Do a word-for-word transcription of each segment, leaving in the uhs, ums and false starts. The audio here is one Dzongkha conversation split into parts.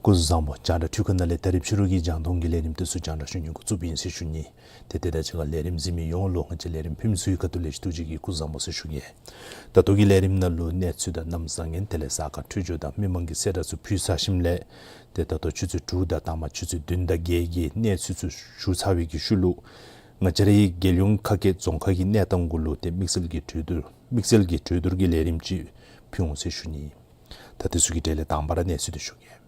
སྐུ་གཟུགས་བཟང་པོ། རྒྱང་བསྒྲགས་འཕྲུལ་ཁང་ནང་ལས་ད་རིས་ཕྱི་རུ་གི་རྒྱང་མཐོང་གི་ལས་རིམ་དེ་ཚུ་རྒྱང་བསྒྲགས་ཞུ་ནི་འགོ་བཙུགསཔ་ཨིན་ཟེར་ཞུ་ནི། ཏེ་དེ་དང་གཅིག་ཁར་ལས་རིམ་གཟིགས་མི་ཡོངས་ལུ་ང་བཅས་ལས་རིམ་ཕུལ་མི་ཚུ་གི་ཁ་ཐུག་ལས་ཐུགས་རྗེ་ཆེ་གི་སྐུ་གཟུགས་བཟང་པོ་ཟེར་ཞུ་གེ། ད་ལྟོ་གི་ལས་རིམ་ནང་ལུ་གནས་ཚུལ་དང་གནམ་བཟང་ངན་དེ་ལས་གཟའ་སྐར་འཕྲོད་སྦྱོར་དང་མི་མང་གི་གསལ་བསྒྲགས་ཚུ་ཕུལ་ཚར་ཞིནམ་ལས་ཏེ་ད་ལྟོ་ཆུ་ཚོད་དྲུག་དང་དང་པ་ཆུ་ཚོད་བདུན་དང་བརྒྱད་ཀྱི་གནས་ཚུལ་ཚུ་ཞུ་ཚར་བའི་གི་ཤུལ་ལུ་ང་བཅས་རའི་རྒྱལ་ཡོངས་ཁ་སྐད་རྫོང་ཁ་གི་གནས་སྟངས་གུ་ལུ་ཏེ་དམིགས་བསལ་གྱི་གྲོས་བསྡུར་དམིགས་བསལ་གྱི་གྲོས་བསྡུར་གྱི་ལས་རིམ་ཅིག་ཕུལ་འོང་ཟེར་ཞུ་ནི། ད་དེ་ཚུ་གི་གྲས་ལས་དང་པ་ར་གནས་ཚུལ་དེ་ཞུ་གེ།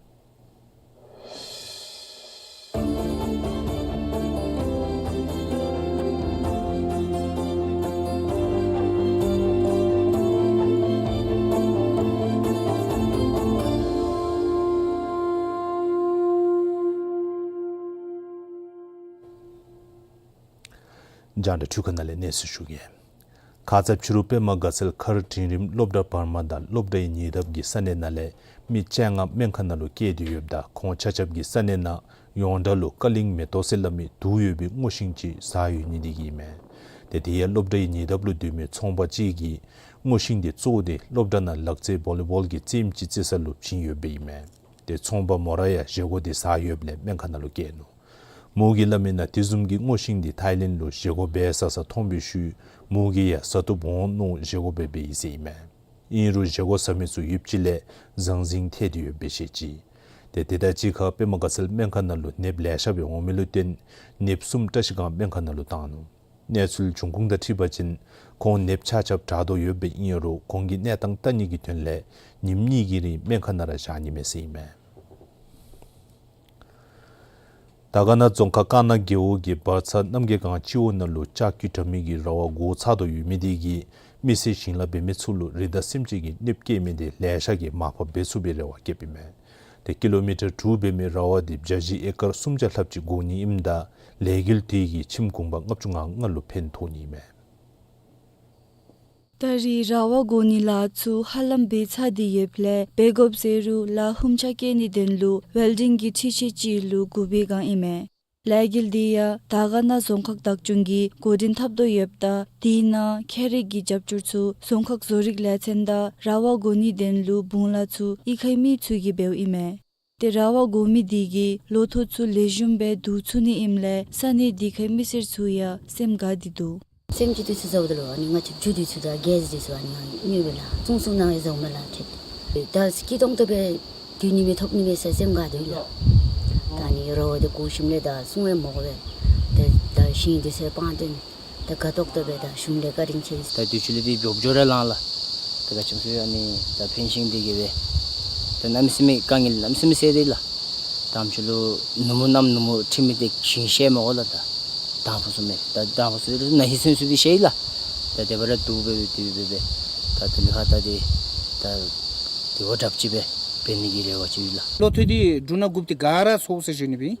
རྒྱང་བསྒྲགས་འཕྲུལ་ཁང་ནང་ལས་གནས་ཚུལ་ཞུ་གེ། ཁ་ཙ་ཕྱི་རུ་པདྨ་དགའ་ཚལ་མཁར་འབྲིང་རིམ་སློབ་གྲྭ་བར་མ་དང་སློབ་གྲྭའི་ཉེ་འདབས་ཀྱི་ས་གནས་ནང་ལས་མི་བཅོ་ལྔ་སྨན་ཁང་ནང་ལུ་བསྐྱལ་ཏེ་ཡོདཔ་ད་ཁོང་ཆ་ཁྱབ་ཀྱིས་ས་གནས་ནང་ཡོངས་གྲགས་ལུ་ཀ་ལིང་མེ་ཏོག་ཟེར་སླབ་མི་དུག་ཡོད་པའི་སྔོ་ཤིང་ཅིག་ཟ་ཡོད་ནི་དེ་གིས་ཨིན་མས། ཏེ་དེ་ཡང་སློབ་གྲྭའི་ཉེ་འདབས་ལུ་སྡོད་མི་ཚོང་པ་ཅིག་གིས་སྔོ་ཤིང་དེ་བཙོ་སྟེ་སློབ་གྲྭ་ནང་ལག་རྩེད་བོ་ལི་བོལ་གྱི་རྩེདམོ་ཅིག་རྩེ་ས་ལུ་བྱིན་ཡོདཔ་ཨིན་མས། ཏེ་ཚོང་པ་མོ་ར་ཡང་བཞེས་སྒོ་དེ་ཟ་ཡོདཔ་ལས་སྨན་ཁང་ནང་ལུ་བསྐྱལ་ནུག། མོ་གིས་སླབ་མིའི་ནང་དེ་བཟུམ་གྱི་སྔོ་ཤིང་དེ་ཐའི་ལེནཌ་ལུ་བཞེས་སྒོ་འབད་ས་ས་མཐོང་པའི་ཤུལ་མོ་གིས་ཡང་ཟ་བཏུབ་འོང་མནོ་བཞེས་སྒོ་འབད་འབདཝ་ཨིན་ཟེར་ཨིན་མས། ཨིན་རུང་བཞེས་སྒོ་ཟ་མི་ཚུ་ཡོདཔ་ཅིག་ལས་ཟང་ཟིང་ཐལ་ཏེ་ཡོདཔ་སྦེ་བཤད་ཅི། ཏེ་དེ་དང་གཅིག་ཁར་པདྨ་དགའ་ཚལ་སྨན་ཁང་ནང་ལུ་ནདཔ་ལེ་ཤ་སྦེ་འོང་མི་ལུ་བརྟེན་ནདཔ་གསུམ་བཀྲིས་སྒང་སྨན་ཁང་ནང་ལུ་བཏང་ནུག། གནས་ཚུལ་འབྱུང་ཁུངས་དང་འཁྲིལ་བ་ཅིན་ཁོང་ནདཔ་ཆ་ཁྱབ་དྲག་དོ་ཡོདཔ་སྦེ་ཨིན་རུང་ཁོང་གི་གནས་སྟངས་བལྟ་ནི་གི་དོན་ལས་ཉིནམ་གཉིས་ཀྱི་རིང་སྨན་ཁང་ནང་ར་བཞག་ནི་མས་ཟེར་ཨིན་མས། དར་དཀར་ན་རྫོང་ཁག་ཀ་ན་རྒེད་འོག་གི་འབར་ཚ་རྣམ་རྒྱལ་སྒང་སྤྱི་འོག་ནང་ལུ་ལྕགས་ཀྱུ་དྲ་མིག་གི་ར་བ་འགོ་ཚུགས་དོ་ཡོད་མི་དེ་གིས་མི་སེར་ཞིང་ལཱ་འབད་མི་ཚུ་ལུ་རི་དྭགས་སེམས་ཅན་གྱི་གནོདཔ་བཀལ་མི་དེ་ལེ་ཤ་གིས་མར་ཕབ་འབད་ཚུགས་པའི་རེ་བ་བསྐྱེདཔ་ཨིན་མས། ཏེ་ཀི་ལོ་མི་ཊར་དྲུག་འབད་མི་ར་བ་དེ་བྱ་བཞི་ཨེ་ཀར་སུམ་བརྒྱ་ལྷགཔ་ཅིག་འགོར་ནི་ཨིནམ་ད་ལས་འགུལ་དེ་གིས་ཁྱིམ་གུང་པ་ལྔ་བཅུ་ང་ལྔ་ལུ་ཕན་ཐོགས་ནི་ཨིན་མས། ད་རེས་ར་བ་འགོར་ནིའི་ལཱ་ཚུ་ཧ་ལམ་འབད་ཚར་ཏེ་ཡོདཔ་ལས་འབད་དགོཔ་ཟེར་རུང་ལ་ཧུམ་ཆ་བཀལ་ནིའི་དོན་ལུ་ཝེལ་ཌིང་གི་འཕྲུལ་ཆས་ཅིག་ལུ་བསྒུག་པའི་བསྒང་ཨིན་མས། ལས་འགུལ་དེ་ཡང་དར་དཀར་ན་རྫོང་ཁག་བདག་སྐྱོང་གིས་འགོ་འདྲེན་འཐབ་དོ་ཡོདཔ་ད་དེའི་ནང་ཁྱད་རིག་གི་རྒྱབ་སྐྱོར་ཚུ་རྫོང་ཁག་བཟོ་རིག་ལས་ཚན་དང་ར་བ་འགོར་ནིའི་དོན་ལུ་བུང་ལཱ་ཚུ་གཡུས་ཁའི་མི་ཚུ་གིས་འབདཝ་ཨིན་མས། ཏེ་ར་བ་འགོར་མི་དེ་གིས་ལོ་ཐོག་ཚུ་ལེགས་ཤོམ་སྦེ་བསྡུ་ཚུགས་ནི་ཨིནམ་ལས་ས་གནས་དེ་ཁའི་མི་སེར་ཚུ་ཡང་སེམས་དགའ་སྟེ་འདུག། སེམས་ཅན་དེ་ཚུ་ཟཝ་ད་ལུ་ཨ་ནི་ང་བཅས་རྒྱུ་དེ་ཚུ་དང་གེསི་དེ་ཚུ་ཨ་ནི་ཡང་ཉོ་བས་ལགས། ཚོང་ཟོག་ནང་ཡང་ཟཝ་མས་ལགས། ཏེ་ད་སྐྱིད་ཏོང་ཏོ་སྦེ་སྡོད་ནི་མས་ཐོབ་ནི་མས་ཟེར་སེམས་དགའ་སྟེ་ལགས། ད་ཨ་ནི་ར་བ་དེ་འགོར་ཞིནམ་ལས་ད་སྲུང་ཡང་མི་དགོ་པས། ད་ད་ཞིང་དེ་ཚུ་སྤང་སྟེ་ད་དགའ་ཏོག་ཏོ་སྦེ་ད་གཞུང་ལས་བཀའ་དྲིན་ཆེ། ད་དུས་ཅི་ལས་དེ་མགྱོགས་མགྱོགས་ར་ལང་ལགས། ད་ག་ཅི་སྨོ་ཟེར་ཨ་ནི་ད་ཕན་ཤིང་དེ་གིས་སྦེ་ད་གནམ་མེད་ས་མེད་དཀའ་ངལ་གནམ་མེད་ས་མེད་སེལ་ཏེ་ལགས། དང་ཕུ་ལུ་ནུབ་མོ་གནམ་ནུབ་མོ་ཁྲིམས་མི་དེ་ཞིང་བཤལ་མི་དགོ་ལགས། ད་དང་ཕུ་ཚུ་མས། ད་དང་ཕུ་ཚུ་ན་ཧིང་སུན་སུན་དེ་བཤལ་ལགས། ད་དེ་སྦེ་ར་འདུག་སྦེ་སྦེ་དེ་སྦེ་སྦེ་ད་དེ་ལས་ཧ་ད་དེ་ད་དེ་བ་དྲགཔ་ཅིག་སྦེ་འབད་ནི་གི་རེ་བ་ཅིག་ཡོད་ལགས། ལོ་ཐོག་དེ་འབྲུ་སྣ་དགུཔ་དེ་ག་ར་ཚོགས་ཟེར་ཞུ་ནི་སྦེ།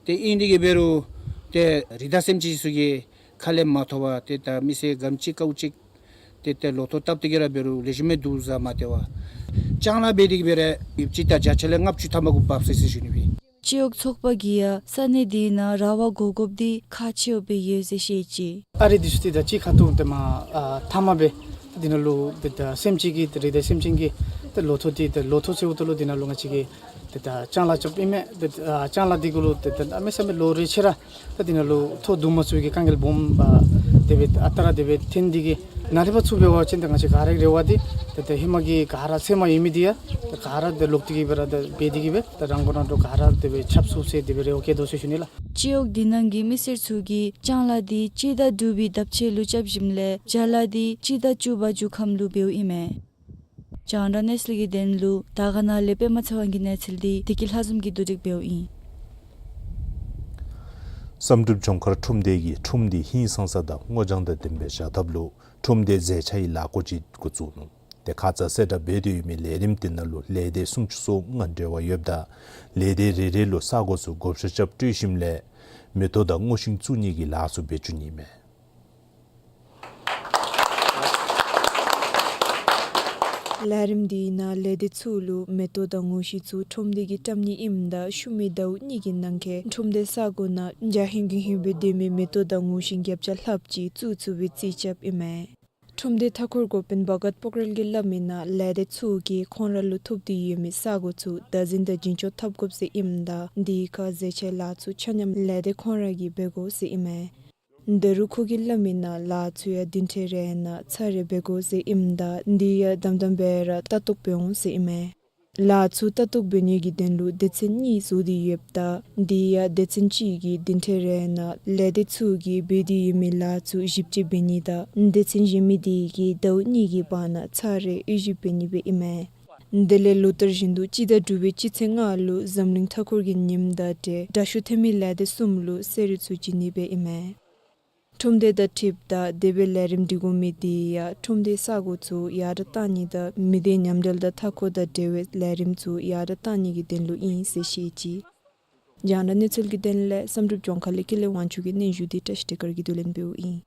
ཏེ་ཨིན་དེ་གིས་འབད་རུང་ཏེ་རི་དྭགས་སེམས་ཅན་ཚུ་གིས་ཁ་ལས་མ་ཐོབ་པར་ཏེ་ད་མི་སེར་གམ་ཅིག་ཀཝ་ཅིག་ ཏེ་ཏེ་ལོ་ཐོག་བཏབ་སྟེ་གི་ར་འབད་རུང་ལེགས་ཤོམ་སྦེ་འདུག་ཟེར་མ་སྟེར་བར་ལྕང་ལཱ་འབད་དེ་གི་སྦེ་ར་ཡོདཔ་ཅིག་ད་བརྒྱ་ཆ་ལས་ལྔ་བཅུ་ཐམ་པ་གུ་འབབ་ཟེར་ཟེར་ཞུ་ནི་སྦེ། སྤྱི་འོག་ཚོགས་པ་གིས་ཡང་ས་གནས་དེ་ནང་ར་བ་བགོ་དགོཔ་འདི་ཁག་ཆེཝ་སྦེ་ཡོད་ཟེར་བཤད་ཅི། ཨ་རི་འདི་ཚུ་ཏེ་ད་ཅིག་ཁ་ཐུག་ཏེ་མ་ཨ་ཐ་མ་སྦེ་འདི་ནང་ལུ་ཏེ་ད་སེམས་ཅན་གྱི་ཏེ་རི་དྭགས་སེམས་ཅན་གྱི་ཏེ་ལོ་ཐོག་འདི་ཏེ་ལོ་ཐོག་ཟེརཝ་ད་ལུ་འདི་ནང་ལུ་ང་བཅས་ཀྱིས་ཏེ་ད་ལྕང་ལཱ་རྐྱབ་ཨིན་མས། ཏེ་ཨ་ལྕང་ལཱ་འདི་གུ་ལུ་ཏེ་ད་གནམ་མེད་ས་མེད་ལོ་རེ་ཆད་ར་ད་འདི་ནང་ལུ་ཐོག་བསྡུ་མ་ཚུགས་པའི་དཀའ་ངལ་སྦོམ་ཨ་དེ་སྦེ་ཨ་རྟག་ར་དེ་སྦེ་ཐོན་ཏེ་གི་ནཱ་ལས་ཕར་ཚུར་འབད་བ་ཅིན་ད་ང་བཅས་ག་ར་རེ་བ་འདི་ད་ད་ཧེ་མ་གི་ག་ར་ཚད་མ་ཡོད་མི་འདི་ཡང་ད་ག་ར་ད་ལོག་སྟེ་གི་སྦེ་ར་ད་འབད་དེ་གི་སྦེ་ད་རང་མགོ་ནང་འདྲཝ་ག་ར་དེ་སྦེ་ཁྱབ་ཚུགས་ཟེར་དེ་སྦེ་རེ་བ་བསྐྱེད་དོ་ཟེར་ཞུ་ནི་ལགས། སྤྱི་འོག་འདི་ནང་གི་མི་སེར་ཚུ་གིས་ལྕང་ལཱ་འདི་སྤྱི་ཟླ་དྲུག་པའི་འདབ་ཆེ་ལུ་རྐྱབ་ཞིནམ་ལས་བྱ་ལཱ་འདི་སྤྱི་ཟླ་བཅུ་པ་མཇུག་ཁམས་ལུ་འབདཝ་ཨིན་མས། རྒྱང་བསྒྲགས་གནས་ཚུལ་གྱི་དོན་ལུ་དར་དཀར་ན་ལས་པདྨ་ཚེ་དབང་གི་གནས་ཚུལ་འདི་བདེ་སྐྱིད་ལྷ་འཛོམས་ཀྱིས་བསྡུ་སྒྲིག་འབདཝ་ཨིན། བསམ་གྲུབ་ལྗོངས་མཁར་ཁྲོམ་སྡེ་གིས་ཁྲོམ་སྡེ་ཧིང་སངས་ས་དང་སྔོ་ལྗང་དང་ལྡན་པའི་བཞག་ཐབས་ལུ་ཁྲོམ་སྡེ་མཛེས་ཆ་ཡི་ལཱ་བགོ་ཅིག་འགོ་བཙུགས་ནུག། ཏེ་ཁ་ཙ་གསལ་བསྒྲགས་འབད་དེ་ཡོད་མི་ལས་རིམ་དེ་ནང་ལུ་ལས་སྡེ་སུམ་ཅུ་སོ་ལྔ་འབྲེལ་བ་ཡོདཔ་ད་ལས་སྡེ་རེ་རེ་ལུ་ས་གོ་ཚུ་བགོ་བཤའ་རྐྱབ་སྤྲོད་ཞིནམ་ལས་མེ་ཏོག་དང་སྔོ་ཤིང་བཙུགས་ནི་གི་ལཱ་ཚུ་འབད་བཅུག་ནི་མས། ལས་རིམ་འདི་ནང་ལས་སྡེ་ཚུ་ལུ་མེ་ཏོག་དང་སྔོ་ཤིང་ཚུ་ཁྲོམ་སྡེ་གིས་བཀྲམ་ནི་ཨིནམ་ད་ཤུལ་མའི་ཟླཝ་གཉིས་ཀྱི་ནང་འཁོད་ཁྲོམ་སྡེ་ས་གོ་ནང་འཇའ་ཧིང་གུང་ཧིང་སྦེ་སྡོད་མི་མེ་ཏོག་དང་སྔོ་ཤིང་བརྒྱ་ཆ་ལྷགཔ་ཅིག་བཙུགས་ཚུགས་པའི་རྩིས་རྐྱབ་ཨིན་མས། ཁྲོམ་སྡེ་མཐའ་འཁོར་འགོ་དཔོན་བྷ་གཏ་པོ་ཀྲལ་གྱིས་སླབ་མིའི་ནང་ལས་སྡེ་ཚུ་གིས་ཁོང་ར་ལུ་ཐོབ་སྟེ་ཡོད་མི་ས་གོ་ཚུ་བདག་འཛིན་དང་རྒྱུན་སྐྱོང་འཐབ་དགོཔ་ཟེར་ཨིནམ་ད་འདི་ཁར་མཛེས་ཆའི་ལཱ་ཚུ་ཆ་མཉམ་ལས་སྡེ་ཁོང་ར་གིས་འབད་དགོ་ཟེར་ཨིན་མས། ད་རུང་ཁོ་གིས་སླབ་མིའི་ནང་ལཱ་ཚུ་ཡང་བདུན་ཕྲག་རེ་ནང་ཚར་རེ་འབད་དགོ་ཟེར་ཨིནམ་ད་འདི་ཡང་དམ་དམ་སྦེ་ར་ལྟ་རྟོག་འབད་འོང་ཟེར་ཨིན་མས། ལཱ་ཚུ་ལྟ་རྟོག་འབད་ནི་གི་དོན་ལུ་སྡེ་ཚན་གཉིས་བཟོ་སྟེ་ཡོདཔ་ད་འདི་ཡང་སྡེ་ཚན་གཅིག་གིས་བདུན་ཕྲག་རེ་ནང་ལས་སྡེ་ཚུ་གིས་འབད་དེ་ཡོད་མི་ལཱ་ཚུ་ཞིབ་དཔྱད་འབད་ནི་དང་སྡེ་ཚན་གཞན་མི་དེ་གིས་ཟླཝ་གཉིས་ཀྱི་བར་ན་ཚར་རེ་དབྱེ་ཞིབ་འབད་ནི་སྦེ་ཨིན་མས། དེ་ལས་ལོ་ལྟར་བཞིན་དུ་སྤྱི་ཟླ་དྲུག་པའི་སྤྱི་ཚེས་ལྔ་ལུ་འཛམ་གླིང་མཐའ་འཁོར་གྱི་ཉིནམ་དང་འབྲེལ་དྲག་ཤོས་འཐོན་མི་ལས་སྡེ་གསུམ་ལུ་གསོལ་རས་ཚུ་བྱིན་ནི་སྦེ་ཨིན་མས། ཁྲོམ་སྡེ་དང་འཁྲིལཝ་ད་དེ་སྦེ་ལས་རིམ་སྒྲིག་དགོ་མི་དེ་ཡང་ཁྲོམ་སྡེའི་ས་གོ་ཚུ་ཡར་དྲག་བཏང་ནི་དང་མི་སྡེ་མཉམ་འབྲེལ་དང་མཐའ་འཁོར་དང་འབྲེལ་བའི་ལས་རིམ་ཚུ་ཡར་དྲག་བཏང་ནི་གི་དོན་ལུ་ཨིན་ཟེར་བཤད་ཅི། རྒྱང་བསྒྲགས་གནས་ཚུལ་གྱི་དོན་ལས་བསམ་གྲུབ་ལྗོངས་མཁར་ལས་ཀུན་ལེགས་དབང་ཕྱུག་གི་སྙན་ཞུ་འདི་བཀྲ་ཤིས་བདེ་དཀར་གྱིས་བསྡུ་ལེན་འབདཝ་ཨིན།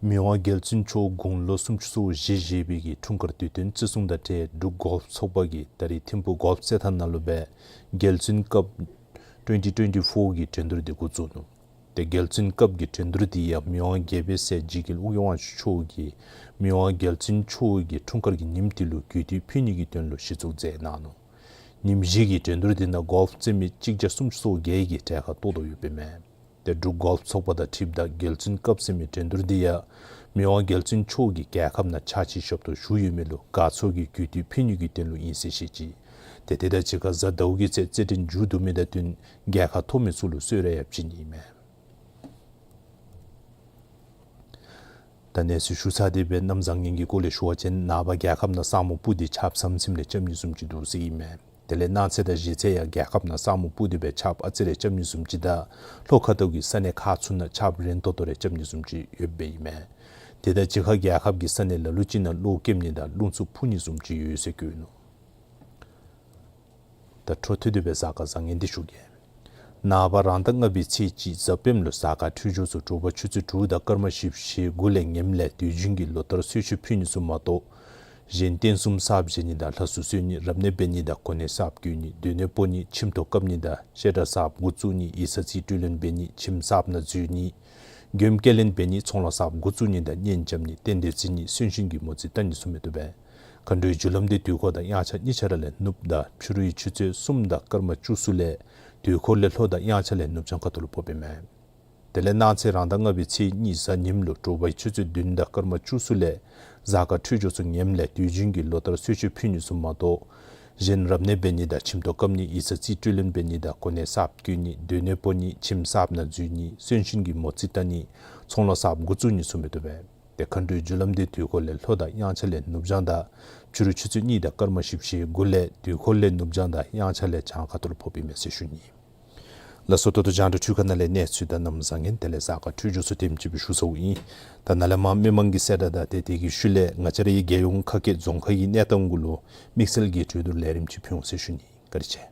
མི་དབང་རྒྱལ་བཙུན་མཆོག་དགུང་ལོ་སུམ་ཅུ་སོ་བཞི་བཞེས་པའི་གི་འཁྲུངས་སྐར་དུས་སྟོན་བརྩི་སྲུང་དང་འབྲེལ་འབྲུག་གོལཕ་ཚོགས་པ་གིས་ད་རིས་ཐིམ་ཕུག་གོལཕ་རྩེད་ཐང་ནང་ལུ་སྦེ་རྒྱལ་བཙུན་ཀབ་ཊུ་ཝེན་ཊི་ཊུ་ཝེན་ཊི་ཕོར་གྱི་འགྲན་བསྡུར་འདི་འགོ་བཙུགས་ནུག། ཏེ་རྒྱལ་བཙུན་ཀབ་ཀྱི་འགྲན་བསྡུར་འདི་ཡང་མི་དབང་རྒྱལ་པོའི་སྲས་འཇིགས་མེད་ཨོ་རྒྱན་དབང་ཕྱུག་མཆོག་གིས་མི་དབང་རྒྱལ་བཙུན་མཆོག་གི་འཁྲུངས་སྐར་གྱི་ཉིནམ་དེ་ལུ་གུས་འདུད་ཕུལ་ནི་གི་དོན་ལུ་གཞི་བཙུགས་མཛད་གནང་ནུག། ཉིནམ་བཞི་གི་འགྲན་བསྡུར་འདི་ནང་གོལཕ་རྩེད་མི་གཅིག་བརྒྱ་སུམ་ཅུ་སོ་བརྒྱད་ཀྱིས་གྲལ་ཁར་གཏོགས་དོ་ཡོདཔ་ཨིན་མས། ཏེ་འབྲུག་གོལཕ་ཚོགས་པ་དང་འཁྲིལཝ་ད་རྒྱལ་བཙུན་ཀབ་ཟེར་མི་འགྲན་བསྡུར་འདི་ཡང་མི་དབང་རྒྱལ་བཙུན་མཆོག་གིས་རྒྱལ་ཁབ་ནང་ཕྱག་ཕྱི་ཞབས་ཏོག་ཞུ་ཡོད་མི་ལུ་དགའ་ཚོར་གྱི་གུས་འདུད་ཕུལ་ནི་གི་དོན་ལུ་ཨིན་ཟེར་བཤད་ཅི། ཏེ་དེ་དང་གཅིག་ཁར་གཟའ་ཟླཝ་གི་ཚེ་རྩེད་འགྲན་མཇུག་བསྡུ་མི་དང་བསྟུན་རྒྱལ་ཁ་ཐོབ་མི་ཚུ་ལུ་གསོལ་རས་ཡང་བྱིན་ནི་ཨིན་མས། ད་གནས་ཚུལ་ཞུ་ཚར་ཏེ་སྦེ་གནམ་བཟང་ངན་གྱི་སྐོར་ལས་ཞུ་བ་ཅིན་ནངས་པ་རྒྱལ་ཁབ་ནང་ས་སྨུག་སྤུབས་ཏེ་ཆརཔ་ཟམ་ཟིམ་རེ་རྐྱབ་ནི་བཟུམ་ཅིག་འདུག་ཟེར་ཨིན་མས། དེ་ལས་གནངས་ཚེ་དང་གཞེས་ཚེ་ཡང་རྒྱལ་ཁབ་ནང་ས་སྨུག་སྤུབས་ཏེ་སྦེ་ཆརཔ་ཨ་ཙི་རེ་རྐྱབ་ནི་བཟུམ་ཅིག་དང་ལྷོ་ཁ་ཐུག་གི་ས་གནས་ཁག་ཚུ་ནང་ཆརཔ་རན་ཏོག་ཏོ་རེ་རྐྱབ་ནི་བཟུམ་ཅིག་ཡོདཔ་སྦེ་ཨིན་མས། དེ་དང་གཅིག་ཁར་རྒྱལ་ཁབ་ཀྱི་ས་གནས་ལ་ལུ་ཅིག་ནང་གློག་ཀེམ་ནི་དང་རླུང་འཚུབ་འཕུ་ནི་བཟུམ་ཅིག་ཡོད་ཟེར་བཀོད་ནུག། ད་འཕྲོ་མཐུད་དེ་སྦེ་གཟའ་སྐར་བཟང་ངན་འདི་ཞུ་གེ། ནངས་པ་རང་ཟླ་ལྔ་པའི་ཚེས་གཅིག་གཟའ་སྤེནམ་ལུ་གཟའ་སྐར་འཕྲོད་སྦྱོར་ཚུ་དྲོ་པ་ཆུ་ཚོད་དྲུག་དང་སྐར་མ་བཞི་བཅུ་ཞེ་དགུ་ལས་ངནམ་ལས་དུས་རྒྱུན་གྱི་ལོ་ལྟར་གསོལ་མཆོད་ཕུལ་ནི་ཚུ་མ་གཏོགས་གཞན་རྟེན་གསུམ་གསརཔ་བཞེངས་ནི་དང་ལྷ་གསོལ་གསོལ་ནི་རབ་གནས་འབད་ནི་དང་གོ་གནས་གསརཔ་བསྐོ་ནི་སྡོད་གནས་སྤོ་ནི་ཁྱིམ་ཐོག་བཀབ་ནི་དང་བཤད་གྲྭ་གསརཔ་འགོ་བཙུགས་ནི་ཡིག་ཚང་རྩིས་སྤྲོད་ལེན་འབད་ནི་ཁྱིམ་གསརཔ་ནང་འཛུལ་ནི་མགྱོནམ་སྐྱེལ་ལེན་འབད་ནི་ཚོང་ལཱ་གསརཔ་འགོ་བཙུགས་ནི་དང་གཉེན་རྐྱབ་ནི་རྟེན་འབྲེལ་བརྩི་ནི་གསོན་གཤིན་གྱི་མོ་རྩིས་བལྟ་ནི་ཚུ་མི་བཏུབ་པས། མཁའ་འགྲོའི་རྒྱུ་ལམ་འདི་དུས་འཁོར་དང་དབྱངས་འཆར་གཉིས་ཆ་ར་ལས་ནུབ་དང་ཕྱི་རུའི་ཆུ་ཚོད་གསུམ་དང་སྐར་མ་བཅུ་གསུམ་ལས་དུས་འཁོར་ལས་ལྷོ་དང་དབྱངས་འཆར་ལས་ནུབ་བྱང་ཁ་ཐུག་ལུ་ཕོགཔ་ཨིན་མས། དེ་ལས་གནངས་ཚེ་རང་ཟླ་ལྔ་པའི་ཚེས་གཉིས་གཟའ་ཉིམ་ལུ་དྲོ་པའི་ཆུ་ཚོད་བདུན་དང་སྐར་མ་བཅུ་གསུམ་ལས་གཟའ་སྐར་འཕྲོད་སྦྱོར་ཚུ་ངནམ་ལས་དུས་རྒྱུན་གྱི་ལོ་ལྟར་གསོལ་མཆོད་ཕུལ་ནི་ཚུ་མ་གཏོགས་གཞན་རབ་གནས་འབད་ནི་དང་ཁྱིམ་ཐོག་བཀབ་ནི་ཡིག་ཚང་རྩིས་སྤྲོད་ལེན་འབད་ནི་དང་གོ་གནས་གསརཔ་བསྐོ་ནི་སྡོད་གནས་སྤོ་ནི་ཁྱིམ་གསརཔ་ནང་འཛུལ་ནི་གསོན་གཤིན་གྱི་མོ་རྩིས་བལྟ་ནི་ཚོང་ལཱ་གསརཔ་འགོ་བཙུགས་ནི་ཚུ་མི་བཏུབ་པས། ཏེ་མཁའ་འགྲོའི་རྒྱུ་ལམ་འདི་དུས་འཁོར་ལས་ལྷོ་དང་དབྱངས་འཆར་ལས་ནུབ་བྱང་དང་ཕྱི་རུ་ཆུ་ཚོད་གཉིས་དང་སྐར་མ་བཞི་བཅུ་ཞེ་དགུ་ལས་དུས་འཁོར་ལས་ནུབ་བྱང་དང་དབྱངས་འཆར་ལས་བྱང་ཁ་ཐུག་ལུ་ཕོགཔ་ཨིན་མས་ཟེར་ཞུ་ནི། ལགས་སོ། ད་ལྟོ་རྒྱང་བསྒྲགས་འཕྲུལ་ཁང་ནང་ལས་གནས་ཚུལ་དང་གནམ་བཟང་ངན་དེ་ལས་གཟའ་སྐར་འཕྲོད་སྦྱོར་ཚུ་དེམ་ཅིག་སྦེ་ཞུ་ཚརཝ་ཨིན། ད་ནཱ་ལས་མར་མི་མང་གི་གསལ་བསྒྲགས་དང་ཏེ་དེ་གི་ཤུལ་ལས་ང་བཅས་རའི་རྒྱལ་ཡོངས་ཁ་སྐད་རྫོང་ཁ་གི་གནས་སྟངས་གུ་ལུ་དམིགས་བསལ་གྱི་གྲོས་བསྡུར་ལས་རིམ་ཅིག་ཕུལ་འོང་ཟེར་ཞུ་ནི། བཀའ་དྲིན་ཆེ།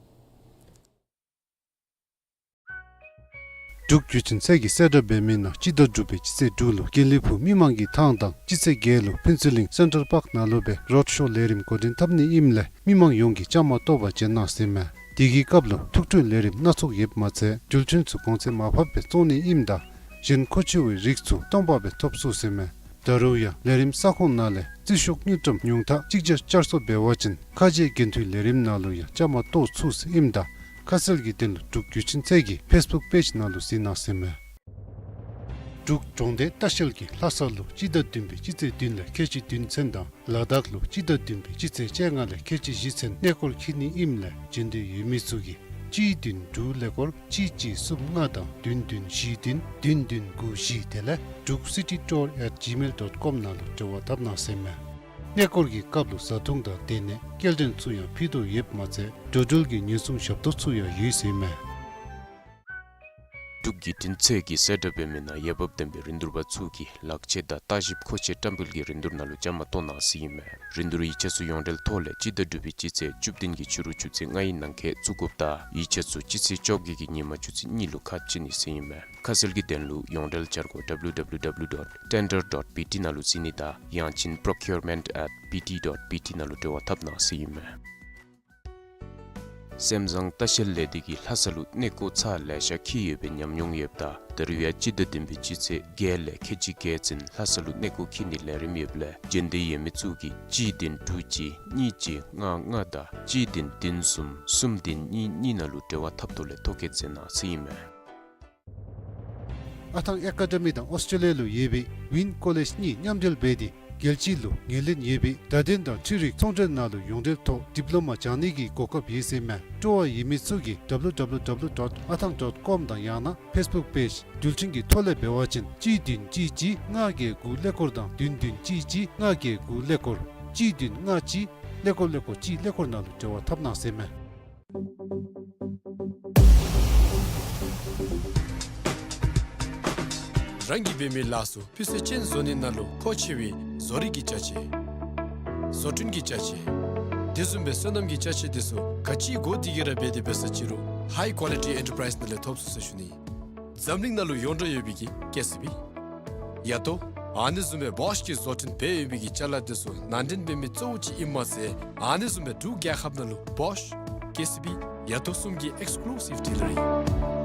འབྲུག་བརྒྱུད་འཕྲིན་ཚད་ཀྱིས་གསལ་བསྒྲགས་འབད་མི་ནང་སྤྱི་ཟླ་དྲུག་པའི་སྤྱི་ཚེས་དྲུག་ལུ་དགེ་ལེགས་ཕུག་མི་མང་གི་ཐང་དང་སྤྱི་ཚེས་བརྒྱད་ལུ་ཕུན་ཚོགས་གླིང་སེན་ཊར་པཱརཀ་ནང་ལུ་སྦེ་རོཌ་ཤོ་ལས་རིམ་འགོ་འདྲེན་འཐབ་ནི་ཨིནམ་ལས་མི་མང་ཡོངས་ཀྱིས་བཅའ་མར་གཏོགས་པར་བྱོན་གནང་ཟེར་མས། དེ་གི་སྐབས་ལུ་ཐུགས་སྤྲོའི་ལས་རིམ་སྣ་ཚོགས་ཡོདཔ་མ་ཚད་འགྲུལ་འཕྲིན་ཚུ་གོང་ཚད་མར་ཕབ་སྦེ་བཙོང་ནི་ཨིནམ་ད་གཞན་མཁོ་ཆེ་བའི་རིགས་ཚུ་སྟོང་པ་སྦེ་ཐོབ་ཚུགས་ཟེར་མས། ད་རུང་ཡང་ལས་རིམ་ས་ཁོངས་ནང་ལས་རྩིས་ཤོག་དངུལ་ཀྲམ་ཉུང་མཐའ་གཅིག་བརྒྱ་བསྐྱར་གསོ་འབད་བ་ཅིན་ཁ་རྗེ་འགན་འཐུའི་ལས་རིམ་ནང་ལུ་ཡང་བཅའ་མར་གཏོགས་ཚུགས་ཟེར་ཨིནམ་ད་ཁ་གསལ་གྱི་དོན་ལུ་འབྲུག་བརྒྱུད་འཕྲིན་ཚད་ཀྱི་ཕེསི་བུཀ་པེཇ་ནང་ལུ་གཟིགས་གནང་ཟེར་མས། འབྲུག་གྲོང་སྡེ་ལྟ་བཤལ་གྱིས་ལྷ་ས་ལུ་སྤྱི་ཟླ་བདུན་པའི་སྤྱི་ཚེས་བདུན་ལས་ཁལ་གཅིག་བདུན་ཚུན་དང་ལ་དྭགས་ལུ་སྤྱི་ཟླ་བདུན་པའི་སྤྱི་ཚེས་བཅོ་ལྔ་ལས་ཁལ་གཅིག་བཞི་ཚུན་གནས་སྐོར་འཁྱིད་ནི་ཨིནམ་ལས་འབྱོན་འདོད་ཡོད་མི་ཚུ་གིས་གཅིག་བདུན་དྲུག་ཀླད་ཀོར་གཅིག་གཅིག་གསུམ་ལྔ་དང་བདུན་བདུན་བཞི་བདུན་བདུན་བདུན་དགུ་བཞི་དེ་ལས་འབྲུག་སི་ཊི་ཊུར་ཨེཊ་ཇི་མེལ་ཌོཊ་ཀོམ་ནང་ལུ་འབྲེལ་བ་འཐབ་གནང་ཟེར་མས། གནས་སྐོར་གྱི་སྐབས་ལུ་བཟའ་འཐུང་དང་སྡོད་གནས་སྐྱེལ་འདྲེན་ཚུ་ཡང་ཕུལ་དོ་ཡོདཔ་མ་ཚད་འགྲོ་འགྲུལ་གྱི་ཉེན་སྲུང་ཞབས་ཏོག་ཚུ་ཡང་ཡོད་ཟེར་མས། འབྲུག་བརྒྱུད་འཕྲིན་ཚད་ཀྱིས་གསལ་བསྒྲགས་འབད་མི་ནང་འོས་འབབ་ལྡན་པའི་རིན་བསྡུར་པ་ཚུ་གིས་ལག་ཆས་དང་ལྟ་ཞིབ་མཁོ་ཆས་བཀྲམ་སྤེལ་གྱི་རིན་བསྡུར་ནང་ལུ་བཅའ་མར་གཏོགས་གནང་ཟེར་ཨིན་མས། རིན་བསྡུར་ཡིག་ཆ་ཚུ་ཡོངས་འབྲེལ་ཐོག་ལས་སྤྱི་ཟླ་དྲུག་པའི་སྤྱི་ཚེས་བཅུ་བདུན་གྱི་ཕྱི་རུ་ཆུ་ཚོད་ལྔ་ཡི་ནང་འཁོད་བཙུགས་དགོཔ་དང་ཡིག་ཆ་ཚུ་སྤྱི་ཚེས་བཅོ་བརྒྱད་ཀྱི་ཉིན་མ་ཆུ་ཚོད་གཉིས་ལུ་ཁ་ཕྱེ་ནི་ཟེར་ཨིན་མས། ཁ་གསལ་གྱི་དོན་ལུ་ཡོངས་འབྲེལ་འཆར་སྒོ་W W W dot tender dot B T ནང་ལུ་གཟིགས་ནི་དང་ཡང་ཅིན་procurement at B T dot B T ནང་ལུ་འབྲེལ་བ་འཐབ་གནང་ཟེར་ཨིན་མས། སེམས་བཟང་ལྟ་བཤལ་ལས་སྡེ་གིས་ལྷ་ས་ལུ་གནས་སྐོར་ཚར་ལེ་ཤ་འཁྱིད་ཡོད་པའི་ཉམས་མྱོང་ཡོདཔ་ད་ད་རུང་ཡང་སྤྱི་ཟླ་བདུན་པའི་སྤྱི་ཚེས་བརྒྱད་ལས་ཁལ་གཅིག་བརྒྱད་ཚུན་ལྷ་ས་ལུ་གནས་སྐོར་འཁྱིད་ནིའི་ལས་རིམ་ཡོདཔ་ལས་འབྱོན་འདོད་ཡོད་མི་ཚུ་གིས་གཅིག་བདུན་དྲུག་གཅིག་གཉིས་གཅིག་ལྔ་ལྔ་དང་གཅིག་བདུན་བདུན་གསུམ་གསུམ་བདུན་གཉིས་གཉིས་ནང་ལུ་འབྲེལ་བ་འཐབ་དོ་ལས་ཐོ་བཀོད་མཛད་གནང་ཟེར་ཨིན་མས། ཨ་ཐང་ཨེ་ཀ་ཌ་མི་དང་ཨོསི་ཊྲེ་ལི་ཡ་ལུ་ཡོད་པའི་ཝིན་ཀོ་ལེཇ་གཉིས་མཉམ་འབྲེལ་འབད་དེ་རྒྱལ་སྤྱི་ལུ་ངོས་ལེན་ཡོད་པའི་བརྡ་དོན་དང་འཕྲུལ་རིག་ཚོང་འབྲེལ་ནང་ལུ་ཡོངས་འབྲེལ་ཐོག་ཌིབ་ལོ་མ་སྦྱང་ནི་གི་གོ་སྐབས་ཡོད་ཟེར་མས། སྤྲོ་བ་ཡོད་མི་ཚུ་གིས་W W W dot athang dot com དང་ཡང་ན་ཕེསི་བུཀ་པེཇ་འགྲུལ་འཕྲིན་གྱི་ཐོག་ལས་འབད་བ་ཅིན་གཅིག་བདུན་གཅིག་གཅིག་ལྔ་བརྒྱད་དགུ་ཀླད་ཀོར་དང་བདུན་བདུན་གཅིག་གཅིག་ལྔ་བརྒྱད་དགུ་ཀླད་ཀོར་གཅིག་བདུན་ལྔ་གཅིག་ཀླད་ཀོར་ཀླད་ཀོར་གཅིག་ཀླད་ཀོར་ནང་ལུ་འབྲེལ་བ་འཐབ་གནང་ཟེར་མས། རང་གིས་འབད་མི་ལཱ་ཚུ་སྤུས་ཚད་ཅན་བཟོ་ནི་ནང་ལུ་མཁོ་ཆེ་བའི་བཟོ་རིག་གི་ཅ་ཆས་བཟོ་སྐྲུན་གྱི་ཅ་ཆས་དེ་བཟུམ་སྦེ་སོ་ནམ་གྱི་ཅ་ཆས་དེ་ཚུ་ག་ཅི་དགོ་དེ་གི་ར་འབད་དེ་འབད་ས་ཅི་རུང་High Quality Enterprise ནང་ལས་ཐོབ་ཚུགས་ཟེར་ཞུ་ནི། འཛམ་གླིང་ནང་ལུ་ཡོངས་གྲགས་ཡོད་པའི་གི་ཀེ་སི་བི་ཡ་ཏོ་ཨ་ནི་བཟུམ་སྦེ་བོཤ་གིས་བཟོ་སྐྲུན་འབད་ཡོད་པའི་གི་ཅ་ལ་དེ་ཚུ་ནང་འདྲེན་འབད་མི་གཙོ་བོ་ཅིག་ཨིནམ་མ་ཚད་ཨ་ནི་བཟུམ་སྦེ་འབྲུག་རྒྱལ་ཁབ་ནང་ལུ་བོཤ་ཀེ་སི་བི་ཡ་ཏོ་གསུམ་གྱི་ཨེགསི་ཀུ་ལུ་སིབ་ཌི་ལར་ཨིན།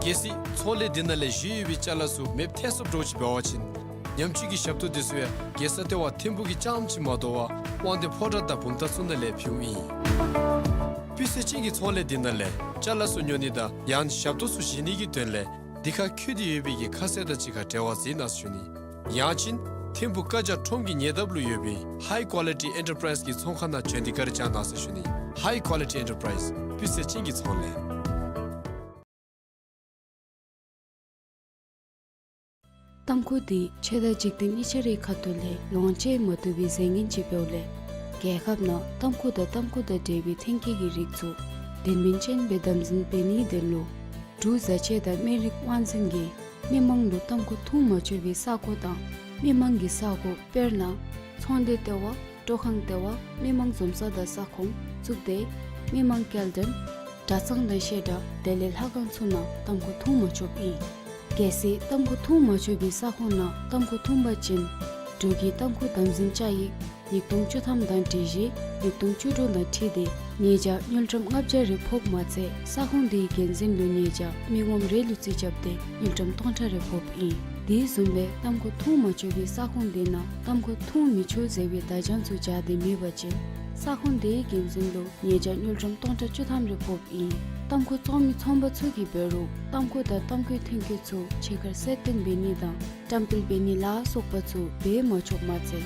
གལ་སྲིད་ཚོང་ལས་འདི་ནང་ལས་བཞེས་ཡོད་པའི་ཅ་ལ་ཚུ་མེདཔ་ཐལ་སོངམ་འདྲཝ་ཅིག་འབད་བ་ཅིན་ཉམས་བཅོས་ཀྱི་ཞབས་ཏོག་དེ་ཚུ་ཡང་རྒྱལ་ས་ལྟེ་བ་ཐིམ་ཕུག་གི་རྐྱངམ་ཅིག་མ་དོ་བར་དབང་འདུས་ཕོ་བྲང་དང་བུམ་ཐང་ཚུ་ནང་ལས་ཕུལཝ་ཨིན། སྤུས་ཚད་ཅན་གྱི་ཚོང་ལས་འདི་ནང་ལས་ཅ་ལ་ཚུ་ཉོ་ནི་དང་ཡང་ཞབས་ཏོག་ཚུ་བཞེས་ནི་གི་དོན་ལས་འདི་ཁར་བཀོད་དེ་ཡོད་པའི་གི་ཁ་གསལ་དང་གཅིག་ཁར་འབྲེལ་བ་མཛད་གནང་ཟེར་ཞུ་ནི། ཡང་ཅིན་ཐིམ་ཕུག་སྐར་རྒྱགས་ཁྲོམ་གྱི་ཉེ་འདབས་ལུ་ཡོད་པའི་High Quality Enterprise གི་ཚོང་ཁང་ནང་བྱོན་ཏེ་བཀའ་དྲིན་བསྐྱང་གནང་ཟེར་ཞུ་ནི། High Quality Enterprise སྤུས་ཚད་ཅན་གྱི་ཚོང་ལས། ཏམ་ཁུ་འདི་ཆོས་དང་འཇིག་རྟེན་གཉིས་ཆ་རའི་ཁ་ཐུག་ལས་ལོངས་སྤྱོད་མ་བཏུབ་པའི་རྫས་ངན་ཅིག་འབདཝ་ལས་རྒྱལ་ཁབ་ནང་ཏམ་ཁུ་དང་ཏམ་ཁུ་དང་འབྲེལ་བའི་ཐོན་སྐྱེད་ཀྱི་རིགས་ཚུ་དོན་སྨིན་ཅན་སྦེ་དམ་འཛིན་འབད་ནིའི་དོན་ལུ་འབྲུག་བཟའ་ཆས་དང་སྨན་རིགས་དབང་འཛིན་གྱིས་མི་མང་ལུ་ཏམ་ཁུ་འཐུང་མ་ཆོག་པའི་ས་གོ་དང་མི་མང་གི་ས་གོ་དཔེར་ན་ཚོང་སྡེ་ལྟེ་བ་སྤྲོ་ཁང་ལྟེ་བ་མི་མང་འཛོམས་ས་དང་ས་ཁོངས་བཙུགས་ཏེ་མི་མང་སྐྱེལ་འདྲེན་གྲྭ་ཚང་དང་བཤད་གྲྭ་དེ་ལས་ལྷ་ཁང་ཚུ་ནང་ཏམ་ཁུ་འཐུང་མ་ཆོགཔ་ཨིན། གལ་སྲིད་ཏམ་ཁུ་འཐུང་མ་ཆོག་པའི་ས་ཁོངས་ནང་ཏམ་ཁུ་འཐུང་པ་ཅིན་འབྲུག་གི་ཏམ་ཁུ་དམ་འཛིན་བཅའ་ཡིག་ཉིས་སྟོང་བཅུ་ཐམ་དང་སྒྲིག་གཞི་ཉིས་སྟོང་བཅུ་དྲུག་དང་འཁྲིལ་ཏེ་ཉེས་བྱ་དངུལ་ཀྲམ་ལྔ་བརྒྱ་རེ་ཕོགཔ་མ་ཚད་ས་ཁོངས་དེའི་འགན་འཛིན་ལུ་ཉེས་བྱ་མི་ངོམ་རེ་ལུ་རྩིས་རྐྱབ་སྟེ་དངུལ་ཀྲམ་སྟོང་ཕྲག་རེ་ཕོགཔ་ཨིན། དེ་བཟུམ་སྦེ་ཏམ་ཁུ་འཐུང་མ་ཆོག་པའི་ས་ཁོངས་དེ་ནང་ཏམ་ཁུ་འཐུང་མི་ཆོག་ཟེར་བའི་བརྡ་བྱང་ཚུ་སྦྱར་ཏེ་མེད་པ་ཅིན་ས་ཁོངས་དེའི་འགན་འཛིན་ལུ་ཉེས་བྱ་དངུལ་ཀྲམ་སྟོང་ཕྲག་བཅུ་ཐམ་རེ་ཕོགཔ་ཨིན། ཏམ་ཁུ་བཙོང་མི་ཚོང་པ་ཚུ་གིས་འབད་རུང་ཏམ་ཁུ་དང་ཏམ་ཁུའི་ཐོན་སྐྱེད་ཚུ་ཕྱི་ཁར་གསལ་སྟོན་འབད་ནི་དང་བཀྲམ་སྤེལ་འབད་ནི་ལ་སོགས་པ་ཚུ་འབད་མ་ཆོགཔ་མ་ཚད་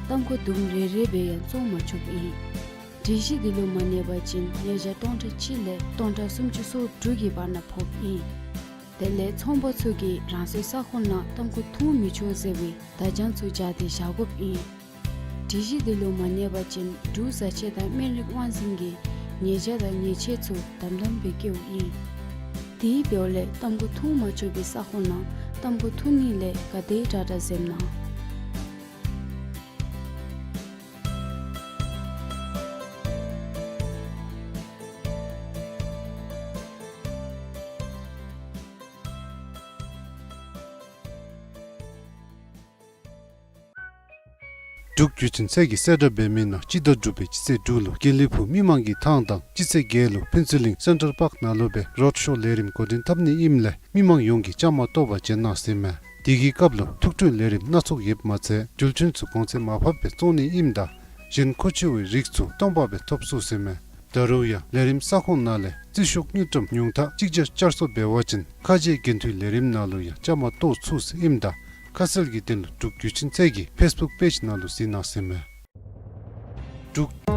ཏམ་ཁུ་དུམ་རེ་རེ་སྦེ་ཡང་བཙོང་མ་ཆོགཔ་ཨིན། སྒྲིག་གཞི་འདི་ལུ་མ་གནས་པ་ཅིན་ཉེས་བྱ་སྟོང་ཕྲག་གཅིག་ལས་སྟོང་ཕྲག་སུམ་ཅུ་སོ་དྲུག་གི་བར་ན་ཕོགཔ་ཨིན། དེ་ལས་ཚོང་པ་ཚུ་གིས་རང་སོའི་ས་ཁོངས་ནང་ཏམ་ཁུ་འཐུང་མི་ཆོག་ཟེར་བའི་བརྡ་བྱང་ཚུ་སྦྱར་ཏེ་བཞག་དགོཔ་ཨིན། སྒྲིག་གཞི་འདི་ལུ་མ་གནས་པ་ཅིན་འབྲུག་བཟའ་ཆས་དང་སྨན་རིགས་དབང་འཛིན་གྱིས་ཉེས་བྱ་དང་ཉེས་ཆད་ཚུ་དམ་དམ་སྦེ་བཀལཝ་ཨིན། དེ་འབདཝ་ལས་ཏམ་ཁུ་འཐུང་མ་ཆོག་པའི་ས་ཁོངས་ནང་ཏམ་ཁུ་འཐུང་ནི་ལས་ག་དེ་དྲག་དྲག་འཛེམ་གནང་། འབྲུག་བརྒྱུད་འཕྲིན་ཚད་ཀྱིས་གསལ་བསྒྲགས་འབད་མི་ནང་སྤྱི་ཟླ་དྲུག་པའི་སྤྱི་ཚེས་དྲུག་ལུ་དགེ་ལེགས་ཕུག་མི་མང་གི་ཐང་དང་སྤྱི་ཚེས་བརྒྱད་ལུ་ཕུན་ཚོགས་གླིང་སེན་ཊར་པཱརཀ་ནང་ལུ་སྦེ་རོཌ་ཤོ་ལས་རིམ་འགོ་འདྲེན་འཐབ་ནི་ཨིནམ་ལས་མི་མང་ཡོངས་ཀྱིས་བཅའ་མར་གཏོགས་པར་བྱོན་གནང་ཟེར་མས། དེ་གི་སྐབས་ལུ་ཐུགས་སྤྲོའི་ལས་རིམ་སྣ་ཚོགས་ཡོདཔ་མ་ཚད་འགྲུལ་འཕྲིན་ཚུ་གོང་ཚད་མར་ཕབ་སྦེ་བཙོང་ནི་ཨིནམ་ད་གཞན་མཁོ་ཆེ་བའི་རིགས་ཚུ་སྟོང་པ་སྦེ་ཐོབ་ཚུགས་ཟེར་མས། ད་རུང་ཡང་ལས་རིམ་ས་ཁོངས་ནང་ལས་རྩིས་ཤོག་དངུལ་ཀྲམ་ཉུང་མཐའ་གཅིག་བརྒྱ་བསྐྱར་གསོ་འབད་བ་ཅིན་ཁ་རྗེ་འགན་འཁྲིའི་ལས་རིམ་ནང་ལུ་ཡང་བཅའ་མར་གཏོགས་ཚུགས་ཟེར་ཨིནམ་ད་ཁ་གསལ་གྱི་དོན་ལུ་འབྲུག་བརྒྱུད་འཕྲིན་ཚད་ཀྱི་ཕེསི་བུཀ་པེཇ་ནང་ལུ་གཟིགས་གནང་ཟེར་མས། འབྲུག།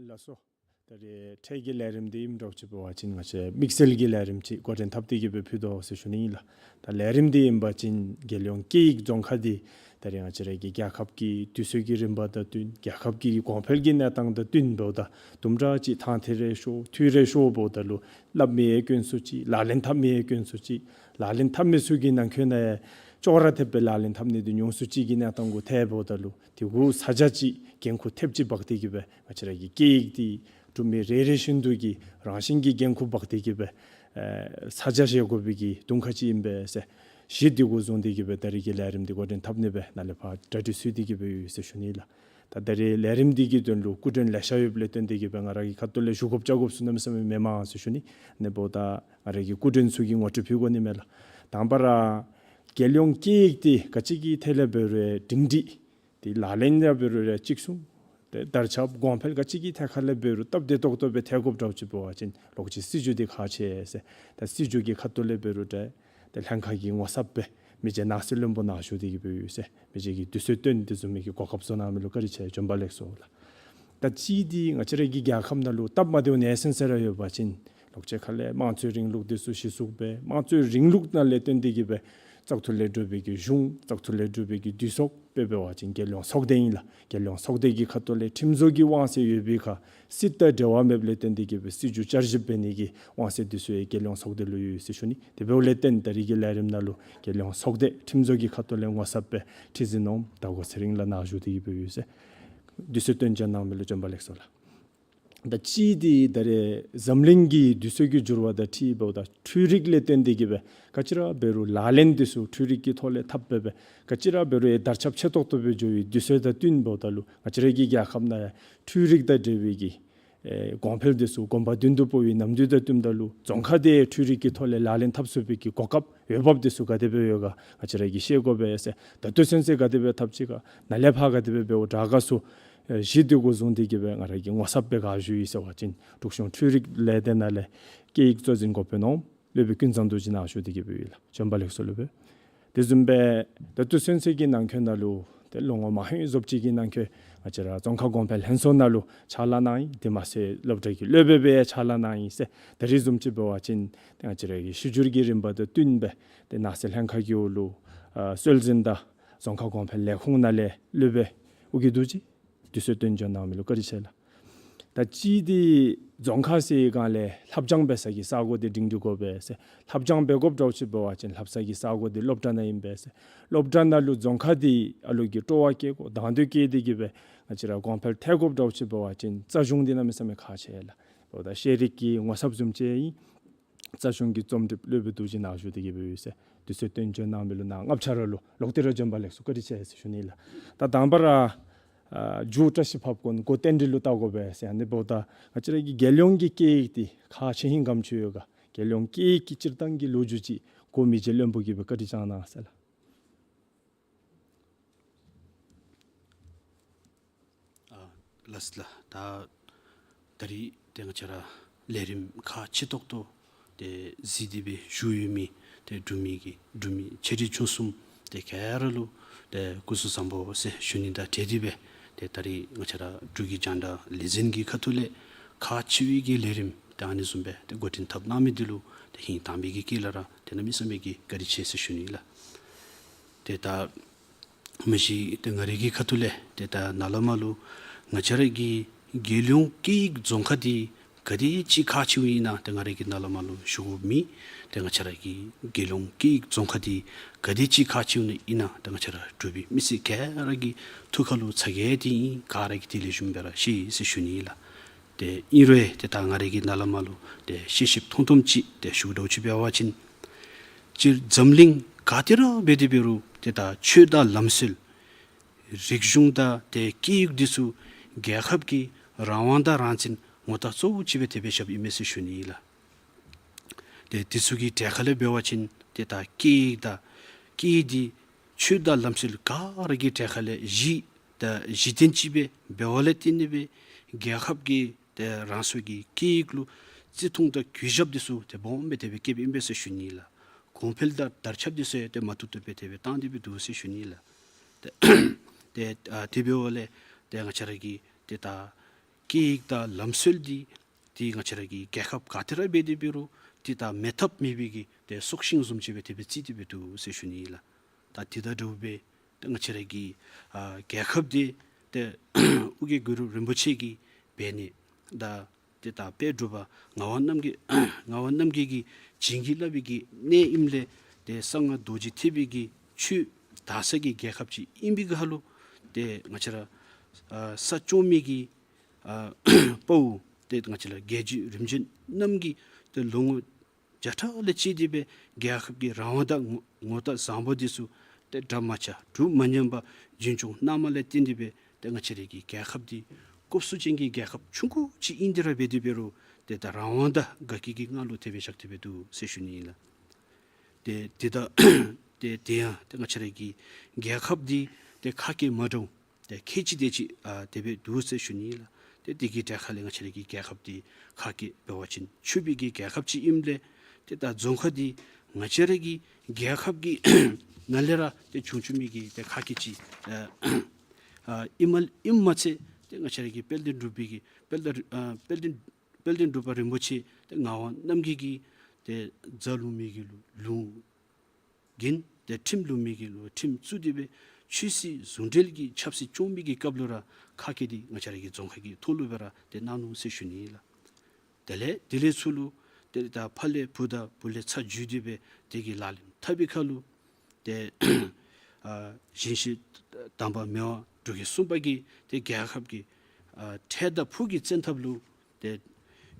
ལགས་སོ། ད་རེས་འཕྲལ་གྱི་ལས་རིམ་འདི་ཨིནམ་འདྲཝ་ཅིག་འབད་བ་ཅིན་ང་བཅས་དམིགས་བསལ་གྱི་ལས་རིམ་ཅིག་འགོ་འདྲེན་འཐབ་སྟེ་གི་སྦེ་ཕུལ་དོ་ཟེར་ཞུ་ནི་ཨིན་ལགས། ད་ལས་རིམ་འདི་ཨིན་པ་ཅིན་རྒྱལ་ཡོངས་སྐད་ཡིག་རྫོང་ཁ་འདི་ད་རེས་ང་བཅས་ར་གི་རྒྱལ་ཁབ་ཀྱི་དུས་ཚོད་ཀྱི་རིམ་པ་དང་བསྟུན་རྒྱལ་ཁབ་ཀྱི་གོང་འཕེལ་གྱི་གནས་སྟངས་དང་བསྟུན་འབདཝ་ད་དུམ་གྲ་ཅིག་ཐང་ཐེངས་རེ་ཤོར་དུས་རེ་ཤོར་འབདཝ་ད་ལུ་སླབ་མི་ཡང་དཀོན་སུ་ཅིག་ལག་ལེན་འཐབ་མི་ཡང་དཀོན་སུ་ཅིག་ལག་ལེན་འཐབ་མི་ཚུ་གི་ནང་འཁོད་ནང་ཡང་ཅོག་ར་འཐདཔ་སྦེ་ལག་ལེན་འཐབ་ནི་འདི་ཉུང་སུ་ཅིག་གི་གནས་སྟངས་གུ་ཐལ་འབདཝ་ད་ལུ་དེ་གུ་ས་ཆ་ཅིག་འགན་ཁུར་ཐེབས་ཅིག་འབག་སྟེ་གི་སྦེ་ང་བཅས་ར་གི་སྐད་ཡིག་འདི་འབྲུག་མི་རེ་རེ་བཞིན་དུ་གིས་རང་བཞིན་གྱིས་འགན་ཁུར་འབག་སྟེ་གི་སྦེ་ཨེ་ས་ཆ་བཞེས་དགོ་པའི་གི་དུང་ཁ་ཅིག་ཨིན་པས་ཟེར་གཞི་འདི་གུ་བཟུང་སྟེ་གི་སྦེ་ད་རེས་ཀྱི་ལས་རིམ་འདི་འགོ་འདྲེན་འཐབ་ནི་སྦེ་ནཱ་ལས་ཕར་གྲ་སྒྲིག་ཚུད་དེ་གི་སྦེ་ཡོད་ཟེར་ཞུ་ནི་ལགས། ད་ད་རེས་ལས་རིམ་འདི་གི་དོན་ལུ་སྐུ་མགྲོན་ལེ་ཤ་ཡོདཔ་ལས་བརྟེན་ཏེ་གི་སྦེ་ང་ར་གི་ཁ་ཐུག་ལས་ཞུ་དགོཔ་བཅའ་དགོཔ་ཚུ་གནམ་མེད་ས་མེད་མེནམ་ཟེར་ཞུ་ནི། ཨ་ནི་འབདཝ་ད་ང་ར་གི་སྐུ་མགྲོན་ཚུ་གིས་ངོ་སྤྲོད་ཕུལ་དགོ་ནི་མས་ལགས། དང་པ་ར་རྒྱལ་ཡོངས་སྐད་ཡིག་འདི་ག་ཅི་གི་ཐད་ལས་འབད་རུང་སྒྲིང་སྒྲི་ཏེ་ལག་ལེན་ཡང་འབད་རུང་ར་གཅིག་མཚུངས་ཏེ་དར་ཁྱབ་གོང་འཕེལ་ག་ཅི་གི་ཐད་ཁར་ལས་འབད་རུང་སྟབས་བདེ་ཏོག་ཏོ་སྦེ་ཐལ་དགོཔ་འདྲཝ་ཅིག་འབད་བ་ཅིན་ལོག་ཅིག་སྲིད་བྱུས་འདི་ཁག་ཆེ་ཟེར། ད་སྲིད་བྱུས་ཀྱི་ཁ་ཐུག་ལས་འབད་རུང་ཏེ་ཏེ་ལྷན་ཁག་གི་ངོ་ཚབ་སྦེ་མི་རྗེ་ནགས་ཚལ་བློན་པོ་ནཱ་བཞུགས་ཏེ་གི་སྦེ་ཡོད་ཟེར། མི་རྗེ་གིས་དུས་ཚོད་བཏོན་ཏེ་བཟུམ་མའི་གི་གོ་སྐབས་བཟོ་གནང་མི་ལུ་བཀའ་དྲིན་ཆེ། བྱོན་པ་ལེགས་སོ་ལགས། ད་གཅིག་འདི་ང་བཅས་ར་གི་རྒྱལ་ཁབ་ནང་ལུ་སྟབས་མ་བདེཝ་ནེ་སེམས་ཟེར་ར་ཡོད་པ་ཅིན་ལོག་ཅིག་ཁ་ལས་དམངས་གཙོའི་རིང་ལུགས་འདི་ཚུ་གཞི་བཙུགས་སྦེ་དམངས་གཙོའི་རིང་ལུགས་ནང་ལས་བརྟེན་ཏེ་གི་སྦེ་བཙག་འཐུ་ལས་གྲུབ་པའི་གི་གཞུང་བཙག་འཐུ་ལས་གྲུབ་པའི་གི་འདུས་ཚོགས་དཔེ་འབད་བ་ཅིན་རྒྱལ་ཡོངས་ཚོགས་སྡེ་ཨིན་ལགས། རྒྱལ་ཡོངས་ཚོགས་སྡེ་གི་ཁ་ཐུག་ལས་ཁྲིམས་བཟོ་གི་དབང་ཚད་ཡོད་པའི་ཁར་སྲིད་དང་འབྲེལ་བ་མེདཔ་ལས་བརྟེན་ཏེ་གི་སྦེ་སྲིད་བྱུས་བསྐྱར་ཞིབ་འབད་ནི་གི་དབང་ཚད་འདི་ཚུ་ཡང་རྒྱལ་ཡོངས་ཚོགས་སྡེ་ལུ་ཡོད་ཟེར་ཞུ་ནི། དེ་འབདཝ་ལས་བརྟེན་ད་རེས་ཀྱི་ལས་རིམ་ནང་ལུ་རྒྱལ་ཡོངས་ཚོགས་སྡེ་ཁྲིམས་བཟོ་གི་ཁ་ཐུག་ལས་ངོ་ཚབ་སྦེ་ཁྲི་འཛིན་ནོར་བུ་དྭགས་པོ་ཚེ་རིང་ལགས་ནཱ་བཞུགས་ཏེ་གི་སྦེ་ཡོད་ཟེར། དུས་ཚོད་བཏོན་བྱོན་གནང་མི་ལུ་བྱོན་པ་ལེགས་སོ་ལགས། ད་གཅིག་འདི་ད་རེས་འཛམ་གླིང་གི་དུས་ཚོད་ཀྱི་འགྱུར་བ་དང་འཁྲིལ་འབདཝ་ད་འཕྲུལ་རིག་ལས་བརྟེན་ཏེ་གི་སྦེ་ག་ཅི་ར་འབད་རུང་ལག་ལེན་འདི་ཚུ་འཕྲུལ་རིག་གི་ཐོག་ལས་འཐབ་སྦེ་སྦེ་ག་ཅི་ར་འབད་རུང་ཡང་དར་ཁྱབ་ཆེ་ཏོག་ཏོ་སྦེ་འགྱོ་བའི་དུས་ཚོད་དང་བསྟུན་འབདཝ་ད་ལུ་ང་བཅས་ར་གི་རྒྱལ་ཁབ་ནང་ཡང་འཕྲུལ་རིག་དང་འབྲེལ་བའི་གི་ཨེ་གོང་འཕེལ་འདི་ཚུ་གོམ་པ་མདུན་དུ་སྤོ་བའི་ནམ་དུས་དང་བསྟུནམ་ད་ལུ་རྫོང་ཁ་འདི་འཕྲུལ་རིག་གི་ཐོག་ལས་ལག་ལེན་འཐབ་ཚུགས་པའི་གི་གོ་སྐབས་འོས་འབབ་འདི་ཚུ་ག་དེ་སྦེ་ཡོད་ག་ང་བཅས་ར་གིས་ཤེས་དགོ་པས་ཟེར། ད་ལྟོ་ཚུན་ཚོད་ག་དེ་སྦེ་འཐབ་ཅི་ག་ནཱ་ལས་ཕར་ག་དེ་སྦེ་འབདཝ་དྲག་ག་ཟེར་ཨེ་གཞི་འདི་གུ་བཟུང་སྟེ་གི་སྦེ་ང་ར་གིས་ངོ་ཚབ་སྦེ་ག་ཞུ་ཡི་ཟེར་བ་ཅིན་འབྲུག་གཞུང་འཕྲུལ་རིག་ལས་སྡེ་ནང་ལས་སྐད་ཡིག་གཙོ་འཛིན་འགོ་དཔོན་ནོར་བུ་སློབ་དཔོན་ཀུན་བཟང་རྡོ་རྗེ་ནཱ་བཞུགས་ཏེ་གི་སྦེ་ཡོད་ལགས། བྱོན་པ་ལེགས་སོ་སློབ་དཔོན། དེ་བཟུམ་སྦེ་ད་ལྟོ་ཚུན་ཚོད་ཀྱི་ནང་འཁོད་ནང་ལུ་ཏེ་ལོ་ངོ་མ་ཧེང་བཟོ་ཅིག་གི་ནང་འཁོད་ང་བཅས་ར་རྫོང་ཁ་གོང་འཕེལ་ལྷན་ཚོགས་ནང་ལུ་ཕྱག་ལཱ་གནང་ཡི། དེ་མ་ཚད་སློབ་གྲྭ་གི་སློབ་དཔོན་སྦེ་ཕྱག་ལཱ་གནང་ཡི་ཟེར། ད་རེས་བཟུམ་ཅིག་འབད་བ་ཅིན་ཏེ་ང་བཅས་ར་གི་ཤུལ་འགྱུར་གྱི་རིམ་པ་དང་བསྟུན་སྦེ་ཏེ་ནགས་ཚལ་ལྷན་ཁག་གི་འོག་ལུ་ཨ་སྲོལ་འཛིན་དང་རྫོང་ཁ་གོང་འཕེལ་ལས་ཁུངས་ནང་ལས་སློབ་དཔོན་ཨོ་རྒྱན་རྡོ་རྗེ་དུས་ཚོད་བཏོན་བྱོན་གནང་མི་ལུ་བཀའ་དྲིན་ཆེ་ལགས། ད་གཅིག་འདི་རྫོང་ཁ་ཟེར་སྒང་ལས་ལྷབ་སྦྱང་འབད་ས་གི་ས་གོ་འདི་སྒྲིང་སྒྲི་དགོ་པས་ཟེར། ལྷབ་སྦྱང་འབད་དགོཔ་འདྲཝ་ཅིག་འབད་བ་ཅིན་ལྷབ་ས་གི་ས་གོ་འདི་སློབ་གྲྭ་ནང་ཨིན་པས་ཟེར། སློབ་གྲྭ་ནང་ལུ་རྫོང་ཁ་འདི་ཨ་ལུ་གིས་སྤྲོ་བ་བསྐྱེད་དགོ་དང་འདོད་བསྐྱེད་དེ་གི་སྦེ་ང་བཅས་ར་གོང་འཕེལ་ཐལ་དགོཔ་འདྲཝ་ཅིག་འབད་བ་ཅིན་རྩ་གཞུང་འདི་གནམ་མེད་ས་མེད་ཁག་ཆེ་ལགས། འབདཝ་ད་ཤེས་རིག་གི་ངོ་ཚབ་བཟུམ་ཅིག་ཨིན། རྩ་གཞུང་གི་རྩོམ་སྒྲིགཔ་སློབ་དཔོན་རྡོ་རྗེ་ནཱ་བཞུགས་ཏེ་གི་སྦེ་ཡོད་ཟེར། དུས་ཚོད་བཏོན་བྱོན་གནང་མི་ལུ་ནཱ་ལྔ་ཆ་ར་ལུ་ལོག་སྟེ་ར་བྱོན་པ་ལེགས་སོ་བཀའ་དྲིན་ཆེ་ཟེར་ཞུ་ནི་ལགས། ད་དང་པ་ར་ཨ་མཇུག་བཀྲ་ཤིས་ཕབ་གོང་འགོ་རྟེན་འབྲེལ་ལུ་བལྟ་དགོ་པས་ཟེར། ཨ་ནི་འབདཝ་ད་ང་བཅས་ར་གི་རྒྱལ་ཡོངས་ཀྱི་སྐད་ཡིག་འདི་ཁག་ཆེ་ཧིང་ག་དེམ་ཅིག་ཡོད་ག། རྒྱལ་ཡོངས་སྐད་ཡིག་གི་སྤྱིར་བཏང་གི་ལོ་རྒྱུས་ཅིག་གོ་མི་རྗེ་བློན་པོ་གིས་སྦེ་བཀའ་དྲིན་བསྐྱང་གནང་ཟེར་ལགས། ཨ་ལགས་ལགས། ད་ད་རིས་ཏེ་ང་བཅས་ར་ལས་རིམ་ཁག་ཆེ་ཏོག་ཏོ་ཏེ་གཟིགས་ཏེ་སྦེ་བཞུགས་ཡོད་མི་ཏེ་འབྲུག་མི་གི་འབྲུག་མི་ཆེ་འབྲིང་ཆུང་གསུམ་ཏེ་ག་ར་ལུ་ཏེ་སྐུ་གཟུགས་བཟང་པོ་ཟེར་ཞུ་ནི་དང་འབྲེལ་ཏེ་སྦེ་ཏེ་ད་རིས་ང་བཅས་ར་འབྲུག་གི་རྒྱང་བསྒྲགས་ལས་འཛིན་གྱི་ཁ་ཐུག་ལས་ཁག་ཆེ་བའི་གི་ལས་རིམ་ཏེ་ཨ་ནི་བཟུམ་སྦེ་ཏེ་འགོ་འདྲེན་འཐབ་གནང་མི་འདི་ལུ་ཏེ་ཧིང་དྭངས་པའི་གི་དཀྱིལ་ལས་ར་ཏེ་གནམ་མེད་ས་མེད་ཀྱི་བཀའ་དྲིན་ཆེ་ཟེར་ཞུ་ནི་ལགས། ཏེ་ད་ མ་གཞི་ཏེ་ང་རའི་གི་ཁ་ཐུག་ལས་ཏེ་ད་ནཱ་ལས་མར་ལུ་ང་བཅས་ར་གི་རྒྱལ་ཡོངས་སྐད་ཡིག་རྫོང་ཁག་འདི་ག་དེ་ཅིག་ཁག་ཆེཝ་ཨིན་ན་ཏེ་ང་རའི་གིས་ནཱ་ལས་མར་ལུ་ཞུ་དགོཔ་མེད། ཏེ་ང་བཅས་ར་གི་རྒྱལ་ཡོངས་སྐད་ཡིག་རྫོང་ཁག་འདི་ག་དེ་ཅིག་ཁག་ཆེཝ་ཨིན་ན་ཏེ་ང་བཅས་ར་འབྲུག་པའི་མི་སེར་ག་ར་གི་ཐུགས་ཁ་ལུ་ཚ་གྱང་འདི་ཨིན། ག་ར་གིས་དེ་ལེགས་ཤོམ་སྦེ་ར་ཤེས་ཟེར་ཞུ་ནི་ཨིན་ལགས། ཏེ་ཨིན་རུང་ཏེ་ད་ང་རའི་གིས་ནཱ་ལས་མར་ལུ་ཏེ་ཤེས་ཤེསཔ་མཐོང་མཐོངམ་ཅིག་ཏེ་ཞུ་དོ་ཅིག་འབད་བ་ཅིན་སྤྱིར་འཛམ་གླིང་ག་ཏེ་ར་འབད་དེ་འབད་རུང་ཏེ་ད་ཆོས་དང་ལམ་སྲོལ་རིག་གཞུང་དང་ཏེ་སྐད་ཡིག་འདི་ཚུ་རྒྱལ་ཁབ་ཀྱི་རང་དབང་དང་རང་བཙན་ངོ་རྟགས་གཙོ་བོ་ཅིག་སྦེ་དེ་སྦེ་བཞགཔ་ཨིན་མས་ཟེར་ཞུ་ནི་ཨིན་ལགས། ཏེ་དེ་ཚུ་གི་གྲལ་ཁ་ལས་འབད་བ་ཅིན་ཏེ་ད་སྐད་ཡིག་དང་སྐད་ཡིག་འདི་ཆོས་དང་ལམ་སྲོལ་ག་ར་གི་གྲལ་ཁ་ལས་གཞི་དང་གཞི་རྟེན་ཅིག་སྦེ་འབདཝ་ལས་བརྟེན་ཏེ་སྦེ་རྒྱལ་ཁབ་ཀྱི་ཏེ་རང་སོའི་གི་སྐད་ཡིག་ལུ་བརྩི་མཐོང་དང་གུས་ཞབས་འདི་ཚུ་ཏེ་སྦོམ་སྦེ་དེ་སྦེ་བསྐྱེདཔ་ཨིན་པས་ཟེར་ཞུ་ནི་ཨིན་ལགས། གོང་འཕེལ་དང་དར་ཁྱབ་འདི་ཚུ་ཡང་ཏེ་མ་བཏུབ་བཏུབ་སྦེ་དེ་སྦེ་བཏང་སྟེ་སྦེ་འདུག་ཟེར་ཞུ་ནི་ཨིན་ལགས། ཏེ་ཏེ་ཨ་དེ་འབདཝ་ལས་ཏེ་ང་བཅས་ར་གི་ཏེ་ད་སྐད་ཡིག་དང་ལམ་སྲོལ་འདི་ཏེ་ང་བཅས་ར་གི་རྒྱལ་ཁབ་ག་ཏེ་ར་འབད་དེ་འབད་རུང་ཏེ་ད་མེད་ཐབས་མེད་པའི་གི་ཏེ་སྲོག་ཤིང་བཟུམ་ཅིག་སྦེ་དེ་སྦེ་བརྩི་སྟེ་སྦེ་འདུག་ཟེར་ཞུ་ནི་ཨིན་ལགས། ད་དེ་དང་འདྲཝ་སྦེ་ཏེ་ང་བཅས་ར་གི་ཨ་རྒྱལ་ཁབ་འདི་ཏེ་ཨོ་རྒྱན་གུ་རུ་རིན་པོ་ཆེ་གི་འབད་ནི་དང་ཏེ་ད་དཔལ་འབྲུག་པ་ངག་དབང་རྣམ་རྒྱལ་ངག་དབང་རྣམ་རྒྱལ་གྱིས་བྱིན་གྱིས་བརླབས་པའི་གི་གནས་ཨིནམ་ལས་ཏེ་གསང་སྔགས་རྡོ་རྗེ་ཐེག་པའི་གི་ཆོས་དར་ས་གི་རྒྱལ་ཁབ་ཅིག་ཨིན་པའི་ཁར་ལུ་ཏེ་ང་བཅས་ར་ཨ་ས་སྐྱོང་མི་གི་ཨ་དཔའ་བོ་ཏེ་ང་བཅས་ར་རྒྱལ་བརྒྱུད་རིམ་བྱོན་རྣམས་ཀྱིས་ཏེ་ལོ་ངོ་བརྒྱ་ཕྲག་ལས་བཅད་དེ་སྦེ་རྒྱལ་ཁབ་ཀྱི་རང་དབང་དང་ངོ་ངོ་རྟགས་བཟང་པོ་འདི་ཚུ་ཏེ་འདྲ་མ་ཆགས་དྲུག་མ་ཉམས་པར་རྒྱུན་སྐྱོང་གནངམ་ལས་བརྟེན་ཏེ་སྦེ་ཏེ་ང་བཅས་ར་གི་རྒྱལ་ཁབ་འདི་སྐུགས་སུ་ཅན་གྱི་རྒྱལ་ཁབ་ཆུང་ཀུ་ཅིག་ཨིན་ཏེ་ར་འབད་དེ་འབད་རུང་ཏེ་ད་རང་དབང་དང་དགའ་སྐྱིད་ཀྱི་ངང་ལུ་དེ་སྦེ་བཞག་སྟེ་སྦེ་འདུག་ཟེར་ཞུ་ནི་ཨིན་ལགས། ཏེ་དེ་ད་ཏེ་དེ་ཡང་ཏེ་ང་བཅས་ར་གི་རྒྱལ་ཁབ་འདི་ཏེ་ཁ་སྐད་མ་འདྲཝ་ཏེ་ཁལ་གཅིག་དེ་ཅིག་ཨ་དེ་སྦེ་འདུག་ཟེར་ཞུ་ནི་ཨིན་ལགས། ཏེ་དེ་གི་གྲལ་ཁ་ལས་ང་བཅས་ར་གི་རྒྱལ་ཁབ་འདི་ཁ་སྐད་འབད་བ་ཅིན་ཆོས་པའི་གི་རྒྱལ་ཁབ་ཅིག་ཨིནམ་ལས་ཏེ་ད་རྫོང་ཁག་འདི་ང་བཅས་ར་གི་རྒྱལ་ཁབ་ཀྱི་ནང་ལས་ར་ཏེ་བྱུང་བྱུང་མི་གི་ཏེ་ཁ་སྐད་ཅིག་ཨ་ཨ་ཨིནམ་ཨིནམ་མ་ཚད་ཏེ་ང་བཅས་ར་གི་དཔལ་ལྡན་འབྲུག་པའི་གི་དཔལ་ལྡན་ཨ་དཔལ་ལྡན་དཔལ་ལྡན་འབྲུག་པ་རིན་པོ་ཆེ་ཏེ་ངག་དབང་རྣམ་རྒྱལ་གྱིས་ཏེ་རྫ་ལུང་མི་གི་ལུང་ལུང་རྒྱུན་ཏེ་ཁྲིམས་ལུང་མི་གི་ལུང་ཁྲིམས་བཙུགས་ཏེ་སྦེ་ཆོས་སྲིད་ཟུང་འབྲེལ་གྱི་ཆབ་སྲིད་སྐྱོང་མི་གི་སྐབས་ལུ་ར་ཁ་སྐད་འདི་ང་བཅས་ར་གི་རྫོང་ཁག་གི་ཐོག་ལུ་སྦེ་ར་ཏེ་གནང་ནུག་ཟེར་ཞུ་ནི་ཨིན་ལགས། དེ་ལས་དེ་ལས་ཚུར་ལུ་ཏེ་ད་ཕ་ལས་བུ་དང་བུ་ལས་ཚ་བརྒྱུད་དེ་སྦེ་དེ་གི་ལག་ལེན་འཐབ་པའི་ཁར་ལུ་ཏེ་ཨ་གཞེས་བྱེས་དམ་པ་མི་དབང་འབྲུག་རྒྱལ་གསུམ་པ་གིས་ཏེ་རྒྱལ་ཁབ་ཀྱི་ཨ་འཕྲལ་དང་ཕུགས་ཀྱི་བཙན་ཐབས་ལུ་ཏེ་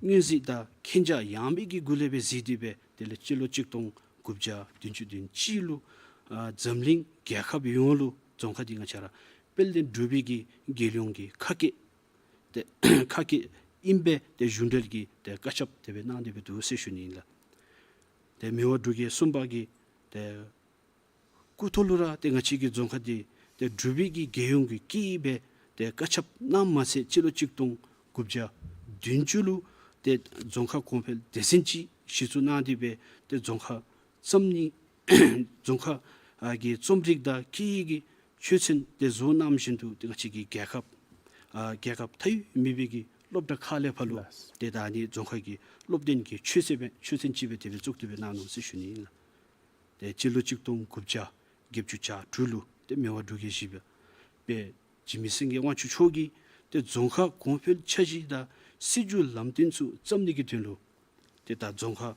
སྔོན་གཟིགས་དང་མཁྱེན་རྒྱ་ཡངས་པའི་གི་སྒོ་ལས་སྦེ་གཟིགས་ཏེ་སྦེ་དེ་ལས་སྤྱི་ལོ་གཅིག་སྟོང་དགུ་བརྒྱ་བདུན་ཅུ་དོན་གཅིག་ལུ་ཨ་འཛམ་གླིང་རྒྱལ་ཁབ་ཡོངས་ལུ་རྫོང་ཁག་འདི་ང་བཅས་ར་དཔལ་ལྡན་འབྲུག་པའི་གི་རྒྱལ་ཡོངས་ཀྱི་ཁ་སྐད་ཏེ་ཁ་སྐད་ཨིན་པའི་ཏེ་གཞུང་འབྲེལ་གྱི་ཏེ་བཀའ་ཁྱབ་དེ་སྦེ་གནང་སྟེ་སྦེ་འདུག་ཟེར་ཞུ་ནི་ཨིན་ལགས། ཏེ་མི་དབང་འབྲུག་རྒྱལ་གསུམ་པ་གི་ཏེ་སྐུ་ཐོག་ལུ་ར་ཏེ་ང་བཅས་ཀྱི་རྫོང་ཁག་འདི་ཏེ་འབྲུག་པའི་གི་རྒྱལ་ཡོངས་ཀྱི་སྐད་སྦེ་ཏེ་བཀའ་ཁྱབ་གནངམ་མ་ཚད་སྤྱི་ལོ་གཅིག་སྟོང་དགུ་བརྒྱ་བདུན་ཅུ་ལུ་ཏེ་རྫོང་ཁག་གོང་འཕེལ་སྡེ་ཚན་ཅིག་གཞི་བཙུགས་གནང་སྟེ་སྦེ་ཏེ་རྫོང་ཁག་བརྩམ་ནི་རྫོང་ཁག་ཨ་གི་རྩོམ་རིག་དང་སྐད་ཡིག་གི་ཆོས་ཚན་ཏེ་བཟོ་གནངམ་བཞིན་དུ་ཏེ་ང་བཅས་ཀྱི་རྒྱལ་ཁབ་ཨ་རྒྱལ་ཁབ་མཐའ་དབུས་མེད་པའི་གི་སློབ་གྲྭ་ཁག་ལས་ཕར་ལུ་ལགས། ཏེ་ད་ཨ་ནི་རྫོང་ཁག་གི་སློབ་སྟོན་གྱི་ཆོས་ཚན་སྦེ་ཆོས་ཚན་ཅིག་སྦེ་དེ་སྦེ་བཙུགས་ཏེ་སྦེ་གནང་ནུག་ཟེར་ཞུ་ནི་ཨིན་ལགས། ཏེ་སྤྱི་ལོ་གཅིག་སྟོང་དགུ་བརྒྱ་བརྒྱད་ཅུ་གྱ་དྲུག་ལུ་ཏེ་མི་དབང་འབྲུག་རྒྱལ་བཞི་པ་དཔལ་འཇིགས་མེད་སེང་གེ་དབང་ཕྱུག་མཆོག་གིས་ཏེ་རྫོང་ཁག་གོང་འཕེལ་འཆར་གཞི་དང་སྲིད་བྱུས་ལམ་སྟོན་ཚུ་བརྩམ་ནི་གི་དོན་ལུ་ཏེ་ད་རྫོང་ཁག་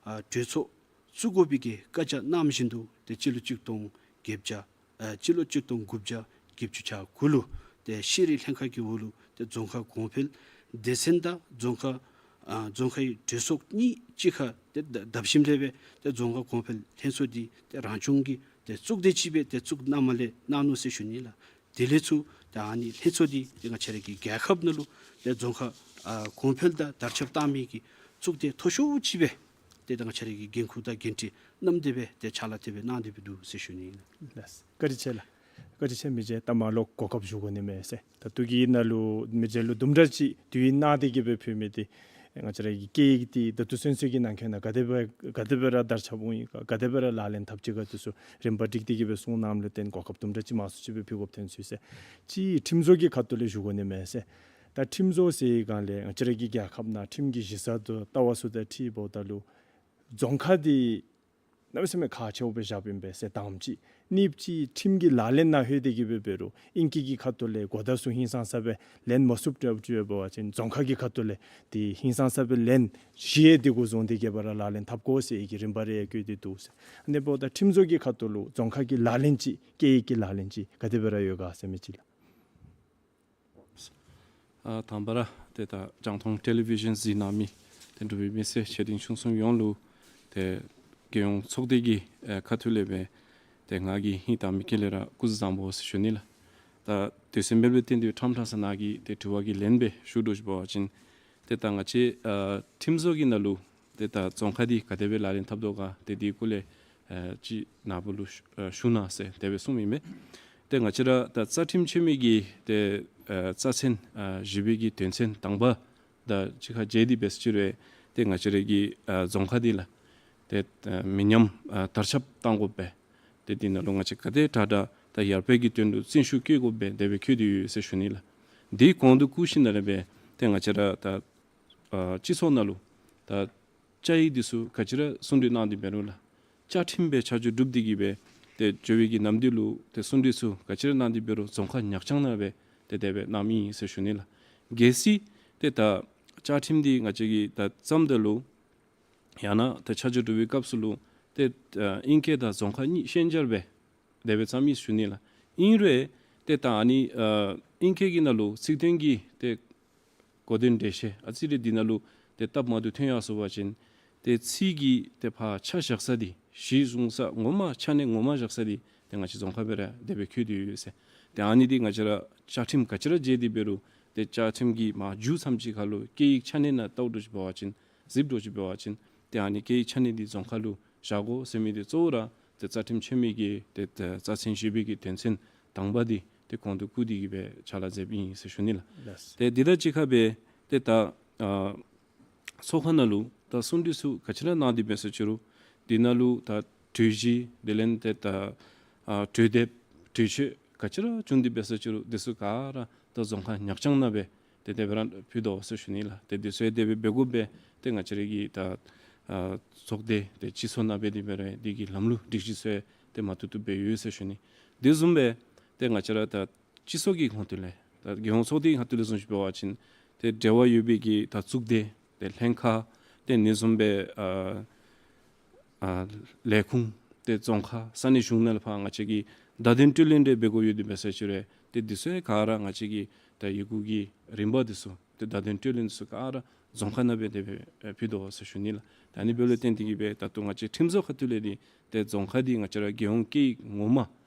ཨ་གྲོས་ཚོགས་བཙུགས་དགོ་པའི་གི་བཀའ་རྒྱ་གནངམ་བཞིན་དུ་ཏེ་སྤྱི་ལོ་གཅིག་སྟོང་བརྒྱད་བརྒྱ་ཨ་སྤྱི་ལོ་གཅིག་སྟོང་དགུ་བརྒྱ་བརྒྱད་ཅུ་གྱ་དགུ་ལུ་ཏེ་ཤེས་རིག་ལྷན་ཁག་གི་འོག་ལུ་ཏེ་རྫོང་ཁག་གོང་འཕེལ་སྡེ་ཚན་དང་རྫོང་ཁག་ཨ་རྫོང་ཁག་གི་གྲོས་ཚོགས་གཉིས་གཅིག་ཁར་ཏེ་བརྡ་བརྡབ་ཞིནམ་ལས་སྦེ་ཏེ་རྫོང་ཁག་གོང་འཕེལ་ལྷན་ཚོགས་འདི་ཏེ་རང་སྐྱོང་གི་ཏེ་གཙུག་སྡེ་ཅིག་སྦེ་ཏེ་བཙུགས་གནངམ་ལས་གནང་ནུག་ཟེར་ཞུ་ནི་ལགས། དེ་ལས་ཚུར་ཏེ་ཨ་ནི་ལྷན་ཚོགས་འདི་ཏེ་ང་བཅས་ར་གི་རྒྱལ་ཁབ་ནང་ལུ་ཏེ་རྫོང་ཁག་ཨ་གོང་འཕེལ་དང་དར་ཁྱབ་བཏང་མི་གི་གཙུག་སྡེ་མཐོ་ཤོས་ཅིག་སྦེ་ཏེ་ད་ང་བཅས་ར་གི་འགན་ཁུར་དང་འགན་འཁྲི་བསྣམས་ཏེ་སྦེ་ཏེ་ཕྱག་ལཱ་དེ་སྦེ་གནང་སྟེ་སྦེ་འདུག་ཟེར་ཞུ་ནི་ཨིན། ལགས། བཀའ་དྲིན་ཆེ་ལགས། བཀའ་དྲིན་ཆེ། མི་རྗེ་ད་མར་ལོག་གོ་སྐབས་ཞུ་དགོ་ནི་མས་ཟེར། ད་ལྟོ་གི་ནང་ལུ་མི་རྗེ་ལུ་དུམ་གྲ་ཅིག་དུས་ཡུན་གནང་སྟེ་གི་སྦེ་ཕུལ་མི་འདི་ང་བཅས་ར་གི་སྐད་ཡིག་འདི་ད་ལྟོ་ཚུན་ཚོད་ཀྱི་ནང་འཁོད་ནང་ག་དེ་སྦེ་ག་དེ་སྦེ་ར་དར་ཁྱབ་འོང་ཡི་ག་ག་དེ་སྦེ་ར་ལག་ལེན་འཐབ་ཅི་ག་འདི་ཚུ་རིམ་པ་སྒྲིག་སྟེ་གི་སྦེ་གསུང་གནངམ་ལུ་བརྟེན་གོ་སྐབས་དུམ་གྲ་ཅིག་མང་སུ་ཅིག་སྦེ་ཕུལ་དགོཔ་ཐོན་སོང་ཡི་ཟེར། ཅིག་ཁྲིམས་བཟོ་གི་ཁ་ཐུག་ལས་ཞུ་དགོ་ནི་མས་ཟེར། ད་ཁྲིམས་བཟོ་ཟེར་བའི་སྒང་ལས་ང་བཅས་ར་གི་རྒྱལ་ཁབ་ནང་ཁྲིམས་ཀྱི་གཞི་རྩ་དང་ལྟ་བ་ཚུ་དང་འཁྲིལཝ་ད་ལུ་རྫོང་ཁག་འདི་ གནམ་མེད་ས་མེད་ཁག་ཆེཝ་སྦེ་བཞགཔ་ཨིན་པས་ཟེར་དང་པ་ཅིག། གཉིས་པ་ཅིག་ཁྲིམས་ཀྱི་ལག་ལེན་ནང་ལྷོད་དེ་གི་སྦེ་འབད་རུང་ཨིང་སྐད་ཀྱི་ཁ་ཐུག་ལས་གོ་བརྡ་ཚུ་ཧིང་སངས་ས་སྦེ་ལེན་མ་ཚུགསཔ་འདྲཝ་ཅིག་ཡོད་པ་ཅིན་རྫོང་ཁག་གི་ཁ་ཐུག་ལས་དེ་ཧིང་སངས་ས་སྦེ་ལེན་ཞུ་ཡི། དེ་གུ་བཟུང་སྟེ་གི་སྦེ་ར་ལག་ལེན་འཐབ་དགོ་ཟེར་གྱི་རིམ་པ་རེ་བཀོད་དེ་འདུག་ཟེར། ཨ་ནི་འབདཝ་ད་ཁྲིམས་བཟོ་གི་ཁ་ཐུག་ལུ་རྫོང་ཁག་གི་ལག་ལེན་ཅིག་སྐད་ཡིག་གི་ལག་ལེན་ཅིག་ག་དེ་སྦེ་ར་ཡོད་ག་ཟེར་མི་ཅིག་ལགས། ཨ་དང་པ་ར་ཏེ་ད་རྒྱང་མཐོང་ཊེ་ལི་བི་ཤཱན་གཟིགས་གནང་མི་ཏེ་འབྲུག་པའི་མི་སེར་ཆེ་འབྲིང་ཆུང་གསུམ་ཡོངས་ལུ་ཏེ་རྒྱལ་ཡོངས་ཚོགས་སྡེ་གི་ཨེ་ཁ་ཐུག་ལས་སྦེ་ཏེ་ང་གིས་ཧིང་དྭངས་མའི་དཀྱིལ་ལས་ར་སྐུ་གཟུགས་བཟང་པོ་ཟེར་ཞུ་ནི་ལགས། ད་དུས་ཚོད་མེདཔ་ལས་བརྟེན་ཏེ་ཕྲང་ཕྲང་ས་ནང་གི་ཏེ་དྲི་བ་གི་ལན་སྦེ་ཞུ་དོ་ཅིག་འབད་བ་ཅིན་ཏེ་ད་ང་བཅས་ཨ་ཁྲིམས་བཟོ་གི་ནང་ལུ་ཏེ་ད་རྫོང་ཁག་འདི་ག་དེ་སྦེ་ལག་ལེན་འཐབ་དོ་ག་ཏེ་དེའི་སྐོར་ལས་ཨ་ཅིག་ནཱ་བུ་ལུ་ཞུ་ཨ་ཞུ་གནང་ཟེར་དེ་སྦེ་གསུངམ་ཨིན་མས། ཏེ་ང་བཅས་ར་ད་རྩ་ཁྲིམས་ཆད་མེད་ཀྱི་ཏེ་ཨ་རྩ་ཚན་ཨ་བཞི་པའི་གི་དོན་ཚན་དང་པ་དང་གཅིག་ཁར་འབྱེལ་ཏེ་འབད་ཟེར་ཅི་རུང་ཏེ་ང་བཅས་ར་གི་ཨ་རྫོང་ཁག་འདི་ལགས་ཏེ་ཨ་མི་ཉམས་ཨ་དར་ཁྱབ་གཏང་དགོ་པས། ཏེ་འདི་ནང་ལུ་ང་བཅས་ག་དེ་དྲག་དྲག་ད་ཡར་འཕེལ་གྱི་དོན་ལུ་བརྩོན་ཤུགས་བསྐྱེད་དགོ་པས་དེ་སྦེ་བཀོད་དེ་ཡོད་ཟེར་ཞུ་ནི་ལགས། དེ་གོང་དུ་བཀོད་ཞིནམ་ལས་སྦེ་ཏེ་ང་བཅས་ར་ད་ཨ་སྤྱི་ཚོགས་ནང་ལུ་ད་བཅའ་ཡིག་འདི་ཚུ་ག་ཅི་ར་གསུང་གྲོས་གནང་སྟེ་འབད་རུང་ལགས། བཅའ་ཁྲིམས་སྦེ་ཆ་འཇོག་གྲུབ་སྟེ་གི་སྦེ་ཏེ་འགྱོ་བའི་གི་ནམ་དུས་ལུ་ཏེ་གསུང་གྲོས་ཚུ་ག་ཅི་ར་གནང་སྟེ་འབད་རུང་རྫོང་ཁག་ཉག་རྐྱང་ནང་སྦེ་ཏེ་དེ་སྦེ་གནངམ་ཨིན་ཟེར་ཞུ་ནི་ལགས། གལ་སྲིད་ཏེ་ད་བཅའ་ཁྲིམས་འདི་ང་བཅས་ཀྱིས་ད་བརྩམ་ད་ལུ་ཡང་ན་ཏེ་ཆ་འཇོག་གྲུབ་པའི་སྐབས་སུ་ལུ་ཏེ་ཨ་ཨིང་སྐད་དང་རྫོང་ཁ་གཉིས་ཤན་སྦྱར་སྦེ་དེ་སྦེ་བརྩམ་ཨིན་ཞུ་ནི་ལགས། ཨིན་རུང་ཏེ་ད་ཨ་ནི་ཨ་ཨིང་སྐད་ཀྱི་ནང་ལུ་ཚིག་དོན་གྱི་ཏེ་གོ་དོན་འགྲེལ་བཤད་ཨ་ཙི་རེ་འདི་ནང་ལུ་ཏེ་སྟབས་མ་བདེཝ་ཐོན་ཡར་སོང་པ་ཅིན་ཏེ་ཚིག་གི་ཏེ་ཕར་ཆ་བཞག་ས་འདི་གཞི་བཟུང་ས་ངོ་མ་ཆ་གནས་ངོ་མ་བཞག་ས་འདི་ཏེ་ང་བཅས་རྫོང་ཁག་སྦེ་ར་དེ་སྦེ་བཀོད་དེ་ཡོད་ཟེར། ཏེ་ཨ་ནི་འདི་ང་བཅས་ར་བཅའ་ཁྲིམས་ག་ཅི་ར་འབྱེལ་ཏེ་འབད་རུང་ཏེ་བཅའ་ཁྲིམས་ཀྱི་མར་མཇུག་མཚམས་ཅིག་ཁར་ལུ་སྐད་ཡིག་ཆ་གནས་ནང་བལྟཝ་འདྲཝ་ཅིག་འབད་བ་ཅིན་གཟིགསཔ་འདྲཝ་ཅིག་འབད་བ་ཅིན་ཏེ་ཨ་ནི་སྐད་ཡིག་ཆ་གནས་འདི་རྫོང་ཁ་ལུ་བཞག་དགོ་ཟེར་མི་འདི་གཙོ་བོ་ར་ཏེ་རྩ་ཁྲིམས་ཆད་མེད་ཀྱི་ཏེ་ཏེ་རྩ་ཚན་བཞི་པའི་གི་དོན་ཚན་དང་པ་འདི་ཏེ་གོང་དུ་བཀོད་དེ་གི་སྦེ་ཕྱག་ལཱ་མཛདཔ་ཨིན་ཟེར་ཞུ་ནི་ལགས། ལགས། ཏེ་འདི་དང་གཅིག་ཁར་སྦེ་ཏེ་ད་ཨ་ཚོགས་ཁང་ནང་ལུ་ད་གསུང་གྲོས་ཚུ་ག་ཅི་ར་གནང་སྟེ་འབད་ཟེར་ཅི་རུང་འདི་ནང་ལུ་ད་གྲོས་གཞི་དེ་ལས་ཏེ་ད་ཨ་གྲོས་འདེབས་གྲོས་ཆོད་ག་ཅི་ར་བྱུང་སྟེ་འབད་ཟེར་ཅི་རུང་འདི་ཚུ་ག་ར་ད་རྫོང་ཁག་ཉག་རྐྱང་ནང་སྦེ་ཏེ་དེ་སྦེ་ར་ཕུལ་དོ་ཟེར་ཞུ་ནི་ལགས། ཏེ་འདི་ཚུ་ཡང་དེ་སྦེ་འབད་དགོ་པས། ཏེ་ང་བཅས་ར་གི་ད་ཨ་ཚོགས་སྡེ་ཏེ་སྤྱི་ཚོགས་ནང་སྦེ་དེ་སྦེ་ར་འདི་གི་ལམ་ལུགས་སྒྲིག་གཞི་ཚུ་ཡང་ཏེ་མ་ཐུག་ཐུག་སྦེ་ཡོད་ཟེར་ཞུ་ནི། དེ་བཟུམ་སྦེ་ཏེ་ང་བཅས་ར་ད་སྤྱི་ཚོགས་ཀྱི་ཁོངས་ཐོག་ལས་ད་རྒྱལ་ཡོངས་ཚོགས་སྡེ་གི་ཁ་ཐུག་ལས་བཟུང་ཞིནམ་འབད་བ་ཅིན་ཏེ་འབྲེལ་བ་ཡོད་པའི་གི་ད་གཙུག་སྡེ་ཏེ་ལྷན་ཁག་ཏེ་ཨ་ནི་བཟུམ་སྦེ་ཨ་ཨ་ལས་ཁུངས་ཏེ་རྫོང་ཁག་ས་གནས་གཞུང་ནང་ལས་ཕར་ང་བཅས་ཀྱིས་བརྡ་དོན་སྤྲོད་ལེན་འདྲ་འབད་དགོཔ་ཡོད་དེ་འབད་ཟེར་ཅི་རུང་ཏེ་འདི་ཚུ་ཡང་ག་ར་ང་བཅས་ཀྱི་ད་ཡི་གུ་གི་རིམ་པ་འདི་ཚུ་ཏེ་བརྡ་དོན་སྤྲོད་ལེན་འདི་ཚུ་ག་ར་རྫོང་ཁག་ནང་སྦེ་དེ་སྦེ་ཕུལ་དོ་ཟེར་ཞུ་ནི་ལགས། ད་ཨ་ནི་འབདཝ་ལས་བརྟེན་ཏེ་གི་སྦེ་ད་ལྟོ་ང་བཅས་ཁྲིམས་བཟོ་ཁ་ཐུག་ལས་འདི་ཏེ་རྫོང་ཁག་འདི་ང་བཅས་ར་རྒྱལ་ཡོངས་སྐད་ཡིག་ངོ་མ་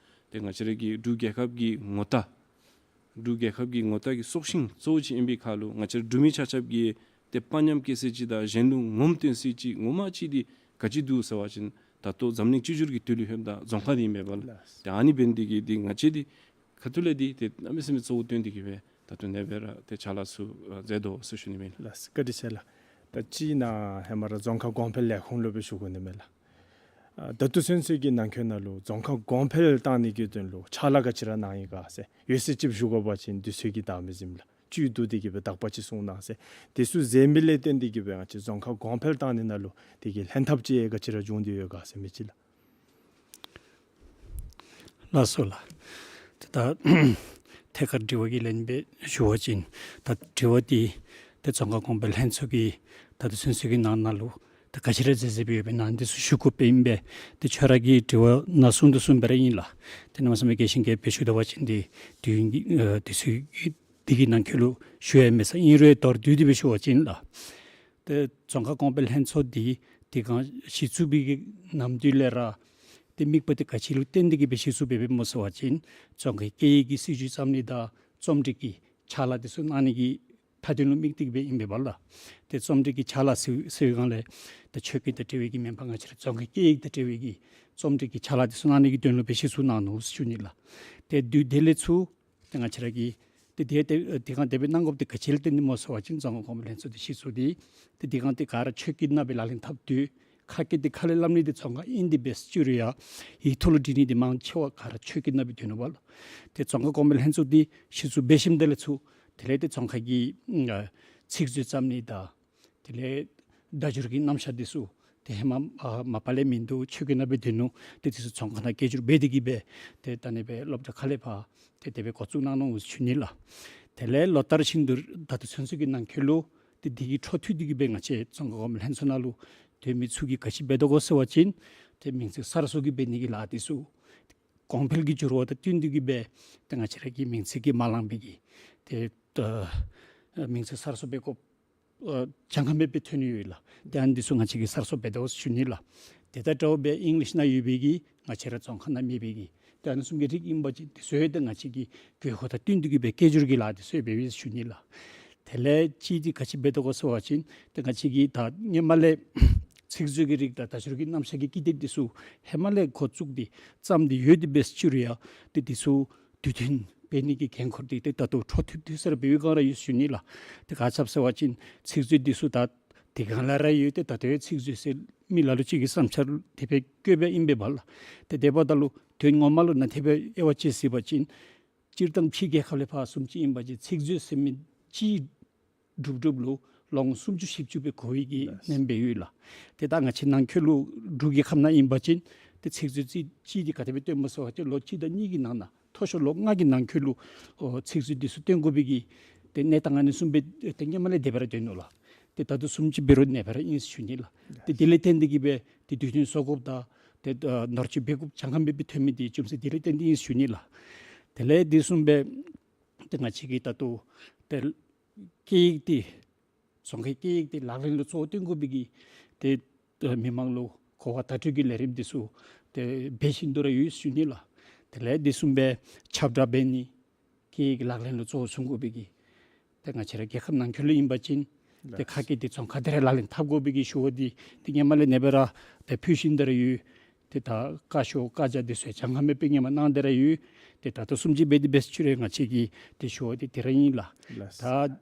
ཏེ་ང་བཅས་ར་གི་འབྲུག་རྒྱལ་ཁབ་ཀྱི་ངོ་རྟགས་འབྲུག་རྒྱལ་ཁབ་ཀྱི་ངོ་རྟགས་ཀྱི་སྲོག་ཤིང་གཙོ་བོ་ཅིག་ཨིན་པའི་ཁར་ལུ་ང་བཅས་ར་འབྲུག་མི་ཆ་ཁྱབ་ཀྱིས་ཏེ་དཔའ་ཉམས་བསྐྱེད་སྲིད་ཅིག་དང་གཞན་ལུ་ངོམ་སྟོན་སྲིད་ཅིག་ངོ་མ་ཅིག་འདི་ག་ཅི་འདུག་ཟེར་བ་ཅིན་ད་ལྟོ་འཛམ་གླིང་སྤྱི་འབྱོར་གྱི་དུས་ལུ་ལྷོདཔ་ད་རྫོང་ཁག་འདི་ཨིན་པས་ལགས། ལགས། ཏེ་ཨ་ནི་འབད་ནི་འདི་གིས་འདི་ང་བཅས་འདི་ཁ་ཐུག་ལས་འདི་ཏེ་གནམ་མེད་ས་མེད་གཙོ་བོ་བཏོན་ཏེ་གི་སྦེ་ད་ལྟོ་ཨ་ནེ་སྦེ་ར་ཏེ་ཕྱག་ལཱ་ཚུ་ཨ་མཛད་དོ་ཟེར་ཞུ་ནི་མས་ལགས། ལགས། བཀའ་དྲིན་ཆེ་ལགས། ད་ཅི་ནཱ་ཧེ་མ་ར་རྫོང་ཁག་གོང་འཕེལ་ལས་ཁུངས་ལུ་སྦེ་ཞུ་དགོ་ནི་མས་ལགས། ཨ་ད་ལྟོ་ཚུན་ཚོད་ཀྱི་ནང་འཁོད་ནང་ལུ་རྫོང་ཁག་གོང་འཕེལ་བཏང་ནི་གི་དོན་ལུ་ཕྱག་ལཱ་ག་ཅི་ར་གནང་ཡི་ག་ཟེར་ཡོད་ཚད་ཅིག་ཞུ་དགོ་པ་ཅིན་དུས་ཚོད་ཀྱི་བདག་མེད་ཨིནམ་ལགས། བཅུད་བསྡུ་སྟེ་གི་སྦེ་དག་པ་ཅིག་གསུང་གནང་ཟེར། དེ་ཚུ་མཛད་མི་ལས་བརྟེན་ཏེ་གི་སྦེ་ང་བཅས་རྫོང་ཁག་གོང་འཕེལ་བཏང་ནི་ནང་ལུ་དེ་གི་ལྷན་ཐབས་ཅིག་ག་ཅི་ར་བྱུང་སྟེ་ཡོད་ག་ཟེར་མི་ཅིག་ལགས། ལགས་སོ་ལགས། ཏེ་ད་ཐད་ཀར་དྲི་བ་གི་ལན་སྦེ་ཞུ་བ་ཅིན་ད་དྲི་བ་འདི་ཏེ་རྫོང་ཁག་གོང་འཕེལ་ལྷན་ཚོགས་ཀྱིས་ད་ལྟོ་ཚུན་ཚོད་ཀྱི་ནང་ན་ལུ་ད་ག་ཅི་ར་མཛད་མཛདཔ་ཡོདཔ་ཨིན་ན་འདི་ཚུ་ཞུ་དགོཔ་ཨིན་པས། ཏེ་ཁྱོད་ར་གི་དྲི་བ་ནང་གསུངས་དོ་བཟུམ་སྦེ་ར་ཨིན་ལགས། ཏེ་གནམ་མེད་ས་མེད་རྒྱས་ཤིང་རྒྱས་པ་སྦེ་ཞུ་ད་པ་ཅིན་འདི་དུས་ཡུན་གྱི་ཨ་དུས་ཚོད་ཀྱི་འདི་གི་ནང་འཁོད་ལུ་ཞུ་ཡང་མེད་ས་ཨིན་རུང་མདོར་བསྡུས་ཏེ་སྦེ་ཞུ་བ་ཅིན་ལགས། ཏེ་རྫོང་ཁག་གོང་འཕེལ་ལྷན་ཚོགས་འདི་དེ་སྒང་གཞི་བཙུགས་པའི་གི་ནམ་དུས་ལས་ར་ཏེ་དམིགས་པ་འདི་ག་ཅི་ལུ་བརྟེན་ཏེ་གི་སྦེ་གཞི་བཙུགས་འབད་འབདཝ་སྨོ་ཟེར་བ་ཅིན་རྫོང་ཁའི་སྐད་ཡིག་གི་སྲིད་བྱུས་བརྩམ་ནི་དང་རྩོམ་སྒྲིག་གི་ཕྱག་ལཱ་འདི་ཚུ་གནང་ནི་གི་མཐའ་དོན་ལུ་དམིགས་ཏེ་གི་སྦེ་ཨིན་པས་ལགས། ཏེ་རྩོམ་སྒྲིག་གི་ཕྱག་ལཱ་ཟེར་ཟེར་བའི་སྒང་ལས་ཏེ་ཆོས་སྐད་དང་འབྲེལ་བའི་གི་མེན་པར་ང་བཅས་ར་རྫོང་ཁའི་སྐད་ཡིག་དང་འབྲེལ་བའི་གི་རྩོམ་སྒྲིག་གི་ཕྱག་ལཱ་འདི་ཚུ་གནང་ནི་གི་དོན་ལུ་སྦེ་གཞི་བཙུགས་གནང་ནུག་ཟེར་ཞུ་ནི་ལགས། ཏེ་དུས་དེ་ལས་ཚུར་ཏེ་ང་བཅས་ར་གིས་ཏེ་དེ་ཏེ་དེ་སྒང་དེ་སྦེ་གནང་དགོཔ་འདི་ག་ཅི་ལུ་བརྟེན་ཏེ་སྨོ་ཟེར་བ་ཅིན་རྫོང་ཁག་གོང་འཕེལ་ལྷན་ཚོགས་འདི་གཞི་བཙུགས་ཏེ་ཏེ་དེ་སྒང་འདི་ག་ར་ཆོས་སྐད་ནང་སྦེ་ལག་ལེན་འཐབ་དོ། ཁ་སྐད་འདི་ཁ་ལས་སླབ་ནི་འདི་རྫོང་ཁ་ཨིན་ཏེ་འབད་ཟེར་ཅི་རུང་ཡང་ཡིག་ཐོག་ལུ་འབྲི་ནི་འདི་མང་ཆེ་བ་ག་ར་ཆོས་སྐད་ནང་སྦེ་སྡོད་ནུག་པ་ལགས། ཏེ་རྫོང་ཁག་གོང་འཕེལ་ལྷན་ཚོགས་འདི་གཞི་བཙུགས་འབད་ཞིནམ་དེ་ལས་ཚུར་དེ་ལས་ཏེ་རྫོང་ཁ་གི་ཨ་ཚིག་མཛོད་བརྩམ་ནི་དང་དེ་ལས་བརྡ་སྦྱོར་གྱི་རྣམ་གཞག་འདི་ཚུ་ ཏེ་ཧེ་མ་ཨ་མ་པ་ལས་མིན་འདུག། ཆོས་སྐྱིད་ནང་སྦེ་སྡོད་ནུག། ཏེ་འདི་ཚུ་རྫོང་ཁ་ནང་སྐད་སྒྱུར་འབད་དེ་གིས་སྦེ་ཏེ་ད་ཨ་ནི་སྦེ་སློབ་གྲྭ་ཁ་ལས་ཕར་ཏེ་དེ་སྦེ་འགོ་བཙུགས་གནང་ནུག་ཟེར་ཞུ་ནི་ལགས། དེ་ལས་ལོ་ལྟར་བཞིན་དུ་ད་ལྟོ་ཚུན་ཚོད་ཀྱི་ནང་འཁོད་ལུ་ཏེ་འདི་གི་འཕྲོ་མཐུད་དེ་གིས་སྦེ་ང་བཅས་རྫོང་ཁ་གོངམ་ལྷན་ཚོགས་ནང་ལུ་སྡོད་མི་ཚུ་གིས་ག་ཅི་འབད་དོ་གོ་ཟེར་བ་ཅིན་ཏེ་མིང་ཚིག་གསར་བཟོ་གི་འབད་ནི་གི་ལཱ་འདི་ཚུ་གོང་འཕེལ་གྱི་འགྱུར་བ་དང་བསྟུན་ཏེ་གིས་སྦེ་ཏེ་ང་བཅས་ར་གི་མིང་ཚིག་གི་མ་ལང་པའི་གི་ཏེ་ཨ་མིང་ཚིག་གསར་བཟོ་འབད་དགོཔ་ཨ་ཅང་ཁ་མེད་པའི་ཐོན་ནི་ཡོད་ལགས། ཏེ་ཨ་ནི་འདི་ཚུ་ང་བཅས་ཀྱིས་གསར་བཟོ་འབད་དོ་ཟེར་ཞུ་ནི་ལགས། དེ་དང་འདྲཝ་སྦེ་ཨིང་ལིཤ་ནང་ཡོད་པའི་གི་ང་བཅས་ར་རྫོང་ཁ་ནང་མེད་པའི་གི་ཏེ་ཨ་ནི་བཟུམ་གྱི་རིགས་ཨིན་པ་ཅིན་དེ་ཚུ་ཡང་ཏེ་ང་བཅས་ཀྱིས་དགོས་མཁོ་དང་བསྟུན་ཏེ་གིས་སྦེ་སྐད་སྒྱུར་གྱི་ལཱ་དེ་ཚུ་ཡང་འབད་ཡི་ཟེར་ཞུ་ནི་ལགས། དེ་ལས་གཅིག་འདི་ག་ཅི་འབད་དོ་གོ་ཟེར་བ་ཅིན་ཏེ་ང་བཅས་ཀྱིས་ད་སྔོན་མ་ལས་ཚིག་མཛོད་ཀྱི་རིགས་དང་ད་ཞོར་གྱི་རྣམ་གཞག་གི་ཀི་དེབ་དེ་ཚུ་ཧེ་མ་ལས་འགོ་བཙུགས་ཏེ་བརྩམས་ཏེ་ཡོད་དེ་འབད་ཟེར་ཞུ་རུང་ཡང་ཏེ་དེ་ཚུ་དུས་མཐུན་འབད་ནི་གི་འགན་ཁུར་འདི་ཏེ་ད་ལྟོ་འཕྲོ་མཐུད་དེ་ཟེར་འབད་བའི་སྒང་ར་ཡོད་ཟེར་ཞུ་ནི་ལགས། ཏེ་ག་ཅི་སྦེ་ཟེར་བ་ཅིན་ཚིག་མཛོད་འདི་ཚུ་ད་དེ་སྒང་ལས་ར་ཡོད། ཏེ་ད་ལྟོ་ཡང་ཚིག་མཛོད་ཟེར་མི་ལ་ལུ་ཅིག་གི་བསམ་འཆར་དེ་སྦེ་བཀོད་པ་ཨིན་པས་ལགས། ཏེ་དེ་འབདཝ་ད་ལུ་དོན་ངོ་མ་ལུ་ནཱ་དེ་སྦེ་དབྱེ་བ་དཔྱད་ཟེར་བ་ཅིན་སྤྱིར་བཏང་ཕྱི་རྒྱལ་ཁབ་ལས་ཕར་བཟུམ་ཅིག་ཨིན་པ་ཅིན་ཚིག་མཛོད་ཟེར་མི་གཅིག་སྒྲུབ་སྒྲུབ་ལུ་ལོ་ངོ་སུམ་ཅུ་བཞི་བཅུ་སྦེ་འགོར་བའི་གི་ལགས། གནས་སྦེ་ཡོད་ལགས། ཏེ་ད་ང་བཅས་ནང་འཁོད་ལུ་འབྲུག་རྒྱལ་ཁབ་ནང་ཨིན་པ་ཅིན་ཏེ་ཚིག་མཛོད་གཅིག་གཅིག་འདི་ག་དེ་སྦེ་བཏོན་པ་ཟེར་བ་ཅིན་ལོ་གཅིག་དང་གཉིས་ཀྱི་ནང་ན་མཐོ་ཤོས་ལོ་ལྔ་གི་ནང་འཁོད་ལུ་ཨོ་ཚིག་མཛོད་འདི་ཚུ་བཏོན་དགོ་པའི་གི་ཏེ་གནས་སྟངས་ཨ་ནི་བཟུམ་སྦེ་ཏེ་སྔོན་མ་ལས་དེ་སྦེ་ར་སྡོད་ནུག་ལགས། ཏེ་ད་ལྟོ་བཟུམ་ཅིག་འབད་རུང་ཨ་ནེ་སྦེ་ར་ཨིན་ཟེར་ཞུ་ནི་ལགས། ཏེ་དེ་ལས་བརྟེན་ཏེ་གིས་སྦེ་ཏེ་དུས་མཐུན་བཟོ་དགོཔ་དང་ཏེ་ཨ་ནོར་བཅོས་འབད་དགོཔ་ཅང་ཁ་མེད་པའི་ཐོན་མི་འདི་རྒྱུ་མཚན་དེ་ལས་བརྟེན་ཏེ་ཨིན་ཟེར་ཞུ་ནི་ལགས། དེ་ལས་དེ་བཟུམ་སྦེ་ཏེ་ང་བཅས་ཀྱིས་ད་ལྟོ་ཏེ་སྐད་ཡིག་འདི་རྫོང་ཁའི་སྐད་ཡིག་འདི་ལག་ལེན་ལུ་གཙོ་བོ་བཏོན་དགོ་པའི་གི་ཏེ་ཨ་མི་མང་ལུ་གོ་བ་བརྡ་སྤྲོད་ཀྱི་ལས་རིམ་འདི་ཚུ་ཏེ་འབད་བཞིན་དུ་ར་ཡོད་ཟེར་ཞུ་ནི་ལགས། དེ་ལས་དེ་བཟུམ་སྦེ་ཁྱབ་བསྒྲགས་འབད་ནི་སྐད་ཡིག་ལག་ལེན་ལུ་གཙོ་བོ་བཟུང་དགོ་པའི་གི་ཏེ་ང་བཅས་ར་རྒྱལ་ཁབ་ནང་འཁོད་ལུ་ཨིན་པ་ཅིན་ཏེ་ཁ་སྐད་འདི་རྫོང་ཁ་འདི་ར་ལག་ལེན་འཐབ་དགོ་པའི་གི་ཞུ་བ་འདི་ཏེ་སྔོན་མ་ལས་ཨ་ནེ་སྦེ་ར་ཏེ་ཕུལ་བཞིན་དུ་ར་ཡོད། ཏེ་ད་བཀའ་ཤོག་བཀའ་རྒྱ་འདི་ཚུ་ཡང་ཅང་ཁ་མེད་པའི་ཧེ་མ་གནང་སྟེ་ར་ཡོད། ཏེ་ད་ལྟོ་བཟུམ་ཅིག་འབད་དེ་འབད་ཟེར་ཞུ་རུང་ང་བཅས་ཀྱི་ཏེ་ཞུ་བ་འདི་དེ་ར་ཨིན་ལགས། ལགས། ད་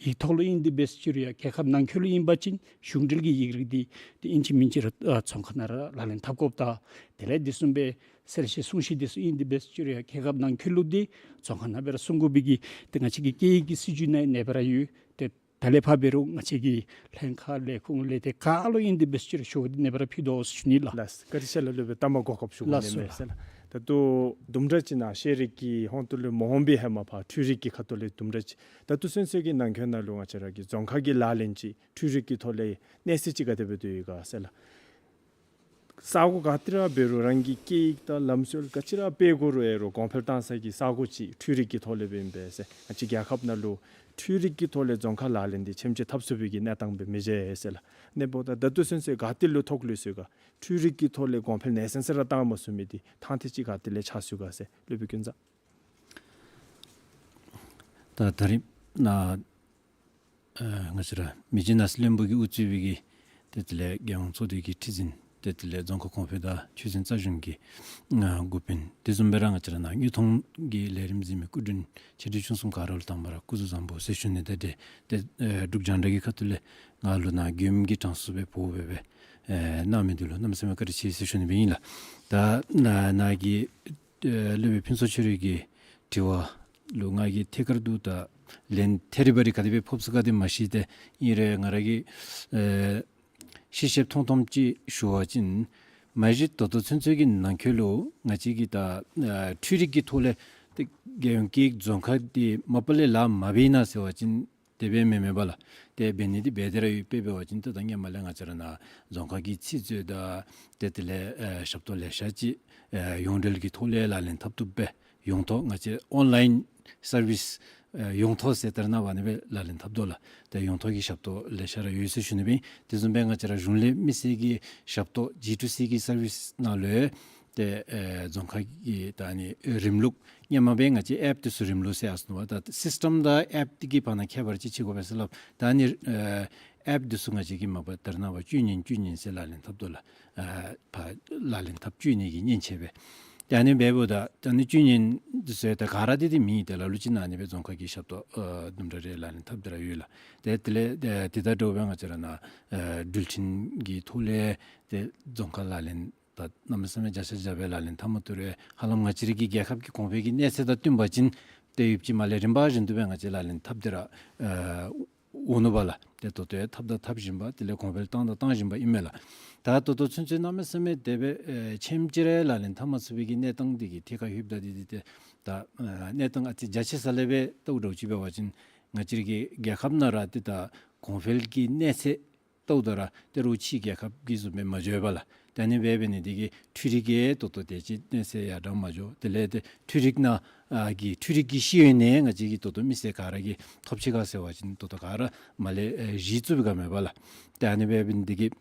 ཡིག་ཐོག་ལུ་ཨིན་ཏེ་འབད་ཟེར་ཞུ་རུང་ཡང་རྒྱལ་ཁབ་ནང་འཁོད་ལུ་ཨིན་པ་ཅིན་གཞུང་འབྲེལ་གྱི་ཡིག་རིགས་འདི་ཏེ་ཨིན་ཅི་མིན་ཅི་ར་ཨ་རྫོང་ཁ་ནང་ར་ལག་ལེན་འཐབ་དགོཔ་དང་དེ་ལས་དེ་བཟུམ་སྦེ་གསལ་བཤད་སྲུང་བཤད་འདི་ཚུ་ཨིན་ཏེ་འབད་ཟེར་ཞུ་རུང་ཡང་རྒྱལ་ཁབ་ནང་འཁོད་ལུ་འདི་རྫོང་ཁ་ནང་སྦེ་ར་སྲུང་དགོ་པའི་གི་ཏེ་ང་བཅས་ཀྱི་སྐད་ཡིག་གི་སྲིད་བྱུས་ནང་ཨ་ནེ་སྦེ་ར་ཡོད། ཏེ་ད་ལས་ཕར་འབད་རུང་ང་བཅས་ཀྱི་ལྷན་ཁག་ལས་ཁུངས་ལས་སྡེ་ག་ལུ་ཨིན་ཏེ་འབད་ཟེར་ཞུ་རུང་ཞུ་བ་འདི་ཨ་ནེ་སྦེ་ར་ཕུལ་དོ་ཟེར་ཞུ་ནི་ལགས། ལགས། བཀའ་དྲིན་ཆེ་ལགས། སློབ་དཔོན་ཏ་མ་གོ་སྐབས་ཞུ་དགོ་ལགས་ནི་སོ་མས་ལགས། ཟེར་ལགས། ད་ལྟོ་དུམ་གྲ་ཅིག་ནཱ་ཤེས་རིག་གི་ཧོང་ཏོ་ལས་མ་འོང་པའི་ཧེ་མ་ཕར་འཕྲུལ་རིག་གི་ཁ་ཐུག་ལས་དུམ་གྲ་ཅིག་ད་ལྟོ་ཚུན་ཚོད་ཀྱི་ནང་འཁོད་ནང་ལུ་ང་བཅས་ར་གི་རྫོང་ཁ་གི་ལག་ལེན་ཅིག་འཕྲུལ་རིག་གི་ཐོག་ལས་གནས་ཚད་ཅིག་ག་དེ་སྦེ་སྡོད་ཡི་ག་ཟེར་ལགས། ས་གོ་ག་ཏེ་ར་འབད་རུང་རང་གི་སྐད་ཡིག་དང་ལམ་སྲོལ་ག་ཅི་ར་སྤེལ་དགོ་རུང་ཨེ་རུང་གོང་འཕེལ་གཏང་ས་གི་ས་གོ་ཅིག་འཕྲུལ་རིག་གི་ཐོག་ལས་འབད་ཨིན་པས་ཟེར། ང་བཅས་རྒྱལ་ཁབ་ནང་ལུ་འཕྲུལ་རིག་གི་ཐོག་ལས་རྫོང་ཁ་ལག་ལེན་འདི་ཆེམ་ཆེ་འཐབ་ཚུགས་པའི་གི་གནས་སྟངས་སྦེ་མི་མཇལ་ཟེར་ལགས། ཨ་ནེ་འབདཝ་ད་ད་ལྟོ་ཚུན་ཚོད་ག་ཏེ་ལུ་ཐོགས་ལུས་སོང་ཡི་ག། འཕྲུལ་རིག་གི་ཐོག་ལས་གོང་འཕེལ་ནེ་སན་ས་ར་བཏང་མ་ཚུགས་མི་འདི་ཐང་ཐད་ཅིག་ག་ཏེ་ལས་ཆགས་སོང་ཡི་ག་ཟེར། སློབ་དཔོན་ཀུན་བཟང་། ད་ད་རིས་ནཱ་ཨ་ང་བཅས་ར་མི་རྗེ་ནང་སྲིད་བློན་པོ་གིས་དབུ་གཙོས་པའི་གི་ཏེ་དེ་ལས་རྒྱལ་ཡོངས་ཚོགས་སྡེ་གི་ཁྲི་འཛིན་ཏེ་དེ་ལས་རྫོང་ཁ་གོང་འཕེལ་དང་ཆོས་འཛིན་རྩ་གཞོན་གྱི་ཨ་འགོ་དཔོན་དེ་བཟུམ་སྦེ་ར་ང་བཅས་ར་ནཱ་དངོས་མཐོང་གི་ལས་རིམ་གཟིགས་མི་སྐུ་མགྲོན་ཆེ་འབྲིང་ཆུང་གསུམ་ག་ར་ལུ་དང་པ་ར་སྐུ་གཟུགས་བཟང་པོ་ཟེར་ཞུ་ནི་དང་འབྲེལ་ཏེ་ཨ་འབྲུག་རྒྱང་བསྒྲགས་ཀྱི་ཁ་ཐུག་ལས་ང་ལུ་ནཱ་མགྱོནམ་གྱི་གྲངས་སུ་སྦེ་འབོ་སྦེ་སྦེ་ཨེ་གནང་མི་འདི་ལུ་གནམ་མེད་ས་མེད་བཀའ་དྲིན་ཆེ་ཟེར་ཞུ་ནི་སྦེ་ཨིན་ལགས། ད་ནཱ་ནཱ་གི་ཨེ་སློབ་དཔོན་ཕུན་ཚོགས་ཆོས་རབ་ཀྱི་དྲི་བ་ལུ་ང་གིས་ཐད་ཀར་དུ་ད་ལན་ཐད་རི་བ་རི་ག་དེ་སྦེ་ཕོགཔ་ཟེར་ག་དེ་མ་ཤེས། ཏེ་ཨིན་རུང་ང་ར་གིས་ཨེ་ཤེས་ཤེསཔ་མཐོང་མཐོངམ་ཅིག་ཞུ་བ་ཅིན་མ་གཞི་ད་ལྟོ་ཚུན་ཚོད་ཀྱི་ནང་འཁོད་ལུ་ང་བཅས་ཀྱི་ད་ཨེ་འཕྲུལ་རིག་གི་ཐོག་ལས་ཏེ་རྒྱལ་ཡོངས་སྐད་ཡིག་རྫོང་ཁ་འདི་མ་པ་ལས་ལཱ་མ་འབད་ནི་ཟེར་བ་ཅིན་དེ་སྦེ་མེན་མེན་པས་ལགས། ཏེ་འབད་ནི་འདི་འབད་དེ་ར་ཡོད། དཔེ་འབད་བ་ཅིན་ཏེ་ད་སྔོན་མ་ལས་ང་བཅས་ར་ནཱ་རྫོང་ཁ་གི་ཚིག་མཛོད་དང་ཏེ་དེ་ལས་ཨེ་ཞབས་ཏོག་ལེ་ཤ་ཅིག་ཨེ་ཡོངས་འབྲེལ་གྱི་ཐོག་ལས་ལག་ལེན་འཐབ་བཏུབ་སྦེ་ཡོངས་ཐོག་ང་བཅས་ཨོན་ལཱའིན་སར་བིསི་ཨེ་ཡོངས་ཐོག་ཟེར་ད་རེས་ནངས་པ་ཨ་ནི་སྦེ་ལག་ལེན་འཐབ་དོ་ལགས། ཏེ་ཡོངས་ཐོག་གི་ཞབས་ཏོག་ལེ་ཤ་ར་ཡོད་ཟེར་ཞུ་ནི་སྦེ། དེ་བཟུམ་སྦེ་ང་བཅས་ར་གཞུང་ལས་མི་སེར་གྱི་ཞབས་ཏོག་ཇི་ཊུ་སི་གི་སར་བིསི་ནང་ལུ་ཏེ་ཨེ་རྫོང་ཁ་གི་ད་ཨ་ནི་རིམ་ལུགས་སྔོན་མ་སྦེ་ང་བཅས་ཨེཔ་འདི་ཚུ་རིམ་ལུགས་ཟེར་ཨ་ནི་སྦེ་ད་སིསི་ཊམ་དང་ཨེཔ་འདི་གི་བར་ན་ཁྱད་པར་ཅིག་ཕྱེ་དགོ་པས་ཟེར་སླབ། ད་ཨ་ནི་ཨེ་ཨེཔ་འདི་ཚུ་ང་བཅས་ཀྱིས་མ་པ་ད་རེས་ནངས་པ་བཅུ་ཉིན་བཅུ་ཉིན་ཟེར་ལག་ལེན་འཐབ་དོ་ལགས། ཨ་ཕར་ལག་ལེན་འཐབ་བཅུག་ནི་གི་མཉེན་ཆས་སྦེ། ཏེ་ཨ་ནི་འབདཝ་ད་ད་ཨ་ནི་བཅུ་ཉིན་འདི་ཚུ་ད་ག་ར་འདི་འདི་མེན། ཏེ་ལ་ལུ་ཅིག་ནང་ཨ་ནི་སྦེ་རྫོང་ཁ་གི་ཞབས་ཏོག་ཨ་དུམ་གྲ་རེ་ལག་ལེན་འཐབ་སྟེ་ར་ཡོད་ལགས། ཏེ་དེ་ལས་ཏེ་དེ་དང་འདྲཝ་སྦེ་ང་བཅས་ར་ནཱ་ཨ་འགྲུལ་འཕྲིན་གྱི་ཐོག་ལས་ཏེ་རྫོང་ཁ་ལག་ལེན་ད་གནམ་མེད་ས་མེད་བརྒྱ་ཆ་བརྒྱ་སྦེ་ལག་ལེན་འཐབ་མ་བཏུབ་རུང་ཧ་ལམ་ང་བཅས་ར་གི་རྒྱལ་ཁབ་ཀྱི་གོང་འཕེལ་གྱི་གནས་ཚད་དང་བསྟུན་པ་ཅིན་ཏེ་ཡོདཔ་ཅིག་མ་ལས་རིམ་པ་བཞིན་དུ་སྦེ་ང་བཅས་ལག་ལེན་འཐབ་སྟེ་ར་ཨ་ འོང་ནུག་པ་ལགས། ཏེ་ད་ལྟོ་ཡང་འཐབ་དང་འཐབ་བཞིན་པ། དེ་ལས་གོང་འཕེལ་བཏང་དང་བཏང་བཞིན་པ་ཨིན་མས་ལགས། ད་ད་ལྟོ་ཚུན་ཚོད་གནམ་མེད་ས་མེད་དེ་སྦེ་ཨེ་ཆེམ་ཅིག་ར་ལག་ལེན་འཐབ་མ་ཚུགས་པའི་གི་གནས་སྟངས་འདི་གིས་ཐད་ཁར་ལྷོདཔ་ད་འདི་འདི་ཏེ་ད་ཨ་གནས་སྟངས་ཨ་ཙི་རྒྱ་ཆེ་ས་ལས་སྦེ་ལྟཝ་འདྲཝ་ཅིག་འབད་བ་ཅིན་ང་བཅས་ར་གི་རྒྱལ་ཁབ་ནང་ར་ཏེ་ད་གོང་འཕེལ་གྱི་གནས་ཚད་ལྟཝ་ད་ར་ཏེ་རོགས་ཕྱིའི་རྒྱལ་ཁབ་ཀྱི་བཟུམ་སྦེ་མ་འགྱོ་བས་ལགས། ཏེ་ཨ་ནི་སྦེ་འབད་ནི་འདི་གིས་འཕྲུལ་རིག་གིས་ད་ལྟོ་དེ་ཅིག་གནས་ཚད་ཡར་དྲག་མ་འགྱོ། དེ་ལས་ཏེ་འཕྲུལ་རིག་ནང་ཨ་གི་འཕྲུལ་རིག་གི་ཤེས་ཡོན་ནི་ང་བཅས་ཀྱི་ད་ལྟོ་མི་སེར་ག་ར་གིས་ཐོབ་ཅི་ག་ཟེར་བ་ཅིན་ད་ལྟོ་ག་ར་མར་ལས་ཨེ་གཞི་བཙུགས་པའི་སྒང་མས་པ་ལགས། ཏེ་ཨ་ནི་སྦེ་འབད་ནི་འདི་གིས་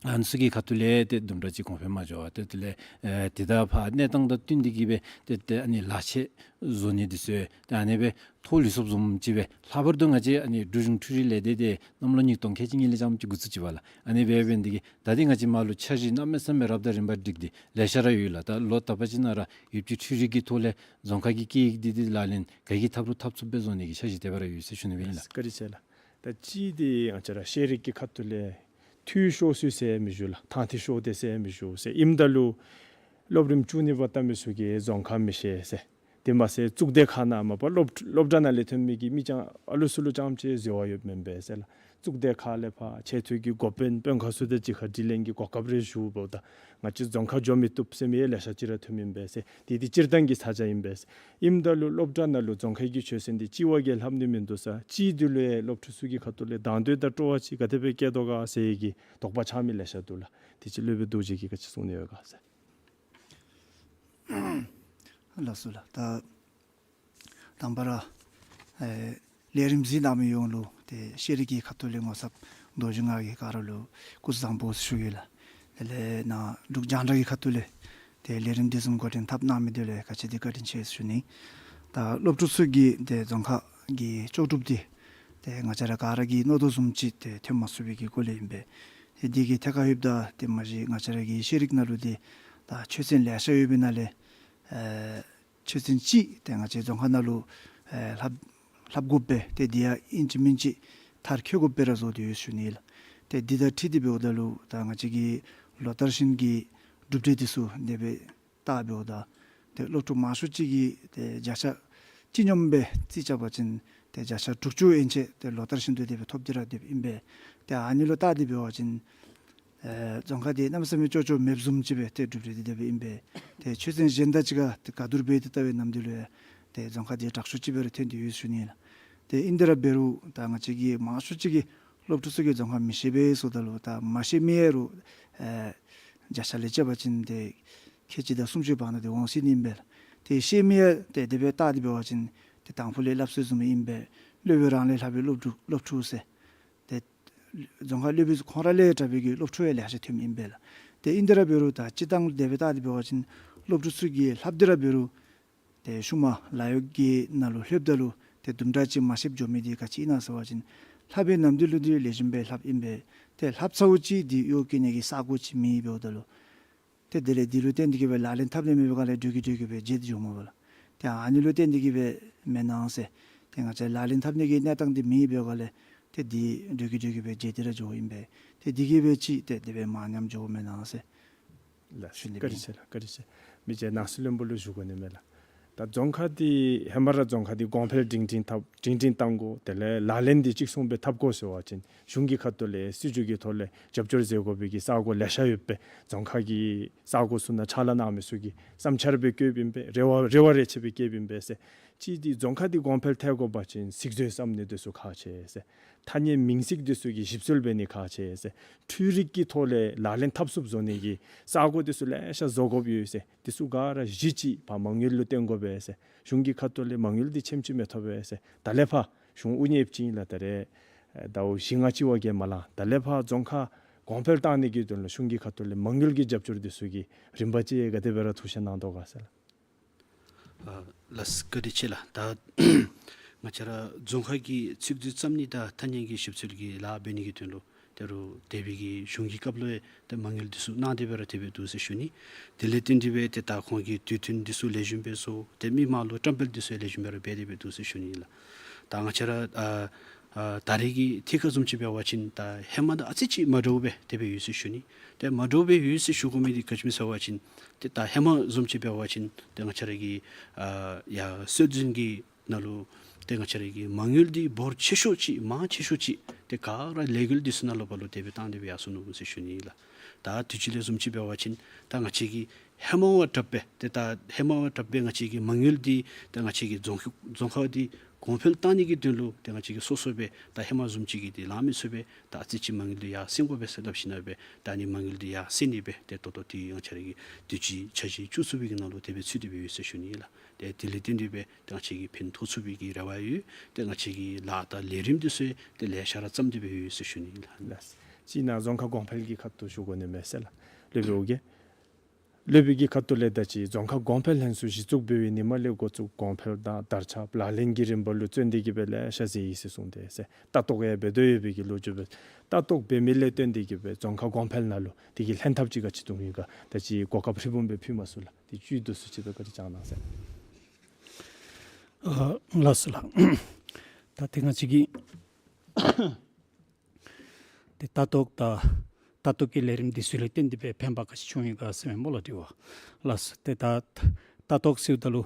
ཨ་ནི་ཚུ་གི་ཁ་ཐུག་ལས་ཏེ་དུམ་གྲ་ཅིག་གོང་འཕེལ་མ་འགྱོ་བས། ཏེ་དེ་ལས་ཨེ་དེ་དང་ཕར་གནས་སྟངས་དང་བསྟུན་ཏེ་གིས་སྦེ་ཏེ་ཏེ་ཨ་ནི་ལག་ཆས་བཟོ་ནི་འདི་ཚུ་ཏེ་ཨ་ནི་སྦེ་ཐོག་ལུས་སོཔ་བཟུམ་ཅིག་སྦེ། ལྷག་པར་དུ་ང་བཅས་ཨ་ནི་འབྲུག་གཞུང་འཕྲུལ་རིག་ལས་སྡེ་འདི་གནམ་ལོ་ཉིས་སྟོང་ཁལ་གཅིག་གཉིས་ལས་རྐྱངམ་ཅིག་འགོ་བཙུགས་ཅི་པ་ལགས། ཨ་ནི་སྦེ་འབད་ནི་འདི་གིས་ད་འདི་ང་བཅས་མར་ལུ་འཆར་གཞི་གནམ་མེད་ས་མེད་རབ་དང་རིམ་པ་བསྒྲིགས་ཏེ་ལེ་ཤ་ར་ཡོད་ལགས། ད་ལོ་དག་པ་ཅིག་ནང་ར་ཡུདཔ་ཅིག་འཕྲུལ་རིག་གི་ཐོག་ལས་རྫོང་ཁ་གི་སྐད་ཡིག་འདི་འདི་ལག་ལེན་ག་གིས་འཐབ་རུང་འཐབ་ཚུགསཔ་སྦེ་བཟོ་ནི་གི་འཆར་གཞི་དེ་སྦེ་ར་ཡོད་ཟེར་ཞུ་ནི་སྦེ་ཨིན་ལགས། བཀའ་དྲིན་ཆེ་ལགས། ད་ཅི་འདི་ང་བཅས་ར་ཤེས་རིག་གི་ཁ་ཐུག་ལས་འཐུས་ཤོར་སོ་ཟེར་མི་ཞུ་ལགས། ཐང་འཐུས་ཤོར་ཏེ་ཟེར་མི་ཞུ་ཟེར། ཨིནམ་ད་ལུ་སློབ་རིམ་བཅུ་གཉིས་པ་བལྟ་མི་ཚུ་གིས་རྫོང་ཁ་མི་ཤེས་ཟེར། དེ་མ་ཚད་གཙུག་སྡེ་ཁག་ནང་མ་པ་སློབ་སློབ་གྲྭ་ནང་ལས་ཐོན་མི་གི་མི་རྐྱངམ་ཨ་ལུ་ཚུ་ལུ་རྐྱངམ་ཅིག་འཛོལ་བ་ཡོདཔ་མེན་པས་ཟེར་ལགས། གཙུག་སྡེ་ཁག་ལས་ཕར་ཆེ་མཐོའི་གི་འགོ་དཔོན་དཔོན་ཁག་ཚུ་དང་གཅིག་ཁར་དྲི་ལན་གྱི་གོ་སྐབས་རེ་ཞུཝ་ད་ང་བཅས་རྫོང་ཁ་འགྱོ་མི་བཏུབ་ཟེར་མི་ཡང་ལེ་ཤ་ཅིག་ར་ཐོནམ་ཨིན་པས་ཟེར། དེ་འདི་སྤྱིར་བཏང་གི་ས་ཆ་ཨིན་པས་ཟེར། ཨིནམ་ད་ལུ་སློབ་གྲྭ་ནང་ལུ་རྫོང་ཁའི་གི་ཆོས་ཚན་འདི་གཅིག་བ་གིས་ལྷབ་ནི་མིན་འདུག་ཟེར། གཅིག་འདི་ལུ་ཡང་སློབ་ཕྲུག་ཚུ་གི་ཁ་ཐུག་ལས་དང་འདོད་དང་སྤྲོ་བ་ཅིག་ག་དེ་སྦེ་བསྐྱེད་དོ་ག་ཟེར་གྱི་དོགས་པ་ཆགས་མི་ལེ་ཤ་འདུག་ལགས། དེ་ཅིག་སློབ་དཔོན་རྡོ་རྗེ་གིས་ག་ཅི་གསུང་ནི་ཡོད་ག་ཟེར། ལགས་སོ་ལགས། ད་དང་པ་ར་ཨེ་ལས་རིམ་གཟིགས་གནང་མི་ཡོངས་ལུ་ཏེ་ཤེས་རིག་གི་ཁ་ཐུག་ལས་ངོ་ཚབ་རྡོ་རྗེ་ང་གིས་ག་ར་ལུ་སྐུ་གཟུགས་བཟང་པོ་ཞུ་ཡི་ལགས། དེ་ལས་ནཱ་འབྲུག་རྒྱང་བསྒྲགས་ཀྱི་ཁ་ཐུག་ལས་ཏེ་ལས་རིམ་འདི་བཟུམ་འགོ་འདྲེན་འཐབ་གནང་མི་འདི་ལུ་ག་ཅི་འདི་བཀའ་དྲིན་ཆེ་ཞུ་ནི། ད་སློབ་ཕྲུག་ཚུ་གིས་ཏེ་རྫོང་ཁ་གི་ལྕོགས་གྲུབ་འདི་ཏེ་ང་བཅས་ར་ག་ར་གིས་མནོ་དོ་བཟུམ་ཅིག་ཏེ་ཐོན་མ་ཚུགས་པའི་གི་སྐོར་ལས་ཨིན་པས། ཏེ་འདི་གི་ཐད་ཁར་ལྷོདཔ་ད་ཏེ་མ་གཞི་ང་བཅས་ར་གི་ཤེས་རིག་ནང་ལུ་འདི་ད་ཆོས་ཚན་ལེ་ཤ་ཡོད་པའི་ནང་ལས་ཨེ་ཆོས་ཚན་ཅིག་ཏེ་ང་བཅས་རྫོང་ཁ་ནང་ལུ་ཨེ་ལྷབ་ལྷབ་དགོ་པས། ཏེ་འདི་ཡང་ཨིན་ཅི་མིན་ཅི་མཐར་འཁྱོལ་དགོ་པས་ར་བཟོ་སྟེ་ཡོད་ཞུ་ནི་ལགས། ཏེ་འདི་དང་འཁྲིལ་ཏེ་འབདཝ་ད་ལུ་ད་ང་བཅས་ཀྱི་ལོ་ལྟར་བཞིན་གྱི་གྲུབ་འབྲས་འདི་ཚུ་དེ་སྦེ་བལྟ་འབདཝ་ད་ཏེ་སློབ་ཕྲུག་མང་ཤོས་ཅིག་གིས་ཏེ་བརྒྱ་ཆ་སྤྱི་སྙོམས་སྦེ་རྩིས་རྐྱབ་པ་ཅིན་ཏེ་བརྒྱ་ཆ་དྲུག་ཅུ་ཡན་ཆད་ཏེ་ལོ་ལྟར་བཞིན་དུ་དེ་སྦེ་ཐོབ་སྟེ་ར་སྡོདཔ་ཨིན་པས། ཏེ་ཨ་ནི་ལུ་བལྟ་སྟེ་འབད་བ་ཅིན་ཨེ་རྫོང་ཁ་འདི་གནམ་མེད་ས་མེད་ལྕོགས་ལྕོགས་མེདཔ་བཟུམ་ཅིག་སྦེ་ཏེ་གྲུབ་འབྲས་འདི་དེ་སྦེ་ཨིན་པས། ཏེ་ཆོས་ཚན་གཞན་དང་གཅིག་ཁར་ཏེ་ག་དུར་སྦེ་ཏེ་བལྟ་བའི་ནམ་དུས་ལུ་ཡང་ཏེ་རྫོང་ཁ་འདི་དྲག་ཤོས་ཅིག་སྦེ་ར་ཐོན་ཏེ་ཡོད་ཞུ་ནི་ལགས། ཏེ་ཨིན་དེ་ར་འབད་རུང་ད་ང་བཅས་ཀྱི་མང་ཤོས་ཅིག་གིས་སློབ་ཕྲུག་ཚུ་གིས་རྫོང་ཁ་མི་ཤེས་པས་ཟེརཝ་ད་ལུ་ད་མ་ཤེས་མི་ཡང་རུང་ཨེ་བརྒྱ་ཆ་ལས་བཅད་པ་ཅིན་ཏེ་ཁལ་གཅིག་དང་སུམ་ཅུའི་བར་ན་ཏེ་འོང་སྲིད་ནི་ཨིན་པས་ལགས། ཏེ་ཤེས་མི་ཡང་ཏེ་དེ་སྦེ་བལྟ་སྟེ་འབད་བ་ཅིན་ཏེ་དང་ཕུ་ལས་སླབ་སྲོལ་བཟུམ་ཨིན་པས། སློབ་དཔོན་རང་ལས་ལྷག་པའི་སློབ་ཕྲུག་སློབ་ཕྲུག་ཟེར། ཏེ་རྫོང་ཁ་སློབ་དཔོན་ཁོང་ར་ལས་དྲག་པའི་གི་སློབ་ཕྲུག་ཡང་ལེ་ཤ་ཐོནམ་ཨིན་པས་ལགས། ཏེ་ཨིན་དེ་ར་འབད་རུང་ད་སྤྱིར་བཏང་དེ་སྦེ་བལྟ་སྟེ་འབད་བ་ཅིན་སློབ་ཕྲུག་ཚུ་གིས་ལྷབ་སྟེ་ར་འབད་རུང་ཏེ་ཤུལ་མ་ལཱ་གཡོག་གི་ནང་ལུ་ལྷོདཔ་ད་ལུ་ཏེ་དུམ་གྲ་ཅིག་མ་ཤེསཔ་འགྱོ་མི་འདི་ག་ཅི་ཨིན་ན་ཟེར་བ་ཅིན་ལྷབ་པའི་ནམ་དུས་ལུ་འདི་ལེགས་ཤོམ་སྦེ་ལྷབ་ཨིན་པས། ཏེ་ལྷབ་ཚརཝ་ཅིག་འདི་གཡོག་བཀོལ་ནི་གི་ས་གོ་ཅིག་མེད་འབདཝ་ད་ལུ་ཏེ་དེ་ལས་འདི་ལུ་བརྟེན་ཏེ་གིས་སྦེ་ལག་ལེན་འཐབ་ནི་མེད་པའི་སྒང་ལས་འགྲོས་ཀྱིས་འགྲོས་ཀྱིས་སྦེ་བརྗེད་དེ་འགྱོཝ་མས་པ་ལགས། ཏེ་ཨ་ནི་ལུ་བརྟེན་ཏེ་གིས་སྦེ་མེན་ན་ཟེར། ཏེ་ང་བཅས་ལག་ལེན་འཐབ་ནི་གི་གནས་སྟངས་འདི་མེད་པའི་སྒང་ལས་ཏེ་འདི་འགྲོས་ཀྱིས་འགྲོས་ཀྱིས་སྦེ་བརྗེད་དེ་ར་འགྱོཝ་ཨིན་པས། ཏེ་འདི་གིས་སྦེ་ཅིག་ཏེ་དེ་སྦེ་མར་ཉམས་འགྱོཝ་མེན་ན་ཟེར། ལགས་ཞུ་ནི་སྦེ་ཨིན། བཀའ་དྲིན་ཆེ་ལགས། བཀའ་དྲིན་ཆེ། མི་རྗེ་ནང་སྲིད་བློན་པོ་ལུ་ཞུ་དགོ་ནི་མས་ལགས། ད་རྫོང་ཁ་འདི་ཧེ་མ་ར་རྫོང་ཁ་འདི་གོང་འཕེལ་སྒྲིང་སྒྲིང་འཐབ་སྒྲིང་སྒྲིང་གཏང་དགོ། དེ་ལས་ལག་ལེན་འདི་གཅིག་མཚུངས་སྦེ་འཐབ་དགོ་ཟེར་བ་ཅིན་གཞུང་གི་ཁ་ཐུག་ལས་སྲིད་བྱུས་ཀྱི་ཐོག་ལས་རྒྱབ་སྐྱོར་མཛད་དགོ་པའི་གི་ས་གོ་ལེ་ཤ་ཡོད་པས། རྫོང་ཁ་གི་ས་གོ་ཚུ་ནང་ཕྱག་ལཱ་གནང་མི་ཚུ་གིས་བསམ་འཆར་སྦེ་བཀོདཔ་ཨིན་པས། རེ་བ་རེ་བ་རེ་ཆེ་སྦེ་བསྐྱེདཔ་ཨིན་པས་ཟེར། གཅིག་འདི་རྫོང་ཁ་འདི་གོང་འཕེལ་ཐལ་དགོ་པ་ཅིན་གཟིགས་ཚུལ་བསམ་ནི་འདི་ཚུ་ཁག་ཆེ་ཟེར། ཐ་སྙད་མིང་ཚིག་འདི་ཚུ་གི་ཞིབ་འཚོལ་འབད་ནི་ཁག་ཆེ་ཟེར། འཕྲུལ་རིག་གི་ཐོག་ལས་ལག་ལེན་འཐབ་ཚུགསཔ་བཟོ་ནི་གི་ས་གོ་འདི་ཚུ་ལེ་ཤ་བཟོ་དགོཔ་ཡོད་ཟེར། འདི་ཚུ་ག་ར་གཞི་ཅིག་ཕར་མ་དངུལ་ལུ་བརྟེན་དགོ་པས་ཟེར། གཞུང་གི་ཁ་ཐུག་ལས་མ་དངུལ་འདི་ཆེམ་ཅིག་མི་ཐོབ་པས་ཟེར། ད་ལས་ཕར་གཞུང་དབུ་བརྙེས་ཅི་ལགས། ད་རེས་ཟླཝ་བཞི་ལྔ་ཅིག་བ་གིས་མ་ལང་། ད་ལས་ཕར་རྫོང་ཁ་གོང་འཕེལ་གཏང་ནི་གི་དོན་ལུ་གཞུང་གི་ཁ་ཐུག་ལས་མ་དངུལ་གྱི་རྒྱབ་སྐྱོར་འདི་ཚུ་གི་རིམ་པ་ཅིག་ག་དེ་སྦེ་ར་ཐུགས་བཞེད་གནང་དོ་ག་ཟེར་ལགས། ཨ་ལགས་སོ། བཀའ་དྲིན་ཆེ་ལགས། ད་ང་བཅས་ར་རྫོང་ཁ་གི་ཚིག་མཛོད་བརྩམ་ནི་དང་ཐ་སྙད་ཀྱི་ཞིབ་འཚོལ་གྱི་ལཱ་འབད་ནི་གི་དོན་ལུ་ད་རུང་འདས་པའི་གི་གཞུང་གི་སྐབས་ལུ་ཡང་ཏེ་མ་དངུལ་འདི་ཚུ་གནང་སྟེ་སྦེ་ར་ཏེ་སྦེ་འདུག་ཟེར་ཞུ་ནི། དེ་ལས་བརྟེན་ཏེ་སྦེ་ཏེ་ད་ཁོང་གི་དུས་མཐུན་འདི་ཚུ་ལེགས་ཤོམ་སྦེ་བཟོ། ཏེ་མི་མང་ལུ་བཀྲམ་སྤེལ་འདི་ཚུ་ཡང་ལེགས་ཤོམ་སྦེ་ར་འབད་དེ་སྦེ་འདུག་ཟེར་ཞུ་ནི་ལགས། ད་ང་བཅས་ར་ཨ་ཨ་ད་རེས་ཀྱི་ཐད་ཁར་བཟུམ་ཅིག་འབད་བ་ཅིན་ད་ཧེ་མ་དང་ཨ་ཙི་ཅིག་མ་འདྲཝ་སྦེ་དེ་སྦེ་ཡོད་ཟེར་ཞུ་ནི། ཏེ་མ་འདྲཝ་སྦེ་ཡོད་ཟེར་ཞུ་དགོ་མི་འདི་ག་ཅི་སྨོ་ཟེར་བ་ཅིན་ཏེ་ད་ཧེ་མ་བཟུམ་ཅིག་འབད་བ་ཅིན་ཏེ་ང་བཅས་ར་གི་ཨ་ཡར་སྲོལ་འཛིན་གྱི་ནང་ལུ་ ཏེ་ང་བཅས་ར་གི་མ་དངུལ་འདི་འབོར་ཆེ་ཤོས་ཅིག་མང་ཆེ་ཤོས་ཅིག་ཏེ་ག་ར་ལས་འགུལ་འདི་ཚུ་ནང་ལུ་འབད་རུང་དེ་སྦེ་བཏང་སྟེ་སྦེ་ཡར་སོང་ནུག་ཟེར་ཞུ་ནི་ལགས། ད་དུས་ཅི་ལས་བཟུམ་ཅིག་འབད་བ་ཅིན་ད་ང་བཅས་ཀྱི་ཧེ་མ་བ་དྲག་སྦེ་ཏེ་ད་ཧེ་མ་བ་དྲག་སྦེ་ང་བཅས་ཀྱི་མ་དངུལ་འདི་ད་ང་བཅས་ཀྱི་རྫོང་རྫོང་ཁག་འདི་གོང་འཕེལ་བཏང་ནི་གི་དོན་ལུ་ཏེ་ང་བཅས་ཀྱིས་སོ་སོ་སྦེ་ད་ཧེ་མ་བཟུམ་ཅིག་གི་ཏེ་ལང་མི་ཚུགས་པས། ད་ཨ་ཙི་ཅིག་མ་དངུལ་འདི་ཡར་སེང་དགོ་པས་ཟེར་སླབ་ཞིནམ་སྦེ་ད་ཨ་ནི་མ་དངུལ་འདི་ཡར་སེང་ནི་སྦེ་ཏེ་ད་ལྟོ་འདི་ང་བཅས་ར་གི་དུས་ཅི་འཆར་གཞི་བཅུ་གསུམ་པའི་གི་ནང་ལུ་དེ་སྦེ་ཚུད་དེ་སྦེ་ཡོད་ཟེར་ཞུ་ནི་ལགས། ཏེ་དེ་ལས་བརྟེན་ཏེ་སྦེ་ཏེ་ང་བཅས་ཀྱིས་ཕན་ཐོགས་ཚུགས་པའི་གི་རེ་བ་ཡོད། ཏེ་ང་བཅས་ཀྱི་ལཱ་དང་ལས་རིམ་འདི་ཚུ་ཏེ་ལེ་ཤ་ར་བརྩམས་ཏེ་སྦེ་ཡོད་ཟེར་ཞུ་ནི་ལགས། ལགས། ཅིག་ནཱ་རྫོང་ཁག་གོང་འཕེལ་གྱི་ཁ་ཐུག་ཞུ་དགོ་ནི་མས་ཟེར་ལགས། སློབ་དཔོན་ཨོ་རྒྱན། སློབ་དཔོན་གྱི་ཁ་ཐུག་ལས་ད་ཅི་རྫོང་ཁག་གོང་འཕེལ་ལྷན་ཚོགས་གཞི་བཙུགས་འབད་བའི་ཉིནམ་ལས་འགོ་བཙུགས་གོང་འཕེལ་དང་དར་ཁྱབ་ལག་ལེན་གྱི་རིམ་པ་ལུ་བརྩོན་འགྲུས་ཀྱིས་སྦེ་ལེ་ཤ་མཛད་ཡི་ཟེར་གསུངས་ཏེ་ཟེར། ལྟ་རྟོག་ཡང་འབད་དོ་ཡོད་པའི་གི་ལོ་རྒྱུས་སྦེ་ལྟ་རྟོག་འབད་མི་ལས་བརྟེན་ཏེ་གིས་སྦེ་རྫོང་ཁག་གོང་འཕེལ་ནང་ལུ་དེ་གི་ལྷན་ཐབས་ཅིག་ག་ཅི་བཏོན་ཡི་ག་ད་ཅི་གོ་སྐབས་ཧྲིལ་བུམ་སྦེ་ཕུལ་མ་ཚུགས་ལགས། དེ་བཅུད་དུ་སུ་ཅིག་ད་བཀའ་དྲིན་བསྐྱང་གནང་ཟེར། ཨ་ལགས་སོ་ལགས། ད་དེ་ང་བཅས་ཀྱི་ཏེ་ལྟ་རྟོག་དང་ལྟ་རྟོག་གི་ལས་རིམ་འདི་ཚུ་ལས་བརྟེན་ཏེ་སྦེ་ཕན་པ་ག་ཅི་བྱུང་ཡི་ག་ཟེར་མས་སྨོ་ལགས། དྲི་བ་ལགས་སོ། ཏེ་ད་ལྟ་རྟོག་ཟེརཝ་ད་ལུ་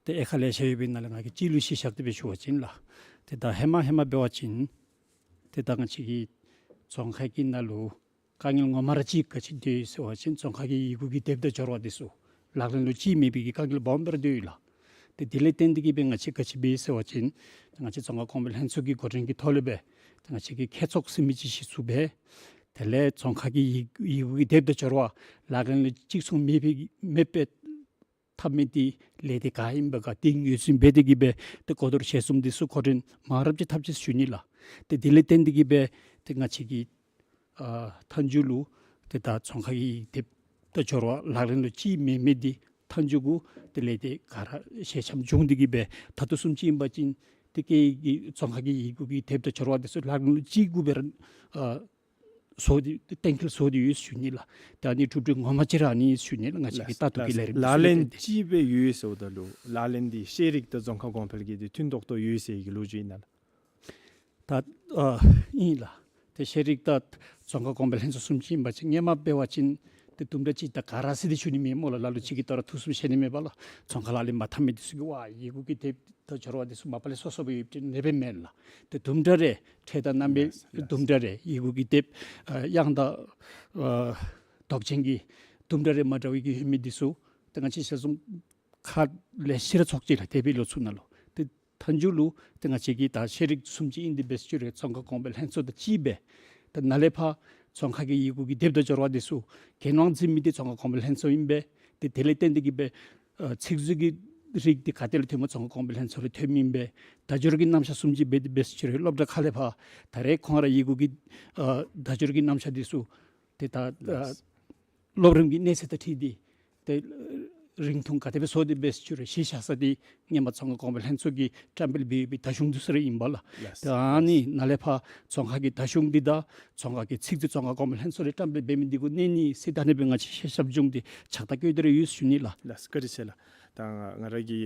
ཏེ་དབྱེ་ཁག་ལེ་ཤ་ཡོད་པའི་ནང་ལས་ང་གིས་གཅིག་ལུ་གཞི་བཞག་སྟེ་སྦེ་ཞུ་བ་ཅིན་ལགས། ཏེ་ད་ཧེ་མ་ཧེ་མ་འབད་བ་ཅིན་ཏེ་ད་ང་བཅས་ཀྱི་རྫོང་ཁག་གི་ནང་ལུ་དཀའ་ངལ་ངོ་མ་ར་ཅིག་ག་ཅི་འདུག་ཟེར་བ་ཅིན་རྫོང་ཁག་གི་ཡི་གུ་གི་དེབ་དང་འབྱོར་བ་འདི་ཚུ་ལག་ལེན་ལུ་ཅིག་མེད་པའི་གི་དཀའ་ངལ་སྦོམ་སྦེ་ར་འདུག་ལགས། ཏེ་དེ་ལས་བརྟེན་ཏེ་གིས་སྦེ་ང་བཅས་ག་ཅི་འབད་ཟེར་བ་ཅིན་ང་བཅས་རྫོང་ཁག་གོང་འཕེལ་ལྷན་ཚོགས་ཀྱི་འགོ་འདྲེན་གྱི་ཐོག་ལས་སྦེ་ཏེ་ང་བཅས་ཀྱི་ཁྱད་ཚོགས་ཟེར་མི་ཅིག་གཞི་བཙུགས་སྦེ་དེ་ལས་རྫོང་ཁག་གི་ཡི་ཡི་གུ་གི་དེབ་དང་འབྱོར་བ་ལག་ལེན་ལུ་གཅིག་མཚུངས་མེད་པའི་མེད་པའི་འཐབ་མི་འདི་ལས་སྡེ་ག་ཨིན་པ་ག་འདི་ངོས་འཛིན་འབད་དེ་གིས་སྦེ་ཏེ་གོ་བསྡུར་ཞལ་འཛོམས་འདི་ཚུ་འགོ་འདྲེན་མང་རབས་ཅིག་འཐབ་ཅི་ཟེར་ཞུ་ནི་ལགས། ཏེ་དེ་ལས་བརྟེན་ཏེ་གིས་སྦེ་ཏེ་ང་བཅས་ཀྱི་ཨ་མཐའ་མཇུག་ལུ་ཏེ་ད་རྫོང་ཁག་གི་དེབ་དང་འབྱོར་བ་ལག་ལེན་ལུ་ཅིག་མེད་མི་འདི་མཐའ་མཇུག་གུ་ཏེ་ལས་སྡེ་ག་ར་ཞལ་འཆམ་བྱུང་སྟེ་གིས་སྦེ་ད་ལྟོ་བཟུམ་ཅིག་ཨིན་པ་ཅིན་ཏེ་ཀེ་གི་རྫོང་ཁག་གི་ཡི་གུ་གི་དེབ་དང་འབྱོར་བ་འདི་ཚུ་ལག་ལེན་ལུ་ཅིག་གུ་སྦེ་ར་ཨ་བཟོ་སྟེ་གཏན་འཁེལ་བཟོ་སྟེ་ཡོད་ཟེར་ཞུ་ནི་ལགས། ད་ཨ་ནི་གྲུབ་འབྲས་ངོ་མ་ཅིག་ར་ཨ་ནི་ཟེར་ཞུ་ནི་ལགས། ང་བཅས་ཀྱི་ལགས་ལགས་སོ། ལག་ལེན་ཅིག་སྦེ་ཡོད་ཟེརཝ་ད་ལུ་ལག་ལེན་འདི་ཤེས་རིག་དང་རྫོང་ཁག་གོང་འཕེལ་གྱི་འདི་མཐུན་ཏོག་ཏོ་ཡོད་ཟེར་གྱི་ལོ་རྒྱུས་ཨིན་ན་ལགས། ད་ཨ་ཨིན་ལགས། ཏེ་ཤེས་རིག་དང་རྫོང་ཁག་གོང་འཕེལ་ལྷན་ཚོགས་བཟུམ་ཅིག་ཨིན་པ་ཅིན་སྔོན་མ་འབད་བ་ཅིན་ཏེ་དུམ་གྲ་ཅིག་དང་ག་ར་ཟེར་ཏེ་ཞུ་ནི་མེད་སྨོ་ལགས། ལ་ལུ་ཅིག་གིས་ད་རུང་ཐུགས་བསམ་བཞེས་ནི་མེད་པ་ལགས། རྫོང་ཁག་ལག་ལེན་མ་འཐབ་མི་འདི་ཚུ་གིས་ཝ་ཡི་གུ་གི་དེབ་དང་འབྱོར་བ་འདི་ཚུ་མ་པ་ལས་སོ་སོ་སྦེ་ཡོདཔ་ཅིག་ཨིན་པས་མེན་ལགས། ཏེ་དུམ་གྲ་རེ་ཁྲལ་དང་རྣམ་པའི་ལགས་སོ་ལགས་སོ། དུམ་གྲ་རེ་ཡི་གུ་གི་དེབ་ཨ་དབྱངས་དང་ཨ་མདོག་ཅན་གྱི་དུམ་གྲ་རེ་མ་འདྲ་བའི་གི་ཡོད་མི་འདི་ཚུ་ཏེ་ང་བཅས་ཞལ་འཛོམས་ཁག་ལེ་ཤ་ར་ཚོགས་ཅི་ལགས། དེ་སྦེ་ལོ་ཚུ་ནང་ལུ་ཏེ་མཐའ་མཇུག་ལུ་ཏེ་ང་བཅས་ཀྱིས་ད་ཤེས་རིག་བཟུམ་ཅིག་ཨིན་ཏེ་འབད་ཞུ་རུང་རྫོང་ཁག་གོང་འཕེལ་ལྷན་ཚོགས་དང་གཅིག་སྦེ་ཏེ་ནཱ་ལས་ཕར་རྫོང་ཁག་གི་ཡི་གུ་གི་དེབ་དང་འབྱོར་བ་འདི་ཚུ་འགན་དབང་འཛིན་མི་འདི་རྫོང་ཁག་གོང་འཕེལ་ལྷན་ཚོགས་ཨིན་པས། ཏེ་དེ་ལས་བརྟེན་ཏེ་གིས་སྦེ་ཨ་ཚིག་མཛོད་ཀྱི་རིགས་འདི་ག་ཏེ་ལས་ཐོནམ་རྫོང་ཁག་གོང་འཕེལ་ལྷན་ཚོགས་ལས་ཐོནམ་ཨིན་པས། བརྡ་སྦྱོར་གྱི་རྣམ་གཞག་བཟུམ་ཅིག་འབད་དེ་འབད་ཞུ་རུང་སློབ་གྲྭ་ཁག་ལས་ཕར་ད་རེས་ཁོང་ར་ཡི་གུ་གི་ཨ་བརྡ་སྦྱོར་གྱི་རྣམ་གཞག་འདི་ཚུ་ཏེ་ད་ཨ་ལགས། སློབ་རིམ་གྱི་གནས་ཚད་དང་འཁྲིལ་ཏེ་ཏེ་རིང་ཐུང་ག་དེ་སྦེ་བཟོ་སྟེ་འབད་ཞུ་རུང་གཞི་བཞག་ས་འདི་སྔོན་མ་རྫོང་ཁག་གོང་འཕེལ་ལྷན་ཚོགས་ཀྱིས་བཀྲམ་སྤེལ་འབད་ཡོད་པའི་བརྡ་གཞུང་འདི་ཚུ་ར་ཨིན་པས་ལགས། ལགས། ཏེ་ཨ་ནི་ནཱ་ལས་ཕར་རྫོང་ཁག་གི་བརྡ་གཞུང་འདི་དང་རྫོང་ཁག་གི་ཚིག་འདི་རྫོང་ཁག་གོང་འཕེལ་ལྷན་ཚོགས་ལས་བཀྲམ་སྤེལ་འབད་མི་འདི་གུ་གནས་ནི་ཟེར་ད་ཨ་ནི་སྦེ་ང་བཅས་ཤེས་ཞིབ་བྱུང་སྟེ་ཕྱག་རྟགས་བཀོད་དེ་ར་ཡོད་ཟེར་ཞུ་ནི་ལགས། ལགས་སོ། བཀའ་དྲིན་ཆེ་ལགས། ད་ང་ར་གི་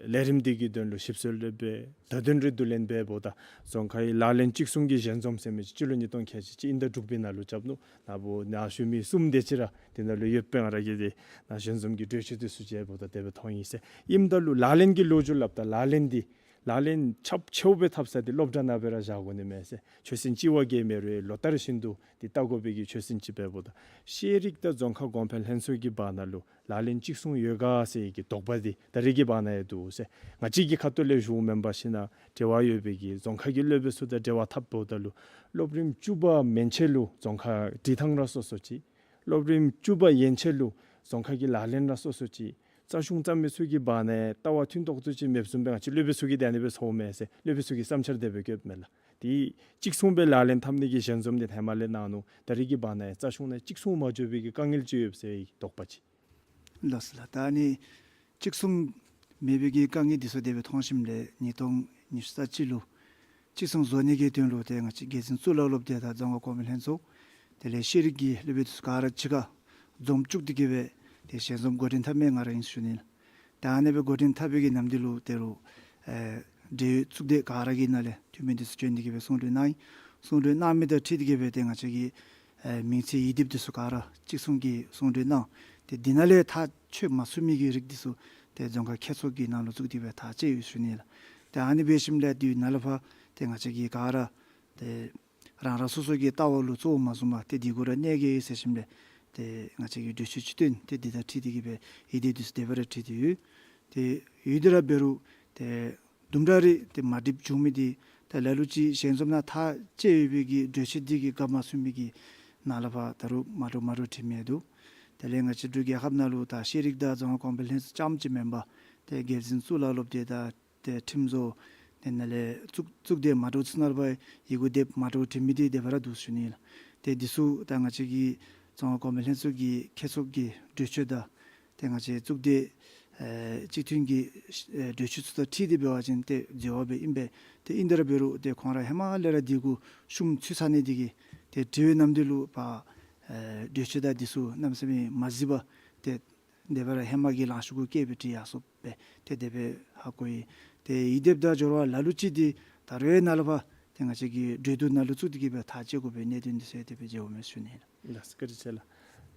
ལས་རིམ་འདི་གི་དོན་ལུ་ཞིབ་འཚོལ་རེ་འབད་བརྡ་དོན་རེ་བསྡུ་ལེན་འབདཝ་ད་རྫོང་ཁག་གི་ལག་ལེན་གཅིག་མཚུངས་ཀྱི་ཞལ་འཛོམས་ཟེར་མི་ཅིག་སྤྱི་ལོ་ཉིས་སྟོང་ཁལ་གཅིག་གཅིག་དབྱིན་ཟླ་དྲུག་པའི་ནང་ལུ་རྐྱབ་ནུག། ནཱ་བུ་ནཱ་ཞུ་མི་གསུམ་དེ་ཅིག་ར་དེ་ནང་ལུ་ཡོདཔ་ང་ར་གིས་དེ་ནང་ཞལ་འཛོམས་ཀྱི་གྲོས་ཆོད་འདི་ཚུ་མཇལཝ་ད་དེ་སྦེ་མཐོང་ཡི་ཟེར། ཨིནམ་ད་ལུ་ལག་ལེན་གྱི་ལོ་རྒྱུས་སླབ་ད་ལག་ལེན་འདི་ལག་ལེན་ཁྱབ་ཆེཝ་སྦེ་འཐབ་ས་འདི་སློབ་གྲྭ་ནང་སྦེ་ར་བཞག་དགོ་ནི་མས་ཟེར། ཆོས་སྲིད་སྤྱི་བ་གི་མེན་རུང་ལོ་ལྟར་བཞིན་དུ་འདི་བལྟ་དགོ་པའི་གི་ཆོས་སྲིད་ཅིག་འབདཝ་ད་ཤེས་རིག་དང་རྫོང་ཁག་གོང་འཕེལ་ལྷན་ཚོགས་ཀྱི་བར་ན་ལུ་ལག་ལེན་གཅིག་མཚུངས་ཡོད་ག་ཟེར་གྱི་དོགས་པ་འདི་ད་རེས་ཀྱི་བར་ན་ཡང་འདུག་ཟེར། ང་བཅས་ཀྱི་ཁ་ཐུག་ལས་ཞུཝ་མེན་པར་ཞིན་ན་འབྲེལ་བ་ཡོད་པའི་གི་རྫོང་ཁག་གི་སློབ་དཔོན་ཚུ་དང་འབྲེལ་བ་འཐབ་འབདཝ་ད་ལུ་སློབ་རིམ་བཅུ་པ་མན་ཆད་ལུ་རྫོང་ཁག་བྲིས་ཐངས་ར་སོ་སོ་ཅིག། སློབ་རིམ་བཅུ་པ་ཡན་ཆད་ལུ་རྫོང་ཁག་གི་ལག་ལེན་ར་སོ་སོ་ཅིག། རྩ་གཞུང་བརྩམ་མི་ཚུ་གི་བར་ན་ལྟ་བ་མཐུན་ཏོག་ཏོ་ཅིག་མེདཔ་བཟུམ་སྦེ་ང་བཅས་སློབ་དཔོན་ཚུ་གིས་ད་ཨ་ནི་སྦེ་ཚོརཝ་མས་ཟེར་སློབ་དཔོན་ཚུ་གིས་བསམ་འཆར་དེ་སྦེ་བཀོདཔ་མས་ལགས། དེ་གཅིག་མཚུངས་སྦེ་ལག་ལེན་འཐབ་ནི་གི་ཞལ་འཛོམས་འདི་ཧེ་མ་ལས་གནང་ནུག། ད་རེས་ཀྱི་བར་ན་ཡང་རྩ་གཞུང་ནང་གཅིག་མཚུངས་མ་འགྱོ་བའི་གི་དཀའ་ངལ་ཅིག་ཡོད་ཟེར་དོགས་པ་ཅིག། ལགས་སོ་ལགས། ད་ཨ་ནི་གཅིག་མཚུངས་མེད་པའི་གི་དཀའ་ངལ་འདི་ཚུ་དེ་སྦེ་མཐོང་ཞིནམ་ལས་ཉིས་སྟོང་ཉི་ཤུ་རྩ་གཅིག་ལུ་གཅིག་མཚུངས་བཟོ་ནི་གི་དོན་ལུ་ཏེ་ང་བཅས་རྒྱལ་འཛིན་གཙུག་ལག་སློབ་སྡེ་དང་རྫོང་ཁག་གོང་འཕེལ་ལྷན་ཚོགས་དེ་ལས་ཤེས་རིག་གི་སློབ་དཔོན་འདི་ཚུ་ག་ར་གཅིག་ཁར་འཛོམས་བཅུག་སྟེ་གི་སྦེ་ཏེ་ཞལ་འཛོམས་འགོ་འདྲེན་འཐབ་མི་ང་ར་ཨིན་ཟེར་ཞུ་ནི་ལགས། ད་ཨ་ནི་སྦེ་འགོ་འདྲེན་འཐབ་པའི་གི་ནམ་དུས་ལུ་ད་རུང་ཨེ་འབྲེལ་ཡོད་གཙུག་སྡེ་ག་ར་གི་ནང་ལས་འཐུས་མི་འདི་ཚུ་བྱོན་ཏེ་གི་སྦེ་གསུང་གྲོས་གནང་ཡི། གསུང་གྲོས་གནང་མི་དང་འཁྲིལ་ཏེ་གི་སྦེ་ཏེ་ང་བཅས་ཀྱི་ཨེ་མིང་ཚིག་ཡིག་སྡེབ་འདི་ཚུ་ག་ར་གཅིག་མཚུངས་ཀྱི་གསུང་གྲོས་གནང་། ཏེ་འདི་ནང་ལས་ཐག་ཆོད་མ་ཚུགས་མི་གི་རིགས་འདི་ཚུ་ཏེ་རྫོང་ཁག་ཁྱད་ཚོགས་ཀྱི་ནང་ལུ་བཙུགས་ཏེ་སྦེ་ཐག་བཅད་ཡོད་ཟེར་ཞུ་ནི་ལགས། ཏེ་ཨ་ནི་འབད་ཞིནམ་ལས་དུས་ནཱ་ལས་ཕར་ཏེ་ང་བཅས་ཀྱིས་ག་ར་ཏེ་རང་རང་སོ་སོ་གི་ལྟ་བ་ལུ་གཙོ་བོ་མ་བཟུང་བར་ཏེ་འདི་གུ་ར་གནས་གེ་ཟེར་ཞིནམ་ལས་ཏེ་ང་བཅས་ཀྱིས་གྲོས་ཆོད་ཅིག་བཏོན། ཏེ་འདི་དང་འཁྲིལ་ཏེ་གིས་སྦེ་ཡི་གེ་འདི་ཚུ་དེ་སྦེ་ར་བྲིས་ཏེ་ཡོད། ཏེ་ཡོད་དེ་ར་འབད་རུང་ཏེ་དུམ་གྲ་རེ་ཏེ་མ་འགྲིགཔ་བྱུང་མི་འདི་ད་ལ་ལུ་ཅིག་ཞལ་འཛོམས་ནང་ཐག་བཅད་ཡོད་པའི་གི་གྲོས་ཆོད་འདི་གི་བཀབ་མ་ཚུགས་མི་གིས་ནཱ་ལས་ཕར་ད་རུང་མ་འདྲཝ་མ་འདྲཝ་བྲིས་མི་འདུག། དེ་ལས་ང་བཅས་འབྲུག་རྒྱལ་ཁབ་ནང་ལུ་ད་ཤེས་རིག་དང་རྫོང་ཁ་གོང་འཕེལ་ལྷན་ཚོགས་རྐྱངམ་ཅིག་མེན་པར་ཏེ་རྒྱལ་འཛིན་གཙུག་ལག་སློབ་སྡེ་དང་ཏེ་ཁྲིམས་བཟོ་ཏེ་ནཱ་ལས་གཙུག་གཙུག་སྡེ་མ་འདྲཝ་ཚུ་ནང་ལས་ཕར་ཡི་གུ་དེབ་མ་འདྲཝ་བྲིས་མི་འདི་དེ་སྦེ་ར་འདུག་ཟེར་ཞུ་ནི་ལགས། ཏེ་འདི་ཚུ་ད་ང་བཅས་ཀྱི་རྫོང་ཁ་གོང་འཕེལ་ལྷན་ཚོགས་ཀྱི་ཁྱད་ཚོགས་ཀྱི་གྲོས་ཆོད་དང་ཏེ་ང་བཅས་གཙུག་སྡེ་ཨེ་གཅིག་མཐུན་གྱི་ཨེ་གྲོས་ཆོད་ཚུ་དང་འཁྲིལ་ཏེ་འབད་བ་ཅིན་ཏེ་འཛོལ་བ་སྦེ་ཨིན་པས། ཏེ་ཨིན་དེ་ར་འབད་རུང་ཏེ་ཁོང་ར་ཧེ་མ་ལས་ར་འདི་གུ་ཤུགས་ཚུད་ཚར་ནི་འདི་གིས་ཏེ་དྲི་བའི་རྣམ་འགྱུར་ལུ་ཕར་ཨེ་གྲོས་ཆོད་དང་འདི་ཚུ་གནམ་མེད་ས་མེད་མ་གཟིགས་པར་ཏེ་དེ་སྦེ་ར་ཧེ་མ་གི་ལངས་ཕྱོགས་གུ་བཀལ་སྦེ་བྲིས་ཡར་སོཔ་སྦེ་ཏེ་དེ་སྦེ་ཧ་གོ་ཡི། ཏེ་ཡི་གེ་དེབ་དང་སྦྱོར་བ་ལ་ལུ་ཅིག་འདི་ད་རེས་ནཱ་ལས་ཕར་ཏེ་ང་བཅས་ཀྱི་གྲོས་བསྡུར་ནང་ལུ་བཙུགས་ཏེ་གིས་སྦེ་ཐག་བཅད་དགོ་པའི་གནད་དོན་འདི་ཚུ་དེ་སྦེ་མཇལཝ་མས་ཟེར་ཞུ་ནི་ལགས། ལགས་སོ། བཀའ་དྲིན་ཆེ་ལགས།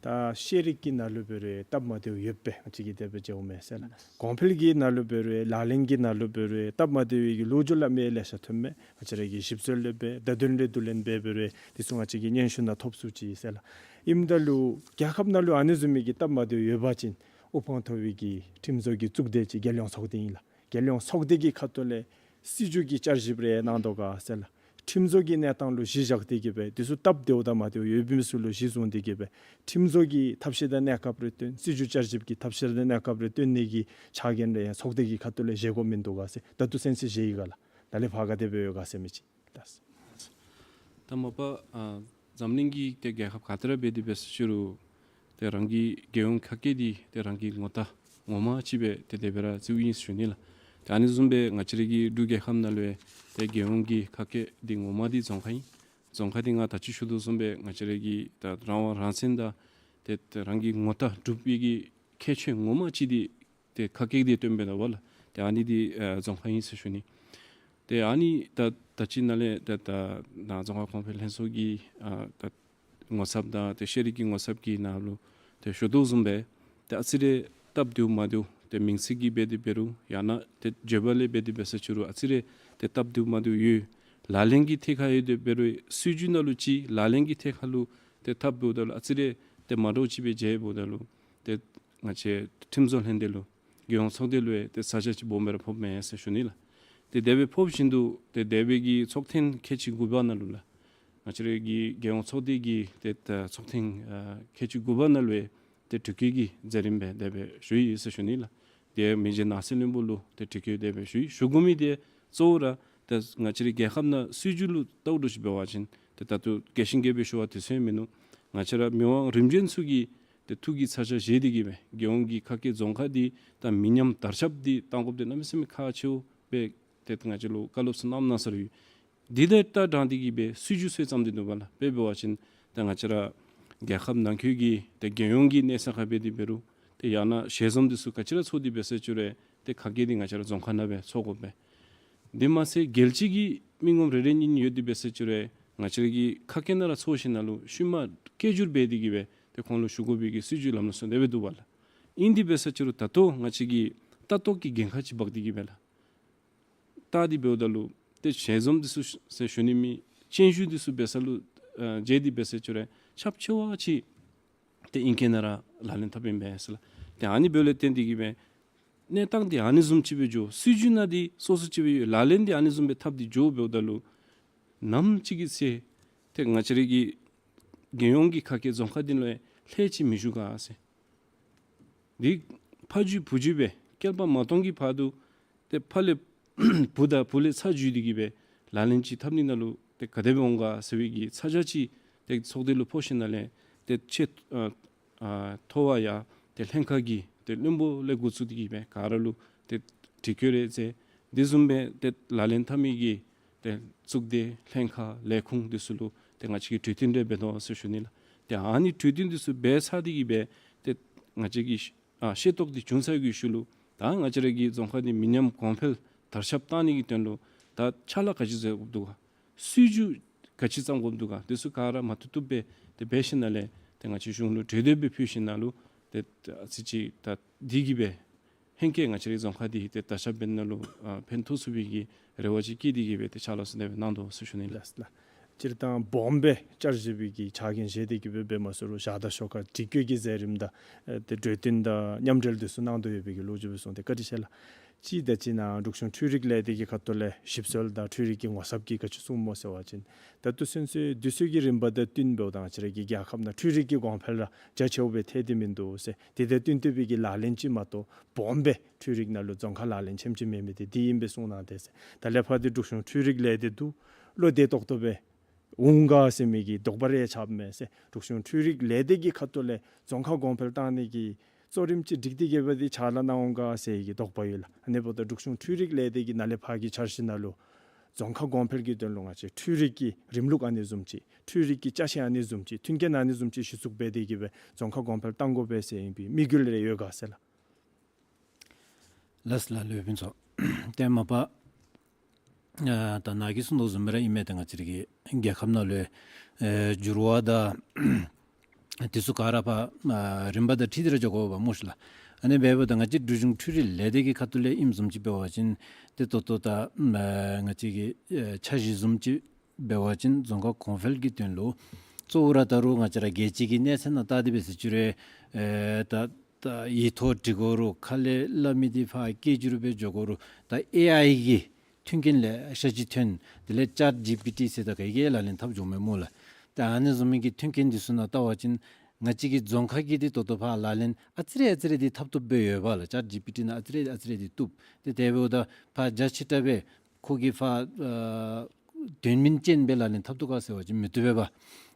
ད་ཤེས་རིག་གི་ནང་ལུ་འབད་རུང་སྟབས་མ་བདེཝ་ཡོད་པས། ང་བཅས་ཀྱིས་དེ་སྦེ་མཇལཝ་མས་ཟེར་ལགས། གོང་འཕེལ་གྱི་ནང་ལུ་འབད་རུང་ལག་ལེན་གྱི་ནང་ལུ་འབད་རུང་སྟབས་མ་བདེ་བའི་གི་ལོ་རྒྱུས་སླབ་མི་ལེ་ཤ་ཐོནམ་མས། ང་བཅས་ར་གིས་ཞིབ་འཚོལ་ལས་འབད་བདའ་དོན་ལས་བསྡུ་ལེན་འབད་འབད་རུང་འདི་ཚུ་ང་བཅས་ཀྱིས་སྙན་ཞུ་ནང་ཐོབ་ཚུགས་ཅི་ཟེར་ལགས། ཨིནམ་ད་ལུ་རྒྱལ་ཁབ་ནང་ལུ་ཨ་ནི་བཟུམ་མའི་གི་སྟབས་མ་བདེཝ་ཡོད་པ་ཅིན་དབུ་འཕང་མཐོ་བའི་གི་ཁྲིམས་བཟོ་གི་གཙུག་སྡེ་ཅིག་རྒྱལ་ཡོངས་ཚོགས་སྡེ་ཨིན་ལགས། རྒྱལ་ཡོངས་ཚོགས་སྡེ་གི་ཁ་ཐུག་ལས་སྲིད་བྱུས་ཀྱི་བསྐྱར་ཞིབ་རེ་གནང་དོ་ག་ཟེར་ལགས། ཁྲིམས་བཟོ་གི་གནས་སྟངས་ལུ་གཞི་བཞག་སྟེ་གིས་སྦེ་འདི་ཚུ་སྟབས་བདེཝ་དང་མ་བདེཝ་ཡོད་མི་ཚུ་ལུ་གཞི་བཟུང་སྟེ་གིས་སྦེ་ཁྲིམས་བཟོ་གི་ཐབས་ཤེས་དང་གནས་སྐབས་རེ་བཏོན། སྲིད་བྱུས་བསྐྱར་ཞིབ་ཀྱི་ཐབས་ཤེས་དང་གནས་སྐབས་རེ་བཏོན་ནི་གི་ཕྱག་འགན་རེ་ཡང་ཚོགས་སྡེ་གི་ཁ་ཐུག་ལས་བཞེས་དགོཔ་མིན་འདུག་ག་ཟེར། ད་ལྟོ་ཚུན་ཚོད་བཞེས་ཡི་ག་ལགས། ད་ལས་ཕར་ག་དེ་སྦེ་ཡོད་ག་ཟེར་མི་ཅིག་ལགས། ད་མ་པ་ཨ་འཛམ་གླིང་གི་ཏེ་རྒྱལ་ཁབ་ག་ཏེ་ར་འབད་དེ་འབད་ཟེར་ཞུ་རུང་ཏེ་རང་གི་རྒྱལ་ཡོངས་ཁ་སྐད་འདི་ཏེ་རང་གི་ངོ་རྟགས་ངོ་མ་ཅིག་སྦེ་ཏེ་དེ་སྦེ་ར་བརྩིཝ་ཨིན་ཟེར་ཞུ་ནི་ལགས། ཏེ་ཨ་ནི་བཟུམ་སྦེ་ང་བཅས་ར་གི་འབྲུག་རྒྱལ་ཁབ་ནང་ལུ་ཡང་ཏེ་རྒྱལ་ཡོངས་ཀྱི་ཁ་སྐད་འདི་ངོ་མ་འདི་རྫོང་ཁ་ཨིན། རྫོང་ཁ་འདི་ང་ད་ཅི་ཞུ་དོ་བཟུམ་སྦེ་ང་བཅས་ར་གི་ད་རང་དབང་རང་བཙན་དང་ཏེ་ཏེ་རང་གི་ངོ་རྟགས་སྒྲུབ་པའི་གི་ཁྱད་ཆོས་ངོ་མ་ཅིག་འདི་ཏེ་ཁ་སྐད་འདི་སྟོནམ་ཨིན་པས་ལགས། ཏེ་ཨ་ནི་འདི་ཨ་རྫོང་ཁ་ཨིན་ཟེར་ཞུ་ནི། ཏེ་ཨ་ནི་ད་ད་ཅི་ནཱ་ལས་ད་ད་ནཱ་རྫོང་ཁ་གོང་འཕེལ་ལྷན་ཚོགས་ཀྱི་ཨ་ད་ངོ་ཚབ་དང་ཏེ་ཤེས་རིག་གི་ངོ་ཚབ་ཀྱི་ནང་ལུ་ཏེ་ཞུ་དོ་བཟུམ་སྦེ་ཏེ་ཨ་ཙི་རེ་སྟབས་བདེཝ་མ་བདེཝ་ཏེ་མིང་ཚིག་གི་འབད་དེ་འབད་རུང་ཡང་ན་ཏེ་བརྗོད་པ་ལས་འབད་དེ་འབད་ཟེར་ཞུ་རུང་ཨ་ཙི་རེ་ཏེ་སྟབས་བདེཝ་མ་བདེཝ་ཡོད། ལག་ལེན་གྱི་ཐད་ཁར་ཡོད་དེ་འབད་རུང་སྲིད་བྱུས་ནང་ལུ་ཅིག་ལག་ལེན་གྱི་ཐད་ཁར་ལུ་ཏེ་འཐབ་འབདཝ་ད་ལུ་ཨ་ཙི་རེ་ཏེ་མ་འདྲཝ་ཅིག་སྦེ་མཇལཝ་ད་ལུ་ཏེ་ང་བཅས་ཁྲིམས་བཟོ་ལྷན་སྡེ་ལུ་རྒྱལ་ཡོངས་ཚོགས་སྡེ་ལུ་ཡང་ཏེ་ས་ཆ་ཅིག་སྦོམ་སྦེ་ར་ཕོགཔ་མས་ཟེར་ཞུ་ནི་ལགས། ཏེ་དེ་སྦེ་ཕོགཔ་བཞིན་དུ་ཏེ་དེ་སྦེ་གི་ཚོགས་ཐེངས་ཁལ་གཅིག་དགུ་པ་ནང་ལུ་ལགས་ང་བཅས་ར་གི་རྒྱལ་ཡོངས་ཚོགས་སྡེ་གི་ཏེ་ད་ཚོགས་ཐེངས་ཨ་ཁལ་གཅིག་དགུ་པ་ནང་ལུ་ཡང་ཏེ་དྲི་བཀོད་ཀྱི་མཛད་རིམ་སྦེ་དེ་སྦེ་ཞུ་ཡི་ཟེར་ཞུ་ནི་ལགས། ཏེ་མི་རྗེ་ནགས་ཚལ་བློན་པོ་ལུ་ཏེ་དྲི་བཀོད་དེ་སྦེ་ཞུ་ཡི། ཞུ་དགོ་མི་འདི་གཙོ་བོ་ར་ཏེ་ང་བཅས་རའི་རྒྱལ་ཁབ་ནང་སྲིད་བྱུས་ལུ་ལྟཝ་ད་ཅིག་འབད་བ་ཅིན་ཏེ་ད་ལྟོ་རྒྱས་ཤིང་རྒྱས་པའི་ཞུ་བ་དེ་ཚུ་ཡང་མིན་ནུག། ང་བཅས་ར་མི་དབང་རིམ་བྱོན་ཚུ་གི་ཏེ་ཐུགས་ཀྱི་ཚ་གྱང་བཞེས་ཏེ་གིས་སྦེ་རྒྱལ་ཡོངས་ཀྱི་ཁ་སྐད་རྫོང་ཁ་འདི་ད་མི་ཉམས་དར་ཁྱབ་འདི་གཏང་དགོཔ་འདི་གནམ་མེད་ས་མེད་ཁག་ཆེཝ་སྦེ་ཏེ་ང་བཅས་ལུ་བཀའ་སློབ་ཚུ་གནངམ་གནང་ས་ར་ཡོད། འདི་དང་ད་དྲང་སྟེ་གིས་སྦེ་སྲིད་བྱུས་ཚུ་བརྩམས་ཏེ་འདུག་པ་ལགས། དཔེ་འབད་བ་ཅིན་ད་ང་བཅས་ར་རྒྱལ་ཁབ་ནང་འཁོད་ཀྱི་ཏེ་རྒྱལ་ཡོངས་ཀྱི་གནས་ཚད་ཁར་འབད་དེ་འབད་རུང་ཏེ་ཡང་ན་ཞལ་འཛོམས་འདི་ཚུ་ག་ཅི་ར་ཚོགས་ཏེ་འབད་ཟེར་ཞུ་རུང་ཏེ་ཁ་སྐད་འདི་ང་བཅས་ར་རྫོང་ཁ་ནང་སྦེ་ཚོགས་དགོ་པས། དེ་མ་ཚད་རྒྱལ་སྤྱི་གི་མི་ངོམ་རེ་རེ་གཉིས་གཉིས་ཡོད་དེ་འབད་ཟེར་ཞུ་རུང་ང་བཅས་ར་གི་ཁ་སྐད་ནང་ར་ཚོགས་ཞིནམ་ལས་ཤུལ་མ་སྐད་སྒྱུར་འབད་དེ་གིས་སྦེ་ཏེ་ཁོང་ལུ་ཞུ་དགོ་པའི་གི་སྲིད་བྱུས་ལམ་ལུགས་ཚུ་དེ་སྦེ་འདུག་པ་ལགས། ཨིན་དེ་འབད་ཟེར་ཞུ་རུང་ད་ལྟོ་ང་བཅས་ཀྱིས་ལྟ་རྟོག་གི་འགན་ཁག་ཅིག་འབག་སྟེ་གིས་སྦེ་ལགས། ལྟ་སྟེ་འབདཝ་ད་ལུ་ཏེ་ཞལ་འཛོམས་འདི་ཚུ་ཟེར་ཞུ་ནི་མེད། སྤྱན་ཞུ་འདི་ཚུ་འབད་ས་ལུ་ཨ་མཇལ་ཏེ་འབད་ཟེར་ཞུ་རུང་ཁྱབ་ཆེ་བ་ཅིག་ཏེ་ཨིང་སྐད་ནང་ར་ལག་ལེན་འཐབ་ཨིན་པས་ཟེར་ལགས། ཏེ་ཨ་ནི་འབདཝ་ལས་བརྟེན་ཏེ་གིས་སྦེ་གནས་སྟངས་འདི་ཨ་ནི་བཟུམ་ཅིག་སྦེ་འགྱོ། སྲིད་བྱུས་ནང་འདི་སོ་སོ་ཅིག་སྦེ་ཡོད། ལག་ལེན་འདི་ཨ་ནི་བཟུམ་སྦེ་འཐབ་སྟེ་འགྱོ་འབདཝ་ད་ལུ་ནམ་ཅིག་གི་ཚེ་ཏེ་ང་བཅས་ར་གི་རྒྱལ་ཡོངས་ཀྱི་ཁ་སྐད་རྫོང་ཁ་འདི་ལུ་ཡང་ལྷད་ཅིག་མི་ཞུགས་ག་ཟེར། འདི་ཕ་རྒྱུད་བུ་རྒྱུད་སྦེ་བསྐལ་པ་མ་སྟོང་གི་བར་དུ་ཏེ་ཕ་ལས་བུ་དང་བུ་ལས་ཚ་བརྒྱུད་དེ་གིས་སྦེ་ལག་ལེན་ཅིག་འཐབ་ནི་ནང་ལུ་ཏེ་ག་དེ་སྦེ་འོང་ག་ཟེར་བའི་གི་ཚ་གྱང་ཅིག་ཏེ་ཚོགས་སྡེ་ལུ་ཕོག་ཞིནམ་ལས་ཏེ་ཆེ་ཨ་ཨ་མཐོ་བ་ཡང་ཏེ་ལྷན་ཁག་གི་ཏེ་བློན་པོ་ལས་འགོ་བཙུགས་ཏེ་གིས་སྦེ་ག་ར་ལུ་ཏེ་དྲི་བཀོད་རེ་མཛད། དེ་བཟུམ་སྦེ་ཏེ་ལག་ལེན་འཐབ་མི་གི་ཏེ་གཙུག་སྡེ་ལྷན་ཁག་ལས་ཁུངས་འདི་ཚུ་ལུ་ཏེ་ང་བཅས་ཀྱིས་གྲོས་བསྟུན་རེ་འབད་དོ་ཟེར་ཞུ་ནི་ལགས། ཏེ་ཨ་ནི་གྲོས་བསྟུན་འདི་ཚུ་འབད་ཚར་ཏེ་གིས་སྦེ་ཏེ་ང་བཅས་ཀྱི་ཨ་ཤེས་རྟོགས་འདི་བྱུང་ཚར་བའི་ཤུལ་ལུ་ད་ང་བཅས་ར་གི་རྫོང་ཁ་འདི་མི་ཉམས་གོང་འཕེལ་དར་ཁྱབ་གཏང་ནི་གི་དོན་ལུ་ད་ཕྱག་ལཱ་ག་ཅི་མཛད་དགོཔ་འདུག་ག། སྲིད་བྱུས་ག་ཅི་བརྩམ་དགོཔ་འདུག་ག། འདི་ཚུ་ག་ར་མ་བཏུབ་བཏུབ་སྦེ་ཏེ་འབད་ཞིནམ་ལས་ཏེ་ང་བཅས་གཞུང་ལུ་གྲོས་འདེབས་སྦེ་ཕུལ་ཞིནམ་ལས་ཏེ་ཨ་ཙི་ཅིག་ད་འདི་གིས་སྦེ་ ཧེང་སྐལ་ང་བཅས་རའི་རྫོང་ཁག་འདི་ཏེ་ད་ཆ་འབདན་ནང་ལུ་ཨ་ཕན་ཐོགས་ཚུགས་པའི་གི་རེ་བ་ཅིག་བསྐྱེད་དེ་གིས་སྦེ་ཏེ་ཕྱག་ལཱ་ཚུ་དེ་སྦེ་གནང་དོ་ཟེར་ཞུ་ནི་ལགས། ལགས་ལགས། སྤྱིར་བཏང་སྦོམ་སྦེ་བསྐྱར་ཞིབ་པའི་གི་ཕྱག་འགན་བཞེས་ཏེ་གིས་སྦེ་འབད་མ་ཚུགས་རུང་བཞག་དང་ཞོར་ཁར་སྒྲིག་བཀོད་ཀྱི་མཛད་རིམ་དང་ཨེ་ཏེ་གྲོས་བསྟུན་དང་མཉམ་འབྲེལ་འདི་ཚུ་གནང་དོ་ཡོད་པའི་གི་ལོ་རྒྱུས་སྦེ་གསུངས་ཏེ་བཀའ་དྲིན་ཆེ་ལགས། གཅིག་ད་ཅི་ནཱ་འབྲུག་གཞུང་འཕྲུལ་རིག་ལས་སྡེ་གི་ཁ་ཐུག་ལས་ཞིབ་འཚོལ་དང་འཕྲུལ་རིག་གི་ངོ་ཚབ་ཀྱིས་ག་ཅི་གསུངམ་སྨོ་ཟེར་བ་ཅིན་ད་ལྟོ་ཚུན་ཚོད་དུས་ཚོད་ཀྱི་རིམ་པ་དང་བསྟུན་འབདཝ་ད་ང་བཅས་ར་གི་རྒྱལ་ཁབ་ནང་འཕྲུལ་རིག་གི་གོང་འཕེལ་ར་རྒྱ་ཆེཝ་སྦེ་ཐལ་ཏེ་མིན་འདུག་ཟེར། དེ་དང་བསྟུན་ཏེ་སྦེ་གི་ལག་ལེན་ཅིག་མ་གཏོགས་སྦོམ་སྦེ་འཕྲུལ་རིག་ནང་ལུ་རྫོང་ཁ་ལག་ལེན་ཆེམ་ཅིག་མེད་མི་འདི་འདི་ཨིན་པས་གསུངས་གནང་སྟེ་ཟེར། ད་ལས་ཕར་འདི་འབྲུག་གཞུང་འཕྲུལ་རིག་ལས་སྡེ་འདི་བློ་བདེ་ཏོག་ཏོ་སྦེ་འོང་ག་ཟེར་མི་གི་དོགས་པ་རེ་ཡང་ཆགསཔ་མས་ཟེར། འབྲུག་གཞུང་འཕྲུལ་རིག་ལས་སྡེ་གི་ཁ་ཐུག་ལས་རྫོང་ཁ་གོང་འཕེལ་བཏང་ནི་གི་གཙོ་རིམ་ཅིག་སྒྲིག་སྟེ་གིས་སྦེ་འདི་ཕྱག་ལཱ་གནང་འོང་ག་ཟེར་གི་དོགས་པ་ཡོད་ལགས། ཨ་ནི་འབདཝ་ད་འབྲུག་གཞུང་འཕྲུལ་རིག་ལས་སྡེ་གི་ནཱ་ལས་ཕར་གྱི་འཆར་གཞི་ནང་ལུ་རྫོང་ཁ་གོང་འཕེལ་གྱི་དོན་ལུ་ང་བཅས་འཕྲུལ་རིག་གི་རིམ་ལུགས་ཨ་ནི་བཟུམ་ཅིག་འཕྲུལ་རིག་གི་ཅ་ཆས་ཨ་ནི་བཟུམ་ཅིག་མཐུན་རྐྱེན་ཨ་ནི་བཟུམ་ཅིག་གཞི་བཙུགས་འབད་དེ་གིས་སྦེ་རྫོང་ཁ་གོང་འཕེལ་གཏང་དགོ་པས་ཟེར་ཨིན་པའི་དམིགས་ཡུལ་རེ་ཡོད་ག་ཟེར་ལགས། ལགས་ལགས་ལུས་ཕུན་ཚོགས། ཏེ་མ་པ་ཨ་ད་ནཱ་གིས་གསུངས་དོ་བཟུམ་སྦེ་ར་ཨིན་མས། ད་ང་བཅས་ར་གི་རྒྱལ་ཁབ་ནང་ལུ་ཨེ་འགྱུར་བ་དང་དེ་ཚུ་ག་ར་ཕར་ཨ་རིམ་པ་དང་འཁྲིལ་ཏེ་ར་འགྱོ་དགོ་པས་སྨོ་ཤིག་ལགས། ཨ་ནི་འབདཝ་ད་ང་བཅས་འབྲུག་གཞུང་འཕྲུལ་རིག་ལས་སྡེ་གི་ཁ་ཐུག་ལས་ཨིནམ་བཟུམ་ཅིག་འབད་བ་ཅིན་ཏེ་ད་ལྟོ་ད་ཨ་ང་བཅས་ཀྱི་ཨེ་འཆར་གཞི་བཟུམ་ཅིག་འབད་བ་ཅིན་རྫོང་ཁ་གོང་འཕེལ་གྱི་དོན་ལུ་གཙོ་བོ་ར་ད་རུང་ང་བཅས་ར་རྒྱལ་སྤྱི་གི་གནས་ཚད་ནང་བལྟ་སྟེ་འབད་ཟེར་ཅི་རུང་ཨེ་ད་ད་ཡིག་ཐོག་འབྲི་དགོ་རུང་ཁ་ལས་སླབ་མི་འདི་ཕར་སྐད་སྒྱུར་སྦེ་འགྱོ་དགོ་རུང་ད་ཨེ་ཨའི་གི་མཐུན་རྐྱེན་ལེ་ཤ་ཅིག་ཐོན། དེ་ལས་ཅཊ་ཇི་པི་ཊི་ཟེར་ད་ག་གིས་ལག་ལེན་འཐབ་འགྱོཝ་མས་སྨོ་ལགས། ད་ཨ་ནི་བཟུམ་མའི་གི་མཐུན་རྐྱེན་འདི་ཚུ་ནང་བལྟ་བ་ཅིན་ང་བཅས་ཀྱི་རྫོང་ཁ་གི་འདི་ད་ལྟོ་ཕར་ལག་ལེན་ཨ་ཙི་རེ་ཨ་ཙི་རེ་འདི་འཐབ་བཏུབ་སྦེ་ཡོད་པས་ལགས། ཅཊ་ཇི་པི་ཊི་ནང་ཨ་ཙི་རེ་ཨ་ཙི་རེ་འདི་བཏུབ། ཏེ་དེ་འབདཝ་ད་ཕར་རྒྱ་ཆེ་དྲགས་སྦེ་ཁོ་གིས་ཕར་ཨ་དོན་སྨིན་ཅན་སྦེ་ལག་ལེན་འཐབ་བཏུབ་ག་ཟེར་བ་ཅིན་མི་བཏུབ་པས་པ།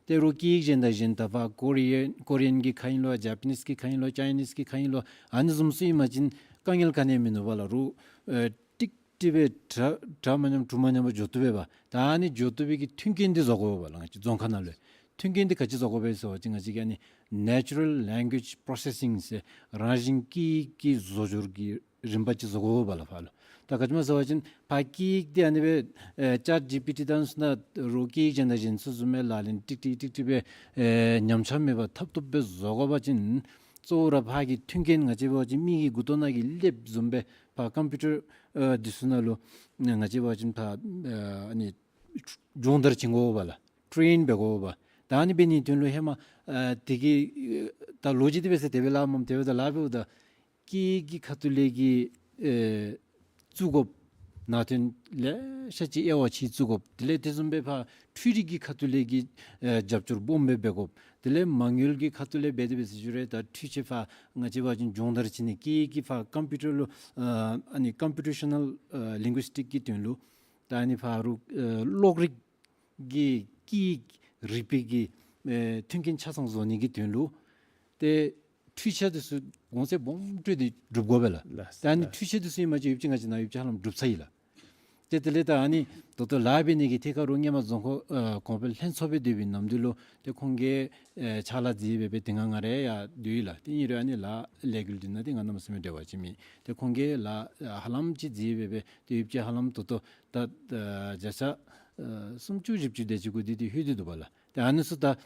ཏེ་རོགས་སྐད་ཡིག་གཞན་དང་གཞན་ད་ཕར་ཀོ་རི་ཡ་ཀོ་རི་ཡན་གྱི་ཁ་ཨིན་ལོ་ཇ་པ་ནིས་ཀྱི་ཁ་ཨིན་ལོ་ཅའི་ནིས་ཀྱི་ཁ་ཨིན་ལོ་ཨ་ནི་བཟུམ་ཚུ་ཨིན་པ་ཅིན་དཀའ་ངལ་ག་ནི་ཡང་མིན་ནུག་པ་ལགས། རོགས་ཨེ་ཀྲིག་ཀྲི་སྦེ་དྲ་དྲ་མ་ཉམས་གྲུ་མ་ཉམས་པར་འགྱོ་བཏུབ་པས་པ། ད་ཨ་ནི་འགྱོ་བཏུབ་པའི་གི་མཐུན་རྐྱེན་འདི་བཟོ་དགོ་པས་ལགས། ང་བཅས་རྫོང་ཁ་ནང་ལུ་མཐུན་རྐྱེན་འདི་ག་ཅི་བཟོ་དགོ་པས་ཟེར་བ་ཅིན་ང་བཅས་ཀྱི་ཨ་ནི་Natural Language Processing ཟེར་རང་བཞིན་སྐད་ཡིག་གི་བཟོ་སྦྱོར་གྱི་རིམ་པ་ཅིག་བཟོ་དགོ་པས་ལགས་ཕར་ལུ། ད་ག་ཅི་སྨོ་ཟེར་བ་ཅིན་ཕར་སྐད་ཡིག་འདི་ཨ་ནི་སྦེ་ཨེ་ཅཊ་ཇི་པི་ཊི་དང་ཚུ་ནང་རོགས་སྐད་ཡིག་གཞན་དང་གཞན་ཚུ་བཟུམ་སྦེ་ལག་ལེན་ཀྲིག་ཀྲི་ཀྲིག་ཀྲི་སྦེ་ཨེ་ཉམས་ཆག་མེད་པར་འཐབ་བཏུབ་སྦེ་བཟོ་དགོ་པ་ཅིན་གཙོ་བོ་ར་ཕར་གྱི་མཐུན་རྐྱེན་ང་བཅས་འབད་བ་ཅིན་མི་གི་མགུ་ཏོ་ནང་གི་ཀླདཔ་བཟུམ་སྦེ་ཕར་ཀམ་པིའུ་ཊར་ཨེ་འདི་ཚུ་ནང་ལུ་ང་བཅས་འབད་བ་ཅིན་ཕར་ཨེ་ཨ་ནི་སྦྱོང་བརྡར་བྱིན་དགོ་པས་ལགས། ཊེན་འབད་དགོ་པས། ད་ཨ་ནི་འབད་ནིའི་དོན་ལུ་ཧེ་མ་ཨེ་དེ་གི་ཨེ་ད་ལོ་རྒྱུས་འདི་འབད་ཟེར་དེ་སྦེ་སླབ་མས། དེ་སྦེ་ད་སླབ་འབདཝ་ད་སྐད་ཡིག་གི་ཁ་ཐུག་ལས་ཀྱི་ཨེ་བཙུགས་དགོཔ་ནང་དོན་ལེ་ཤ་ཅིག་དབྱེ་བ་ཕྱེ་བཙུགས་དགོཔ། དེ་ལས་དེ་བཟུམ་སྦེ་ཕར་འཕྲུལ་རིག་གི་ཁ་ཐུག་ལས་ཀྱི་ཨེ་རྒྱབ་སྐྱོར་སྦོམ་སྦེ་འབད་དགོཔ། དེ་ལས་མ་དངུལ་གྱི་ཁ་ཐུག་ལས་འབད་དེ་འབད་ཟེར་ཅི་རུང་ད་འཕྲུལ་ཆས་ཕར་ང་བཅས་འབད་བ་ཅིན་སྦྱོང་བརྡར་བྱིན་ནི་སྐད་ཡིག་གི་ཕར་ཀམ་པིའུ་ཊར་ལུ་ཨ་ཨ་ནི་ཀམ་པིའུ་ཊེ་ཤ་ནཱལ་ཨེ་ལིང་གུ་སི་ཊིཀ་གི་དོན་ལུ་ད་ཨ་ནི་ཕར་རོགས་ཨེ་གློག་རིག་གི་སྐད་ཡིག་རིག་པའི་གི་ཨེ་མཐུན་རྐྱེན་ཆ་ཚང་བཟོ་ནི་གི་དོན་ལུ་ཏེ་འཕྲུལ་ཆས་འདི་ཚུ་གོང་ཚད་སྦོམ་སྤྲོད་དེ་སྒྲུབ་དགོ་པས་ལགས། ལགས། ད་ཨ་ནི་ལགས། འཕྲུལ་ཆས་འདི་ཚུ་ཨིན་པ་ཅིན་ཡོདཔ་ཅིག་ང་བཅས་ནཱ་ཡོདཔ་ཅིག་ཧ་ལམ་སྒྲུབ་ཚར་ཡི་ལགས། ཏེ་དེ་ལས་ད་ཨ་ནི་ད་ལྟོ་ལཱ་འབད་ནི་གི་ཐད་ཁར་རོགས་སྔོན་མ་རྫོང་ཁ་ཨེ་གོང་འཕེལ་ལྷན་ཚོགས་སྦེ་སྡོད་པའི་ནམ་དུས་ལུ་ཏེ་ཁོང་གིས་ཨེ་ཕྱག་ལཱ་མཛད་སྦེ་སྦེ་དེ་སྒང་ང་ར་ཡར་སྡོད་ཡི་ལགས། ཏེ་ཨིན་རུང་ཨ་ནི་ལཱ་ལས་འགུལ་འདི་ནང་ཏེ་ང་གནམ་མེད་ས་མེད་འབྲེལ་བ་ཅིག་མེད། ཏེ་ཁོང་གིས་ལཱ་ཨེ་ཧ་ལམ་ཅིག་མཛད་སྦེ་སྦེ་ཏེ་ཡོདཔ་ཅིག་ཧ་ལམ་ད་ལྟོ་ད་ཨེ་བརྒྱ་ཆ་ཨེ་སུམ་ཅུ་བཞི་བཅུ་དེ་ཅིག་གུ་འདི་ཏེ་ལྷོད་དེ་འདུག་པ་ལགས། ཏེ་ཨ་ནི་ཚུ་ད་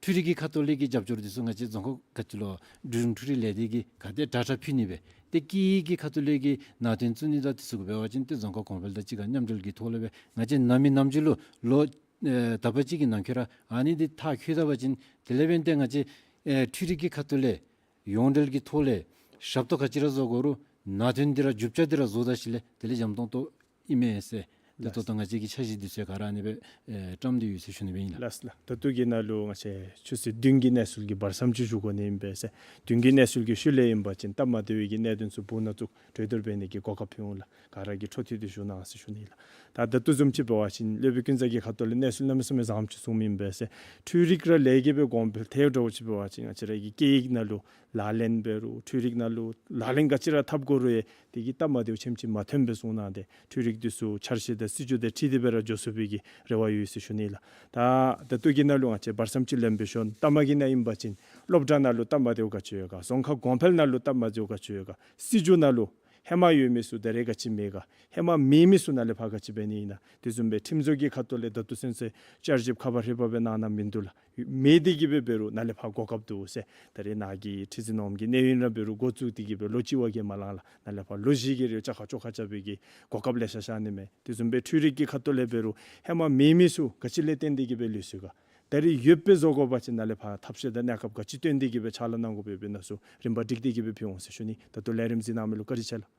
འཕྲུལ་རིག་གི་ཁ་ཐུག་ལས་ཀྱི་རྒྱབ་སྐྱོར་འདི་ཚུ་ང་བཅས་རྫོང་ཁ་ག་ཅི་ལོ་འབྲུག་གཞུང་འཕྲུལ་རིག་ལས་སྡེ་གིས་ག་དེ་དྲག་དྲག་ཕུལ་ནི་སྦེ་ཏེ་སྐད་ཡིག་གི་ཁ་ཐུག་ལས་ཀྱི་ནང་དོན་བཙུགས་ནི་དང་འདི་ཚུ་གུ་འབད་བ་ཅིན་ཏེ་རྫོང་ཁ་གོང་འཕེལ་དང་གཅིག་ཁར་མཉམ་འབྲེལ་གྱི་ཐོག་ལས་སྦེ་ང་བཅས་ནམ་མི་ནམ་རྒྱུན་ལུ་ལོ་ཨེ་དག་པ་ཅིག་གི་ནང་འཁོད་ར་ཨ་ནི་འདི་མཐར་འཁྱོལ་ད་པ་ཅིན་དེ་ལས་འབདན་ཏེ་ང་བཅས་ཨེ་འཕྲུལ་རིག་གི་ཁ་ཐུག་ལས་ཡོངས་འབྲེལ་གྱི་ཐོག་ལས་ཞབས་ཏོག་ག་ཅི་ར་བཟོ་དགོ་རུང་ནང་དོན་འདི་ར་རྒྱུ་ཆ་འདི་ར་བཟོ་ད་ཞིནམ་ལས་དེ་ལས་འཇམ་ཏོང་ཏོ་ཨིན་མས་ཟེར། ཏེ་ལགས། ད་ལྟོ་ང་བཅས་ཀྱི་འཆར་གཞི་འདི་ཚུ་ག་ར་ཨ་ནི་སྦེ་ཨེ་བཀྲམ་སྟེ་ཡོད་ཟེར་ཞུ་ནི་སྦེ་ཨིན་ལགས། ལགས་ལགས། ད་ལྟོ་གི་ནང་ལུ་ང་བཅས་ཆུ་ཚོད་བདུན་གྱི་གནས་ཚུལ་གྱི་བར་མཚམས་ཅིག་ཞུ་དགོ་ནི་ཨིན་པས་ཟེར། བདུན་གྱི་གནས་ཚུལ་གྱི་ཤུལ་ལས་ཨིན་པ་ཅིན་སྟབས་མ་བདེ་བའི་གི་གནད་དོན་ཚུ་བུ་ནང་བཙུགས་གྲོས་བསྡུར་འབད་ནི་གི་གོ་སྐབས་ཕུལ་འོང་ལགས། ག་ར་གིས་འཕྲོ་མཐུད་དེ་བཞུགས་གནང་ཟེར་ཞུ་ནི་ལགས། ད་ད་ལྟོ་བཟུམ་ཅིག་འབད་བ་ཅིན་སློབ་དཔོན་ཀུན་བཟང་གིས་ཁ་ཐུག་ལས་གནས་ཚུལ་གནམ་མེད་ས་མེད་བཟངམ་ཅིག་གསུངམ་ཨིན་པས་ཟེར། འཕྲུལ་རིག་ར་ལས་ཀྱི་སྦེ་གོང་འཕེལ་ཐལ་འགྱོཝ་ཅིག་འབད་བ་ཅིན་ང་བཅས་ར་གི་སྐད་ཡིག་ནང་ལུ་ལག་ལེན་འབད་རུང་འཕྲུལ་རིག་ནང་ལུ་ལག་ལེན་ག་ཅི་ར་འཐབ་དགོ་རུང་ཡང་དེ་གི་སྟབས་མ་བདེཝ་ཆེམ་ཅིག་མ་ཐོན་པས་གསུངས་གནང་སྟེ་འཕྲུལ་རིག་འདི་ཚུ་འཆར་གཞི་དང་སྲིད་བྱུས་དང་འཁྲིལ་ཏེ་སྦེ་ར་འགྱོ་ཚུགས་པའི་གི་རེ་བ་ཡོད་ཟེར་ཞུ་ནི་ལགས། ད་ད་ལྟོ་གི་ནང་ལུ་ང་བཅས་བར་མཚམས་ཅིག་ལེན་སྦེ་ཞུ་ནི། ལྟ་མ་གི་ནང་ཨིན་པ་ཅིན་སློབ་གྲྭ་ནང་ལུ་སྟབས་མ་བདེཝ་ག་ཅི་ཡོད་ག། རྫོང་ཁ་གོང་འཕེལ་ནང་ལུ་སྟབས་མ་བདེཝ་ག་ཅི་ཡོད་ག། སྲིད་བྱུས་ནང་ལུ་ ཧེ་མ་ཡོད་མི་ཚུ་ད་རེས་ག་ཅི་མེད་ག། ཧེ་མ་མེད་མི་ཚུ་ནཱ་ལས་ཕར་ག་ཅི་འབད་ནི་ཨིན་ན། དེ་བཟུམ་སྦེ་ཁྲིམས་བཟོ་གི་ཁ་ཐུག་ལས་ད་ལྟོ་ཚུན་ཚོད་བསྐྱར་ཞིབ་ཁ་པར་ཧྲིལ་པ་སྦེ་གནང་གནངམ་མིན་འདུག་ལགས། མེད་དེ་གིས་སྦེ་འབད་རུང་ནཱ་ལས་ཕར་གོ་སྐབས་འདུག་ཟེར། ད་རེས་ནཱ་གི་ཁྲི་འཛིན་འོགམ་གི་གནས་ཡུན་ར་འབད་རུང་འགོ་བཙུགས་ཏེ་གིས་སྦེ་ལོ་གཅིག་བ་གིས་མ་ལང་ལགས། ནཱ་ལས་ཕར་ལོ་བཞི་གི་རེ་བཅར་ཁ་ཆོ་ཁ་རྐྱབ་པའི་གི་གོ་སྐབས་ལེ་ཤ་ཤར་ནི་མས། དེ་བཟུམ་སྦེ་འཕྲུལ་རིག་གི་ཁ་ཐུག་ལས་འབད་རུང་ཧེ་མ་མེད་མི་ཚུ་ག་ཅི་ལས་བརྟེན་ཏེ་གིས་སྦེ་ལུས་སོང་ག། ད་རེས་ཡོདཔ་སྦེ་བཟོ་དགོ་པ་ཅིན་ནཱ་ལས་ཕར་ཐབས་ཤེས་དང་གནས་སྐབས་ག་ཅི་བཏོན་ཏེ་གིས་སྦེ་ཕྱག་ལཱ་གནང་དགོཔ་ཡོདཔ་ཨིན་ན་ཚུ་རིམ་པ་སྒྲིག་སྟེ་གིས་སྦེ་ཕུལ་འོང་ཟེར་ཞུ་ནི། ད་ལྟོ་ལས་རིམ་གཟིགས་གནང་མི་ལུ་བཀའ་དྲིན་ཆེ་ལགས།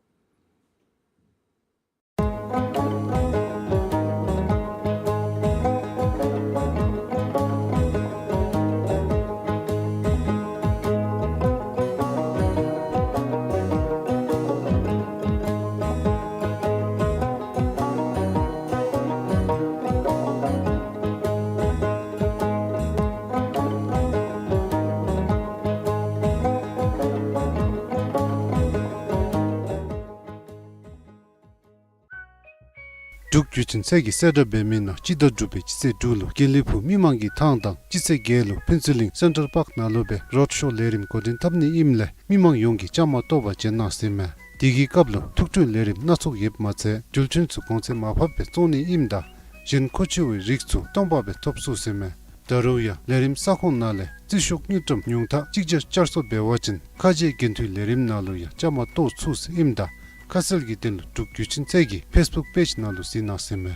འབྲུག་བརྒྱུད་འཕྲིན་ཚད་ཀྱིས་གསལ་བསྒྲགས་འབད་མི་ནང་སྤྱི་ཟླ་དྲུག་པའི་སྤྱི་ཚེས་དྲུག་ལུ་དགེ་ལེགས་ཕུག་མི་མང་གི་ཐང་དང་སྤྱི་ཚེས་བརྒྱད་ལུ་ཕུན་ཚོགས་གླིང་སེན་ཊར་པཱརཀ་ནང་ལུ་སྦེ་རོཌ་ཤོ་ལས་རིམ་འགོ་འདྲེན་འཐབ་ནི་ཨིནམ་ལས་མི་མང་ཡོངས་ཀྱིས་བཅའ་མར་གཏོགས་པར་བྱོན་གནང་ཟེར་ཨིན་མས། དེ་གི་སྐབས་ལུ་ཐུགས་སྤྲོའི་ལས་རིམ་སྣ་ཚོགས་ཡོདཔ་མ་ཚད་འགྲུལ་འཕྲིན་ཚུ་གོང་ཚད་མར་ཕབ་སྦེ་བཙོང་ནི་ཨིནམ་ད་གཞན་མཁོ་ཆེ་བའི་རིགས་ཚུ་སྟོང་པ་སྦེ་ཐོབ་ཚུགས་ཟེར་ཨིན་མས། ད་རུང་ཡང་ལས་རིམ་ས་ཁོངས་ནང་ལས་རྩིས་ཤོག་དངུལ་ཀྲམ་ཉུང་མཐའ་གཅིག་བརྒྱ་བསྐྱར་གསོ་འབད་བ་ཅིན་ཁ་རྗེ་འགན་འཐུའི་ལས་རིམ་ནང་ལུ་ཡང་བཅའ་མར་གཏོགས་ཚུགས་ཟེར་ཨིནམ་ད་ཁ་གསལ་གྱི་དོན་ལུ་འབྲུག་བརྒྱུད་འཕྲིན་ཚད་ཀྱི་ཕེསི་བུཀ་པེཇ་ནང་ལུ་གཟིགས་གནང་ཟེར་ཨིན་མས།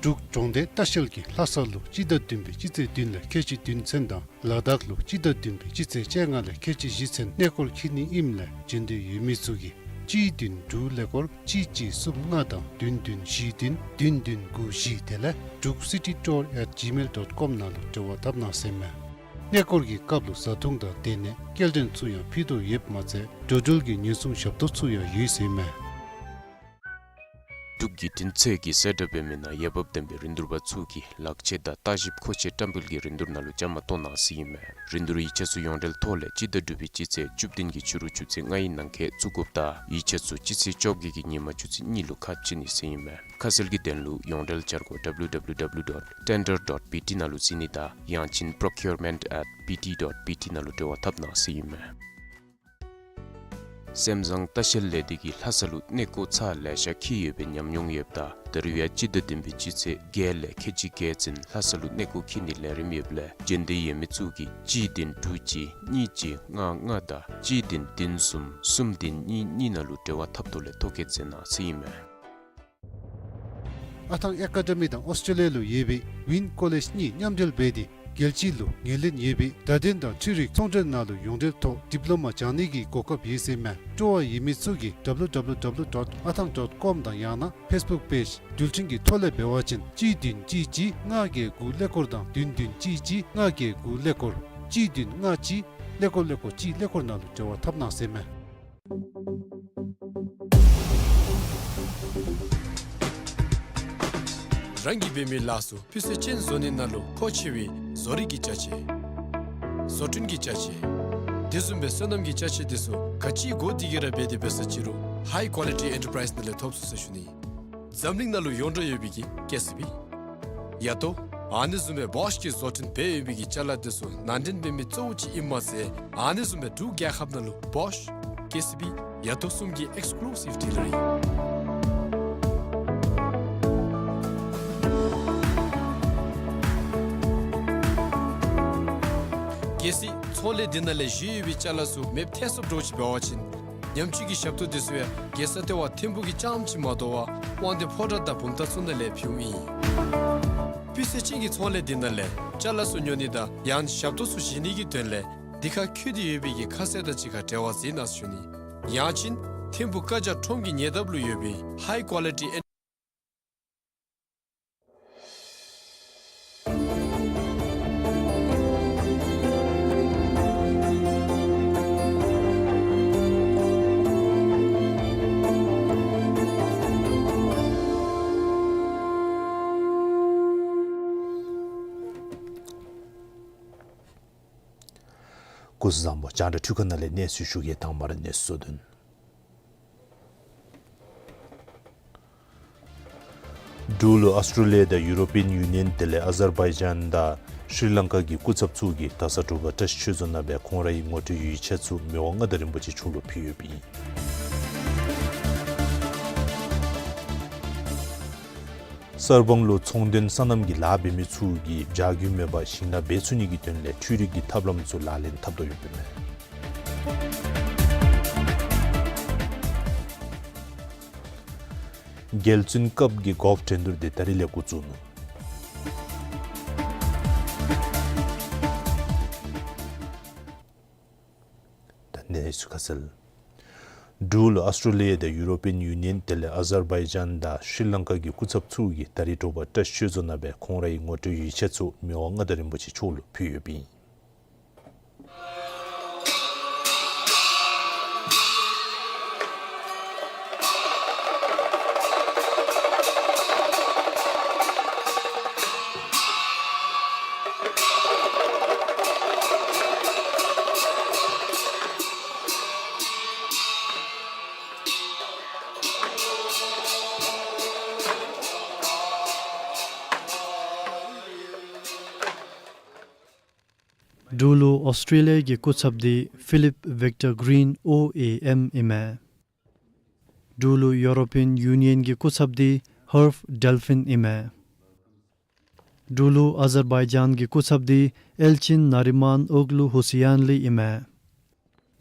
འབྲུག་གྲོང་སྡེ་ལྟ་བཤལ་གྱིས་ལྷ་ས་ལུ་སྤྱི་ཟླ་བདུན་པའི་སྤྱི་ཚེས་བདུན་ལས་ཁལ་གཅིག་བདུན་ཚུན་དང་ལ་དྭགས་ལུ་སྤྱི་ཟླ་བདུན་པའི་སྤྱི་ཚེས་བཅོ་ལྔ་ལས་ཁལ་གཅིག་བཞི་ཚུན་གནས་སྐོར་འཁྱིད་ནི་ཨིནམ་ལས་བྱོན་འདོད་ཡོད་མི་ཚུ་གིས་གཅིག་བདུན་དྲུག་ཀླད་ཀོར་གཅིག་གཅིག་གསུམ་ལྔ་དང་བདུན་བདུན་བཞི་བདུན་བདུན་བདུན་དགུ་བཞི་དེ་ལས Druk city tour at gmail dot com ནང་ལུ་འབྲེལ་བ་འཐབ་གནང་ཟེར་ཨིན་མས། གནས་སྐོར་གྱི་སྐབས་ལུ་བཟའ་འཐུང་དང་སྡོད་གནས་སྐྱེལ་འདྲེན་ཚུ་ཡང་ཕུལ་དོ་ཡོདཔ་མ་ཚད་འགྲོ་འགྲུལ་གྱི་ཉེན་སྲུང་ཞབས་ཏོག་ཚུ་ཡང་ཡོད་ཟེར་ཨིན་མས། འབྲུག་བརྒྱུད་འཕྲིན་ཚད་ཀྱིས་གསལ་བསྒྲགས་འབད་མི་ནང་འོས་འབབ་ལྡན་པའི་རིན་བསྡུར་པ་ཚུ་གིས་ལག་ཆས་དང་ལྟ་ཞིབ་མཁོ་ཆས་བཀྲམ་སྤེལ་གྱི་རིན་བསྡུར་ནང་ལུ་བཅའ་མར་གཏོགས་གནང་ཟེར་ཨིན་མས། རིན་བསྡུར་ཡིག་ཆ་ཚུ་ཡོངས་འབྲེལ་ཐོག་ལས་སྤྱི་ཟླ་དྲུག་པའི་སྤྱི་ཚེས་བཅུ་བདུན་གྱི་ཕྱི་རུ་ཆུ་ཚོད་ལྔའི་ནང་འཁོད་བཙུགས་དགོཔ་དང་ཡིག་ཆ་ཚུ་སྤྱི་ཚེས་བཅོ་བརྒྱད་ཀྱི་ཉིན་མ་ཆུ་ཚོད་གཉིས་ལུ་ཁ་ཕྱེ་ནི་ཟེར་ཨིན་མས། ཁ་གསལ་གྱི་དོན་ལུ་ཡོངས་འབྲེལ་འཆར་སྒོ་W W W dot tender dot B T ནང་ལུ་གཟིགས་ནི་དང་ཡང་ཅིན་procurement at B T dot B T ནང་ལུ་འབྲེལ་བ་འཐབ་གནང་ཟེར་ཨིན་མས། སེམས་བཟང་ལྟ་བཤལ་ལས་སྡེ་གིས་ལྷ་ས་ལུ་གནས་སྐོར་ཚར་ལེ་ཤ་འཁྱིད་ཡོད་པའི་ཉམས་མྱོང་ཡོདཔ་ད་ད་རུང་ཡང་སྤྱི་ཟླ་བདུན་པའི་སྤྱི་ཚེས་བརྒྱད་ལས་ཁལ་གཅིག་བརྒྱད་ཚུན་ལྷ་ས་ལུ་གནས་སྐོར་འཁྱིད་ནིའི་ལས་རིམ་ཡོདཔ་ལས་བྱོན་འདོད་ཡོད་མི་ཚུ་གིས་གཅིག་བདུན་དྲུག་གཅིག་གཉིས་གཅིག་ལྔ་ལྔ་དང་གཅིག་བདུན་བདུན་གསུམ་གསུམ་བདུན་གཉིས་གཉིས་ནང་ལུ་འབྲེལ་བ་འཐབ་ཐོག་ལས་ཐོ་བཀོད་མཛད་གནང་ཟེར་ཨིན་མས། ཨ་ཐང་ཨེ་ཀ་ཌེ་མི་དང་ཨོསི་ཊེ་ལི་ཡ་ལུ་ཡོད་པའི་ཝིན་ཀོ་ལེཇ་གཉིས་མཉམ་འབྲེལ་འབད་དེ་རྒྱལ་སྤྱི་ལུ་ངོས་ལེན་ཡོད་པའི་བརྡ་དོན་དང་འཕྲུལ་རིག་ཚོང་འབྲེལ་ནང་ལུ་ཡོངས་འབྲེལ་ཐོག་ཌིབ་ལོ་མ་སྦྱང་ནི་གི་གོ་སྐབས་ཡོད་ཟེར་ཨིན་མས། སྤྲོ་བ་ཡོད་མི་ཚུ་གིས་W W W dot athang dot com དང་ཡང་ན་ཕེསི་བུཀ་པེཇ་འགྲུལ་འཕྲིན་གྱི་ཐོག་ལས་འབད་བ་ཅིན་གཅིག་བདུན་གཅིག་གཅིག་ལྔ་བརྒྱད་དགུ་ཀླད་ཀོར་དང་བདུན་བདུན་གཅིག་གཅིག་ལྔ་བརྒྱད་དགུ་ཀླད་ཀོར་གཅིག་བདུན་ལྔ་གཅིག་ཀླད་ཀོར་ཀླད་ཀོར་གཅིག་ཀླད་ཀོར་ནང་ལུ་འབྲེལ་བ་འཐབ་གནང་ཟེར་ཨིན་མས། རང་གིས་འབད་མི་ལཱ་ཚུ་སྤུས་ཚད་ཅན་བཟོ་ནི་ནང་ལུ་མཁོ་ཆེ་བའི་བཟོ་རིག་གི་ཅ་ཆས། བཟོ་སྐྲུན་གྱི་ཅ་ཆས། དེ་བཟུམ་སྦེ་སོ་ནམ་གྱི་ཅ་ཆས་དེ་ཚུ་ག་ཅི་དགོ་དེ་གིས་ར་འབད་དེ་འབད་ས་ཅིག་རུང་High Quality Enterprise ནང་ལས་ཐོབ་ཚུགས་ཟེར་ཞུ་ནི། འཛམ་གླིང་ནང་ལུ་ཡོངས་གྲགས་ཡོད་པའི་གི་ཀེ་སི་བི། ཡ་ཏོ། ཨ་ནི་བཟུམ་སྦེ་བོཤ་གིས་བཟོ་སྐྲུན་འབད་ཡོད་པའི་གི་ཅ་ལ་དེ་ཚུ་ནང་འདྲེན་འབད་མི་གཙོ་བོ་ཅིག་ཨིནམ་མ་ཚད་ཨ་ནི་བཟུམ་སྦེ་འབྲུག་རྒྱལ་ཁབ་ནང་ལུ་བོཤ་ཀེ་སི་བི་ཡ་ཏོ་གསུམ་གྱི་ཨེགསི་ཀུ་ལུ་སིབ་ཌི་ལར་ཨིན། གལ་སྲིད་ཚོང་ལས་འདི་ནང་ལས་བཞེས་ཡོད་པའི་ཅ་ལ་ཚུ་མེདཔ་ཐལ་སོཔ་འདྲཝ་ཅིག་འབད་བ་ཅིན་ཉམས་བཅོས་ཀྱི་ཞབས་ཏོག་དེ་ཚུ་ཡང་རྒྱལ་ས་ལྟེ་བ་ཐིམ་ཕུག་གི་རྐྱངམ་ཅིག་མ་དོ་བར་དབང་འདུས་ཕོ་བྲང་དང་བུམ་ཐང་ཚུ་ནང་ལས་ཕུལཝ་ཨིན། སྤུས་ཚད་ཅན་གྱི་ཚོང་ལས་འདི་ནང་ལས་ཅ་ལ་ཚུ་ཉོ་ནི་དང་ཡང་ཞབས་ཏོག་ཚུ་བཞེས་ནི་གི་དོན་ལས་འདི་ཁར་བཀོད་དེ་ཡོད་པའི་གི་ཁ་གསལ་དང་གཅིག་ཁར་འབྲེལ་བ་མཛད་གནང་ཟེར་ཞུ་ནི། ཡང་ཅིན་ཐིམ་ཕུག་བཀའ་རྒྱ་ཁྲོམ་གྱི་ཉེ་འདབས་ལུ་ཡོད་པའི་High Quality སྐུ་གཟུགས་བཟང་པོ། རྒྱང་བསྒྲགས་འཕྲུལ་ཁང་ནང་ལས་གནས་ཚུལ་ཞུ་གེ། དང་པ་ར་གནས་ཚུལ་བསྡུ་དོན། འབྲུག་ལུ་ཨཱོས་ཊྲེ་ལི་ཡ་དང་ཡུ་རོ་པིའན་ཡུ་ནི་ཡཱན་དེ་ལས་ཨ་ཛར་བྷའི་ཇཱན་དང་ཤྲི་ལང་ཀ་གི་སྐུ་ཚབ་ཚུ་གིས་ད་ས་དྲོ་པ་བཀྲ་ཤིས་ཆོས་རྫོང་ནང་སྦེ་ཁོང་རའི་ངོ་སྤྲོད་ཡིག་ཆ་ཚུ་མི་དབང་མངའ་བདག་རིན་པོ་ཆེ་མཆོག་ལུ་ཕུལ་ཡོདཔ་ཨིན། གསར་སྤང་ལུ་ཚོང་དོན་སོ་ནམ་གྱི་ལཱ་འབད་མི་ཚུ་གིས་བྱ་རྒྱུ་མེད་པར་ཞིང་ལཱ་འབད་ཚུགས་ནི་གི་དོན་ལས་འཕྲུལ་རིག་གི་ཐབས་ལམ་ཚུ་ལག་ལེན་འཐབ་དོ་ཡོདཔ་ཨིན་མས། རྒྱལ་བཙུན་ཀབ་ཀྱི་གོལཕ་འགྲན་བསྡུར་དེ་ད་རིས་ལས་འགོ་བཙུགས་ནུག། ད་གནས་ཚུལ་ཁ་གསལ། འབྲུག་ལུ་ཨཱོས་ཊྲེ་ལི་ཡ་དང་ཡུ་རོ་པི་ཡན་ཡུ་ནི་ཡན་དེ་ལས་ཨ་ཛར་བའི་ཇཱན་དང་ཤྲི་ལང་ཀ་གི་སྐུ་ཚབ་ཚུ་གིས་ད་རིས་དྲོ་པ་བཀྲ་ཤིས་ཆོས་རྫོང་ནང་སྦེ་ཁོང་རའི་ངོ་སྤྲོད་ཡིག་ཆ་ཚུ་མི་དབང་མངའ་བདག་རིན་པོ་ཆེ་མཆོག་ལུ་ཕུལ་ཡོདཔ་ཨིན། འབྲུག་ལུ་ཨཱོས་ཊྲེ་ལི་ཡ་གི་སྐུ་ཚབ་འདི་ཕི་ལིབ་ཝིཀ་ཊར་གི་རིན་ཨོ་ཨེ་ཨེམ་ཨིན་མས། འབྲུག་ལུ་ཡུ་རོ་པི་ཡན་ཡུ་ནི་ཡན་གྱི་སྐུ་ཚབ་འདི་ཧརབ་ཌེལ་ཕིན་ཨིན་མས། འབྲུག་ལུ་ཨ་ཛར་བའི་ཇཱན་གྱི་སྐུ་ཚབ་འདི་ཨེལ་ཅིན་ནཱ་རི་མཱན་ཨོག་ལུ་ཧུ་སི་ཡན་ལི་ཨིན་མས།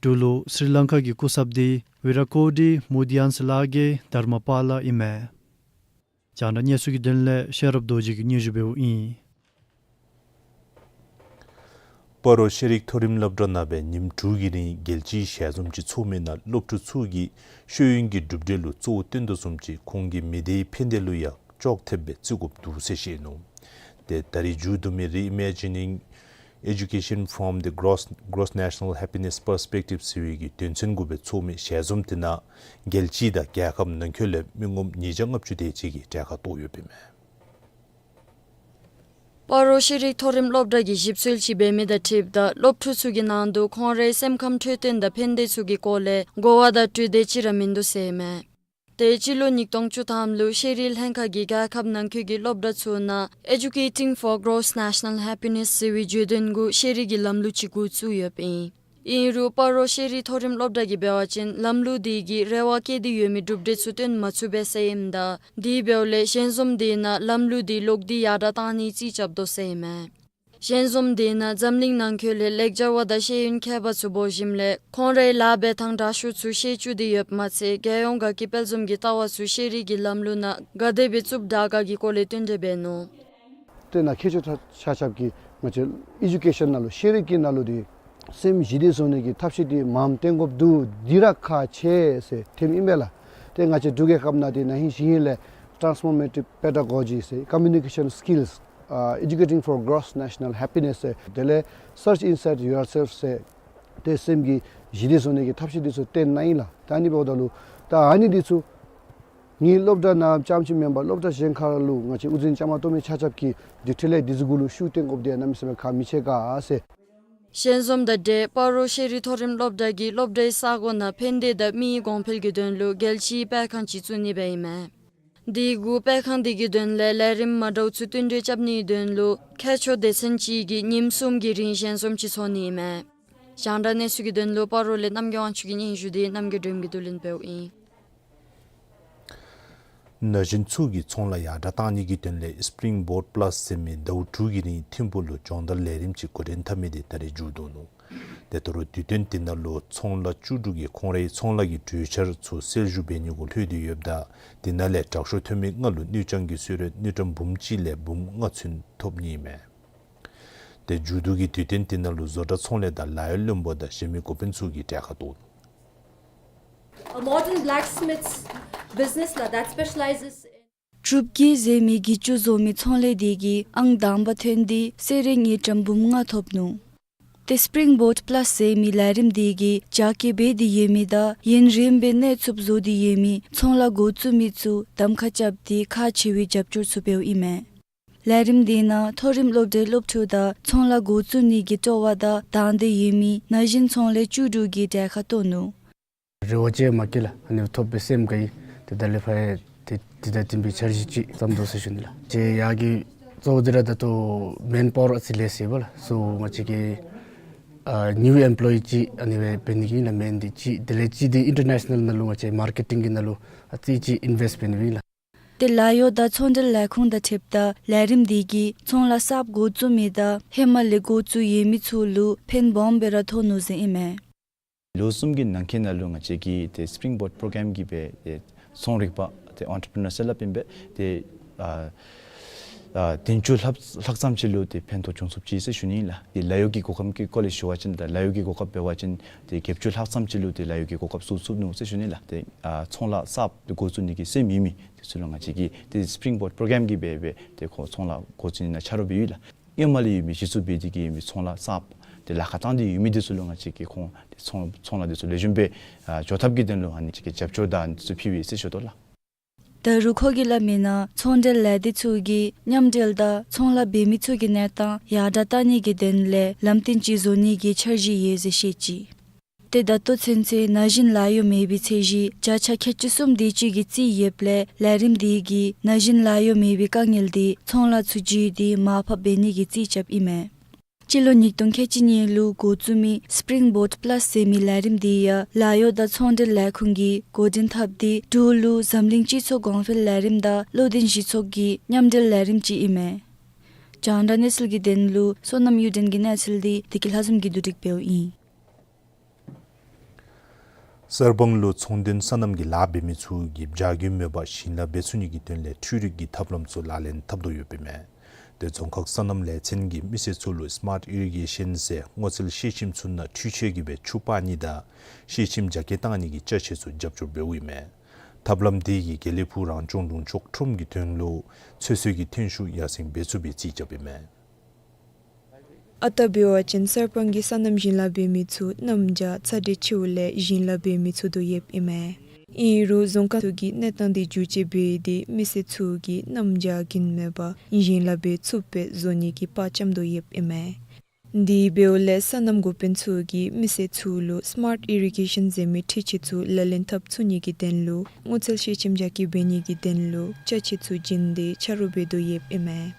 འབྲུག་ལུ་སྲི་ལང་ཀ་གི་སྐུ་ཚབ་འདི་ཝི་ར་ཀོ་ཌི་མུ་དི་ཡན་སི་ལ་གེ་དྷརྨ་པཱ་ལ་ཨིན་མས། རྒྱང་བསྒྲགས་གནས་ཚུལ་གྱི་དོན་ལས་ཤེས་རབ་རྡོ་རྗེ་གིས་སྙན་ཞུ་འབདཝ་ཨིན། སྤ་རོ་ཤེས་རིག་མཐོ་རིམ་སློབ་གྲྭ་ནང་སྦེ་ཉིནམ་དྲུག་གི་རིང་རྒྱལ་སྤྱིའི་ཞལ་འཛོམས་ཅིག་ཚོགས་མི་ནང་སློབ་ཕྲུག་ཚུ་གིས་ཤེས་ཡོན་གྱི་གྲུབ་འབྲས་ལུ་གཙོ་བོ་བཏོན་དོ་བཟུམ་ཅིག་ཁོང་གི་མི་སྡེའི་ཕན་བདེ་ལུ་ཡང་ཅོག་འཐདཔ་སྦེ་བརྩི་དགོཔ་འདུག་ཟེར་བཤད་ནུག། ཏེ་ད་རིས་མཇུག་བསྡུ་མི་Reimagining Education from the Gross, Gross National Happiness Perspective ཟེར་བའི་གི་དོན་ཚན་དགུ་པའི་ཚོགས་མི་ཞལ་འཛོམས་དེ་ནང་རྒྱལ་སྤྱི་དང་རྒྱལ་ཁབ་ནང་འཁོད་ལས་མི་ངོམ་ཉིས་བརྒྱ་ལྔ་བཅུ་དེ་ཅིག་གིས་གྲལ་ཁར་གཏོགས་ཡོདཔ་ཨིན་མས། སྤ་རོ་ཤེས་རིག་མཐོ་རིམ་སློབ་གྲྭ་གིས་ཞིབ་འཚོལ་ཅིག་འབད་མི་དང་འཁྲིལཝ་ད་སློབ་ཕྲུག་ཚུ་གི་ནང་དུ་ཁོང་རའི་སེམས་ཁམས་འཕྲོད་བསྟེན་དང་ཕན་བདེ་ཚུ་གི་སྐོར་ལས་གོ་བ་དང་འཕྲོད་བསྟེན་ཅིག་ར་མིན་འདུག་ཟེར་ཨིན་མས། ཏེ་སྤྱི་ལོ་ཉིས་སྟོང་བཅུ་ཐམ་ལུ་ཤེས་རིག་ལྷན་ཁག་གིས་རྒྱལ་ཁབ་ནང་འཁོད་ཀྱི་སློབ་གྲྭ་ཚུ་ནང་Educating for Gross National Happiness ཟེར་བའི་བརྗོད་དོན་གུ་ཤེས་རིག་གི་ལམ་ལུགས་ཅིག་འགོ་བཙུགས་ཡོདཔ་ཨིན། ཨིན་རུང་སྤ་རོ་ཤེས་རིག་མཐོ་རིམ་སློབ་གྲྭ་གིས་འབད་བ་ཅིན་ལམ་ལུགས་དེ་གིས་རེ་བ་བསྐྱེད་དེ་ཡོད་མི་གྲུབ་འབྲས་ཚུ་སྟོན་མ་ཚུགས་པས་ཟེར་ཨིནམ་ད་དེ་འབདཝ་ལས་ཞལ་འཛོམས་དེ་ནང་ལམ་ལུགས་དེ་ལོག་སྟེ་ཡར་དྲག་གཏང་ནི་རྩིས་རྐྱབ་དོ་ཟེར་ཨིན་མས། ཞལ་འཛོམས་དེ་ནང་འཛམ་གླིང་ནང་འཁོད་ལས་ལེགས་སྦྱར་བ་དང་ཤེས་ཡོན་མཁས་པ་ཚུ་འབོ་ཞིནམ་ལས་ཁོང་རའི་ལཱ་འབད་ཐངས་དྲག་ཤོས་ཚུ་ཤེས་བཅུག་སྟེ་ཡོདཔ་མ་ཚད་རྒྱལ་ཡོངས་དགའ་སྐྱིད་དཔལ་འཛོམས་ཀྱི་ལྟ་བ་ཚུ་ཤེས་རིག་གི་ལམ་ལུགས་ནང་ག་དེ་སྦེ་བཙུགས་དྲག་ག་གི་སྐོར་ལས་བསྟུན་གྲོས་འབད་ནུག། དེ་ནང་ཁྱད་ཆོས་ཆ་ཁྱབ་ཀྱི་ང་བཅས་ཨེ་ཇུ་ཀེ་ཤཱན་ནང་ལུ་ཤེས་རིག་གི་ནང་ལུ་དེ་སེམས་ཞི་བདེ་བཟོ་ནི་གི་ཐབས་ཤེས་དེ་མངམ་བཏོན་དགོཔ་འདུག། འདི་ར་ཁག་ཆེ་ཟེར་ཐོནམ་ཨིན་པས་ལགས། ཏེ་ང་བཅས་འབྲུག་རྒྱལ་ཁབ་ནང་དེ་ན་ཧིང་ཞིན་ཧེ་ལས་Transformative Pedagogy ཟེར་Communication Skills ཨ་Educating for Gross National Happiness ཟེར་དེ་ལས་Search Inside Yourself ཟེར་ཏེ་སེམས་ཀྱི་ཞི་བདེ་བཟོ་ནི་གི་ཐབས་ཤེས་དེ་ཚུ་བཏོན་གནང་ཡི་ལགས། ད་ཨ་ནི་འབདཝ་ད་ལུ་ད་ཨ་ནི་དེ་ཚུ་ངེའི་སློབ་གྲྭ་ནང་རྐྱངམ་ཅིག་མེན་པར་སློབ་གྲྭ་གཞན་ཁར་ལུ་ང་བཅས་དབུ་འཛིན་བཅའ་མར་གཏོགས་མི་ཆ་ཁྱབ་ཀྱིས་དེ་འཕྲོ་ལས་དེ་ཚུ་གུ་ལུ་ཤུགས་བཏོན་དགོཔ་དེ་གནམ་མེད་ས་མེད་ཁག་མི་ཆེ་ག་ཟེར། ཞལ་འཛོམས་དང་འབྲེལ་སྤ་རོ་ཤེས་རིག་མཐོ་རིམ་སློབ་གྲྭ་གིས་སློབ་གྲྭའི་ས་གོ་ནང་ཕན་བདེ་དང་མིའི་གོང་འཕེལ་གྱི་དོན་ལུ་རྒྱལ་སྤྱིའི་སྤེལ་ཁང་ཅིག་བཙུགས་ནི་སྦེ་ཨིན་མས། དེ་གུ་སྤེལ་ཁང་དེ་གི་དོན་ལས་ལས་རིམ་མ་འདྲཝ་ཚུ་བསྟུན་གྲོས་རྐྱབ་ནིའི་དོན་ལུ་མཁས་མཆོག་སྡེ་ཚན་ཅིག་གིས་ཉིནམ་གསུམ་གྱི་རིང་ཞལ་འཛོམས་ཅིག་ཚོགས་ནི་ཨིན་མས། རྒྱང་བསྒྲགས་གནས་ཚུལ་གྱི་དོན་ལུ་སྤ་རོ་ལས་རྣམ་རྒྱལ་དབང་ཕྱུག་གི་སྙན་ཞུ་དེ་རྣམ་རྒྱལ་སྒྲོལམ་གིས་བསྡུ་ལེན་འབདཝ་ཨིན། ན་གཞོན་ཚུ་གི་ཚོང་ལཱ་ཡར་དྲག་གཏང་ནི་གི་དོན་ལས་སི་པི་རིང་བོརཌ་པ་ལཱསི་ཟེར་མི་ཟླཝ་དྲུག་གི་རིང་ཐིམ་ཕུག་ལུ་སྦྱོང་བརྡར་ལས་རིམ་ཅིག་འགོ་འདྲེན་འཐབ་མི་དེ་ད་རིས་མཇུག་བསྡུ་ནུག། ཏེ་ད་རུང་དུས་སྟོན་དེ་ནང་ལུ་ཚོང་ལཱ་བཅུ་དྲུག་གིས་ཁོང་རའི་ཚོང་ལཱ་གི་གྲོས་འཆར་ཚུ་གསལ་ཞུ་འབད་ནི་གུ་ལྷོད་དེ་ཡོདཔ་ད་དེ་ནང་ལས་དྲག་ཤོས་ཐོན་མི་ལྔ་ལུ་དངུལ་རྐྱང་གི་གསོལ་རས་དངུལ་ཀྲམ་འབུམ་གཅིག་ལས་འབུམ་ལྔ་ཚུན་ཐོབ་ནི་ཨིན་མས། ཏེ་མཇུག་བསྡུ་གི་དུས་སྟོན་དེ་ནང་ལུ་བཟོ་གྲྭ་ཚོང་ལས་དང་ལཱ་གཡོག་བློན་པོ་དང་གཞན་མི་འགོ་དཔོན་ཚུ་གིས་གྲལ་ཁར་གཏོགས་ནུག། A modern blacksmith's business la that specializes in གྲུབ་དཀྱིལ་ཟེར་མི་གྱི་ཅུ་བཟོ་མི་ཚོང་ལས་དེ་གིས་ཨང་དང་པ་ཐོན་ཏེ་གསོལ་རས་དངུལ་ཀྲམ་འབུམ་ལྔ་ཐོབ་ནུག། ཏེ་སི་པི་རིང་བོརཌ་པ་ལཱསི་ཟེར་མི་ལས་རིམ་དེ་གིས་རྒྱ་སྐྱེད་འབད་དེ་ཡོད་མི་དང་ཡུན་རིངམོ་སྦེ་གནས་ཚུགསཔ་བཟོ་སྟེ་ཡོད་མི་ཚོང་ལཱ་འགོ་བཙུགས་མི་ཚུ་གདམ་ཁ་རྐྱབ་སྟེ་ཁག་ཆེ་བའི་རྒྱབ་སྐྱོར་ཚུ་འབདཝ་ཨིན་མས། ལས་རིམ་དེ་ནང་མཐོ་རིམ་སློབ་གྲྭའི་སློབ་ཕྲུག་དང་ཚོང་ལཱ་འགོ་བཙུགས་ནི་གི་སྤྲོ་བ་དང་དང་འདོད་ཡོད་མི་ན་གཞོན་ཚོང་ལས་བཅུ་དྲུག་གིས་གྲལ་ཁར་གཏོགས་ནུག། རེ་བ་ཅིག་མ་སྐྱེས་ལགས། ཨ་ནི་ཐོབ་པའི་སེམས་དགའ་ཡི། ཏེ་ད་ལས་ཕར་ཡང་ཏེ་དེ་དང་བསྟུན་པའི་འཆར་གཞི་ཅིག་བརྩམ་དོ་ཟེར་ཞུ་ནི་ལགས། ཏེ་ཡར་གྱི་གཙོ་བོ་འདི་ར་ད་ལྟོ་མེན་པ་ཝར་ཨ་ཙི་ལེགས་ཡོདཔ་ལགས། སོ་ང་བཅས་ཀྱིས་ཨ་ནིའུ་ཨེམ་པོ་ལོ་ཡི་ཅིག་ཨ་ནི་སྦེ་འབད་ནི་གི་ཨིན་ལགས། མེན་འདི་གཅིག། དེ་ལས་གཅིག་འདི་ཨིན་ཊར་ནེ་ཤ་ནཱལ་ནང་ལུ་ང་བཅས་མར་ཀེ་ཊིང་གི་ནང་ལུ་ཨ་ཙི་ཅིག་ཨིན་ཝེསཊ་འབད་ནི་སྦེ་ཨིན་ལགས། ཏེ་ལཱ་གཡོག་དང་ཚོང་འབྲེལ་ལས་ཁུངས་དང་འཁྲིལཝ་ད་ལས་རིམ་འདི་གིས་ཚོང་ལཱ་གསརཔ་འགོ་བཙུགས་མི་དང་ཧེ་མ་ལས་འགོ་བཙུགས་ཡོད་མི་ཚུ་ལུ་ཕན་སྦོམ་སྦེ་ར་ཐོགས་ནུག་ཟེར་ཨིན་མས། ལོ་གསུམ་གྱི་ནང་འཁོད་ནང་ལུ་ང་བཅས་ཀྱིས་ཏེ་སི་པི་རིང་བོརཌ་པོརོ་གརམ་གྱིས་སྦེ་ཏེ་ཚོང་རིག་པ་ཏེ་ཨེན་ཊར་པི་རི་ནར་ཟེར་སླབ་ཨིན་པས། ཏེ་ཨ་ཨ་བདུན་ཅུ་ལྷག་ལྷག་ཙམ་ཅིག་ལུ་ཏེ་ཕན་ཐོགས་བྱུང་ཚུགས་ཅི་ཟེར་ཞུ་ནི་ལགས། ཏེ་ལཱ་གཡོག་གི་གོ་སྐབས་ཀྱི་སྐོར་ལས་ཞུ་བ་ཅིན་ད་ལཱ་གཡོག་གི་གོ་སྐབས་འབད་བ་ཅིན་ཏེ་བརྒྱད་ཅུ་ལྷག་ཙམ་ཅིག་ལུ་ཏེ་ལཱ་གཡོག་གི་གོ་སྐབས་ཚུ་ཚུད་ནུག་ཟེར་ཞུ་ནི་ལགས། ཏེ་ཨ་ཚོང་ལཱ་གསརཔ་འགོ་བཙུགས་ནི་གི་སེམས་ཡོད་མི་དེ་ཚུ་ལུ་ང་བཅས་ཀྱིས་ཏེ་སི་པི་རིང་བོརཌ་པོརོ་གརམ་གྱིས་སྦེ་སྦེ་ཏེ་ཁོང་ཚོང་ལཱ་འགོ་བཙུགས་ནི་ནང་ཆ་རོགས་འབད་ཡི་ལགས། ཧེ་མ་ལས་ཡོད་མི་གཞི་བཙུགས་འབད་དེ་གི་ཡོད་མི་ཚོང་ལཱ་གསརཔ་ཏེ་ལཱ་ཁག་བཏང་སྟེ་ཡོད་མི་དེ་ཚུ་ལུ་ང་བཅས་ཀྱིས་ཁོང་ཏེ་ཚོང་ཚོང་ལཱ་དེ་ཚུ་ལེགས་ཤོམ་སྦེ་ཨ་འགྱོ་ཐབས་ཀྱི་དོན་ལུ་ཨ་ནི་ཅིག་གི་རྒྱབ་སྐྱོར་དང་དེ་ཚུ་ཕུལ་བས་ཟེར་ཞུ་དོ་ལགས། ད་རུང་ཁོ་གིས་སླབ་མིའི་ནང་ཚོང་འབྲེལ་ལས་སྡེ་ཚུ་གིས་མཉམ་འབྲེལ་དང་ཚོང་ལཱ་འབད་མི་ཚུ་གི་གནས་སྟངས་ཡར་དྲག་གཏང་ནི་གི་དོན་ལས་ལམ་སྟོན་ཅིག་བཟོ་ནི་གི་འཆར་གཞི་ཡོད་ཟེར་བཤད་ཅི། ཏེ་ད་ལྟོ་ཚུན་ཚོད་ན་གཞོན་ལཱ་གཡོག་མེད་པའི་ཚད་གཞི་བརྒྱ་ཆ་ཁལ་གཅིག་གསུམ་དེ་ཅིག་གིས་རྩིས་ཡོདཔ་ལས་ལས་རིམ་འདི་གིས་ན་གཞོན་ལཱ་གཡོག་མེད་པའི་དཀའ་ངལ་དེ་ཚོང་ལཱ་ཚུ་བརྒྱུད་དེ་མར་ཕབ་འབད་ནི་གི་རྩིས་རྐྱབ་ཨིན་མས། སྤྱི་ལོ་ཉིས་སྟོང་ཁལ་གཅིག་གཉིས་ལུ་འགོ་བཙུགས་མི་སི་པི་རིང་བོརཌ་པ་ལཱསི་ཟེར་མི་ལས་རིམ་འདི་ཡང་ལཱ་གཡོག་དང་ཚོང་འབྲེལ་ལས་ཁུངས་ཀྱིས་འགོ་འདྲེན་འཐབ་སྟེ་འབྲུག་ལུ་འཛམ་གླིང་སྤྱི་ཚོགས་གོང་འཕེལ་ལས་རིམ་དང་བློ་འདོན་གཞི་ཚོགས་ཀྱི་མཉམ་འབྲེལ་ལས་རིམ་ཅིག་ཨིན་མས། རྒྱང་བསྒྲགས་གནས་ཚུལ་གྱི་དོན་ལུ་བསོད་ནམས་གཡུ་སྒྲོན་གྱི་གནས་ཚུལ་འདི་བདེ་སྐྱིད་ལྷ་འཛོམས་ཀྱིས་བསྡུ་སྒྲིག་འབདཝ་ཨིན། གསར་སྤང་ལུ་ཚོང་དོན་སོ་ནམ་གྱི་ལཱ་འབད་མི་ཚུ་གིས་བྱ་རྒོད་མེད་པར་ཞིང་ལཱ་འབད་ཚུགས་ནི་གི་དོན་ལས་འཕྲུལ་རིག་གི་ཐབས་ལམ་ཚུ་ལག་ལེན་འཐབ་དོ་ཡོདཔ་ཨིན་མས། ཏེ་རྫོང་ཁག་སོ་ནམ་ལས་ཚན་གྱིས་མི་སེར་ཚུ་ལུ་སི་མཱརཊ་ཨི་རི་གེ་ཤཱན་ཟེར་སྔོ་ཚལ་ཤེལ་ཤིམ་ཚུ་ནང་འཕྲུལ་ཆས་ཀྱིས་སྦེ་ཆུ་སྤར་ནི་དང་ཤེལ་ཤིམ་རྒྱ་སྐྱེད་བཏང་ནི་གི་ཅ་ཆས་ཚུ་རྒྱབ་སྐྱོར་འབདཝ་ཨིན་མས། ཐབས་ལམ་དེ་གིས་དགེ་ལེགས་ཕུག་རང་སྐྱོང་ལུང་ཕྱོགས་ཁྲོམ་གྱི་དོན་ལུ་ཚོད་བསྲེ་གི་ཐོན་ཤུགས་ཡར་སེང་འབད་ཚུགས་པའི་རྩིས་རྐྱབ་ཨིན་མས། ཨ་རྟག་འབད་བ་ཅིན་གསར་སྤང་གི་སོ་ནམ་ཞིང་ལཱ་འབད་མི་ཚུ་གནམ་བྱཱར་ཚ་དྲོད་ཆེཝ་ལས་ཞིང་ལཱ་འབད་མི་ཚུགས་དོ་ཡོདཔ་ཨིན་མས། ཨིན་རུང་རྫོང་ཁག་ཚུ་གི་གནས་སྟངས་དེ་བསྒྱུར་བཅོས་འབད་དེ་མི་སེར་ཚུ་གིས་གནམ་བྱཱར་རྐྱེན་མེད་པར་ཞིང་ལཱ་འབད་ཚུགསཔ་སྦེ་བཟོ་ནི་གི་དཔའ་བཅམ་དོ་ཡོདཔ་ཨིན་མས། དེ་འབདཝ་ལས་སོ་ནམ་འགོ་དཔོན་ཚུ་གིས་མི་སེར་ཚུ་ལུ་སི་མཱརཊ་ཨི་རི་གེ་ཤཱན་ཟེར་མི་འཕྲུལ་ཆས་ཚུ་ལག་ལེན་འཐབ་ཚུགས་ནི་གི་དོན་ལུ་སྔོ་ཚལ་ཤེལ་ཤིམ་རྒྱ་སྐྱེད་འབད་ནི་གི་དོན་ལུ་ཅ་ཆས་ཚུ་བྱིན་ཏེ་ཆ་རོགས་འབད་དོ་ཡོདཔ་ཨིན་མས།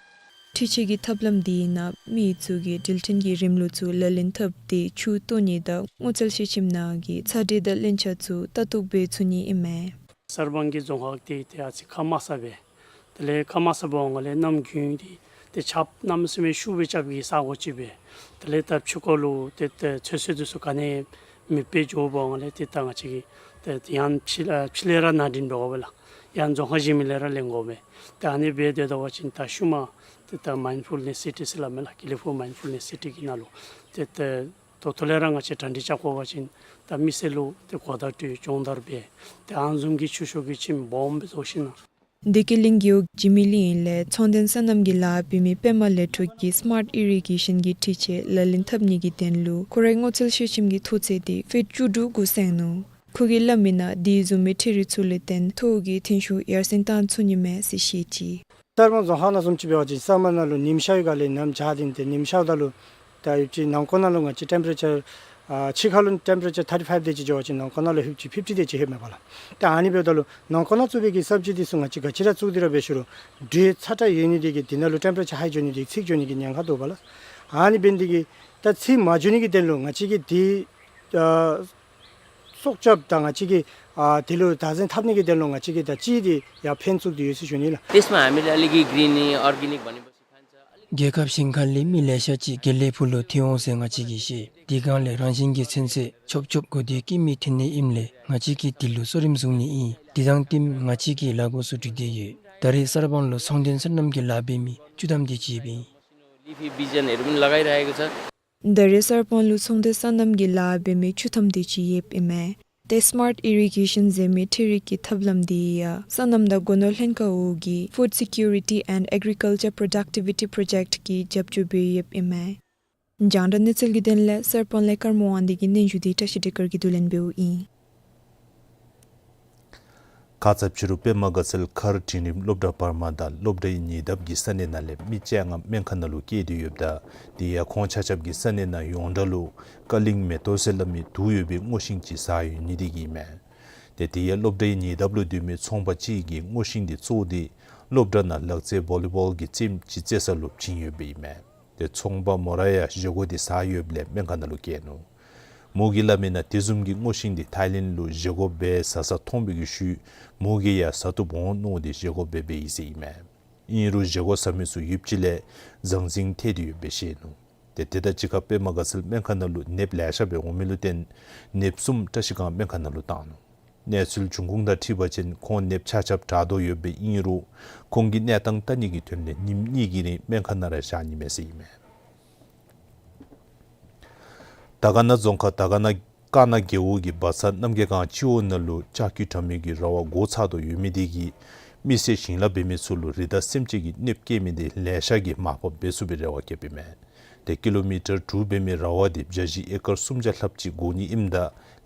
འཕྲུལ་ཆས་ཀྱི་ཐབས་ལམ་དེ་ནང་མི་ཚུ་གིས་དྲིལ་འཕྲིན་གྱི་རིམ་ལུགས་ཚུ་ལག་ལེན་འཐབ་སྟེ་ཆུ་གཏོར་ནི་དང་སྔོ་ཚལ་ཤེལ་ཤིམ་ནང་གི་ཚ་དྲོད་དང་རླན་ཆ་ཚུ་ལྟ་རྟོག་འབད་ཚུགས་ནི་ཨིན་མས། གསར་སྤང་གི་རྫོང་ཁག་དེ་ཏེ་ཨ་ཙི་ཁ་དམར་ས་སྦེ། དེ་ལས་ཁ་དམར་ས་འབདཝ་ལས་གནམ་དགུན་འདི་ཏེ་ཆརཔ་གནམ་མེད་ས་མེད་ཤུགས་སྦེ་རྐྱབ་ཀྱི་ས་གོ་ཅིག་སྦེ། དེ་ལས་ད་ཕྱི་ཁར་ལུ་ཏེ་ཏེ་ཚོད་བསྲེ་དེ་ཚུ་ག་ནི་མེདཔ་སྦེ་འགྱོ་འབདཝ་ལས་ཏེ་ད་ང་བཅས་ཀྱིས་ཏེ་ཡང་ཕྱི་ཨ་ཕྱི་ལས་ར་ནང་འདྲེན་འབད་དགོ་པས་ལགས། ཡང་རྫོང་ཁག་གཞན་མི་ལས་ར་ལེན་དགོ་པས། ཏེ་ཨ་ནི་སྦེ་སྡོད་པ་ཅིན་ད་ཤུལ་མ་ཏེ་ད་མའིན་ཌ་ཕུལ་ནེསི་སི་ཊི་ཟེར་སླབ་མས་ལགས། དགེ་ལེགས་ཕུག་མའིན་ཌ་ཕུལ་ནེསི་སི་ཊི་གི་ནང་ལུ་ཏེ་ཏེ་ད་ལྟོ་ལས་ར་ང་བཅས་གྲ་སྒྲིག་རྐྱབ་དགོ་པ་ཅིན་ད་མི་སེར་ལུ་ཏེ་གོ་བརྡ་སྤྲོད་སྦྱོང་བརྡར་འབད། ཏེ་ཨ་ནི་བཟུམ་གྱི་ཆུ་ཤོག་གི་ཁྱིམ་སྦོམ་སྦེ་བཟོ་ཞིནམ་ལས། བདེ་སྐྱིད་གླིང་རྒེད་འོག་འཇིགས་མེད་གླིང་ལས་ཚོང་དོན་སོ་ནམ་གྱི་ལཱ་འབད་མི་པདྨ་ལས་འཕྲོ་གིས་སི་མཱརཊ་ཨི་རི་གེ་ཤཱན་གྱི་འཕྲུལ་ཆས་ལག་ལེན་འཐབ་ནི་གི་དོན་ལུ་ཁོ་རའི་སྔོ་ཚལ་ཤེལ་ཤིམ་གྱི་མཐོ་ཚད་དེ་ཕིཊ་བཅུ་དྲུག་འགོ་བཙུགས་ནུག། ཁོ་གིས་སླབ་མིའི་ནང་དེ་བཟུམ་མའི་འཕྲུལ་རིག་ཚུ་ལས་བརྟེན་ཐོག་གི་ཐོན་ཤུགས་ཡར་སེང་བཏང་ཚུགས་ནི་མས་ཟེར་བཤད་ཅི། གསར་སྤང་རྫོང་ཁག་ནང་བཟུམ་ཅིག་འབད་བ་ཅིན་ས་མར་ནང་ལུ་ཉིམ་ཤར་བའི་སྒང་ལས་གནམ་བྱཱར་ལྡིང་སྟེ་ཉིམ་ཤརཝ་ད་ལུ་ད་ཡོདཔ་ཅིག་ནང་འཁོད་ནང་ལུ་ང་བཅས་ཊེམ་པ་རེ་ཅར་ཨ་ཕྱི་ཁ་ལུ་ཊེམ་པ་རེ་ཅར་ཐར་ཊི་ཕའིབ་དེ་ཅིག་འགྱོ་བ་ཅིན་ནང་འཁོད་ནང་ལུ་ལྷོདཔ་ཅིག་ཕིབ་ཊི་དེ་ཅིག་ལྷོདཔ་མས་པ་ལགས། ད་ཨ་ནི་འབདཝ་ད་ལུ་ནང་འཁོད་ནང་བཙུགས་པའི་གི་སབ་སི་ཌི་དེ་ཚུ་ང་བཅས་ག་ཅི་ར་བཙུགས་ཏེ་ར་འབད་ཞུ་རུང་དྲོད་ཚ་དྲགས་ཡོད་ནི་དེ་གིས་དེ་ནང་ལུ་ཊེམ་པ་རེ་ཅར་ཧའི་འགྱོ་ནི་དེ་གིས་ཚིག་འགྱོ་ནི་གི་ཉེན་ཁ་འདུག་པ་ལགས། ཨ་ནི་འབད་ནི་དེ་གིས་ད་ཚིག་མ་འགྱོ་ནི་གི་དོན་ལུ་ང་བཅས་ཀྱིས་དེ་ཨ་སྲོག་སྐྱབས་དང་ང་བཅས་ཀྱིས་ཨ་དེ་ལུ་བདག་འཛིན་འཐབ་ནི་གི་དོན་ལུ་ང་བཅས་ཀྱིས་ད་ཅི་དེ་ཡང་ཕན་ཚུན་དེ་ཡོད་ཟེར་ཞུ་ནི་ལགས། त्यसमा हामीले अलिकति Greenidge organic भनेपछि खान्छ, अलिक རྒྱལ་ཁབ་གཞན་ཁ་ལས་མི་ལེ་ཤ་ཅིག་དགེ་ལེགས་ཕུག་ལུ་ཐོན་འོང་ཟེར་ང་བཅས་ཀྱིས་ཤེས། དེ་སྒང་ལས་རང་བཞིན་གྱི་ཚོད་བསྲེ་ཆོབ་ཆོབ་གོ་དེ་སྐྱེད་མི་ཐོན་ནི་ཨིནམ་ལས་ང་བཅས་ཀྱིས་དེ་ལུ་གསོ་རིམ་བཟུང་ནི་ཨིན། དེ་དང་བསྟུན་ང་བཅས་ཀྱི་ལཱ་འགོ་ཚུ་སྒྲིག་སྟེ་ཡོད། ད་རེས་གསར་སྤང་ལུ་ཚོང་དོན་སོ་ནམ་གྱི་ལཱ་འབད་མི་བཅུ་ཐམ་དེ་ཅིག་ཡོདཔ་ཨིན། लिफी बिजनहरू पनि लगाइरहेको छ। ད་རེས་གསར་སྤང་ལུ་ཚོང་དོན་སོ་ནམ་གྱི་ལཱ་འབད་མི་བཅུ་ཐམ་དེ་ཅིག་ཡོདཔ་ཨིན་མས། ཏེ་སི་མཱརཊ་ཨི་རི་གེ་ཤཱན་ཟེར་མི་འཕྲུལ་རིག་གི་ཐབས་ལམ་དེ་ཡང་སོ་ནམ་དང་སྒོ་ནོར་ལྷན་ཁག་འོག་གི་Food Security and Agriculture Productivity Project གིས་རྒྱབ་སྐྱོར་འབད་ཡོདཔ་ཨིན་མས། རྒྱང་བསྒྲགས་གནས་ཚུལ་གྱི་དོན་ལས་གསར་སྤང་ལས་ཀརྨ་དབང་འདུས་ཀྱི་སྙན་ཞུ་དེ་བཀྲ་ཤིས་བདེ་སྐར་གྱིས་བསྡུ་ལེན་འབདཝ་ཨིན། ཁ་ཙ་ཕྱི་རུ་པདྨ་དགའ་ཚལ་མཁར་འབྲིང་རིམ་སློབ་གྲྭ་བར་མ་དང་སློབ་གྲྭའི་ཉེ་འདབས་ཀྱི་ས་གནས་ནང་ལས་མི་བཅོ་ལྔ་སྨན་ཁང་ནང་ལུ་བསྐྱལ་ཏེ་ཡོདཔ་ད་དེ་ཡང་ཁོང་ཆ་ཁྱབ་ཀྱིས་ས་གནས་ནང་ཡོངས་གྲགས་ལུ་ཀ་ལིང་མེ་ཏོག་ཟེར་སླབ་མི་དུག་ཡོད་པའི་སྔོ་ཤིང་ཅིག་ཟ་ཡོད་ནི་དེ་གིས་ཨིན་མས། ཏེ་དེ་ཡང་སློབ་གྲྭའི་ཉེ་འདབས་ལུ་སྡོད་མི་ཚོང་པ་ཅིག་གིས་སྔོ་ཤིང་དེ་བཙོ་སྟེ་སློབ་གྲྭ་ནང་ལག་རྩེད་བོ་ལི་བོལ་གྱི་རྩེདམོ་ཅིག་རྩེ་ས་ལུ་བྱིན་ཡོདཔ་ཨིན་མས། ཏེ་ཚོང་པ་མོ་ར་ཡང་བཞེས་སྒོ་དེ་ཟ་ཡོདཔ་ལས་སྨན་ཁང་ནང་ལུ་བསྐྱལ་ནུག། མོ་གིས་སླབ་མི་ནང་དེ་བཟུམ་གྱི་སྔོ་ཤིང་དེ་ཐའི་ལེནཌ་ལུ་བཞེས་སྒོ་འབད་ཟ་ས་མཐོང་པའི་གི་ཤུལ་མོ་གིས་ཡང་ཟ་བཏུབ་འོང་མནོ་སྟེ་བཞེས་སྒོ་འབད་འབདཝ་ཨིན་ཟེར་ཨིན་མས། ཨིན་རུང་བཞེས་སྒོ་ཟ་མི་ཚུ་ཡོདཔ་ཅིག་ལས་ཟང་ཟིང་ཐལ་ཏེ་ཡོདཔ་སྦེ་བཤད་ནུག། ཏེ་དེ་དང་གཅིག་ཁར་པདྨ་དགའ་ཚལ་སྨན་ཁང་ནང་ལུ་ནདཔ་ལེ་ཤ་སྦེ་འོང་མི་ལུ་བརྟེན་ནདཔ་གསུམ་བཀྲ་ཤིས་སྒང་སྨན་ཁང་ནང་ལུ་བཏང་ནུག། གནས་ཚུལ་འབྱུང་ཁུངས་དང་འཁྲིལ་བ་ཅིན་ཁོང་ནདཔ་ཆ་ཁྱབ་དྲག་དོ་ཡོདཔ་སྦེ་ཨིན་རུང་ཁོང་གི་གནས་སྟངས་བལྟ་ནི་གི་དོན་ལས་ཉིནམ་གཉིས་ཀྱི་རིང་སྨན་ཁང་ནང་ར་བཞག་ནི་མས་ཟེར་ཨིན་མས། དར་དཀར་ན་རྫོང་ཁག་དར་དཀར་ན་དཀར་ན་རྒེད་འོག་གི་བ་ཚ་རྣམ་རྒྱལ་སྒང་སྤྱི་འོག་ནང་ལུ་ལྕགས་ཀྱུ་དྲ་མིག་གི་ར་བ་འགོ་ཚུགས་དོ་ཡོད་མི་དེ་གིས་མི་སེར་ཞིང་ལཱ་འབད་མི་ཚུ་ལུ་རི་དྭགས་སེམས་ཅན་གྱིས་གནོདཔ་བཀལ་མི་དེ་ལེ་ཤ་གིས་མར་ཕབ་འབད་ཚུགས་པའི་རེ་བ་བསྐྱེདཔ་ཨིན་མས། ཏེ་ཀི་ལོ་མི་ཊར་དྲུག་འབད་མི་ར་བ་དེ་བྱ་གཞི་ཨེ་ཀར་སུམ་བརྒྱ་ལྷགཔ་ཅིག་འགོར་ནི་ཨིནམ་ད་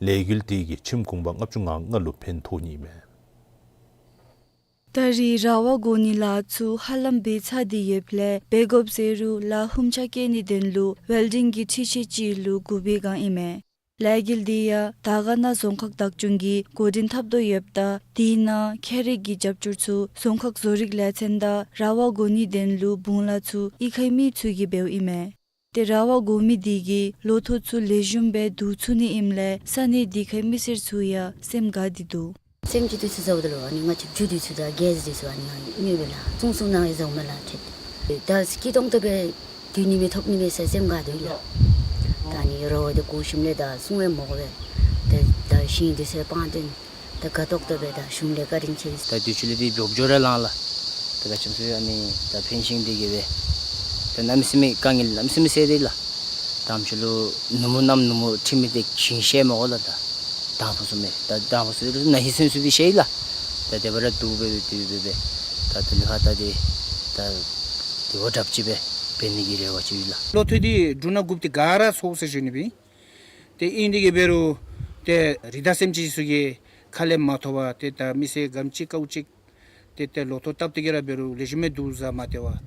ལས་འགུལ་དེ་གིས་ཁྱིམ་གུང་པ་ལྔ་བཅུ་ང་ལྔ་ལུ་ཕན་ཐོགས་ནི་ཨིན་མས། ད་རེས་ར་བ་འགོར་ནི་ལཱ་ཚུ་ཧ་ལམ་འབད་ཚར་ཏེ་ཡོདཔ་ལས་འབད་དགོཔ་ཟེར་རུང་ལཱ་ཧུམ་ཆ་བཀལ་ནིའི་དོན་ལུ་ཝེལ་ཌིང་གི་འཕྲུལ་ཆས་ཅིག་ལུ་སྒུག་པའི་སྒང་ཨིན་མས། ལས་འགུལ་དེ་ཡང་དར་དཀར་ན་རྫོང་ཁག་བདག་སྐྱོང་གིས་འགོ་འདྲེན་འཐབ་དོ་ཡོདཔ་ད་དེ་ནང་ཁྱད་རིག་གི་རྒྱབ་སྐྱོར་ཚུ་རྫོང་ཁག་བཟོ་རིག་ལས་ཚན་དང་ར་བ་འགོར་ནིའི་དོན་ལུ་བུང་ལཱ་ཚུ་གཡུས་ཁའི་མི་ཚུ་གིས་འབདཝ་ཨིན་མས། ཏེ་ར་བ་འགོར་མི་དེ་གིས་ལོ་ཐོག་ཚུ་ལེགས་ཤོམ་སྦེ་བསྡུ་ཚུགས་ནི་ཨིནམ་ལས་ས་གནས་དེ་ཁའི་མི་སེར་ཚུ་ཡང་སེམས་དགའ་སྟེ་འདུག། སེམས་ཅན་དེ་ཚུ་ཟཝ་ད་ལུ་ཨ་ནི་ང་བཅས་རྒྱུ་དེ་ཚུ་དང་གེསི་དེ་ཚུ་ཨ་ནི་ང་ཉོ་སྦེ་ལགས་ཚོང་ཚོང་ནང་ཡང་ཟཝ་མས་ལགས། ཏེ་ད་སྐྱིད་ཏོང་ཏོ་སྦེ་སྡོད་ནི་མས་ཐོབ་ནི་མས་ཟེར་སེམས་དགའ་སྟེ་ལགས། ད་ཨ་ནི་ར་བ་དེ་འགོར་ཞིནམ་ལས་ད་སྲུང་ཡང་མི་དགོ་པས། ད་ད་ཤིང་དེ་ཚུ་སྤང་སྟེ་ད་དགའ་ཏོག་ཏོ་སྦེ་ད་གཞུང་ལས་བཀའ་དྲིན་ཆེ། ད་དུས་ཚོད་ལས་དེ་མགྱོགས་མགྱོགས་ར་ལང་ལགས། ད་ག་ཅི་སྨོ་ཟེར་ཨ་ནི་ད་ཕན་ཤིང་དེ་གིས་སྦེ་ད་གནམ་མེད་ས་མེད་དཀའ་ངལ་གནམ་མེད་ས་མེད་སེལ་ཏེ་ལགས། དང་པ་ཚུ་ལུ་ནུབ་མོ་གནམ་ནུབ་མོ་ཁྲིམས་མི་དེ་ཞིང་བཤལ་མི་དགོ་ལགས། ད་དང་ཕུ་ཚུ་མས། ད་དང་ཕུ་ཚུ་ལུ་ན་ཧིང་སེམས་ཤུགས་དེ་ཤེས་ལགས། ད་དེ་སྦེ་ར་འདུག་སྦེ་སྦེ་དེ་སྦེ་སྦེ་ད་དེ་ལས་ཕར་ད་དེ་ད་དེ་བ་དྲགཔ་ཅིག་སྦེ་འབད་ནི་གི་རེ་བ་ཅིག་ཡོད་ལགས། ལོ་ཐོག་དེ་འབྲུ་སྣ་དགུཔ་དེ་ག་ར་ཚོགས་ཟེར་ཞུ་ནི་སྦེ། ཏེ་ཨིན་དེ་གིས་འབད་རུང་ཏེ་རི་དྭགས་སེམས་ཅན་ཚུ་གིས་ཁ་ལས་མ་ཐོབ་པར་ཏེ་ད་མི་སེར་ག་དེམ་ཅིག་དཀའཝ་སྤྱད་དེ་ཏེ་ལོ་ཐོག་བཏབ་སྟེ་གིས་ར་འབད་རུང་ལེགས་ཤོམ་སྦེ་བསྡུ་ཟ་མ་སྟེར་བར་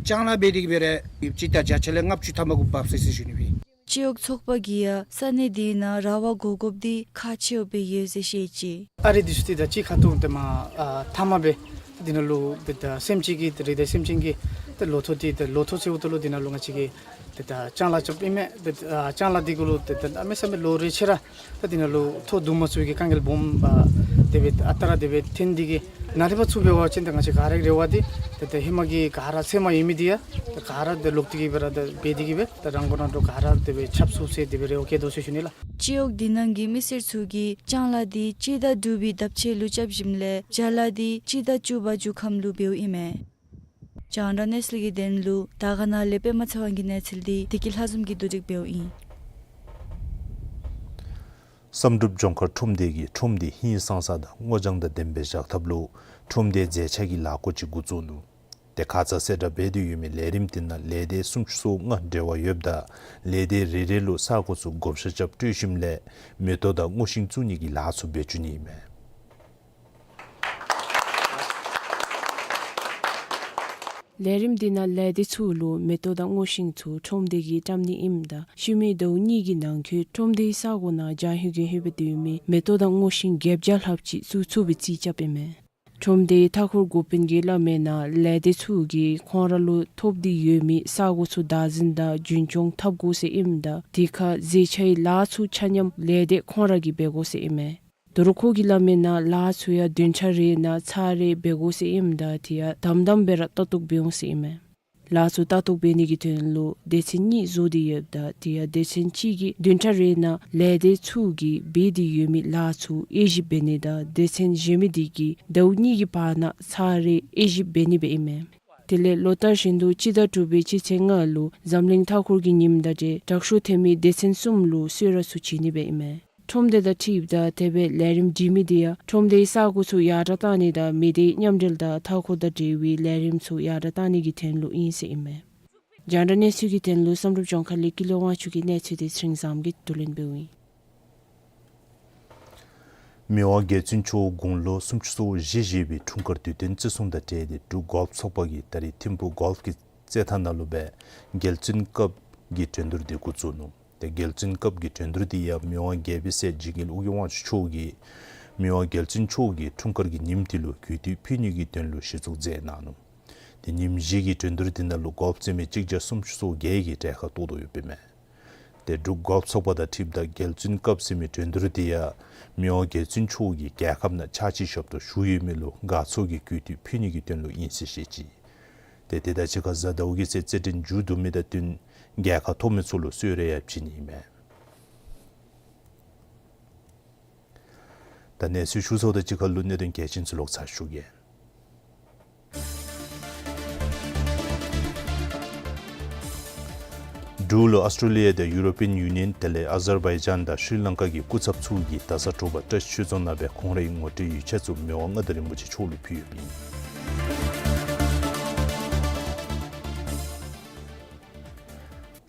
ལྕང་ལཱ་འབད་དེ་གིས་སྦེ་ར་ཡོདཔ་ཅིག་ད་བརྒྱ་ཆ་ལས་ལྔ་བཅུ་ཐམ་པ་གུ་བབས་ཟེར་ཟེར་ཞུ་ནི་སྦེ། སྤྱི་འོག་ཚོགས་པ་གིས་ཡང་ས་གནས་དེ་ནང་ར་བ་འགོར་དགོཔ་དེ་ཁག་ཆེཝ་སྦེ་ཡོད་ཟེར་བཤད་ཅི། ཨ་རི་དེ་ཚུ་ཏེ་ད་ཅི་ཁ་ཐུག་ཏེ་མ་ཨ་ཐ་མ་སྦེ་དེ་ནང་ལུ་ཏེ་ད་སེམས་ཅན་གྱི་ཏེ་རི་དྭགས་སེམས་ཅན་གྱི་ཏེ་ལོ་ཐོག་དེ་ཏེ་ལོ་ཐོག་ཟེརཝ་ད་ལུ་དེ་ནང་ལུ་ང་བཅས་ཀྱིས་ཏེ་ད་ལྕང་ལཱ་རྐྱབ་ཨིན་མས། ཏེ་ཨ་ལྕང་ལཱ་དེ་གུ་ལུ་ཏེ་ད་གནམ་མེད་ས་མེད་ལོ་རེ་ཆད་ར་ད་དེ་ནང་ལུ་ཐོག་བསྡུ་མ་ཚུགས་པའི་དཀའ་ངལ་སྦོམ་ཨ་དེ་སྦེ་ཨ་རྟག་ར་དེ་སྦེ་ཐོན་ཏེ་གིས་ནཱ་ལས་ཕར་ཚུར་འབད་བ་ཅིན་ད་ང་བཅས་ག་ར་གི་རེ་བ་དེ་ཏེ་ད་ཧེ་མ་གི་ག་ར་ཚལ་མ་ཡོད་མི་དེ་ཡང་ད་ག་ར་ཏེ་ལོག་སྟེ་གིས་སྦེ་ར་ད་འབད་དེ་གིས་སྦེ་ད་རང་མགོ་ནང་དུ་ག་ར་དེ་སྦེ་ཁྱབ་ཚུགས་ཟེར་དེ་སྦེ་རེ་བ་བསྐྱེད་དོ་ཟེར་ཞུ་ནི་ལགས། སྤྱི་འོག་དེ་ནང་གི་མི་སེར་ཚུ་གིས་ལྕང་ལཱ་དེ་སྤྱི་ཟླ་དྲུག་པའི་ལྡབ་ཆས་ལུ་རྐྱབ་ཞིནམ་ལས་བྱ་ལཱ་དེ་སྤྱི་ཟླ་བཅུ་པ་མཇུག་ཁམས་ལུ་འབདཝ་ཨིན་མས། རྒྱང་བསྒྲགས་གནས་ཚུལ་གྱི་དོན་ལུ་དར་དཀར་ན་ལས་པདྨ་ཚེ་དབང་གི་གནས་ཚུལ་དེ་བདེ་སྐྱིད་ལྷ་འཛོམས་ཀྱིས་བསྡུ་སྒྲིག་འབདཝ་ཨིན། བསམ་གྲུབ་ལྗོངས་མཁར་ཁྲོམ་སྡེ་གིས་ཁྲོམ་སྡེ་ཧིང་སངས་ས་དང་སྔོ་ལྗང་དང་ལྡནམ་སྦེ་བཞག་ཐབས་ལུ་ཁྲོམ་སྡེའི་མཛེས་ཆ་གི་ལཱ་བཀོད་ཅིག་འགོ་བཙུགས་ནུག། ཏེ་ཁ་ཙ་གསལ་བསྒྲགས་འབད་དེ་ཡོད་མི་ལས་རིམ་དེ་ནང་ལས་སྡེ་སུམ་ཅུ་སོ་ལྔ་འབྲེལ་བ་ཡོདཔ་ད་ལས་སྡེ་རེ་རེ་ལུ་ས་གོ་ཚུ་བགོ་བཤའ་རྐྱབ་སྤྲོད་ཞིནམ་ལས་མེ་ཏོག་དང་སྔོ་ཤིང་བཙུགས་ནི་གི་ལཱ་ཚུ་འབད་བཅུག་ནི་ཨིན་མས། ལས་རིམ་དེ་ནང་ལས་སྡེ་ཚུ་ལུ་མེ་ཏོག་དང་སྔོ་ཤིང་ཚུ་ཁྲོམ་སྡེ་གིས་བཀྲམ་ནི་ཨིནམ་ད་ཤུལ་མའི་ཟླཝ་གཉིས་ཀྱི་ནང་འཁོད་ཁྲོམ་སྡེའི་ས་གོ་ནང་འཇའ་ཧུད་ཀྱིས་ཧུད་སྦེ་སྡོད་མི་མེ་ཏོག་དང་སྔོ་ཤིང་བརྒྱད་བརྒྱ་ལྷགཔ་ཅིག་བཙུགས་ཚུགས་པའི་རྩིས་རྐྱབ་ཨིན་མས། ཁྲོམ་སྡེའི་མཐའ་འཁོར་འགོ་དཔོན་གྱིས་སླབ་མིའི་ནང་ལས་སྡེ་ཚུ་གིས་ཁོང་ར་ལུ་ཐོབ་སྟེ་ཡོད་མི་ས་གོ་ཚུ་བདག་འཛིན་དང་རྒྱུན་སྐྱོང་འཐབ་དགོ་ཟེར་ཨིནམ་ད་དེ་ཁར་མཛེས་ཆའི་ལཱ་ཚུ་ཆ་མཉམ་ལས་སྡེ་ཁོང་ར་གིས་འབད་དགོ་ཟེར་ཨིན་མས། ད་རུང་ཁོ་གིས་སླབ་མིའི་ནང་ལཱ་ཚུ་ཡང་བདུན་ཕྲག་རེ་ནང་ཚར་རེ་འབད་དགོ་ཟེར་ཨིནམ་ད་དེ་ཡང་དམ་དམ་སྦེ་ར་ལྟ་རྟོག་འབད་འོང་ཟེར་ཨིན་མས། ལཱ་ཚུ་ལྟ་རྟོག་འབད་ནི་གི་དོན་ལུ་སྡེ་ཚན་གཉིས་བཟོ་སྟེ་ཡོདཔ་ད་དེ་ཡང་སྡེ་ཚན་གཅིག་གིས་བདུན་ཕྲག་རེ་ནང་ལས་སྡེ་ཚུ་གིས་འབད་དེ་ཡོད་མི་ལཱ་ཚུ་དབྱེ་ཞིབ་འབད་ནི་དང་སྡེ་ཚན་གཞན་མི་དེ་གིས་ཟླཝ་གཉིས་ཀྱི་བར་ན་ཚར་རེ་དབྱེ་ཞིབ་འབད་ནི་སྦེ་ཨིན་མས། དེ་ལས་ལོ་ལྟར་བཞིན་དུ་སྤྱི་ཟླ་དྲུག་པའི་སྤྱི་ཚེས་ལྔ་ལུ་འཛམ་གླིང་མཐའ་འཁོར་གྱི་ཉིནམ་དང་འབྲེལ་དྲག་ཤོས་ཐོན་མི་སྡེ་ཚན་གསུམ་ལུ་གསོལ་རས་ཚུ་བྱིན་ནི་སྦེ་ཨིན་མས། ཁྲོམ་སྡེ་དང་འཁྲིལཝ་ད་དེ་སྦེ་ལས་རིམ་སྒྲིག་མི་དེ་ཡང་ཁྲོམ་སྡེའི་ས་གོ་ཚུ་ཡར་དྲགས་གཏང་ནི་དང་མི་སྡེ་མཉམ་འབྲེལ་དང་མཐའ་འཁོར་དང་འབྲེལ་བའི་ལས་རིམ་ཚུ་ཡར་དྲགས་གཏང་ནི་གི་དོན་ལུ་ཨིན་ཟེར་ཨིན་མས། རྒྱང་བསྒྲགས་གནས་ཚུལ་གྱི་དོན་ལུ་བསམ་གྲུབ་ལྗོངས་མཁར་ལས་ཀུན་ལེགས་དབང་ཕྱུག་གི་གནས་ཚུལ་དེ་ཆིང་བཟངམོ་གིས་བསྡུ་ལེན་འབདཝ་ཨིན། མི་དབང་རྒྱལ་བཙུན་མཆོག་དགུང་ལོ་སུམ་ཅུ་སོ་བཞི་བཞེས་པའི་འཁྲུངས་སྐར་དུས་སྟོན་བརྩི་སྲུང་དང་འབྲེལ་ཏེ་འབྲུག་གོལཕ་ཚོགས་པ་གིས་ད་རིས་ཐིམ་ཕུག་གོལཕ་གི་རྩེད་ཐང་ནང་ལུ་སྦེ་རྒྱལ་བཙུན་ཀབ་ཀྱི་འགྲན་བསྡུར་དེ་འགོ་བཙུགས་ནུག། ཏེ་རྒྱལ་བཙུན་ཀབ་ཀྱི་འགྲན་བསྡུར་དེ་ཡང་མི་དབང་རྒྱལ་པོའི་སྲས་འཇིགས་མེད་ཨོ་རྒྱན་དབང་ཕྱུག་མཆོག་གིས་མི་དབང་རྒྱལ་བཙུན་མཆོག་གི་འཁྲུངས་སྐར་གྱི་ཉིནམ་དེ་ལུ་གུས་བཏུད་ཕུལ་ནི་གི་དོན་ལུ་གཞི་བཙུགས་མཛད་གནང་ནུག། ཏེ་ཉིནམ་བཞི་གི་འགྲན་བསྡུར་དེ་ནང་ལུ་གོལཕ་རྩེད་མི་གཅིག་བརྒྱ་སུམ་ཅུ་སོ་བརྒྱད་ཀྱིས་གྲལ་ཁར་གཏོགས་དོ་ཡོདཔ་ཨིན་མས། ཏེ་འབྲུག་གོ་ཕ་ཚོགས་པ་དང་འཁྲིལཝ་ད་རྒྱལ་བཙུན་སྐབས་ཟེར་མི་འགྲན་བསྡུར་དེ་ཡང་མི་དབང་རྒྱལ་བཙུན་མཆོག་གིས་རྒྱལ་ཁབ་ནང་ཕྱག་ཕྱིད་ཞབས་ཏོག་ཞུ་ཡོད་མེད་ལུ་དགའ་ཚོར་གྱི་གུས་བཏུད་ཕུལ་ནི་གི་དོན་ལུ་ཨིན་ཟེར་བཤད་ཅི། ཏེ་དེ་དང་གཅིག་ཁར་གཟའ་ཟླཝ་གི་ཚེ་རྩེད་འགྲན་མཇུག་བསྡུ་མི་དང་བསྟུན་རྒྱལ་ཁ་ཐོབ་མི་ཚུ་ལུ་གསོལ་རས་ཡང་བྱིན་ནི་ཨིན་མས། ད་གནས་ཚུལ་ཞུ་ཚརཝ་དང་གཅིག་ཁར་ལུ་གནད་དོན་གལ་ཆེན་ཚུ་ལོག་ཚར་ཞུ་གེ། འབྲུག་ལུ་ཨོསི་ཊྲེ་ལི་ཡ་དང་ཡུ་རོ་པི་ཡན་ཡུ་ནི་ཡན་དེ་ལས་ཨ་ཛར་བའི་ཇཱན་དང་ཤྲི་ལང་ཀ་གི་སྐུ་ཚབ་ཚུ་གིས་ད་གཟའ་དྲུག་པ་བཀྲ་ཤིས་ཆོས་རྫོང་ནང་སྦེ་ཁོང་རའི་ངོ་སྤྲོད་ཡིག་ཆ་ཚུ་མི་དབང་མངའ་བདག་རིན་པོ་ཆེ་མཆོག་ལུ་ཕུལ་ཡོདཔ་ཨིན།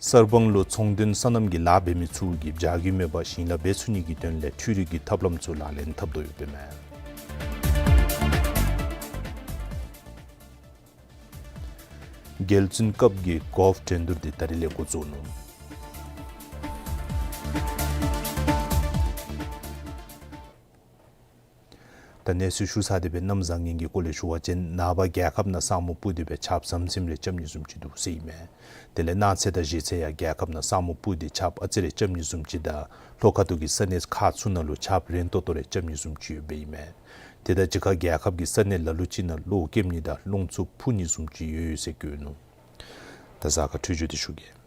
གསར་སྤང་ལུ་ཚོང་དོན་སོ་ནམ་གྱི་ལཱ་འབད་མི་ཚུ་གིས་བྱ་རྒྱུ་མེད་པར་ཞིང་ལཱ་འབད་ཚུགས་ནི་གི་དོན་ལས་འཕྲུལ་རིག་གི་ཐབས་ལམ་ཚུ་ལག་ལེན་འཐབ་དོ་ཡོདཔ་ཨིན་མས། རྒྱལ་བཙུན་སྐབས་ཀྱི་གོལཕ་འགྲན་བསྡུར་དེ་ད་རིས་ལས་འགོ་བཙུགས་ནུག། ད་གནས་ཚུལ་ཞུ་ཚར་ཏེ་སྦེ་གནམ་བཟང་ངན་གྱི་སྐོར་ལས་ཞུ་བ་ཅིན་ནངས་པ་རྒྱལ་ཁབ་ནང་ས་སྨུག་སྤུབས་ཏེ་སྦེ་ཆརཔ་ཟམ་ཟིམ་རེ་རྐྱབ་ནི་བཟུམ་ཅིག་འདུག་ཟེར་ཨིན་མས། དེ་ལས་གནངས་ཚེ་དང་གཞེས་ཚེ་ཡང་རྒྱལ་ཁབ་ནང་ས་སྨུག་སྤུབས་ཏེ་ཆརཔ་ཨ་ཙི་རེ་རྐྱབ་ནི་བཟུམ་ཅིག་དང་ལྷོ་ཁ་ཐུག་གི་ས་གནས་ཁག་ཚུ་ནང་ལུ་ཆརཔ་རན་ཏོག་ཏོ་རེ་རྐྱབ་ནི་བཟུམ་ཅིག་ཡོདཔ་ཨིན་མས། དེ་དང་གཅིག་ཁར་རྒྱལ་ཁབ་ཀྱི་ས་གནས་ལ་ལུ་ཅིག་ནང་གློག་ཀེམ་ནི་དང་རླུང་འཚུབ་འཕུ་ནི་བཟུམ་ཅིག་ཡོད་ཡོད་ཟེར་བཀོད་ནུག། ད་གཟའ་སྐར་འཕྲོད་སྦྱོར་དེ་ཞུ་གེ།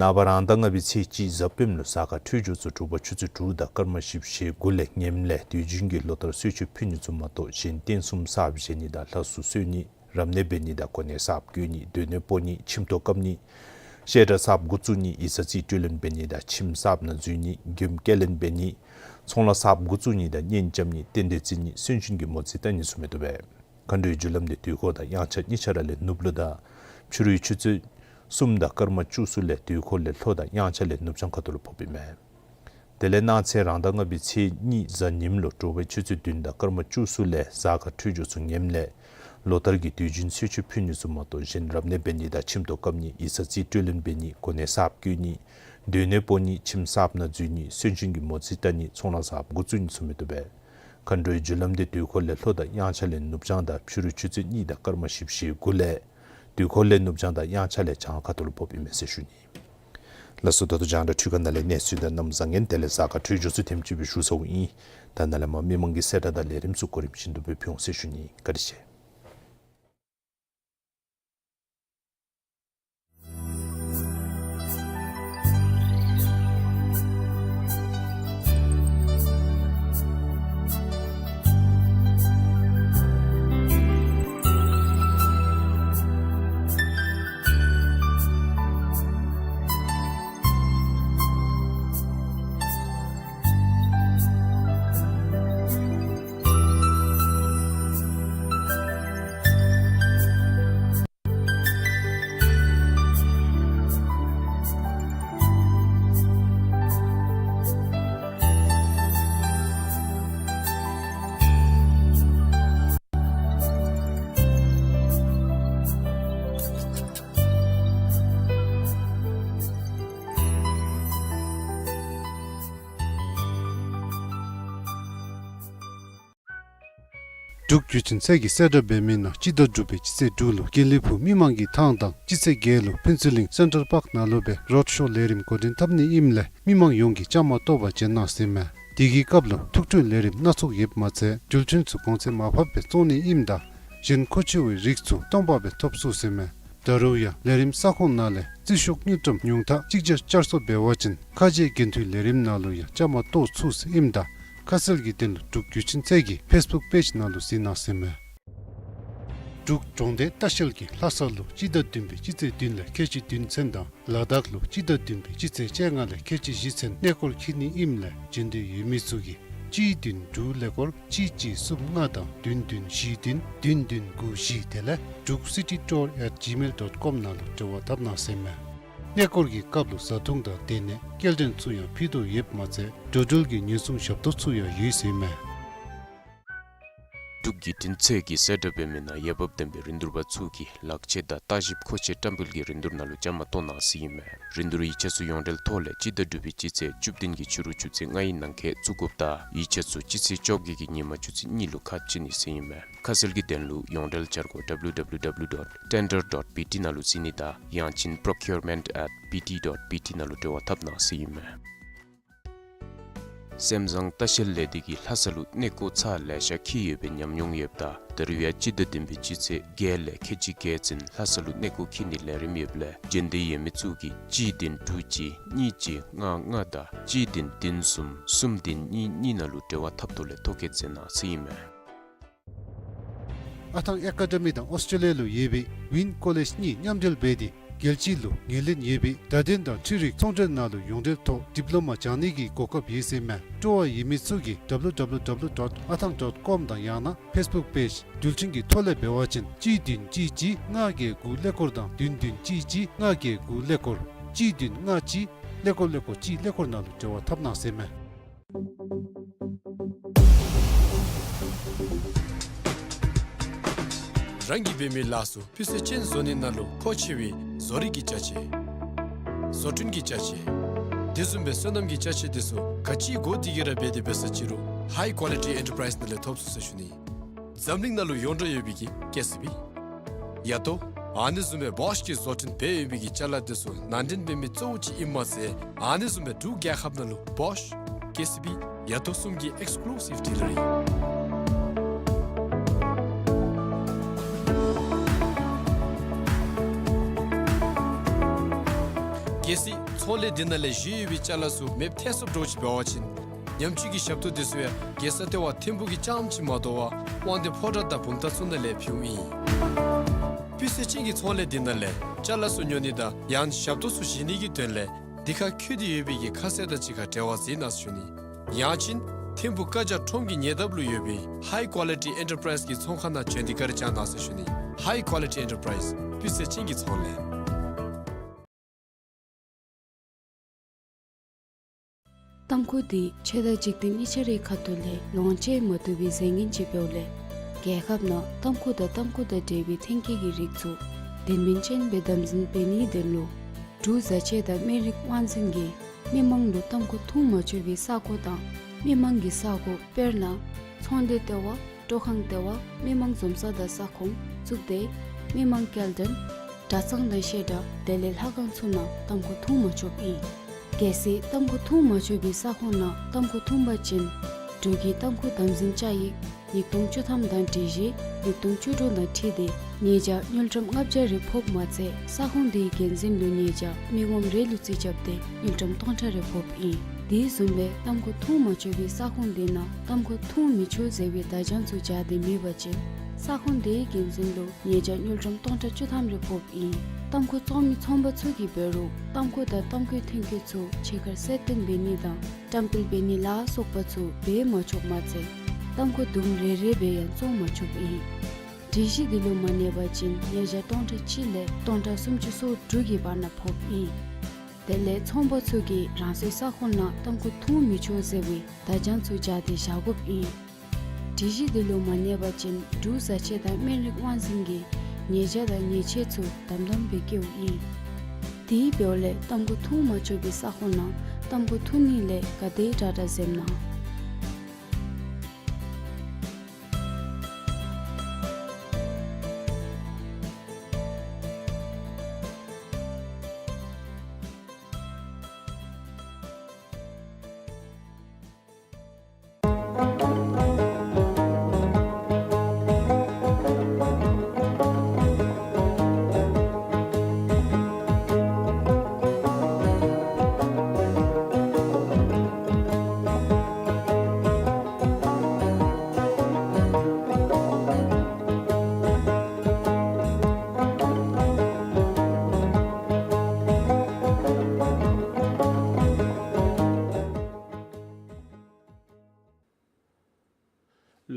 ནངས་པ་རང་ཟླ་ལྔ་པའི་ཚེས་གཅིག་གཟའ་སྤེནམ་ལུ་གཟའ་སྐར་འཕྲོད་སྦྱོར་ཚུ་དྲོ་པ་ཆུ་ཚོད་དྲུག་དང་སྐར་མ་བཞི་བཅུ་ཞེ་དགུ་ལས་ངནམ་ལས་དུས་རྒྱུན་གྱི་ལོ་ལྟར་གསོལ་མཆོད་ཕུལ་ནི་ཚུ་མ་གཏོགས་གཞན་རྟེན་གསུམ་གསརཔ་བཞེངས་ནི་དང་ལྷ་གཟུགས་གསོལ་ནི་རབ་གནས་འབད་ནི་དང་གོ་གནས་གསརཔ་བསྐོ་ནི་སྡོད་གནས་སྤོ་ནི་ཁྱིམ་ཐོག་བཀབ་ནི་བཤད་གྲྭ་གསརཔ་འགོ་བཙུགས་ནི་ཡིག་ཚང་རྩིས་སྤྲོད་ལེན་འབད་ནི་དང་ཁྱིམ་གསརཔ་ནང་འཛུལ་ནི་མགྱོནམ་སྐྱེལ་ལེན་འབད་ནི་ཚོང་ལཱ་གསརཔ་འགོ་བཙུགས་ནི་དང་གཉེན་རྐྱབ་ནི་རྟེན་འབྲེལ་བརྩི་ནི་སུན་འབྱིན་གྱི་མོ་རྩིས་བལྟ་ནི་ཚུ་མི་བཏུབ་པས། མཁའ་འགྲོའི་རྒྱུ་ལམ་དེ་དུས་འཁོར་དང་དབྱངས་འཆར་གཉིས་ཆ་ར་ལས་ནུབ་ལུ་དང་ཕྱི་རུའི་ཆུ་ཚོད་གསུམ་དང་སྐར་མ་བཅུ་གསུམ་ལས་དུས་འཁོར་ལས་ལྷོ་དང་དབྱངས་འཆར་ལས་ནུབ་བྱང་ཁ་ཐུག་ལུ་ཕོགཔ་ཨིན་མས། དེ་ལས་གནངས་ཚེ་རང་ཟླ་ལྔ་པའི་ཚེས་གཉིས་གཟའ་ཉིམ་ལུ་དྲོ་པའི་ཆུ་ཚོད་བདུན་དང་སྐར་མ་བཅུ་གསུམ་ལས་གཟའ་སྐར་འཕྲོད་སྦྱོར་ཚུ་ངནམ་ལས་ལོ་ལྟར་གྱི་དུས་རྒྱུན་གསོལ་མཆོད་ཕུལ་ནི་ཚུ་མ་གཏོགས་གཞན་རབ་གནས་འབད་ནི་དང་ཁྱིམ་ཐོག་བཀབ་ནི་ཡིག་ཚང་རྩིས་སྤྲོད་ལེན་འབད་ནི་གོ་གནས་གསརཔ་བསྐོ་ནི་སྡོད་གནས་སྤོ་ནི་ཁྱིམ་གསརཔ་ནང་འཛུལ་ནི་སུན་འབྱིན་གྱི་མོ་རྩིས་བལྟ་ནི་ཚོང་ལཱ་གསརཔ་འགོ་བཙུགས་ནི་ཚུ་མི་བཏུབ་པས། མཁའ་འགྲོའི་རྒྱུ་ལམ་དེ་དུས་འཁོར་ལས་ལྷོ་དང་དབྱངས་འཆར་ལས་ནུབ་བྱང་དང་ཕྱི་རུ་ཆུ་ཚོད་གཉིས་དང་སྐར་མ་བཞི་བཅུ་ཞེ་དགུ་ལས་དུས་འཁོར་ལས་ནུབ་བྱང་དང་དབྱངས་འཆར་ལས་བྱང་ཁ་ཐུག་ལུ་ཕོགཔ་ཨིན་མས་ཟེར་ཞུ་ནི། ལགས་སོ། ད་ལྟོ་རྒྱང་བསྒྲགས་འཕྲུལ་ཁང་ནང་ལས་གནས་ཚུལ་དང་གནམ་བཟང་ངན་དེ་ལས་གཟའ་སྐར་འཕྲོད་སྦྱོར་ཚུ་ཐེངས་གཅིག་སྦེ་ཞུ་ཚརཝ་ཨིན། ད་ནཱ་ལས་མར་མི་མང་གི་གསལ་བསྒྲགས་དང་ལས་རིམ་ཚུ་གོ་རིམ་བཞིན་དུ་སྦེ་ཕུལ་འོང་ཟེར་ཞུ་ནི། བཀའ་དྲིན་ཆེ། འབྲུག་བརྒྱུད་འཕྲིན་ཚད་ཀྱིས་གསལ་བསྒྲགས་འབད་མི་ནང་སྤྱི་ཟླ་དྲུག་པའི་སྤྱི་ཚེས་དྲུག་ལུ་དགེ་ལེགས་ཕུག་མི་མང་གི་ཐང་དང་སྤྱི་ཚེས་བརྒྱད་ལུ་ཕུན་ཚོགས་གླིང་སེན་ཊར་པཱརཀ་ནང་ལུ་སྦེ་རོཌ་ཤོ་ལས་རིམ་འགོ་འདྲེན་འཐབ་ནི་ཨིནམ་ལས་མི་མང་ཡོངས་ཀྱིས་བཅའ་མར་གཏོགས་པར་བྱོན་གནང་ཟེར་མས། དེ་གི་སྐབས་ལུ་ཐུགས་སྤྲོ་ལས་རིམ་སྣ་ཚོགས་ཡོདཔ་མ་ཚད་རྒྱུ་མཐུན་ཚུ་གོང་ཚད་མར་ཕབ་སྦེ་བཙོང་ནི་ཨིནམ་ད་གཞན་མཁོ་ཆེ་བའི་རིགས་ཚུ་སྟོང་པ་སྦེ་ཐོབ་ཚུགས་ཟེར་མས། ད་རུང་ཡང་ལས་རིམ་ས་ཁོངས་ནང་ལས་རྩི་ཤོག་དངུལ་ཀྲམ་ཉུང་མཐའ་གཅིག་བརྒྱ་བསྐྱར་གསོ་འབད་བ་ཅིན་ཁ་རྗེ་འགན་འཐུའི་ལས་རིམ་ནང་ལུ་ཡང་བཅའ་མར་གཏོགས་ཚུགས་ཟེར་ཨིནམ་ད་ཁ་གསལ་གྱི་དོན་ལུ་འབྲུག་བརྒྱུད་འཕྲིན་ཚད་ཀྱི་ཕེསི་བུཀ་པེཇ་ནང་ལུ་གཟིགས་གནང་ཟེར་མས། འབྲུག་གྲོང་སྡེ་ལྟ་བཤལ་གྱིས་ལྷ་ས་ལུ་སྤྱི་ཟླ་བདུན་པའི་སྤྱི་ཚེས་བདུན་ལས་ཁལ་གཅིག་བདུན་ཚུན་དང་ལ་དྭགས་ལུ་སྤྱི་ཟླ་བདུན་པའི་སྤྱི་ཚེས་བཅོ་ལྔ་ལས་ཁལ་གཅིག་བཞི་ཚུན་གནས་སྐོར་འཁྱིད་ནི་ཨིནམ་ལས་བྱོན་འདོད་ཡོད་མི་ཚུ་གིས་གཅིག་བདུན་དྲུག་ཀླད་ཀོར་གཅིག་གཅིག་གསུམ་ལྔ་དང་བདུན་བདུན་བཞི་བདུན་བདུན་བདུན་དགུ་བཞི་དེ་ལས་འབྲུག་སི་ཊི་ཊུར་ཨེཊ་ཇི་མེལ་ཌོཊ་ཀོམ་ནང་ལུ་འབྲེལ་བ་འཐབ་གནང་ཟེར་མས། གནས་སྐོར་གྱི་སྐབས་ལུ་བཟའ་འཐུང་དང་སྡོད་གནས་སྐྱེལ་འདྲེན་ཚུ་ཡང་ཕུལ་དོ་ཡོདཔ་མ་ཚད་འགྲོ་འགྲུལ་གྱི་ཉེན་སྲུང་ཞབས་ཏོག་ཚུ་ཡང་ཡོད་ཟེར་མས། ཀྱི་འཕྲིན་ཚོགས་ཀྱིས་གསལ་བསྒྲགས་འབད་མི་ནང་འོས་འབབ་ལྡན་པའི་རིན་བསྡུར་པ་ཚུ་གིས་ལག་ཁྱེར་དང་བརྟག་ཞིབ་མཁོ་ཆས་བཀྲམ་སྤེལ་གྱི་རིན་བསྡུར་ནང་ལུ་བཅའ་མར་གཏོགས་གནང་ཟེར་ཨིན་མས། རིན་བསྡུར་ཡིག་ཆ་ཚུ་ཡོངས་འབྲེལ་ཐོག་ལས་སྤྱི་ཟླ་དྲུག་པའི་སྤྱི་ཚེས་བཅུ་བདུན་གྱི་ཕྱི་རུ་ཆུ་ཚོད་ལྔའི་ནང་འཁོད་བཙུགས་དགོཔ་དང་ཡིག་ཆ་ཚུ་སྤྱི་ཚེས་བཅོ་བརྒྱད་ཀྱི་ཉིན་མ་ཆུ་ཚོད་གཉིས་ལུ་ཁ་ཕྱེ་ནི་ཟེར་ཨིན་མས། ཁ་གསལ་གྱི་དོན་ལུ་ཡོངས་འབྲེལ་འཆར་སྒོ་W W W dot tender dot B T ནང་ལུ་གཟིགས་ནི་དང་ཡང་ཅིན་procurement at B T dot B T ནང་ལུ་འབྲེལ་བ་འཐབ་གནང་ཟེར་ཨིན་མས། སེམས་བཟང་ལྟ་བཤལ་ལས་སྡེ་གིས་ལྷ་ས་ལུ་གནས་སྐོར་ཚར་ལེ་ཤ་འཁྱིད་ཡོད་པའི་ཉམས་མྱོང་ཡོདཔ་ད་ད་རིས་ཡང་སྤྱི་ཟླ་བདུན་པའི་སྤྱི་ཚེས་བརྒྱད་ལས་ཁལ་གཅིག་བརྒལ་ཙམ་ལྷ་ས་ལུ་གནས་སྐོར་འཁྱིད་ནིའི་ལས་རིམ་ཡོདཔ་ལས་འབྱོན་འདོད་ཡོད་མི་ཚུ་གིས་གཅིག་བདུན་དྲུག་གཅིག་གཉིས་གཅིག་ལྔ་ལྔ་དང་གཅིག་བདུན་བདུན་གསུམ་གསུམ་བདུན་གཉིས་གཉིས་ནང་ལུ་འབྲེལ་བ་འཐབ་ཐོག་ལས་ཐོ་བཀོད་མཛད་གནང་ཟེར་ཨིན་མས། ཨ་ཐང་ཨེ་ཀ་ཌ་མི་དང་ཨོསི་ཊྲེ་ལི་ཡ་ལུ་ཡོད་པའི་ཝིན་ཀོ་ལེཇ་གཉིས་མཉམ་འབྲེལ་འབད་དེ་རྒྱལ་སྤྱི་ལུ་ངོས་ལེན་ཡོད་པའི་བརྡ་དོན་དང་འཕྲུལ་རིག་ཚོང་འབྲེལ་ནང་ལུ་ཡོངས་འབྲེལ་ཐོག་ཌིབ་ལོ་མ་སྦྱང་ནི་གི་གོ་སྐབས་ཡོད་ཟེར་ཨིན་མས། སྤྲོ་བ་ཡོད་མི་ཚུ་གིས་W W W dot athang dot com དང་ཡང་ན་ཕེསི་བུཀ་པེཇ་འགྲུལ་འཕྲིན་གྱི་ཐོག་ལས་འབད་བ་ཅིན་གཅིག་བདུན་གཅིག་གཅིག་ལྔ་བརྒྱད་དགུ་ཀླད་ཀོར་དང་བདུན་བདུན་གཅིག་གཅིག་ལྔ་བརྒྱད་དགུ་ཀླད་ཀོར་གཅིག་བདུན་ལྔ་གཅིག་ཀླད་ཀོར་ཀླད་ཀོར་གཅིག་ཀླད་ཀོར་ནང་ལུ་འབྲེལ་བ་འཐབ་གནང་ཟེར་ཨིན་མས། རང་གིས་འབད་མི་ལཱ་ཚུ་སྤུས་ཚད་ཅན་བཟོ་ནི་ནང་ལུ་མཁོ་ཆེ་བའི་བཟོ་རིག་གི་ཅ་ཆས། བཟོ་སྐྲུན་གྱི་ཅ་ཆས། དེ་བཟུམ་སྦེ་སོ་ནམ་གྱི་ཅ་ཆས་དེ་ཚུ་ག་ཅི་དགོ་དེ་གིས་ར་འབད་དེ་འབད་ས་ཅི་རུང་High Quality Enterprise ནང་ལས་ཐོབ་ཚུགས་ཟེར་ཞུ་ནི། འཛམ་གླིང་ནང་ལུ་ཡོངས་གྲགས་ཡོད་པའི་གི་ཀེ་སི་བི། ཡ་ཏོ། ཨ་ནི་བཟུམ་སྦེ་བོཤ་གིས་བཟོ་སྐྲུན་འབད་ཡོད་པའི་གི་ཅ་ལ་དེ་ཚུ་ནང་འདྲེན་འབད་མི་གཙོ་བོ་ཅིག་ཨིནམ་མ་ཚད་ཨ་ནི་བཟུམ་སྦེ་འབྲུག་རྒྱལ་ཁབ་ནང་ལུ་བོཤ་ཀེ་སི་བི་ཡ་ཏོ་གསུམ་གྱི་ཨེགསི་ཀུ་ལུ་སིབ་ཌི་ལར་ཨིན། གལ་སྲིད་ཚོང་ལས་འདི་ནང་ལས་བཞེས་ཡོད་པའི་ཅ་ལ་ཚུ་མེདཔ་ཐལ་སོངམ་འདྲཝ་ཅིག་འབད་བ་ཅིན་ཉམས་བཅོས་ཀྱི་ཞབས་ཏོག་དེ་ཚུ་ཡང་རྒྱལ་ས་ལྟེ་བ་ཐིམ་ཕུག་གི་རྐྱངམ་ཅིག་མ་དོ་བར་དབང་འདུས་ཕོ་བྲང་དང་བུམ་ཐང་ཚུ་ནང་ལས་ཕུལཝ་ཨིན། སྤུས་ཚད་ཅན་གྱི་ཚོང་ལས་འདི་ནང་ལས་ཅ་ལ་ཚུ་ཉོ་ནི་དང་ཡང་ཞབས་ཏོག་ཚུ་བཞེས་ནི་གི་དོན་ལས་འདི་ཁར་བཀོད་དེ་ཡོད་པའི་གི་ཁ་གསལ་དང་གཅིག་ཁར་འབྲེལ་བ་མཛད་གནང་ཟེར་ཞུ་ནི། ཡང་ཅིན་ཐིམ་ཕུག་ཀ་ཇ་ཁྲོམ་གྱི་ཉེ་འདབས་ལུ་ཡོད་པའི་High Quality Enterprise གི་ཚོང་ཁང་ནང་བྱོན་ཏེ་བཀའ་དྲིན་བསྐྱང་གནང་ཟེར་ཞུ་ནི། High Quality Enterprise སྤུས་ཚད་ཅན་གྱི་ཚོང་ལས། ཏམ་ཁུ་འདི་ཆོས་དང་འཇིག་རྟེན་གཉིས་ཆ་རའི་ཁ་ཐུག་ལས་ལོངས་སྤྱོད་མ་བཏུབ་པའི་རྫས་ངན་ཅིག་འབདཝ་ལས་རྒྱལ་ཁབ་ནང་ཏམ་ཁུ་དང་ཏམ་ཁུ་དང་འབྲེལ་བའི་ཐོན་སྐྱེད་ཀྱི་རིགས་ཚུ་དོན་སྨིན་ཅན་སྦེ་དམ་འཛིན་འབད་ནིའི་དོན་ལུ་འབྲུག་བཟའ་ཆས་དང་སྨན་རིགས་དབང་འཛིན་གྱིས་མི་མང་ལུ་ཏམ་ཁུ་འཐུང་མ་ཆོག་པའི་ས་གོ་དང་མི་མང་གི་ས་གོ་དཔེར་ན་ཚོང་སྡེ་ལྟེ་བ། སྤྲོ་ཁང་ལྟེ་བ། མི་མང་འཛོམས་ས་དང་ས་ཁོངས། གཙུག་སྡེ། མི་མང་སྐྱེལ་འདྲེན། གྲྭ་ཚང་དང་བཤད་གྲྭ་དེ་ལས་ལྷ་ཁང་ཚུ་ནང་ཏམ་ཁུ་འཐུང་མ་ཆོགཔ་ཨིན། གལ་སྲིད་ཏམ་ཁུ་འཐུང་མ་ཆོག་པའི་ས་ཁོངས་ནང་ཏམ་ཁུ་འཐུང་པ་ཅིན་འབྲུག་གི་ཏམ་ཁུ་དམ་འཛིན་བཅའ་ཡིག་ཉིས་སྟོང་བཅུ་ཐམ་དང་སྒྲིག་གཞི་ཉིས་སྟོང་བཅུ་དྲུག་དང་འཁྲིལ་ཏེ་ཉེས་བྱ་དངུལ་ཀྲམ་ལྔ་བརྒྱ་རེ་ཕོགཔ་མ་ཚད་ས་ཁོངས་དེའི་འགན་འཛིན་ལུ་ཉེས་བྱ་མི་ངོམ་རེ་ལུ་རྩིས་རྐྱབ་སྟེ་དངུལ་ཀྲམ་སྟོང་ཕྲག་རེ་ཕོགཔ་ཨིན། དེ་བཟུམ་སྦེ་ཏམ་ཁུ་འཐུང་མ་ཆོག་པའི་ས་ཁོངས་དེ་ནང་ཏམ་ཁུ་འཐུང་མི་ཆོག་ཟེར་བའི་བརྡ་བྱང་ཚུ་སྦྱར་ཏེ་མེད་པ་ཅིན་ས་ཁོངས་དེའི་འགན་འཛིན་ལུ་ཉེས་བྱ་དངུལ་ཀྲམ་སྟོང་ཕྲག་བཅུ་ཐམ་རེ་ཕོགཔ་ཨིན། ཏམ་ཁུ་བཙོང་མི་ཚོང་པ་ཚུ་གིས་འབད་རུང་ཏམ་ཁུ་དང་ཏམ་ཁུའི་ཐོན་སྐྱེད་ཚུ་ཕྱི་ཁར་གསལ་སྟོན་འབད་ནི་དང་བཀྲམ་སྤེལ་འབད་ནི་ལ་སོགས་པ་ཚུ་འབད་མ་ཆོགཔ་མ་ཚད་ཏམ་ཁུ་དུམ་རེ་རེ་སྦེ་ཡང་བཙོང་མ་ཆོགཔ་ཨིན། སྒྲིག་གཞི་འདི་ལུ་མ་གནས་པ་ཅིན་ཉེས་བྱ་སྟོང་ཕྲག་གཅིག་ལས་སྟོང་ཕྲག་སུམ་ཅུ་སོ་དྲུག་གི་བར་ན་ཕོགཔ་ཨིན། དེ་ལས་ཚོང་པ་ཚུ་གིས་རང་སོའི་ས་ཁོངས་ནང་ཏམ་ཁུ་འཐུང་མི་ཆོག་ཟེར་བའི་བརྡ་བྱང་ཚུ་སྦྱར་ཏེ་བཞག་དགོཔ་ཨིན། སྒྲིག་གཞི་འདི་ལུ་མ་གནས་པ་ཅིན་འབྲུག་བཟའ་ཆས་དང་སྨན་རིགས་དབང་འཛིན་གྱིས་ཉེས་བྱ་དང་ཉེས་ཆད་ཚུ་དམ་དམ་སྦེ་བཀལཝ་ཨིན། དེ་འབདཝ་ལས་ཏམ་ཁུ་འཐུང་མ་ཆོག་པའི་ས་ཁོངས་ནང་ཏམ་ཁུ་འཐུང་ནི་ལས་ག་དེ་དྲག་དྲག་འཛེམ་གནང་།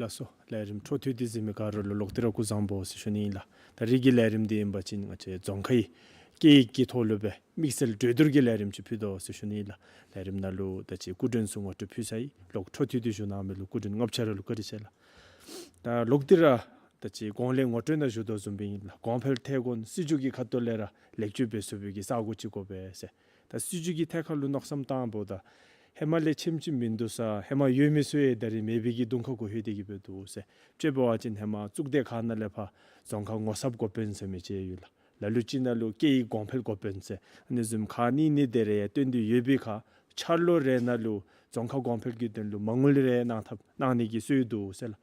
ལགས་སོ། ལས་རིམ་འཕྲོ་མཐུད་དེ་གཟིགས་མི་ག་ར་ལུ་ལོག་སྟེ་ར་སྐུ་གཟུགས་བཟང་པོ་ཟེར་ཞུ་ནི་ཨིན་ལགས། ད་རིས་ཀྱི་ལས་རིམ་འདི་ཨིན་པ་ཅིན་ང་བཅས་རྫོང་ཁའི་སྐད་ཡིག་གི་ཐོག་ལུ་སྦེ་དམིགས་བསལ་གྲོས་བསྡུར་གྱི་ལས་རིམ་ཅིག་ཕུལ་དོ་ཟེར་ཞུ་ནི་ཨིན་ལགས། ལས་རིམ་ནང་ལུ་ད་ཅི་སྐུ་མགྲོན་ཚུ་ངོ་སྤྲོད་ཕུལ་ཚར་ཡི། ལོག་འཕྲོ་མཐུད་དེ་ཞུ་གནང་མི་ལུ་སྐུ་མགྲོན་རྔམ་ཆེ་ར་ལུ་བཀའ་དྲིན་ཆེ་ལགས། ད་ལོག་སྟེ་ར་ད་ཅི་གོང་ལས་ངོ་སྤྲོད་ནང་ཞུ་དོ་བཟུམ་སྦེ་ཨིན་ལགས། གོང་འཕེལ་ཐད་ཁར་སྲིད་བྱུས་ཀྱི་ཁ་ཐུག་ལས་ར་ལེགས་བཅོས་འབད་ཚུགས་པའི་གི་ས་གོ་ཅིག་དགོ་པས་ཟེར། ད་སྲིད་བྱུས་ཀྱི་ཐད་ཁར་ལུ་མནོ་བསམ་བཏངམ་ད་ཧེ་མ་ལས་ཁྱིམ་ཅིག་མིན་འདུག་ས། ཧེ་མ་ཡོད་མི་ཚུ་ཡང་ད་རིས་མེད་པའི་གི་གདོང་ཁར་གུ་ལྷོད་དེ་གི་སྦེ་འདུག་ཟེར། དཔྱེ་འབད་བ་ཅིན་ཧེ་མ་གཙུག་སྡེ་ཁག་ནང་ལས་ཕར་རྫོང་ཁག་ངོ་ཚབ་འགོ་དཔོན་ཟེར་མི་ཅིག་ཡོད་ལགས། ལ་ལུ་ཅིག་ནང་ལུ་སྐད་ཡིག་གོང་འཕེལ་འགོ་དཔོན་ཟེར། ཨ་ནི་བཟུམ་ཁག་གཉིས་གཉིས་དེ་རེ་བཏོན་ཏེ་ཡོད་པའི་ཁར་འཆར་ལོ་རེ་ནང་ལུ་རྫོང་ཁག་གོང་འཕེལ་གྱི་དོན་ལུ་མ་དངུལ་རེ་གནང་ཐབས་གནང་ནི་གི་སྲོལ་འདུག་ཟེར་ལགས།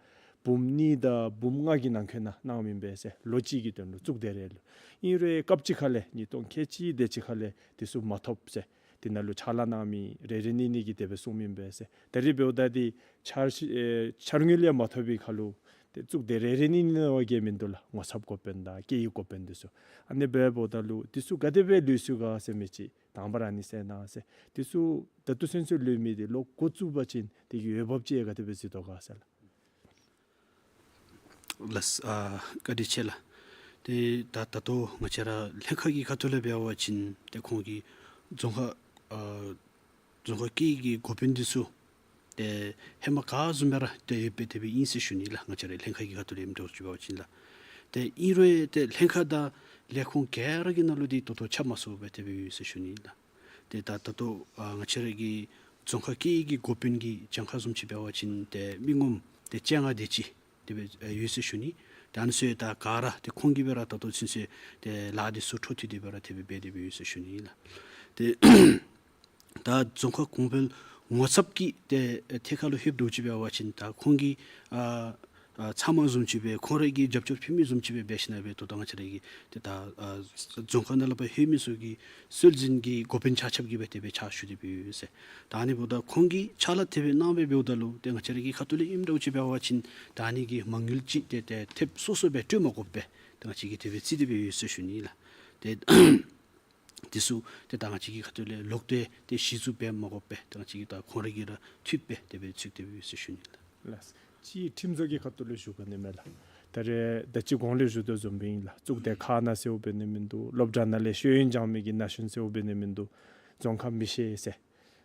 འབུམ་གཉིས་དང་འབུམ་ལྔ་གི་ནང་འཁོད་ནང་གནངམ་ཨིན་པས་ཟེར། ལོ་གཅིག་གི་དོན་ལུ་གཙུག་སྡེ་རེ་ལུ། ཨིན་རུང་སྐབས་ཅིག་ཁ་ལས་ཉིས་སྟོང་ཁལ་གཅིག་དེ་ཅིག་ཁ་ལས་དེ་ཚུ་མ་ཐོབ་ཟེར། དེ་ནང་ལུ་ཕྱག་ལཱ་གནང་མི་རེ་རེ་གཉིས་གཉིས་ཀྱིས་དེ་སྦེ་གསུངམ་ཨིན་པས་ཟེར། ད་རིས་འབདཝ་ད་འདི་འཆར་གཞི་ཨེ་འཆར་དངུལ་ཡང་མ་ཐོབ་པའི་ཁར་ལུ་ཏེ་གཙུག་སྡེ་རེ་རེ་གཉིས་གཉིས་ནང་བ་གིས་མིན་འདུག་ལགས། ངོ་ཚབ་འགོ་དཔོན་དང་སྐད་ཡིག་འགོ་དཔོན་དེ་ཚུ། ཨ་ནི་འབདཝ་ད་ལུ་དེ་ཚུ་ག་དེ་སྦེ་ལུས་སོང་ག་ཟེར་མི་ཅིག་དང་པ་ར་ཨ་ནི་གསན་གནང་ཟེར། དེ་ཚུ་ད་ལྟོ་ཚུན་ཚོད་ལུས་མི་དེ་ལོག་འགོ་བཙུགས་པ་ཅིན་དེ་གི་འོས་འབབ་ཅིག་ག་དེ་སྦེ་གཟིགས་དོ་ག་ཟེར་ལགས། ལགས། ཨ་བཀའ་དྲིན་ཆེ་ལགས། ཏེ་ད་ད་ལྟོ་ང་བཅས་ར་ལྷན་ཁག་གི་ཁ་ཐུག་ལས་འབད་བ་ཅིན་ཏེ་ཁོང་གིས་རྫོང་ཁག་ཨ་རྫོང་ཁག་གི་གི་འགོ་དཔོན་འདི་ཚུ་ཏེ་ཧེ་མ་ག་བཟུམ་སྦེ་ར་ཏེ་ཡོདཔ་སྦེ་དེ་སྦེ་ཨིན་ཟེར་ཞུ་ནི་ལགས། ང་བཅས་ར་ལྷན་ཁག་གི་ཁ་ཐུག་ལས་ཨིནམ་འདྲཝ་ཅིག་འབད་བ་ཅིན་ལགས། ཏེ་ཨིན་རུང་ཏེ་ལྷན་ཁག་དང་ལས་ཁུངས་ག་ར་གི་ནང་ལུ་འདི་ད་ལྟོ་ཁྱབ་མ་ཚུགསཔ་སྦེ་དེ་སྦེ་ཡོད་ཟེར་ཞུ་ནི་ལགས། ཏེ་ད་ད་ལྟོ་ཨ་ང་བཅས་ར་གི་རྫོང་ཁག་གི་གི་འགོ་དཔོན་གྱི་གྱངས་ཁ་བཟུམ་ཅིག་འབད་བ་ཅིན་ཏེ་མི་ངོམ་ཏེ་བཅོ་ལྔ་དེ་ཅིག་དེ་སྦེ་ཨེ་ཡོད་ཟེར་ཞུ་ནི། ཏེ་ཨ་ནི་ཚུ་ད་ག་ར་ཏེ་ཁོང་གིས་སྦེ་ར་ད་ལྟོ་ཚུན་ཚོད་ཏེ་ལཱ་འདི་ཚུ་འཕྲོ་མཐུད་དེ་སྦེ་ར་དེ་སྦེ་འབད་དེ་སྦེ་ཡོད་ཟེར་ཞུ་ནི་ལགས། ཏེ་ད་རྫོང་ཁག་གོང་འཕེལ་ངོ་ཚབ་ཀྱི་ཏེ་ཐད་ཁར་ལུ་ལྷོདཔ་འདྲཝ་ཅིག་འབད་བ་ཅིན་ད་ཁོང་གི་ཨ་ཨ་ཚབ་མ་བཟུམ་ཅིག་སྦེ་ཁོང་རའི་གི་རྒྱབ་སྐྱོར་ཕུལ་མི་བཟུམ་ཅིག་སྦེ་འབད་ཞིནམ་སྦེ་ད་ལྟོ་ང་བཅས་རའི་གི་ཏེ་ད་ཨ་རྫོང་ཁག་ནང་ལས་ཕར་ལྷོད་མི་ཚུ་གི་སྲོལ་འཛིན་གྱི་འགོ་དཔོན་ཆ་ཁྱབ་ཀྱིས་སྦེ་དེ་སྦེ་ཕྱག་ཞུ་སྟེ་སྦེ་ཡོད་ཟེར། ད་ཨ་ནི་འབདཝ་ད་ཁོང་གིས་ཕྱག་ལཱ་དེ་སྦེ་གནང་སྦེ་འབདཝ་ད་ལུ་ཏེ་ང་བཅས་རའི་གི་ཁ་ཐུག་ལས་ཨིནམ་འདྲཝ་ཅིག་འབད་བ་ཅིན་ད་ཨ་ནི་གི་མ་དངུལ་ཅིག་ཏེ་ཏེ་ཐེབས་སོ་སོ་སྦེ་སྤྲོད་མ་དགོཔ་སྦེ་ཏེ་ང་བཅས་ཀྱིས་དེ་སྦེ་རྩིས་ཏེ་སྦེ་ཡོད་ཟེར་ཞུ་ནི་ལགས། ཏེ་དེ་ཚུ་ཏེ་ད་ང་བཅས་ཀྱི་ཁ་ཐུག་ལས་ལོག་སྟེ་ཏེ་གཞི་བཙུགས་འབད་མ་དགོཔ་སྦེ་ཏེ་ང་བཅས་ཀྱིས་ད་ཁོང་རའི་གི་ར་འཐུས་སྦེ་དེ་སྦེ་ཚུད་དེ་སྦེ་ཡོད་ཟེར་ཞུ་ནི་ལགས། ལགས། ཅིག་ཁྲིམས་བཟོ་གི་ཁ་ཐུག་ལུ་ཞུ་གེ་ནི་མས་ལགས། ད་རེས་ད་ཅི་གོང་ལས་ཞུ་དོ་བཟུམ་སྦེ་ཨིན་ལགས། གཙུག་སྡེ་ཁག་ནང་ཟེརཝ་འབད་ནི་མིན་འདུག། སློབ་གྲྭ་ནང་ལས་ཤེས་ཡོན་སྦྱང་མི་གི་ན་གཞོན་ཟེརཝ་འབད་ནི་མིན་འདུག། རྫོང་ཁ་མི་ཤེས་ཟེར།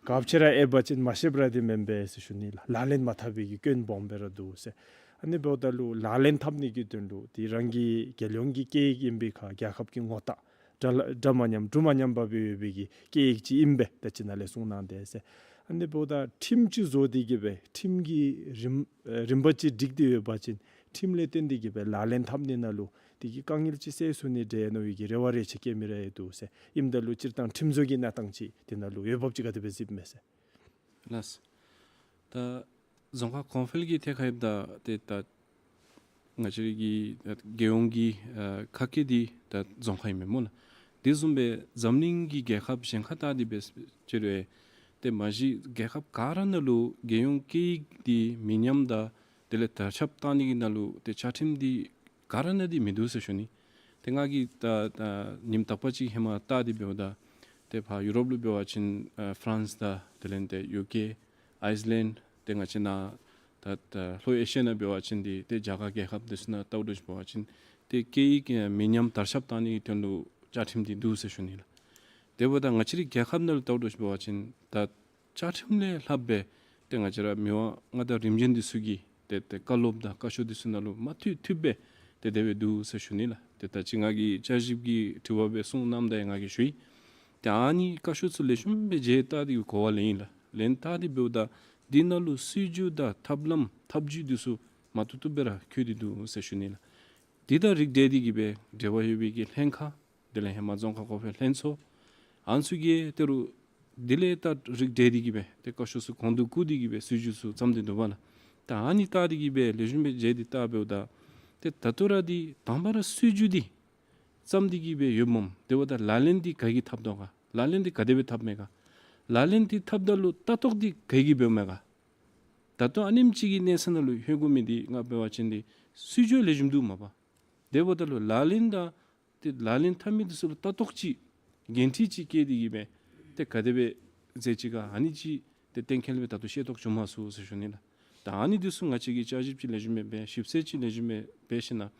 ག་ཅི་ར་ཨེབ་པ་ཅིན་མ་ཤེསཔ་ར་འདི་མེན་པས་ཟེར་ཞུ་ནི་ལགས། ལག་ལེན་མ་འཐབ་པའི་གི་སྐྱོན་སྦོམ་སྦེ་ར་འདུག་ཟེར། ཨ་ནི་འབདཝ་ད་ལུ་ལག་ལེན་འཐབ་ནི་གི་དོན་ལུ་ཏེ་རང་གི་རྒྱལ་ཡོངས་ཀྱི་སྐད་ཡིག་ཨིན་པའི་ཁར་རྒྱལ་ཁབ་ཀྱི་ངོ་རྟགས་འདྲ་ལ་འདྲ་མ་མཉམ་འགྲུབ་མ་མཉམ་པ་སྦེ་ཡོད་པའི་གི་སྐད་ཡིག་ཅིག་ཨིན་པས་ད་ཅི་ནཱ་ལས་གསུངས་གནང་དེས་ཟེར། ཨ་ནི་འབདཝ་ད་ཁྲིམས་ཅིག་བཟོ་སྟེ་གི་སྦེ་ཁྲིམས་ཀྱི་རིམ་ཨེ་རིམ་པ་ཅིག་སྒྲིག་སྟེ་ཡོད་པ་ཅིན་ཁྲིམས་ལས་བརྟེན་ཏེ་གི་སྦེ་ལག་ལེན་འཐབ་ནི་ནང་ལུ་དེ་གི་དཀའ་ངལ་ཅིག་སེལ་ཚུགས་ནི་འདྲས་མནོ་བའི་གི་རེ་བ་རེ་ཅིག་བསྐྱེད་མི་རེ་ཡོད་འདུག་ཟེར། ཨིནམ་ད་ལུ་སྤྱིར་བཏང་ཁྲིམས་བཟོ་གི་གནས་སྟངས་ཅིག་དེ་ནང་ལུ་འོས་འབབ་ཅིག་ག་དེ་སྦེ་གཟིགསཔ་མས་ཟེར། ལགས། ད་རྫོང་ཁག་གོང་འཕེལ་གྱི་ཐད་ཁར་ཡོདཔ་ད་ཏེ་ད་ང་བཅས་རའི་གི་ད་རྒྱལ་ཡོངས་ཀྱི་ཨ་ཁ་སྐད་འདི་ད་རྫོང་ཁ་ཨིན་མས་སྨོ་ལགས། དེ་བཟུམ་སྦེ་འཛམ་གླིང་གི་རྒྱལ་ཁབ་གཞན་ཁར་བལྟ་སྟེ་འབད་ཅི་རུང་ཏེ་མ་གཞི་རྒྱལ་ཁབ་ག་ར་ནང་ལུ་རྒྱལ་ཡོངས་སྐད་ཡིག་འདི་མི་ཉམས་དང་དེ་ལས་དར་ཁྱབ་བཏང་ནི་གི་ནང་ལུ་ཏེ་བཅའ་ཁྲིམས་འདི་ག་ར་ནང་འདི་མིན་འདུག་ཟེར་ཞུ་ནི། ཏེ་ང་གིས་ད་ད་ཉིནམ་དག་པ་ཅིག་ཧེ་མ་བལྟ་སྟེ་འབདཝ་ད་ཏེ་ཕར་ཡུ་རོབ་ལུ་འབད་བ་ཅིན་ཨ་ཕ་རན་སི་དང་དེ་ལས་ཏེ་ཡུ་ཀེ་ཨའི་སི་ལེནཌ་ཏེ་ང་བཅས་ནཱ་ད་ད་ལྷོ་ཨེ་ཤི་ཡ་ནང་འབད་བ་ཅིན་འདི་ཏེ་རྒྱ་གར་རྒྱལ་ཁབ་འདི་ཚུ་ནང་བལྟཝ་ད་ཅིག་འབད་བ་ཅིན་ཏེ་སྐད་ཡིག་མི་ཉམས་དར་ཁྱབ་བཏང་ནི་གི་དོན་ལུ་བཅའ་ཁྲིམས་འདི་འདུག་ཟེར་ཞུ་ནི་ལགས། དེ་འབདཝ་ད་ང་བཅས་རའི་རྒྱལ་ཁབ་ནང་ལུ་བལྟཝ་ད་ཅིག་འབད་བ་ཅིན་ད་བཅའ་ཁྲིམས་ལས་ལྷག་སྦེ་ཏེ་ང་བཅས་ར་མི་དབང་མངའ་བདག་རིམ་བྱོན་འདི་ཚུ་གི་ཏེ་ཏེ་བཀའ་སློབ་དང་བཀའ་ཤོག་འདི་ཚུ་ནང་ལུ་མ་མཐུད་མཐུདཔ་སྦེ་ཏེ་དེ་སྦེ་འདུག་ཟེར་ཞུ་ནི་ལགས། ཏེ་ད་ཅི་ང་གིས་བསྐྱར་ཞིབ་ཀྱི་དྲི་བ་སྦེ་གསུངས་གནངམ་ད་ཡང་ང་གིས་ཞུ་ཡི། ཏེ་ཨ་ནི་བཀའ་ཤོག་ཚུ་ལེགས་ཤོམ་སྦེ་མཇལ་བལྟ་སྟེ་གོ་བ་ལེན་ཡི་ལགས། ལེན་བལྟ་སྟེ་འབདཝ་ད་འདི་ནང་ལུ་སྲིད་བྱུས་དང་ཐབས་ལམ་ཐབས་བྱུས་འདི་ཚུ་མ་བཏུབ་བཏུབ་སྦེ་ར་བཀོད་དེ་འདུག་ཟེར་ཞུ་ནི་ལགས། དེ་དང་རིགས་བསྒྲེས་ཏེ་གི་སྦེ་འབྲེལ་བ་ཡོད་པའི་གི་ལྷན་ཁག་དེ་ལས་ཧེ་མ་རྫོང་ཁག་གོང་འཕེལ་ལྷན་ཚོགས་ཨ་ནི་ཚུ་གིས་ཏེ་རུང་དེ་ལས་ད་རིགས་བསྒྲེས་ཏེ་གི་སྦེ་ཏེ་བཀའ་ཤོག་ཚུ་གོང་དུ་བཀུར་ཏེ་གི་སྦེ་སྲིད་བྱུས་ཚུ་བརྩམས་ཏེ་འདུག་པ་ལགས། ད་ཨ་ནི་བལྟ་སྟེ་གི་སྦེ་ལེགས་ཤོམ་སྦེ་མཇལ་ཏེ་བལྟ་འབདཝ་ད་ཏེ་ད་ལྟོ་ར་འདི་དང་པ་ར་སྲིད་བྱུས་འདི་བརྩམས་ཏེ་གི་སྦེ་ཡོདཔ་མས། དེ་འབདཝ་ད་ལག་ལེན་འདི་ག་གིས་འཐབ་དོ་ག། ལག་ལེན་འདི་ག་དེ་སྦེ་འཐབ་མས་ག། ལག་ལེན་འདི་འཐབ་ད་ལུ་ལྟ་རྟོག་འདི་ག་གིས་འབདཝ་མས་ག། ད་ལྟོ་ཨ་ནེམ་ཅིག་གི་གནས་ཚད་ནང་ལུ་ལྷོད་དགོ་མི་འདི་ང་འབད་བ་ཅིན་འདི་སྲིད་བྱུས་ལེགས་ཤོམ་འདུག་མ་པ། དེ་འབདཝ་ད་ལུ་ལག་ལེན་དང་ཏེ་ལག་ལེན་འཐབ་མི་འདི་ཚུ་ལུ་ལྟ་རྟོག་ཅིག་འགན་འཁྲི་ཅིག་བཀལ་ཏེ་གི་སྦེ་ཏེ་ག་དེ་སྦེ་མཛད་ཅི་ག་ཨ་ནི་ཅིག་ཏེ་གཏན་འཁེལ་སྦེ་ད་ལྟོ་ཤེས་རྟོགས་བྱུང་མ་ཚུགས་ཟེར་ཞུ་ནི་ལགས། ད་ཨ་ནི་འདི་ཚུ་ང་བཅས་ཀྱིས་བསྐྱར་ཞིབ་ཅིག་ལེགས་ཤོམ་སྦེ་འབད་ཞིབ་འཚོལ་ཅིག་ལེགས་ཤོམ་སྦེ་འབད་ཞིནམ་ལས་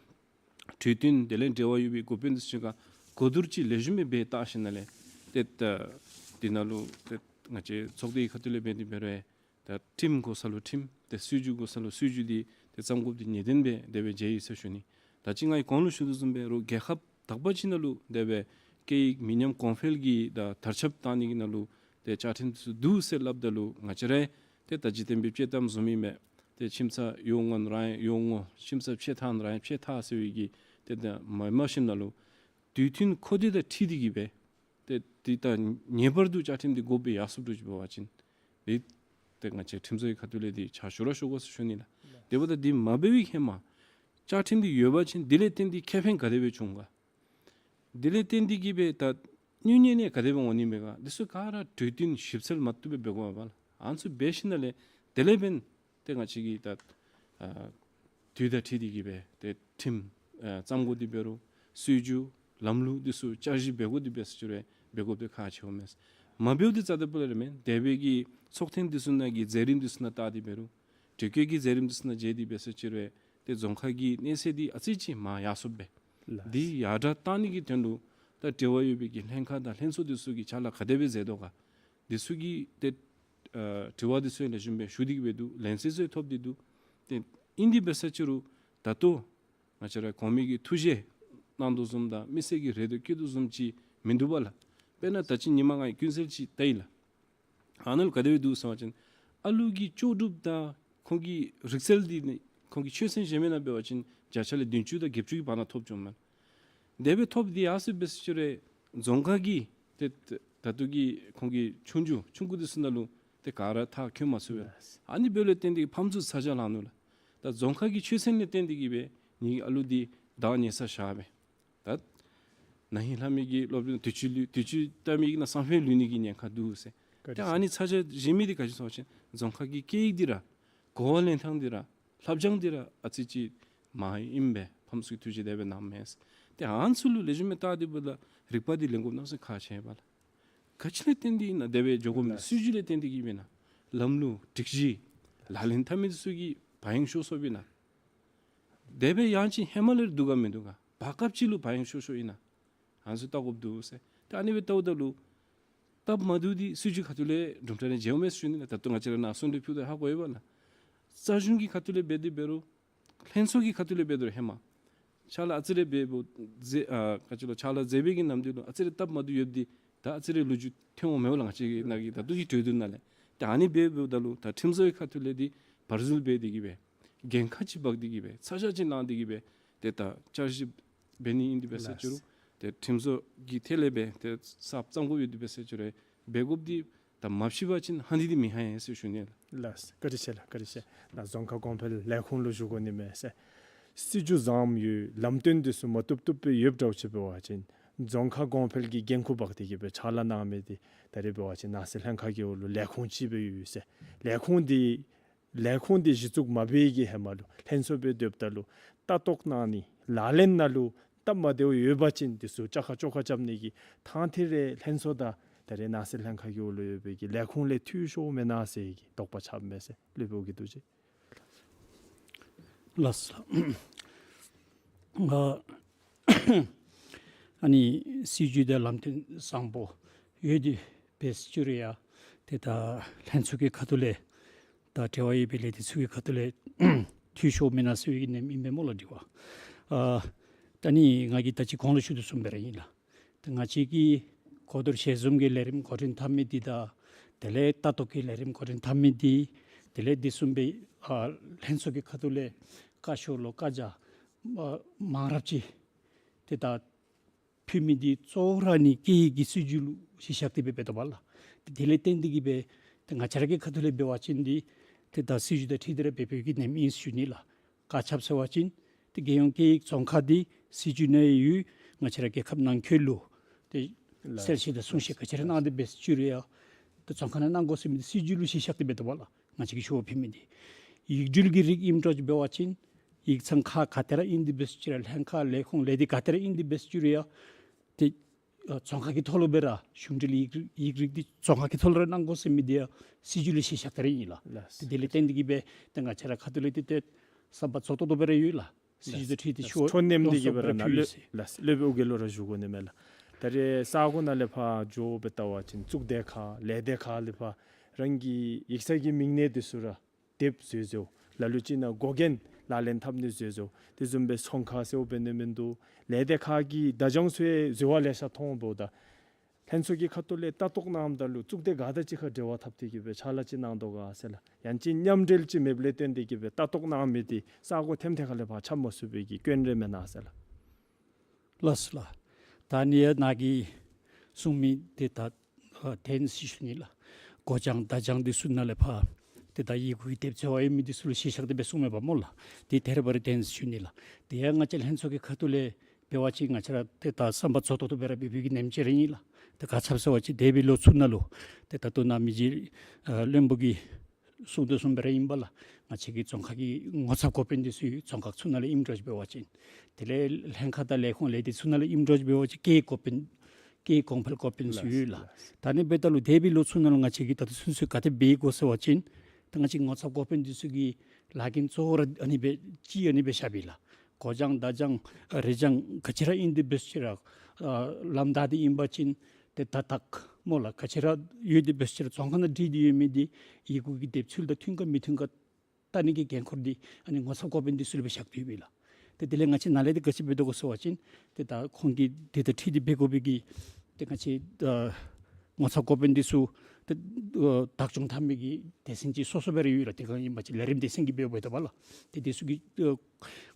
གྲོས་བསྟུན་དེ་ལས་འབྲེལ་བ་ཡོད་པའི་འགོ་དཔོན་འདི་ཚུ་ག་གོ་བསྡུར་ཅིག་ལེགས་ཤོམ་སྦེ་འབད་བལྟ་ཞིནམ་ལས་ཏེ་ད་འདི་ནང་ལུ་ཏེ་ང་བཅས་ཚོགས་སྡེའི་ཁ་ཐུག་ལས་འབད་དེ་འབད་རུང་ད་ཁྲིམས་གོ་ས་ལུ་ཁྲིམས་ ཏེ་སྲིད་བྱུས་དགོ་ས་ལུ་སྲིད་བྱུས་འདི་ཏེ་བརྩམ་དགོཔ་འདི་ངེས་གཏན་སྦེ་དེ་སྦེ་མཇལ་ཡི་ཟེར་ཞུ་ནི། ད་ཅི་ང་གིས་གོང་ལུ་ཞུ་དོ་བཟུམ་སྦེ་རོགས་རྒྱལ་ཁབ་དག་པ་ཅིག་ནང་ལུ་དེ་སྦེ་སྐད་ཡིག་མི་ཉམས་གོང་འཕེལ་གྱི་ད་དར་ཁྱབ་བཏང་ནི་གི་ནང་ལུ་ཏེ་བཅའ་ཁྲིམས་འདི་ཚུ་འདུག་ཟེར་སླབ་ད་ལུ་ང་བཅས་ར་ཏེ་ད་འཇིག་རྟེན་པའི་དཔྱེ་གཏམ་བཟུམ་ཨིན་མས། ཏེ་ཁྱིམ་ཚང་ཡོད་ངོ་རང་ཡང་ཡོད་ངོ་ཁྱིམ་ཚང་ཕྱེད་ཐང་རང་ཡང་ཕྱེད་ཐང་ཟེར་བའི་གི་ཏེ་ད་མ་མ་ཤེས་ནང་ལུ་དུས་མཐུན་འཁོར་སྡེ་དང་འཁྲིལ་ཏེ་གིས་སྦེ་ཏེ་འདི་ད་ངེས་པར་དུ་བཅའ་ཁྲིམས་འདི་དགོཔ་སྦེ་ཡར་སོངམ་འདྲཝ་ཅིག་འབད་བ་ཅིན་འདི་ཏེ་ང་བཅས་ཁྲིམས་བཟོའི་ཁ་ཐུག་ལས་འདི་ཕྱག་ཞུ་ར་ཞུ་དགོ་ཟེར་ཞུ་ནི་ལགས། དེ་འབདཝ་ད་འདི་མ་འབད་བའི་ཧེ་མ་བཅའ་ཁྲིམས་འདི་ཡོད་པ་ཅིན་འདི་ལས་བརྟེན་ཏེ་ཁེ་ཕན་ག་དེ་སྦེ་བྱུང་ག། འདི་ལས་བརྟེན་ཏེ་གིས་སྦེ་ད་གཉེན་ཉེ་ནི་ག་དེ་སྦེ་འོང་ནི་མས་ག། འདི་ཚུ་ག་ར་གྲོས་བསྟུན་ཞིབ་འཚོལ་མ་བཏུབ་སྦེ་འབད་དགོ་པས་ལགས། ཨ་ནི་ཚུ་འབད་ཞིནམ་ལས་དེ་ལས་འབདན་ཏེ་ང་བཅས་ཀྱིས་ད་ཨ་དུས་དང་འཁྲིལ་ཏེ་གིས་སྦེ་ཏེ་ཁྲིམས་ཨ་བརྩམ་དགོ་དེ་འབད་རུང་སྲིད་བྱུས་ལམ་ལུགས་འདི་ཚུ་བསྐྱར་ཞིབ་འབད་དགོ་དེ་འབད་ཟེར་ཅི་རུང་འབད་དགོཔ་འདི་ཁག་ཆེཝ་མས། མ་འབདཝ་འདི་རྩ་དང་སྤུ་ལས་ར་མེན། དེ་སྦེ་གི་ཚོགས་ཐེངས་འདི་ཚུ་ནང་གི་མཛད་རིམ་འདི་ཚུ་ནང་བལྟ་སྟེ་འབད་རུང་དྲི་བཀོད་ཀྱི་མཛད་རིམ་འདི་ཚུ་ནང་མཇལ་ཏེ་འབད་ཟེར་ཅི་རུང་ཏེ་རྫོང་ཁག་གི་གནས་ཚད་འདི་ཨ་ཙི་ཅིག་མར་ཡར་སོངམ་སྦེ། ལགས། འདི་ཡར་དྲག་བཏང་ནི་གི་དོན་ལུ་ད་འབྲེལ་བ་ཡོད་པའི་གི་ལྷན་ཁག་དང་ལྷན་ཚོགས་འདི་ཚུ་གིས་ཕྱག་ལཱ་ག་དེ་སྦེ་མཛད་དོ་ག། འདི་ཚུ་གི་ཏེ་ཨ་དྲི་བ་འདི་ཚུ་ཡང་ལེགས་ཤོམ་སྦེ་ཞུ་སྟེ་གིས་སྦེ་འདུག། ལན་གསལ་ཚུ་ཡང་ཐོབ་སྟེ་འདུག། ཏེ་ཨིན་དེ་འབད་ཟེར་ཅི་རུང་ད་ལྟོ་ང་བཅས་ར་གོང་མའི་གི་ཐུགས་བཞེད་གནང་དོ་བཟུམ་དང་མི་སེར་གྱི་རེ་འདོད་བསྐྱེད་དོ་བཟུམ་ཅིག་མིན་འདུག་པ་ལགས། དཔེར་ན་ད་ཅི་ཉིན་མ་ང་ཡང་ཀུན་གསལ་ཅིག་བལྟ་ཡི་ལགས། ཨ་ནཱ་ལུ་ག་དེ་སྦེ་འདུག་ཟེར་བ་ཅིན་ཨ་ལུ་གི་ལྕོགས་གྲུབ་དང་ཁོང་གི་རིག་རྩལ་འདི་ནི་ཁོང་གི་ཆོས་ཚན་གཞན་མི་ནང་འབད་བ་ཅིན་བརྒྱ་ཆ་ལས་བདུན་ཅུ་དང་བརྒྱད་ཅུ་གི་བར་ན་ཐོབ་བྱུངམ་མས། དེ་སྦེ་ཐོབ་སྟེ་ཡར་སོང་འབད་ཟེར་ཅི་རུང་རྫོང་ཁག་གི་ཏེ་ད་ད་ལྟོ་གི་ཁོང་གི་ཆུང་ཆུང་ཆུང་ཀུ་འདི་ཚུ་ནང་ལུ་ཏེ་ག་ར་མཐར་འཁྱོལ་མ་ཚུགས་པས། ལགས། ཨ་ནི་འབདཝ་ལས་བརྟེན་ཏེ་ཕམ་ཚུ་ཚ་གྱང་ལང་ནུག་ལགས། ད་རྫོང་ཁག་གི་ཆོས་ཚན་ལས་བརྟེན་ཏེ་གིས་སྦེ་ངེ་གི་ཨ་ལུ་འདི་བདག་ཉར་ས་བཞག་སྦེ་ད་ན་ཧིང་ལྷག་མི་གི་སློབ་སྦྱོང་དུས་ཅི་ལུས་དུས་ཅི་བལྟ་མི་གི་ནང་སང་ཕོད་ལུས་ནི་གི་ཉེན་ཁ་འདུག་ཟེར། ཏེ་ཨ་ནི་ཚ་གྱང་བཞེས་མི་འདི་ག་ཅི་སྨོ་ཟེར་བ་ཅིན་རྫོང་ཁག་གི་སྐད་ཡིག་འདི་ར་གོ་བ་ལེན་ཐངས་འདི་ར་ལྷབ་སྦྱང་འདི་ར་ཨ་ཙི་ཅིག་མར་ཨིནམ་སྦེ་ཕམ་ཚུ་གིས་ཐུགས་བཞེད་དེ་སྦེ་གནངམ་མས། ཏེ་ཨ་ནི་ཚུ་ལུ་ལེགས་ཤོམ་སྦེ་བལྟ་སྟེ་འབདཝ་ད་རིག་པ་འདི་ལེན་དགོཔ་གནམ་མེད་ས་མེད་ཁག་ཆེ་བས་ལགས། ག་ཅི་ལས་བརྟེན་ཏེ་ཨིན་ན་དེ་སྦེ་འགྱོ་དགོཔ་མས། ལགས། སྲིད་བྱུས་ལས་བརྟེན་ཏེ་གིས་སྦེ་ཨིན་ན། ལམ་ལུགས་སྒྲིག་གཞི་ལག་ལེན་འཐབ་མི་འདི་ཚུ་གི་བ་ཡངས་ཤོར་སོངམ་ཨིན་ན། དེ་སྦེ་ཡང་ཅིན་ཧེ་མ་ལས་ར་འདུག་ག་མིན་འདུག་ག། བར་སྐབས་ཅིག་ལུ་བ་ཡངས་ཤོར་ཤོརཝ་ཨིན་ན། ཨ་ནི་ཚུ་བལྟ་དགོཔ་འདུག་ཟེར། ཏེ་ཨ་ནི་སྦེ་བལྟཝ་ད་ལུ་སྟབས་མ་བདེཝ་འདི་སྲིད་བྱུས་ཁ་ཐུག་ལས་གྲུབ་འབྲས་ར་མཇལཝ་མས་ཟེར་ཞུ་ནི་ལགས། ད་ལྟོ་ང་བཅས་ར་ནཱ་གསུང་གྲོས་ཕུལཝ་ད་ཧ་གོ་ཡོདཔ་ལགས། རྩ་གཞུང་གི་ཁ་ཐུག་ལས་འབད་དེ་འབད་རུང་ལྷན་ཚོགས་ཀྱི་ཁ་ཐུག་ལས་འབད་དེ་རུང་ཧེ་མ་ཕྱག་ལཱ་ཨ་ཙི་རེ་འབད་འབདཝ་མཛད་ཨ་ག་ཅི་ལོ་ཕྱག་ལཱ་མཛད་པའི་གི་ནམ་དུས་ལུ་ཨ་ཙི་རེ་སྟབས་མ་བདེཝ་ཡོདཔ་འདི་ད་ཨ་ཙི་རེ་ལོ་རྒྱུས་ཐོན་འོང་མས་ལགས། ང་བཅས་ཀྱི་ནང་གི་ད་ལྟོ་གི་གྲོས་བསྡུར་ནང་ལས། ཏེ་ཨ་ནི་སྦེ་འབདཝ་ད་ལུ་ད་ཁྲིམས་བཟོའི་ཁ་ཐུག་ལས་འདི་བར་འཛུལ་འབད་དེ་གིས་སྦེ་འགན་ཁག་ཅིག་འབག་སྟེ་གིས་སྦེ་ཚ་གྱང་ཅིག་ལང་སྟེ་གིས་སྦེ་ཏེ་ད་བསྐྱར་ཞིབ་འབད་ནི་ཨིན་དེ་འབད་ཟེར་ཅི་རུང་ཏེ་ཁྲིམས་བཟོ་གི་ཐད་ལས་སྦེ་ཏེ་གསརཔ་བརྩམ་དགོཔ་ཡོད་དེ་འབད་ཟེར་ཅི་རུང་འབད་དགོཔ་འདི་ད་མ་ཕྱིས་པ་ཅིན་ཧ་ནི་འདི་མི་ཧ་ཡ་ཟེར་ཞུ་ནི་ལགས། ལགས། བཀའ་དྲིན་ཆེ་ལགས། བཀའ་དྲིན་ཆེ་ལགས། རྫོང་ཁག་གོང་འཕེལ་ལས་ཁུངས་ལུ་ཞུ་དགོ་ནི་མས་ཟེར། སྲིད་བྱུས་བཟངམ་ཡོད་ལམ་སྟོན་འདི་ཚུ་མ་བཏུབ་བཏུབ་སྦེ་ཡོདཔ་འདྲཝ་ཅིག་འབད་བ་ཅིན་རྫོང་ཁག་གོང་འཕེལ་གྱི་འགན་ཁུར་འབག་སྟེ་གིས་སྦེ་ཕྱག་ལཱ་གནང་མི་འདི་ད་རེས་འབད་བ་ཅིན་ནང་སྲིད་ལྷན་ཁག་གི་འོག་ལུ་ལས་ཁུངས་ཅིག་སྦེ་ཡོད་ཟེར། ལས་ཁུངས་འདི་ལས་ཁུངས་འདི་གཞི་བཙུགས་མ་འབད་བའི་གི་ཧེ་མ་ལུ་ལྷན་ཚོགས་སྦེ་སྡོདཔ་ད་ལུ་ལྟ་རྟོག་གནང་ནི་ལག་ལེན་ནང་ལུ་སྟབས་མ་བདེཝ་ཡོད་པ་ཅིན་འདི་ཚུ་བཅའ་ཁ་བཅོ་ཁ་རྐྱབ་ནི་གི་ཐང་ཐེ་རེ་ལྷན་ཚོགས་དང་ད་རེས་ནང་སྲིད་ལྷན་ཁག་གི་འོག་ལུ་ཡོད་པའི་གི་ལས་ཁུངས་ལས་འཐུས་ཤོར་མེན་ན་ཟེར་གི་དོགས་པ་ཆགསཔ་མས་ཟེར། སློབ་དཔོན་གྱིས་འདུག་ཅི། ལགས་སོ། ཨ་ཨ་ནི་སྲིད་བྱུས་དང་ལམ་སྟོན་བཟང་པོ་ཡོད་དེ་འབད་ཟེར་ཅི་རུང་ཡང་ཏེ་ད་ལྷན་ཚོགས་ཀྱི་ཁ་ཐུག་ལས་ད་འབྲེལ་བ་ཡོད་པའི་ལས་སྡེ་ཚུ་གི་ཁ་ཐུག་ལས་འཐུས་ཤོར་མེན་ན་ཟེར་བའི་གི་ནེམ་ཨིན་པས་སྨོ་ལགས། དྲི་བ་ཨ་ད་ནི་ང་གིས་ད་ཅི་གོང་ལུ་ཞུ་དོ་བཟུམ་སྦེ་ར་ཨིན་ལགས། ཏེ་ང་བཅས་ཀྱི་གོ་བསྡུར་ཞལ་འཛོམས་ཀྱི་ལས་རིམ་འགོ་འདྲེན་འཐབ་མི་འདི་དང་དེ་ལས་ལྟ་རྟོག་གི་ལས་རིམ་འགོ་འདྲེན་འཐབ་མི་འདི་དེ་ལས་འདི་བཟུམ་སྦེ་ཨ་ལྷན་ཚོགས་ཀྱི་ཁ་ཐུག་ལས་བཀའ་ཤོག་ལུ་བཀའ་རྒྱ་ཨ་མང་རབས་ཅིག་ཏེ་ད་ཕུལ་མི་འདི་གཙོ་བོ་ར་ནི་སྐད་ཡིག་གི་སྲིད་བྱུས་ལུ་གཞི་བཞག་སྟེ་སྦེ་འབད་དོ་བ་ལགས། ཏེ་དེ་ལས་བརྟེན་ཏེ་གིས་སྦེ་ཏེ་ང་བཅས་ར་གི་ཁ་ཐུག་ལས་འབད་བ་ཅིན་འདི་ཏེ་ད་སྲིད་བྱུས་དང་འཁྲིལ་ཏེ་ར་འབད་བའི་གི་ནེམ་ཨིན་ཟེར་ཞུ་ནི་ལགས། བཀའ་ཁྱབ་ཟེར་བ་ཅིན་ཏེ་རྒྱལ་ཡོངས་སྐད་ཡིག་རྫོང་ཁ་འདི་སྲིད་བྱུས་ནང་ཡོད། ང་བཅས་ར་རྒྱལ་ཁབ་ནང་འཁོད་ལུ་ཏེ་ལགས། གསལ་བཤད་དང་གསུང་བཤད་ག་ཅི་ར་གནང་སྟེ་འབད་ཟེར་ཅི་རུང་ཡང་ཏེ་རྫོང་ཁ་ནང་གནང་དགོ་ཟེར་མི་འདི་སྲིད་བྱུས་ལུ་གཞི་བཞག་སྟེ་འབད་དོ་བ་ལགས། ང་བཅས་ཀྱིས་ཞུ་བ་ཕུལ་མི་འདི་ཡིག་འབྲེལ་གྱི་རིགས་ཨིནམ་འདྲཝ་ཅིག་འབད་བ་ཅིན་ཡིག་ཚང་ཁག་ག་ཏེ་ར་ཨིན་ཏེ་འབད་ཟེར་ཅི་རུང་ལྷན་ཁག་ལས་ཁུངས་ལས་སྡེ་ག་ཏེ་ར་ཨིན་ཏེ་འབད་ཟེར་ཅི་རུང་ཡང་ཏེ་ཨ་རྫོང་ཁ་གི་ཐོག་ལུ་སྦེ་ར་གཞུང་འབྲེལ་ཡིག་རིགས་ཡིག་རིགས་འདི་རྫོང་ཁ་གི་ཐོག་ལུ་ར་གནང་དགོ་ཟེར་མི་འདི་ཡང་སྲིད་བྱུས་ལུ་གཞི་བཞག་སྟེ་ར་ཨིན་ལགས། ལགས། ཏེ་དེ་ལས་བརྟེན་ཏེ་གིས་སྦེ་ཏེ་ང་བཅས་ར་ཁ་ཐུག་ལས་ཏེ་ཏེ་བསམ་པ་རྫོགས་ཏོག་ཏོ་སྦེ་ར་ཡོད་ལགས། སྲིད་བྱུས་དང་འཁྲིལ་ཏེ་ཞུ་བ་ཚོད་སྣེམ་འདི་གིས་སྦེ་ར་ཡོངས་སུ་ནཱ་ར་ཕུལ་ཡི་ཟེར། ལགས། སློབ་དཔོན་ཨོ་རྒྱན་ལུ་ར་ཞུ་དགོ་ནི་མས་ལགས། ད་རེས་ས་གོ་ནང་ལས་ཕར་འགྱོ་སྦེ་བལྟ་བ་ཅིན་གཙུག་སྡེ་ཁག་ལས་སྡེ་ཁག་ལས་ཕར་རང་གི་ཡིག་ཚང་གི་མིང་གནས་འདི་ཚུ་ར་ དེབ་བཟོ་བཟོཝ། ལ་ལུ་ཅིག་ནང་འགོ་འགན་ལག་ལེན་འཐབ་ནི་བཟོ་བཟོཝ། དེ་བཟུམ་སྦེ་ཚོང་ཁང་ཟེརཝ་འབད་ནི་མིན་འདུག། ལས་སྡེ་ཁག་གི་བརྡ་བྱང་ཚུ་ཡང་བཟོ་བ་ལེ་ཤ་མཐོང་འབདཝ་ད་ལྷན་ཚོགས་ཀྱི་ཁ་ཐུག་ལས་ལྟ་རྟོག་གནངམ་ད་ལུ་གཙུག་སྡེ་ག་དང་གཅིག་ཁར་འབྲེལ་བ་འཐབ་སྟེ་གི་སྦེ་ཕྱག་ལཱ་ཅིག་གནང་དོ་ག་ཟེར་ལགས། ཡང་ཅིན་མཉམ་འབྲེལ་ཅིག་མེདཔ་ལས་བརྟེན་ཏེ་གི་སྦེ་ལྟ་རྟོག་གནང་མི་འདི་ས་གོ་ཐེམ་ཐེ་ཁ་ལས་ཕར་ཁྱབ་མ་ཚུགས་པའི་གི་སྐྱོན་རེ་མེན་ན་ཟེར་ལགས། ལགས་སོ་ལགས། ད་ནི་ཡང་ནཱ་གིས་གསུང་མི་འདི་ད་ཨ་བདེན་ཟེར་ཞུ་ནི་ལགས། འགོ་བྱང་བརྡ་བྱང་འདི་ཚུ་ནང་ལས་ཕར་ཏེ་ད་ཡི་གུ་གི་དེབ་འཚོལ་བར་ཡོད་མི་འདི་ཚུ་ལུ་གཞི་བཞག་སྟེ་སྦེ་གསུངམ་མས་པ་སྨོ་ལགས། དེ་དེ་ར་བ་ར་བདེན་ཟེར་ཞུ་ནི་ལགས། དེ་ཡང་ང་བཅས་ལྷན་ཚོགས་ཀྱི་ཁ་ཐུག་ལས་འབད་བ་ཅིན་ང་བཅས་ར་ཏེ་ད་བསམ་པ་རྫོགས་ཏོག་ཏོ་སྦེ་ར་འབད་བའི་གི་ནེམ་ཅིག་ར་ཨིན་ལགས། ཏེ་ག་ཅི་སྨོ་ཟེར་བ་ཅིན་འདས་པའི་ལོ་ཚུ་ནང་ལུ་ཏེ་ད་ལྟོ་ནཱ་མི་རྗེ་ཨ་བློན་པོ་གིས་གསུང་དོ་བཟུམ་སྦེ་ར་ཨིན་པས་ལགས། ང་བཅས་ཀྱི་རྫོང་ཁག་གི་ངོ་ཚབ་འགོ་དཔོན་འདི་ཚུ་རྫོང་ཁག་ཚུ་ནང་ལས་ཨིནམ་འདྲཝ་ཅིག་འབད་བ་ཅིན་དེ་ལས་ལྷན་ཁག་དང་ལས་ཁུངས་ལས་སྡེ་ཚུ་ནང་ལས་ཨིནམ་འདྲཝ་ཅིག་འབད་བ་ཅིན་སྐད་འགོ་དཔོན་སྐད་གོང་འཕེལ་འགོ་དཔོན་ཚུ་ཡོད་ལགས། ལགས། ད་ནི་འབདཝ་ད་ལུ་འདས་པའི་ལོ་ཚུ་ནང་ལུ་ང་བཅས་ཀྱིས་ད་ལྟོ་ཚུན་ཚོད་ག་དེ་འབད་ཡི་གོ་ཟེར་བ་ཅིན་ད་ང་བཅས་ངོ་ཚབ་འགོ་དཔོན་འདི་ཚུ་གིས་ལཱ་འགན་གཙོ་བོ་ར་ཨ་ནི་སྦེ་ཅིག་ཨ་ནི་སྦེ་བཞགཔ་ཨིན་ལགས། འགོ་བྱང་བརྡ་བྱང་རེ་བྱང་ག་ཅི་ར་ཨིན་དེ་འབད་ཞིནམ་ར་ཨ་ལམ་བདའ་སྟེ་ཨིན་པ་ཅིན་ཏེ་ད་ཐག་སྨོ་ལགས། ག་ཅི་ར་ཡོད་དེ་འབད་ཞིནམ་ར་རྫོང་ཁག་ནང་བྲིས་ཏེ་ཡོད་མི་འདི་ཡི་གུ་གི་དེབ་ཚུ་དང་མཐུན་ག་མི་མཐུན་ག་བལྟ་ནི་གི་འགན་ཁུར་འདི་ཨ་ནི་ངོ་ཚབ་འགོ་དཔོན་འདི་ཚུ་ལུ་སྦེ་བཞག་སྟེ་ཡོད་པས་ལགས། ཏེ་དེ་ལས་ང་བཅས་ནཱ་ལས་འདི་ག་ཅི་འབད་དོ་གོ་ཟེར་བ་ཅིན་ཏེ་ད་ཁོང་གིས་དེ་དང་འཁྲིལ་ཏེ་འབད་དགོ་པའི་གི་ཏེ་ང་བཅས་ཨ་ངོ་ཚབ་འགོ་དཔོན་འདི་ཚུ་ཏེ་ཨ་བདག་སྐྱོང་འཐབ་མི་གི་སྡེ་ཚན་ཅིག་སོ་སོ་སྦེ་ར་ཡོད་ལགས། དེ་སྒང་ཨིན་པ་ཅིན་ལས་རིམ་སྡེ་ཚན་གྱིས་འབད་འབདཝ་ད་པ་ལགས། ཏེ་དེ་ཚུ་གིས་ཨ་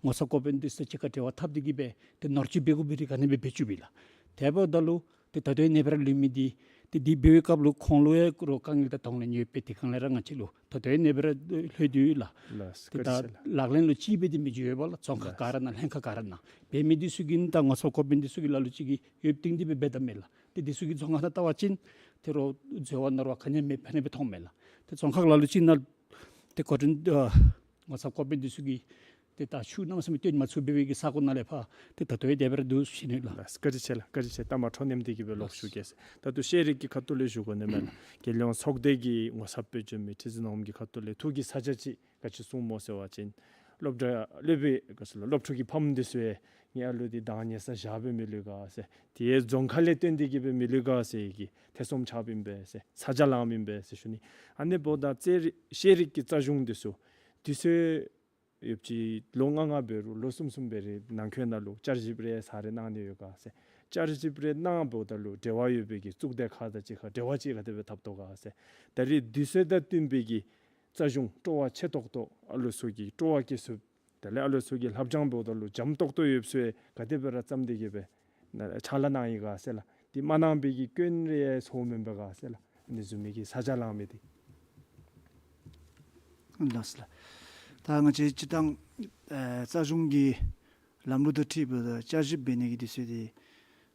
ངོ་ཚབ་འགོ་དཔོན་འདི་ཚུ་གཅིག་ཁར་འབྲེལ་བ་འཐབ་སྟེ་གི་སྦེ་ཏེ་ནོར་བཅོས་འབད་དགོ་པའི་རིགས་ག་ནི་སྦེ་འབད་བཅུགཔ་ཨིན་ལགས། དེ་འབདཝ་ད་ལུ་ཏེ་ད་ལྟོ་ཨ་ནི་སྦེ་ར་ལུས་མི་འདི་ཏེ་འདི་འབད་བའི་སྐབས་ལུ་ཁོང་ལུ་ཡང་རོགས་དཀའ་ངལ་དང་གདོང་ལེན་ཡོད་པས། དེ་སྒང་ལས་ར་ང་བཅས་ལུ་ད་ལྟོ་ཨ་ནི་སྦེ་ར་ལྷོད་དེ་ཡོད་ལགས། ལགས། ཏེ་བཀའ་དྲིན་ཆེ་ལགས། ད་ལག་ལེན་ལུ་ཅིག་འབད་དེ་མི་འགྱོ་བས་པ་ལགས། རྫོང་ཁག་ག་ར་ནང་ལྷན་ཁག་ག་ར་ནང་འབད་མི་འདི་ཚུ་གིས་ད་ངོ་ཚབ་འགོ་དཔོན་འདི་ཚུ་གིས་ལ་ལུ་ཅིག་གིས་འོས་འབབ་བཏིང་སྟེ་སྦེ་འབདཝ་མས་ལགས། ཏེ་འདི་ཚུ་གིས་རྫོང་ཁག་ནང་བལྟ་བ་ཅིན་ཏེ་རོགས་འཛོལ་བ་ནོར་བ་ག་ནི་མེད་ཕན་ནི་སྦེ་མཐོངམ་མས་ལགས། ཏེ་རྫོང་ཁག་ལ་ལུ་ཅིག་ནང་ཏེ་འགོ་འདྲེན་ཨ་ངོ་ཚབ་འགོ་དཔོན་འདི་ཚུ་གིས་ཏེ་ད་ཤུགས་གནམ་མེད་ས་མེད་བཏོན་མ་ཚུགས་པའི་གི་ས་གོ་ནང་ལས་ཕར་ཏེ་ད་ལྟོ་ཡང་དེ་སྦེ་ར་འདུག་ཟེར་ཞུ་ནི་ལགས། ལགས། བཀའ་དྲིན་ཆེ་ལགས། བཀའ་དྲིན་ཆེ། ལྟ་མ་འཕྲོ་ནེམ་དེ་གི་སྦེ་ལོག་ཞུ་གེ་ཟེར། ད་ལྟོ་ཤེས་རིག་གི་ཁ་ཐུག་ལས་ཞུ་དགོ་ནི་མས་ལགས། རྒྱལ་ཡོངས་ཚོགས་སྡེ་གི་ངོ་ཚབ་སྦེ་བྱོན་མི་ཁྲི་འཛིན་ནོར་བུ་གི་ཁ་ཐུག་ལས་ཐུགས་ཀྱི་ཚ་གྱང་ཅིག་ག་ཅི་གསུངམ་སྨོ་ཟེར་བ་ཅིན་སློབ་གྲྭ་སློབ་དཔོན་ག་ཅི་ལོ་སློབ་ཕྲུག་གི་ཕམ་འདི་ཚུ་ཡང་ངེའི་ཨ་ལུ་འདི་བདག་གཉེར་ས་བཞག་སྦེ་མི་ལུས་ག་ཟེར། དེ་ཡང་རྫོང་ཁ་ལས་བརྟེན་ཏེ་གི་སྦེ་མི་ལུས་ག་ཟེར་གི་ཐེ་ཚོམ་ཆགསཔ་ཨིན་པས་ཟེར། ཚ་གྱང་ལངམ་ཨིན་པས་ཟེར་ཞུ་ནི། ཨ་ནི་འབདཝ་ད་རྩེད་རིགས་ཤེས་རིག་གི་རྩ་གཞུང་འདི་ཚུ་འདི་ཚུ་ཡོདཔ་ཅིག་ལོ་ལྔ་ལྔ་འབད་རུང་ལོ་གསུམ་གསུམ་འབད་རུང་ནང་འཁོད་ནང་ལུ་བསྐྱར་ཞིབ་རེ་ས་རེ་གནང་ནི་ཡོད་ག་ཟེར། བསྐྱར་ཞིབ་རེ་གནང་འབདཝ་ད་ལུ་འབྲེལ་བ་ཡོད་པའི་གི་གཙུག་སྡེ་ཁག་དང་གཅིག་ཁར་འབྲེལ་བ་ཅིག་ག་དེ་སྦེ་འཐབ་དོ་ག་ཟེར། ད་རེས་འདི་ཚུ་དང་བསྟུན་པའི་གི་རྩ་གཞུང་སྤྲོ་བ་ཆེ་ཏོག་ཏོ་ཨ་ལོ་ཚུ་གིས་སྤྲོ་བ་བསྐྱེད་ཚུགསཔ། དེ་ལས་ཨ་ལོ་ཚུ་གིས་ལྷབ་སྦྱང་འབདཝ་ད་ལུ་འཇམ་ཏོག་ཏོ་ཡོདཔ་ཚུ་ཡང་ག་དེ་སྦེ་ར་བརྩམས་ཏེ་གི་སྦེ་ཕྱག་ལཱ་གནང་ཡི་ག་ཟེར་ལགས། འདི་མ་གནང་པའི་གི་སྐྱོན་རེ་ཚོརཝ་མེན་པས་ག་ཟེར་ལགས། ཨ་ནི་བཟུམ་མའི་གི་ཚ་གྱང་ལངམ་མི་འདི། ལགས་སོ་ལགས། ད་ང་བཅས་སྤྱིར་བཏང་ཨེ་རྩ་གཞུང་གི་ལམ་ལུགས་དང་འཁྲིལ་བའི་བསྐྱར་ཞིབ་འབད་ནི་གི་དུས་ཚོད་འདི་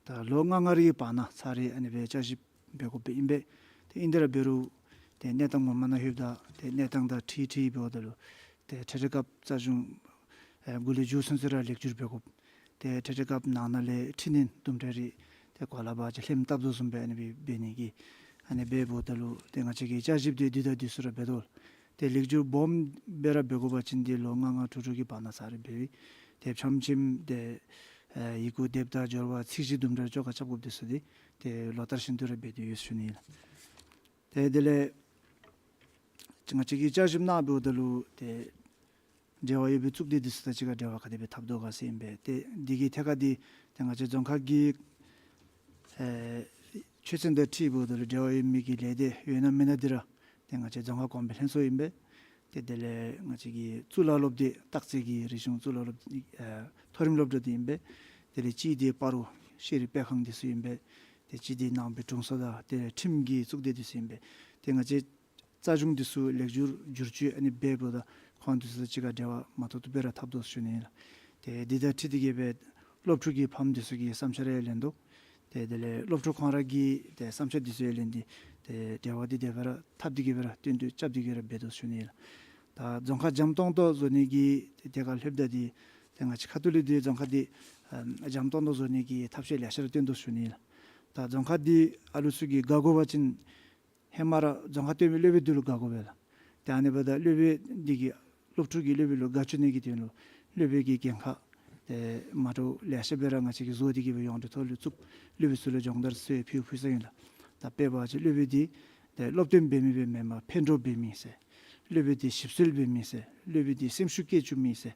ད་ལོ་ལྔ་ལྔ་རེའི་བར་ན་ཚར་རེ་ཨ་ནི་སྦེ་བསྐྱར་ཞིབ་འབད་དགོཔ་ཨིན་པས། ཏེ་ཨིན་དེ་ར་འབད་རུང་ཏེ་གནས་སྟངས་ངོ་མ་ནང་ལྷོདཔ་ད་ཏེ་གནས་སྟངས་དང་འཁྲིལ་འཁྲིལ་འབདཝ་ད་ལུ་ཏེ་འཕྲལ་འཕྲལ་སྐབས་རྩ་གཞུང་ཨེ་འགོ་ལས་མཇུག་ཚུན་ཚོད་ར་ལེགས་བསྒྱུར་འབད་དགོཔ། ཏེ་འཕྲལ་འཕྲལ་སྐབས་ནང་ན་ལས་འཕྲི་སྣོན་དུམ་གྲ་རེ་ཏེ་གོ་ལ་བ་ཅིག་ལྷནམ་བཏབ་དོ་བཟུམ་སྦེ་ཨ་ནི་སྦེ་འབད་ནི་གི་ཨ་ནི་སྦེ་འབདཝ་ད་ལུ་ཏེ་ང་བཅས་ཀྱི་བསྐྱར་ཞིབ་འདི་དུས་དང་དུས་སུ་ར་འབད་དོ། ཏེ་ལེགས་བསྒྱུར་སྦོམ་སྦེ་ར་འབད་དགོ་པ་ཅིན་ཏེ་ལོ་ལྔ་ལྔ་དྲུག་དྲུག་གི་བར་ན་ཚར་རེ་འབད་བའི་ཏེ་ཕྱམ་ཕྱིམ་ཏེ་ཨེ་ཡི་གུ་དེབ་དང་སྦྱོར་བ་ཚིག་གཞི་དུམ་གྲ་རེ་ཅོག་ཁར་རྐྱབ་དགོཔ་འདི་ཚུ་འདི་ཏེ་ལོ་ལྟར་བཞིན་དུ་ར་འབད་དེ་ཡོད་ཟེར་ཞུ་ནི་ལགས། ཏེ་དེ་ལས་ང་བཅས་ཀྱིས་བསྐྱར་ཞིབ་གནང་འབདཝ་ད་ལུ་ཏེ་འབྲེལ་བ་ཡོད་པའི་གཙུག་སྡེ་འདི་ཚུ་དང་གཅིག་ཁར་འབྲེལ་བ་ག་དེ་སྦེ་འཐབ་དོ་ག་ཟེར་ཨིན་པས། ཏེ་འདི་གི་ཐད་ཁར་འདི་ཏེ་ང་བཅས་རྫོང་ཁག་གི་ཨེ་ཆོས་ཚན་དང་འཁྲིལ་འབདཝ་ད་ལུ་འབྲེལ་བ་ཡོད་མི་གི་ལས་སྡེ་ཡོད་ན་མེད་ན་འདི་ར་ཏེ་ང་བཅས་རྫོང་ཁག་གོང་འཕེལ་ལྷན་ཚོགས་ཨིན་པས། ཏེ་དེ་ལས་ང་བཅས་ཀྱི་གཙུག་ལག་སློབ་སྡེ་སྟག་རྩེ་གི་རིག་གཞུང་གཙུག་ལག་སློབ་ཨེ་མཐོ་རིམ་སློབ་གྲྭ་འདི་ཨིན་པས། དེ་ལས་གཅིག་འདི་སྤ་རོ་ཤེས་རིག་སྤེལ་ཁང་འདི་ཚུ་ཨིན་པས། ཏེ་གཅིག་འདི་ནང་པའི་དྲུང་འཚོ་དང་དེ་ལས་ཁྲིམས་ཀྱི་གཙུག་སྡེ་འདི་ཚུ་ཨིན་པས། ཏེ་ང་བཅས་རྩ་གཞུང་འདི་ཚུ་ལེགས་བསྒྱུར་བསྒྱུར་བཅོས་ཨ་ནི་འབད་འབདཝ་ད་ཁོང་འདི་ཚུ་དང་གཅིག་ཁར་འབྲེལ་བ་མ་ཐོབ་ཐོབ་སྦེ་ར་འཐབ་དོ་ཟེར་ཞུ་ནི་ཨིན་ལགས། ཏེ་འདི་དང་འཁྲིལ་ཏེ་གི་སྦེ་སློབ་ཕྲུག་གི་ཕམ་འདི་ཚུ་གི་བསམ་འཆར་ཡང་ལེན་དོ། ཏེ་དེ་ལས་སློབ་ཕྲུག་ཁོང་ར་གི་ཏེ་བསམ་འཆར་འདི་ཚུ་ཡང་ལེན་ཏེ་ཏེ་འབྲེལ་བ་འདི་དེ་སྦེ་ར་འཐབ་སྟེ་གི་སྦེ་ར་བསྟུན་གྲོས་རྐྱབ་སྟེ་གི་ར་འབད་དོ་ཟེར་ཞུ་ནི་ཨིན་ལགས། ད་རྫོང་ཁག་འཇམ་ཏོང་ཏོ་བཟོ་ནི་གི་ཏེ་དེ་ཁར་ལྷོདཔ་ད་འདི་ཏེ་ང་བཅས་ཁ་ཐུག་ལས་འདི་རྫོང་ཁག་འདི་ཨ་འཇམ་ཏོང་ཏོ་བཟོ་ནི་གི་ཐབས་ཤེས་ལེ་ཤ་ར་བཏོན་དོ་ཟེར་ཞུ་ནི་ཨིན་ལགས། ད་རྫོང་ཁག་འདི་ཨ་ལུ་ཚུ་གིས་དགའ་དགོ་པ་ཅིན་ཧེ་མ་ར་རྫོང་ཁ་སྟོན་པའི་སློབ་དཔོན་འདི་ལུ་དགའ་དགོ་པས་ལགས། ཏེ་ཨ་ནི་འབདཝ་ད་སློབ་དཔོན་འདི་གིས་སློབ་ཕྲུག་གིས་སློབ་དཔོན་ལུ་དགའ་བཅུག་ནི་གི་དོན་ལུ་སློབ་དཔོན་གྱི་འགན་ཁག་ཏེ་མ་འདྲཝ་ལེ་ཤ་སྦེ་ར་ང་བཅས་ཀྱིས་བཟོ་སྟེ་གི་སྦེ་ཡོངས་འབྲེལ་ཐོག་ལུ་བཙུགས། སློབ་དཔོན་ཚུ་ལུ་སྦྱོང་བརྡར་ཚུ་ཡང་ཕུལ་ཕུལ་ས་ཨིན་ལགས། ད་དཔེ་འབད་བ་ཅིན་སློབ་དཔོན་འདི་ཏེ་སློབ་སྟོན་འབད་མི་སྦེ་མེན་པར་ཕན་གྲོགས་འབད་མི་ཟེར། སློབ་དཔོན་འདི་ཞིབ་འཚོལ་འབད་མི་ཟེར། སློབ་དཔོན་འདི་སེམས་ཤུགས་བསྐྱེད་བཅུག་མི་ཟེར།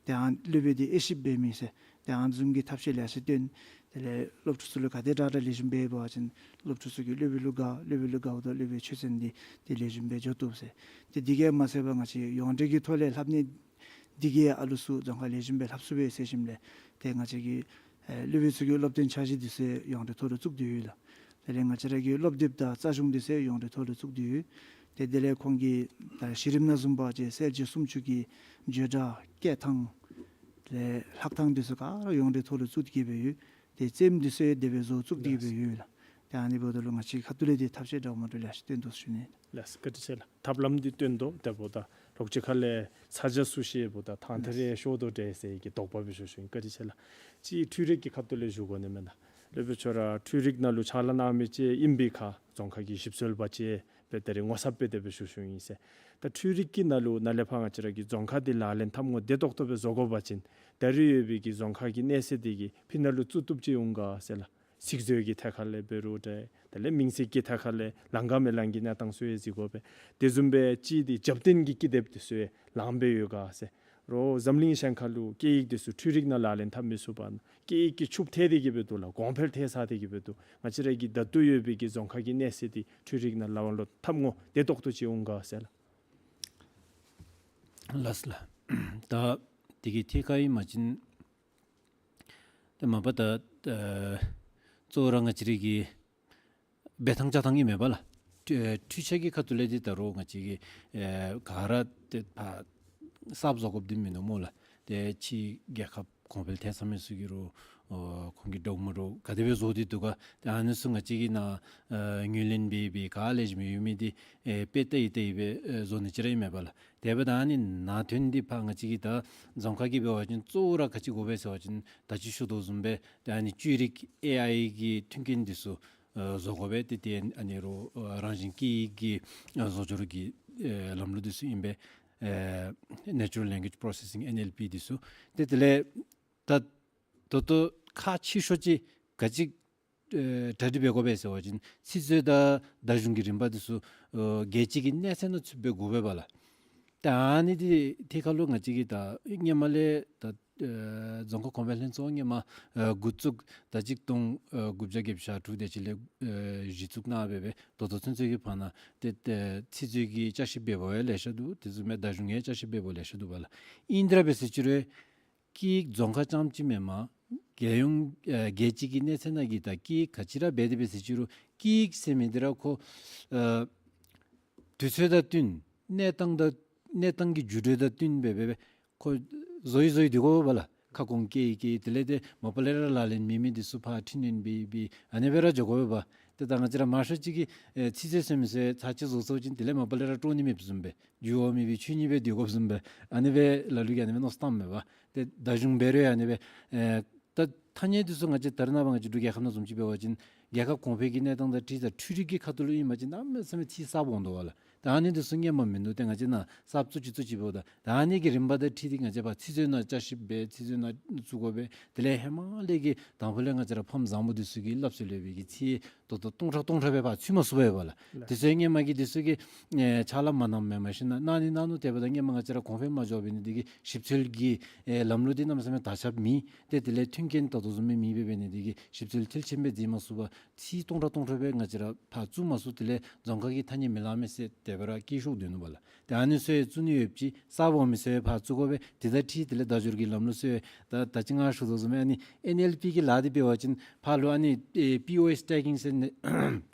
ཏེ་ཨ་སློབ་དཔོན་འདི་དབྱེ་ཞིབ་འབད་མི་ཟེར། ཏེ་ཨ་ནི་བཟུམ་གྱི་ཐབས་ཤེས་ལེ་ཤ་སྟོན། དེ་ལས་སློབ་ཕྲུག་ཚུ་ལུ་ག་དེ་དྲག་དྲག་ལེགས་ཤོམ་འབད་བ་ཅིན་སློབ་ཕྲུག་ཚུ་གིས་སློབ་དཔོན་ལུ་དགའ། སློབ་དཔོན་ལུ་དགའཝ་ད་སློབ་དཔོན་ཆོས་ཚན་འདི་ཏེ་ལེགས་ཤོམ་སྦེ་འགྱོ་བཏུབ་ཟེར། ཏེ་འདི་གིས་མ་ཚད་པར་ང་བཅས་ཡོངས་འབྲེལ་གྱི་ཐོག་ལས་ལྷབ་ནི་འདི་གིས་ཨ་ལུ་ཚུ་རྫོང་ཁ་ལེགས་ཤོམ་སྦེ་ལྷབ་ཚུགས་པས་ཟེར་ཞིནམ་ལས་ཏེ་ང་བཅས་ཀྱི་ཨེ་སློབ་དཔོན་ཚུ་གི་སློབ་སྟོན་འཆར་གཞི་འདི་ཚུ་ཡོངས་འབྲེལ་ཐོག་ལུ་བཙུགས་ཏེ་ཡོད་ལགས། དེ་ལས་ང་བཅས་ར་གི་སློབ་དེབ་དང་རྩ་གཞུང་འདི་ཚུ་ཡོངས་འབྲེལ་ཐོག་ལུ་བཙུགས་ཏེ་ཡོད། ཏེ་དེ་ལས་ཁོང་གི་ད་གཞི་རིམ་ནང་བཟུམ་འབད་བ་ཅིན་གསལ་བྱེད་སུམ་ཅུ་གི་བརྗོད་སྒྲ་བཀལ་ཐངས་དེ་ལས་ལྷག་ཐངས་འདི་ཚུ་ག་ར་ཡོངས་འབྲེལ་ཐོག་ལུ་བཙུགས་ཏེ་གི་སྦེ་ཡོད། ཏེ་རྩེདམོ་འདི་ཚུ་ཡང་དེ་སྦེ་བཟོ་བཙུགས་ཏེ་གི་སྦེ་ཡོད་ལགས། ཏེ་ཨ་ནི་འབདཝ་ད་ལུ་ང་བཅས་ཁ་ཐུག་ལས་འདི་ཐབས་ཤེས་འདྲཝ་མ་འདྲཝ་ལེ་ཤ་སྟོན་དོ་ཟེར་ཞུ་ནི། ལགས་སོ། བཀའ་དྲིན་ཆེ་ལགས། ཐབས་ལམ་འདི་སྟོན་དོ། དེ་འབདཝ་ད་ལོག་ཅིག་ཁ་ལས་ས་ཆ་སུ་ཤེས་འབདཝ་ད་ཐང་ཐེ་རེ་ཤོར་དོ་འདྲས་ཟེར་གྱི་དོགས་པ་སྦེ་ཞུ་ཞུཝ་ཨིན། བཀའ་དྲིན་ཆེ་ལགས། ཅིག་འཕྲུལ་རིག་གི་ཁ་ཐུག་ལས་ཞུ་དགོ་ནི་མེན་ན། སློབ་དཔོན་ཁྱོད་ར་འཕྲུལ་རིག་ནང་ལུ་ཕྱག་ལཱ་གནང་མི་ཅིག་ཨིན་པའི་ཁར་རྫོང་ཁ་གི་ཞིབ་འཚོལ་པ་ཅིག་སྦེ་ད་རེས་ངོ་ཚབ་སྦེ་དེ་སྦེ་ཞུ་ཞུཝ་ཨིན་ཟེར། ད་འཕྲུལ་རིག་གི་ནང་ལུ་ནཱ་ལས་ཕར་ང་བཅས་ར་གི་རྫོང་ཁ་འདི་ལག་ལེན་འཐབ་དངོས་བདེ་ཏོག་ཏོ་སྦེ་བཟོ་དགོ་པ་ཅིན་ད་རེས་ཡོད་པའི་གི་རྫོང་ཁ་གི་གནས་ཚད་འདི་གིས་ཕི་ནང་ལུ་བཙུགས་བཏུབ་ཅིག་འོང་ག་ཟེར་ལགས། ཚིག་མཛོད་ཀྱི་ཐད་ཁ་ལས་འབད་རུང་འདྲ། དེ་ལས་མིང་ཚིག་གི་ཐད་ཁ་ལས་ལང་ག་མི་ལང་གི་གནས་སྟངས་ཚུ་ཡང་གཟིགས་དགོ་པས། དེ་བཟུམ་སྦེ་ཅིག་འདི་རྒྱབ་རྟེན་གྱི་ཀི་དེབ་འདི་ཚུ་ཡང་ལངམ་སྦེ་ཡོད་ག་ཟེར། རོགས་འཛམ་གླིང་གཞན་ཁ་ལུ་སྐད་ཡིག་འདི་ཚུ་འཕྲུལ་རིག་ནང་ལག་ལེན་འཐབ་མི་ཚུགས་པར་སྐད་ཡིག་གི་ཕྱུགཔོ་ཐལ་ཏེ་གི་སྦེ་འདུག་ལགས། གོང་འཕེལ་ཐལ་ཚར་ཏེ་གི་སྦེ་འདུག། ང་བཅས་ར་གི་ད་ལྟོ་ཡོད་པའི་གི་རྫོང་ཁ་གི་གནས་ཚད་འདི་འཕྲུལ་རིག་ནང་ལག་ལེན་འཐབ་དངོས་བདེ་ཏོག་ཏོ་ཅིག་འོང་ག་ཟེར་ལགས། ལགས་སོ་ལགས། ད་དེ་གི་ཐད་ཁར་ཨིན་པ་ཅིན་ཏེ་མ་པ་ད་ཨ་གཙོ་བོ་ར་ང་བཅས་ར་གི་འབད་ཐངས་བྱ་ཐངས་ཨིན་མས་པ་ལགས། འཕྲུལ་འཕྲུལ་ཆས་ཀྱི་ཁ་ཐུག་ལས་འདི་ད་རུང་ང་བཅས་ཀྱིས་ཨེ་ག་ར་ཏེ་ཕར་གསརཔ་བཟོ་དགོཔ་འདི་མིན་ནུག་སྨོ་ལགས། ཏེ་ཕྱི་རྒྱལ་ཁབ་གོང་འཕེལ་ཐལ་ཚར་མི་ཚུ་གིས་རུང་ཨོ་ཁོང་གི་འདྲཝ་མ་འདྲཝ་ག་དེ་སྦེ་བཟོ་སྟེ་འདུག་ག། ཏེ་ཨ་ནི་ཚུ་ང་བཅས་ཀྱིས་ནཱ་ཨེ་ངོས་ལེན་འབད་འབད་ག་ལེགས་ཤོམ་ཡོད་མི་འདི་ཨེ་དཔེ་ལྟ་ཡི་ལྟ་ཡི་སྦེ་ཨེ་བཟོ་ནི་ཅིག་ར་ཨིན་མས་པ་ལགས། དེ་འབདཝ་ད་ཨ་ནི་ནང་དོན་འདི་ཕར་ང་བཅས་ཀྱིས་ད་རྫོང་ཁ་གི་འབད་བ་ཅིན་གཙོ་བོ་ར་ག་ཅི་དགོ་པས་ཟེར་བ་ཅིན་ད་ཅི་ཞུ་དོ་བཟུམ་སྦེ་ཏེ་ཨ་ནི་བཅོས་རིག་ཨེ་ཨའི་གི་མཐུན་རྐྱེན་འདི་ཚུ་ཨ་བཟོ་དགོ་པས། ཏེ་ཏེ་ཨ་ནི་རོགས་ཨ་རང་བཞིན་སྐད་ཡིག་གི་ཨ་བཟོ་སྦྱོར་གྱི་ཨེ་ལམ་ལུགས་འདི་ཚུ་ཨིན་པས། ཨེ་Natural Language Processing། ཨེན་ཨེལ་པི་འདི་ཚུ། ཏེ་དེ་ལས་ད་ད་ལྟོ་ཁག་ཆེ་ཤོས་ཅིག་ག་ཅི་ཨེ་གྲ་སྒྲིག་འབད་དགོ་པས་ཟེར་བ་ཅིན་ཚིག་མཛོད་དང་བརྡ་གཞུང་གི་རིམ་པ་འདི་ཚུ་ཨེ་རྒྱལ་སྤྱི་གི་གནས་ཚད་ནང་ཚུད་པའི་དགོ་པས་པ་ལགས། ད་ཨ་ནི་འདི་ཐད་ཁར་ལུ་ང་བཅས་ཀྱིས་ད་སྔོན་མ་ལས་ད་ཨེ་རྫོང་ཁ་གོང་འཕེལ་ལྷན་ཚོགས་སྔོན་མ་ཨེ་འགོ་བཙུགས་ད་གཅིག་སྟོང་ཨེ་དགུ་བརྒྱ་བརྒྱད་ཅུ་གྱ་དྲུག་དེ་ཅིག་ལས་ཨེ་གཞི་བཙུགས་གནང་སྦེ་སྦེ་ད་ལྟོ་ཚུན་ཚོད་ཀྱི་བར་ན་ཏེ་ཏེ་ཚིག་མཛོད་ཀྱི་བསྐྱར་ཞིབ་འབད་འབདཝ་ཡང་ལེ་ཤ་འདུག། དེ་བཟུམ་སྦེ་བརྡ་གཞུང་ཡང་བསྐྱར་ཞིབ་འབད་འབདཝ་ལེ་ཤ་འདུག་པ་ལགས། ཨིན་དེ་ར་འབད་ཟེར་ཅི་རུང་སྐད་ཡིག་རྫོང་ཁ་རྐྱངམ་ཅིག་མེན་པར་རྒྱལ་ཡོངས་ཨེ་རྒྱལ་སྤྱི་གི་གནས་ཚད་ནང་གི་ད་སྐད་ཡིག་ག་ཅི་ར་འབད་དེ་འབད་ཟེར་ཅི་རུང་སྐད་ཡིག་ཟེར་མི་འདི་ར་ཁོ་ཨེ་དུས་ཚོད་དང་བསྟུན་གནས་སྟངས་དང་གནས་སྟངས་ཀྱི་འགྱུར་འགྲོས་དང་བསྟུན་སྦེ་སྦེ་སྦེ་ཁོ་བཟོ་ཡི་བཟོ་ཡི་སྡོད་དགོ་པས་ལགས། ཁ་སྐོང་སྐད་ཡིག་གི་དེ་ལས་ཏེ་མ་པ་ལས་ར་ལག་ལེན་མེད་མི་འདི་ཚུ་ཕར་འཕྲི་སྣོན་འབད་འབད་ཨ་ནི་སྦེ་ར་འགྱོ་དགོ་པས་པ། ཏེ་ད་ང་བཅས་ར་མང་ཤོས་ཅིག་གིས་ཨེ་ཚིག་མཛོད་ཟེར་མི་ཚུ་ཚར་གཅིག་བཟོ་ཚརཝ་ཅིག་དེ་ལས་མ་པ་ལས་ར་སྤྲོ་ནི་མེདཔ་བཟུམ་སྦེ་རྒྱུ་བ་མེད་པའི་ཆོས་ཉིད་སྦེ་སྡོད་དགོཔ་བཟུམ་སྦེ་ཨ་ནི་སྦེ་ལ་ལུ་གིས་ཨ་ནི་སྦེ་མནོ་བསམ་བཏངམ་མས་པ། ཏེ་བརྡ་གཞུང་འབད་རུང་ཨ་ནི་སྦེ་ཨེ་ད་ཐ་སྙད་འདི་ཚུ་ང་བཅས་ད་རེས་ནངས་པ་ང་བཅས་འབྲུག་རྒྱལ་ཁབ་ནང་བཟུམ་ཅིག་འབད་བ་ཅིན་རྒྱལ་ཁབ་གོང་འཕེལ་གྱི་གནས་སྟངས་དང་འཁྲིལ་ད་འཕྲུལ་རིག་གི་ཁ་ཐུག་ལུ་ཨིན་པ་ཅིན་གནམ་མེད་ས་མེད་ཚིག་གསརཔ་འོང་དོ་པ་ལགས། ད་ཨ་ནི་འདི་ཚུ་སྔོན་མ་མིན་འདུག། ཏེ་ང་བཅས་ནཱ་གསརཔ་བཙུགས་ཅི་བཙུགས་ཅི་འབདཝ་ད་ད་ཨ་ནི་གི་རིམ་པ་དང་འཁྲིལ་ཏེ་ང་བཅས་ཕར་ཚིག་མཛོད་ནང་བསྐྱར་ཞིབ་འབད་ཚིག་མཛོད་ནང་བཙུགས་དགོ་པས། དེ་ལས་ཧེ་མ་ལས་ཀྱི་དང་ཕུ་ལས་ང་བཅས་ར་ཕམ་བཟང་པོ་འདི་ཚུ་གིས་སླབ་སྲོལ་ཡོད་པའི་གི་ཚིག་ད་ལྟོ་སྟོང་ཕྲག་སྟོང་ཕྲག་སྦེ་ཕར་ཚུད་མ་ཚུགས་པས་པ་ལགས། ལགས། དེ་ཚུ་སྔོན་མ་གི་འདི་ཚུ་གིས་ཨེ་ཕྱག་ལཱ་མ་གནངམ་མེན། མ་གཞི་ནཱ་གནང་ནི་གནང་ནུག། དེ་འབདཝ་ད་སྔོན་མ་ང་བཅས་ར་གོང་འཕེལ་མ་འགྱོ་བའི་ནི་འདི་གིས་ཞིབ་འཚོལ་གྱི་ཨེ་ལམ་ལུགས་འདི་གནམ་མེད་ས་མེད་དར་ཁྱབ་མེད། ཏེ་དེ་ལས་མཐུན་རྐྱེན་ད་ལྟོ་བཟུམ་སྦེ་མེད་པའི་འབད་ནི་འདི་གིས་ཞིབ་འཚོལ་མཐིལ་ཕྱིན་སྦེ་མཛད་མ་ཚུགས་པར་ཚིག་སྟོང་ཕྲག་སྟོང་ཕྲག་སྦེ་ང་བཅས་ར་ཕར་བཙུགས་མ་ཚུགས། དེ་ལས་རྫོང་ཁ་གི་ཐ་སྙད་མི་ལང་མས་ཟེར་དེ་སྦེ་ར་སྐྱེ་ཤོར་སྡོད་ནུག་པ་ལགས། ཏེ་ཨ་ནི་ཚུ་ཡང་བཙུགས་ནི་ཡོདཔ་ཅིག་གསརཔ་འོང་མི་ཚུ་ཡང་ཕར་བཙུགས་དགོ་པས། དེ་དང་འཁྲིལ་དེ་ལས་བརྡ་སྦྱོར་གྱི་ལམ་ལུགས་ཚུ་ཡང་ད་ད་ཅི་ང་ཞུ་དོ་བཟུམ་སྦེ་ཨ་ནི་ཨེན་ཨེལ་པི་གི་ལཱ་འདི་འབད་བ་ཅིན་ཕར་ལུ་ཨ་ནི་ཨེ་པི་ཨོ་ཨེསི་ཊེག་གིང་ཟེར་ནི་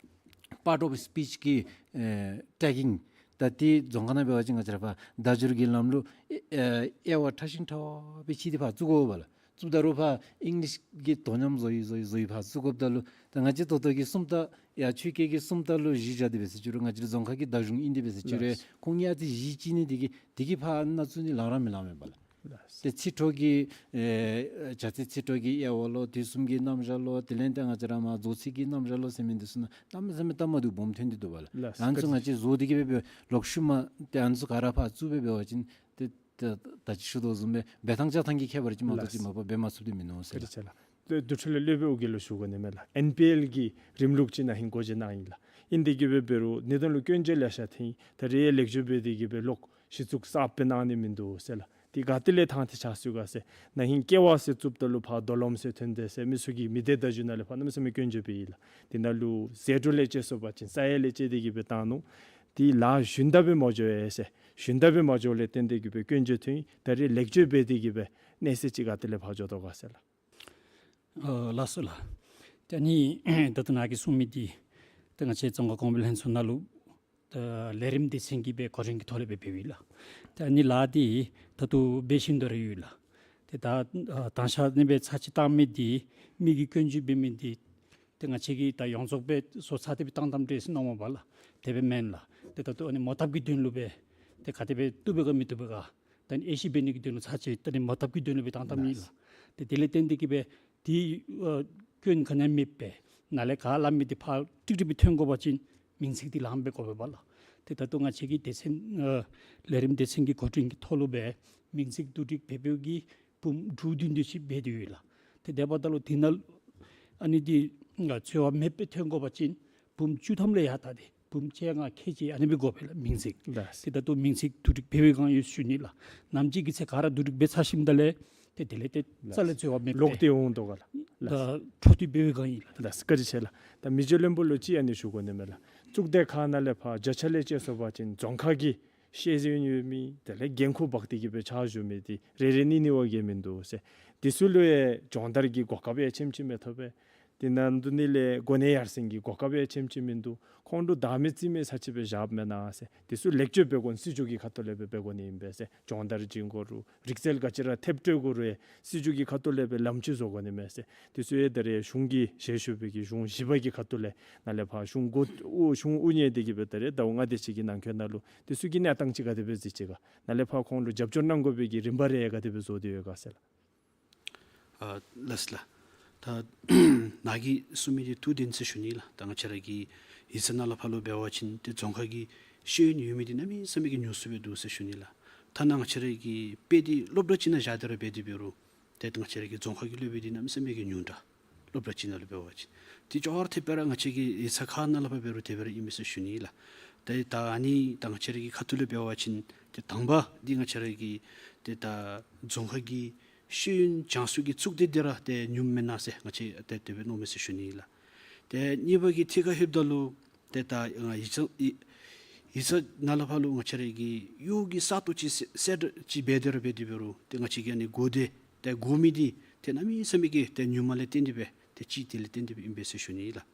པཱརཊ་ཨོཕ་སི་པིཆ་གི་ཨེ་ཊེག་གིང་། ད་འདི་རྫོང་ཁ་ནང་འབད་བ་ཅིན་ང་བཅས་ར་ཕར་བརྡ་སྦྱོར་གྱི་ལམ་ལུགས་ཨེ་ཨེ་དབྱེ་བ་ཕྲ་ཞིང་ཕྲ་བ་སྦེ་ཕྱེ་སྟེ་ཕར་བཙུགས་དགོ་པ་ལགས། བཙུགསཔ་ད་རུང་ཕར་ཨིང་ལིཤ་གི་དོ་མཉམ་བཟོ་ཡི་བཟོ་ཡི་བཟོ་ཡི་ཕར་བཙུགས་དགོཔ་ད་ལུ་ད་ང་བཅས་ད་ལྟོ་གི་སུམ་རྟགས་ཡར་ཆོས་སྐད་ཀྱི་སུམ་རྟགས་ལུ་གཞི་བཞག་སྟེ་འབད་ཟེར་ཅི་རུང་ང་བཅས་ར་རྫོང་ཁ་གི་བརྡ་གཞུང་ཨིན་ཏེ་འབད་ཟེར་ཅི་རུང་ལགས། ཁོང་གཉིས་ཨ་ཙི་གཞི་བཅད་ནི་འདི་གིས་འདི་གིས་ཕར་ནང་བཙུགས་ནི་ལང་ར་མི་ལང་མས་པ་ལགས། ལགས། ཏེ་ཚིག་གྲོགས་ཀྱི་ཨེ་བྱ་ཚིག་ཚིག་གྲོགས་ཀྱི་དབྱེ་བ་ལོ། དུས་གསུམ་གྱི་རྣམ་གཞག་ལོ། དེ་ལས་ཏེ་ང་བཅས་ར་མར་རྫོགས་ཚིག་གི་རྣམ་གཞག་ལོ་ཟེར་མི་འདི་ཚུ་ནང་གནམ་མེད་ས་མེད་སྟབས་མ་བདེཝ་སྦོམ་ཐོན་ཏེ་འདུག་པ་ལགས། ལགས། ཨ་ནི་ཚུ་ང་བཅས་བཟོ་སྟེ་གི་སྦེ་སྦེ་ལོག་ཤུལ་མ་ཏེ་ཨ་ནི་ཚུ་ག་ར་ཕར་བཙུགས་སྦེ་འབད་བ་ཅིན་ཏེ་ད་ད་ཅི་ཞུ་དོ་བཟུམ་སྦེ་འབད་ཐངས་བྱ་ཐངས་ཀྱི་ཁྱད་པར་ཅིག་མ་གཏོགས་ཅིག་ལགས། མ་པ་འབད་མ་ཚུགསཔ་འདི་མིན་ནུག་ཟེར་ལགས། བཀའ་དྲིན་ཆེ་ལགས། དེ་དུས་ཚོད་ལས་སློབ་དཔོན་ཨོ་རྒྱན་ལུ་ཞུ་དགོ་ནི་མས་ལགས། ཨེན་པི་ཨེལ་གྱི་རིམ་ལུགས་ཅིག་ནང་ཧིང་འགོ་འབྱེད་གནང་ཡི་ལགས། ཨིན་ཏེ་གི་སྦེ་འབད་རུང་ནི་དོན་ལུ་སྐྱོན་བརྗོད་ལེ་ཤ་ཐོན། ད་རེས་ལེགས་བཅོས་འབད་དེ་གི་སྦེ་ལོག་གཞི་བཙུགས་གསརཔ་སྦེ་གནང་ནི་མིན་འདུག་ཟེར་ལགས། དེ་ག་ཏེ་ལས་ཐང་ཐེ་ཆགས་སུ་ག་ཟེར། ན་ཧིང་ཀེ་ཝ་སི་བཙུགསཔ་ད་ལུ་ཕར་རྡོ་ལོམ་ཟེར་ཐོན་དེས་ཟེར་མི་ཚུ་གིས་མི་སྡེ་བརྡ་བརྒྱུད་ནང་ལས་ཕར་གནམ་མེད་ས་མེད་སྐྱོན་བརྗོད་འབད་ཡི་ལགས། དེ་ནང་ལུ་ཟད་འགྲོ་ལས་བཅད་སོང་པ་ཅིན་ས་ཡ་ལས་བཅད་དེ་གི་སྦེ་བཏང་ནུག། དེ་ལཱ་ཞུན་དག་སྦེ་མ་འགྱོ་བས་ཟེར། ཞུན་དག་སྦེ་མ་འགྱོཝ་ལས་བརྟེན་ཏེ་གི་སྦེ་སྐྱོན་བརྗོད་ཐོན། ད་རེས་ལེགས་བཅོས་འབད་དེ་གི་སྦེ་གནས་ཚད་ཅིག་ག་ཏེ་ལས་ཕར་འགྱོ་དོ་ག་ཟེར་ལགས། ཨ་ལགས་སོ་ལགས། ཏེ་ཨ་ནི་ད་ལྟོ་ནཱ་གིས་གསུངས་མི་འདི་ཏེ་ང་བཅས་རྫོང་ཁ་གོང་འཕེལ་ལྷན་ཚོགས་ནང་ལུ་ད་ལས་རིམ་སྡེ་ཚན་གྱིས་སྦེ་གོ་སྒྲིག་གི་ཐོག་ལས་སྦེ་འབདཝ་ཨིན་ལགས། ཏེ་ཨ་ནི་ལཱ་འདི་ད་ལྟོ་འབད་བཞིན་དུ་ར་ཡོད་ལགས། ཏེ་ད་ཨ་དང་ཤ་ནི་སྦེ་ཚར་གཅིག་བཏང་མི་འདི་མི་གིས་སྐྱོན་བརྗོད་འབད་མི་འདི་ཏེ་ང་བཅས་ཀྱིས་ད་ཡོངས་རྫོགས་སྦེ་བཟོ་ཚར་ཏེ་སྦེ་བཏང་བཏངམ་འདྲས་ཟེར་མནོཝ་མས་པ་ལགས། དེ་སྦེ་མེན་ལགས། ཏེ་ད་ལྟོ་ཨ་ནི་མོ་བཏབ་ཀྱི་དོན་ལུ་སྦེ་ཏེ་ག་དེ་སྦེ་བཏུབ་པས་ག་མི་བཏུབ་པས་ག་ད་ཨ་ནི་ཨེ་ཤེས་འབད་ནི་གི་དོན་ལུ་ཚར་གཅིག་ད་ཨ་ནི་མོ་བཏབ་ཀྱི་དོན་ལུ་སྦེ་བཏང་བཏངམ་ཨིན་ལགས། ཏེ་དེ་ལས་བརྟེན་ཏེ་གི་སྦེ་དེ་ཨ་སྐྱོན་ག་ནི་ཡང་མེད་པས། ནཱ་ལས་ག་སླབ་མི་འདི་ཕར་ཀྲིག་ཀྲི་སྦེ་ཐོན་དགོ་པ་ཅིན་མིང་ཚིག་འདི་ལངམ་སྦེ་དགོ་པས་པ་ལགས། ཏེ་ད་ལྟོ་ང་བཅས་ཀྱི་སྡེ་ཚན་ཨ་ལས་རིམ་སྡེ་ཚན་གྱི་འགོ་འདྲེན་གྱི་ཐོག་ལུ་སྦེ་མིང་ཚིག་བསྡུ་སྒྲིག་འབད་འབདཝ་གི་འབུམ་དྲུག་བདུན་དེ་ཅིག་འབད་དེ་ཡོད་ལགས། ཏེ་དེ་འབདཝ་ད་ལུ་དེ་ནང་ཨ་ནི་འདི་ཨ་འཚོལ་བ་མེདཔ་སྦེ་ཐོན་དགོ་པ་ཅིན་འབུམ་བཅུ་ཐམ་ལས་ཡར་ད་དེ་འབུམ་བཅོ་ལྔ་ཁལ་གཅིག་ཨ་ནི་སྦེ་དགོ་པས་ལགས་མིང་ཚིག། ལགས། ཏེ་ད་ལྟོ་མིང་ཚིག་བསྡུ་སྒྲིག་འབད་བའི་སྒང་ཡོད་ཞུ་ནི་ལགས། ནམ་ཅིག་གི་ཚེ་ག་ར་བསྡུ་སྒྲིག་འབད་ཚར་ཞིནམ་ད་ལས་ཏེ་དེ་ལས་ཏེ་རྩ་ལས་འཚོལ་བ་མེདཔ་ལོག་སྟེ་འོང་དོ་ག་ལགས། ད་འཕྲོ་མཐུད་འབད་བའི་སྒང་ཨིན་ལགས། ལགས་བཀའ་དྲིན་ཆེ་ལགས། ད་མི་རྗེ་བློན་པོ་ལུ་ཅིག་ཨ་ནི་ཞུ་དགོ་ནི་མས་ལགས། གཙུག་སྡེ་ཁག་ནང་ལས་ཕར་བརྒྱ་ཆ་ལས་བཅད་སོང་པ་ཅིན་རྫོང་ཁག་གི་ཤེས་ཡོན་ཡོད་མི་དེ་ལས་འགན་ཁུར་འབག་སྟེ་གི་སྦེ་ཕྱག་ཞུ་མི་འདི་རེ་རེ་གཉིས་གཉིས་བ་གིས་མིན་འདུག་ཟེར། དེ་ཚུ་ལུ་ཡང་སྦྱོང་བརྡར་གྱི་གོ་སྐབས་ཡང་ཆེམ་ཅིག་མི་ཐོབ་པས། དེ་ནང་དུ་ནི་ལས་གོ་གནས་ཡར་སེང་གི་གོ་སྐབས་ཡང་ཆེམ་ཅིག་མིན་འདུག། ཁོང་ལུ་བདག་མེད་རྩིས་མེད་ས་ཅིག་སྦེ་བཞགཔ་མེན་ན་ཟེར། དེ་ཚུ་ལེགས་བཅོས་འབད་དགོ་ནི་སྲིད་བྱུས་ཀྱི་ཁ་ཐུག་ལས་སྦེ་འབད་དགོ་ནི་ཨིན་པས་ཟེར། སྦྱོང་བརྡར་བྱིན་དགོ་རུང་རིག་རྩལ་ག་ཅི་ར་ཐེབས་སྤྲོད་དགོ་རུང་ཡང་སྲིད་བྱུས་ཀྱི་ཁ་ཐུག་ལས་སྦེ་ལམ་ཅིག་བཟོ་དགོ་ནི་མས་ཟེར། དེ་ཚུ་ཡང་ད་རེས་གཞུང་གིས་ཞལ་བཞུགས་པའི་གི་གཞུང་བཞི་པ་གི་ཁ་ཐུག་ལས་ནཱ་ལས་ཕར་གཞུང་འགོ་དབུ་གཞུང་དབུ་བརྙེས་ཏེ་གི་སྦེ་ད་རེས་ཟླཝ་ལྔ་དེ་ཅིག་གི་ནང་འཁོད་ནང་ལུ་དེ་ཚུ་གི་གནས་སྟངས་ཅིག་ག་དེ་སྦེ་གཟིགས་ཅི་ག། ནཱ་ལས་ཕར་ཁོང་ལུ་རྒྱབ་སྐྱོར་གནང་དགོ་པའི་གི་རིམ་པ་རེ་ག་དེ་སྦེ་བཟོ་སྟེ་ཡོད་ག་ཟེར་ལགས། ཨ་ལགས་སོ་ལགས། ད་ནཱ་གིས་གསུངས་མི་འདི་ཐུགས་བདེན་ཟེར་ཞུ་ནི་ལགས། ད་ང་བཅས་ར་གི་ཡིག་ཚང་ནང་ལས་ཕར་ལུ་འབད་བ་ཅིན་ཏེ་རྫོང་ཁ་གི་ཤེས་ཡོན་ཡོད་མི་འདི་གནམ་མེད་ས་མེད་ཀྱི་ཉུང་སུ་སྦེ་འདུག་ཟེར་ཞུ་ནི་ལགས། ཐ་ན་ང་བཅས་ར་གི་དཔེ་འདི་སློབ་གྲྭ་ཅིག་ནང་བཞག་སྟེ་ར་འབད་དེ་འབད་རུང་ཏེ་ང་བཅས་ར་གི་རྫོང་ཁ་གི་སློབ་དཔོན་འདི་གནམ་མེད་ས་མེད་ཀྱི་ཉུང་དྲགས། སློབ་གྲྭ་ཅིག་ནང་ལུ་འབད་བ་ཅིན་ཏེ་ཅོག་ར་འཐདཔ་སྦེ་ར་ང་བཅས་ཀྱི་ཡིག་ཚང་ཁག་ནང་ལས་ཕར་འབད་རུང་དེ་སྦེ་ར་ཨིན་མས་ཟེར་ཞུ་ནི་ལགས། ཏེ་ད་ཨ་ནི་ད་ང་བཅས་ར་གི་ཁ་ཐུག་ལས་འབད་བ་ཅིན་ཏེ་དང་པ་འདི་ང་བཅས་ར་གི་ཏེ་ད་རྫོང་ཁ་གི་ཤེས་ཡོན་སྦྱང་ས་གི་གཙུག་སྡེ་འདི་ར་ཏེ་ཉུངམ་མེན་ན་ཟེར་ང་བཅས་ཏེ་དེ་སྦེ་མནོཝ་མས་ཟེར་ཞུ་ནི་ལགས། ཏེ་གཉིས་པ་གི་ཐད་ཁར་ལྷོདཔ་ད་ལུ་ཏེ་ད་ཡིག་ཚང་ཡིག་ཡིག་ཚང་ནང་ལས་ཕར་ལུ་ང་བཅས་ར་གི་གཡོག་གི་ས་སྟོང་ཅིག་སེ་སེ་འདྲ་ཅིག་འབད་དེ་ར་འབད་དེ་འབད་རུང་ཏེ་ང་བཅས་ཀྱི་ཨ་ནི་གོ་བདེ་ཏེ་གོ་མི་འདི་ཏེ་གནམ་མེད་ས་མེད་ཀྱི་ཏེ་ཉུངམ་ལས་བརྟེན་ཏེ་སྦེ་ཏེ་ཅིག་དེ་ལས་བརྟེན་ཏེ་སྦེ་ཨིན་པས་ཟེར་ཞུ་ནི་ལགས།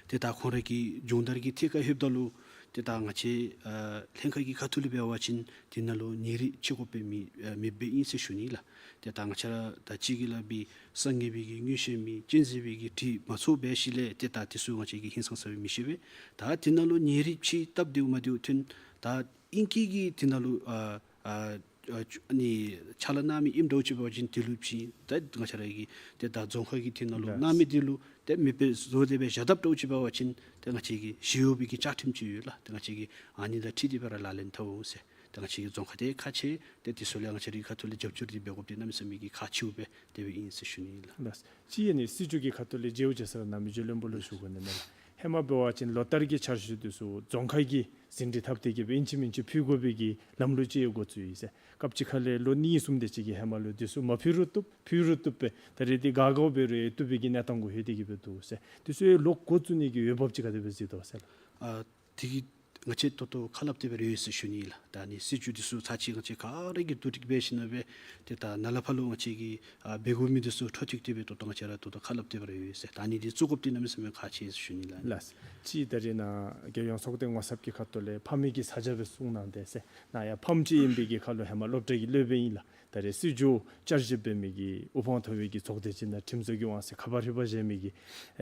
ཏེ་ད་ཁོང་ར་གི་སྦྱོང་བརྡར་གྱི་ཐད་ཁར་ལྷོདཔ་ད་ལུ་ཏེ་ད་ང་བཅས་ཨ་ལྷན་ཁག་གི་ཁ་ཐུག་ལས་འབད་བ་ཅིན་དེ་ནང་ལུ་ཉེ་རིགས་ཕྱི་དགོ་པའི་མི་ཨ་མི་སྦེ་ཨིན་ཟེར་ཞུ་ནི་ལགས། ཏེ་ད་ང་བཅས་ར་ད་ཅི་གི་སླབ་པའི་གསར་ངེས་པའི་གི་མངོན་ཤེས་མེད་གཅན་གཟན་པའི་གི་དྲི་མ་ཚོར་བའི་ཤུལ་ལས་ཏེ་ད་དེ་ཚུ་ང་བཅས་ཀྱིས་ཧིང་སངས་ས་སྦེ་མི་ཤེས་པས། ད་དེ་ནང་ལུ་ཉེ་རིགས་ཕྱི་སྟབས་བདེཝ་མ་བདེཝ་ཐོན་ད་ཨིང་སྐད་ཀྱི་དེ་ནང་ལུ་ཨ་ཨ་ཨ་ཨ་ནི་ཕྱག་ལཱ་གནང་མི་ཨིནམ་འདྲཝ་ཅིག་འབད་བ་ཅིན་དེ་ལུ་ཕྱི་ད་ང་བཅས་ར་གི་ཏེ་ད་རྫོང་ཁ་གི་དེ་ནང་ལུ་གནང་མི་དེ་ལུ་ཏེ་མེདཔ་སྦེ་བཟོ་སྟེ་སྦེ་བཞག་དཔ་འདྲཝ་ཅིག་འབད་བ་ཅིན་ཏེ་ང་བཅས་ཀྱི་ཞི་གཡོག་པའི་གི་བཅའ་ཁྲིམས་ཅིག་ཡོད་ལགས། ཏེ་ང་བཅས་ཀྱིས་ཨ་ནི་དང་འཁྲིལ་ཏེ་སྦེ་ར་ལག་ལེན་འཐབ་འོང་ཟེར། ཏེ་ང་བཅས་ཀྱི་རྫོང་ཁག་འདི་ཁག་ཆེ། ཏེ་དེ་ཚུ་ལས་ང་བཅས་རའི་ཁ་ཐུག་ལས་རྒྱབ་སྐྱོར་འདི་འབད་དགོཔ་འདི་གནམ་མེད་ས་མེད་ཀྱི་ཁག་ཆེཝ་སྦེ་དེ་སྦེ་ཨིན་ཟེར་ཞུ་ནི་ལགས། ལགས། ཅིག་ཨ་ནི་སྲིད་བྱུས་ཀྱི་ཁ་ཐུག་ལས་མཇལཝ་ཅིག་ཟེར་ན་མི་རྗེ་བློན་པོ་ལུ་ཞུ་དགོ་ནི་མས་ལགས། ཧེ་མ་འབད་བ་ཅིན་ལོ་ལྟར་གྱི་འཆར་གཞི་འདི་ཚུ་རྫོང་ཁག་གིས་ཟིན་བྲིས་འཐབ་སྟེ་གི་སྦེ་ཨིན་ཅི་མིན་ཅི་ཕུལ་དགོ་པའི་གི་ལམ་ལུགས་ཅིག་འགོ་བཙུགས་ཡི་ཟེར། སྐབས་ཅིག་ཁ་ལས་ལོ་གཉིས་གསུམ་དེ་ཅིག་གི་ཧེ་མ་ལུ་འདི་ཚུ་མ་ཕུལ་རུང་བཏུབ། ཕུལ་རུང་བཏུབ་པས། ད་རེས་འདི་ག་ག་འབད་རུང་བཏུབ་པའི་གི་གནས་སྟངས་གུ་ལྷོད་དེ་གི་སྦེ་འདུག་ཟེར། འདི་ཚུ་ཡང་ལོག་འགོ་བཙུགས་ནི་གི་འོས་འབབ་ཅིག་ག་དེ་སྦེ་གཟིགས་དོ་ཟེར་ལགས། ཨ་དེ་གི་ང་བཅས་ད་ལྟོ་ཁ་སླབ་སྟེ་སྦེ་ར་ཡོད་ཟེར་ཞུ་ནི་ལགས། ད་ཨ་ནི་སྲིད་བྱུས་འདི་ཚུ་ཚར་གཅིག་ང་བཅས་ག་ར་གིས་བསྡུ་སྒྲིག་འབད་ཞིནམ་ལས་སྦེ་ཏེ་ད་ནཱ་ལས་ཕར་ལུ་ང་བཅས་ཀྱིས་ཨ་འབད་དགོ་མི་འདི་ཚུ་འཕྲོ་མཐུད་དེ་སྦེ་ད་ལྟོ་ང་བཅས་ར་ད་ལྟོ་ཁ་སླབ་སྟེ་སྦེ་ར་ཡོད་ཟེར། ད་ཨ་ནི་འདི་བཙུགས་དགོཔ་འདི་གནམ་མེད་ས་མེད་ཁག་ཆེ་ཟེར་ཞུ་ནི་ལགས། ལགས། ཅིག་ད་རེས་ནཱ་རྒྱལ་ཡོངས་ཚོགས་སྡེ་ངོ་ཚབ་ཀྱི་ཁ་ཐུག་ལས་ཕམ་གི་ས་ཆ་སྦེ་གསུངས་གནང་སྟེ་ཟེར། ནཱ་ཡང་ཕམ་ཅིག་ཨིན་པའི་གི་ཁར་ལུ་ཧེ་མ་སློབ་གྲྭ་གི་སློབ་དཔོན་ཨིན་ལགས། ད་རེས་སྲིད་བྱུས་བསྐྱར་ཞིབ་འབད་མི་གི་དབུ་འཕང་ཐོབ་པའི་གི་ཚོགས་སྡེ་ཅིག་ནང་ཁྲིམས་བཟོ་གི་དབང་ཟེར་ཁ་པར་ཧྲིལ་པ་བཞེས་མི་གི་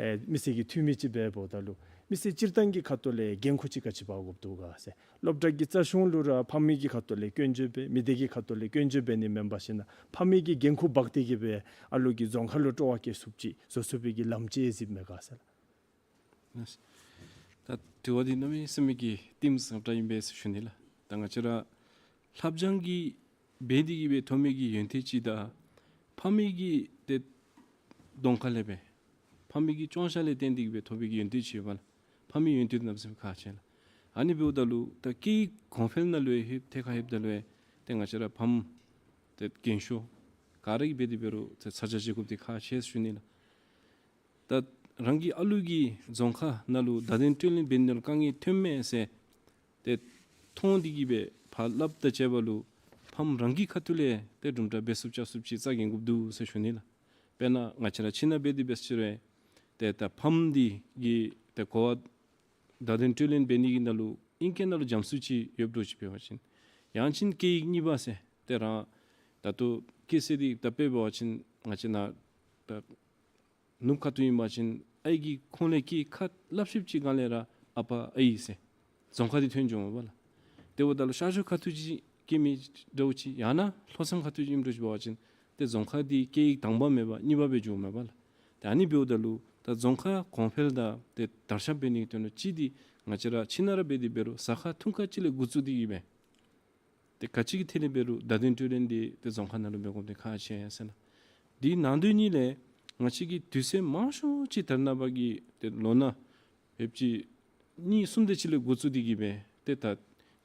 ཨེ་མི་སེར་གྱི་འཐུས་མི་ཅིག་སྦེ་འབདཝ་ད་ལུ་མི་སེར་སྤྱིར་བཏང་གི་ཁ་ཐུག་ལས་འགན་ཁུར་ཅིག་ག་ཅི་འབག་དགོཔ་འདུག་ག་ཟེར། སློབ་གྲྭ་གི་རྩ་གཞུང་ལུ་ར་ཕམ་གི་ཁ་ཐུག་ལས་སྐྱོན་བརྗོད་འབད་མི་སྡེ་གི་ཁ་ཐུག་ལས་སྐྱོན་བརྗོད་འབད་ནི་མེན་པར་ཞིན་ན་ཕམ་གི་འགན་ཁུར་འབག་སྟེ་གི་སྦེ་ཨ་ལོ་གི་རྫོང་ཁ་ལུ་སྤྲོ་བ་བསྐྱེད་ཚུགསཔ་ཅིག་བཟོ་ཚུགས་པའི་གི་ལམ་ཅིག་གཟིགསཔ་མས་ག་ཟེར་ལགས། ད་དྲི་བ་འདི་གནམ་མེད་ས་མེད་ཀྱི་གཏིང་ཟབ་དྲགས་ཨིན་པས་ཟེར་ཞུ་ནི་ལགས། ད་ང་བཅས་ར་ལྷབ་སྦྱང་གི་འབད་དེ་གི་སྦེ་ཐོབ་མི་གི་ཡོན་ཏན་ཅིག་དང་ཕམ་གི་ཏེ་གདོང་ཁ་ལས་སྦེ་ཕམ་གི་སྐྱོན་ཤས་ལས་བརྟེན་ཏེ་གི་སྦེ་ཐོབ་པའི་གི་ཡོན་ཏན་ཅིག་ཡོད་པ་ལགས། ཕམ་གྱི་ཡོན་ཏན་གནམ་མེད་ས་མེད་ཁག་ཆེ་ལགས། ཨ་ནི་འབདཝ་ད་ལུ་ད་སྐད་ཡིག་གོང་འཕེལ་ནང་ལུ་ཡང་ཧེབ་ཐད་ཁར་ཧེབ་ད་ལུ་ཡང་ཏེ་ང་བཅས་ར་ཕམ་ཏེ་རྒན་ཤོས་ག་ར་གིས་འབད་དེ་འབད་རུང་ཏེ་ཚ་གྱང་བཞེས་དགོཔ་འདི་ཁག་ཆེ་ཟེར་ཞུ་ནི་ལགས། ད་རང་གི་ཨ་ལུ་གིས་རྫོང་ཁ་ནང་ལུ་བརྡ་དོན་སྤྲོད་ལེན་འབད་ནི་ལུ་དཀའ་ངལ་ཐོནམ་མས་ཟེར་ཏེ་མཐོང་སྟེ་གིས་སྦེ་ཕར་སླབ་དང་བཅསཔ་ལུ་ཕམ་རང་གི་ཁ་ཐུག་ལས་ཏེ་གྲུབ་འབྲས་འབད་ཚུགསཔ་བཅའ་ཚུགསཔ་ཅིག་རྩ་འགེངས་དགོཔ་འདུག་ཟེར་ཞུ་ནི་ལགས། དཔེར་ན་ང་བཅས་ར་ཁྱིམ་ནང་འབད་དེ་འབད་ཟེར་རུང་ཏེ་ད་ཕམ་འདི་གིས་ཏེ་གོ་བ་བརྡ་དོན་སྤྲོད་ལེན་འབད་ནི་གི་ནང་ལུ་ཨིང་སྐད་ནང་ལུ་འཇམ་སུ་ཅིག་ཡོདཔ་འདྲཝ་ཅིག་འབད་བ་ཅིན། ཡང་ཅིན་སྐད་ཡིག་གཉིས་པ་ཟེར་ཏེ་རང་ད་ལྟོ་སྐད་ཟེར་འདི་ད་དཔེ་འབད་བ་ཅིན་ང་བཅས་ནཱ་ད་ནུབ་ཁ་ཐུག་ཨིན་པ་ཅིན་ཨའི་གིས་ཁོང་ལས་སྐད་ཁ་སླབ་ཤེསཔ་ཅིག་ག་ལས་ར་ཨ་པ་ཨའི་ཟེར་རྫོང་ཁ་འདི་ཐོན་འགྱོཝ་མས་པ་ལགས། དེ་འབདཝ་ད་ལུ་ཤར་ཕྱོགས་ཁ་ཐུག་ཅིག་སྐད་མི་འདྲཝ་ཅིག་ཡང་ན་ལྷོ་མཚམས་ཁ་ཐུག་ཅིག་ཨིནམ་འདྲཝ་ཅིག་འབད་བ་ཅིན་ཏེ་རྫོང་ཁ་འདི་སྐད་ཡིག་དང་པ་མེན་པར་གཉིས་པ་སྦེ་འགྱོཝ་མས་པ་ལགས། ཏེ་ཨ་ནི་འབདཝ་ད་ལུ་ད་རྫོང་ཁ་གོང་འཕེལ་དང་ཏེ་དར་ཁྱབ་འབད་ནི་གི་དོན་ལུ་གཅིག་འདི་ང་བཅས་ར་ཁྱིམ་ནང་ར་འབད་དེ་འབད་རུང་ཟ་ཁང་འཐུང་ཁང་ཅིག་ལས་འགོ་བཙུགས་ཏེ་གིས་སྦེ་ཏེ་ག་ཅི་གི་ཐད་ལས་འབད་རུང་བརྡ་དོན་སྤྲོད་ལེན་འདི་ཏེ་རྫོང་ཁ་ནང་ལུ་འབད་དགོཔ་འདི་ཁག་ཆེ་ཟེར་ལགས། དེ་ནང་དོན་གཉིས་ལས་ང་བཅས་ཀྱིས་དུས་ཚོད་མང་ཤོས་ཅིག་ད་རེས་ནངས་པ་གི་ཏེ་ལོ་ན་ཧེབ་ཅིག་གཉིས་གསུམ་དེ་ཅིག་ལས་འགོ་བཙུགས་ཏེ་གིས་སྦེ་ཏེ་ད་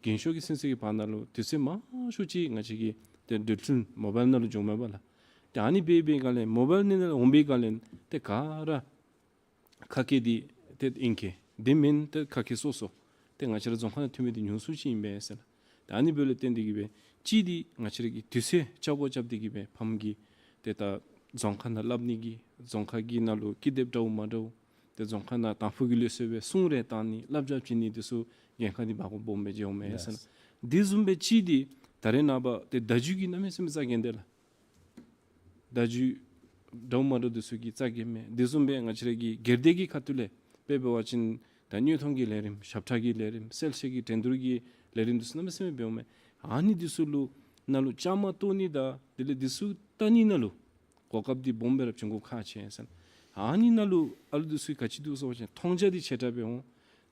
རྒན་ཤོས་ཀྱི་ཚུན་ཚོད་ཀྱི་བར་ན་ལུ་དུས་ཚོད་མང་ཤོས་ཅིག་ང་བཅས་ཀྱི་ཏེ་འགྲུལ་འཕྲིན་མོ་བཱའིལ་ནང་ལུ་འགྱོཝ་མས་པ་ལགས། ཏེ་ཨ་ནི་འབད་འབད་ག་ལས་མོ་བཱའིལ་ནང་ལས་འོང་པའི་ག་ལས་ཏེ་ག་ར་ཁ་སྐད་འདི་ཏེ་ཨིང་སྐད། དེ་མེན་ཏེ་ཁ་སྐད་སོ་སོ་ཏེ་ང་བཅས་ར་རྫོང་ཁ་ནང་ཐོན་མི་འདི་ཉུང་སུ་ཅིག་ཨིན་པས་ཟེར་ལགས། ཏེ་ཨ་ནི་འབདཝ་ལས་བརྟེན་ཏེ་གིས་སྦེ་གཅིག་འདི་ང་བཅས་ར་གིས་དུས་ཚོད་ཆ་བགོ་རྐྱབ་སྟེ་གིས་སྦེ་ཕམ་གྱི་ཏེ་ད་རྫོང་ཁ་ནང་སླབ་ནི་གི་རྫོང་ཁ་གི་ནང་ལུ་ཀི་དེབ་འདྲཝ་མ་འདྲཝ་ཏེ་རྫོང་ཁ་ནང་དང་ཕུ་གི་ལུགས་སྲོལ་སྦེ་གསུང་རེ་བཏང་ནི་བསླབ་བྱ་བྱིན་ནི་འདི་ཚུ་འགན་ཁག་འདི་འབག་དགོཔ་སྦོམ་སྦེ་འགྱོཝ་མས་ཟེར་ལགས། དེ་བཟུམ་སྦེ་གཅིག་འདི་ད་རེས་ནངས་པ་ཏེ་བརྡ་བརྒྱུད་ཀྱི་གནམ་མེད་ས་མེད་རྩ་འགེངས་དེས་ལགས། བརྡ་བརྒྱུད་འདྲཝ་མ་འདྲཝ་འདི་ཚུ་གི་རྩ་འགེངས་མས། དེ་བཟུམ་སྦེ་ང་བཅས་ར་གི་སྒེར་སྡེ་གི་ཁ་ཐུག་ལས་དཔེ་འབད་བ་ཅིན་ད་དངོས་མཐོང་གི་ལས་རིམ་ཞབས་ཁྲ་གི་ལས་རིམ་གསལ་བཤད་ཀྱི་འགྲན་བསྡུར་གྱི་ལས་རིམ་འདི་ཚུ་གནམ་མེད་ས་མེད་འབདཝ་མས། ཨ་ནི་འདི་ཚུ་ལུ་ནང་ལུ་བཅའ་མར་གཏོགས་ནི་དང་དེ་ལས་འདི་ཚུ་བལྟ་ནི་ནང་ལུ་གོ་སྐབས་འདི་སྦོམ་སྦེ་ར་བྱུང་དགོཔ་ཁག་ཆེ་ཟེར། ཨ་ནི་ནང་ལུ་ཨ་ལུ་འདི་ཚུ་ག་ཅི་འདུག་ཟེར་བ་ཅིན་མཐོང་རྒྱ་འདི་ཆེ་དྲགས་སྦེ་འོང་།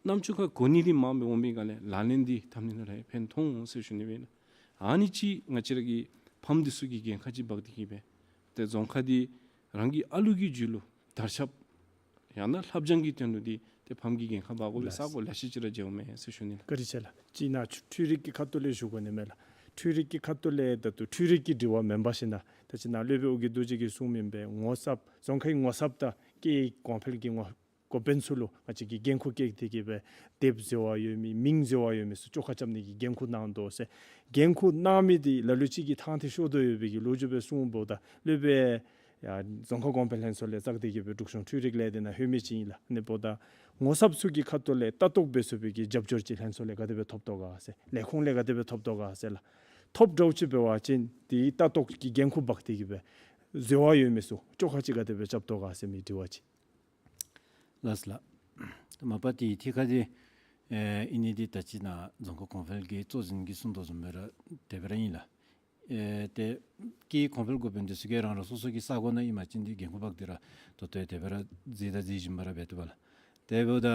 རྣམ་ཅོ་ཁར་གོ་ནི་འདི་མངམ་སྦེ་འོང་པའི་ག་ལས་ལག་ལེན་འདི་འཐབ་ནི་ནང་ལུ་ཡང་ཕན་ཐོགས་འོང་ཟེར་ཞུ་ནི་སྦེ་ཨིན། ཨ་ནི་ཅིག་ང་བཅས་ར་གི་ཕམ་འདི་ཚུ་གིས་འགན་ཁག་ཅིག་འབག་སྟེ་གིས་སྦེ་ཏེ་རྫོང་ཁ་འདི་རང་གི་ཨ་ལུ་གི་རྒྱུད་ལུ་དར་ཁྱབ་ཡང་ན་ལྷབ་སྦྱང་གི་དོན་ལུ་འདི་ཏེ་ཕམ་གྱིས་འགན་ཁག་འབག་དགོ་པའི་ས་གོ་ལེ་ཤ་ཅིག་ར་མཇལཝ་མས་ཟེར་ཞུ་ནི་ལགས། བཀའ་དྲིན་ཆེ་ལགས། ཅིག་ནཱ་འཕྲུལ་རིག་གི་ཁ་ཐུག་ལས་ཞུ་དགོ་ནི་མས་ལགས། འཕྲུལ་རིག་གི་ཁ་ཐུག་ལས་ད་ལྟོ་འཕྲུལ་རིག་གི་དྲི་བ་མེན་པར་ཞིན་ན་ད་ཅི་ནཱ་སློབ་དཔོན་ཨོ་རྒྱན་རྡོ་རྗེ་གིས་གསུངམ་ཨིན་པས། ངོ་ཚབ་རྫོང་ཁའི་ངོ་ཚབ་དང་སྐད་ཡིག་གོང་འཕེལ་གྱི་ངོ་འགོ་དཔོན་ཚུ་ལུ་ང་བཅས་ཀྱིས་འགན་ཁུར་བཀལ་ཏེ་གིས་སྦེ་དེབ་འཛོལ་བ་ཡོད་མི་མིང་འཛོལ་བ་ཡོད་མི་ཚུ་བཅོ་ཁ་རྐྱབ་ནི་གི་འགན་ཁུར་གནང་དོ་ཟེར། འགན་ཁུར་གནང་མི་འདི་ལ་ལུ་ཅིག་གིས་ཐང་འདི་ཤོར་དོ་ཡོད་པའི་གི་ལོ་རྒྱུས་སྦེ་གསུངམ་ད་སློབ་དཔོན་ཡ་རྫོང་ཁ་གོང་འཕེལ་ལྷན་ཚོགས་ལས་བཙག་སྟེ་གིས་སྦེ་འབྲུག་གཞུང་འཕྲུལ་རིག་ལས་སྡེ་ནང་ལྷོད་མི་ཅིག་ཨིན་ལགས། ཨ་ནི་འབདཝ་ད་ངོ་ཚབ་ཚུ་གི་ཁ་ཐུག་ལས་ལྟ་རྟོག་འབད་ཚུགས་པའི་གི་རྒྱབ་སྐྱོར་ཅིག་ལྷན་ཚོགས་ལས་ག་དེ་སྦེ་ཐོབ་དོ་ག་ཟེར། ལས་ཁུངས་ལས་ག་དེ་སྦེ་ཐོབ་དོ་ག་ཟེར་ལགས། ཐོབ་འདྲཝ་ཅིག་འབད་བ་ཅིན་འདི་ལྟ་རྟོག་གི་འགན་ཁུར་འབག་སྟེ་གིས་སྦེ་འཛོལ་བ་ཡོད་མི་ཚུ་བཅོ་ཁ་ཅིག་ག་དེ་སྦེ་རྐྱབ་དོ་ག་ཟེར་མི་དྲི་བ་ཅིག། ལགས་སོ་ལགས། མ་པ་དེའི་ཐད་ཁར་འདི་ཨེ་ཨིན་ནི་འདི་ད་ཅི་ནཱ་རྫོང་ཁ་གོང་འཕེལ་གྱི་གཙོ་འཛིན་གྱིས་གསུངས་དོ་བཟུམ་སྦེ་ར་དེ་སྦེ་ར་ཨིན་ལགས། ཨེ་ཏེ་སྐད་ཡིག་གོང་འཕེལ་འགོ་དཔོན་འདི་ཚུ་གིས་རང་རང་སོ་སོ་གི་ས་གོ་ནང་ཨིན་པ་ཅིན་འདི་འགན་ཁུར་འབག་སྟེ་ར་ད་ལྟོ་དེ་སྦེ་ར་མཛད་དང་མཛད་བཞིན་པ་ར་འབད་དོ་བ་ལགས། དེ་འབདཝ་ད་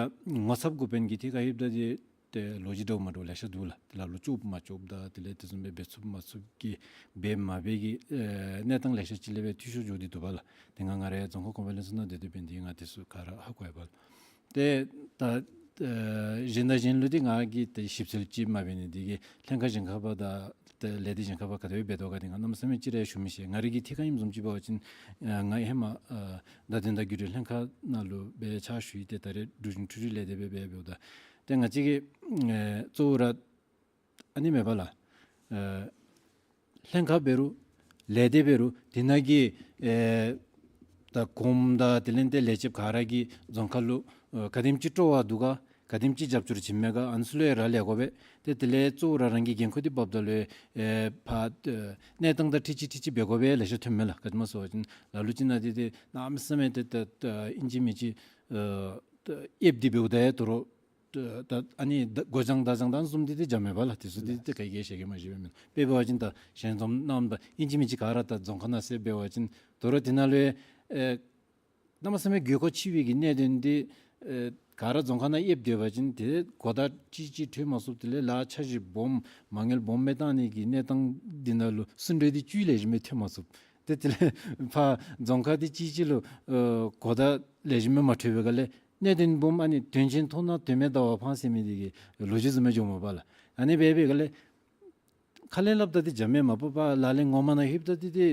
ངོ་ཚབ་འགོ་དཔོན་གྱི་ཐད་ཁར་ལྷོདཔ་ད་འདི་ཏེ་ལོ་རྒྱུས་འདྲཝ་མ་འདྲཝ་ལེ་ཤ་འདུག་ལགས། དེ་ལ་ལུ་ལྕོགསཔ་མ་ལྕོགསཔ་དང་དེ་ལས་དེ་བཟུམ་སྦེ་འབད་ཚུགསཔ་མ་ཚུགསཔ་གི་འབད་མ་འབད་ཀྱི་ཨེ་གནས་སྟངས་ལེ་ཤ་ཅིག་ལས་སྦེ་འཐུས་ཤོར་འགྱོ་སྟེ་འདུག་པ་ལགས། ཏེ་ང་ང་རའི་རྫོང་ཁ་གོང་འཕེལ་ལྷན་ཚོགས་ནང་སྡོད་སྡོད་པའི་འདི་ང་དེ་ཚུ་ག་ར་ཧ་གོ་ཡི་པ་ལགས། ཏེ་ད་ཨེ་གཞན་དང་གཞན་ལུ་འདི་ང་གིས་ཏེ་ཞིབ་འཚོལ་ཅིག་མ་འབད་ནི་འདི་གིས་ལྷན་ཁག་གཞན་ཁར་འབདཝ་ད་ཏེ་ལས་སྡེ་གཞན་ཁར་འབདཝ་ག་དེ་སྦེ་འབད་དོ་ག་འདི་ང་གནམ་མེད་ས་མེད་ཅིག་ར་ཞུ་མི་ཤེས། ང་རའི་གི་ཐད་ཁར་ཨིནམ་བཟུམ་ཅིག་འབད་བ་ཅིན་ཨེ་ང་ཧེ་མ་ཨེ་བརྡ་དོན་དང་བརྒྱུད་འབྲེལ་ལྷན་ཁག་ནང་ལུ་སྦེ་ཕྱག་ཞུ་ཡི། ཏེ་ད་རེས་འབྲུག་གཞུང་འཕྲུལ་རིག་ལས་སྡེ་སྦེ་འབད་འབདཝ་ད་ཏེ་ང་བཅས་ཀྱིས་ཨེ་གཙོ་བོ་ར་ཨ་ནི་མེན་པ་ལགས། ཨེ་ལྷན་ཁག་འབད་རུང་ལས་སྡེ་འབད་རུང་དེ་ནང་གི་ཨེ་ད་གོངམ་དང་དེ་ལས་ཏེ་ལས་བྱེདཔ་ག་ར་གིས་རྫོང་ཁ་ལུ་ཨེ་ག་དེམ་ཅིག་སྤྲོ་བ་འདུག་ག་ག་དེམ་ཅིག་རྒྱབ་སྐྱོར་བྱིནམ་མས་ག་ཨ་ནི་ཚུ་ལུ་ཡང་རག་ལས་དགོ་པས། ཏེ་དེ་ལས་གཙོ་བོ་ར་རང་གི་འགན་ཁུར་འདི་འབགཔ་ད་ལུ་ཡང་ཨེ་ཕར་ཨེ་གནས་སྟངས་དང་འཁྲིལ་ཅིག་འཁྲིལ་ཅིག་འབད་དགོ་པས་ལེ་ཤ་ཐོནམ་མས་ལགས། ག་ཅི་སྨོ་ཟེར་བ་ཅིན་ལ་ལུ་ཅིག་ནང་འདི་ཏེ་གནམ་མེད་ས་མེད་ཏེ་ཏེ་ཏེ་ཨིན་ཅི་མིན་ཅི་ཨེ་ཏེ་ཨེབ་སྟེ་འབདཝ་ད་ཡང་དོ་རུང་ད་ཨ་ནི་ད་སྒོ་བྱང་བརྡ་བྱང་དང་བཟུམ་འདི་ཏེ་འཇམ་མས་པ་ལགས། དེ་ཚུ་འདི་ཏེ་ག་གིས་བཤད་གེ་མ་བཞེས་པས་མེན། དཔེ་འབད་བ་ཅིན་ད་ཞལ་འཛོམས་གནངམ་ད་ཨིན་ཅི་མིན་ཅི་ག་ར་ད་རྫོང་ཁ་ནང་ཟེར་འབད་བ་ཅིན་དོ་རུང་དེ་ནང་ལུ་ཨེ་གནམ་མེད་ས་མེད་དགོས་མཁོ་ཆེ་བའི་གི་གནད་དོན་འདི་ཨེ་ག་ར་རྫོང་ཁ་ནང་ཨེབ་སྡོད་པ་ཅིན་ཏེ་གོ་བརྡ་ཅིག་ཅིག་འཕྲོད་མ་ཚུགསཔ་དེ་ལས་ལཱ་འཆར་གཞི་སྦོམ་མ་དངུལ་སྦོམ་སྦེ་བཏང་ནི་གི་གནས་སྟངས་འདི་ནང་ལུ་བསུ་གྲོས་འདི་བཅུད་ལེགས་ཤོམ་སྦེ་འཐོན་མ་ཚུགས། ཏེ་དེ་ལས་ཕར་རྫོང་ཁ་འདི་ཅིག་ཅིག་ལུ་ཨེ་གོ་བརྡ་ལེགས་ཤོམ་སྦེ་མ་འཕྲོད་པའི་སྒང་ལས་ གནད་དོན་སྦོམ་ཨ་ནི་དོན་ཆེན་མཐོང་ན་དོན་མེད་ཟླ་བ་འཕང་ཟེར་མི་འདི་གི་ལོ་རྒྱུས་བཟུམ་སྦེ་འགྱོཝ་མས་པ་ལགས། ཨ་ནི་སྦེ་འབད་བའི་སྒང་ལས་ཁ་ལས་སླབ་ད་འདི་འཇམ་མས་མ་པ་པ་ལག་ལེན་ངོ་མ་ནང་ལྷོདཔ་ད་འདི་ཏེ་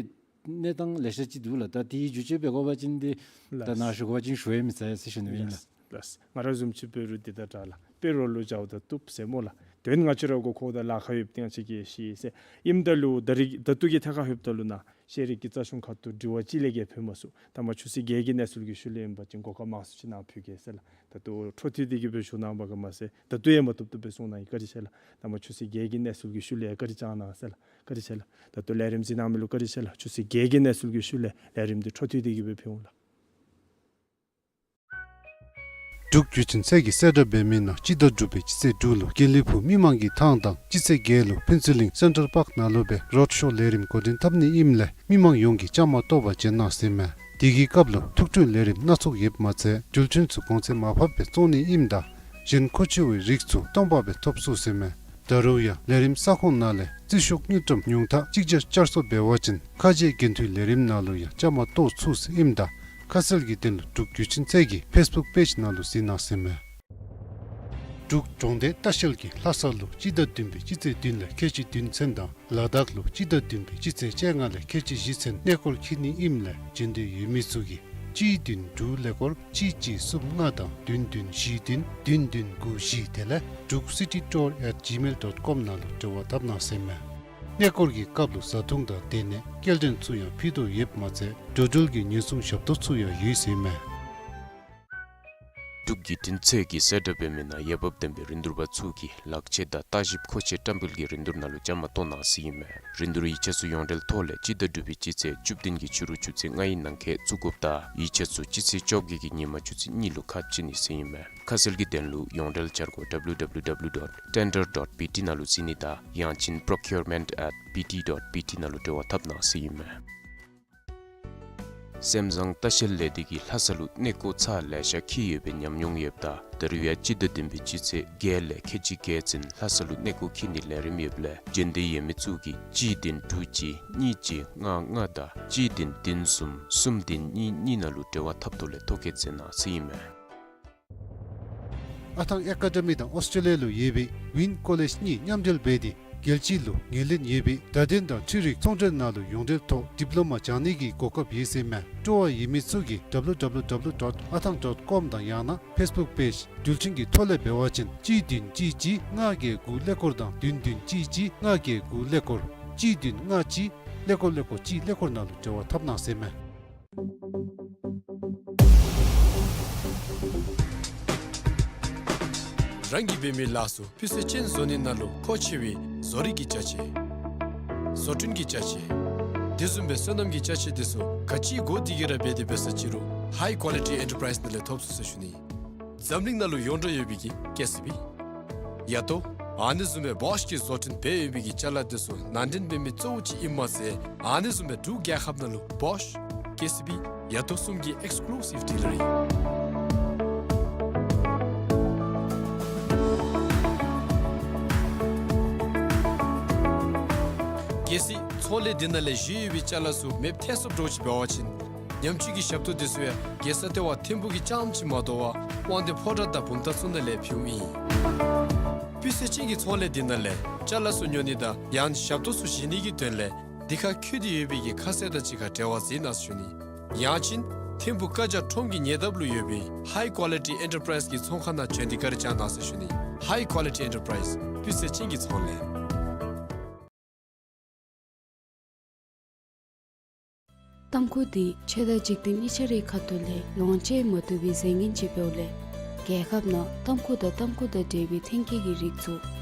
གནས་སྟངས་ལེ་ཤ་ཅིག་འདུག་ལགས། ད་དེའི་བསྒྱུར་བཅོས་འབད་དགོ་པ་ཅིན་འདི་ད་ལགས། ནཱ་ཞུ་དགོ་པ་ཅིན་ཞུ་ཡང་མི་ཚར་ཡ་ཟེར་ཞུ་ནི་ཨིན་ལགས། ལགས། ལགས། ང་ར་བཟུམ་ཅིག་འབད་རུང་འདི་དང་འདྲ་ལགས། དཔེ་རོགས་ལུ་འཇལཝ་ད་བཏུབ་ཟེར་སྨོ་ལགས། དོན་ང་བཅས་ར་གོ་ཁོ་ད་ལཱ་ཁག་ཡོདཔ་འདི་ང་བཅས་ཀྱིས་ཤེས་ཟེར། ཨིནམ་ད་ལུ་ད་རིས་ད་ལྟོ་གི་ཐད་ཁར་ལྷོདཔ་ད་ལུ་ནཱ་ཤེས་རིག་གི་རྩ་གཞུང་ཁ་ཐུག་དྲི་བ་གཅིག་ལས་བརྒལ་ཕུལ་མ་ཚུགས། ད་མ་ཆུ་ཚོད་བརྒྱད་ཀྱི་གནས་ཚུལ་གྱི་ཤུལ་ལས་ཨིན་པ་ཅིན་གོ་སྐབས་མང་སུ་ཅིག་གནང་ཕུལ་གེ་ཟེར་ལགས། ད་ལྟོ་འཕྲོ་མཐུད་དེ་གི་སྦེ་ཞུ་གནང་བ་ག་མ་ཚད་ད་ལྟོ་ཡང་མ་བཏུབ་བཏུབ་སྦེ་གསུང་གནང་ཡི། བཀའ་དྲིན་ཆེ་ལགས། ད་མ་ཆུ་ཚོད་བརྒྱད་ཀྱི་གནས་ཚུལ་གྱི་ཤུལ་ལས་བཀའ་དྲིན་བསྐྱང་གནང་ཟེར་ལགས། བཀའ་དྲིན་ཆེ་ལགས། ད་ལྟོ་ལས་རིམ་གཟིགས་གནང་མི་ལུ་བཀའ་དྲིན་ཆེ་ལགས། ཆུ་ཚོད་བརྒྱད་ཀྱི་གནས་ཚུལ་གྱི་ཤུལ་ལས་ལས་རིམ་འདི་འཕྲོ་མཐུད་དེ་གི་སྦེ་ཕུལ་འོང་ལགས། འབྲུག་བརྒྱུད་འཕྲིན་ཚད་ཀྱིས་གསལ་བསྒྲགས་འབད་མི་ནང་སྤྱི་ཟླ་དྲུག་པའི་སྤྱི་ཚེས་དྲུག་ལུ་དགེ་ལེགས་ཕུག་མི་མང་གི་ཐང་དང་སྤྱི་ཚེས་བརྒྱད་ལུ་ཕུན་ཚོགས་གླིང་སེན་ཊལ་པཱརཀ་ནང་ལུ་སྦེ་རོཌ་ཤོ་ལས་རིམ་འགོ་འདྲེན་འཐབ་ནི་ཨིནམ་ལས་མི་མང་ཡོངས་ཀྱིས་བཅའ་མར་གཏོགས་པར་བྱོན་གནང་ཟེར་མས། དེ་གི་སྐབས་ལུ་ཐུགས་སྤྲོའི་ལས་རིམ་སྣ་ཚོགས་ཡོདཔ་མ་ཚད་འགྲུལ་འཕྲིན་ཚུ་གོང་ཚད་མར་ཕབ་སྦེ་བཙོང་ནི་ཨིནམ་ད་གཞན་མཁོ་ཆེ་བའི་རིགས་ཚུ་སྟོང་པ་སྦེ་ཐོབ་ཚུགས་ཟེར་མས། ད་རུང་ཡང་ལས་རིམ་ས་ཁོངས་ནང་ལས་རྩིས་ཤོག་དངུལ་ཀྲམ་ཉུང་མཐའ་གཅིག་བརྒྱ་བསྐྱར་གསོ་འབད་བ་ཅིན་ཁ་རྗེ་འགན་འཐུའི་ལས་རིམ་ནང་ལུ་ཡང་བཅའ་མར་གཏོགས་ཚུགས་ཟེར་ཨིནམ་ད་ཁ་གསལ་གྱི་དོན་ལུ་འབྲུག་བརྒྱུད་འཕྲིན་ཚད་ཀྱི་ཕེསི་བུཀ་པེཇ་ནང་ལུ་གཟིགས་གནང་ཟེར་མས། འབྲུག་གྲོང་སྡེ་ལྟ་བཤལ་གྱིས་ལྷ་ས་ལུ་སྤྱི་ཟླ་བདུན་པའི་སྤྱི་ཚེས་བདུན་ལས་ཁལ་གཅིག་བདུན་ཚུན་དང་ལ་དྭགས་ལུ་སྤྱི་ཟླ་བདུན་པའི་སྤྱི་ཚེས་བཅོ་ལྔ་ལས་ཁལ་གཅིག་བཞི་ཚུན་གནས་སྐོར་འཁྱིད་ནི་ཨིནམ་ལས་བྱོན་འདོད་ཡོད་མི་ཚུ་གིས་གཅིག་བདུན་དྲུག་ཀླད་ཀོར་གཅིག་གཅིག་གསུམ་ལྔ་དང་བདུན་བདུན་བཞི་བདུན་བདུན་བདུན་དགུ་བཞི་དེ་ལས་Druk city tour at gmail dot com ནང་ལུ་འབྲེལ་བ་འཐབ་གནང་ཟེར་མས། གནས་སྐོར་གྱི་སྐབས་ལུ་བཟའ་འཐུང་དང་སྡོད་གནས་སྐྱེལ་འདྲེན་ཚུ་ཡང་ཕུལ་དོ་ཡོདཔ་མ་ཚད་འགྲོ་འགྲུལ་གྱི་ཉེན་སྲུང་ཞབས་ཏོག་ཚུ་ཡང་ཡོད་ཟེར་མས། འབྲུག་བརྒྱུད་འཕྲིན་ཚད་ཀྱིས་གསལ་བསྒྲགས་འབད་མི་ནང་འོས་འབབ་ལྡན་པའི་རིན་བསྡུར་པ་ཚུ་གིས་ལག་ཆས་དང་ལྟ་ཞིབ་མཁོ་ཆས་བཀྲམ་སྤེལ་གྱི་རིན་བསྡུར་ནང་ལུ་བཅའ་མར་གཏོགས་གནང་ཟེར་ཨིན་མས། རིན་བསྡུར་ཡིག་ཆ་ཚུ་ཡོངས་འབྲེལ་ཐོག་ལས་སྤྱི་ཟླ་དྲུག་པའི་སྤྱི་ཚེས་བཅུ་བདུན་གྱི་ཕྱི་རུ་ཆུ་ཚོད་ལྔའི་ནང་འཁོད་བཙུགས་དགོཔ་དང་ཡིག་ཆ་ཚུ་སྤྱི་ཚེས་བཅོ་བརྒྱད་ཀྱི་ཉིན་མ་ཆུ་ཚོད་གཉིས་ལུ་ཁ་ཕྱེ་ནི་ཟེར་ཨིན་མས། ཁ་གསལ་གྱི་དོན་ལུ་ཡོངས་འབྲེལ་འཆར་སྒོ་W W W dot tender dot B T ནང་ལུ་གཟིགས་ནི་དང་ཡང་ཅིན་procurement at B T dot B T ནང་ལུ་འབྲེལ་བ་འཐབ་གནང་ཟེར་ཨིན་མས། སེམས་བཟང་ལྟ་བཤལ་ལས་སྡེ་གིས་ལྷ་ས་ལུ་གནས་སྐོར་ཚར་ལེ་ཤ་འཁྱིད་ཡོད་པའི་ཉམས་མྱོང་ཡོདཔ་ད་ད་རུང་ཡང་སྤྱི་ཟླ་བདུན་པའི་སྤྱི་ཚེས་བརྒྱད་ལས་ཁལ་གཅིག་བརྒྱད་ཚུན་ལྷ་ས་ལུ་གནས་སྐོར་འཁྱིད་ནིའི་ལས་རིམ་ཡོདཔ་ལས་བྱོན་འདོད་ཡོད་མི་ཚུ་གིས་གཅིག་བདུན་དྲུག་གཅིག་གཉིས་གཅིག་ལྔ་ལྔ་དང་གཅིག་བདུན་བདུན་གསུམ་གསུམ་བདུན་གཉིས་གཉིས་ནང་ལུ་འབྲེལ་བ་འཐབ་ཐོག་ལས་ཐོ་བཀོད་མཛད་གནང་ཟེར་ཨིན་མས། ཨ་ཐང་ཨེ་ཀ་ཌ་མི་དང་ཨོསི་ཊྲེ་ལི་ཡ་ལུ་ཡོད་པའི་ཝིན་ཀོ་ལེཇ་གཉིས་མཉམ་འབྲེལ་འབད་དེ་རྒྱལ་སྤྱི་ལུ་ངོས་ལེན་ཡོད་པའི་བརྡ་དོན་དང་འཕྲུལ་རིག་ཚོང་འབྲེལ་ནང་ལུ་ཡོངས་འབྲེལ་ཐོག་ཌིབ་ལོ་མ་སྦྱང་ནི་གི་གོ་སྐབས་ཡོད་ཟེར་མས། སྤྲོ་བ་ཡོད་མི་ཚུ་གིས་W W W dot athang dot com དང་ཡང་ན་ཕེསི་བུཀ་པེཇ་འགྲུལ་འཕྲིན་གྱི་ཐོག་ལས་འབད་བ་ཅིན་གཅིག་བདུན་གཅིག་གཅིག་ལྔ་བརྒྱད་དགུ་ཀླད་ཀོར་དང་བདུན་བདུན་གཅིག་གཅིག་ལྔ་བརྒྱད་དགུ་ཀླད་ཀོར་གཅིག་བདུན་ལྔ་གཅིག་ཀླད་ཀོར་ཀླད་ཀོར་གཅིག་ཀླད་ཀོར་ནང་ལུ་འབྲེལ་བ་འཐབ་གནང་ཟེར་མས། རང་གིས་འབད་མི་ལཱ་ཚུ་སྤུས་ཚད་ཅན་བཟོ་ནི་ནང་ལུ་མཁོ་ཆེ་བའི་བཟོ་རིག་གི་ཅ་ཆས། བཟོ་སྐྲུན་གྱི་ཅ་ཆས། དེ་བཟུམ་སྦེ་སོ་ནམ་གྱི་ཅ་ཆས་དེ་ཚུ་ག་ཅི་དགོ་དེ་གི་ར་འབད་དེ་འབད་ས་ཅི་རུང་ཧའི་ཀོ་ལི་ཊི་ཨེན་ཊར་པ་རའིཛ་ནང་ལས་ཐོབ་ཚུགས་ཟེར་ཞུ་ནི། འཛམ་གླིང་ནང་ལུ་ཡོངས་གྲགས་ཡོད་པའི་གི་ཀེ་སི་བི། ཡ་ཏོ། ཨ་ནི་བཟུམ་སྦེ་བོཤ་གིས་བཟོ་སྐྲུན་འབད་ཡོད་པའི་གི་ཅ་ལ་དེ་ཚུ་ནང་འདྲེན་འབད་མི་གཙོ་བོ་ཅིག་ཨིནམ་མ་ཚད་ཨ་ནི་བཟུམ་སྦེ་འབྲུག་རྒྱལ་ཁབ་ནང་ལུ་བོཤ་ཀེ་སི་བི་ཡ་ཏོ་གསུམ་གྱི་ཨེགསི་ཀུ་ལུ་སིབ་ཌི་ལར་ཨིན། གལ་སྲིད་ཚོང་ལས་འདི་ནང་ལས་བཞེས་ཡོད་པའི་ཅ་ལ་ཚུ་མེདཔ་ཐལ་སོངམ་འདྲཝ་ཅིག་འབད་བ་ཅིན་ཉམས་བཅོས་ཀྱི་ཞབས་ཏོག་དེ་ཚུ་ཡང་རྒྱལ་ས་ལྟེ་བ་ཐིམ་ཕུག་གི་རྐྱངམ་ཅིག་མ་དོ་བར་དབང་འདུས་ཕོ་བྲང་དང་བུམ་ཐང་ཚུ་ནང་ལས་ཕུལཝ་ཨིན། སྤུས་ཚད་ཅན་གྱི་ཚོང་ལས་འདི་ནང་ལས་ཅ་ལ་ཚུ་ཉོ་ནི་དང་ཡང་ན་ཞབས་ཏོག་ཚུ་བཞེས་ནི་གི་དོན་ལས་འདི་ཁར་འཁོད་དེ་ཡོད་པའི་གི་ཁ་གསལ་དང་གཅིག་ཁར་འབྲེལ་བ་མཛད་གནང་ཟེར་ཞུ་ནི། ཡང་ཅིན་ཐིམ་ཕུག་བཀའ་རྒྱ་ཁྲོམ་གྱི་ཉེ་འདབས་ལུ་ཡོད་པའི་ཧའི་ཀོ་ལི་ཊི་ཨེན་ཊར་པ་རའིཛ་གི་ཚོང་ཁང་ནང་བྱོན་ཏེ་བཀའ་དྲིན་བསྐྱང་གནང་ཟེར་ཞུ་ནི། ཧའི་ཀོ་ལི་ཊི་ཨེན་ཊར་པ་རའིཛ་སྤུས་ཚད་ཅན་གྱི་ཚོང་ལས། ཏམ་ཁུ་འདི་ཆོས་དང་འཇིག་རྟེན་གཉིས་ཆ་རའི་ཁ་ཐུག་ལས་ལོངས་སྤྱོད་མ་བཏུབ་པའི་རྫས་ངན་ཅིག་འབདཝ་ལས་རྒྱལ་ཁབ་ནང་ཏམ་ཁུ་དང་ཏམ་ཁུ་དང་འབྲེལ་བའི་ཐོན་སྐྱེད་ཀྱི་རིགས་ཚུ་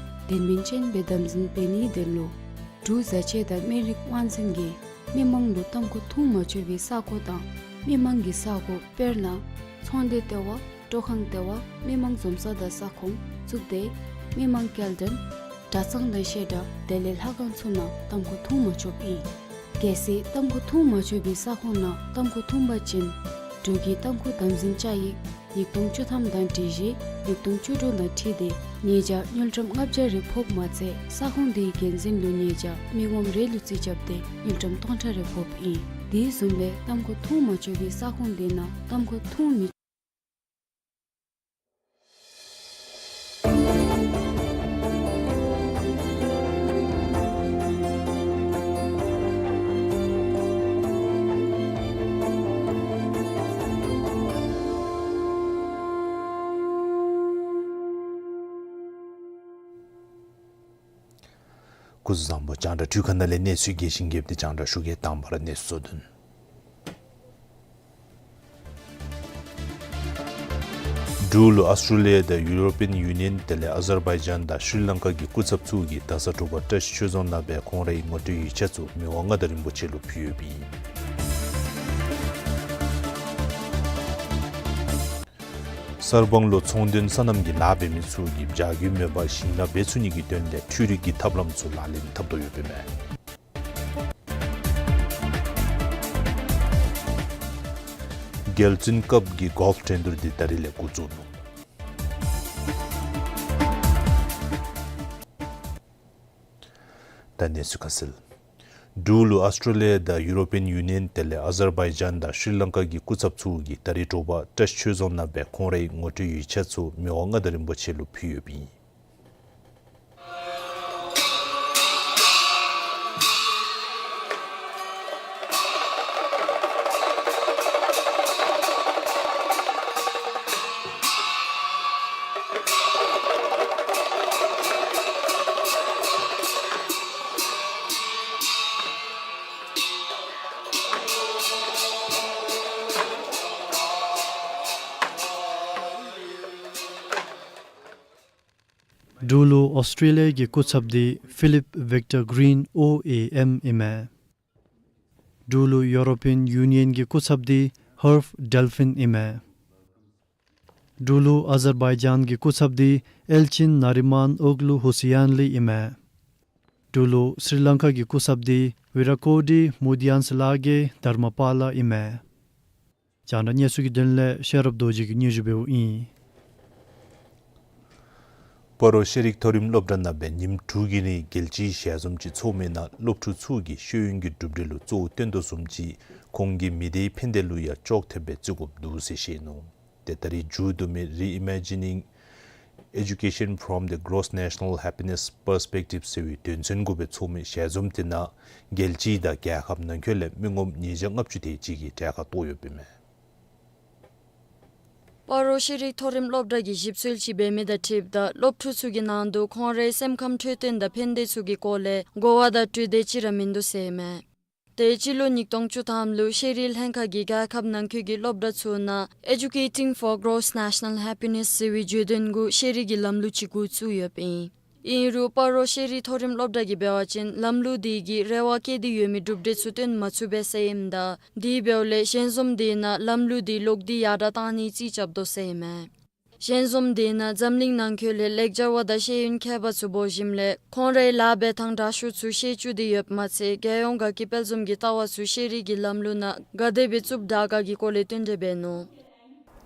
དོན་སྨིན་ཅན་སྦེ་དམ་འཛིན་འབད་ནིའི་དོན་ལུ་འབྲུག་བཟའ་ཆས་དང་སྨན་རིགས་དབང་འཛིན་གྱིས་མི་མང་ལུ་ཏམ་ཁུ་འཐུང་མ་ཆོག་པའི་ས་གོ་དང་མི་མང་གི་ས་གོ་དཔེར་ན་ཚོང་སྡེ་ལྟེ་བ། སྤྲོ་ཁང་ལྟེ་བ། མི་མང་འཛོམས་ས་དང་ས་ཁོངས་བཙུགས་ཏེ་མི་མང་སྐྱེལ་འདྲེན་གྲྭ་ཚང་དང་བཤད་གྲྭ་དེ་ལས་ལྷ་ཁང་ཚུ་ནང་ཏམ་ཁུ་འཐུང་མ་ཆོགཔ་ཨིན། གལ་སྲིད་ཏམ་ཁུ་འཐུང་མ་ཆོག་པའི་ས་ཁོངས་ནང་ཏམ་ཁུ་འཐུང་པ་ཅིན་འབྲུག་གི་ཏམ་ཁུ་དམ་འཛིན་བཅའ་ཡིག་ཉིས་སྟོང་བཅུ་ཐམ་དང་སྒྲིག་གཞི་ཉིས་སྟོང་བཅུ་དྲུག་དང་འཁྲིལ་ཏེ་ཉེས་བྱ་དངུལ་ཀྲམ་ལྔ་བརྒྱ་རེ་ཕོགཔ་མ་ཚད་ས་ཁོངས་དེའི་འགན་འཛིན་ལུ་ཉེས་བྱ་མི་ངོམ་རེ་ལུ་རྩིས་རྐྱབ་སྟེ་དངུལ་ཀྲམ་སྟོང་ཕྲག་རེ་ཕོགཔ་ཨིན། དེ་བཟུམ་སྦེ་ཏམ་ཁུ་འཐུང་མ་ཆོག་པའི་ས་ཁོངས་དེ་ནང་ཏམ་ཁུ་འཐུང་མི་ སྐུ་གཟུགས་བཟང་པོ། རྒྱང་བསྒྲགས་འཕྲུལ་ཁང་ནང་ལས་གནས་ཚུལ་རྒྱས་ཤིང་རྒྱསཔ་འདི་རྒྱང་བསྒྲགས་ཞུ་གེ། དང་པ་ར་གནས་ཚུལ་གཙོ་དོན། འབྲུག་ལུ་ཨཱོས་ཊྲེ་ལི་ཡ་དང་ཡུ་རོ་པིའན་ཡུ་ནི་ཡཱན་དེ་ལས་ཨ་ཛར་བའི་ཇཱན་དང་ཤྲི་ལང་ཀ་གི་སྐུ་ཚབ་ཚུ་གིས་ད་ས་དྲོ་པ་བཀྲ་ཤིས་ཆོས་རྫོང་ནང་སྦེ་ཁོང་རའི་ངོ་སྤྲོད་ཡིག་ཆ་ཚུ་མི་དབང་མངའ་བདག་རིན་པོ་ཆེ་ལུ་ཕུལ་ཡོདཔ་ཨིན། གསར་སྤང་ལུ་ཚོང་དོན་སོ་ནམ་གྱི་ལཱ་འབད་མི་ཚུ་གིས་བྱ་རྒོད་མེད་པར་ཞིང་ལཱ་འབད་ཚུགས་ནི་གི་དོན་ལས་འཕྲུལ་རིག་གི་ཐབས་ལམ་ཚུ་ལག་ལེན་འཐབ་དོ་ཡོདཔ་ཨིན་མས། རྒྱལ་བཙུན་ཀབ་ཀྱི་གོལཕ་འགྲན་བསྡུར་འདི་ད་རིས་ལས་འགོ་བཙུགས་ནུག། ད་གནས་ཚུལ་ཁ་གསལ། འབྲུག་ལུ་ཨཱོས་ཊྲེ་ལི་ཡ་དང་ཡུ་རོ་པིའན་ཡུ་ནི་ཡཱན་དེ་ལས་ཨ་ཛར་བའི་ཇཱན་དང་ཤྲི་ལང་ཀ་གི་སྐུ་ཚབ་ཚུ་གིས་ད་རིས་དྲོ་པ་བཀྲ་ཤིས་ཆོས་རྫོང་ནང་སྦེ་ཁོང་རའི་ངོ་སྤྲོད་ཡིག་ཆ་ཚུ་མི་དབང་མངའ་བདག་རིན་པོ་ཆེ་ལུ་ཕུལ་ཡོདཔ་ཨིན། འབྲུག་ལུ་ཨཱོས་ཊྲེ་ལི་ཡ་གི་སྐུ་ཚབ་འདི་ཕི་ལིབ་ཝིཀ་ཊར་གྲིན་ཨོ་ཨེ་ཨེམ་ཨིན་མས། འབྲུག་ལུ་ཡུ་རོ་པིའན་ཡུ་ནི་ཡཱན་གྱི་སྐུ་ཚབ་འདི་ཧརབ་ཌེལ་ཕིན་ཨིན་མས། འབྲུག་ལུ་ཨ་ཛར་བའི་ཇཱན་གྱི་སྐུ་ཚབ་འདི་ཨེལ་ཅིན་ནཱ་རི་མཱན་ཨོག་ལུ་ཧུ་སི་ཡཱན་ལི་ཨིན་མས། འབྲུག་ལུ་སྲི་ལང་ཀ་གི་སྐུ་ཚབ་འདི་ཝི་ར་ཀོ་ཌི་མུ་དི་ཡཱན་སི་ལ་གེ་དྷརྨ་པཱ་ལ་ཨིན་མས། རྒྱང་བསྒྲགས་གནས་ཚུལ་གྱི་དོན་ལས་ཤེས་རབ་རྡོ་རྗེ་གིས་སྙན་ཞུ་འབདཝ་ཨིན། སྤ་རོ་ཤེས་རིག་མཐོ་རིམ་སློབ་གྲྭ་ནང་སྦེ་ཉིནམ་དྲུག་གི་རིང་རྒྱལ་སྤྱིའི་ཞལ་འཛོམས་ཅིག་ཚོགས་མི་ནང་སློབ་ཕྲུག་ཚུ་གིས་ཤེས་ཡོན་གྱི་གྲུབ་འབྲས་ལུ་གཙོ་བོ་བཏོན་དོ་བཟུམ་ཅིག་ཁོང་གི་མི་སྡེའི་ཕན་བདེ་ལུ་ཡང་ཅོག་འཐདཔ་སྦེ་བརྩི་དགོཔ་འདུག་ཟེར་བཤད་ནུག། ཏེ་ད་རིས་མཇུག་བསྡུ་མི་Reimagining Education from the Gross National Happiness Perspective ཟེར་བའི་དོན་ཚན་གུ་སྦེ་ཚོགས་མི་ཞལ་འཛོམས་དེ་ནང་རྒྱལ་སྤྱི་དང་རྒྱལ་ཁབ་ནང་འཁོད་ལས་མི་ངོམ་ཉིས་བརྒྱ་ལྔ་བཅུ་དེ་ཅིག་གིས་གྲལ་ཁར་གཏོགས་ཡོདཔ་ཨིན་མས། སྤ་རོ་ཤེས་རིག་མཐོ་རིམ་སློབ་གྲྭ་གིས་ཞིབ་འཚོལ་ཅིག་འབད་མི་དང་འཁྲིལཝ་ད་སློབ་ཕྲུག་ཚུ་གི་ནང་དུ་ཁོང་རའི་སེམས་ཁམས་འཕྲོད་བསྟེན་དང་ཕན་བདེ་ཚུ་གི་སྐོར་ལས་གོ་བ་དང་འཕྲོད་བསྟེན་ཅིག་ར་མིན་འདུག་ཟེར་ཨིན་མས། ཏེ་སྤྱི་ལོ་ཉིས་སྟོང་བཅུ་ཐམ་ལུ་ཤེས་རིག་ལྷན་ཁག་གིས་རྒྱལ་ཁབ་ནང་འཁོད་ཀྱི་སློབ་གྲྭ་ཚུ་ནང་Educating for Gross National Happiness ཟེར་བའི་བརྗོད་དོན་གུ་ཤེས་རིག་གི་ལམ་ལུགས་ཅིག་འགོ་བཙུགས་ཡོདཔ་ཨིན། ཨིན་རུང་སྤ་རོ་ཤེས་རིག་མཐོ་རིམ་སློབ་གྲྭ་གིས་འབད་བ་ཅིན་ལམ་ལུགས་དེ་གིས་རེ་བ་བསྐྱེད་དེ་ཡོད་མི་གྲུབ་འབྲས་ཚུ་སྟོན་མ་ཚུགས་པས་ཟེར་ཨིནམ་ད་དེ་འབདཝ་ལས་ཞལ་འཛོམས་དེ་ནང་ལམ་ལུགས་དེ་ལོག་སྟེ་ཡར་དྲགས་བཏང་ནིའི་རྩིས་རྐྱབ་དོ་ཟེར་ཨིན་མས། ཞལ་འཛོམས་དེ་ནང་འཛམ་གླིང་ནང་འཁོད་ལས་ལེགས་སྦྱར་བ་དང་ཤེས་ཡོན་མཁས་པ་ཚུ་འབོ་ཞིནམ་ལས་ཁོང་རའི་ལཱ་འབད་ཐངས་དྲག་ཤོས་ཚུ་ཤེས་བཅུག་སྟེ་ཡོདཔ་མ་ཚད་རྒྱལ་ཡོངས་དགའ་སྐྱིད་དཔལ་འཛོམས་ཀྱི་ལྟ་བ་ཚུ་ཤེས་རིག་གི་ལམ་ལུགས་ནང་ག་དེ་སྦེ་བཙུགསཔ་དྲག་ག་གི་སྐོར་ལས་བསྟུན་གྲོས་འབད་ནུག།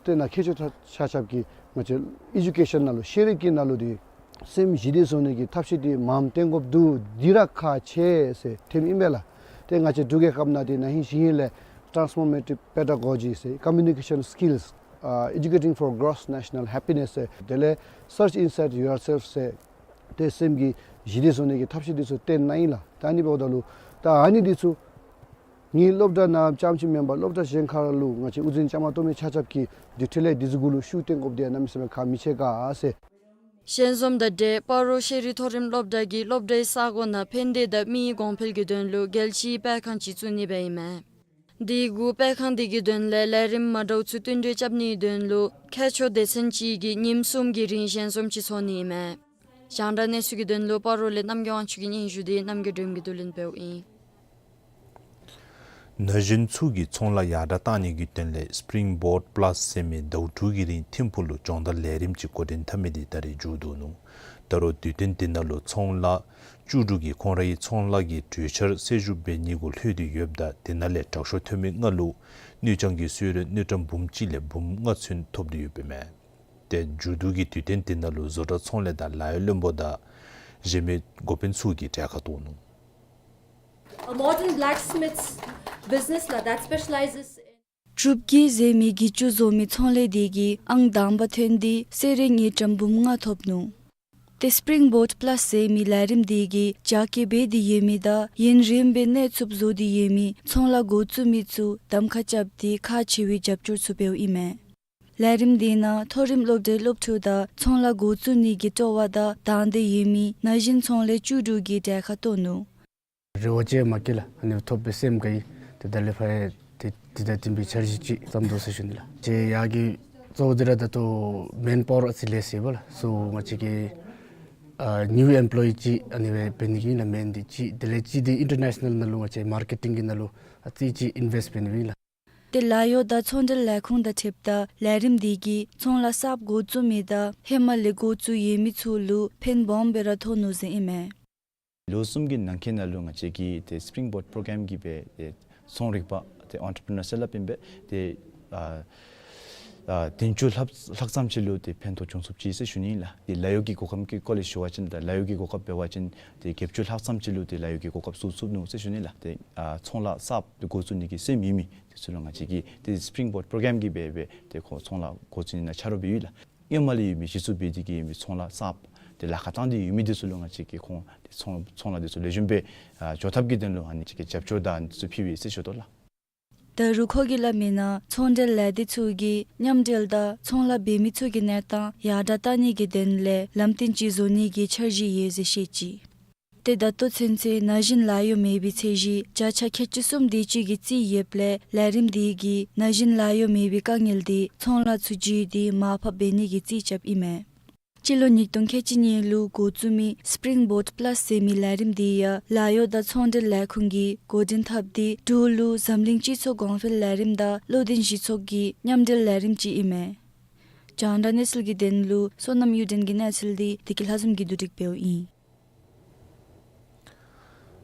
དེ་ནང་ཁྱད་ཆོས་ཆ་ཁྱབ་ཀྱི་ང་བཅས་ཨེ་ཌུ་ཀེ་ཤཱན་ནང་ལུ་ཤེས་རིག་གི་ནང་ལུ་དེ་སེམས་ཞི་བདེ་བཟོ་ནི་གི་ཐབས་ཤེས་དེ་མངམ་བཏོན་དགོཔ་འདུག། འདི་ར་ཁག་ཆེ་ཟེར་ཐོནམ་ཨིན་པས་ལགས། ཏེ་ང་བཅས་འབྲུག་རྒྱལ་ཁབ་ནང་དེ་ན་ཧིང་གཞེས་ཧིང་ལས་Transformative Pedagogy ཟེར་Communication Skills ཨ་Educating for Gross National Happiness ཟེར་དེ་ལས་Search Inside Yourself ཟེར་ཏེ་སེམས་ཀྱི་ཞི་བདེ་བཟོ་ནི་གི་ཐབས་ཤེས་དེ་ཚུ་བཏོན་གནང་ཡི་ལགས། ད་ཨ་ནི་འབདཝ་ད་ལུ་ད་ཨ་ནི་དེ་ཚུ་ངེའི་སློབ་གྲྭ་ནང་རྐྱངམ་ཅིག་མེན་པར་སློབ་གྲྭ་གཞན་ཁར་ལུ་ང་བཅས་དབུ་འཛིན་བཅའ་མར་གཏོགས་མི་ཆ་ཁྱབ་ཀྱིས་དེ་འཕྲོ་ལས་དེ་ཚུ་གུ་ལུ་ཤུགས་བཏོན་དགོཔ་དེ་གནམ་མེད་ས་མེད་ཁག་མི་ཆེ་ག་ཟེར། ཞལ་འཛོམས་དང་འབྲེལ་སྤ་རོ་ཤེས་རིག་མཐོ་རིམ་སློབ་གྲྭ་གིས་སློབ་གྲྭའི་ས་གོ་ནང་ཕན་བདེ་དང་མིའི་གོང་འཕེལ་གྱི་དོན་ལུ་རྒྱལ་སྤྱིའི་སྤེལ་ཁང་ཅིག་བཙུགས་ནི་སྦེ་ཨིན་མས། དེ་གུ་སྤེལ་ཁང་དེ་གི་དོན་ལས་ལས་རིམ་མ་འདྲཝ་ཚུ་བསྟུན་གྲོས་རྐྱབ་ནིའི་དོན་ལུ་མཁས་མཆོག་སྡེ་ཚན་ཅིག་གིས་ཉིནམ་གསུམ་གྱི་རིང་ཞལ་འཛོམས་ཅིག་ཚོགས་ནི་ཨིན་མས། རྒྱང་བསྒྲགས་གནས་ཚུལ་གྱི་དོན་ལུ་སྤ་རོ་ལས་རྣམ་རྒྱལ་དབང་ཕྱུག་གིས་སྙན་ཞུ་དེ་རྣམ་རྒྱལ་སྒྲོལམ་གྱིས་བསྡུ་ལེན་འབདཝ་ཨིན། ན་གཞོན་ཚུ་གི་ཚོང་ལཱ་ཡར་དྲགས་བཏང་ནི་གི་དོན་ལས་སི་པི་རིང་བོརཌ་པ་ལཱསི་ཟེར་མི་ཟླཝ་དྲུག་གི་རིང་ཐིམ་ཕུག་ལུ་སྦྱོང་བརྡར་ལས་རིམ་ཅིག་འགོ་འདྲེན་འཐབ་མི་དེ་ད་རིས་མཇུག་བསྡུ་ནུག། ད་རུང་དུས་སྟོན་དེ་ནང་ལུ་ཚོང་ལཱ་བཅུ་དྲུག་གིས་ཁོང་རའི་ཚོང་ལཱ་གི་གྲོས་འཆར་གསལ་ཞུ་འབད་ནི་གུ་ལྷོད་དེ་ཡོདཔ་ད་དེ་ནང་ལས་དྲག་ཤོས་ཐོན་མི་ལྔ་ལུ་དངུལ་རྐྱང་གི་གསོལ་རས་དངུལ་ཀྲམ་འབུམ་གཅིག་ལས་འབུམ་ལྔ་ཚུན་ཐོབ་སྟེ་ཡོདཔ་ཨིན་མས། ཏེ་མཇུག་བསྡུ་གི་དུས་སྟོན་དེ་ནང་ལུ་བཟོ་གྲྭ་ཚོང་ལས་དང་ལཱ་གཡོག་བློན་པོ་དང་གཞན་མི་འགོ་དཔོན་ཚུ་གིས་གྲལ་ཁར་གཏོགས་ནུག། A modern blacksmith's business la that specializes in གྲུབ་དཀྱི་ཟེར་མི་གྱི་ཅུ་བཟོ་མི་ཚོང་ལས་དེ་གིས་ཨང་དང་པ་ཐོན་ཏེ་གསོལ་རས་དངུལ་ཀྲམ་འབུམ་ལྔ་ཐོབ་ནུག། ཏེ་སི་པི་རིང་བོརཌ་པ་ལཱསི་ཟེར་མི་ལས་རིམ་དེ་གིས་རྒྱ་སྐྱེད་འབད་དེ་ཡོད་མི་དང་ཡུན་རིངམོ་སྦེ་གནས་ཚུགསཔ་བཟོ་སྟེ་ཡོད་མི་ཚོང་ལཱ་འགོ་བཙུགས་མི་ཚུ་གདམ་ཁ་རྐྱབ་སྟེ་ཁག་ཆེ་བའི་རྒྱབ་སྐྱོར་ཚུ་འབདཝ་ཨིན་མས། ལས་རིམ་དེའི་ནང་མཐོ་རིམ་སློབ་གྲྭའི་སློབ་ཕྲུག་དང་ཚོང་ལཱ་འགོ་བཙུགས་ནི་གི་སྤྲོ་བ་དང་དང་འདོད་ཡོད་མི་ན་གཞོན་ཚོང་ལས་བཅུ་དྲུག་གིས་གྲལ་ཁར་གཏོགས་ནུག། རེ་བ་ཅིག་མ་སྐྱེས་ལགས། ཨ་ནི་ཐོབ་པའི་སེམས་དགའ་ཡི། ཏེ་ད་ལས་ཕར་ཡང་ཏེ་འདི་དང་བསྟུན་པའི་འཆར་གཞི་ཅིག་བརྩམ་དོ་ཟེར་ཞུ་ནི་ལགས། ཏེ་ཡར་གྱི་གཙོ་བོ་འདི་ར་ད་ལྟོ་མེན་པ་ཝར་ཨ་ཙི་ལེགས་ཟེར་བ་ལགས། སོ་ང་བཅས་ཀྱི་ཨ་ནིའུ་ཨེམ་པོ་ལོ་ཡི་ཅིག་ཨ་ནི་སྦེ་འབད་ནི་གི་ཨིན་ལགས། མེན་འདི་ཅིག། དེ་ལས་ཅིག་འདི་ཨིན་ཊར་ནེ་ཤ་ནཱལ་ནང་ལུ་ང་བཅས་མར་ཀེ་ཊིང་གི་ནང་ལུ་ཨ་ཙི་ཅིག་ཨིན་ཝེསཊ་འབད་ནི་ཨིན་ལགས། ཏེ་ལཱ་གཡོག་དང་ཚོང་འབྲེལ་ལས་ཁུངས་དང་འཁྲིལཝ་ད་ལས་རིམ་འདི་གིས་ཚོང་ལཱ་གསརཔ་འགོ་བཙུགས་མི་དང་ཧེ་མ་ལས་འགོ་བཙུགས་ཡོད་མི་ཚུ་ལུ་ཕན་སྦོམ་སྦེ་ར་ཐོགས་ནུག་ཟེར་ཨིན་མས། ལོ་གསུམ་གྱི་ནང་འཁོད་ནང་ལུ་ང་བཅས་ཀྱིས་ཏེ་སི་པི་རིང་བོརཌ་པོརོ་གརམ་གྱིས་སྦེ་ཏེ་ཚོང་རིག་པ་ཏེ་ཨེན་ཊར་པི་ནར་ཟེར་སླབ་ཨིན་པས། ཏེ་ཨ་ཨ་བདུན་ཅུ་ལྷག་ལྷག་ཙམ་ཅིག་ལུ་ཏེ་ཕན་ཐོགས་བྱུང་ཚུགསཔ་ཅིག་ཟེར་ཞུ་ནི་ཨིན་ལགས། ཏེ་ལཱ་གཡོག་གི་གོ་སྐབས་ཀྱི་སྐོར་ལས་ཞུ་བ་ཅིན་ད་ལཱ་གཡོག་གི་གོ་སྐབས་འབད་བ་ཅིན་ཏེ་བརྒྱད་ཅུ་ལྷག་ཙམ་ཅིག་ལུ་ཏེ་ལཱ་གཡོག་གི་གོ་སྐབས་ཚུ་ཚུད་ནུག་ཟེར་ཞུ་ནི་ལགས། ཏེ་ཨ་ཚོང་ལཱ་གསརཔ་འགོ་བཙུགས་ནི་གི་སེམས་ཡོད་མི་འདི་ཚུ་ལུ་ང་བཅས་ཀྱིས་ཏེ་སི་པི་རིང་བོརཌ་པོརོ་གརམ་གྱིས་སྦེ་སྦེ་ཏེ་ཁོང་ཚོང་ལཱ་འགོ་བཙུགས་ནི་ནང་ཆ་རོགས་འབད་ཡི་ལགས། ཧེ་མ་ལས་ཡོད་མི་གཞི་བཙུགས་འབད་དེ་གི་ཡོད་མི་ཚོང་ལཱ་གསརཔ་ཏེ་ལཱ་ཁག་བཏང་སྟེ་ཡོད་མི་འདི་ཚུ་ལུ་ང་བཅས་ཀྱིས་ཁོང་ཏེ་ཚོང་ཚོང་ལཱ་འདི་ཚུ་ལེགས་ཤོམ་སྦེ་ཨ་འགྱོ་ཐབས་ཀྱི་དོན་ལུ་ཨ་ནི་ཅིག་གི་རྒྱབ་སྐྱོར་དང་འདི་ཚུ་ཕུལ་བས་ཟེར་ཞུ་དོ་ལགས། ད་རུང་ཁོ་གིས་སླབ་མིའི་ནང་ཚོང་འབྲེལ་ལས་སྡེ་ཚུ་གིས་མཉམ་འབྲེལ་དང་ཚོང་ལཱ་འབད་མི་ཚུ་གི་གནས་སྟངས་ཡར་དྲགས་གཏང་ནི་གི་དོན་ལས་ལམ་སྟོན་ཅིག་བཟོ་ནི་གི་འཆར་གཞི་ཡོད་ཟེར་བཤད་ཅི། ཏེ་ད་ལྟོ་ཚུན་ཚོད་ན་གཞོན་ལཱ་གཡོག་མེད་པའི་ཚད་གཞི་བརྒྱ་ཆ་ཁལ་གཅིག་གསུམ་དེ་ཅིག་གིས་རྩིས་ཡོདཔ་ལས་ལས་རིམ་འདི་གིས་ན་གཞོན་ལཱ་གཡོག་མེད་པའི་དཀའ་ངལ་འདི་ཚོང་ལཱ་ཚུ་བརྒྱུད་དེ་མར་ཕབ་འབད་ནི་གི་རྩིས་རྐྱབ་ཨིན་མས། སྤྱི་ལོ་ཉིས་སྟོང་ཁལ་གཅིག་གཉིས་ལུ་འགོ་བཙུགས་མི་སི་པི་རིང་བོརཌ་པ་ལཱསི་ཟེར་མི་ལས་རིམ་འདི་ཡང་ལཱ་གཡོག་དང་ཚོང་འབྲེལ་ལས་ཁུངས་ཀྱིས་འགོ་འདྲེན་འཐབ་སྟེ་འབྲུག་ལུ་འཛམ་གླིང་སྤྱི་ཚོགས་གོང་འཕེལ་ལས་རིམ་དང་བློ་འདོན་གཞི་ཚོགས་ཀྱི་མཉམ་འབྲེལ་ལས་རིམ་ཅིག་ཨིན་མས། རྒྱང་བསྒྲགས་གནས་ཚུལ་གྱི་དོན་ལུ་བསོད་ནམས་གཡུ་སྒྲོན་གྱི་གནས་ཚུལ་འདི་བདེ་སྐྱིད་ལྷ་འཛོམས་ཀྱིས་བསྡུ་སྒྲིག་འབདཝ་ཨིན།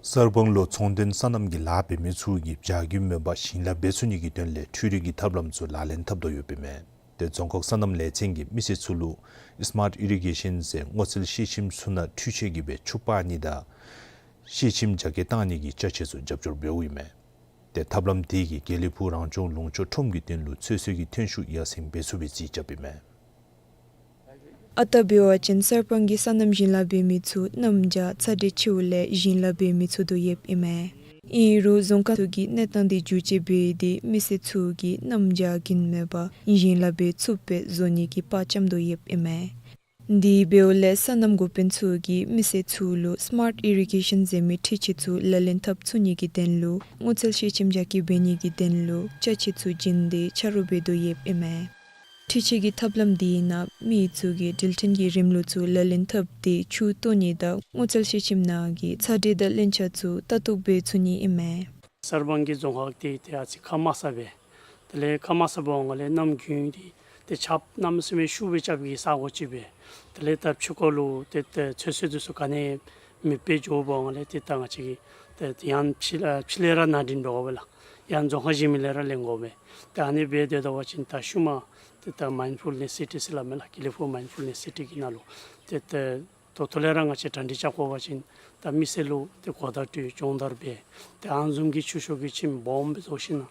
གསར་སྤང་ལུ་ཚོང་དོན་སོ་ནམ་གྱི་ལཱ་འབད་མི་ཚུ་གིས་བྱ་རྒྱུའི་མོས་པ་བཞིན་ལཱ་འབད་ཚུགས་ནི་གི་དོན་ལས་འཕྲུལ་རིག་གི་ཐབས་ལམ་ཚུ་ལག་ལེན་འཐབ་དོ་ཡོདཔ་ཨིན་མས། ཏེ་རྫོང་ཁག་སོ་ནམ་ལས་ཚན་གྱིས་མི་སེར་ཚུ་ལུ་སི་མཱརཊ་ཨི་རི་གེ་ཤཱན་ཟེར་སྔོ་ཚལ་ཤེལ་ཤིམ་ཚུ་ནང་འཕྲུལ་ཆས་ཀྱིས་སྦེ་ཆུ་སྤར་ནི་དང་ཤེལ་ཤིམ་རྒྱ་སྐྱེད་བཏང་ནི་གི་ཅ་ཆས་ཚུ་རྒྱབ་སྐྱོར་འབདཝ་ཨིན་མས། ཏེ་ཐབས་ལམ་དེ་གིས་དགེ་ལེགས་ཕུག་རང་སྐྱོང་ལུང་ཕྱོགས་ཁྲོམ་གྱི་དོན་ལུ་ཚོད་བསྲེ་གི་ཐོན་ཤུགས་ཡར་སེང་འབད་ཚུགས་པའི་རྩིས་རྐྱབ་ཨིན་མས། ཨ་རྟག་འབད་བ་ཅིན་གསར་སྤང་གིས་སོ་ནམ་བཞིན་ལཱ་འབད་མི་ཚུ་གནམ་བྱཱར་ཚ་དྲོད་ཆེཝ་ལས་བཞིན་ལཱ་འབད་མི་ཚུགས་དོ་ཡོདཔ་ཨིན་མས། ཨིན་རུང་རྫོང་ཁག་ཚུ་གིས་གནས་སྟངས་དེ་བསྒྱུར་བཅོས་འབད་དེ་མི་སེར་ཚུ་གིས་གནམ་བྱཱར་གྱིན་མེད་པར་བཞིན་ལཱ་འབད་ཚུགསཔ་སྦེ་བཟོ་ནི་གི་པར་བརྐྱབ་དོ་ཡོདཔ་ཨིན་མས། དེ་འབདཝ་ལས་སོ་ནམ་འགོ་དཔོན་ཚུ་གིས་མི་སེར་ཚུ་ལུ་སི་མཱརཊ་ཨི་རི་གེ་ཤཱན་ཟེར་མི་འཕྲུལ་ཆས་ཚུ་ལག་ལེན་འཐབ་ཚུགས་ནི་གི་དོན་ལུ་སྔོ་ཚལ་ཤེལ་ཤིམ་རྒྱ་སྐྱེད་འབད་ནི་གི་དོན་ལུ་ཅ་ཆས་ཚུ་བྱིན་ཏེ་ཆ་རོགས་འབད་དོ་ཡོདཔ་ཨིན་མས། འཕྲུལ་ཆས་ཀྱི་ཐབས་ལམ་དེའི་ནང་མི་ཚུ་གིས་དྲིལ་ཕྲན་གྱི་རིམ་ལུགས་ཚུ་ལག་ལེན་འཐབ་སྟེ་ཆུ་གཏོར་ནི་དང་སྔོ་ཚལ་ཤེལ་ཤིམ་ནང་གི་ཚ་དྲོད་དང་རླན་ཆ་ཚུ་ལྟ་རྟོག་འབད་ཚུགས་ནི་ཨིན་མས། གསར་སྤང་གི་རྫོང་ཁག་འདི་ཏེ་ཨ་ཙི་ཁ་མ་གསརཔ་སྦེ། དེ་ལས་ཁ་མ་གསརཔ་འོང་ལས་གནམ་དགུན་འདི་ཏེ་ཆརཔ་གནམ་མེད་ས་མེད་ཤུགས་སྦེ་རྐྱབ་པའི་ས་གོ་ཅིག་སྦེ། དེ་ལས་ད་ཕྱི་ཁར་ལུ་ཏེ་ཏེ་ཚོད་བསྲེ་འདི་ཚུ་ག་ནི་མེདཔ་སྦེ་འགྱོཝ་འོང་ལས་ཏེ་ད་ང་བཅས་ཀྱིས་ཏེ་ཡང་ཕྱི་ཨ་ཕྱི་ལས་ར་ནང་འདྲེན་འབད་དགོ་པས་ལགས། ཡང་རྫོང་ཁག་གཞན་མི་ལས་ར་ལེན་དགོ་པས། ཏེ་ཨ་ནི་སྦེ་སྡོད་ད་པ་ཅིན་ད་ཤུལ་མ་ཏེ་ད་མའིནཌ་ཕུལ་ནེསི་སི་ཊི་ཟེར་སླབ་མས་ལགས། དགེ་ལེགས་ཕུག་མའིནཌ་ཕུལ་ནེསི་སི་ཊི་གི་ནང་ལུ་ཏེ་ཏེ་ད་ལྟོ་ལས་ར་ང་བཅས་གྲ་སྒྲིག་རྐྱབ་དགོ་པ་ཅིན་ད་མི་སེར་ལུ་ཏེ་གོ་བརྡ་སྤྲོད་སྦྱོང་བརྡར་འབད། ཏེ་ཨ་ནི་བཟུམ་གྱི་ཆུ་ཤོག་གི་ཁྱིམ་སྦོམ་སྦེ་བཟོ་ཞིན་ན།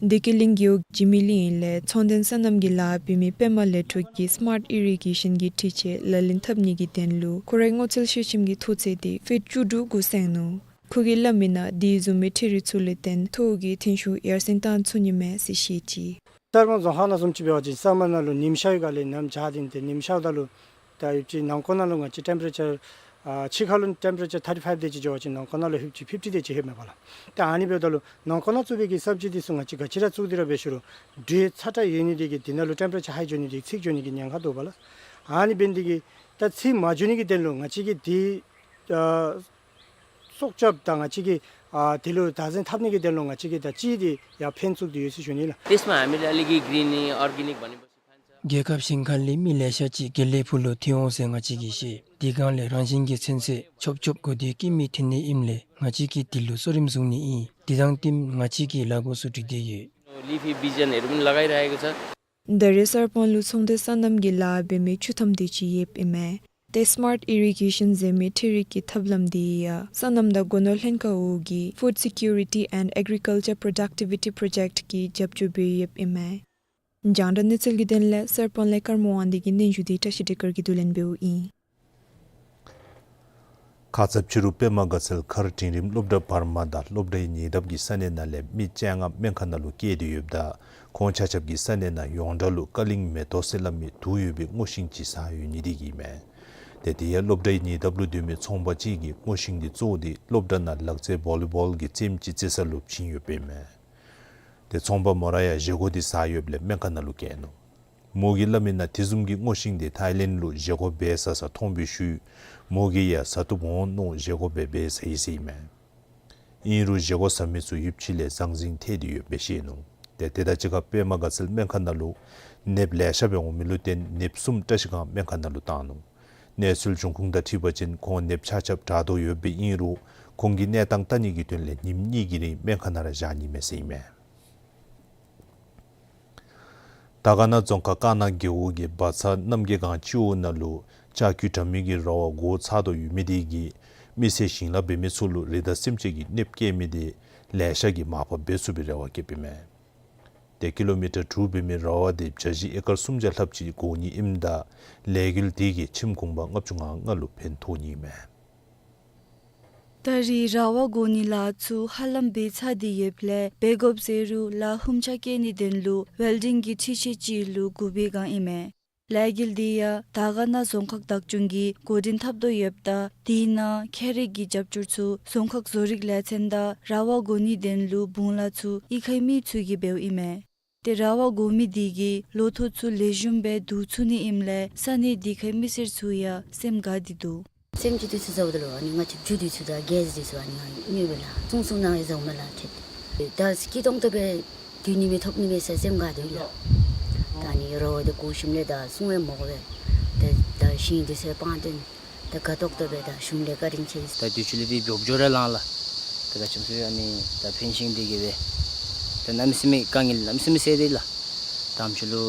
བདེ་སྐྱིད་གླིང་རྒེད་འོག་འཇིགས་མེད་གླིང་ལས་ཚོང་དོན་སོ་ནམ་གྱི་ལཱ་འབད་མི་པདྨ་ལས་འཕྲོ་གིས་སི་མཱརཊ་ཨི་རི་གེ་ཤཱན་གྱི་འཕྲུལ་ཆས་ལག་ལེན་འཐབ་ནི་གི་དོན་ལུ་ཁོ་རའི་སྔོ་ཚལ་ཤེལ་ཤིམ་གྱི་མཐོ་ཚད་དེ་ཕིཊ་བཅུ་དྲུག་གུ་སེང་ནུག། ཁོ་གིས་སླབ་མིའི་ནང་དེ་བཟུམ་མའི་འཕྲུལ་རིག་ཚུ་ལུ་བརྟེན་ཐོག་གི་ཐོན་ཤུགས་ཡར་སེང་བཏང་ཚུགས་ནི་མས་ཟེར་བཤད་ཅི། གསར་སྤང་རྫོང་ཁག་ནང་བཟུམ་ཅིག་འབད་བ་ཅིན་ས་མར་ནང་ལུ་ཉིམ་ཤར་བའི་སྒང་ལས་གནམ་བྱཱར་ལྡིང་སྟེ་ཉིམ་ཤརཝ་ད་ལུ་ད་ཡུདཔ་ཅིག་ནང་འཁོད་ནང་ལུ་ང་བཅས་ཊེམ་པ་རེ་ཅར་ཨ་ཕྱི་ཁ་ལུ་ཊེམ་པ་རེ་ཅར་ཐར་ཊི་ཕའིབ་དེ་ཅིག་འགྱོ་བ་ཅིན་ནང་འཁོད་ནང་ལུ་ཡུདཔ་ཅིག་ཕིཕ་ཊི་དེ་ཅིག་ལྷོདཔ་མས་པ་ལགས། ད་ཨ་ནི་འབདཝ་ད་ལུ་ནང་འཁོད་ནང་བཙུགས་པའི་གི་སབ་ཇི་འདི་ཚུ་ང་བཅས་ག་ཅི་ར་བཙུགས་ཏེ་ར་འབད་ཞུ་རུང་དྲོད་ཚ་དྲགས་ཡོད་ནི་དེ་གིས་དེ་ནང་ལུ་ཊེམ་པ་རེ་ཅར་ཧའི་འགྱོ་ནི་དེ་གིས་ཚིག་འགྱོ་ནི་གི་ཉེན་ཁ་འདུག་པ་ལགས། ཨ་ནི་འབད་ནི་དེ་གིས་ད་ཚིག་མ་འགྱོ་ནི་གི་དོན་ལུ་ང་བཅས་ཀྱིས་དེ་ཨ་སྲོག་སྐྱབས་དང་ང་བཅས་ཀྱིས་ཨ་དེ་ལུ་བདག་འཛིན་འཐབ་ནི་གི་དོན་ལུ་ང་བཅས་ཀྱིས་ད་ཅི་དེ་ཡང་ཕན་ཚུན་དེ་ཡོད་ཟེར་ཞུ་ནི་ལགས། त्यसमा हामीले अलिकति Greenidge organic भनेपछि खान्छ। རྒྱལ་ཁབ་གཞན་ཁ་ལས་མི་ལེ་ཤ་ཅིག་དགེ་ལེགས་ཕུག་ལུ་ཐོན་འོང་ཟེར་ང་བཅས་ཀྱིས་ཤེས། དེ་སྒང་ལས་རང་བཞིན་གྱི་ཚོད་བསྲེ་ཆོབ་ཆོབ་གོ་དེ་སྐྱེད་མི་ཐོན་ནི་ཨིནམ་ལས་ང་བཅས་ཀྱིས་དེ་ལུ་གསོ་རིམ་བཟུང་ནི་ཨིན། དེ་དང་བསྟུན་ང་བཅས་ཀྱིས་ལཱ་འགོ་ཚུ་སྒྲིག་སྟེ་ཡོད། लिफी बिजनहरू पनि लगाइरहेको छ। ད་རེས་གསར་སྤང་ལུ་ཚོང་དོན་སོ་ནམ་གྱི་ལཱ་འབད་མི་བཅུ་ཐམ་དེ་ཅིག་ཡོདཔ་ཨིན་མས། ཏེ་སི་མཱརཊ་ཨི་རི་གེ་ཤཱན་ཟེར་མི་འཕྲུལ་རིག་གི་ཐབས་ལམ་དེ་ཡང་སོ་ནམ་དང་སྒོ་ནོར་ལྷན་ཁག་འོག་གི་Food Security and Agriculture Productivity Project གིས་རྒྱབ་སྐྱོར་འབད་ཡོདཔ་ཨིན་མས། རྒྱང་བསྒྲགས་གནས་ཚུལ་གྱི་དོན་ལས་གསར་སྤང་ལས་ཀརྨ་དབང་འདུས་ཀྱི་སྙན་ཞུ་དེ་བཀྲ་ཤིས་བདེ་སྐར་གྱིས་བསྡུ་ལེན་འབདཝ་ཨིན། ཁ་ཙ་ཕྱི་རུ་པདྨ་དགའ་ཚལ་མཁར་འབྲིང་རིམ་སློབ་གྲྭ་བར་མ་དང་སློབ་གྲྭའི་ཉེ་འདབས་ཀྱི་ས་གནས་ནང་ལས་མི་བཅོ་ལྔ་སྨན་ཁང་ནང་ལུ་བསྐྱལ་ཏེ་ཡོདཔ་ད་ཁོང་ཆ་ཁྱབ་ཀྱིས་ས་གནས་ནང་ཡོངས་གྲགས་ལུ་ཀ་གླིང་མེ་ཏོག་ཟེར་སླབ་མི་དུག་ཡོད་པའི་སྔོ་ཤིང་ཅིག་ཟ་ཡོད་ནི་དེ་གིས་མས། ཏེ་དེ་ཡང་སློབ་གྲྭའི་ཉེ་འདབས་ལུ་སྡོད་མི་ཚོང་པ་ཅིག་གིས་སྔོ་ཤིང་དེ་བཙོ་སྟེ་སློབ་གྲྭ་ནང་ལག་རྩེད་བོ་ལི་བོལ་གྱི་རྩེདམོ་ཅིག་རྩེ་ས་ལུ་བྱིན་ཡོདཔ་ཨིན་མས། ཏེ་ཚོང་པ་མོ་ར་ཡང་བཞེས་སྒོ་དེ་ཟ་ཡོདཔ་ལས་སྨན་ཁང་ནང་ལུ་བསྐྱལ་ནུག། མོ་གིས་སླབ་མིའི་ནང་དེ་བཟུམ་གྱི་སྔོ་ཤིང་དེ་ཐའི་ལེནཌ་ལུ་བཞེས་སྒོ་འབད་ས་ས་མཐོང་བའི་ཤུལ་མོ་གིས་ཡང་ཟ་བཏུབ་འོང་མནོ་བཞེས་སྒོ་འབད་འབད་ཟ་ཡི་ཟེར་ཨིན་མས། ཨིན་རུང་བཞེས་སྒོ་ཟ་མི་ཚུ་ཡུདཔ་ཅིག་ལས་ཟང་ཟིང་ཐལ་ཏེ་ཡོདཔ་སྦེ་བཤད་ནུག། ཏེ་དེ་དང་གཅིག་ཁར་པདྨ་དགའ་ཚལ་སྨན་ཁང་ནང་ལུ་ནདཔ་ལེ་ཤ་སྦེ་འོང་མི་ལུ་བརྟེན་ནདཔ་གསུམ་བཀྲ་ཤིས་སྒང་སྨན་ཁང་ནང་ལུ་བཏང་ནུག། གནས་ཚུལ་འབྱུང་ཁུངས་དང་འཁྲིལ་བ་ཅིན་ཁོང་ནདཔ་ཆ་ཁྱབ་དྲག་དོ་ཡོདཔ་སྦེ་ཨིན་རུང་ཁོང་གི་གནས་སྟངས་བལྟ་ནི་གི་དོན་ལས་ཉིནམ་གཉིས་ཀྱི་རིང་སྨན་ཁང་ནང་ར་བཞག་ནི་མས་ཟེར་ཨིན་མས། དར་དཀར་ན་རྫོང་ཁག་ཀ་ན་རྒེད་འོག་གི་བ་ཚ་རྣམ་རྒྱལ་སྒང་སྤྱི་འོག་ནང་ལུ་ལྕགས་ཀྱུ་དྲ་མིག་གི་ར་བ་འགོ་ཚུགས་དོ་ཡོད་མི་དེ་གིས་མི་སེར་ཞིང་ལཱ་འབད་མི་ཚུ་ལུ་རི་དྭགས་སེམས་ཅན་གྱིས་གནོདཔ་བཀལ་མི་དེ་ལེ་ཤ་གིས་མར་ཕབ་འབད་ཚུགས་པའི་རེ་བ་བསྐྱེདཔ་ཨིན་མས། ཏེ་ཀི་ལོ་མི་ཊར་དྲུག་འབད་མི་ར་བ་དེ་བྱ་གཞི་ཨེ་ཀར་སུམ་བརྒྱ་ལྷགཔ་ཅིག་འགོར་ནི་ཨིནམ་ད་ལས་འགུལ་དེ་གིས་ཁྱིམ་གུང་པ་ལྔ་བཅུ་ང་ལྔ་ལུ་ཕན་ཐོགས་ནི་ཨིན་མས། ད་རེས་ར་བ་འགོ་ནི་ལཱ་ཚུ་ཧ་ལམ་འབད་ཚར་ཏེ་ཡོདཔ་ལས་འབད་དགོཔ་ཟེར་རུང་ལཱ་ཧུམ་ཆ་བཀལ་ནིའི་དོན་ལུ་ཝེལ་ཌིང་གི་འཕྲུལ་ཆས་ཅིག་ལུ་གུ་བའི་སྒང་ཨིན་མས། ལས་འགུལ་དེ་ཡང་དར་དཀར་ན་རྫོང་ཁག་བདག་སྐྱོང་གིས་འགོ་འདྲེན་འཐབ་དོ་ཡོདཔ་ད་དེ་ནང་ཁྱད་རིག་གི་རྒྱབ་སྐྱོར་ཚུ་རྫོང་ཁག་བཟོ་རིག་ལས་ཚན་དང་ར་བ་འགོ་ནིའི་དོན་ལུ་བུང་ལཱ་ཚུ་གཡུས་ཁའི་མི་ཚུ་གིས་འབདཝ་ཨིན་མས། ཏེ་ར་བ་འགོ་མི་དེ་གིས་ལོ་ཐོག་ཚུ་ལེགས་ཤོམ་སྦེ་བསྡུ་ཚུགས་ནི་ཨིནམ་ལས་ས་གནས་དེ་ཁའི་མི་སེར་ཚུ་ཡང་སེམས་དགའ་སྟེ་འདུག། སེམས་ཅན་དེ་ཚུ་ཟཝ་ད་ལུ་ཨ་ནི་ང་བཅས་རྒྱུ་དེ་ཚུ་དང་གེས་དེ་ཚུ་ཨ་ནི་ང་ཉོ་སྦེ་ལགས་ཚོང་ཚོང་ནང་ཡང་ཟཝ་མས་ལགས། ཏེ་ད་སྐྱིད་ཏོང་ཏོ་སྦེ་སྡོད་ནི་མས་ཐོབ་ནི་མས་ཟེར་སེམས་དགའ་སྟེ་ལགས། ད་ཨ་ནི་ར་བ་དེ་འགོ་ཞིནམ་ལས་ད་སྲུང་ཡང་མི་དགོ་པས། ད་ད་ཞིང་དེ་ཚུ་སྤང་སྟེ་ད་དགའ་ཏོག་ཏོ་སྦེ་ད་གཞུང་ལས་བཀའ་དྲིན་ཆེ། ད་དུས་ཅི་ལུ་འདི་འབྱོར་འབྱོར་ར་ལང་ལགས། ད་ག་ཅི་སྨོ་ཟེར་ཨ་ནི་ད་ཕན་ཤིང་འདི་གིས་སྦེ་ད་གནམ་མེད་ས་མེད་དཀའ་ངལ་གནམ་མེད་ས་མེད་སེལ་ཏེ་ལགས། དང་ཕུ་ལུ་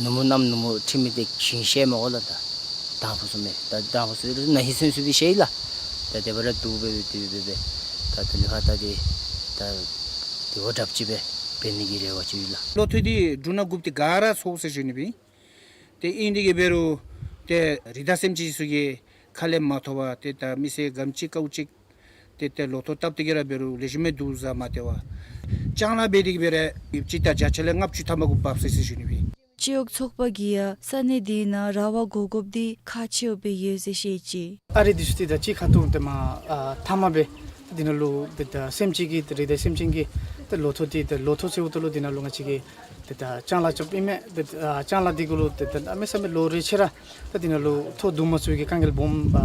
ནུབ་མོ་གནམ་ནུབ་མོ་ཁྲིམས་མི་དེ་ཞིང་ཤེས་མི་དགོ་ལགས། ད་དང་ཕུ་ཚུ་མས། ད་དང་ཕུ་ཚུ་ན་ཧིང་སེམས་གསོ་འདི་ཤེས་ལགས། ད་དེ་སྦེ་ར་འདུག་སྦེ་སྦེ་དེ་སྦེ་སྦེ་ད་དེ་ལས་ཕར་ད་དེ་ད་དེ་འོ་དྲགཔ་ཅིག་སྦེ་འབད་ནི་གི་རེ་བ་ཅིག་ཡོད་ལགས། ལོ་ཐོག་འདི་འབྲུ་སྣ་དགུཔ་དེ་ག་ར་ཚུགས་ཟེར་ཞུ་ནི་སྦེ། ཏེ་ཨིན་དེ་གིས་འབད་རུང་ཏེ་རི་དྭགས་སེམས་ཅན་ཚུ་གིས་ཁ་ལས་མ་ཐོབ་པར་ཏེ་ད་མི་སེར་ག་དེམ་ཅིག་དཀའཝ་སྤྱད་དེ་ཏེ་ལོ་ཐོག་བཏབ་སྟེ་གིས་ར་འབད་རུང་ལེགས་ཤོམ་སྦེ་འདུག་ཟེར་མ་སྟེར་བར་ལྕང་ལཱ་འབད་དེ་གིས་འབད་རུང་ཡོདཔ་ཅིག་ད་བརྒྱ་ཆ་ལས་ལྔ་བཅུ་ཐམ་པ་གུ་བབས་སོ་ཟེར་ཞུ་ནི་སྦེ། སྤྱི་འོག་ཚོགས་པ་གིས་ཡང་ས་གནས་དེ་ནང་ར་བ་འགོ་དགོཔ་འདི་ཁག་ཆེཝ་སྦེ་ཡོད་ཟེར་བཤད་ཅི། ཨ་རི་འདི་ཚུ་ཏེ་ད་ཅིག་ཁ་ཐུག་ཏེ་མ་ཨ་ཐ་མ་སྦེ་ཏེ་འདི་ནང་ལུ་ཏེ་ད་སེམས་ཅན་གྱི་ཏེ་རི་དྭགས་སེམས་ཅན་གྱི་ཏེ་ལོ་ཐོག་འདི་ཏེ་ལོ་ཐོག་ཚེ་འུ་ཐོག་ལུ་འདི་ནང་ལུ་ང་བཅས་ཀྱིས་ཏེ་ད་ལྕང་ལཱ་རྐྱབ་ཨིན་མས། ཏེ་ཨ་ལྕང་ལཱ་འདི་གུ་ལུ་ཏེ་ད་གནམ་མེད་ས་མེད་ལོ་རེ་ཆད་ར་ད་འདི་ནང་ལུ་ཐོག་བསྡུ་མ་ཚུགས་པའི་དཀའ་ངལ་སྦོམ་ཨ་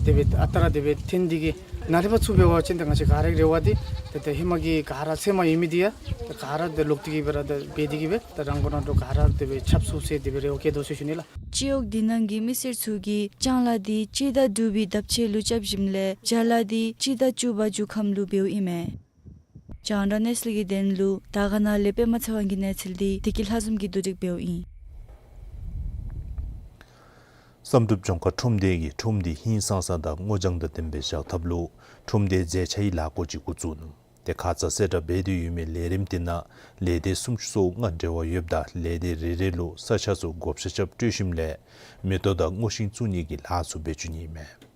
དེ་སྦེ་ཨ་རྟག་ར་དེ་སྦེ་འཐོན་ཏེ་གིས་ནཱ་ལས་ཕར་ཚུར་འབད་བ་ཅིན་ད་ང་བཅས་ག་ར་གི་རེ་བ་འདི་ཏེ་ད་ཧེ་མ་གི་ག་ར་ཚད་མ་ཡོད་མི་འདི་ཡང་ད་ག་ར་ཏེ་ལོག་སྟེ་གིས་སྦེ་ར་ད་འབད་དེ་གིས་སྦེ་ད་རང་མགོ་ནང་འདྲཝ་ག་ར་དེ་སྦེ་ཁྱབ་ཚུགས་ཟེར་དེ་སྦེ་རེ་བ་བསྐྱེད་དོ་ཟེར་ཞུ་ནི་ལགས། སྤྱི་འོག་དེ་ནང་གི་མི་སེར་ཚུ་གིས་ལྕང་ལཱ་འདི་སྤྱི་ཟླ་དྲུག་པའི་ཟླཝ་ཕྱེད་ལུ་རྐྱབ་ཞིནམ་ལས་བྱ་ལཱ་འདི་སྤྱི་ཟླ་བཅུ་པ་མཇུག་ཁམས་ལུ་འབདཝ་ཨིན་མས། རྒྱང་བསྒྲགས་གནས་ཚུལ་གྱི་དོན་ལུ་དར་དཀར་ན་ལས་པདྨ་ཚེ་དབང་གི་གནས་ཚུལ་འདི་བདེ་སྐྱིད་ལྷ་འཛོམས་ཀྱིས་བསྡུ་སྒྲིག་འབདཝ་ཨིན། བསམ་གྲུབ་ལྗོངས་མཁར་ཁྲོམ་སྡེ་གིས་ཁྲོམ་སྡེ་ཧིང་སངས་ས་དང་སྔོ་ལྗང་དང་ལྡནམ་སྦེ་བཞག་ཐབས་ལུ་ཁྲོམ་སྡེའི་མཛེས་ཆ་ཡི་ལཱ་སྐོར་ཅིག་འགོ་བཙུགས་ནུག། ཏེ་ཁ་ཙ་གསལ་བསྒྲགས་འབད་དེ་ཡོད་མི་ལས་རིམ་དེ་ནང་ལས་སྡེ་སུམ་ཅུ་སོ་ལྔ་འབྲེལ་བ་ཡོདཔ་ད་ལས་སྡེ་རེ་རེ་ལུ་ས་ཆ་ཚུ་བགོ་བཤའ་རྐྱབ་སྤྲོད་ཞིནམ་ལས་མེ་ཏོག་དང་སྔོ་ཤིང་བཙུགས་ནི་གི་ལཱ་ཚུ་འབད་བཅུག་ནི་ཨིན་མས།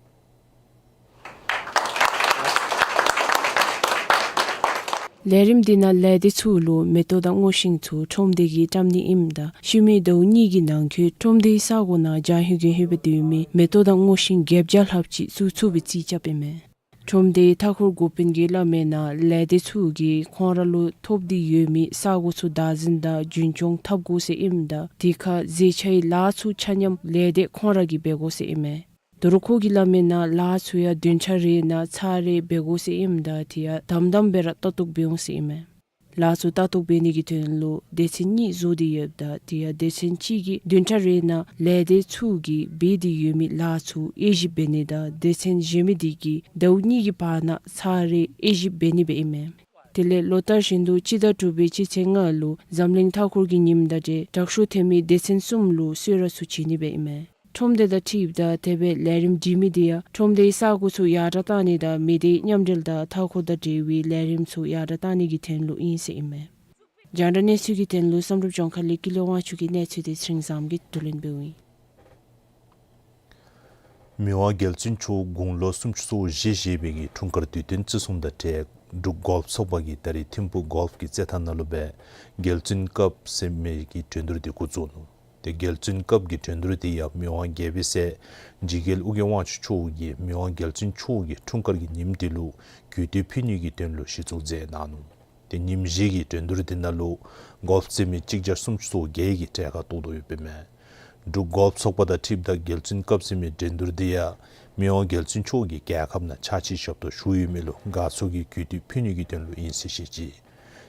ལས་རིམ་འདི་ནང་ལས་སྡེ་ཚུ་ལུ་མེ་ཏོག་དང་སྔོ་ཤིང་ཚུ་ཁྲོམ་སྡེ་གིས་བཀྲམ་ནི་ཨིནམ་ད་ཤུལ་མའི་ཟླཝ་གཉིས་ཀྱི་ནང་འཁོད་ཁྲོམ་སྡེའི་ས་གོ་ནང་རྒྱང་ཤོད་རྒྱང་ཤོད་སྦེ་སྡོད་མི་མེ་ཏོག་དང་སྔོ་ཤིང་བརྒྱད་བརྒྱ་ལྷགཔ་ཅིག་བཙུགས་ཚུགས་པའི་རྩིས་རྐྱབ་ཨིན་མས། ཁྲོམ་སྡེའི་མཐའ་འཁོར་འགོ་དཔོན་གྱིས་སླབ་མིའི་ནང་ལས་སྡེ་ཚུ་གིས་ཁོང་ར་ལུ་ཐོབ་སྟེ་ཡོད་མི་ས་གོ་ཚུ་བདག་འཛིན་དང་རྒྱུན་སྐྱོང་འཐབ་དགོ་ཟེར་ཨིནམ་ད་དེ་ཁར་མཛེས་ཆ་ཡི་ལཱ་ཚུ་ཆ་མཉམ་ལས་སྡེ་ཁོང་ར་གིས་འབད་དགོ་ཟེར་ཨིན་མས། དོ་རུང་ཁོ་གིས་སླབ་མིའི་ནང་ལཱ་ཚུ་ཡང་བདུན་ཕྲག་རེ་ནང་ཚར་རེ་འབད་དགོ་ཟེར་ཨིནམ་ད་དེ་ཡང་དམ་དམ་སྦེ་ར་ལྟ་རྟོག་འབད་འོང་ཟེར་ཨིན་མས། ལཱ་ཚུ་ལྟ་རྟོག་འབད་ནི་གི་དོན་ལུ་སྡེ་ཚན་གཉིས་བཟོ་སྟེ་ཡོདཔ་ད་དེ་ཡང་སྡེ་ཚན་གཅིག་གིས་བདུན་ཕྲག་རེ་ནང་ལས་སྡེ་ཚུ་གིས་འབད་དེ་ཡོད་མི་ལཱ་ཚུ་དབྱེ་ཞིབ་འབད་ནི་དང་སྡེ་ཚན་གཞན་མི་དེ་གིས་ཟླཝ་གཉིས་ཀྱི་བར་ན་ཚར་རེ་དབྱེ་ཞིབ་འབད་ནི་སྦེ་ཨིན་མས། དེ་ལས་ལོ་ལྟར་བཞིན་དུ་སྤྱི་ཟླ་དྲུག་པའི་སྤྱི་ཚེས་ལྔ་ལུ་འཛམ་གླིང་མཐའ་འཁོར་གྱི་ཉིནམ་དང་འབྲེལ་དྲག་ཤོས་ཐོན་མི་སྡེ་ཚན་གསུམ་ལུ་གསོལ་རས་ཚུ་བྱིན་ནི་སྦེ་ཨིན་མས། ཁྲོམ་སྡེ་དང་འཁྲིལཝ་ད་དེ་སྦེ་ལས་རིམ་སྒྲིག་མི་དེ་ཡང་ཁྲོམ་སྡེའི་ས་གོ་ཚུ་ཡར་དྲགས་བཏང་ནི་དང་མི་སྡེའི་མཉམ་འབྲེལ་དང་མཐའ་འཁོར་དང་འབྲེལ་བའི་ལས་རིམ་ཚུ་ཡར་དྲགས་བཏང་ནི་གི་དོན་ལུ་ཨིན་ཟེར་ཨིན་མས། རྒྱང་བསྒྲགས་གནས་ཚུལ་གྱི་དོན་ལུ་བསམ་གྲུབ་ལྗོངས་མཁར་ལས་ཀུན་ལེགས་དབང་ཕྱུག་གི་གནས་ཚུལ་དེ་ཚེ་རིང་བཟངམོ་གིས་བསྡུ་ལེན་འབདཝ་ཨིན། མི་དབང་རྒྱལ་བཙུན་མཆོག་དགུང་ལོ་སུམ་ཅུ་སོ་བཞི་བཞེས་པའི་གི་འཁྲུངས་སྐར་དུས་སྟོན་བརྩི་སྲུང་དང་འབྲེལ་འབྲུག་གོལཕ་ཚོགས་པ་གིས་ད་རིས་ཐིམ་ཕུག་གོལཕ་གི་རྩེད་ཐང་ནང་ལུ་སྦེ་རྒྱལ་བཙུན་ཀབ་ཟེར་མི་གི་འགྲན་བསྡུར་འདི་འགོ་བཙུགས་ནུག། ཏེ་རྒྱལ་བཙུན་ཀབ་ཀྱི་འགྲན་བསྡུར་འདི་ཡང་མི་དབང་རྒྱལ་པོའི་སྲས་འཇིགས་རྒྱལ་ཨོ་རྒྱན་དབང་ཕྱུག་མཆོག་གིས་མི་དབང་རྒྱལ་བཙུན་མཆོག་གི་འཁྲུངས་སྐར་གྱི་ཉིནམ་འདི་ལུ་གུས་འདུད་ཕུལ་ནི་གི་དོན་ལུ་གཞི་བཙུགས་མཛད་གནང་ནུག། ཏེ་ཉིནམ་བཞི་གི་འགྲན་བསྡུར་འདི་ནང་ལུ་གོལཕ་རྩེད་མི་གཅིག་བརྒྱ་སུམ་ཅུ་སོ་བརྒྱད་ཀྱིས་གྲལ་ཁར་གཏོགས་དོ་ཡོདཔ་ཨིན་མས། འབྲུག་གོལཕ་ཚོགས་པ་དང་འཁྲིལཝ་ད་རྒྱལ་བཙུན་ཀབ་ཟེར་མི་འགྲན་བསྡུར་འདི་ཡང་མི་དབང་རྒྱལ་བཙུན་མཆོག་གིས་རྒྱལ་ཁབ་ནང་ཕྱག་ཕྱི་ཞབས་ཏོག་ཞུ་ཡོད་མི་ལུ་དགའ་ཚོར་གྱི་གུས་འདུད་ཕུལ་ནི་གི་དོན་ལུ་ཨིན་ཟེར་བཤད་ཅི།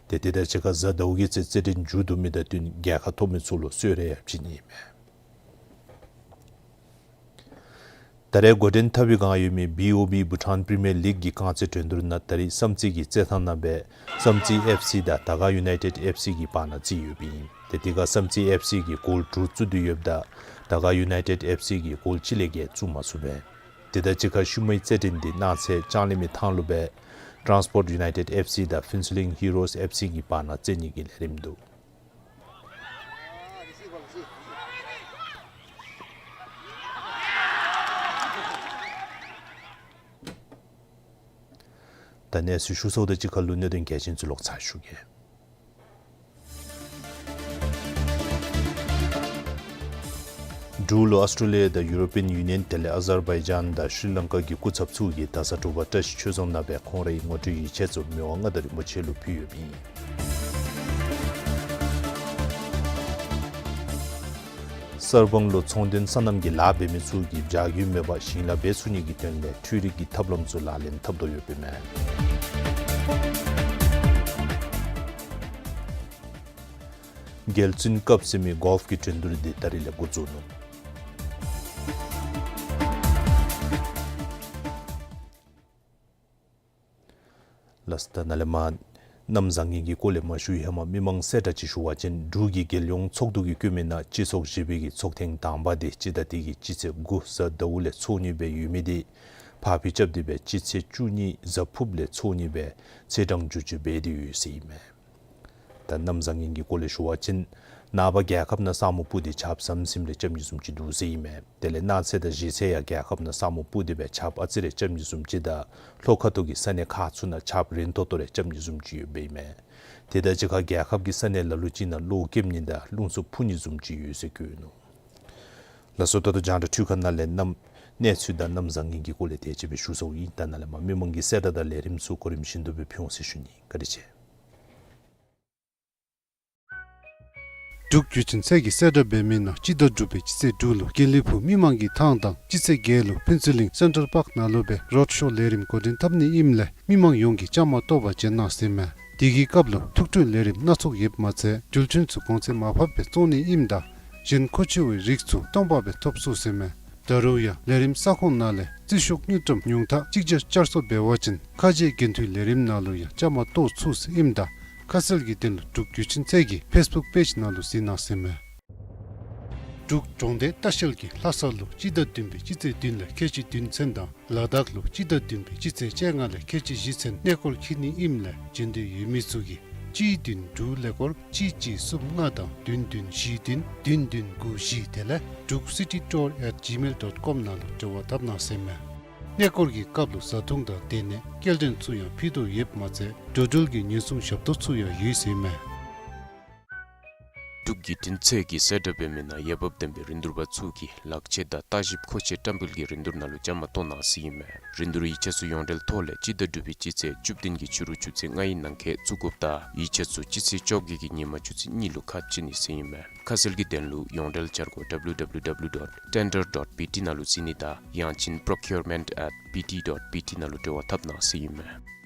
ཏེ་དེ་དང་གཅིག་ཁར་གཟའ་ཟླཝ་གི་ཚེ་རྩེད་འགྲན་མཇུག་བསྡུ་མི་དང་བསྟུན་རྒྱལ་ཁ་ཐོབ་མི་ཚུ་ལུ་གསོལ་རས་ཡང་བྱིན་ནི་ཨིན་མས། ད་རེས་འགོ་འདྲེན་འཐབ་པའི་སྒང་ཡོད་མི་བི་ཨོ་བི་བྷུ་ཊཱན་པི་རི་མི་ཡར་ལིག་གི་རྐང་རྩེད་འགྲན་བསྡུར་ནང་ད་རིས་བསམ་རྩེ་གི་རྩེད་ཐང་ནང་སྦེ་བསམ་རྩེ་ཨེཕ་སི་དང་དར་དཀར་ཡུ་ནའི་ཊེཌ་ཨེཕ་སི་གི་བར་ན་རྩེད་ཡོདཔ་ཨིན། ཏེ་དེ་ཁར་བསམ་རྩེ་ཨེཕ་སི་གིས་གོལ་དྲུག་བཙུགས་ཏེ་ཡོདཔ་ད་དར་དཀར་ཡུ་ནའི་ཊེཌ་ཨེཕ་སི་གིས་གོལ་གཅིག་ལས་བརྒལ་བཙུགས་མ་ཚུགས་པས། དེ་དང་གཅིག་ཁར་ཤུལ་མའི་རྩེད་འགྲན་འདི་གནངས་ཚེ་ལྕང་གླིང་མི་ཐང་ལུ་སྦེ་ཊཱནསི་པོརཊ་ཡུ་ནའི་ཊེཌ་ཨེཕ་སི་དང་ཕུན་ཚོགས་གླིང་ཧི་རོསི་ཨེཕ་སི་གི་བར་ན་རྩེད་ནི་གི་ལས་རིམ་འདུག། ད་གནས་ཚུལ་ཞུ་ཚརཝ་དང་གཅིག་ཁར་ལུ་གནད་དོན་གལ་ཆེན་ཚུ་ལོག་ཚར་ཞུ་གེ། འབྲུག་ལུ་ཨཱོས་ཊྲེ་ལི་ཡ་དང་ཡུ་རོ་པི་ཡཱན་ཡུ་ནི་ཡཱན་དེ་ལས་ཨ་ཛར་བའི་ཇཱན་དང་ཤྲི་ལང་ཀ་གི་སྐུ་ཚབ་ཚུ་གིས་ད་ས་དྲོ་པ་བཀྲ་ཤིས་ཆོས་རྫོང་ནང་སྦེ་ཁོང་རའི་ངོ་སྤྲོད་ཡིག་ཆ་ཚུ་མི་དབང་མངའ་བདག་རིན་པོ་ཆེ་ལུ་ཕུལ་ཡོདཔ་ཨིན། གསར་སྤང་ལུ་ཚོང་དོན་སོ་ནམ་གྱི་ལཱ་འབད་མི་ཚུ་གིས་བྱ་རྒྱུས་མེད་པར་ཞིང་ལཱ་འབད་ཚུགས་ནི་གི་དོན་ལས་འཕྲུལ་རིག་གི་ཐབས་ལམ་ཚུ་ལག་ལེན་འཐབ་དོ་ཡོདཔ་ཨིན་མས། རྒྱལ་བཙུན་ཀབ་ཟེར་མི་གོལཕ་གི་འགྲན་བསྡུར་འདི་ད་རིས་ལས་འགོ་བཙུགས་ནུག། ལགས་སོ། ད་ནཱ་ལས་མར་གནམ་བཟང་ངན་གྱི་སྐོར་ལས་མར་ཞུ་ཡི། ཧེ་མ་མི་མང་གསལ་བསྒྲགས་ཅིག་ཞུ་བ་ཅིན་འབྲུག་གི་རྒྱལ་ཡོངས་ཚོགས་འདུ་གི་བཀོད་མི་ནང་སྤྱི་ཚོགས་བཞི་པའི་གི་ཚོགས་ཐེངས་དང་པ་འདི་སྤྱི་ཟླ་འདི་གི་སྤྱི་ཚེས་དགུ་གཟའ་ཟླཝ་ལས་ཚོགས་ནི་སྦེ་ཡོད་མི་འདི་ཕར་འགྱངས་རྐྱབ་སྟེ་སྦེ་སྤྱི་ཚེས་བཅུ་གཉིས་གཟའ་ཕུརཔ་ལས་ཚོགས་ནི་སྦེ་ཚེས་གྲངས་བསྒྱུར་བཅོས་འབད་དེ་ཡོད་ཟེར་ཨིན་མས། ད་གནམ་བཟང་ངན་གྱི་སྐོར་ལས་ཞུ་བ་ཅིན་ནངས་པ་རྒྱལ་ཁབ་ནང་ས་སྨུག་སྤུབས་ཏེ་ཆརཔ་ཟམ་ཟིམ་རེ་རྐྱབ་ནི་བཟུམ་ཅིག་འདུག་ཟེར་ཨིན་མས། དེ་ལས་གནངས་ཚེ་དང་གཞེས་ཚེ་ཡང་རྒྱལ་ཁབ་ནང་ས་སྨུག་སྤུབས་ཏེ་སྦེ་ཆརཔ་ཨ་ཙི་རེ་རྐྱབ་ནི་བཟུམ་ཅིག་དང་ལྷོ་ཁ་ཐུག་གི་ས་གནས་ཁག་ཚུ་ནང་ཆརཔ་རན་ཏོག་ཏོ་རེ་རྐྱབ་ནི་བཟུམ་ཅིག་ཡོདཔ་ཨིན་མས། དེ་དང་གཅིག་ཁར་རྒྱལ་ཁབ་ཀྱི་ས་གནས་ལ་ལུ་ཅིག་ནང་གློག་ཀེམ་ནི་དང་རླུང་འཚུབ་འཕུ་ནི་བཟུམ་ཅིག་ཡོད་ཟེར་བཀོད་ནུག། ལགས་སོ། ད་ལྟོ་རྒྱང་བསྒྲགས་འཕྲུལ་ཁང་ནང་ལས་གནམ་གནས་ཚུལ་དང་གནམ་བཟང་ངན་གྱི་སྐོར་ལས་དེ་ཅིག་སྦེ་ཞུ་ཚརཝ་ཨིན། ད་ནཱ་ལས་མར་མི་མང་གི་གསལ་བསྒྲགས་དང་ལས་རིམ་ཚུ་གོ་རིམ་བཞིན་དུ་སྦེ་ཕུལ་འོང་ཟེར་ཞུ་ནི། བཀའ་དྲིན་ཆེ། འབྲུག་བརྒྱུད་འཕྲིན་ཚད་ཀྱིས་གསལ་བསྒྲགས་འབད་མི་ནང་སྤྱི་ཟླ་དྲུག་པའི་སྤྱི་ཚེས་དྲུག་ལུ་དགེ་ལེགས་ཕུག་མི་མང་གི་ཐང་དང་སྤྱི་ཚེས་བརྒྱད་ལུ་ཕུན་ཚོགས་གླིང་སེན་ཊྲལ་པཱརཀ་ནང་ལུ་སྦེ་རོཌ་ཤོ་ལས་རིམ་འགོ་འདྲེན་འཐབ་ནི་ཨིནམ་ལས་མི་མང་ཡོངས་ཀྱིས་བཅའ་མར་གཏོགས་པར་བྱོན་གནང་ཟེར་ཨིན་མས། དེ་གི་སྐབས་ལུ་ཐུགས་སྤྲོའི་ལས་རིམ་སྣ་ཚོགས་ཡོདཔ་མ་ཚད་འགྲུལ་འཕྲིན་ཚུ་གོང་ཚད་མར་ཕབ་སྦེ་བཙོང་ནི་ཨིནམ་ད་གཞན་མཁོ་ཆེ་བའི་རིགས་ཚུ་སྟོང་པ་སྦེ་ཐོབ་ཚུགས་ཟེར་ཨིན་མས། ད་རུང་ཡང་ལས་རིམ་ས་ཁོངས་ནང་ལས་རྩིས་ཤོག་དངུལ་ཀྲམ་ཉུང་མཐའ་གཅིག་བརྒྱ་བསྐྱར་གསོ་འབད་བ་ཅིན་ཁ་རྗེ་འགན་འཐུའི་ལས་རིམ་ནང་ལུ་ཡང་བཅའ་མར་གཏོགས་ཚུགས་ཟེར་ཨིནམ་ད་ཁ་གསལ་གྱི་དོན་ལུ་འབྲུག་བརྒྱུད་འཕྲིན་ཚད་ཀྱི་ཕེསི་བུཀ་པེཇ་ནང་ལུ་གཟིགས་གནང་ཟེར་ཨིན་མས། འབྲུག་གྲོང་སྡེ་ལྟ་བཤལ་གྱིས་ལྷ་ས་ལུ་སྤྱི་ཟླ་བདུན་པའི་སྤྱི་ཚེས་བདུན་ལས་ཁལ་གཅིག་བདུན་ཚུན་དང་ལ་དྭགས་ལུ་སྤྱི་ཟླ་བདུན་པའི་སྤྱི་ཚེས་བཅོ་ལྔ་ལས་ཁལ་གཅིག་བཞི་ཚུན་གནས་སྐོར་འཁྱིད་ནི་ཨིནམ་ལས་བྱོན་འདོད་ཡོད་མི་ཚུ་གིས་གཅིག་བདུན་དྲུག་ཀླད་ཀོར་གཅིག་གཅིག་གསུམ་ལྔ་དང་བདུན་བདུན་བཞི་བདུན་བདུན་བདུན་དགུ་བཞི་དེ་ལས་Druk city tour at gmail dot com ནང་ལུ་འབྲེལ་བ་འཐབ་གནང་ཟེར་ཨིན་མས། གནས་སྐོར་གྱི་སྐབས་ལུ་བཟའ་འཐུང་དང་སྡོད་གནས་སྐྱེལ་འདྲེན་ཚུ་ཡང་ཕུལ་དོ་ཡོདཔ་མ་ཚད་འགྲོ་འགྲུལ་གྱི་ཉེན་སྲུང་ཞབས་ཏོག་ཚུ་ཡང་ཡོད་ཟེར་ཨིན་མས། འབྲུག་བརྒྱུད་འཕྲིན་ཚད་ཀྱིས་གསལ་བསྒྲགས་འབད་མི་ནང་འོས་འབབ་ལྡན་པའི་རིན་བསྡུར་པ་ཚུ་གིས་ལག་ཆས་དང་ལྟ་ཞིབ་མཁོ་ཆས་བཀྲམ་སྤེལ་གྱི་རིན་བསྡུར་ནང་ལུ་བཅའ་མར་གཏོགས་གནང་ཟེར་ཨིན་མས། རིན་བསྡུར་ཡིག་ཆ་ཚུ་ཡོངས་འབྲེལ་ཐོག་ལས་སྤྱི་ཟླ་དྲུག་པའི་སྤྱི་ཚེས་བཅུ་བདུན་གྱི་ཕྱི་རུ་ཆུ་ཚོད་ལྔའི་ནང་འཁོད་བཙུགས་དགོཔ་དང་ཡིག་ཆ་ཚུ་སྤྱི་ཚེས་བཅོ་བརྒྱད་ཀྱི་ཉིན་མ་ཆུ་ཚོད་གཉིས་ལུ་ཁ་ཕྱེ་ནི་ཟེར་ཨིན་མས། ཁ་གསལ་གྱི་དོན་ལུ་ཡོངས་འབྲེལ་འཆར་སྒོ་W W W dot tender dot B T ནང་ལུ་གཟིགས་ནི་དང་ཡང་ཅིན་procurement at B T dot B T ནང་ལུ་འབྲེལ་བ་འཐབ་གནང་ཟེར་ཨིན་མས།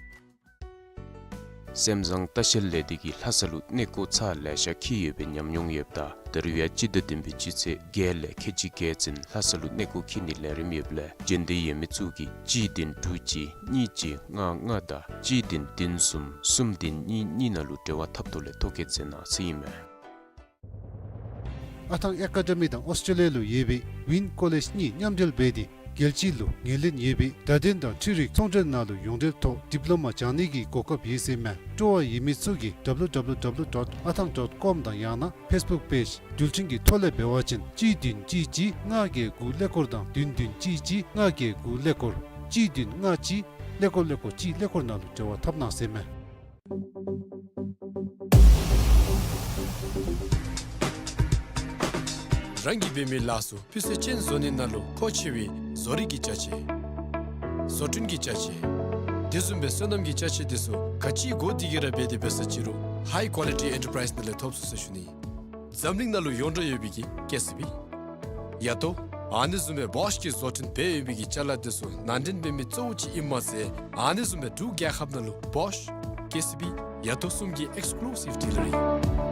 སེམས་བཟང་ལྟ་བཤལ་ལས་སྡེ་གིས་ལྷ་ས་ལུ་གནས་སྐོར་ཚར་ལེ་ཤ་འཁྱིད་ཡོད་པའི་ཉམས་མྱོང་ཡོདཔ་ད་ད་རུང་ཡང་སྤྱི་ཟླ་བདུན་པའི་སྤྱི་ཚེས་བརྒྱད་ལས་ཁལ་གཅིག་བརྒྱད་ཚུན་ལྷ་ས་ལུ་གནས་སྐོར་འཁྱིད་ནིའི་ལས་རིམ་ཡོདཔ་ལས་བྱོན་འདོད་ཡོད་མི་ཚུ་གིས་གཅིག་བདུན་དྲུག་གཅིག་གཉིས་གཅིག་ལྔ་ལྔ་དང་གཅིག་བདུན་བདུན་གསུམ་གསུམ་བདུན་གཉིས་གཉིས་ནང་ལུ་འབྲེལ་བ་འཐབ་ཐོག་ལས་ཐོ་བཀོད་མཛད་གནང་ཟེར་ཨིན་མས། ཨ་ཐང་ཨེ་ཀ་ཌ་མི་དང་ཨོསི་ཊྲེ་ལི་ཡ་ལུ་ཡོད་པའི་ཝིན་ཀོ་ལེཇ་གཉིས་མཉམ་འབྲེལ་འབད་དེ་ རྒྱལ་སྤྱི་ལུ་ངོས་ལེན་ཡོད་པའི་བརྡ་དོན་དང་འཕྲུལ་རིག་ཚོང་འབྲེལ་ནང་ལུ་ཡོངས་འབྲེལ་ཐོག་ཌིབ་ལོ་མ་སྦྱང་ནི་གི་གོ་སྐབས་ཡོད་ཟེར་མས། སྤྲོ་བ་ཡོད་མི་ཚུ་གིས་ཌབ་ལུ་ཌབ་ལུ་ཌབ་ལུ་ཌོཊ་ཨ་ཐང་ཌོཊ་ཀོམ་དང་ཡང་ན་ཕེསི་བུཀ་པེཇ་འགྲུལ་འཕྲིན་གྱི་ཐོག་ལས་འབད་བ་ཅིན་གཅིག་བདུན་གཅིག་གཅིག་ལྔ་བརྒྱད་དགུ་ཀླད་ཀོར་དང་བདུན་བདུན་གཅིག་གཅིག་ལྔ་བརྒྱད་དགུ་ཀླད་ཀོར་གཅིག་བདུན་ལྔ་གཅིག་ཀླད་ཀོར་ཀླད་ཀོར་གཅིག་ཀླད་ཀོར་ནང་ལུ་འབྲེལ་བ་འཐབ་གནང་ཟེར་མས། རང་གིས་འབད་མི་ལཱ་ཚུ་སྤུས་ཚད་ཅན་བཟོ་ནི་ནང་ལུ་མཁོ་ཆེ་བའི་བཟོ་རིག་གི་ཅ་ཆས། བཟོ་སྐྲུན་གྱི་ཅ་ཆས། དེ་བཟུམ་སྦེ་སོ་ནམ་གྱི་ཅ་ཆས་དེ་ཚུ་ག་ཅི་དགོ་དེ་གི་ར་འབད་དེ་འབད་ས་ཅི་རུང་ཧའི་ཀོ་ལི་ཊི་ཨེན་ཊར་པ་རའིསི་ནང་ལས་ཐོབ་ཚུགས་ཟེར་ཞུ་ནི། འཛམ་གླིང་ནང་ལུ་ཡོངས་གྲགས་ཡོད་པའི་གི་ཀེ་སི་བི། ཡ་ཏོ། ཨ་ནི་བཟུམ་སྦེ་བོཤ་གིས་བཟོ་སྐྲུན་འབད་ཡོད་པའི་གི་ཅ་ལ་དེ་ཚུ་ནང་འདྲེན་འབད་མི་གཙོ་བོ་ཅིག་ཨིནམ་མ་ཚད་ཨ་ནི་བཟུམ་སྦེ་འབྲུག་རྒྱལ་ཁབ་ནང་ལུ་བོཤ་ཀེ་སི་བི་ཡ་ཏོ་གསུམ་གྱི་ཨེགསི་ཀུ་ལུ་སིབ་ཌི་ལར་ཨིན།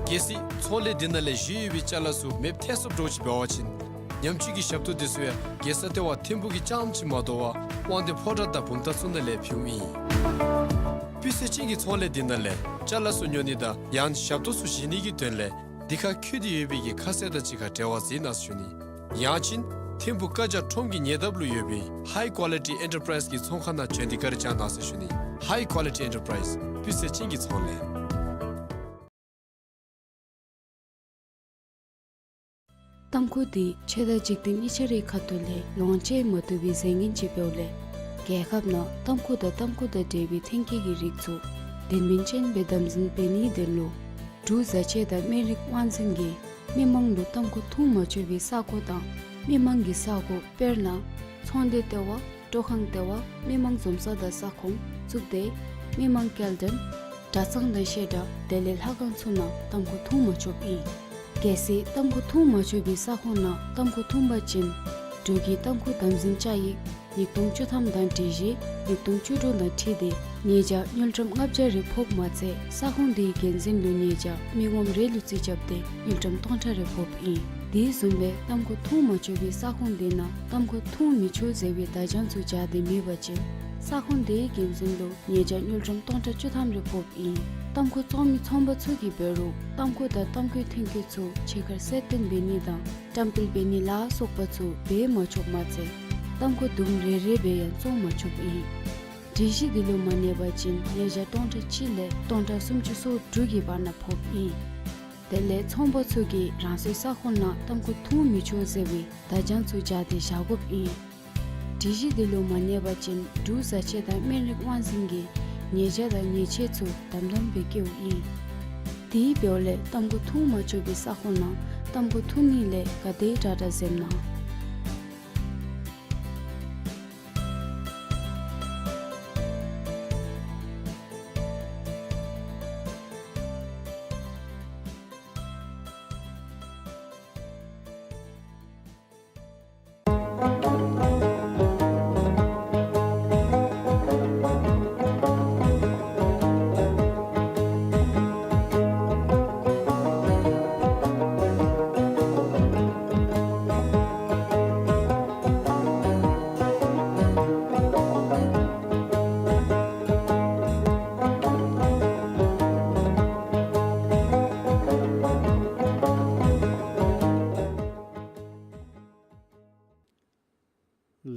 གལ་སྲིད་ཚོང་ལས་འདི་ནང་ལས་བཞེས་ཡོད་པའི་ཅ་ལ་ཚུ་མེདཔ་ཐལ་སོཔ་འདྲཝ་ཅིག་འབད་བ་ཅིན་ཉམས་བཅོས་ཀྱི་ཞབས་ཏོག་འདི་ཚུ་ཡང་རྒྱལ་ས་ལྟེ་བ་ཐིམ་ཕུག་གི་རྐྱངམ་ཅིག་མ་དོ་བར་དབང་འདུས་ཕོ་བྲང་དང་བུམ་ཐང་ཚུ་ནང་ལས་ཕུལཝ་ཨིན། སྤུས་ཚད་ཅན་གྱི་ཚོང་ལས་འདི་ནང་ལས་ཅ་ལ་ཚུ་ཉོ་ནི་དང་ཡང་ཞབས་ཏོག་ཚུ་བཞེས་ནི་གི་དོན་ལས་འདི་ཁར་བཀོད་དེ་ཡོད་པའི་གི་ཁ་གསལ་དང་གཅིག་ཁར་འབྲེལ་བ་མཛད་གནང་ཟེར་ཞུ་ནི། ཡང་ཅིན་ཐིམ་ཕུག་བཀའ་རྒྱ་ཁྲོམ་གྱི་ཉེ་འདབས་ལུ་ཡོད་པའི་ཧའི་ཀོ་ལི་ཊི་ཨེན་ཊར་པ་རའིསི་གི་ཚོང་ཁང་ནང་བྱོན་ཏེ་བཀའ་དྲིན་བསྐྱང་གནང་ཟེར་ཞུ་ནི། ཧའི་ཀོ་ལི་ཊི་ཨེན་ཊར་པ་རའིསི་སྤུས་ཚད་ཅན་གྱི་ཚོང་ལས། ཏམ་ཁུ་འདི་ཆོས་དང་འཇིག་རྟེན་གཉིས་ཆ་རའི་ཁ་ཐུག་ལས་ལོངས་སྤྱོད་མ་བཏུབ་པའི་རྫས་ངན་ཅིག་འབདཝ་ལས་རྒྱལ་ཁབ་ནང་ཏམ་ཁུ་དང་ཏམ་ཁུ་དང་འབྲེལ་བའི་ཐོན་སྐྱེད་ཀྱི་རིགས་ཚུ་དོན་སྨིན་ཅན་སྦེ་དམ་འཛིན་འབད་ནིའི་དོན་ལུ་འབྲུག་བཟའ་ཆས་དང་སྨན་རིགས་དབང་འཛིན་གྱིས་མི་མང་ལུ་ཏམ་ཁུ་འཐུང་མ་ཆོག་པའི་ས་གོ་དང་མི་མང་གི་ས་གོ་དཔེར་ན་ཚོང་སྡེ་ལྟེ་བ། སྤྲོ་ཁང་ལྟེ་བ། མི་མང་འཛོམས་ས་དང་ས་ཁོངས། གཙུག་སྡེ། མི་མང་སྐྱེལ་འདྲེན། གྲྭ་ཚང་དང་བཤད་གྲྭ་དེ་ལས་ལྷ་ཁང་ཚུ་ནང་ཏམ་ཁུ་འཐུང་མ་ཆོགཔ་ཨིན། གལ་སྲིད་ཏམ་ཁུ་འཐུང་མ་ཆོག་པའི་ས་ཁོངས་ནང་ཏམ་ཁུ་འཐུང་པ་ཅིན་འབྲུག་གི་ཏམ་ཁུ་དམ་འཛིན་བཅའ་ཡིག་ཉིས་སྟོང་བཅུ་ཐམ་དང་སྒྲིག་གཞི་ཉིས་སྟོང་བཅུ་དྲུག་དང་འཁྲིལ་ཏེ་ཉེས་བྱ་དངུལ་ཀྲམ་ལྔ་བརྒྱ་རེ་ཕོགཔ་མ་ཚད་ས་ཁོངས་དེའི་འགན་འཛིན་ལུ་ཉེས་བྱ་མི་ངོམ་རེ་ལུ་རྩིས་རྐྱབ་སྟེ་དངུལ་ཀྲམ་སྟོང་ཕྲག་རེ་ཕོགཔ་ཨིན། དེ་བཟུམ་སྦེ་ཏམ་ཁུ་འཐུང་མ་ཆོག་པའི་ས་ཁོངས་དེ་ནང་ཏམ་ཁུ་འཐུང་མི་ཆོག་ཟེར་བའི་བརྡ་བྱང་ཚུ་སྦྱར་ཏེ་མེད་པ་ཅིན་ས་ཁོངས་དེའི་འགན་འཛིན་ལུ་ཉེས་བྱ་དངུལ་ཀྲམ་སྟོང་ཕྲག་བཅུ་ཐམ་རེ་ཕོགཔ་ཨིན། ཏམ་ཁུ་བཙོང་མི་ཚོང་པ་ཚུ་གིས་འབད་རུང་ཏམ་ཁུ་དང་ཏམ་ཁུའི་ཐོན་སྐྱེད་ཚུ་ཕྱི་ཁར་གསལ་སྟོན་འབད་ནི་དང་བཀྲམ་སྤེལ་འབད་ནི་ལ་སོགས་པ་ཚུ་འབད་མ་ཆོགཔ་མ་ཚད་ཏམ་ཁུ་དུམ་རེ་རེ་སྦེ་ཡང་བཙོང་མ་ཆོགཔ་ཨིན། སྒྲིག་གཞི་འདི་ལུ་མ་གནས་པ་ཅིན་ཉེས་བྱ་སྟོང་ཕྲག་གཅིག་ལས་སྟོང་ཕྲག་སུམ་ཅུ་སོ་དྲུག་གི་བར་ན་ཕོགཔ་ཨིན། དེ་ལས་ཚོང་པ་ཚུ་གིས་རང་སོའི་ས་ཁོངས་ནང་ཏམ་ཁུ་འཐུང་མི་ཆོག་ཟེར་བའི་བརྡ་བྱང་ཚུ་སྦྱར་ཏེ་བཞག་དགོཔ་ཨིན། སྒྲིག་གཞི་འདི་ལུ་མ་གནས་པ་ཅིན་འབྲུག་བཟའ་ཆས་དང་སྨན་རིགས་དབང་འཛིན་གྱིས་ཉེས་བྱ་དང་ཉེས་ཆད་ཚུ་དམ་དམ་སྦེ་བཀལཝ་ཨིན། དེ་འབདཝ་ལས་ཏམ་ཁུ་འཐུང་མ་ཆོག་པའི་ས་ཁོངས་ནང་ཏམ་ཁུ་འཐུང་ནི་ལས་ག་དེ་དྲག་དྲག་འཛེམ་གནང་།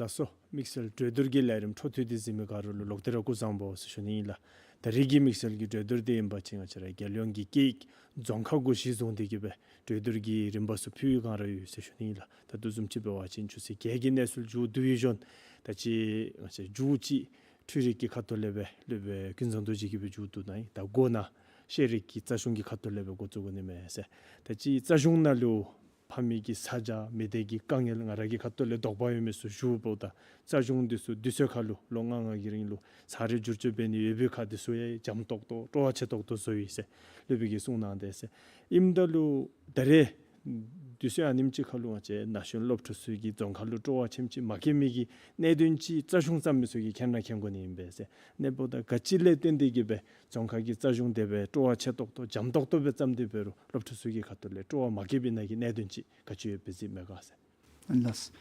ལགས་སོ། དམིགས་བསལ་གྲོས་བསྡུར་གྱི་ལས་རིམ་འཕྲོ་མཐུད་དེ་གཟིགས་མི་ག་ར་ལུ་ལོག་སྟེ་ར་སྐུ་གཟུགས་བཟང་པོ་ཟེར་ཞུ་ནི་ཨིན་ལགས། ད་རིས་ཀྱི་དམིགས་བསལ་གྱི་གྲོས་བསྡུར་འདི་ཨིན་པ་ཅིན་ང་བཅས་ར་རྒྱལ་ཡོངས་ཀྱི་སྐད་ཡིག་རྫོང་ཁག་གུ་གཞི་བཟུང་སྟེ་གི་སྦེ་གྲོས་བསྡུར་གྱི་རིམ་པ་ཚུ་ཕུལ་བའི་སྒང་ར་ཡོད་ཟེར་ཞུ་ནི་ཨིན་ལགས། ད་ལྟོ་བཟུམ་ཅིག་འབད་བ་ཅིན་ཆུ་ཚོད་བརྒྱད་ཀྱི་གནས་ཚུལ་མཇུག་བསྡུ་བའི་ཞོར་ད་ཅི་ང་བཅས་མཇུག་ཅིག་འཕྲུལ་རིག་གི་ཁ་ཐུག་ལས་སྦེ་སློབ་དཔོན་ཀུན་བཟང་རྡོ་རྗེ་གིས་སྦེ་མཇུག་བསྡུ་གནང་ཡི། ད་འགོ་ནཱ་ཤེས་རིག་གི་རྩ་གཞུང་གི་ཁ་ཐུག་ལས་སྦེ་འགོ་བཙུགས་དགོ་ནི་མས་ཟེར། ད་ཅི་རྩ་གཞུང་ནང་ལུ་ཕ་མེས་ཀྱི་ས་ཆ་མི་སྡེ་གི་དཀའ་ངལ་ང་ར་གི་ཁ་ཐུག་ལས་དོགས་པ་ཡོད་མི་ཚུ་ཞུཝ་ད་རྩ་གཞུང་འདི་ཚུ་དུས་ཚོད་ཁར་ལུ་ལོ་ལྔ་ལྔ་གི་རིང་ལུ་ཚར་རེ་བསྒྱུར་བཅོས་འབད་ནི་ཡོད་པའི་ཁར་འདི་ཚུ་ཡང་འཇམ་ཏོག་ཏོ་སྤྲོ་བ་ཆེ་ཏོག་ཏོ་བཟོ་ཡི་ཟེར་སློབ་དཔོན་གྱིས་གསུངས་གནང་དེས་ཟེར། ཨིནམ་ད་ལུ་ད་རེས་དུས་ཚོད་ཨ་ནེམ་ཅིག་ཁར་ལུ་ང་བཅས་ན་གཞོན་སློབ་ཕྲུག་ཚུ་གིས་རྫོང་ཁ་ལུ་སྤྲོ་བ་ཆེམ་ཅིག་མ་སྐྱེ་མི་གི་གནད་དོན་ཅིག་རྩ་གཞུང་བརྩམ་མི་ཚུ་གིས་མཁྱེན་ར་མཁྱེན་དགོ་ནི་ཨིན་པས་ཟེར། གནས་བབ་དང་ག་ཅི་ལས་བརྟེན་ཏེ་གི་སྦེ་རྫོང་ཁ་གི་རྩ་གཞུང་དེ་སྦེ་སྤྲོ་བ་ཆེ་ཏོག་ཏོ་འཇམ་ཏོག་ཏོ་སྦེ་བརྩམས་ཏེ་འབད་རུང་སློབ་ཕྲུག་ཚུ་གི་ཁ་ཐུག་ལས་སྤྲོ་བ་མ་སྐྱེ་བའི་ནང་གི་གནད་དོན་ཅིག་ག་ཅི་ཡོདཔ་སྦེ་གཟིགས་མས་ག་ཟེར། ལགས།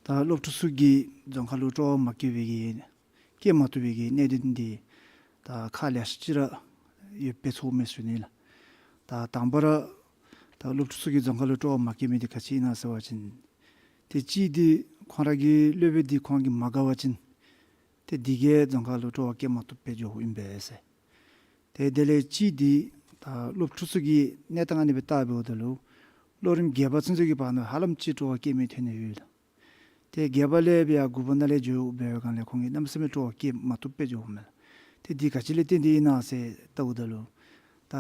ད་སློབ་ཕྲུག་ཚུ་གིས་རྫོང་ཁ་ལུ་སྤྲོ་བ་མ་སྐྱེ་བའི་གི་སྐྱེ་མ་བཏུབ་པའི་གི་གནད་དོན་འདི་ད་ཁག་ལེ་ཤ་ཅིག་ར་ ཡོདཔ་སྦེ་ཚོརཝ་མས་ཟེར་ཞུ་ནི་ལགས། ད་དང་པ་ར་ད་སློབ་ཕྲུག་ཚུ་གིས་རྫོང་ཁ་ལུ་སྤྲོ་བ་མ་བསྐྱེད་མི་འདི་ག་ཅི་ཨིན་ན་ཟེར་བ་ཅིན་ཏེ་གཅིག་འདི་ཁོང་ར་གི་སློབ་དཔོན་འདི་ཁོང་གིས་མ་དགའ་བ་ཅིན་ཏེ་འདི་གིས་རྫོང་ཁ་ལུ་སྤྲོ་བ་བསྐྱེད་མ་བཏུབ་སྦེ་འགྱོཝ་ཨིན་པས་ཟེར། ཏེ་དེ་ལས་གཅིག་འདི་ད་སློབ་ཕྲུག་ཚུ་གི་གནས་སྟངས་ཨ་ནི་སྦེ་བལྟ་འབདཝ་ད་ལུ་ལོ་རིམ་བརྒྱད་པ་ཚུན་ཚོད་ཀྱི་བར་ན་ཧ་ལམ་ཅིག་སྤྲོ་བ་བསྐྱེད་མི་ཐོན་ནི་ཡོད་ལགས། ཏེ་བརྒྱད་པ་ལས་སྦེ་ཡར་དགུ་པ་ནང་ལས་འགྱོ་འབད་བའི་སྒང་ལས་ཁོང་གིས་གནམ་མེད་ས་མེད་སྤྲོ་བ་བསྐྱེད་མ་བཏུབ་སྦེ་འགྱོཝ་མས་ལགས། ཏེ་འདི་ག་ཅི་ལས་བརྟེན་ཏེ་ཨིན་ན་ཟེར་བལྟཝ་ད་ལུ་ད་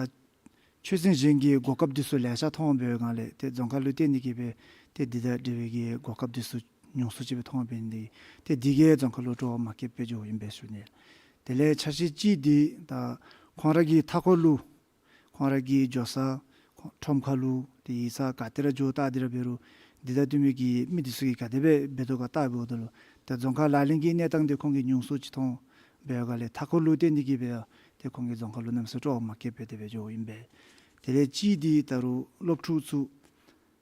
ཆོས་ཚན་གཞན་གྱི་གོ་སྐབས་འདི་ཚུ་ལེ་ཤ་མཐོང་འབད་བའི་སྒང་ལས་ཏེ་རྫོང་ཁ་ལུ་བརྟེན་ཏེ་གིས་སྦེ་ཏེ་འདི་དང་འབྲེལ་བའི་གི་གོ་སྐབས་འདི་ཚུ་ཉུང་སུ་ཅིག་སྦེ་མཐོང་འབད་ནི་འདི་ཏེ་འདི་གིས་རྫོང་ཁ་ལུ་སྤྲོ་བ་མ་བསྐྱེད་སྦེ་འགྱོཝ་ཨིན་པས་ཟེར་ཞུ་ནི། དེ་ལས་ཆ་ཤས་གཅིག་འདི་ད་ཁོང་ར་གི་མཐའ་འཁོར་ལུ་ཁོང་ར་གི་འགྱོ་ས་ཁྲོམ་ཁ་ལུ་ཏེ་ཡིག་ཚང་ག་ཏེ་ར་འགྱོ་བལྟ་སྟེ་ར་འབད་རུང་འདི་དང་བསྟུན་མི་གི་མི་འདི་ཚུ་གིས་ག་དེ་སྦེ་འབད་དོ་ག་བལྟ་འབདཝ་ད་ལུ་ད་རྫོང་ཁ་ལག་ལེན་གྱི་གནས་སྟངས་འདི་ཁོང་གིས་ཉུང་སུ་ཅིག་མཐོང་འབད་བའི་སྒང་ལས་མཐའ་འཁོར་ལུ་བརྟེན་ཏེ་གིས་སྦེ་ཏེ་ཁོང་གིས་རྫོང་ཁ་ལུ་གནམ་མེད་ས་མེད་སྤྲོ་བ་མ་བསྐྱེད་སྦེ་དེ་སྦེ་འགྱོཝ་ཨིན་པས། དེ་ལས་གཅིག་འདི་ད་རུང་སློབ་ཕྲུག་ཚུ་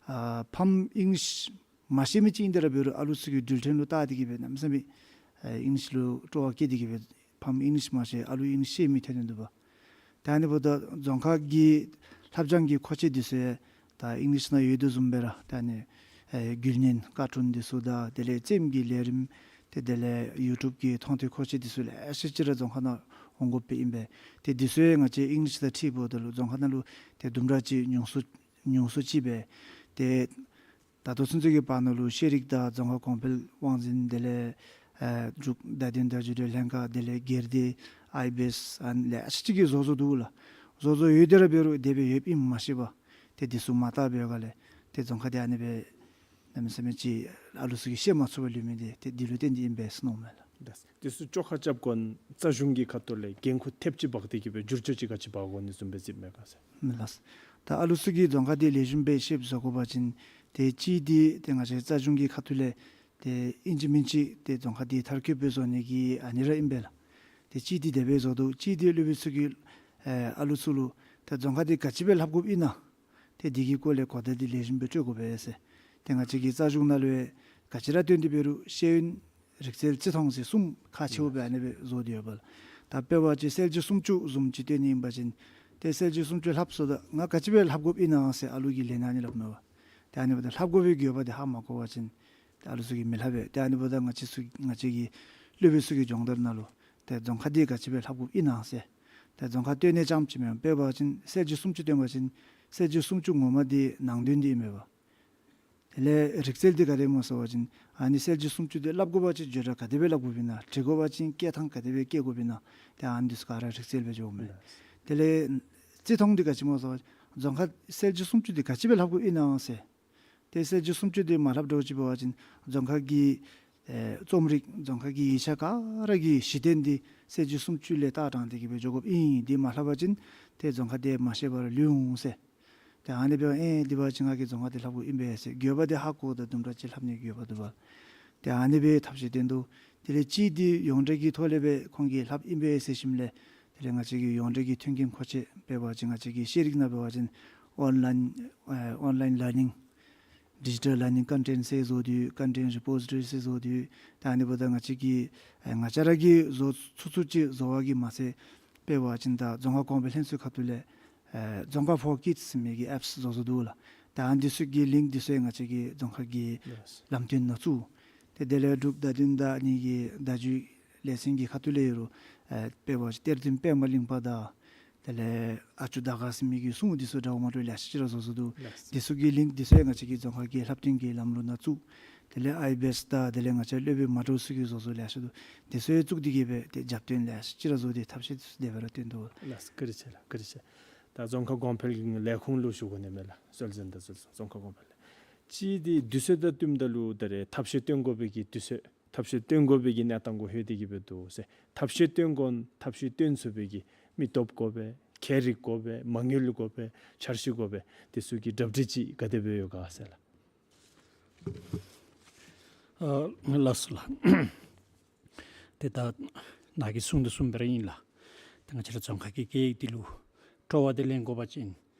ཨ་ཕམ་ཨིང་ལིཤ་མ་ཤེས་མི་ཅིག་ཨིན་ཏེ་ར་འབད་རུང་ཨ་ལུ་ཚུ་གི་འགྲུལ་འཕྲིན་ལུ་བལྟ་སྟེ་གིས་སྦེ་གནམ་མེད་ས་མེད་ཨ་ཨིང་ལིཤ་ལུ་སྤྲོ་བ་བསྐྱེད་དེ་གིས་སྦེ་ཕམ་ཨིང་ལིཤ་མ་ཤེས་ཨ་ལུ་ཨིང་ལིཤ་ཤེས་མི་ཐོན་ནི་འདུག་པ། ད་ཨ་ནི་འབདཝ་ད་རྫོང་ཁ་གི་ལྷབ་སྦྱང་གི་མཁོ་ཆས་འདི་ཚུ་ཡང་ད་ཨིང་ལིཤ་ནང་ཡོད་དོ་བཟུམ་སྦེ་ར་ད་ཨ་ནི་ཨེ་རྒྱུན་གནས་ཀར་ཊུན་འདི་ཚུ་དང་དེ་ལས་རྩེདམོ་གི་ལས་རིམ་ཏེ་དེ་ལས་ཡུ་ཊུབ་ཀྱི་མཐོང་ཐོས་མཁོ་ཆས་འདི་ཚུ་ལེ་ཤ་ཅིག་ར་རྫོང་ཁ་ནང་འོང་དགོཔ་སྦེ་ཨིན་པས། ཏེ་འདི་ཚུ་ཡང་ང་བཅས་ཨིང་ལིཤ་དང་འཁྲིལ་འབདཝ་ད་ལུ་རྫོང་ཁ་ནང་ལུ་ཏེ་དུམ་གྲ་ཅིག་ཉུང་སུ་ཉུང་སུ་ཅིག་སྦེ་ཏེ་ད་ལྟོ་ཚུན་ཚོད་ཀྱི་བར་ན་ལུ་ཤེས་རིག་དང་རྫོང་ཁ་གོང་འཕེལ་དབང་འཛིན་དེ་ལས་ཨེ་འབྲུག་བརྡ་དོན་དང་བརྒྱུད་འབྲེལ་ལྷན་ཁག་དེ་ལས་སྒེར་སྡེ་ཨའི་བི་ཨེསི་ཨ་ནི་ལེ་ཤ་ཅིག་གིས་བཟོ་བཟོཝ་འདུག་ལགས། བཟོ་བཟོཝ་ཡོད་དེ་ར་འབད་རུང་དེ་སྦེ་ཡོདཔ་ཨིནམ་མ་ཤེས་པར་ཏེ་འདི་ཚུ་མ་བལྟ་བའི་སྒང་ལས་ཏེ་རྫོང་ཁ་འདི་ཨ་ནི་སྦེ་གནམ་མེད་ས་མེད་ཅིག་ཨ་ལུ་ཚུ་གིས་ཤེས་མ་ཚུགས་པར་ལུས་མི་འདི་ཏེ་འདི་ལུ་བརྟེན་ཏེ་ཨིན་པས་ཟེར་མནོཝ་མས་ལགས། འདི་ཚུ་བཅོ་ཁ་རྐྱབ་དགོ་ན་རྩ་གཞུང་གི་ཁ་ཐུག་ལས་འགན་ཁུར་ཐེབས་ཅིག་འབག་སྟེ་གིས་སྦེ་བསྒྱུར་བཅོས་ཅིག་ག་ཅི་འབག་དགོ་ནི་བཟུམ་སྦེ་གཟིགསཔ་མས་ག་ཟེར། མེན་ལགས། ད་ཨ་ལུ་ཚུ་གིས་རྫོང་ཁ་འདི་ལེགས་ཤོམ་སྦེ་ཤེསཔ་བཟོ་དགོ་པ་ཅིན་ཏེ་གཅིག་འདི་ཏེ་ང་བཅས་རྩ་གཞུང་གི་ཁ་ཐུག་ལས་ཏེ་ཨིན་ཅི་མིན་ཅི་ཏེ་རྫོང་ཁ་འདི་མཐར་འཁྱོལ་སྦེ་བཟོ་ནི་གི་ཨ་ནི་ར་ཨིན་པས་ལགས། ཏེ་གཅིག་འདི་དེ་སྦེ་བཟོ་དོ། གཅིག་འདི་སློབ་དཔོན་ཚུ་གིས་ཨེ་ཨ་ལུ་ཚུ་ལུ་ཏེ་རྫོང་ཁ་འདི་ག་ཅི་སྦེ་ལྷབ་དགོཔ་ཨིན་ན་ཏེ་འདི་གི་སྐོར་ལས་གོ་བརྡ་འདི་ལེགས་ཤོམ་སྦེ་སྤྲོད་དགོ་པས་ཟེར། ཏེ་ང་བཅས་ཀྱི་རྩ་གཞུང་ནང་ལུ་ཡང་ག་ཅི་ར་སྟོན་ཏེ་འབད་རུང་ཤེས་ཡོན་རིག་རྩལ་རྩིས་མཐོང་ཟེར་གསུམ་ཁག་ཆེཝ་སྦེ་ཨ་ནི་སྦེ་བཟོ་སྟེ་ཡོད་པས་ལགས། ད་དཔེ་འབད་བ་ཅིན་གསལ་བྱེད་སུམ་ཅུ་བཟུམ་ཅིག་སྟོན་ནི་ཨིན་པ་ཅིན་ཏེ་གསལ་བྱེད་སུམ་ཅུ་ལྷབ་སོ་ད་ང་ག་ཅི་སྦེ་ལྷབ་དགོཔ་ཨིན་ན་ཟེར་ཨ་ལུ་གིས་ལན་ཨ་ནི་སླབ་མས་པ། ཏེ་ཨ་ནི་འབདཝ་ད་ལྷབ་དགོ་པའི་དགོས་པ་འདི་ཧ་མ་གོ་བ་ཅིན་ཏེ་ཨ་ལུ་ཚུ་གིས་མི་ལྷབ་པས། ཏེ་ཨ་ནི་འབདཝ་ད་ང་བཅས་ཚུ་ང་བཅས་ཀྱི་སློབ་དཔོན་ཚུ་གི་སྦྱོང་བརྡར་ནང་ལུ་ཏེ་རྫོང་ཁ་འདི་ག་ཅི་སྦེ་ལྷབ་དགོཔ་ཨིན་ན་ཟེར་ཏེ་རྫོང་ཁ་སྟོན་ནི་རྐྱངམ་ཅིག་མེན། དཔེ་འབད་བ་ཅིན་གསལ་བྱེད་སུམ་ཅུ་སྟོན་པ་ཅིན་གསལ་བྱེད་སུམ་ཅུ་ངོ་མ་འདི་ནང་དོན་འདི་ཨིན་མས་པ། དེ་ལས་རིག་རྩལ་འདི་ག་དེ་སྨོ་ཟེར་བ་ཅིན་ཨ་ནི་གསལ་བྱེད་སུམ་ཅུ་འདི་ལྷབ་དགོ་པ་ཅིན་བརྗོད་སྒྲ་ག་དེ་སྦེ་ལྷབ་དགོཔ་ཨིན་ན། འབྲི་དགོ་པ་ཅིན་བཀལ་ཐངས་ག་དེ་སྦེ་བཀལ་དགོཔ་ཨིན་ན། ཏེ་ཨ་ནི་ཚུ་ག་ར་རིག་རྩལ་སྦེ་འགྱོཝ་མས། དེ་ལས་རྩིས་མཐོང་འདི་ག་ཅི་སྨོ་ཟེར་བ་ཅིན་རྫོང་ཁ་གསལ་བྱེད་སུམ་ཅུ་འདི་ག་ཅི་སྦེ་ལྷབ་དགོཔ་ཨིན་ན་ཟེར། ཏེ་གསལ་བྱེད་སུམ་ཅུ་འདི་མ་ལྷབ་འགྱོ་ཅིག་འབད་བ་ཅིན་རྫོང་ཁ་གི་ཨེ་རྩོམ་རིག་རྫོང་ཁ་གི་ཡིག་ཆ་ག་ར་གི་གཞི་རྟེན་འདི་གསལ་བྱེད་སུམ་ཅུ་ལས་ལྟ་དྲངས་ཏེ་གིས་སྦེ་འགྱོ་དགོཔ་ཨིན། འདི་མ་ལྷབ་པ་ཅིན་ཏེ་རྫོང་ཁ་འདི་མ་ཤེས་པར་ལུས་འོང་ཟེར། ཏེ་ཨ་ནི་འབདཝ་ཨེ་འདི་འབད་བ་ཅིན་ང་གིས་རྫོང་ཁ་འདི་ལྷབ་དགོཔ་ཨིན་པས་ཟེར་དགོས་པ་འདི་ཧ་གོ་དོ། དུམ་གྲ་ཅིག་ལྷབ་ནི་དགོས་པ་འདུག་པ། ཏེ་ཨ་ནི་སྦེ་ཐབས་ཤེས་སྟོན་དོ། དེ་ལས་གཅིག་འདི་ཡོངས་འབྲེལ་གྱི་ཐོག་ལས་སྦེ་ཁོང་གིས་ལྷབ་ཨིན་པས་ཟེར་ཞིནམ་ལས་དེ་ལས་ང་བཅས་ཀྱི་ཡོངས་འབྲེལ་གྱི་མཐུན་རྐྱེན་མཁོ་ཆས་དཔེ་འབད་བ་ཅིན་ང་བཅས་ཀྱི་ཤེས་རིག་ནང་འབད་བ་ཅིན་ཨོན་ལཱའིན་ཨེ་ཨོན་ལཱའིན་ལར་ནིང་ཌི་ཇི་ཊལ་ལར་ནིང་ཀོན་ཊེནཊ་ཟེར་བཟོ་སྟེ་ཡོད། ཀོན་ཊེནཊ་རི་པོ་ཟི་ཊོ་རི་ཟེར་བཟོ་སྟེ་ཡོད། ཏེ་ཨ་ནི་འབདཝ་ད་ང་བཅས་ཀྱིས་ཨེ་ང་བཅས་ར་གིས་བཟོ་ཚུགས་ཚུགས་ཅིག་བཟོ་བ་གིས་མ་ཚད་དཔེ་འབད་བ་ཅིན་ད་རྫོང་ཁ་གོང་འཕེལ་ལྷན་ཚོགས་ཁ་ཐུག་ལས་ཨེ་རྫོང་ཁ་ཕོར་ཀིཌསི་ཟེར་མི་གི་ཨེཔསི་བཟོ་བཟོཝ་འདུག་ལགས། ད་ཨ་ནི་འདི་ཚུ་གི་ལིངཀ་འདི་ཚུ་ཡང་ང་བཅས་ཀྱིས་རྫོང་ཁ་གི་ལགས་ལམ་སྟོན་ནང་བཙུགས། ཏེ་དེ་ལས་འབྲུག་བརྡ་དོན་དང་ཨ་ནི་གི་བརྡ་བརྒྱུད་ལས་ཚན་གྱི་ཁ་ཐུག་ལས་ཡོད་རུང་ཨེ་དཔེ་འབད་བ་ཅིན་གཏེར་སྟོན་པདྨ་གླིང་པ་དང་དེ་ལས་ཨ་ཅུ་ཟླ་དཀར་ཟེར་མི་གི་སྲུང་འདི་ཚུ་འདྲཝ་མ་འདྲཝ་ལེ་ཤ་ཅིག་ར་བཟོ་བཟོཝ་འདུག། ལགས། འདི་ཚུ་གི་ལིངཀ་འདི་ཚུ་ཡང་ང་བཅས་ཀྱིས་རྫོང་ཁ་གི་ལྷབ་སྟོན་གྱི་ལམ་ལུགས་ནང་བཙུགས། དེ་ལས་ཨའི་བི་ཨེསི་དང་དེ་ལས་ང་བཅས་སློབ་དཔོན་མ་འདྲཝ་ཚུ་གིས་བཟོ་བཟོཝ་ལེ་ཤ་འདུག། འདི་ཚུ་ཡང་བཙུགས་ཏེ་གིས་སྦེ་ཏེ་རྒྱབ་སྟོན་ལེ་ཤ་ཅིག་ར་བཟོ་སྟེ་ཐབས་ཤེས་འདི་ཚུ་དེ་སྦེ་ར་སྟོན་དོ། ལགས། བཀའ་དྲིན་ཆེ་ལགས། བཀའ་དྲིན་ཆེ། ད་རྫོང་ཁ་གོང་འཕེལ་ལས་ཁུངས་ལུ་ཞུ་དགོ་ནི་མས་ལགས། སྲོལ་འཛིན་དང་འཛོལ་རྫོང་ཁ་གོང་འཕེལ་ལས། གཅིག་འདི་དུས་ཚོད་དང་བསྟུནམ་ད་ལུ་ད་རེས་ཐབས་ཤེས་སྟོན་དགོ་པའི་གི་དུས་ཚོད་ཐབས་ཤེས་སྟོན་དགོ་པའི་གི་གནས་སྟངས་གུ་ལྷོད་དེ་གིས་སྦེ་འདུག་ཟེར། ཐབས་ཤེས་སྟོན་དགོ་ན་ཐབས་ཤེས་སྟོན་ཚུགས་པའི་གི་མི་སྟོབས་དགོ་པས། ཁྱད་རིག་དགོ་པས། མ་དངུལ་དགོ་པས། འཆར་གཞི་དགོ་པས། དེ་ཚུ་གི་གྲ་སྒྲིག་ཅིག་ག་དེ་སྦེ་ཡོད་ག་ཟེར་ལགས། ཨ་ལགས་སོ་ལགས། ཏེ་ད་ནཱ་གིས་གསུངས་དོ་བཟུམ་སྦེ་ར་ཨིན་ལགས། ཏེ་ང་བཅས་ར་རྫོང་ཁ་གི་སྐད་ཡིག་འདི་ལུ་སྤྲོ་བ་འདི་ལེན་དགོ་པ་ཅིན་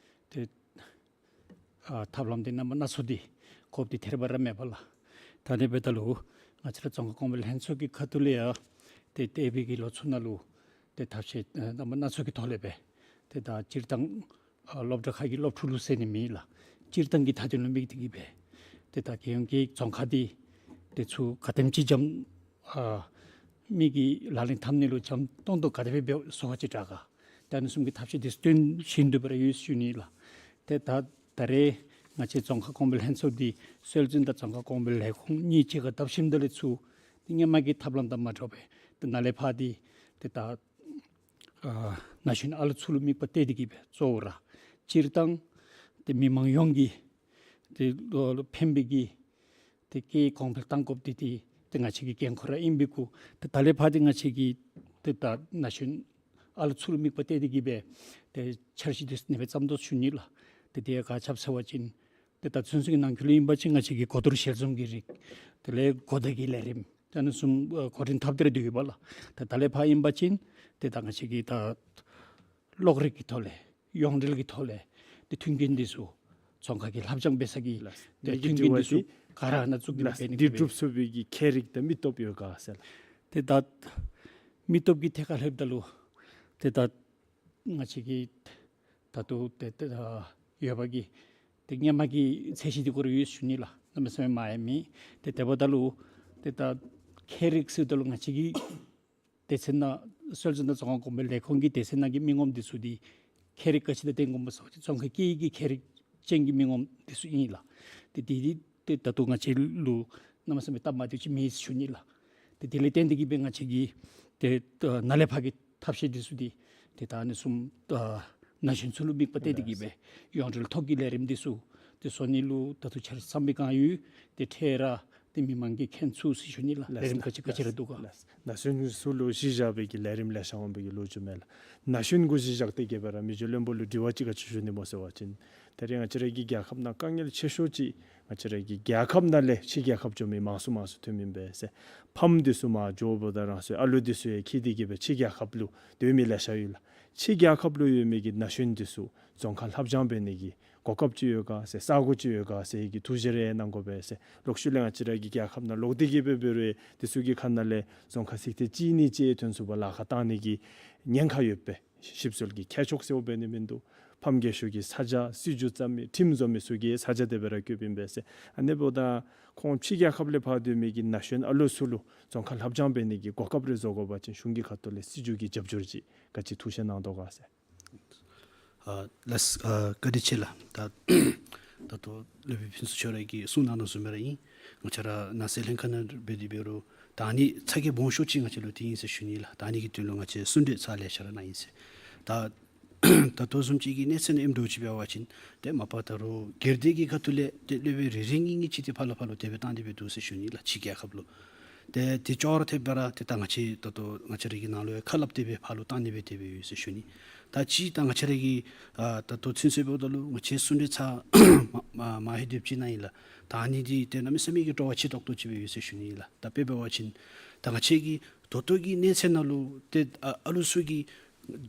ཏེ་ཨ་ཐབས་ལམ་འདི་རྣམ་པ་སྣ་ཚོགས་འདི་དགོཔ་འདི་ཐད་རི་བ་རི་མེད་པས་ལགས། ད་ཨ་ནི་འབདཝ་ད་ལུ་ང་བཅས་ར་རྫོང་ཁ་གོང་འཕེལ་ལྷན་ཚོགས་ཀྱི་ཁ་ཐུག་ལས་ཡང་ཏེ་འདས་པའི་གི་ལོ་ཚུ་ནང་ལུ་ཏེ་ཐབས་ཤེས་ཨ་རྣམ་པ་སྣ་ཚོགས་ཀྱི་ཐོག་ལས་སྦེ་ ཏེ་ད་སྤྱིར་བཏང་ཨ་སློབ་གྲྭ་ཁག་གི་སློབ་ཕྲུག་ལུ་ཟེར་ནི་མེད་ལགས། སྤྱིར་བཏང་གི་མཐའ་དོན་ལུ་དམིགས་ཏེ་གིས་སྦེ་ཏེ་ད་རྒྱལ་ཡོངས་ཀྱི་རྫོང་ཁག་འདི་ཏེ་ཚུ་ག་དེམ་ཅིག་འཇམ་ཨ་མི་གིས་ལག་ལེན་འཐབ་ནི་ལུ་འཇམ་ཏོང་ཏོ་ག་དེ་སྦེ་འབད་བཟོ་བ་ཅིག་དྲག་ག། ཏེ་ཨ་ནི་བཟུམ་གྱི་ཐབས་ཤེས་འདི་ཚུ་བཏོན་བཞིན་དུ་སྦེ་ར་ཡོད་ཟེར་ཞུ་ནི་ལགས། ཏེ་ད་ད་རེས་ང་བཅས་རྫོང་ཁག་གོང་འཕེལ་ལྷན་ཚོགས་འདི་སྲོལ་འཛིན་དང་རྫོང་ཁག་གོང་འཕེལ་ལས་ཁུངས་གཉིས་གཅིག་ཁར་བསྡབ་ཞིནམ་ད་ལས་ཚུར་ཏེ་སྔོན་མ་གི་ཐབས་ལམ་དང་མ་འདྲཝ་སྦེ་ཏེ་ནཱ་ལས་ཕར་འདི་ཏེ་ད་ཨ་ན་གཞོན་ཨ་ལུ་ཚུ་ལུ་དམིགས་པ་གཏད་དེ་གིས་སྦེ་གཙོ་བོ་ར་སྤྱིར་བཏང་ཏེ་མི་མང་ཡོངས་ཀྱི་ཏེ་ལུ་ལུ་ཕན་པའི་གི་ཏེ་སྐད་གོང་འཕེལ་གཏང་དགོཔ་འདི་ཏེ་ཏེ་ང་བཅས་ཀྱི་འགན་ཁུར་ར་ཨིན་པའི་གུ་ཏེ་ད་ལས་ཕར་འདི་ང་བཅས་ཀྱིས་ཏེ་ད་ན་གཞོན་ཨ་ལུ་ཚུ་ལུ་དམིགས་པ་གཏད་དེ་གིས་སྦེ་ཏེ་འཆར་གཞི་འདི་ཨ་ནེ་སྦེ་བརྩམ་དོ་ཟེར་ཞུ་ནི་ལགས། ཏེ་དེ་ག་ཅི་སྦེ་ཟེར་བ་ཅིན་ཏེ་ད་ཚུན་ཚོད་ཀྱི་ནང་འཁོད་ལུ་ཨིན་པ་ཅིན་ང་བཅས་ཀྱིས་གོ་བསྡུར་ཞལ་འཛོམས་ཀྱི་རིགས་དེ་ལས་གོ་བརྡ་གི་ལས་རིམ་ཏེ་ཨ་ནི་བཟུམ་ཨ་འགོ་འདྲེན་འཐབ་སྟེ་ར་སྡོད་ཡོདཔ་ལགས། ཏེ་ད་ལས་ཕར་ཨིན་པ་ཅིན་ཏེ་ད་ང་བཅས་ཀྱིས་ད་གློག་རིག་གི་ཐོག་ལས་ཡོངས་འབྲེལ་གྱི་ཐོག་ལས་ཏེ་མཐུན་རྐྱེན་འདི་ཚུ་རྫོང་ཁག་གི་ལྷབ་སྦྱང་འབད་ས་གི་ལགས། ཏེ་མི་གི་མཐུན་རྐྱེན་འདི་དྲི་བ་ཚུ་འདི་ག་ར་ནང་བཙུགས་ཏེ་ལགས། འབད་ནི་འདི་འདི་འབད་སྒྲུབ་ཚུགས་པའི་གི་ཁྱད་རིག་དང་མི་སྟོབས་ཡོད་ག་ཟེར་ལགས། ཏེ་ད་མི་སྟོབས་ཀྱི་ཐད་ཁར་སླབ་ད་ལུ་ཏེ་ད་ང་བཅས་ཀྱིས་ད་ལྟོ་ཏེ་ཏེ་ཨ་ཡོད་པ་གི་ཏེ་སྔོན་མ་གི་ཚད་གཞི་འདི་གུ་ར་ཡོད་ཟེར་ཞུ་ནི་ལགས། གནམ་མེད་ས་མེད་མང་ཡང་མེད། ཏེ་དེ་འབདཝ་ད་ལུ་ཏེ་ད་ཁྱད་རིག་ཟེརཝ་ད་ལུ་ང་བཅས་ཀྱི་སྡེ་ཚན་ནང་སྲོལ་འཛིན་དང་རྫོང་ཁག་གོང་འཕེལ་ལས་ཁུངས་ཀྱི་སྡེ་ཚན་ནང་གི་མི་ངོམ་འདི་ཚུ་འདི་ཁྱད་རིག་ག་ཅི་དང་ལྡན་ག་སྨོ་ཟེར་བ་ཅིན་རྫོང་ཁ་སྐྱེལ་གྱི་ཁྱད་རིག་ཅན་གྱི་མི་ངོམ་འདི་ཚུ་ཨིན་ལགས། ཏེ་དེ་འདི་ཏེ་ད་ལྟོ་ང་བཅས་ལུ་གནམ་མེད་ས་མེད་སྟབས་མ་བདེཝ་ཅིག་མེད་ཟེར་ཞུ་ནི་ལགས། ཏེ་དེ་ལས་བརྟེན་ཏེ་གིས་སྦེ་ང་བཅས་ཀྱིས་ཏེ་ཨ་ནཱ་ལས་ཕར་གྱི་ཐབས་ཤེས་འདི་ཚུ་འདི་ཏེ་ད་ཨ་ནི་བཟུམ་ཨ་ན་གཞོན་ཚུ་ལུ་དམིགས་པ་གཏད་དེ་གིས་སྦེ་ཡོངས་འབྲེལ་ཐོག་གི་ལས་རིམ་འདི་ཚུ་ཏེ་བཟོ་ནི་ལུ་ད་ལྟོ་འཆར་གཞི་བརྩམ་པའི་བསྒང་ཡོད། ཏེ་འཕྲལ་ར་ཏེ་མི་མང་གིས་མཁྱེན་ཚུགས་ཟེར་ཞུ་ནི་ལགས། ལགས། ལས་རིམ་ག་ཅི་ག་ཅི་ར་འདུག་ག། ལགས། ན་གཞོན་ཚུ་ལུ་གཞི་བཞག་པའི་གི་ལས་རིམ་ལེ་ཤ་འོང་པའི་གི་ལོ་རྒྱུས་མས་ལགས། ན་གཞོན་གུ་གཞི་བཞག་སྟེ་གིས་སྦེ་ར་མི་རྗེ་བློན་པོ་ལུ་དྲི་བ་ཅིག་ག་ཅི་ཞུ་ནི་སྨོ་ཟེར་བ་ཅིན་ད་རེས་ང་བཅས་ར་གི་རྒྱལ་ཁབ་ནང་དཀའ་ངལ་ཆེ་ཤོས་ཅིག་ང་བཅས་ར་གི་རྒྱལ་ཁབ་ནང་ལས་ཕྱི་རྒྱལ་ཁབ་འགྱོ་མི་མང་སུ་མང་སུ་ཐོནམ་ཨིན་པས་ཟེར། ཕམ་འདི་ཚུ་མར་འགྱོཝ་ད་རང་སོའི་ཨ་ལུ་འདི་ཚུ་ཡང་འཁྱིད་དེ་གིས་སྦེ་ཕྱི་རྒྱལ་ཁབ་ལུ་སྡོད་མི་ལེ་ཤ་ཡོད་ལགས། ཕྱི་རྒྱལ་ཁབ་ལུ་ཡོད་མི་གི་ན་གཞོན་འདི་ཚུ་རྫོང་ཁར་ལྷབ་སྦྱང་འབད་ནི་གི་གོ་སྐབས་ཅིག་ཡོད་ག་ཟེར་ས་སྒོ་ཅིག་ཡོད་ག་ཟེར་གྱི་ཐུགས་བཞེད་རེ་གནང་དགོ་པས་ཟེར། ལོག་ཤུལ་ལས་ང་བཅས་ར་གི་རྒྱལ་ཁབ་ནང་ལོག་སྟེ་གིས་སྦེ་འབད་རུང་འདི་ཚུ་གི་ཁ་ནང་ལས་རྫོང་ཁ་ཚིག་ཐེངས་གཅིག་གཉིས་ཅིག་ཐོན་ཚུགསཔ་ལཱ་ཁག་གཏང་ནི་གི་ཉེན་ཁ་ཡོདཔ་སྦེ་ཞིབ་འཚོལ་གྱི་ཁྱད་ཆོས་ཟེརཝ་འབད་ནི་མིན་འདུག། ཕམ་རྒས་ཤོས་ཀྱི་ས་ཆ་སྲིད་བྱུས་བརྩམ་མི་ཁྲིམས་བཟོ་མི་ཚུ་གི་ས་ཆ་དེ་སྦེ་ར་བཀོདཔ་ཨིན་པས་ཟེར། ཨ་ནི་འབདཝ་ད་ཁོང་ཕྱི་རྒྱལ་ཁབ་ལས་ཕར་སྡོད་མི་གི་ན་གཞོན་ཨ་ལུ་ཚུ་ལུ་རྫོང་ཁར་ལྷབ་སྦྱང་འབད་ནི་གི་གོ་སྐབས་རེ་བཟོ་དགོ་པ་ཅིན་གཞུང་གི་ཁ་ཐུག་ལས་སྲིད་བྱུས་ཀྱི་རྒྱབ་སྐྱོར་ཅིག་ག་ཅི་ཐུགས་བཞེད་གནང་དོ་ག་ཟེར། ཨ་ལགས། ཨ་བཀའ་དྲིན་ཆེ་ལགས། ད་ད་ལྟོ་སློབ་དཔོན་ཕུན་ཚོགས་ཁྱོད་ར་གིས་གསུང་གནང་དོ་བཟུམ་སྦེ་ར་ཨིན། ང་བཅས་ར་ནང་སྲིད་ལྷན་ཁག་ནང་འབད་དེ་འབད་རུང་ད་ཨ་ནི་ཚ་གྱང་སྦོམ་ཤོས་ཅིག་ང་བཅས་ལུ་འདི་ཨིན་ཟེར་ཞུ་ནི་ལགས། ད་ཨ་ནི་གི་དོན་ལུ་ང་བཅས་གསུང་གྲོས་ཚར་ལེ་ཤ་ར་གནང་ཡི་ཟེར། ད་ད་ལྟོ་བཟུམ་ཅིག་གི་གནས་ཚད་ནང་ཨིནམ་འདྲཝ་ཅིག་འབད་བ་ཅིན་ཏེ་མ་པ་ད་རུང་སྒེར་སྡེ་གི་ཁ་ཐུག་ལས་ཏེ་སློབ་དཔོན་རེ་རེ་གཉིས་གཉིས་ཅིག་ཏེ་ཕར་ལུ་ཕར་ལུ་དེ་སྦེ་བཏང་སྟེ་སྦེ་འདུག་ཟེར་ཞུ་ནི་ལགས། ཕྱི་རྒྱལ་ཁབ་ལུ། ཏེ་དེ་ཅོག་ར་འཐདཔ་སྦེ་ར་ཏེ་ད་ང་བཅས་ད་ལྟོ་ང་བཅས་ར་གི་ནང་ལུ་ཡང་ཁ་སླབ་སྟེ་སྦེ་ཕར་ལུ་བཏང་ནི་སྦེ་དེ་སྦེ་ཡོད་ཟེར་ཞུ་ནི། ད་ཅི་ད་ང་བཅས་ར་གི་ཨ་ད་ལྟོ་ཚུན་ཚོད་འབདཝ་ད་ལུ་ང་བཅས་གསུང་གྲོས་ཚར་མ་མ་མ་ལྷོད་དེ་ཅིག་ནང་ཨིན་ལགས། ད་ཨ་ནི་འདི་ཏེ་གནམ་མེད་ས་མེད་ཀྱི་སྤྲོ་བ་ཆེ་ཏོག་ཏོ་ཅིག་སྦེ་ཡོད་ཟེར་ཞུ་ནི་ཨིན་ལགས། ད་དཔེ་འབད་བ་ཅིན་ད་ང་བཅས་ཀྱི་ད་ལྟོ་གི་གནས་ཚད་ནང་ལུ་ཏེ་ཨ་ཨ་ལུ་ཚུ་གི་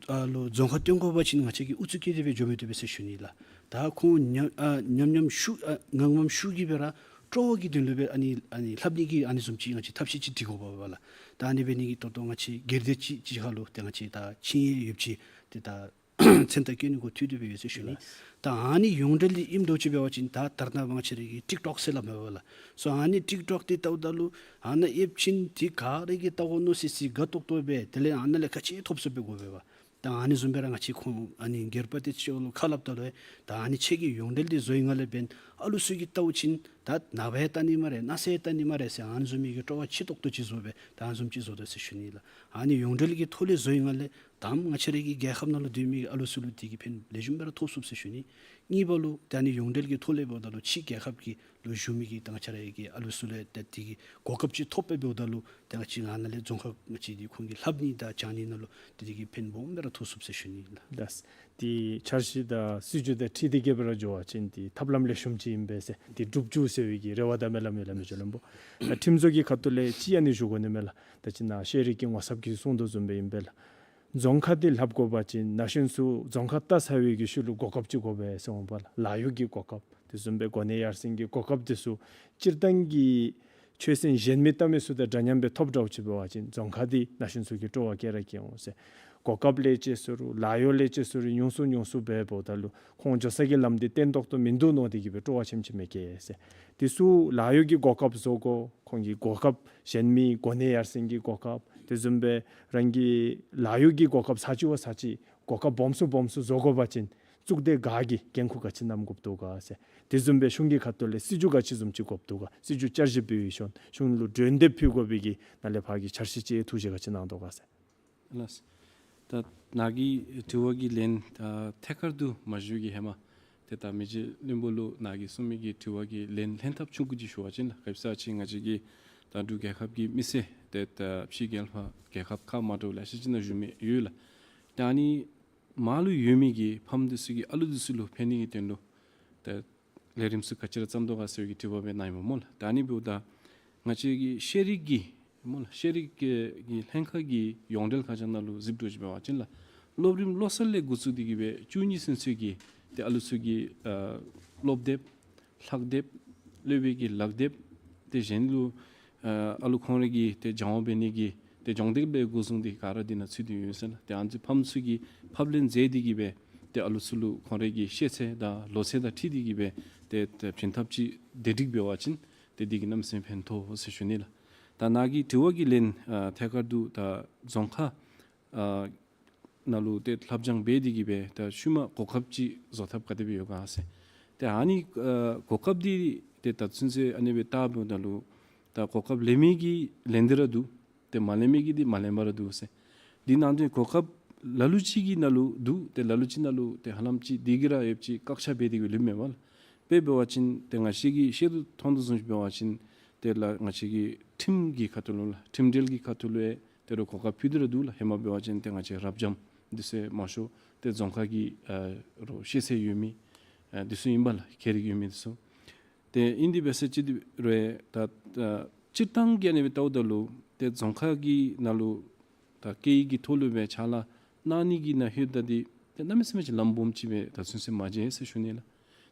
ཨ་ལུ་རྫོང་ཁར་བཏོན་དགོ་པ་ཅིན་ང་བཅས་ཀྱིས་ཨུ་ཚུགས་བསྐྱེད་དེ་སྦེ་འགྱོ་མི་བཏུབ་པས་ཟེར་ཞུ་ནི་ལགས། ད་ཁོང་ཉམས་ཨ་ཉམས་ཉམས་ཤུགས་ཨ་ངམ་ངམ་ཤུགས་ཀྱིས་སྦེ་ར་སྤྲོ་བ་གི་དོན་ལུ་སྦེ་ཨ་ནི་ཨ་ནི་ལྷབ་ནི་གི་ཨ་ནི་བཟུམ་ཅིག་ང་བཅས་ཐབས་ཤེས་ཅིག་སྒྲིག་དགོཔ་འབད་བ་ལགས། ད་ཨ་ནི་འབད་ནི་གིས་ད་ལྟོ་ང་བཅས་སྒེར་སྡེ་ཅིག་ཅིག་ཁར་ལུ་ཏེ་ང་བཅས་ད་ཆིངས་ཡིག་ཡོདཔ་ཅིག་ཏེ་ད་མཚན་རྟགས་བཀོད་ནི་གུ་མཐུད་དེ་སྦེ་ཡོད་ཟེར་ཞུ་ནི། ལགས། ད་ཨ་ནི་ཡོངས་འབྲེལ་འདི་ཨིནམ་འདྲཝ་ཅིག་འབད་བ་ཅིན་ད་ད་རེས་ནངས་པ་ང་བཅས་ར་གི་ཊིཀ་ཊོཀ་ཟེར་སླབ་མས་པ་ལགས། སོ་ཨ་ནི་ཊིཀ་ཊོཀ་འདི་བལྟཝ་ད་ལུ་ཨ་ནཱ་ཨེབ་ཅིན་འདི་ག་ར་གིས་བལྟ་དགོ་མནོ་སི་སི་དགའ་ཏོག་ཏོ་སྦེ་དེ་ལས་ཨ་ནཱ་ལས་ག་ཅི་ཐོབ་ཚུགསཔ་སྦེ་དགོ་པས་པ། ད་ཨ་ནི་བཟུམ་སྦེ་ར་ང་བཅས་ཁོང་ཨ་ནི་སྒེར་པ་དེ་ཚུ་ལུ་ཁ་སླབ་ད་ལུ་ད་ཨ་ནི་ཁྱེད་ཀྱི་ཡོངས་འབྲེལ་འདི་བཟོ་བའི་སྒང་ལས་འབདན་ཨ་ལུ་ཚུ་གིས་བལྟཝ་ཅིན་ད་ནངས་པ་ཡང་བལྟ་ནི་སྨ་རེ་གནངས་ཚེ་ཡང་བལྟ་ནི་སྨ་རེ་ཟེར་ཨ་ནི་བཟུམ་མའི་གི་སྤྲོ་བ་ཆེ་ཏོག་ཏོ་ཅིག་བཟོ་སྦེ་ད་ཨ་ནི་བཟུམ་ཅིག་བཟོ་དོ་ཟེར་ཞུ་ནི་ལགས། ཨ་ནི་ཡོངས་འབྲེལ་གྱི་ཐོག་ལས་བཟོ་བའི་སྒང་ལས་དང་པ་ང་བཅས་ར་གི་རྒྱལ་ཁབ་ནང་ལུ་སྡོད་མི་གི་ཨ་ལུ་ཚུ་ལུ་དེ་གིས་ཕན་ལེགས་ཤོམ་སྦེ་ར་ཐོགས་ཚུགས་ཟེར་ཞུ་ནི། གཉིས་པ་ལུ་ད་ཨ་ནི་ཡོངས་འབྲེལ་གྱི་ཐོག་ལས་འབདཝ་ད་ལུ་ཕྱི་རྒྱལ་ཁབ་ཀྱི་ལུ་བཞུགས་མི་གི་ད་ང་བཅས་ར་གི་ཨ་ལུ་ཚུ་ལུ་ད་དེ་གི་གོ་སྐབས་ཅིག་ཐོབ་སྦེ་འབདཝ་ད་ལུ་ད་ང་བཅས་ནཱ་ལས་རྫོང་ཁག་ང་བཅས་འདི་ཁོང་གི་ལྷབ་ནི་དང་སྦྱང་ནི་ནང་ལུ་ད་དེ་གིས་ཕན་སྦོམ་སྦེ་ར་ཐོགས་ཚུགས་ཟེར་ཞུ་ནི་ལགས། ལགས། དེ་འཆར་གཞི་དང་སྲིད་བྱུས་དང་འཁྲིལ་ཏེ་གིས་སྦེ་ར་འགྱོ་བ་ཅིན་དེ་ཐབས་ལམ་ལེགས་ཤོམ་ཅིག་ཨིན་པས་ཟེར་དེ་སྒྲུབ་བཅུག་ཟེར་བའི་གི་རེ་བ་དང་སྨོན་ལམ་ཡོད་ལགས་མི་རྗེ་བློན་པོ། ད་ཁྲིམས་བཟོ་གི་ཁ་ཐུག་ལས་ཅིག་ཨ་ནི་ཞུ་དགོ་ནི་མས་ལགས། ད་ཅི་ནཱ་ཤེས་རིག་གི་ངོ་ཚབ་ཀྱིས་གསུངས་དོ་བཟུམ་སྦེ་ཨིན་པས་ལགས། རྫོང་ཁ་འདི་ལྷབ་དགོ་པ་ཅིན་ན་གཞོན་ཚུ་རྫོང་ཁ་བལྟ་ཚར་བའི་གི་ཤུལ་ལུ་གོ་སྐབས་ཅིག་དགོ་པས་ཟེར་འོང་པ་ལགས། ལཱ་གཡོག་གི་གོ་སྐབས་དེ་བཟུམ་སྦེ་གོ་གནས་ཡར་སེང་གི་གོ་སྐབས་དེ་ཚུ་སྤྱིར་བཏང་གི་ཆོས་སེམས་གཞན་མི་བལྟ་མི་ཚུ་དང་འདྲ་མཉམ་སྦེ་ཐོབ་འདྲཝ་ཅིག་འབད་བ་ཅིན་རྫོང་ཁ་འདི་ན་གཞོན་ཚུ་གིས་སྤྲོ་བ་བསྐྱེད་ར་བསྐྱེད་འོང་ཟེར། གོ་སྐབས་ལེན་ཅེས་ཟེར་རུང་ལཱ་གཡོག་ལེན་ཅེས་ཟེར་རུང་ཉུང་སུ་ཉུང་སུ་འབད་འབདཝ་ད་ལུ་ཁོང་འགྱོ་ས་གི་ལམ་འདི་བརྟན་ཏོག་ཏོ་མིན་འདུག་མནོ་སྟེ་གིས་སྦེ་སྤྲོ་བ་ཆེམ་ཆེམ་མི་སྐྱེ་ཟེར། དེ་ཚུ་ལཱ་གཡོག་གི་གོ་སྐབས་བཟོ་དགོ། ཁོང་གི་གོ་སྐབས་གཞན་མི་གོ་གནས་ཡར་སེང་གི་གོ་སྐབས། དེ་བཟུམ་སྦེ་རང་གི་ལཱ་གཡོག་གི་གོ་སྐབས་ས་ཅིག་བ་ས་ཅིག་གོ་སྐབས་སྦོམ་སུ་སྦོམ་སུ་བཟོ་དགོ་པ་ཅིན་གཙུག་སྡེ་ཁག་གིས་འགན་ཁུར་ག་ཅི་བསྣམ་དགོཔ་འདུག་ག་ཟེར། དེ་བཟུམ་སྦེ་གཞུང་གི་ཁ་ཐུག་ལས་སྲིད་བྱུས་ག་ཅི་བཟུམ་ཅིག་དགོཔ་འདུག་ག། སྲིད་བྱུས་བསྐྱར་ཞིབ་འབད་བའི་ཤུལ་གཞུང་ལུ་གྲོས་འདེབས་ཕུལ་དགོ་པའི་གི་ནང་ལས་ཕར་གྱི་འཆར་གཞི་ཅིག་ཐུགས་བཞེད་ག་ཅི་གནང་དོ་ག་ཟེར། ལགས། ད་ནཱ་གི་དྲི་བ་གི་ལན་ད་ཐད་ཀར་དུ་མ་ཞུ་གི་ཧེ་མ་ཏེ་ད་མི་རྗེ་བློན་པོ་ལུ་ནཱ་གི་གསུང་མི་གི་དྲི་བ་གི་ལན་ལྷན་ཐབས་ཆུང་ཀུ་ཅིག་ཞུ་བ་ཅིན་ལགས། ག་ཅི་ཟེར་བ་ཅིན་ང་བཅས་ཀྱི་ད་འབྲུག་རྒྱལ་ཁབ་ཀྱི་མི་སེར་ཏེ་ད་ཕྱི་རྒྱལ་ཁབ་རྒྱལ་ཁབ་ཁག་མ་འདྲཝ་ལེ་ཤ་ཅིག་ནང་བཞུགས་མི་ཡོད་ལགས། ད་ཨ་ནི་མར་ལུ་ཡོད་མི་གི་ཕམ་འདི་ཚུ་གི་ཨ་ལུ་འདི་ཚུ་ལུ་ཕན་ནི་གི་དོན་ལུ་ཏེ་ལས་རིམ་ཚུ་ག་ཅི་ར་བརྩམ་དོ་ག་ཟེར་བའི་གི་དྲི་བ་སྦེ་གནང་ཡི་སྨོ་སྨོ་ལགས། ད་ཨ་ནི་འབདཝ་ད་ང་བཅས་ཀྱི་ཤེས་རིག་གི་སྨོ་ལགས། ཤེས་རིག་གི་ལྷན་ཁག་གི་ཡོངས་འབྲེལ་ཁ་བྱང་ནང་ལུ་གཟིགས་འགྱོ་ཅི་འབད་བ་ཅིན་ལགས། སློབ་རིམ་བློ་གསར་ལས་འགོ་བཙུགས་ཏེ་གིས་སྦེ་བཅུ་གཉིས་ཚུན་ཚོད་ཀྱི་ཏེ་ཨ་ལུ་ཚུ་གི་ཨ་སློབ་དེབ་ལྷག་དེབ་སློབ་དཔོན་གྱི་ལག་དེབ་དེ་གཞན་ལུ་ཨ་ཨ་ལུ་ཁོང་རའི་གི་ཏེ་སྦྱང་བ་འབད་ནི་གི་ཏེ་སྦྱོང་དེབ་ལས་འགོ་བཟུང་སྟེ་ག་ར་འདི་ནང་ཚུད་དེ་ཡོད་ཟེར་ལགས། ཏེ་ཨ་ནི་ཚུ་ཕམ་ཚུ་གིས་ཕབ་ལེན་མཛད་དེ་གིས་སྦེ་ཏེ་ཨ་ལུ་ཚུ་ལུ་ཁོང་རའི་གི་ཤེས་ཚད་དང་ལོ་ཚད་དང་འཁྲིལ་ཏེ་གིས་སྦེ་ཏེ་ཏེ་བྱིན་ཐབས་ཅིག་སྡེ་སྒྲིག་འབད་བ་ཅིན་ཏེ་འདི་གིས་གནམ་མེད་ས་མེད་ཕན་ཐོགས་ཟེར་ཞུ་ནི་ལགས། ད་ནཱ་གི་དྲི་བ་གི་ལན་ཨ་ཐད་ཀར་དུ་ད་རྫོང་ཁ་ཨ་ནང་ལུ་ཏེ་ལྷབ་སྦྱང་འབད་དེ་གིས་སྦེ་ད་ཤུལ་མ་གོ་སྐབས་ཅིག་བཟོ་ཐབས་ག་དེ་སྦེ་ཡོད་ག་ཟེར། ཏེ་ཨ་ནི་ཨ་གོ་སྐབས་འདི་ཏེ་ད་ཚུན་ཚོད་ཨ་ནི་སྦེ་བལྟ་འབདཝ་ད་ལུ་ད་གོ་སྐབས་ལེན་མི་གིས་ལེན་ཏེ་ར་འདུག། ཏེ་མ་ལེན་མི་གིས་འདི་མ་ལེན་པར་ར་འདུག་ཟེར། འདི་ནང་དོན་གོ་སྐབས་ལ་ལུ་ཅིག་གི་ནང་ལུ་འདུག། ཏེ་ལ་ལུ་ཅིག་ནང་ལུ་ཏེ་ཧ་ལམ་ཅིག་འདི་གིས་ར་ཡོདཔ་ཅིག་བཀག་ཆ་འབད་དེ་གིས་ལུས་མས་པ་ལགས། དཔེ་འབད་བ་ཅིན་ཏེ་ང་བཅས་ཀྱིས་ཤེས་རྟོགས་མཐོང་དོ་བཟུམ་ཅིག་འབད་བ་ཅིན་ཏེ་ལགས་ང་བཅས་ཀྱི་ཁྲིམས་ཀྱི་ཁ་ཐུག་ལུ་ལགས་ཁྲིམས་འབྲེལ་གྱི་ཁ་ཐུག་ལུ་ཡང་ཏེ་རོགས་གོ་སྐབས་ཕུལ་ཏེ་ར་འདུག་ལགས། ཧེ་མ་འབད་བ་ཅིན་ཏེ་ང་བཅས་རབ་འབྱམས་འདི་ཚུ་མང་ཤོས་ཏེ་རྫོང་ཁ་གི་ཨ་རོགས་ཤེས་ཚད་ཡོད་མི་ཨ་འདི་ཚུ་ཨིན་པས་ལགས། མཁས་རིག་ཡོད་མི་འདི་ཚུ། ཏེ་ཨིན་དེ་འབད་ས་ཅིག་འདི་རུང་ད་ད་སྤྱིར་བཏང་གི་ཨ་ནི་སྦེ་བལྟཝ་ད་ལུ་ཏེ་རྫོང་ཁ་གི་ནང་ལུ་ད་སྐད་ཡིག་གི་ཐོག་ལུ་སྦེ་ཕྱག་ལཱ་གནང་ནི་གི་ནང་ལྷོདཔ་ད་འདི་ཏེ་གནམ་མེད་ས་མེད་ཅིག་ལམ་སྦོམ་ཅིག་སྦེ་ད་ཚུན་ཚོད་མ་མཇལ་ཟེར་ཞུ་ནི་ལགས།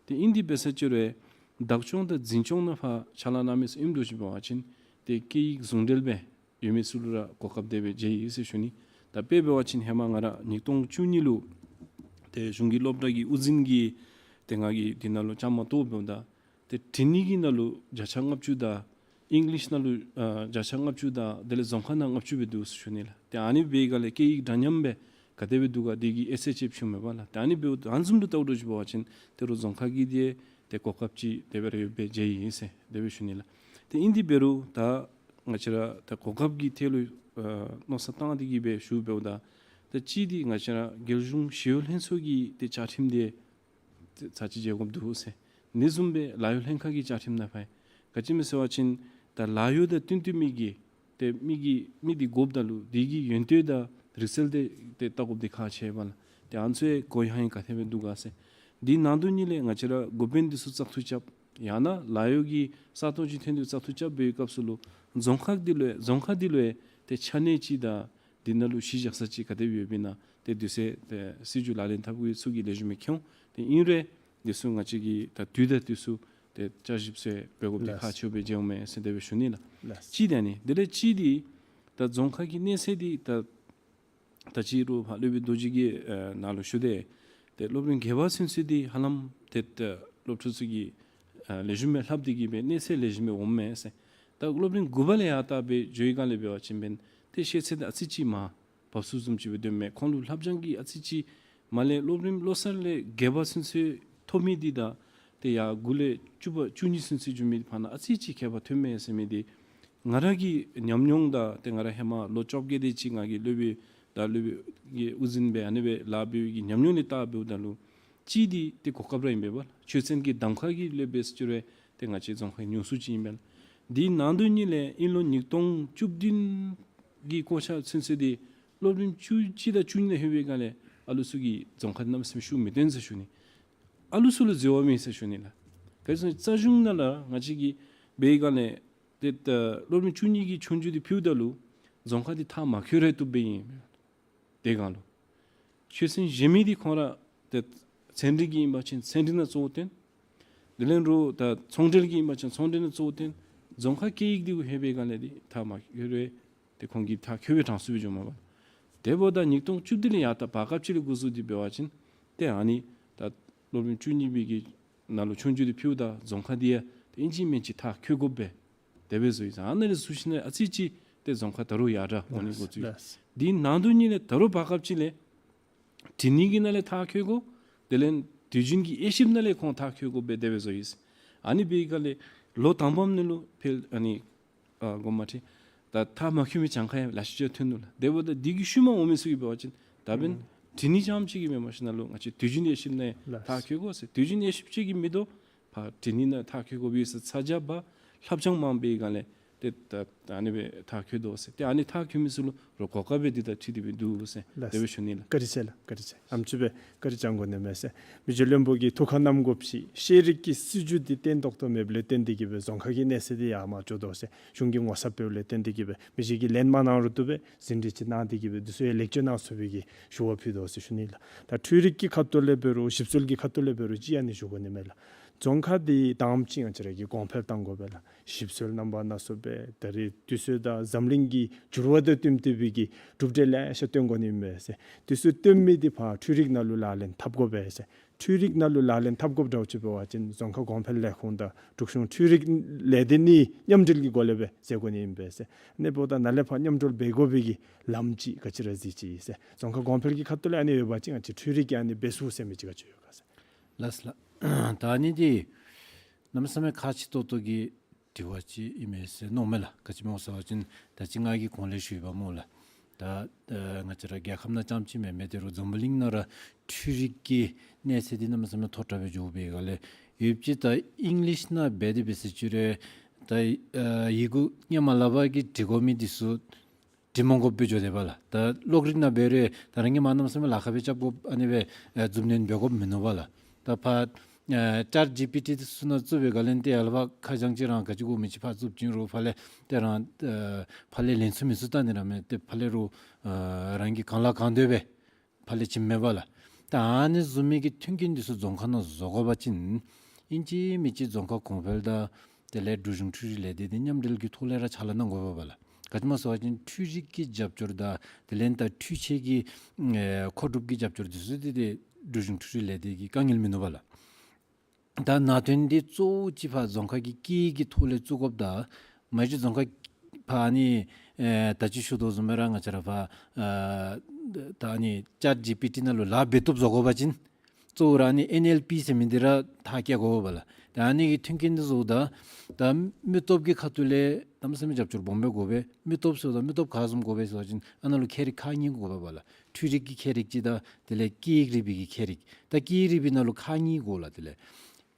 ཏེ་ཨིན་དེ་འབད་ས་ཅིག་རུང་བདག་སྐྱོང་དང་འཛིན་སྐྱོང་ནང་ཕར་ཕྱག་ལཱ་གནང་མི་ཚུ་ཨིནམ་འདྲཝ་ཅིག་འབད་བ་ཅིན་ཏེ་སྐད་ཡིག་ཟུང་འབྲེལ་སྦེ་ཡོད་མི་ཚུ་ལུ་ར་གོ་སྐབས་དེ་སྦེ་མཇལ་ཡི་ཟེར་ཞུ་ནི། ད་དཔེ་འབད་བ་ཅིན་ཧེ་མ་ང་ར་ཉིས་སྟོང་བཅུ་གཉིས་ལུ་ཏེ་གཞུང་གི་སློབ་གྲྭ་གི་དབུ་འཛིན་གྱི་ཏེ་ང་གིས་འདི་ནང་ལུ་བཅའ་མར་གཏོགས་འབདཝ་ད་ཏེ་འབྲི་ནི་གི་ནང་ལུ་བརྒྱ་ཆ་ལྔ་བཅུ་དང་ཨིང་ལིཤ་ནང་ལུ་ཨ་བརྒྱ་ཆ་ལྔ་བཅུ་དང་དེ་ལས་རྫོང་ཁ་ནང་ལྔ་བཅུ་སྦེ་འདུག་ཟེར་ཞུ་ནི་ལགས། ཏེ་ཨ་ནི་འབད་སྒང་ལས་སྐད་ཡིག་འདྲ་མཉམ་སྦེ་ག་དེ་སྦེ་འདུག་ག་དེ་གི་དབྱེ་ཚད་ཅིག་ཕྱེཝ་མས་པ་ལགས། ཏེ་ཨ་ནི་འབདཝ་ད་ཨ་ནི་བཟུམ་ལུ་བལྟཝ་འདྲཝ་ཅིག་འབད་བ་ཅིན་ཏེ་རོགས་རྫོང་ཁ་གི་འདི་ཏེ་གོ་སྐབས་ཅིག་དེ་སྦེ་ར་ཡོདཔ་སྦེ་མཇལ་ཡི་ཟེར་དེ་སྦེ་ཞུ་ནི་ལགས། ཏེ་ཨིན་དེ་འབད་རུང་ད་ང་བཅས་ར་ད་གོ་སྐབས་ཀྱི་ཐད་ལུ་ཨ་མནོ་བསམ་བཏང་སྟེ་གིས་སྦེ་ཞུ་འབདཝ་ད་ད་གཅིག་འདི་ང་བཅས་ར་རྒྱལ་གཞུང་ཞི་གཡོག་ལྷན་ཚོགས་ཀྱི་ཏེ་བཅའ་ཁྲིམས་འདི་ཚར་གཅིག་མཇལ་དགོཔ་འདུག་ཟེར། འདི་བཟུམ་སྦེ་ལཱ་གཡོག་ལྷན་ཁག་གི་བཅའ་ཁྲིམས་ནང་ཕར་ག་ཅི་སྨོ་ཟེར་བ་ཅིན་ད་ལཱ་གཡོག་དང་བསྟུན་ཏེ་མི་གི་ཏེ་མི་གི་མི་འདི་དགོཔ་ད་ལུ་འདི་གི་ཡོན་ཏན་དང་རིག་རྩལ་འདི་ཏེ་བལྟ་དགོཔ་འདི་ཁག་ཆེ་བས་ལགས། ཏེ་ཨ་ནི་ཚུ་གོ་ཡང་ཡང་ག་དེ་སྦེ་འདུག་ག་ཟེར། འདི་ནང་དོན་གཉིས་ལས་ང་བཅས་ར་འགོ་དཔོན་འདི་ཚུ་བཙག་འཐུ་རྐྱབ་ཡང་ན་ལཱ་གཡོག་གི་ས་སྟོང་ཅིག་ཐོན་ཏེ་བཙག་འཐུ་རྐྱབ་པའི་སྐབས་སུ་ལུ་རྫོང་ཁག་འདི་ལུ་རྫོང་ཁག་འདི་ལུ་ཏེ་ཆ་གནས་ཅིག་དང་འདི་ནང་ལུ་གཞི་བཞག་ས་ཅིག་ག་དེ་སྦེ་ཡོདཔ་ཨིན་ན་ཏེ་དུས་ཚོད་ཏེ་སྲིད་བྱུས་ལག་ལེན་འཐབ་དགོ་ཚུ་གིས་ལེགས་ཤོམ་སྦེ་མཁྱེན་འོང་། ཏེ་ཨིན་རུང་འདི་ཚུ་ང་བཅས་ཀྱིས་ད་དུས་དང་དུས་སུ་ཏེ་བསྐྱར་ཞིབ་ཟེར་འབད་དགོཔ་འདི་ལགས། ཁག་ཆེཝ་སྦེ་མཇལཝ་མས་ཟེར་དེ་སྦེ་ཞུ་ནི་ལགས། ལགས། གཅིག་དེ་ཨ་ནི། དེ་ལས་གཅིག་འདི་ད་རྫོང་ཁག་གི་གནས་ཚད་འདི་ད་ད་ཅི་རུང་ཕར་སློབ་དཔོན་རྡོ་རྗེ་གིས་ཨ་ནཱ་ལུ་ཞུ་དེས། ཏེ་སློབ་རིམ་བརྒྱད་པ་ཚུན་ཚོད་འདི་ཧ་ལམ་ཏེ་ད་སློབ་ཕྲུག་ཚུ་གིས་ཨ་ལེགས་ཤོམ་སྦེ་ལྷབ་སྟེ་གིས་སྦེ་གནས་ཚད་ལེགས་ཤོམ་སྦེ་འོངམ་མས་ཟེར། ད་སློབ་རིམ་དགུ་པ་ལས་ཡར་ད་སྦེ་འགྱོ་བའི་སྒང་ལས་འབད་བ་ཅིན་འབདན་ཏེ་ཤེས་ཚད་འདི་ཨ་ཙི་ཅིག་མར་བབས་སོང་བཟུམ་ཅིག་སྦེ་སྡོདཔ་མས། ཁོང་ལུ་ལྷབ་སྦྱང་གི་ཨ་ཙི་ཅིག་མར་ལས་སློབ་རིམ་བློ་གསར་ལས་བརྒྱད་པ་ཚུན་ཚོད་ཐོབ་མི་འདི་དང་ཏེ་ཡར་དགུ་ལས་བཅུ་པ་བཅུ་གཉིས་ཚུན་ཚོད་འགྱོ་མི་འདི་བར་ན་ཨ་ཙི་ཅིག་ཁྱད་པར་ཐོནམ་མས་ཟེར་མི་འདི་ང་ར་གི་ཉམས་མྱོང་དང་ཏེ་ང་ར་ཧེ་མ་ལོ་བཅོ་བརྒྱད་དེ་ཅིག་ང་གིས་སློབ་དཔོན་དང་སློབ་དཔོན་གྱི་དབུ་འཛིན་སྦེ་ཨ་ནི་སྦེ་ལཱ་འབད་བའི་གི་ཉམས་མྱོང་ལས་བལྟ་འབདཝ་ད་ལུ་གཅིག་འདི་ཏེ་གོ་སྐབས་ར་ཨིན་པས་པ། ཆོས་ཚན་གྱི་གདམ་ཁ་གི་སློབ་དཔོན་ཟེར་ཅི་རུང་ཏེ་ང་བཅས་རྫོང་ཁག་ཉུང་སུ་ཅིག་ཨིན་པས། འདི་ནང་དོན་གཉིས་ལས་དབྱིན་ལོ་ཉིས་སྟོང་བཅུ་བདུན་གྱི་སྐོར་ཆ་ཚུན་ཚོད་འདི་སློབ་རིམ་བཅུ་གཅིག་དང་བཅུ་གཉིས་ནང་ལྷོད་པའི་སྒང་ལས་ཨ་ལུ་ཚུ་གིས་རྫོང་ཁ་གནམ་མེད་ས་མེད་ཤུགས་མི་བཏོན་ཟེར་ཞུ་ནི། ཨ་ལུ་ཚུ་ལུ་འཛོལ་བ་མེད་ཟེར་ཞུ་ནི་ལགས། ག་ཅི་ཟེར་ན་རྩ་གཞུང་ནང་ལུ་ང་བཅས་ཀྱིས་འབད་བའི་སྒང་ལས་ཏེ་ད་སློབ་རིམ་བཅུ་གཉིས་ཀྱི་ཆོས་རྒྱུགས་འདི་ཕུལཝ་ད་ལུ་རྫོང་ཁ་འདི་མཐར་མ་འཁྱོལ་ར་བཏུབ་སྦེ་ཨིན། དེ་སྒང་ལུ་ཆོས་ཚན་གཞན་མི་འདི་ཁོང་ར་ཏེ་ཚན་རིག་གི་ཨིན་པ་ཅིན་ཚན་རིག་ནང་གཙོ་བོ་བཏོན། དེ་ལས་རུང་ད་ཚོང་འབྲེལ་གྱི་ཨིན་པ་ཅིན་ཚོང་འབྲེལ་ནང་གཙོ་བོ་བཏོན། རྫོང་ཁ་སྐད་ཡིག་འདི་གུ་ལྷོད་པའི་སྒང་ལས་འདི་མཐར་མ་འཁྱོལ་རུང་ཏེ་ཁོང་གིས་མཐར་འཁྱོལ་བའི་གྲངས་སུ་སྦེ་འགྱོཝ་མས་པ། དེ་འབདཝ་ད་ཉིས་སྟོང་བཅུ་བདུན་ལས་ཡར་ད་བར་སྐབས་ཅིག་ལས་འགོ་བཙུགས་ཏེ་འབད་བ་ཅིན་ཏེ་ཨ་ནི་ད་སློབ་རིམ་བཅུ་གཉིས་པའི་གི་ནང་ལུ་ཆོས་རྒྱུགས་འདི་ཕུལཝ་ད་རྫོང་ཁ་འདི་ཡང་ཏེ་ཨིན་ཅི་མིན་ཅི་མཐར་འཁྱོལ་དགོ་པས། དེ་སྦེ་བཟོ་ཡི་ཟེར། ཨ་ནཱ་ལས་བཟུང་ཞིནམ་ལས་ཨ་ཙི་ཅིག་ཏེ་རྫོང་ཁ་ད་རུང་ཡར་དྲག་འོང་ནི་འགོ་བཙུགས་ཡི། ལགས། འདི་ནང་དོན་ཉིད་ལས་ད་རུང་བར་སྐབས་ཅིག་ལས་འབྲི་ནི་གི་ནང་ལས་མཐར་འཁྱོལ་དགོ། དེ་ལས་དུས་རྒྱུན་གྱི་དབྱེ་ཞིབ་ནང་ལས་ཁོང་མཐར་འཁྱོལ་དགོ་པས། དེ་སྦེ་བཟོ་ཡི་ཟེར། ཨ་ནི་འབད་བའི་སྒང་ལས་ལོ་དང་པམ་ནང་ལུ་ཕལ་ཨ་ནི་ཨ་དགོངསམ་མ་ཁྲེལ། ད་མཐར་མ་འཁྱོལ་མི་གྱངས་ཁ་ཡང་ལེ་ཤ་ཅིག་ཐོན་ནུག་ལགས། དེ་འབདཝ་ད་འདི་གི་ཤུལ་མ་འོང་མི་ཚུ་གིས་འབད་བ་ཅིན་ད་འབདན་ཨུམ་འབྲི་ནི་རྐྱངམ་ཅིག་གིས་མེན་པར་ཞིནམ་ལས་ང་བཅས་དུས་རྒྱུན་དབྱེ་ཞིབ་ནང་ལགས། མཐར་འཁྱོལ་དགོ་ཟེར། དུས་རྒྱུན་དབྱེ་ཞིབ་ཅིག་གིས་མི་དོ། ཕར་འབྲི་ནི་ནང་མཐར་འཁྱོལ་དགོ་པས་ཟེར། ཚ་གྱང་བ་ལྷབ་གྱང་མངམ་འབད་བའི་སྒང་ལས་ཏེ་ད་ད་ཨ་ནི་སྦེ་མཐར་འཁྱོལ་དོ་ཟེར། ཏེ་ཨ་ནི་མཐར་འཁྱོལ་མི་ཚུ་ལུ་རོགས་གོ་སྐབས་སྦེ་འདི་དང་འཁྲིལ་ཏེ་སྦེ་འདུག་ཟེར། ལགས། དེ་སྦེ་ཞུ་ནི་ལགས། བཀའ་དྲིན་ཆེ་ལགས། བཀའ་དྲིན་ཆེ། ཨམ་ཅིག་སྦེ་བཀའ་དྲིན་བསྐྱང་དགོ་ནི་མས་ཟེར། མི་རྗེ་བློན་པོ་གིས་ཐུགས་ཁར་བསྣམ་དགོཔ་ཅིག་ཤེས་རིག་གི་སྲིད་བྱུས་འདི་བརྟན་ཏོག་ཏོ་མེདཔ་ལས་བརྟེན་ཏེ་གིས་སྦེ་རྫོང་ཁ་གི་གནས་ཚད་འདི་ཡར་མར་འགྱོ་དོ་ཟེར། གཞུང་གིས་ངོ་ཚབ་འབདཝ་ལས་བརྟེན་ཏེ་གིས་སྦེ་མི་རྗེ་གིས་ལན་མ་གནང་རུང་བཏུབ་པས། ཟིན་བྲིས་ཅིག་གནང་སྟེ་གིས་སྦེ་འདི་ཚུ་ཡང་ལེགས་བཅོས་གནང་ཚུགས་པའི་གི་ཞུ་བ་ཕུལ་དོ་ཟེར་ཞུ་ནི་ལགས། ད་འཕྲུལ་རིག་གི་ཁ་ཐུག་ལས་འབད་རུང་ཞིབ་འཚོལ་གྱི་ཁ་ཐུག་ལས་འབད་རུང་ཅིག་ཨ་ནི་ཞུ་དགོ་ནི་མས་ལགས། རྫོང་ཁ་འདི་དང་པ་ཅིག་ང་བཅས་ར་གིས་གོང་འཕེལ་གཏང་དགོ་པས་ལགས། ཞིབ་འཚོལ་རྣམ་པ་སྣ་ཚོགས་སྦེ་ད་རེས་དུས་ཚོད་དང་འཛམ་གླིང་གི་འགྱུར་བ་དང་བསྟུན་ཏེ་སྦེ་གི་གྲུབ་འབྲས་ལེ་ཤ་སྟོན་དགོ་ནི་མས་ཟེར། དེ་ཚུ་སྟོན་མི་འདི་ཕར་འཕྲུལ་རིག་ནང་ལུ་ལག་ལེན་འཐབ་དགོ་པས་ཟེར། འཕྲུལ་རིག་ནང་ལུ་ལག་ལེན་འཐབ་དགོཔ་འདྲཝ་ཅིག་འབད་བ་ཅིན་རྫོང་ཁ་གོང་འཕེལ་ལས་ཁུངས་དང་འབྲུག་གཞུང་འཕྲུལ་རིག་ལས་སྡེ་གཉིས་མཉམ་འབྲེལ་གྱི་སྒོ་ལས་སྦེ་མཛད་དགོ་ནི་ཨིན་པས་ཟེར། ཨ་ནི་འབདཝ་ད་ནཱ་ལས་ཕར་མཉམ་གྲོས་འབད་དགོ་པའི་གི་ལམ་ཅིག་ག་ཅི་ར་གཟིགས་ཅི་ཟེར། རྫོང་ཁ་གོང་འཕེལ་གྱི་ཁ་ཐུག་ལས་ཨ་ནི་ཡོད་པ་ཅིན་ང་བཅས་འཕྲུལ་རིག་གི་ཨ་ནི་འབད་ཚུགས་ཟེར་མི་ཅིག་ག་ཅི་ཡོད་ག་ཟེར། ལགས་ལགས། ད་ཨ་ནི་འདི་གནམ་མེད་ས་མེད་ཁག་ཆེ་ཏོག་ཏོ་གི་དྲི་བ་ཅིག་ཨིན་མས་ཟེར་མནོཝ་མས་ལགས། ག་ཅི་སྨོ་ཟེར་བ་ཅིན་ད་ཅི་ང་གིས་གོང་ལས་ཞུ་ཡི་པ་སྨོ་ལགས། ད་ཨ་ང་བཅས་ར་རྒྱལ་ཁབ་ནང་རྐྱངམ་ཅིག་མེན་མས། ད་རུང་འཛམ་བུ་གླིང་ནང་ར་འཕྲུལ་རིག་གི་གནས་ཚད་འདི་གནམ་མེད་ས་མེད་མཐོ་དྲགས་སྦེ་འགྱོ་བའི་སྒང་ལས་ཡོདཔ་ཅིག་ད་ཨིང་ལིཤ་ནང་འབད་དེ་འབད་ཟེར་ཅི་རུང་ད་ཨ་ཡི་གུ་སྔོན་མ་ལས་ཕར་གྱི་འབྲི་དགོ་མི་འདི་ཚུ་འབྲི་མ་དགོཔ་སྦེ་འགྱོ་དེས་པ་ལགས། ད་གློག་རིག་ནང་འབད་རུང་ད་རང་གིས་མ་གནམ་མེད་ས་མེད་ལཱ་ཁག་སྦེ་རྐྱབ་དགོཔ་ཨ་ནི་སྦེ་ཨེ་མཛུབ་གནོན་འབད་དགོཔ་མིན་ནུག་པ་ལགས། ད་ཕར་ཨེ་ཅེཊ་ཇི་པི་ཊི་ཚུ་ནང་བཙུགས་པའི་སྒང་ལས་ཏེ་ཡར་ལས་ཕར་ཁ་བྱང་ཅིག་རང་ག་ཅི་དགོ་མི་ཅིག་ཕར་བཙུགས་བྱིན་རུང་ཕར་ལས་ཏེ་རང་ཨེ་ཕར་ལས་ལེན་ཚུགས་མི་ཚུགས་བལྟ་ནི་ར་མེད། ཏེ་ཕར་ལས་རུང་ཨེ་རང་གིས་གང་ལ་གང་འདོད་སྦེ་ཕར་ལས་བྱིནམ་མས་པ་ལགས། ད་ཨ་ནི་བཟུམ་མའི་གི་མཐུན་རྐྱེན་འདི་ཚུ་རྫོང་ཁ་ནང་བཟོ་དགོ་པ་ཅིན་ཨིན་ཅི་མིན་ཅི་རྫོང་ཁ་གོང་འཕེལ་དང་དེ་ལས་འབྲུག་གཞུང་འཕྲུལ་རིག་ལས་སྡེ་འདི་མཉམ་འབྲེལ་གྱི་ཐོག་ལས་ར་ཕྱག་ལཱ་གནང་དགོ་པས་པ་ལགས། ག་ཅི་སྨོ་ཟེར་བ་ཅིན་འཕྲུལ་རིག་གི་རྒྱབ་སྐྱོར་དང་དེ་ལས་ད་འཕྲུལ་ཆས་ཀྱི་ཨེ་མཁོ་སྒྲུབ་ཀྱི་རྒྱབ་སྐྱོར་འདི་ཚུ་འདི་ཏེ་འབྲུག་གཞུང་འཕྲུལ་རིག་ལས་སྡེ་གི་དཀའ་ངལ་མིན་ནུག་པ་ལགས། ད་ནང་དོན་འདི་གཙོ་བོ་ཅིག་ཕར་རྫོང་ཁ་གི་སྐད་ཡིག་གི་ཐོག་ལས་བཙུགས་དགོཔ་དང་མ་གཞི་རྫོང་ཁ་ཕར་ཨ་ནི་ཨེ་ད་ཅི་ཞུ་དོ་བཟུམ་སྦེ་ར་ང་བཅས་ར་ཕར་ཨ་ད་ཨ་ནི་ཅེཊ་ཇི་པི་ཊི་ནང་ལུ་ལཱ་འབད་བཏུབ་བཟོ་དགོ་པ་ཅིན་གཙོ་བོ་ར་ཨ་ནི་ཨེན་ཨེལ་པི་ཟེར་མི་འདི་ར་མཐར་སྐྱེལ་དགོ་པས་ལགས། ད་ཨ་ནི་གི་མཐུན་རྐྱེན་འདི་བཟོཝ་ད་ད་མི་སྟོབས་ཀྱི་ཁ་ཐུག་ལས་གནམ་མེད་ས་མེད་རྒྱབ་སྐྱོར་སྦོམ་སྦེ་དགོ་པས། མི་སྟོབས་ཟེརཝ་ད་མི་སྟོབས་ག་བཟུམ་དགོ་པས་ཟེར་བ་ཅིན་ཨ་ནཱ་ལུ་མཁས་རིག་ཁག་གཉིས་དགོ་པས་པ་ལགས། འཕྲུལ་རིག་གི་མཁས་རིག་ཅིག་དང་དེ་ལས་སྐད་ཡིག་རིག་པའི་གི་མཁས་རིག། ད་སྐད་ཡིག་རིག་པའི་ནང་ལུ་ཁག་གཉིས་དགོ་ལགས། དེ་ལས་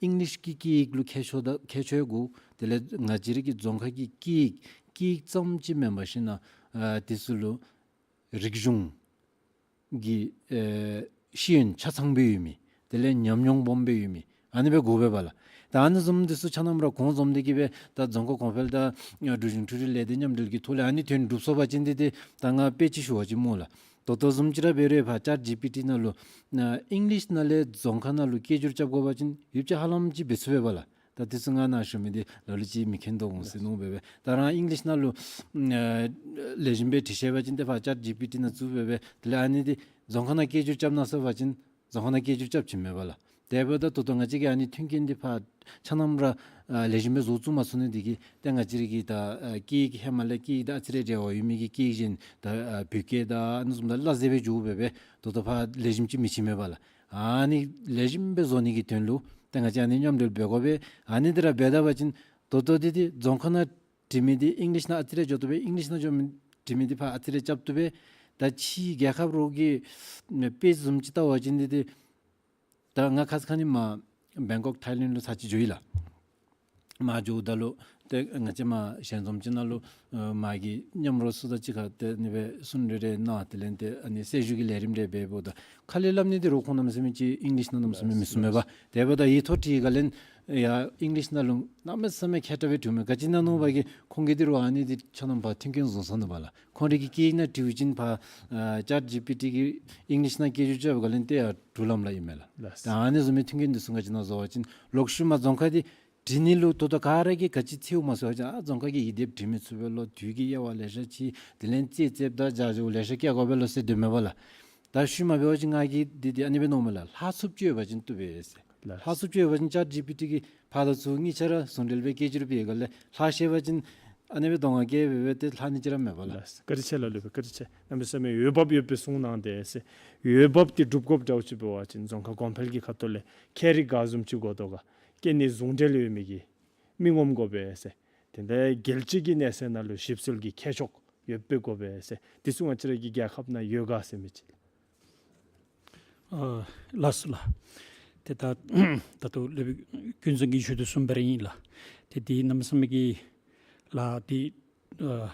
ཨིང་ལིཤ་གི་སྐད་ཡིག་ལུ་མཁས་མཆོག་དང་མཁས་མཆོག་དགོ། དེ་ལས་ང་བཅས་ར་གི་རྫོང་ཁ་གི་སྐད་ཡིག་སྐད་ཡིག་ཙམ་ཅིག་མེན་པར་ཞིན་ན་ཨ་དེ་ཚུ་ལུ་རིག་གཞུང་གི་ཨེ་ཤེས་ཡོན་ཆ་ཚང་སྦེ་ཡོད་མི། དེ་ལས་ཉམས་མྱོང་སྦོམ་སྦེ་ཡོད་མི་ཨ་ནི་སྦེ་དགོ་པས་པ་ལགས། ད་ཨ་ནི་བཟུམ་འདི་ཚུ་ཆ་མཉམ་ར་གོང་འཛོམས་ཏེ་གིས་སྦེ་ད་རྫོང་ཁ་གོང་འཕེལ་དང་ཨ་འབྲུག་གཞུང་འཕྲུལ་རིག་ལས་སྡེ་མཉམ་འབྲེལ་གྱི་ཐོག་ལས་ཨ་ནི་དོན་འགྲུབ་སོང་པ་ཅིན་འདི་ཏེ་ད་ང་དཔེ་ཅིག་ཞུ་བ་ཅིན་སྨོ་ལགས། ད་ལྟོ་བཟུམ་ཅིག་ར་འབད་རུང་ཕར་ཅེཊ་ཇི་པི་ཊི་ནང་ལུ་ཨ་ཨིང་ལིཤ་ནང་ལས་རྫོང་ཁ་ནང་ལུ་སྐད་སྒྱུར་རྐྱབ་དགོ་པ་ཅིན་ཡོདཔ་ཅིག་ཧ་ལམ་ཅིག་འབད་ཚུགས་པས་པ་ལགས། ད་དེ་ཚུ་ང་ནཱ་ཞུ་མི་འདི་ལ་ལུ་ཅིག་མི་མཁྱེན་དོ་འོང་ཟེར་མནོ་སྦེ་སྦེ་ད་རང་ཨིང་ལིཤ་ནང་ལུ་ཨ་ལེགས་ཤོམ་སྦེ་འབྲི་ཤེས་པ་ཅིན་ཏེ་ཕར་ཅེཊ་ཇི་པི་ཊི་ནང་བཙུགས་སྦེ་སྦེ་དེ་ལས་ཨ་ནི་འདི་རྫོང་ཁ་ནང་སྐད་སྒྱུར་རྐྱབ་གནང་ཟེར་བ་ཅིན་རྫོང་ཁ་ནང་སྐད་སྒྱུར་རྐྱབ་བྱིནམ་མས་པ་ལགས། དེ་འབདཝ་ད་ད་ལྟོ་ང་བཅས་ཀྱིས་ཨ་ནི་མཐུན་རྐྱེན་འདི་ཕར་ཆ་མཉམ་ར་ཨ་ལེགས་ཤོམ་སྦེ་བཟོ་བཙུགས་མ་ཚུགས་ནི་འདི་གིས་ཏེ་ང་བཅས་ར་གི་ད་ཨ་སྐད་ཡིག་ཧེ་མ་ལས་སྐད་ཡིག་དང་ཨ་ཙི་རེ་འབྲེལ་བ་ཡོད་མི་གི་སྐད་ཡིག་གཞན་ད་ཨ་བོད་སྐད་དང་ཨ་ནི་བཟུམ་དང་སླ་བསྲེ་སྦེ་འགྱོ་སྦེ་སྦེ་ད་ལྟོ་ཕར་ལེགས་ཤོམ་ཅིག་མི་བྱིན་མས་པ་ལགས། ཨ་ནི་ལེགས་ཤོམ་སྦེ་བཟོ་ནི་གི་དོན་ལུ་ཏེ་ང་བཅས་ཨ་ནི་མཉམ་འབྲེལ་འབད་དགོ་པས། ཨ་ནི་འདི་ར་འབད་ད་པ་ཅིན་ད་ལྟོ་འདི་འདི་རྫོང་ཁ་ནང་འབྲི་མི་འདི་ཨིང་ལིཤ་ནང་ཨ་ཙི་རེ་འགྱོ་བཏུབ་པས། ཨིང་ལིཤ་ནང་འགྱོ་མི་འབྲི་མི་འདི་ཕར་ཨ་ཙི་རེ་རྐྱབ་བཏུབ་པས། ད་ཕྱི་རྒྱལ་ཁབ་རོགས་ཀྱི་དཔེ་བཟུམ་ཅིག་བལྟ་བ་ཅིན་འདི་འདི་ད་ང་ཁ་ཙ་ཁ་ཉིནམ་བེང་ཀོག་ཐའི་ལེནཌ་ལུ་ཚར་ཅིག་འགྱོ་ཡི་ལགས། མར་འགྱོཝ་ད་ལུ་ཏེ་ང་བཅས་མར་ཞལ་འཛོམས་ཅིག་ནང་ལུ་ཨ་མར་གྱི་མཉམ་རོགས་ཚུ་དང་གཅིག་ཁར་ཏེ་ཨ་ནི་སྦེ་གསུང་རེ་རེ་གནང་། དེ་ལས་ཏེ་ཨ་ནི་གསལ་ཞུ་གི་ལས་རིམ་རེ་འབད་འབདཝ་ད་ཁ་ལས་སླབ་ནི་འདི་རོགས་ཁོང་གནམ་མེད་ས་མེད་ཅིག་ཨིང་ལིཤ་ནང་གནམ་མེད་ས་མེད་མི་གསུང་མས་པ། དེ་འབདཝ་ད་ཡིག་ཐོག་བྲིས་སྒང་ལས་ཡང་ཨིང་ལིཤ་ནང་ལུ་གནམ་མེད་ས་མེད་མཁས་དྲགས་སྦེ་འབྲི་མས། ག་ཅི་ཨིན་ན་མནོ་བ་གིས་ཁོང་གིས་འདི་རུ་ཨ་ནི་འདི་ཆ་མཉམ་ཕར་མཐུན་རྐྱེན་བཟོ་སོང་ནུག་པ་ལགས། ཁོང་རའི་གི་སྐད་ཡིག་ནང་བྲིཝ་ཅིན་ཕར་ཨ་ཅེཊ་ཇི་པི་ཊི་གིས་ཨིང་ལིཤ་ནང་སྐད་སྒྱུར་རྐྱབ་སྒང་ལས་ཏེ་ཡར་འགྲུལ་ལམ་ལུ་ཨིན་མས་ལགས། ལགས། ད་ཨ་ནི་བཟུམ་མའི་མཐུན་རྐྱེན་འདི་ཚུ་ང་བཅས་ནང་བཟོ་བ་ཅིན་ལོག་ཤུལ་མ་རྫོང་ཁ་འདི་ བྲི་ནི་ལུ་ད་ལྟོ་ག་ར་གིས་ག་ཅི་འཚོལཝ་མས་ཟེར་བ་ཅིན་ཨ་རྫོང་ཁ་གི་ཡིག་སྡེབ་བྲི་མི་ཚུགས་པས་ལོ། དུས་ཀྱི་དབྱེ་བ་ལེ་ཤ་ཅིག་དེ་ལས་རྩིས་རྩེདཔ་དང་བྱ་བྱིའུ་ལེ་ཤ་བཀལ་དགོ་པས་ལོ་ཟེར་སྡོདཔ་མས་པ་ལགས། ད་ཤུལ་མ་འབད་བ་ཅིན་ང་གིས་འདི་འདི་ཨ་ནི་སྦེ་མནོཝ་མས་ལགས། ལྷག་ཚུབ་ཅིག་ཡོད་པ་ཅིན་བཏུབ་པས་ཟེར། ལགས། ལྷག་ཚུབ་ཅིག་ཡོད་པ་ཅིན་ཅཊ་ཇི་པི་ཊི་གིས་ཕར་དང་ཚུར་གཉིས་ཆ་ར་ཟུང་འབྲེལ་སྦེ་སྐད་སྒྱུར་འབད་ག་ལས་ལྷག་ཤེས་པ་ཅིན་ཨ་ནི་སྦེ་གདོང་ཁར་བཀལ་སྦེ་སྦེ་ཏེ་ལྷག་ནི་ཅིག་ར་མེད་པ་ལགས། ལགས། བཀའ་དྲིན་ཆེ་ལགས། ལོ་པའི་བཀའ་དྲིན་ཆེ། གནམ་མེད་ས་མེད་འོས་འབབ་ཡོདཔ་སྦེ་གསུངས་གནང་སྟེ་ཟེར། འོས་འབབ་འདི་སྒྲུབ་དགོཔ་འདྲཝ་ཅིག་འབད་བ་ཅིན་རྫོང་ཁ་གོང་འཕེལ་གྱི་ཁ་ཐུག་ལས་ཁྱད་རིག་ག་བཟུམ་ཅིག་དགོ་དོ་ག། སྐྱེ་གནས་ཟུང་འབྲེལ་ཡོད་མི་གི་མི་ངོམ་དགོ་པས་ཟེར། དེ་ལས་རྒྱལ་སྤྱི་གི་གནས་ཚད་ནང་ལུ་ཞིབ་འཚོལ་གྱི་ཁྱད་ཆོས་ཡོདཔ་སྦེ་དགོ་པས་ཟེར། འདི་ཚུ་ང་བཅས་ར་གི་རྒྱལ་ཁབ་ནང་ཡོད་ག་ཟེར་མི་ཅིག། ཨ་ལགས་སོ་ལགས། ཏེ་ད་ད་ལྟོ་ལོ་པའི་ཀུན་བཟང་གིས་ཞུ་དོ་བཟུམ་སྦེ་ར་ཨིན་ལགས། ཏེ་འདི་གནམ་མེད་ས་མེད་ཀྱི་ལགས་འདི་ཨ་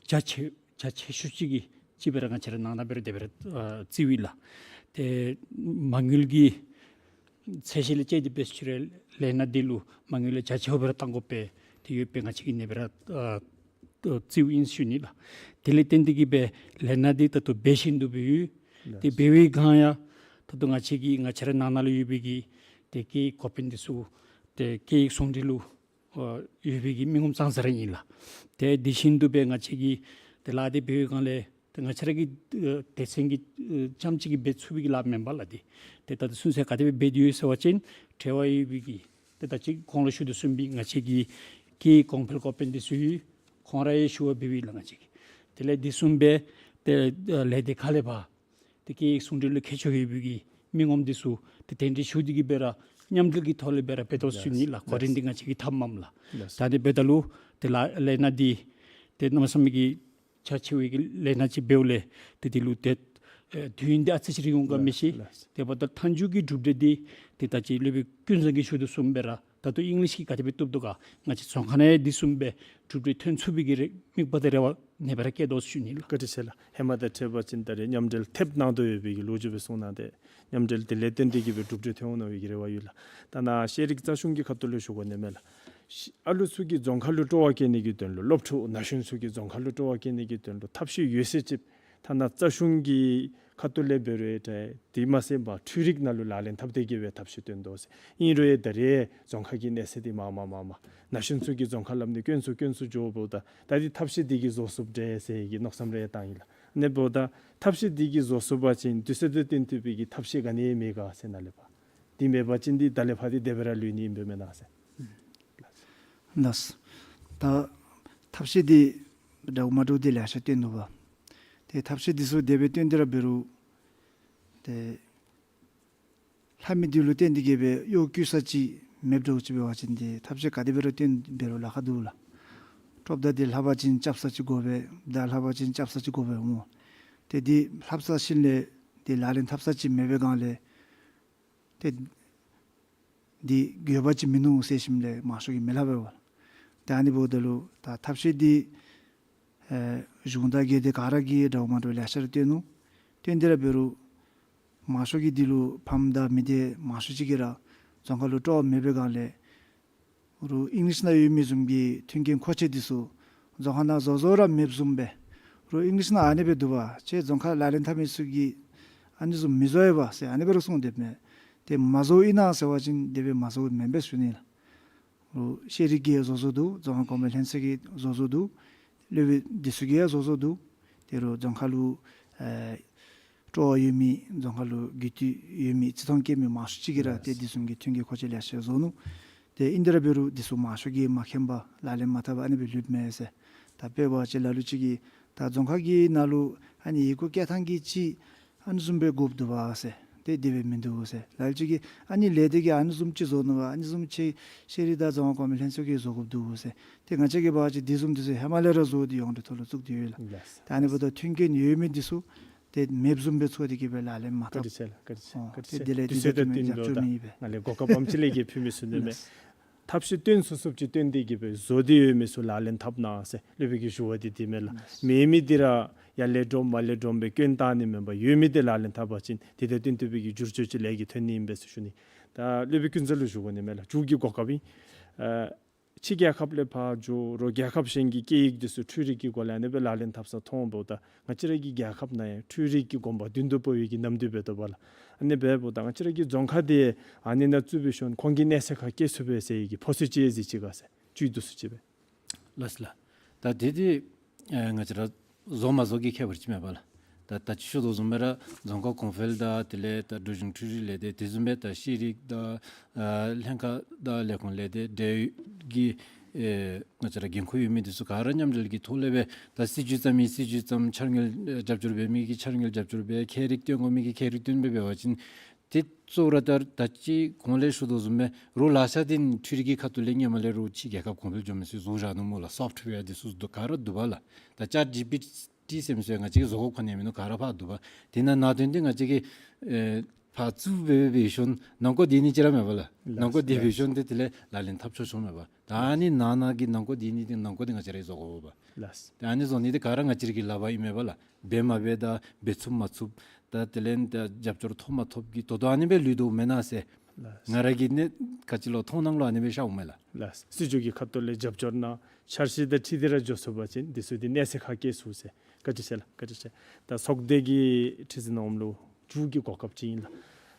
རྒྱ་ཆེ་རྒྱ་ཆེ་ཤོས་ཅིག་གི་ཅིག་སྦེ་ར་ང་བཅས་ར་ནང་ན་འབད་རུང་དེ་སྦེ་ར་ཨ་བརྩིཝ་ཨིན་ལགས། ཏེ་མ་དངུལ་གྱི་ཚད་གཞི་ལས་བཅད་དེ་འབད་ཞིནམ་ལས་ལས་སྣ་འདི་ལུ་མ་དངུལ་ལས་རྒྱ་ཆེཝ་སྦེ་ར་གཏང་དགོ་པས། དེ་ཡོདཔ་སྦེ་ང་བཅས་ཀྱིས་ཨ་ནི་སྦེ་ར་ཨ་བརྩིཝ་ཨིན་ཞུ་ནི་ལགས། དེ་ལས་བརྟེན་ཏེ་གིས་སྦེ་ལས་སྣ་འདི་ད་ལྟོ་འབད་བཞིན་དུ་སྦེ་ཡོད། ཏེ་འབད་བའི་སྒང་ཡང་ད་ལྟོ་ང་བཅས་ཀྱི་ང་བཅས་རའི་ནང་ན་ལུ་ཡོད་པའི་གི་ཏེ་སྐད་ཡིག་འགོ་དཔོན་འདི་ཚུ་ཏེ་སྐད་ཡིག་ཟུང་འབྲེལ་ལུ་ཨ་ཡོད་པའི་གི་མི་ངོམ་ཙང་ཙ་ར་ཨིན་ལགས། ཏེ་དེ་བཞིན་དུ་སྦེ་ང་བཅས་ཀྱིས་ཏེ་ལཱ་འདི་འབད་བའི་སྒང་ལས་ཏེ་ང་བཅས་ར་གི་ཨ་སྡེ་ཚན་གྱི་ཨ་རྐྱངམ་གཅིག་གིས་འབད་ཚུགས་པའི་གི་ལཱ་མེན་པ་ལགས། ཏེ་ཏེ་ད་ལྟོ་ཚུན་ཚོད་ག་དེ་སྦེ་འབད་དེ་ཡོད་ཟེར་བ་ཅིན་འབྲེལ་བ་ཡོད་པའི་གི་ཏེ་ད་ཅི་གོང་ལུ་ཞུ་དོ་བཟུམ་སྦེ་ང་བཅས་ཀྱི་སྐད་ཡིག་གོང་འཕེལ་འགོ་དཔོན་འདི་ཚུ་ཡོད། ཁོང་ར་ཡང་ཞུ་བ་འབདཝ་ཨིན་ལགས་ང་བཅས་ཀྱིས། དེ་ལས་དེ་བཟུམ་སྦེ་ཏེ་ཨ་ལས་སྡེ་ཁག་ལས་ཕར་ཏེ་སྐད་ཡིག་ཟུང་འབྲེལ་ལུ་མཁས་མཆོག་ཡོད་པའི་གི་མི་ངོམ་འདི་ཚུ་ཏེ་གདན་འདྲེན་ཞུ་སྟེ་གིས་སྦེ་ར་མཉམ་འབྲེལ་གྱི་ཐོག་ལས་སྦེ་ར་འབད་དོ་ཞུ་ནི་ལགས། གོ་རིམ་འདི་ང་བཅས་ཀྱིས་འཐབ་མས་ལགས། ལགས། ད་འདི་འབདཝ་ད་ལུ་ཏེ་ལཱ་ལས་སྣ་འདི་ཏེ་གནམ་མེད་ས་མེད་ཀྱི་རྒྱ་ཆེ་བའི་གི་ལས་སྣ་ཅིག་འབདཝ་ལས་ཏེ་འདི་ལུ་ཏེ་ཨེ་དུས་ཡུན་འདི་ཨ་ཙི་ཅིག་རིང་འོང་ག་མི་ཤེས། ལགས། དེ་འབདཝ་ད་མཐའ་མཇུག་གི་གྲུབ་འབྲས་འདི་ཏེ་ད་ཅི་ལོ་པའི་ཀུན་བཟང་གིས་ཞུ་དོ་བཟུམ་སྦེ་ར་ད་ལྟོ་ཨིང་ལིཤ་གིས་ག་དེ་སྦེ་བཏུབ་དོ་ག་ང་བཅས་རྫོང་ཁ་ནང་ཡང་འདི་བཟུམ་སྦེ་གྲུབ་འབྲས་ཐོན་ཚུགས་པའི་གི་རེ་དམིགས་པ་དང་རེ་བ་ཨ་ནེ་སྦེ་ར་བསྐྱེད་དོ་ཞུ་ནི་ལགས། བཀའ་དྲིན་ཆེ་ལགས། ཧེ་མ་དང་འཕྱད་པ་ཅིན་ད་རེས་མཉམ་འབྲེལ་ཐེབས་གནང་དོ་ཡོད་པའི་གི་ལོ་རྒྱུས་སྦེ་གསུངས་གནང་སྟེ་མཉམ་འབྲེལ་དེ་ལས་བརྟེན་ཏེ་གིས་སྦེ་གྲུབ་འབྲས་ཐོན་འོང་ནི་གི་རེ་བ་ཡོད་ལགས། ད་ནཱ་ཤེས་རིག་རྩ་གཞུང་གི་ཁ་ཐུག་ལས་ཞུ་དགོ་ནི་མས་ལགས། ཤེ་ཨ་ལུ་ཚུ་གིས་རྫོང་ཁ་ལུ་སྤྲོ་བ་བསྐྱེད་ནི་གི་དོན་ལུ་སློབ་ཕྲུག་ན་གཞོན་ཚུ་གིས་རྫོང་ཁ་ལུ་སྤྲོ་བ་བསྐྱེད་ནི་གི་དོན་ལུ་ཐབས་ཤེས་ཡོད་ཚད་ཅིག་ཐ་ན་རྩ་གཞུང་གི་ཁ་ཐུག་ལས་འབད་རུང་ཡང་ཏེ་དེ་མ་ཚད་པར་འཕྲུལ་རིག་ནང་ལུ་ལག་ལེན་འཐབ་སྟེ་གིས་སྦེ་ཐབས་ཤེས་བཏོན་དོ་ཟེར། ཨིན་རུང་ཡང་ད་རེས་རྫོང་ཁ་གི་གནས་ཚད་འདི་མར་མར་མར་མར་ན་གཞོན་ཚུ་གིས་རྫོང་ཁ་སླབ་ནི་དཀོན་སུ་དཀོན་སུ་འགྱོཝ་ད་ད་འདི་ཐབས་ཤེས་འདི་གིས་བཟོ་ཚུགསཔ་འདྲས་ཟེར་གྱི་མནོ་བསམ་རེ་བཏང་ཡི་ལགས། ཨ་ནི་འབདཝ་ད་ཐབས་ཤེས་འདི་གིས་བཟོ་ཚུགས་པ་ཅིན་དུས་ཚོད་དང་བསྟུན་ཏེ་སྦེ་གི་ཐབས་ཤེས་ག་ནི་ཡང་མེད་ག་ཟེར་ནཱ་ལས་ཕར། འདི་མེད་པ་ཅིན་འདི་ད་ལས་ཕར་འདི་དེ་སྦེ་ར་ལུས་ནི་ཨིན་པས་མེན་ན་ཟེར། ལགས། ད་ཐབས་ཤེས་འདི་འདྲཝ་མ་འདྲཝ་འདི་ལེ་ཤ་བཏོན་ནུག་པ། ཏེ་ཐབས་ཤེས་འདི་ཚུ་དེ་སྦེ་བཏོན་ཏེ་ར་འབད་རུང་ཏེ་ལྷབ་མི་འདི་ལུ་བརྟེན་ཏེ་གིས་སྦེ་གཡོག་བཀོལ་ས་ཅིག་མེདཔ་འདྲཝ་ཅིག་འབད་བ་ཅིན་ཏེ་ཐབས་ཤེས་ག་དེ་སྦེ་ར་བཏོན་འབད་རུང་ལཱ་ཁག་འདུག་ལགས། ཏོག་ད་འདི་ལྷབ་པ་ཅིན་རྐྱབ་ས་ཅིག་དགོ་པས། ད་ལྷབ་པ་ཅིན་རྐྱབ་ས་ཅིག་དགོ་པས་སྨོ། ཏེ་འདི་ལྷབ་ཚར་ཞིནམ་ལས་འདི་ལག་ལེན་འཐབ་ས་ཅིག་མེད་པའི་སྒང་ལས་ཏེ་འདི་དགོས་པ་ཅིག་མིན་ནུག་ཟེར་ཞིནམ་ལས་མང་ཤོས་ཀྱིས་མི་ལྷབ་པས་པ། ད་ཨ་ནི་འབདཝ་ད་ལུ་ད་ཐབས་ཤེས་འདི་ཨེ་གཞུང་དང་སྒེར་སྡེ་ག་ར་གིས་འདྲཝ་མ་འདྲཝ་ལེ་ཤ་ར་བཏོན་ནུག། བཏོན་ཏེ་ར་འབད་རུང་མང་ཤོས་ཀྱིས་འདི་ལུ་ཕམ་དང་མི་སྡེ་མང་ཤོས་ཅིག་གིས་ར་རྫོང་ཁ་ལུ་སྤྲོ་བ་མེད་པའི་སྒང་ལས་རུང་ཨིང་ལིཤ་ནང་ཡོད་མི་བཟུམ་གྱི་མཐུན་རྐྱེན་མཁོ་ཆས་འདི་ཚུ་རྫོང་ཁ་ནང་བཟོ་བཟོཝ་ར་མེདཔ་བཟུམ་སྦེ། རུང་ཨིང་ལིཤ་ནང་ཨ་ནི་སྦེ་འདུག་པ། ཁྱེད་རྫོང་ཁ་ལག་ལེན་འཐབ་མི་ཚུ་གིས་ཨ་ནི་བཟུམ་མི་བཟོ་བས་པ་ཟེར་ཨ་ནི་སྦེ་ར་གསུངས་དེས་མས། ཏེ་མ་བཟོཝ་ཨིན་ན་ཟེར་བ་ཅིན་དེ་སྦེ་མ་བཟོཝ་མེན་པས་ཞུ་ནི་ལགས། རུང་ཤེས་རིག་གིས་བཟོ་བཟོཝ་འདུག། རྫོང་ཁ་གོང་འཕེལ་ལྷན་ཚོགས་ཀྱིས་བཟོ་བཟོཝ་འདུག། སློབ་དཔོན་འདི་ཚུ་གིས་བཟོ་བཟོཝ་འདུག། དེ་རུང་རྫོང་ཁ་ལུ་ཨེ་སྤྲོ་བ་ཡོད་མི་རྫོང་ཁ་ལུ་རྒུད་འཐུས་ཡོད་མི་བརྩི་མཐོང་བསྐྱེད་མི་མང་ཤོས་ཅིག་གིས་ར་ཏེ་འདི་བཟུམ་གྱི་མཐུན་རྐྱེན་མཁོ་ཆས་ལེ་ཤ་བཟོ་ནུག། ཏེ་ཨིན་ཏེ་ར་འབད་རུང་འདི་ཚུ་མང་ཤོས་ཀྱིས་མ་མཁྱེན་པར་ལག་ལེན་མ་འཐབ་པར་ཨ་ནི་སྦེ་ལུསཔ་མས་ཟེར། ད་དཔེ་འབད་བ་ཅིན་ལ་ལུ་ཅིག་གིས་ད་རྫོང་ཁ་གི་ནང་ལུ་ཨ་ནི་ཡི་གུ་བཀལ་ཐངས་ཀྱི་ཅིག་ཨ་ནི་བཟུམ་སྦེ་དགོཔ་འདུག་པ་ཟེར། ཏེ་དེ་སྦེ་མིན་འདུག་ཟེར། ལ་ལུ་ཅིག་གིས་ཨ་ནི་ལས་སྡེ་གིས་ཨ་ནི་བཟུམ་ཅིག་བཟོ་ནུག་པ། ཨ་ནི་བཟུམ་ཅིག་ཤེས་རིག་དང་རྫོང་ཁ་གོང་འཕེལ་ལྷན་ཚོགས་ཀྱིས་བཟོ་དགོཔ་འདུག་ཟེར། ཏེ་ང་བཅས་ཀྱིས་འབད་བ་ཅིན་འདི་བཟུམ་འདི་ཚུ་ཧེ་མ་ལས་ར་བཟོ་སྟེ་ཡོངས་འབྲེལ་ཐོག་ལུ་བཙུགས་ཏེ་ཡོད་ལགས། ད་ཨ་ནི་འབདཝ་ད་མཐུན་རྐྱེན་ཡོད་མི་འདི་ཚུ་ཏེ་མེདཔ་བཟུམ་སྦེ་ཚོར་ཏེ་གིས་སྦེ་ལག་ལེན་མ་འཐབ། བཀའ་དྲིན་ཆེ་ལགས། བཀའ་དྲིན་ཆེ། ཨོ་བཀའ་དྲིན་ཆེ། ཏེ་དེ་ལས་དུས་ཚོད་དང་བསྟུན་ཏེ་ད་ང་ལས་གོ་སྐབས་ཨ་ཙི་ལས་ཀྱི་ཕུལ་མི་ཚུ་ནི་མས། ཐབས་ཤེས་བཏོན་ཚུགས་ཚུགསཔ་ཅིག་བཏོན་ཏེ་གིས་སྦེ་བཟོ་སྟེ་ཡོད་མི་ཚུ་ལག་ལེན་འཐབ་གནང་ཟེར་སློབ་དཔོན་གྱིས་ཞུ་བ་འདི་འདི་མས་ལགས། མེད་མི་འདི་ར་ཡར་ལས་སྒྲོམ་མར་ལས་སྒྲོམ་སྦེ་བཀོན་བཏང་ནི་མེན་པར་ཡོད་མི་འདི་ལག་ལེན་འཐབ་པ་ཅིན་དེ་དང་བསྟུན་ཏེ་སྦེ་གི་བསྒྱུར་བཅོས་ཅིག་ལས་ཀྱི་ཐོན་ནི་ཨིན་པས་ཟེར་ཞུ་ནི། ད་སློབ་དཔོན་ཀུན་བཟང་ལུ་ཞུ་དགོ་ནི་མས་ལགས། མཇུག་གི་གོ་སྐབས་ཨིན། ཨ་ ཕྱི་རྒྱལ་ཁབ་ལས་ཕར་འགྱོ་རུང་རྒྱལ་ཁབ་གཞན་གྱི་སྐད་ཡིག་འདི་ཚུ་འཕྲུལ་རིག་གི་སྒོ་ལས་ཨ་ནི་སྦེ་ལག་ལེན་འཐབ་ས་མཐོང་འབདཝ་ད་ང་བཅས་ར་གི་རྒྱལ་ཁབ་ནང་ཡང་འཕྲུལ་རིག་གི་གོམ་པ་མདུན་དུ་སྤོ་བའི་གི་ནམ་དུས་འབད་དོ་བ་ལགས། ཨ་ནི་འབདཝ་ད་ང་བཅས་ར་གི་རྫོང་ཁག་འདི་ཨ་ནི་ནང་བཙུགས་འབད་ཞིནམ་ཁོང་གི་གནས་ཚད་ཁར་བཀལ་ཚུགས་པས་ཟེར་བའི་གི་ཕོ་སི་ཅིག་གཟིགས་ཅི་ག་ཟེར་བཅུད་བསྡུ་སུ་ཅིག་སྦེ། ལགས་ལགས། ད་དེ་དེ་ཨེ་ང་བཅས་ར་བཟོ་མ་བཟོ་གི་ཁྱད་པར་ཅིག་མེད་པ་ལགས། ད་ད་ཅི་ཞུ་དོ་བཟུམ་སྦེ་ར་རྫོང་ཁ་གོང་འཕེལ་དང་དེ་ལས་ད་འབྲུག་གཞུང་འཕྲུལ་རིག་ལས་སྡེ་དེ་བཟུམ་སྦེ་ད་ཤེས་རིག་དང་ཨ་ལྷན་ཁག་དང་ལས་ཁུངས་ལས་སྡེ་འབྲེལ་གྱི་ཨེ་ང་བཅས་ར་འགན་ཁུར་ཡོད་མི་དེ་ཚུ་ག་ར་མཉམ་འབྲེལ་གྱི་ཐོག་ལས་སྦེ་ད་སྲིད་བྱུས་བརྩམ་མི་སྲིད་བྱུས་བརྩམ། འཆར་དངུལ་ཨེ་རྒྱབ་སྐྱོར་འབད་མི་གིས་འཆར་དངུལ་རྒྱབ་སྐྱོར་འབད། མཁས་རིག་བཏོན་དགོ་མི་གིས་མཁས་རིག་བཏོན་སྦེ་འབད་བ་ཅིན་དེ་གཙོ་བོ་ར་ད་ད་ཅི་གོང་ལས་ཞུ་དོ་བཟུམ་སྦེ་རོགས་ལེ་ཤ་དེ་འཕྲུལ་རིག་གི་ཁ་ཐུག་ལས་ཧེ་མ་ལས་རོགས་ཕྱི་རྒྱལ་ཁབ་གོང་འཕེལ་འགྱོ་མི་ཚུ་བཟོ་བཞག་ནུག་སྨོ་ལགས། སོཕཊ་ཝེར་དེ་ཚུ་ག་ར་འདུག་པ་ལགས། ད་ཅེཊ་ཇི་པི་ཊི་ཟེར་མི་ཚུ་ང་བཅས་ཀྱིས་བཟོ་དགོཔ་ག་ནི་ཡང་མིན་ནུག། ག་ར་ཕར་འདུག་པ། དེ་ནང་ན་དོན་དེ་ང་བཅས་ཀྱིས་ཨེ་ཕར་བཙུགས་སྦེ་འབད་ཞིནམ་ནང་འཁོད་དེ་ནི་ཅིག་ར་མེད་པ་ལགས། ལགས། ནང་འཁོད་དེ་ལགས། འབད་ཞིནམ་དེ་དེ་ལས་ལག་ལེན་འཐབ་ཆོག་ཆོག་མེད་པ། ད་ཨ་ནི་ནང་ན་གི་ནང་འཁོད་དེ་ནི་དེ་ནང་འཁོད་དེ་ང་བཅས་ར་གིས་བཟོ་དགོ་པ། ལགས། ད་ཨ་ནི་བཟོ་ནི་དེ་ག་ར་ང་བཅས་ར་གི་ལག་པར་ཨིན་མས་པ་ལགས། འབད་མ་འབད་དང་འབད་ཚུགས་མ་ཚུགས་དང་དེ་ལས་ད་རྒྱབ་སྐྱོར་ཐོབ་མ་ཐོབ་ཀྱི་དོ་དོ་ཨ་ནི་སྦེ་ལུས་དོ་མེན་ན་ཟེར། ལགས། ང་ར་གི་ནི་ག་ཅི་ལོ་མཐོང་སྣང་ལུ་ཨ་ནི་སྦེ་ཤརཝ་མས་ལགས། ལགས། སྲིད་བྱུས་ཀྱི་ཁ་ཐུག་ལས་རྒྱབ་སྐྱོར་གནང་འཆར་གཞི་དང་འཁྲིལ་ཏེ་ར་འགྱོ་ཚུགས་པ་ཅིན་དེ་ཚུ་དེ་གནས་ཚད་ཁར་བཀལ་ཚུགས་ཟེར། བཀའ་དྲིན་ཆེ་ལགས། བཀའ་དྲིན་ཆེ། ད་ཚོགས་སྡེ་གི་ཁྲི་འཛིན་འོགམ་ལུ་མཇུག་གི་གོ་སྐབས་ཅིག་ཨིན་ལགས།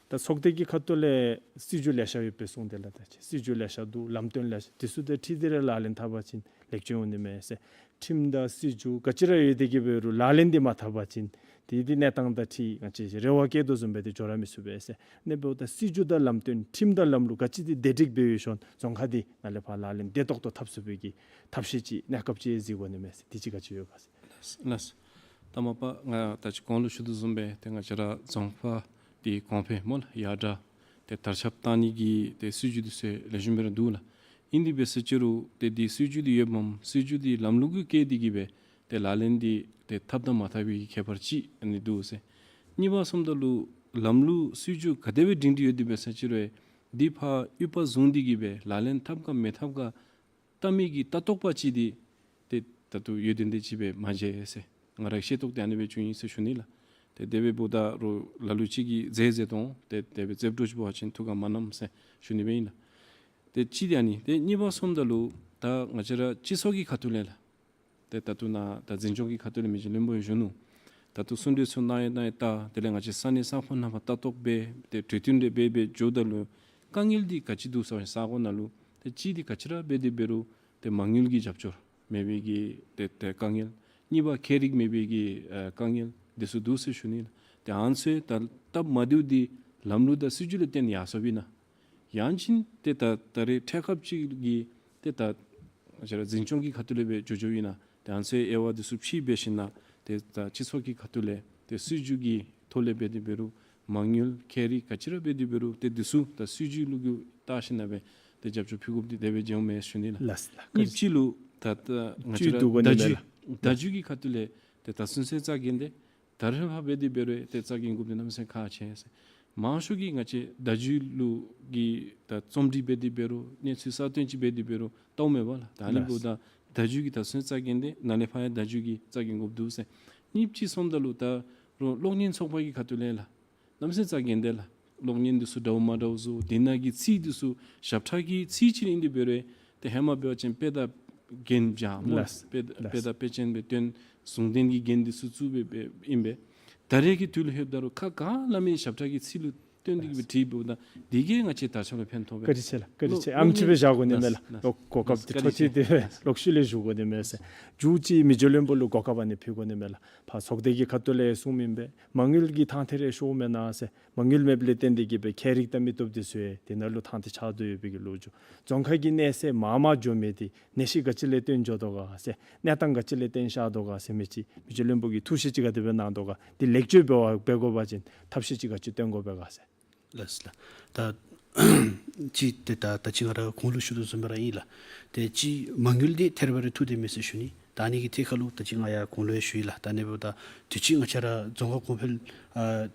ད་ཚོགས་སྡེ་གི་ཁ་ཐུག་ལས་སྲིད་བྱུས་ལེ་ཤ་ཡོད་པའི་གསུངས་ཏེ་ལགས། ད་ཅི་སྲིད་བྱུས་ལེ་ཤ་འདུག། ལམ་སྟོན་ལེ་ཤ། དེ་ཚུ་དང་འཁྲིལ་ཏེ་ར་ལག་ལེན་འཐབ་པ་ཅིན་ལེགས་བཅོས་འོང་ནི་མས་ཟེར། ཁྲིམས་དང་སྲིད་བྱུས་ག་ཅི་ར་ཡོད་དེ་གིས་འབད་རུང་ལག་ལེན་འདི་མ་འཐབ་པ་ཅིན་དེ་དེ་གནས་སྟངས་དང་འཁྲིལ་ང་བཅས་རེ་བ་བསྐྱེད་དོ་བཟུམ་སྦེ་དེ་འགྱོ་ར་མི་ཚུགས་པས་ཟེར། ཨ་ནི་འབདཝ་ད་སྲིད་བྱུས་དང་ལམ་སྟོན་ཁྲིམས་དང་ལམ་ལུགས་ག་ཅི་དེ་བདེ་སྒྲིག་འབད་ཞིནམ་རྫོང་ཁག་དེ་ནང་ལས་ཕར་ལག་ལེན་བདེ་ཏོག་ཏོ་འཐབ་ཚུགས་པའི་གི་ཐབས་ཤེས་ཅིག་གནས་སྐབས་ཅིག་གཟིགས་དགོ་ནི་མས་ཟེར། དེ་ཅིག་ག་ཅི་ཡོད་ག་ཟེར། ལགས། ལགས། ད་མ་པ་ང་ད་ཅི་གོང་ལུ་ཞུ་དོ་བཟུམ་སྦེ་ཏེ་ང་བཅས་ར་རྫོང་ཁག་དེ་གོང་འཕེལ་སྨོ་ལགས་ཡར་དྲག་ཏེ་དར་ཁྱབ་བཏང་ནི་གི་ཏེ་སྲིད་བྱུས་དེ་ཚུ་ལེགས་ཤོམ་སྦེ་ར་འདུག་ལགས། ཨིན་དེ་འབད་ཟེར་ཅི་རུང་ཏེ་དེ་སྲིད་བྱུས་དེ་ཡོདཔ་མས། སྲིད་བྱུས་དེ་ལམ་ལུགས་ཀྱི་བཀལ་ཏེ་གིས་སྦེ་ཏེ་ལག་ལེན་དེ་ཏེ་འཐབ་དང་མ་འཐབ་པའི་ཁྱད་པར་ཅིག་ཨ་ནི་འདུག་ཟེར། གཉིས་པ་སོངམ་ད་ལུ་ལམ་ལུགས་སྲིད་བྱུས་ག་དེ་སྦེ་སྒྲིང་སྒྲི་ཡོད་དེ་འབད་ཟེར་ཅི་རུང་དེ་ཕར་དབུས་པ་བཟུང་སྟེ་གིས་སྦེ་ལག་ལེན་འཐབ་ག་མི་འཐབ་ག་བལྟ་མི་གི་ལྟ་རྟོག་པ་ཅིག་དེ་ཏེ་ད་ལྟོ་ཡོད་དེ་འདི་ཅིག་སྦེ་མ་མཇལ་ཟེར། ང་ར་ཤེས་རྟོགས་དེ་ཨ་ནི་སྦེ་བྱུང་ཡི་ཟེར་ཞུ་ནི་ལགས། ཏེ་དེ་སྦེ་འབདཝ་ད་རོགས་ལ་ལུ་ཅིག་གིས་མཛད་མཛད་དོ་ཏེ་དེ་སྦེ་མཛདཔ་འདྲཝ་ཅིག་འབད་བ་ཅིན་ཐུགས་ཁར་མ་མནམ་ཟེར་ཞུ་ནི་སྦེ་ཨིན་ལགས། ཏེ་གཅིག་དེ་ཨ་ནི། ཏེ་གཉིས་པ་སོངམ་ད་ལུ་ད་ང་བཅས་ར་སྤྱི་ཚོགས་ཀྱི་ཁ་ཐུག་ལས་ལགས། ཏེ་ད་ལྟོ་ནཱ་ད་འཛིན་སྐྱོང་གི་ཁ་ཐུག་ལས་མི་རྗེ་བློན་པོ་ཡང་ཞུ་ནུག། ད་ལྟོ་གསུང་གྲོས་ཚུ་གནང་ཡང་གནང་ཡང་ད་དེ་ལས་ང་བཅས་ས་གནས་ས་ཁོངས་ནང་ཕར་ལྟ་རྟོག་འབད་ཏེ་གྲོས་བསྟུན་རེ་འབད་འབད་འགྱོཝ་ད་ལུ་དཀའ་ངལ་འདི་ག་ཅི་འདུག་ཟེར་བ་ཅིན་ས་གོ་ནང་ལུ་ཏེ་གཅིག་འདི་ག་ཅི་ར་འབད་དེ་འབད་རུང་ཏེ་མ་དངུལ་གྱི་རྒྱབ་སྐྱོར་མེད་པའི་གི་ཏེ་ཏེ་དཀའ་ངལ། གཉིས་པ་མཁས་རིག་མེད་པའི་གི་ཨ་དཀའ་ངལ་འདི་ཚུ་འདུག་ཟེར་ཞུ་ནི་ལགས། ཏེ་ཨ་ནི་ཚུ་ད་སྟབས་མ་བདེཝ་འདི་ལམ་ལུགས་དང་སྲིད་བྱུས་ལུ་བརྟེན་ཡར་སོངམ་ཨིན་ན། ཡང་ཅིན་ཏེ་ད་ད་རེས་འཕྲལ་ཁབ་ཅིག་གི་ཏེ་ད་ང་བཅས་ར་འཛིན་སྐྱོང་གི་ཁ་ཐུག་ལས་འབད་འགྱོ་འགྱོཝ་ཨིན་ན། ཏེ་ཨ་ནི་ཚུ་དབྱེ་བ་འདི་ཚུ་ཕྱེ་འབད་ཞིན་ན་ཏེ་ད་སྤྱི་ཚོགས་ཀྱི་ཁ་ཐུག་ལས་ཏེ་སྲིད་བྱུས་ཀྱི་ཐོག་ལས་འབད་དེ་འབད་རུང་མ་དངུལ་མཁས་རིག་ག་ཅི་ར་འབད་དེ་འབད་རུང་ཏེ་འདི་ཚུ་ད་སྲིད་བྱུས་ལུ་གུ་བལྟ་ཞིན་ན་སྦེ་ཏེ་རྒྱབ་སྐྱོར་ཕུལ་དགོཔ་འདི་དེ་སྦེ་མཇལཝ་མས་ཞུ་ནི་ལགས། ལགས་ལགས། གཉིས་པ་ཅིག་ལུ་ད་ད་ང་བཅས་ར་བརྡ་བརྒྱུད་བརྡ་བརྒྱུད་ཀྱི་ཁ་ཐུག་ལས་ཏེ་ད་ཚུན་ཚོད་རྩ་འགེངས་ཏེ་ད་རེས་ཕར་འབད་དེ་འབད་རུང་ཏེ་རྩ་འགེངས་དགོཔ་འདི་གནམ་མེད་ས་མེད་ཁག་ཆེ་ཟེར། མང་ཤོས་ཀྱིས་ང་བཅས་བརྡ་བརྒྱུད་ལུ་གི་ད་རྩོམ་སྒྲིག་འབད་དེ་འབད་རུང་གནས་ཚུལ་གསར་བཏོན་ཅིག་འབད་དེ་འབད་རུང་བལྟཝ་མས་པ་ལགས། ད་ཨ་ནི་ལགས། འབདཝ་ད་བརྡ་བརྒྱུད་ཀྱི་ད་ཚུན་ཚོད་རྩ་འགེངས་ཏེ་ནཱ་ལས་ཕར་ཡང་བརྡ་བརྒྱུད་ཀྱི་རྩ་འགེངས་དགོཔ་འདུག་ཟེར། གཉིས་པ་ཅིག་སོངམ་ད་ལུ་ད་རོགས་གློག་བརྙན་ཚོགས་པ་གི་ཁ་ཐུག་ལས་ལགས། གནམ་མེད་ས་མེད་རྩ་འགེངས་ཏེ་ལགས། གློག་བརྙན་འདི་ཚུ་འདྲཝ་མ་འདྲཝ་བཟོ། དེ་ནང་གི་ཚིག་འདི་ཚུ་ཞབས་ཁྲ་གི་ཚིག་ཅིག་ཨིན་དེ་འབད་རུང་ཏེ་ཧེ་མ་འབད་བ་ཅིན་དཔེ་དང་རྒྱན་སྦྱར་སྨོ། ལགས། དཔེ་ལགས། དཔེ་དང་དཔེ་ཅན་སྦེ་སྟོན། ཟུང་ལྡན་གྱི་རྒྱན་འདི་ཚུ་བཙུགས་སྦེ་སྦེ་ཨིན་པས། ད་རེས་ཀྱི་དུས་ལུ་ལྷོདཔ་ད་རོགས་ཁ་ག་སླབ་མི་ཞབས་ཁྲ་གི་ཚིག་ལུ་སྟོན་ཏེ་གིས་སྦེ་བྲིས་འབདཝ་ད་འདི་གིས་ང་བཅས་དར་ཁྱབ་ལུ་ཕན་ཐོགས་པས། བཀའ་དྲིན་ཆེ་ལགས། བཀའ་དྲིན་ཆེ། ལོ་ཨམ་ཅིག་སྦེ་བཞག་དགོ་ནི་མས་ལགས། ལགས། ལོ་གོ་སྐབས་འདི་ཐོབ་ཅི། ལགས། ཏེ་ལགས། ལོག་ཤུལ་ལས་ཞུ་དགོ་ནི་མས་ཟེར། མཇུག་ཅིག་མི་རྗེ་བློན་པོ་ལུ་གོ་སྐབས་ཨ་ནི་ཕུལ་དགོ་ནི་མས་ལགས། ཕར་ཚོགས་སྡེ་གི་ཁ་ཐུག་ལས་གསུངམ་ཨིན་པས། མ་དངུལ་གྱི་ཐང་ཐད་རེ་ཤོརཝ་མེན་ན་ཟེར། མ་དངུལ་མེདཔ་ལས་བརྟེན་ཏེ་གིས་སྦེ་མཁས་རིག་དང་མི་སྟོབས་འདི་ཚུ་ཡང་དེ་ནང་ལུ་ཐང་ཐད་ཆགས་ཏེ་ཡོད་པའི་གི་ལོ་རྒྱུས། རྫོང་ཁག་གི་གནས་ཚད་མར་མར་འགྱོ་མི་འདི་གནས་གཞི་ག་ཅི་ལས་བརྟེན་འགྱོ་དོ་ག་ཟེར། གནས་སྟངས་ག་ཅི་ལས་བརྟེན་ཤར་དོ་ག་ཟེར་མི་ཅིག་མི་རྗེ་བློན་པོ་གིས་ཐུགས་བཞེད་ཅིག་ག་དེ་སྦེ་གནང་དོ་ག། འདི་ལེགས་བཅོས་འབད་བ་འབད་དགོ་པ་ཅིན་ཐབས་ཤེས་ཅིག་ག་ཅི་སྟོན་དགོ་པས་ག་ཟེར། ལགས་ལགས། ད་ཅི་ཏེ་ད་ད་ཅི་ང་ར་གོང་ལུ་ཞུ་དོ་བཟུམ་སྦེ་ར་ཨིན་ལགས། ཏེ་ཅི་མ་དངུལ་འདི་ཐད་རི་བ་རི་ཐུག་སྟེ་མེད་ཟེར་ཞུ་ནི། ད་ཨ་ནི་གི་ཐད་ཁར་ལུ་ད་ཅི་ང་ཡང་གོང་ལུ་ཡང་ཞུ་ཡི་ལགས། ད་ཨ་ནི་འབདཝ་ད་དུས་ཅི་ང་བཅས་ར་རྫོང་ཁག་གོང་འཕེལ་ཨ་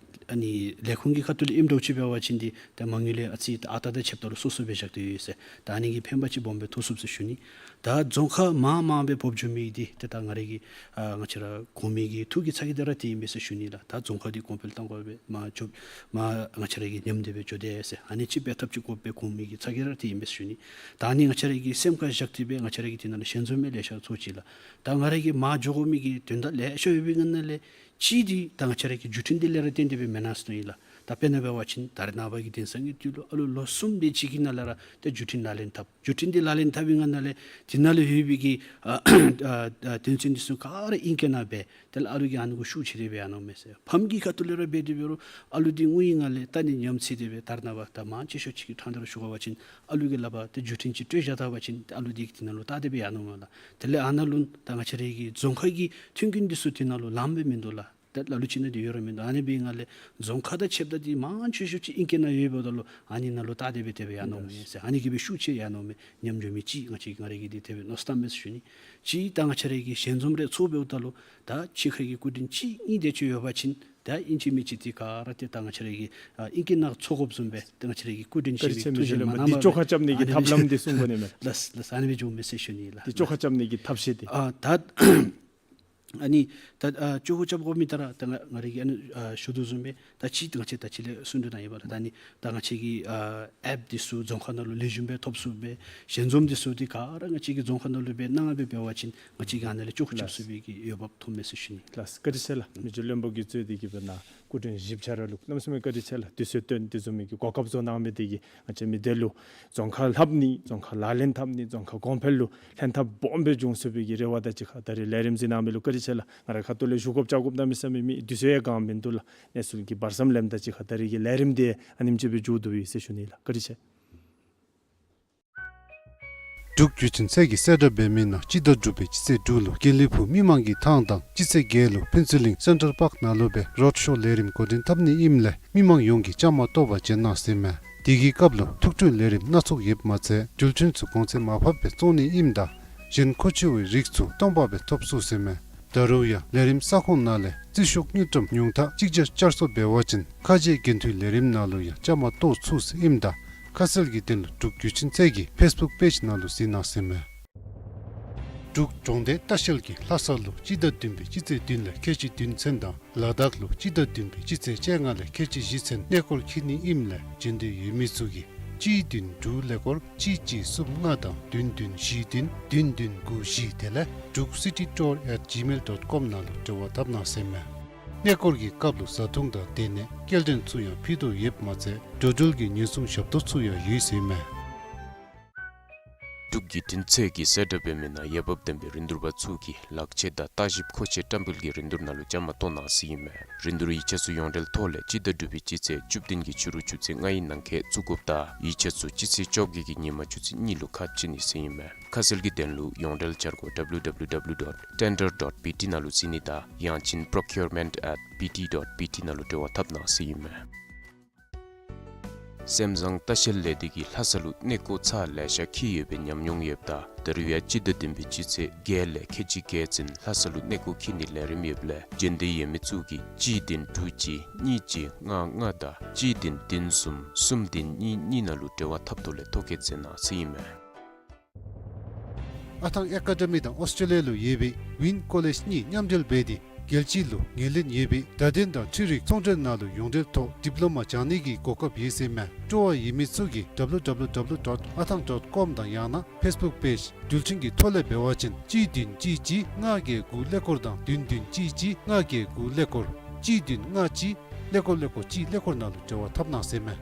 ཨ་ནི་ལས་ཁུངས་ཀྱི་ཁ་ཐུག་ལས་ཨིནམ་འདྲཝ་ཅིག་འབད་བ་ཅིན་འདི་ཏེ་མ་དངུལ་ལས་ཨ་ཙི་ད་ཨ་རྟག་དང་ཕྱདཔ་ད་ལུ་སོ་སོ་སྦེ་བཞག་སྟེ་ཡོད་ཟེར། ད་ཨ་ནི་གི་ཕན་པ་ཅིག་སྦོམ་སྦེ་ཐོབ་ཚུགས་ཟེར་ཞུ་ནི། ད་རྫོང་ཁག་མང་མང་སྦེ་འབོ་འགྱོ་མི་འདི་ཏེ་ད་ང་རའི་གི་ཨ་ང་བཅས་ར་གོང་མའི་གི་ཐུགས་ཀྱི་ཚ་གྱང་འདི་ར་དེ་ཨིན་པས་ཟེར་ཞུ་ནི་ལགས། ད་རྫོང་ཁག་འདི་གོང་འཕེལ་གཏང་དགོ་པས་མ་འགྱོ་མ་ང་བཅས་ར་གིས་ཉམས་དེ་སྦེ་འགྱོ་དེས་ཟེར། ཨ་ནི་ཅིག་འབད་ཐབས་ཅིག་དགོ་པས། གོང་མའི་གི་ཚ་གྱང་ར་དེ་ཨིན་པས་ཟེར་ཞུ་ནི། ད་ཨ་ནི་ང་བཅས་ར་གིས་སེམས་ཁར་བཞག་སྟེ་སྦེ་ང་བཅས་ར་གིས་དེ་ནང་ལུ་ཞལ་འཛོམས་མི་ལེ་ཤ་ཚོགས་ཅི་ལགས། ད་ང་ར་གིས་མ་འགྱོ་དགོ་མི་གི་དོན་དག་ལེ་ཤ་ཡོད་པའི་ནང་ལས་གཅིག་འདི་ད་ང་བཅས་ར་གི་བརྒྱུད་འཕྲིན་འདི་ལས་ར་བརྟེན་ཏེ་སྦེ་མེན་ན་ཟེར་ཞུ་ནི་ལགས། ད་དཔེར་ན་འབད་བ་ཅིན་ད་རེས་ནངས་པ་གི་དེང་སང་གི་དུས་ལུ་ཨ་ལུ་ལོ་གསུམ་དེ་ཅིག་གི་ནང་ལས་ར་ཏེ་བརྒྱུད་འཕྲིན་ལག་ལེན་འཐབ། བརྒྱུད་འཕྲིན་འདི་ལག་ལེན་འཐབ་པའི་ནང་ལས་དེ་ནང་ལུ་ཡོད་པའི་གི་ཨ་ཨ་ཨ་དོན་ཚན་འདི་ཚུ་ག་ར་ཨིང་སྐད་ནང་སྦེ་དེ་ལས་ཨ་ལུ་གིས་ཨ་ནི་གུ་ཤུགས་ཆེ་སྟེ་སྦེ་ཡར་འོང་མས་ཟེར། ཕམ་གྱི་ཁ་ཐུག་ལས་ར་འབད་དེ་འབད་རུང་ཨ་ལུ་འདི་དངུལ་གྱི་ངང་ལས་ད་ནི་ཉམས་ཚད་དེ་སྦེ་ད་རེས་ནངས་པ་ད་མང་ཆེ་ཤོས་ཅིག་གི་ཕྲང་སྟེ་ར་ཞུ་དགོ་པ་ཅིན་ཨ་ལུ་གི་ལག་པར་ཏེ་བརྒྱུད་འཕྲིན་ཅིག་སྤྲོད་བཞག་ད་པ་ཅིན་ཨ་ལུ་འདི་གིས་དེ་ནང་ལུ་བལྟ་སྟེ་སྦེ་ཡར་འོང་མས་ལགས། དེ་ལས་ཨ་ནཱ་ལུ་ད་ང་བཅས་ར་གི་རྫོང་ཁག་གི་མཐུན་རྐྱེན་འདི་ཚུ་དེ་ནང་ལུ་ལངམ་སྦེ་མིན་འདུག་ལགས། ད་ལ་ལུ་ཅིག་ནང་འདི་ཡོད་ར་མིན་འདུག། ཨ་ནི་འབད་བའི་ནང་ལས་རྫོང་ཁག་དང་ཕྱདཔ་ད་འདི་མང་ཆེ་ཤོས་ཅིག་ཨིང་སྐད་ནང་ཡོདཔ་ད་ལུ་ཨ་ནི་ནང་ལུ་བལྟ་སྟེ་སྦེ་དེ་སྦེ་ཡར་འོང་མས་ཟེར། ཨ་ནི་གིས་སྦེ་ཤུགས་ཆེ་ཡར་འོང་མས། ཉམས་འགྱོ་མི་ཅིག་ང་བཅས་ང་ར་གིས་འདི་དེ་སྦེ་མནོ་བསམ་བཏངམ་མས་ཟེར་ཞུ་ནི། གཅིག་ད་ང་བཅས་ར་གི་ཞལ་འཛོམས་རེ་ཚོགས་འབདཝ་ད་ལུ་ད་ཕྱི་ཁ་གི་སྐུ་མགྲོན་གཅིག་གཉིས་དེ་ཅིག་ཡོད་པ་ཅིན་ད་ཨིན་ཅི་མིན་ཅི་འདི་ག་ར་ཏེ་ད་ང་བཅས་ར་གི་ཨ་ཨིང་སྐད་ནང་ཚོགས་དགོཔ་བཟུམ་སྦེ་ད་ང་བཅས་ར་གི་སྐུ་མགྲོན་བཀའ་དྲིན་ཆེ་ཞིག་མི་འདི་ཆོ་ག་རྐྱབ་ནི་གི་ཐབས་ལམ་འདི་གསུང་དགོ་ནི་མས། ལགས་ལགས། ཨ་ནི་སྦེ་འགྱོཝ་མས་ཟེར་ཞུ་ནི་ལགས། འདི་ཆོ་ག་རྐྱབ་ནི་གི་ཐབས་ཤེས་འདི། ཨ་ད་ཨ་ནི་ད་ཨ་ཆོ་ག་རྐྱབ་དགོ་མི་ད་ར་ད་ང་ང་ར་གིས་ཨ་ནི་ཨ་ཞུ་དོ་བཟུམ་སྦེ་ད་ཅི་ད་ང་བཅས་ད་ཅི་ལས་གསུང་དོ་ནང་ཡོདཔ་ལགས། ད་ཨ་ནི་ད་ང་བཅས་ཀྱི་ཨ་ཨེཔ་འདི་ཚུ་རྫོང་ཁག་ནང་ལུ་ལེགས་ཤོམ་སྦེ་ཐོབ་ཚུགསཔ་སྦེ་ཞལ་འཛོམས་འདི་ཚུ་འདི་ག་ར་ང་བཅས་ཀྱི་རྫོང་ཁག་ནང་ལུ་སྦེ་གནང་སྦེ་འབད་བ་ཅིན་ང་བཅས་ཀྱིས་ཨ་ནཱ་ལས་ཆོ་ག་རྐྱབ་ཚུགས་པའི་གི་འོས་འབབ་ཐོབ་མས་ཟེར་ཞུ་ནི། ལགས་བཀའ་དྲིན་ཆེ་ལགས། མི་རྗེ་བློན་པོ་གིས་གཙོས་ཏེ་གི་སྦེ་ནཱ་སྐུ་མགྲོན་བཞི་ཆ་ར་ལུ་གནམ་མེད་ས་མེད་བཀའ་དྲིན་ཆེ་ལགས། དུས་ཚོད་བཏོན་དེ་བཟུམ་མའི་གི་གོ་སྐབས་བཟོ་གནང་མི་འདི་གིས་ང་བཅས་མི་སྡེ་ལུ་རྫོང་ཁ་ལྷབ་ནི་རྫོང་ཁ་ལག་ལེན་འཐབ་ནི་རྫོང་ཁ་གོང་འཕེལ་ལུ་ལྷན་ཐབས་སྦོམ་སྦེ་འབྱུང་ཚུགས་པའི་གི་རེ་བ་དང་གཅིག་ཁར་ད་རིས་ལས་རིམ་གཟིགས་གནང་མི་ལུ་བཀའ་དྲིན་ཆེ་ལགས། ང་རའི་ཁ་ཐུག་ལས་ཞུ་དགོཔ་བཅར་དགོཔ་གནམ་མེད་ས་མེད་མེད། དུས་ཚོད་ཡང་གང་མིན་འདུག་ལགས། གནས་ཚུལ་གྱི་བར་མཚམས་ལེནམ་དང་གཅིག་ཁར་ད་རིས་ཀྱི་ལས་རིམ་འདི་ཨ་ནེམ་ཅིག་སྦེ་མཇུག་བསྡུ་ཡི་ཟེར་ཞུ་ནི་ལགས། བཀའ་དྲིན་ཆེ། འབྲུག་བརྒྱུད་འཕྲིན་ཚད་ཀྱིས་གསལ་བསྒྲགས་འབད་མི་ནང་སྤྱི་ཟླ་དྲུག་པའི་སྤྱི་ཚེས་དྲུག་ལུ་དགེ་ལེགས་ཕུག་མི་མང་གི་ཐང་དང་སྤྱི་ཚེས་བརྒྱད་ལུ་ཕུན་ཚོགས་གླིང་སེན་ཊར་པཱརཀ་ནང་ལུ་སྦེ་རོཌ་ཤོ་ལས་རིམ་འགོ་འདྲེན་འཐབ་ནི་ཨིནམ་ལས་མི་མང་ཡོངས་ཀྱིས་བཅའ་མར་གཏོགས་པར་བྱོན་གནང་ཟེར་མས། དེ་གི་སྐབས་ལུ་ཐུགས་སྤྲོའི་ལས་རིམ་སྣ་ཚོགས་ཡོདཔ་མ་ཚད་འགྲུལ་འཕྲིན་ཚུ་གོང་ཚད་མར་ཕབ་སྦེ་བཙོང་ནི་ཨིནམ་ད་གཞན་མཁོ་ཆེ་བའི་རིགས་ཚུ་སྟོང་པ་སྦེ་ཐོབ་ཚུགས་ཟེར་མས། ད་རུང་ཡང་ལས་རིམ་ས་ཁོངས་ནང་ལས་རྩིས་ཤོག་དངུལ་ཀྲམ་ཉུང་མཐའ་གཅིག་བརྒྱ་བསྐྱར་གསོ་འབད་བ་ཅིན་ཁ་རྗེ་འགན་འཁྲིའི་ལས་རིམ་ནང་ལུ་ཡང་བཅའ་མར་གཏོགས་ཚུགས་ཟེར་ཨིནམ་ད་ཁ་གསལ་གྱི་དོན་ལུ་འབྲུག་བརྒྱུད་འཕྲིན་ཚད་ཀྱི་ཕེསི་བུཀ་པེཇ་ནང་ལུ་གཟིགས་གནང་ཟེར་མས། འབྲུག་གྲོང་སྡེ་ལྟ་བཤལ་གྱིས་ལྷ་ས་ལུ་སྤྱི་ཟླ་བདུན་པའི་སྤྱི་ཚེས་བདུན་ལས་ཁལ་གཅིག་བདུན་ཚུན་དང་ལ་དྭགས་ལུ་སྤྱི་ཟླ་བདུན་པའི་སྤྱི་ཚེས་བཅོ་ལྔ་ལས་ཁལ་གཅིག་བཞི་ཚུན་གནས་སྐོར་འཁྱིད་ནི་ཨིནམ་ལས་འབྱོན་འདོད་ཡོད་མི་ཚུ་གིས་གཅིག་བདུན་དྲུག་ཀླད་ཀོར་གཅིག་གཅིག་གསུམ་ལྔ་དང་བདུན་བདུན་བཞི་བདུན་བདུན་བདུན་དགུ་བཞི་དེ་ལས་druk city tour at gmail dot com ནང་ལུ་འབྲེལ་བ་འཐབ་གནང་ཟེར་མས། གནས་སྐོར་གྱི་སྐབས་ལུ་བཟའ་འཐུང་དང་སྡོད་གནས་སྐྱེལ་འདྲེན་ཚུ་ཡང་ཕུལ་དོ་ཡོདཔ་མ་ཚད་འགྲོ་འགྲུལ་གྱི་ཉེན་སྲུང་ཞབས་ཏོག་ཚུ་ཡང་ཡོད་ཟེར་མས། འབྲུག་བརྒྱུད་འཕྲིན་ཚད་ཀྱིས་གསལ་བསྒྲགས་འབད་མི་ནང་འོས་འབབ་ལྡན་པའི་རིན་བསྡུར་པ་ཚུ་གིས་ལག་ཆས་དང་ལྟ་ཞིབ་མཁོ་ཆས་བཀྲམ་སྤེལ་གྱི་རིན་བསྡུར་ནང་ལུ་བཅའ་མར་གཏོགས་གནང་ཟེར་ཨིན་མས། རིན་བསྡུར་ཡིག་ཆ་ཚུ་ཡོངས་འབྲེལ་ཐོག་ལས་སྤྱི་ཟླ་དྲུག་པའི་སྤྱི་ཚེས་བཅུ་བདུན་གྱི་ཕྱི་རུ་ཆུ་ཚོད་ལྔའི་ནང་འཁོད་བཙུགས་དགོཔ་དང་ཡིག་ཆ་ཚུ་སྤྱི་ཚེས་བཅོ་བརྒྱད་ཀྱི་ཉིན་མ་ཆུ་ཚོད་གཉིས་ལུ་ཁ་ཕྱེ་ནི་ཟེར་ཨིན་མས། ཁ་གསལ་གྱི་དོན་ལུ་ཡོངས་འབྲེལ་འཆར་སྒོ་www dot tender dot bt ནང་ལུ་གཟིགས་ནི་དང་ཡང་ཅིན་procurement at bt dot bt ནང་ལུ་འབྲེལ་བ་འཐབ་གནང་ཟེར་ཨིན་མས། སེམས་བཟང་ལྟ་བཤལ་ལས་སྡེ་གིས་ལྷ་ས་ལུ་གནས་སྐོར་ཚར་ལེ་ཤ་འཁྱིད་ཡོད་པའི་ཉམས་མྱོང་ཡོདཔ་ད་ད་རུང་ཡང་སྤྱི་ཟླ་བདུན་པའི་སྤྱི་ཚེས་བརྒྱད་ལས་ཁལ་གཅིག་བརྒྱད་ཚུན་ལྷ་ས་ལུ་གནས་སྐོར་འཁྱིད་ནིའི་ལས་རིམ་ཡོདཔ་ལས་འབྱོན་འདོད་ཡོད་མི་ཚུ་གིས་གཅིག་བདུན་དྲུག་གཅིག་གཉིས་གཅིག་ལྔ་ལྔ་དང་གཅིག་བདུན་བདུན་གསུམ་གསུམ་བདུན་གཉིས་གཉིས་ནང་ལུ་འབྲེལ་བ་འཐབ་ཐོག་ལས་ཐོ་བཀོད་མཛད་གནང་ཟེར་ཨིན་མས། ཨ་ཐང་ཨེ་ཀ་ཌེ་མི་དང་ཨོསི་ཊེ་ལི་ཡ་ལུ་ཡོད་པའི་ཝིན་ཀོ་ལེཇ་གཉིས་མཉམ་འབྲེལ་འབད་དེ་རྒྱལ་སྤྱི་ལུ་ངོས་ལེན་ཡོད་པའི་བརྡ་དོན་དང་འཕྲུལ་རིག་ཚོང་འབྲེལ་ནང་ལུ་ཡོངས་འབྲེལ་ཐོག་ཌིབ་ལོ་མ་སྦྱང་ནི་གི་གོ་སྐབས་ཡོད་ཟེར་མས། སྤྲོ་བ་ཡོད་མི་ཚུ་གིས་www dot athang dot com དང་ཡང་ན་ཕེསི་བུཀ་པེཇ་འགྲུལ་འཕྲིན་གྱི་ཐོག་ལས་འབད་བ་ཅིན་གཅིག་བདུན་གཅིག་གཅིག་ལྔ་བརྒྱད་དགུ་ཀླད་ཀོར་དང་བདུན་བདུན་གཅིག་གཅིག་ལྔ་བརྒྱད་དགུ་ཀླད་ཀོར་གཅིག་བདུན་ལྔ་གཅིག་ཀླད་ཀོར་ཀླད་ཀོར་གཅིག་ཀླད་ཀོར་ནང་ལུ་འབྲེལ་བ་འཐབ་གནང་ཟེར་མས།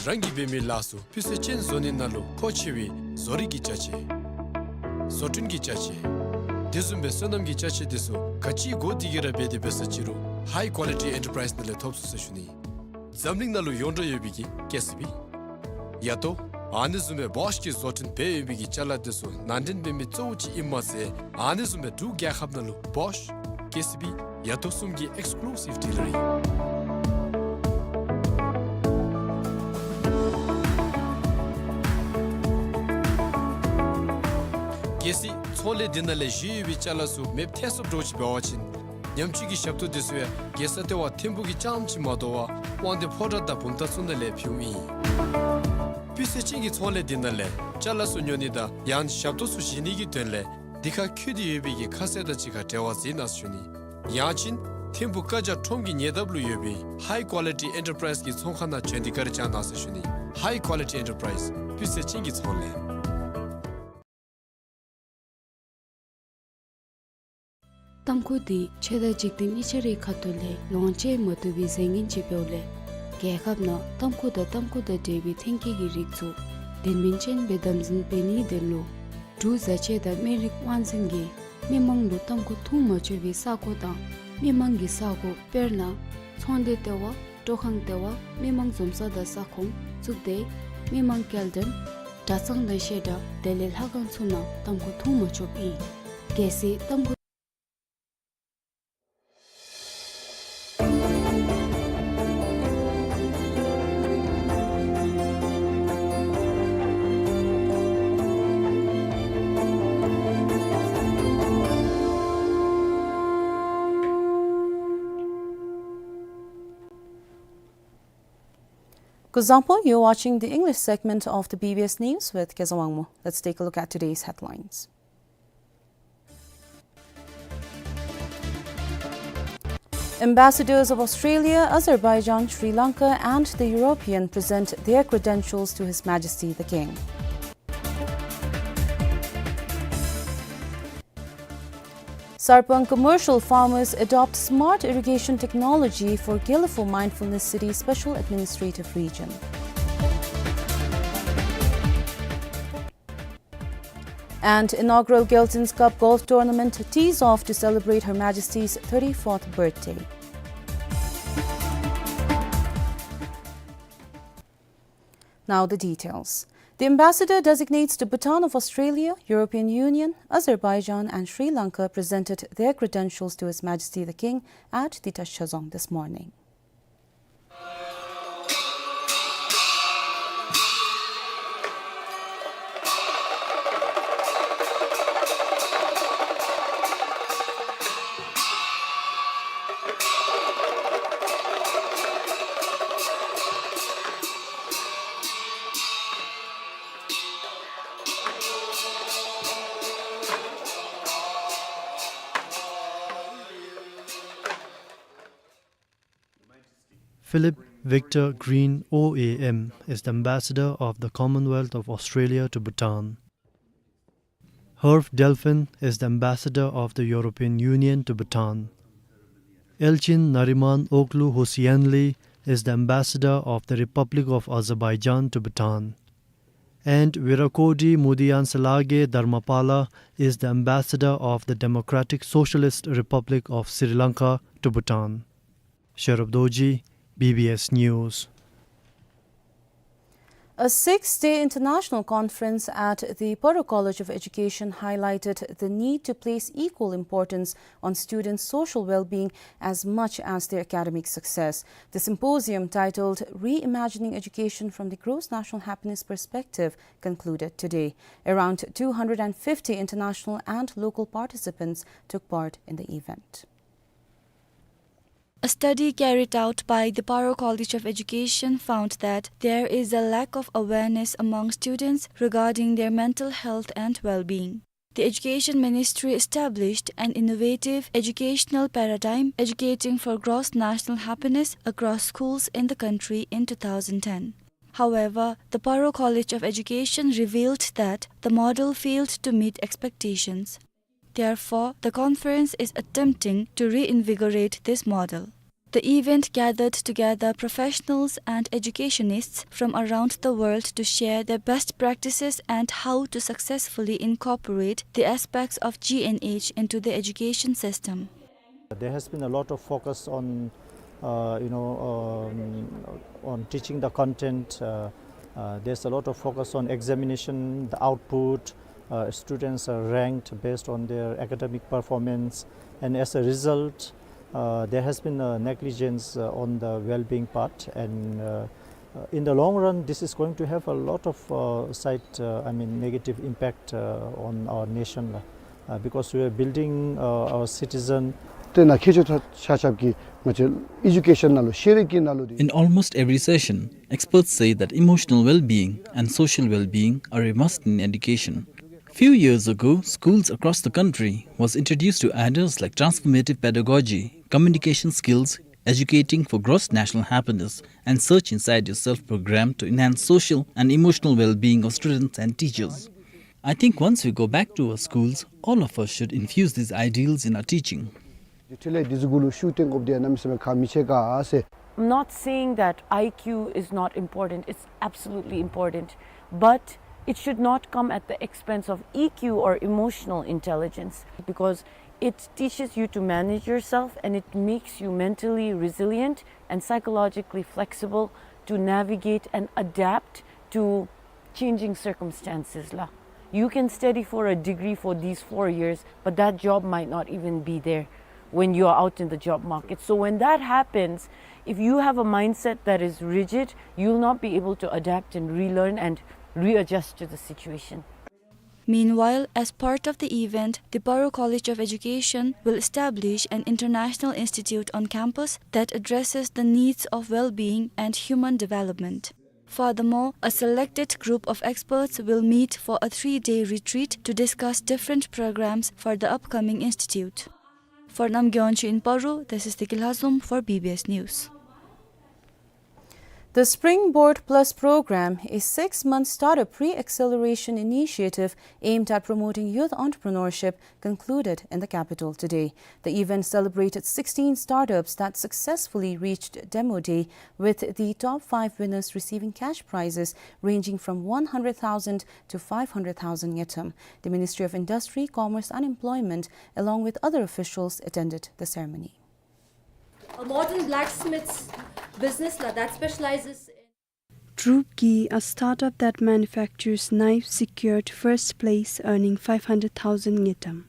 རང་གིས་འབད་མི་ལཱ་ཚུ་སྤུས་ཚད་ཅན་བཟོ་ནི་ནང་ལུ་མཁོ་ཆེ་བའི་བཟོ་རིག་གི་ཅ་ཆས། བཟོ་སྐྲུན་གྱི་ཅ་ཆས། དེ་བཟུམ་སྦེ་སོ་ནམ་གྱི་ཅ་ཆས་དེ་ཚུ་ག་ཅི་དགོ་དེ་གིས་ར་འབད་དེ་འབད་ས་ཅི་རུང་High Quality Enterprise ནང་ལས་ཐོབ་ཚུགས་ཟེར་ཞུ་ནི། འཛམ་གླིང་ནང་ལུ་ཡོངས་གྲགས་ཡོད་པའི་གི་ཀེ་སི་བི། ཡ་ཏོ། ཨ་ནི་བཟུམ་སྦེ་བོཤ་གིས་བཟོ་སྐྲུན་འབད་ཡོད་པའི་གི་ཅ་ལ་དེ་ཚུ་ནང་འདྲེན་འབད་མི་གཙོ་བོ་ཅིག་ཨིནམ་མ་ཚད་ཨ་ནི་བཟུམ་སྦེ་འབྲུག་རྒྱལ་ཁབ་ནང་ལུ་བོཤ་ཀེ་སི་བི་ཡ་ཏོ་གསུམ་གྱི་ཨེགསི་ཀུ་ལུ་སིབ་ཌི་ལར་ཨིན། གལ་སྲིད་ཚོང་ལས་འདི་ནང་ལས་བཞེས་ཡོད་པའི་ཅ་ལ་ཚུ་མེདཔ་ཐལ་སོངམ་འདྲཝ་ཅིག་འབད་བ་ཅིན་ ཉམས་བཅོས་ཀྱི་ཞབས་ཏོག་དེ་ཚུ་ཡང་རྒྱལ་ས་ལྟེ་བ་ཐིམ་ཕུག་གིས་རྐྱངམ་ཅིག་མ་དོ་བར་དབང་འདུས་ཕོ་བྲང་དང་བུམ་ཐང་ཚུ་ནང་ལས་ཕུལཝ་ཨིན། སྤུས་ཚད་ཅན་གྱི་ཚོང་ལས་འདི་ནང་ལས་ཅ་ལ་ཚུ་ཉོ་ནི་དང་ཡང་ན་ཞབས་ཏོག་ཚུ་བཞེས་ནི་གི་དོན་ལས་འདི་ཁར་འཁོད་དེ་ཡོད་པའི་གི་ཁ་གསལ་དང་གཅིག་ཁར་འབྲེལ་བ་འཛིན་གནང་ཟེར་ཞུ་ནི། ཡང་ཅིན་ཐིམ་ཕུག་བཀའ་རྒྱ་ཁྲོམ་གྱི་ཉེ་འདབས་ལུ་ཡོད་པའི་High Quality Enterprise གི་ཚོང་ཁང་ནང་བྱོན་ཏེ་བཀའ་དྲིན་བསྐྱང་གནང་ཟེར་ཞུ་ནི། High Quality Enterprise སྤུས་ཚད་ཅན་གྱི་ཚོང་ལས། ཏམ་ཁུ་འདི་ཆོས་དང་འཇིག་རྟེན་གཉིས་ཆ་རའི་ཁ་ཐུག་ལས་ལོངས་སྤྱོད་མ་བཏུབ་པའི་རྫས་ངན་ཅིག་འབདཝ་ལས་རྒྱལ་ཁབ་ནང་ཏམ་ཁུ་དང་ཏམ་ཁུ་དང་འབྲེལ་བའི་ཐོན་སྐྱེད་ཀྱི་རིགས་ཚུ་དོན་སྨིན་ཅན་སྦེ་དམ་འཛིན་འབད་ནིའི་དོན་ལུ་འབྲུག་བཟའ་ཆས་དང་སྨན་རིགས་དབང་འཛིན་གྱིས་མི་མང་ལུ་ཏམ་ཁུ་འཐུང་མ་ཆོག་པའི་ས་གོ་དང་མི་མང་གི་ས་གོ་དཔེར་ན་ཚོང་སྡེ་ལྟེ་བ། སྤྲོ་ཁང་ལྟེ་བ། མི་མང་འཛོམས་ས་དང་ས་ཁོངས་བཙུགས་ཏེ་མི་མང་སྐྱེལ་འདྲེན་གྲྭ་ཚང་དང་བཤད་གྲྭ་དེ་ལས་ལྷ་ཁང་ཚུ་ནང་ཏམ་ཁུ་འཐུང་མ་ཆོགཔ་ཨིན། གལ་སྲིད་ཏམ་ཁུ Kuzuzangpo, you're watching the English segment of the B B S News with Kezawangmo. Let's take a look at today's headlines. Ambassadors of Australia, Azerbaijan, Sri Lanka and the European present their credentials to His Majesty the King. Sarpang commercial farmers adopt smart irrigation technology for Gelephu Mindfulness City Special Administrative Region. And inaugural Gelson's Cup Golf Tournament tees off to celebrate Her Majesty's thirty-fourth birthday. Now the details. The ambassador designates to Bhutan of Australia, European Union, Azerbaijan and Sri Lanka presented their credentials to His Majesty the King at the Tashazong this morning. Philip Victor Green, O A M, is the ambassador of the Commonwealth of Australia to Bhutan. Herve Delphin is the ambassador of the European Union to Bhutan. Elchin Nariman Oglu Hossein-li is the ambassador of the Republic of Azerbaijan to Bhutan. And Wirakodi Mudiyanselage Dharmapala is the ambassador of the Democratic Socialist Republic of Sri Lanka to Bhutan. Sherub Dorji, B B S News. A six-day international conference at the Paro College of Education highlighted the need to place equal importance on students' social well-being as much as their academic success. The symposium, titled Reimagining Education from the Gross National Happiness Perspective, concluded today. Around two hundred and fifty international and local participants took part in the event. A study carried out by the Paro College of Education found that there is a lack of awareness among students regarding their mental health and well-being. The Education Ministry established an innovative educational paradigm, Educating for Gross National Happiness, across schools in the country in two thousand ten. However, the Paro College of Education revealed that the model failed to meet expectations. Therefore, the conference is attempting to reinvigorate this model. The event gathered together professionals and educationists from around the world to share their best practices and how to successfully incorporate the aspects of G N H into the education system. There has been a lot of focus on, uh, you know, um, on teaching the content. Uh, uh, there's a lot of focus on examination, the output. Uh, students are ranked based on their academic performance, and as a result, uh, there has been a negligence, uh, on the well-being part, and, uh, uh, in the long run, this is going to have a lot of, uh, side, uh, I mean, negative impact, uh, on our nation, uh, because we are building, uh, our citizen, ཏེ་ནཱ་མཁས་མཆོག་ཆ་ཆ་ཁྱབ་ཀྱིས་ང་བཅས་ཨེ་ཌུ་ཀེ་ཤཱན་ནང་ལུ་ཤེས་རིག་གི་ནང་ལུ་འདི། In almost every session, experts say that emotional well-being and social well-being are a must in education. Few years ago, schools across the country was introduced to adults like transformative pedagogy, communication skills, educating for gross national happiness, and Search Inside Yourself program to enhance social and emotional well-being of students and teachers. I think once we go back to our schools, all of us should infuse these ideals in our teaching. དེ་འཕྲོ་ལས་འདི་ཚུ་གུ་ལུ་ཤུགས་བཏོན་དགོཔ་འདི་ཡང་གནམ་མེད་ས་མེད་ཁག་མི་ཆེ་ག་ཟེར། I'm not saying that I Q is not important. It's absolutely important. But it should not come at the expense of E Q or emotional intelligence, because it teaches you to manage yourself and it makes you mentally resilient and psychologically flexible to navigate and adapt to changing circumstances la. You can study for a degree for these four years, but that job might not even be there when you are out in the job market. So when that happens, if you have a mindset that is rigid, you'll not be able to adapt and relearn and readjust to the situation. Meanwhile, as part of the event, the Paro College of Education will establish an international institute on campus that addresses the needs of well-being and human development. Furthermore, a selected group of experts will meet for a three-day retreat to discuss different programs for the upcoming institute. For Namgay Wangchuk in Paro, this is Deki Lhazom for B B S News. The Springboard Plus program, a six-month startup pre-acceleration initiative aimed at promoting youth entrepreneurship, concluded in the capital today. The event celebrated sixteen startups that successfully reached demo day, with the top five winners receiving cash prizes ranging from one hundred thousand to five hundred thousand ngultrum. The Ministry of Industry, Commerce and Employment, along with other officials, attended the ceremony. A modern blacksmith's business la that specializes in Drupki, a startup that manufactures knives, secured first place, earning five hundred thousand ngultrum.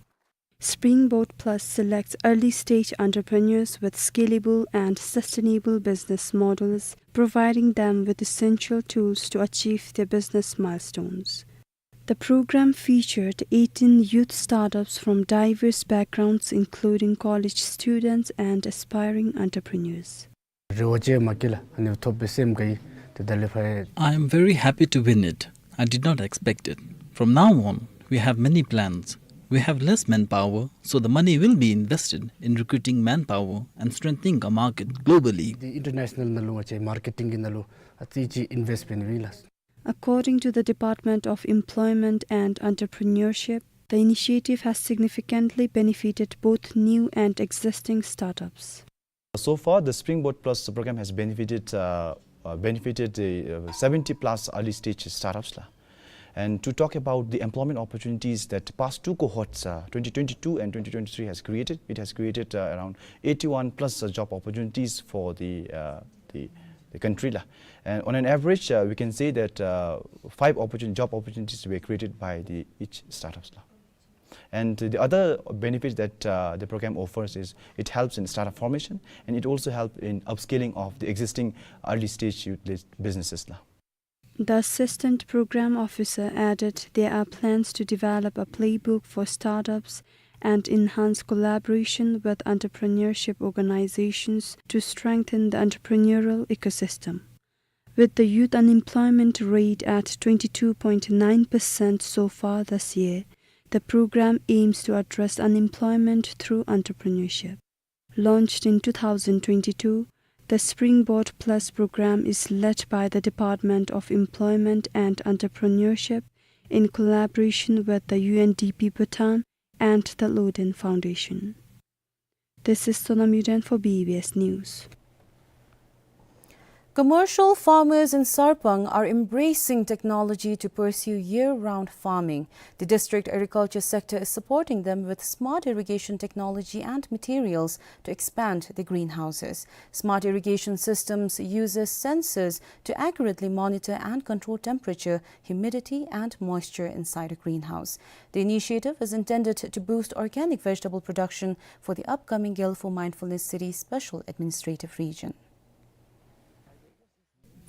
Springboard Plus selects early-stage entrepreneurs with scalable and sustainable business models, providing them with essential tools to achieve their business milestones. The program featured eighteen youth startups from diverse backgrounds, including college students and aspiring entrepreneurs. རེ་བ་ཅིག་མ་བསྐྱེད་ལགས། ཨ་ནི་ཐོབ་པའི་སེམས་དགའ་ཡི། དེ་ད་ལས་ཕར། I am very happy to win it. I did not expect it. From now on, we have many plans. We have less manpower, so the money will be invested in recruiting manpower and strengthening our market globally. འདི་ཨིན་ཊར་ནེ་ཤ་ནལ་ནང་ལུ་ང་བཅས་མར་ཀེ་ཊིང་གི་ནང་ལུ་ཨ་ཙི་ཅིག་ཨིན་ཝེསཊ་འབད་ནི་ཨིན་ལགས། According to the Department of Employment and Entrepreneurship, the initiative has significantly benefited both new and existing startups. So far, the Springboard Plus program has benefited, uh, uh, benefited the, uh, seventy plus early stage startups la. And to talk about the employment opportunities that past two cohorts, uh, twenty twenty-two and twenty twenty-three has created, it has created, uh, around eighty-one plus, uh, job opportunities for the, uh, the, the country la. And on an average, uh, we can say that, uh, five opportun-, job opportunities were created by the each startups la. And the other benefit that, uh, the program offers is it helps in startup formation, and it also helps in upscaling of the existing early stage youth-led businesses la. The assistant program officer added there are plans to develop a playbook for startups and enhance collaboration with entrepreneurship organizations to strengthen the entrepreneurial ecosystem. With the youth unemployment rate at twenty-two point nine percent so far this year, the program aims to address unemployment through entrepreneurship. Launched in two thousand twenty-two, the Springboard Plus program is led by the Department of Employment and Entrepreneurship in collaboration with the U N D P Bhutan and the Loden Foundation. This is Sonam Yuden for B B S News. Commercial farmers in Sarpang are embracing technology to pursue year-round farming. The district agriculture sector is supporting them with smart irrigation technology and materials to expand the greenhouses. Smart irrigation systems uses sensors to accurately monitor and control temperature, humidity and moisture inside a greenhouse. The initiative is intended to boost organic vegetable production for the upcoming Gelfo Mindfulness City Special Administrative Region.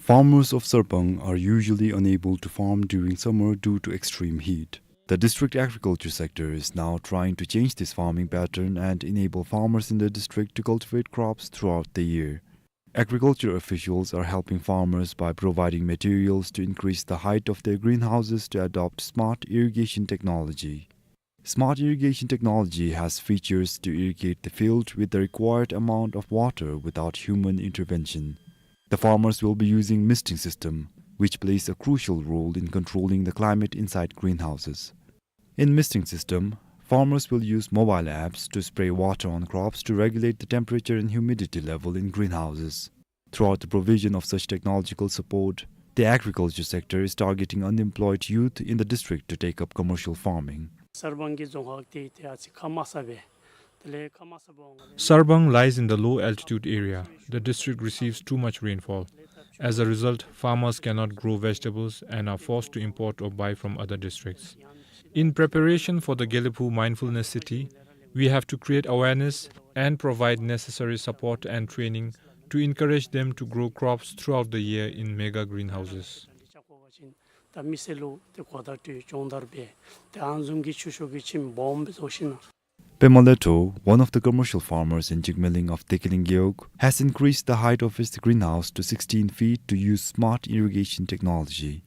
Farmers of Sarpang are usually unable to farm during summer due to extreme heat. The district agriculture sector is now trying to change this farming pattern and enable farmers in the district to cultivate crops throughout the year. Agriculture officials are helping farmers by providing materials to increase the height of their greenhouses to adopt smart irrigation technology. Smart irrigation technology has features to irrigate the field with the required amount of water without human intervention. The farmers will be using misting system, which plays a crucial role in controlling the climate inside greenhouses. In misting system, farmers will use mobile apps to spray water on crops to regulate the temperature and humidity level in greenhouses. Throughout the provision of such technological support, the agriculture sector is targeting unemployed youth in the district to take up commercial farming. སརྦང་གི་རྫོང་ཁག་དེ་དེ་ཨ་ཙི་ཁ་མ་སངས་པས། དེ་ལས་ཁ་མ་སངས་པ་འོང་ག་ལས། Sarbang lies in the low altitude area. The district receives too much rainfall. As a result, farmers cannot grow vegetables and are forced to import or buy from other districts. In preparation for the Gelephu Mindfulness City, we have to create awareness and provide necessary support and training to encourage them to grow crops throughout the year in mega greenhouses. ད་མི་སེར་ལུ་དེ་གོ་བརྡ་སྤྲོད་སྦྱོང་བརྡར་འབད། དེ་ཨ་ནི་བཟུམ་གྱི་ཆུ་ཤོག་གི་ཁྱིམ་སྦོམ་སྦེ་བཟོ་ཞིན་ན། Pema Leto, one of the commercial farmers in Jigmeling of Tekeling Gewog, has increased the height of his greenhouse to sixteen feet to use smart irrigation technology.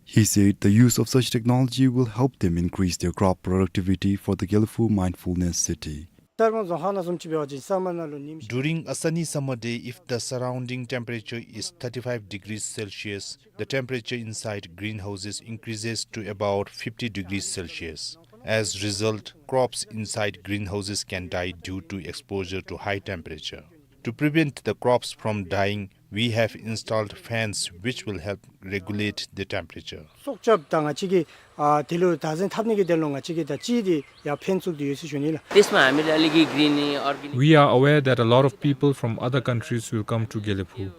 He said the use of such technology will help them increase their crop productivity for the Gelephu Mindfulness City. སརྦང་རྫོང་ཁག་ནང་བཟུམ་ཅིག་འབད་བ་ཅིན་སམ་མར་ནང་ལུ་ཉིམ་ཤིང་། During a sunny summer day, if the surrounding temperature is thirty-five degrees Celsius, the temperature inside greenhouses increases to about fifty degrees Celsius. As result, crops inside greenhouses can die due to exposure to high temperature. To prevent the crops from dying, we have installed fans which will help regulate the temperature. སྲོག་སྐྱབས་དང་ང་བཅས་ཀྱིས་ཨ་དེ་ལུ་བདག་འཛིན་འཐབ་ནི་གི་དོན་ལུ་ང་བཅས་ཀྱིས་ད་ཅི་དེ་ཡར་ཕན་བཙུགས་ཏེ་ཡོད་ཟེར་ཞུ་ནི་ལགས། त्यसमा हामीले अलिकति green organic We are aware that a lot of people from other countries will come to Gelephu.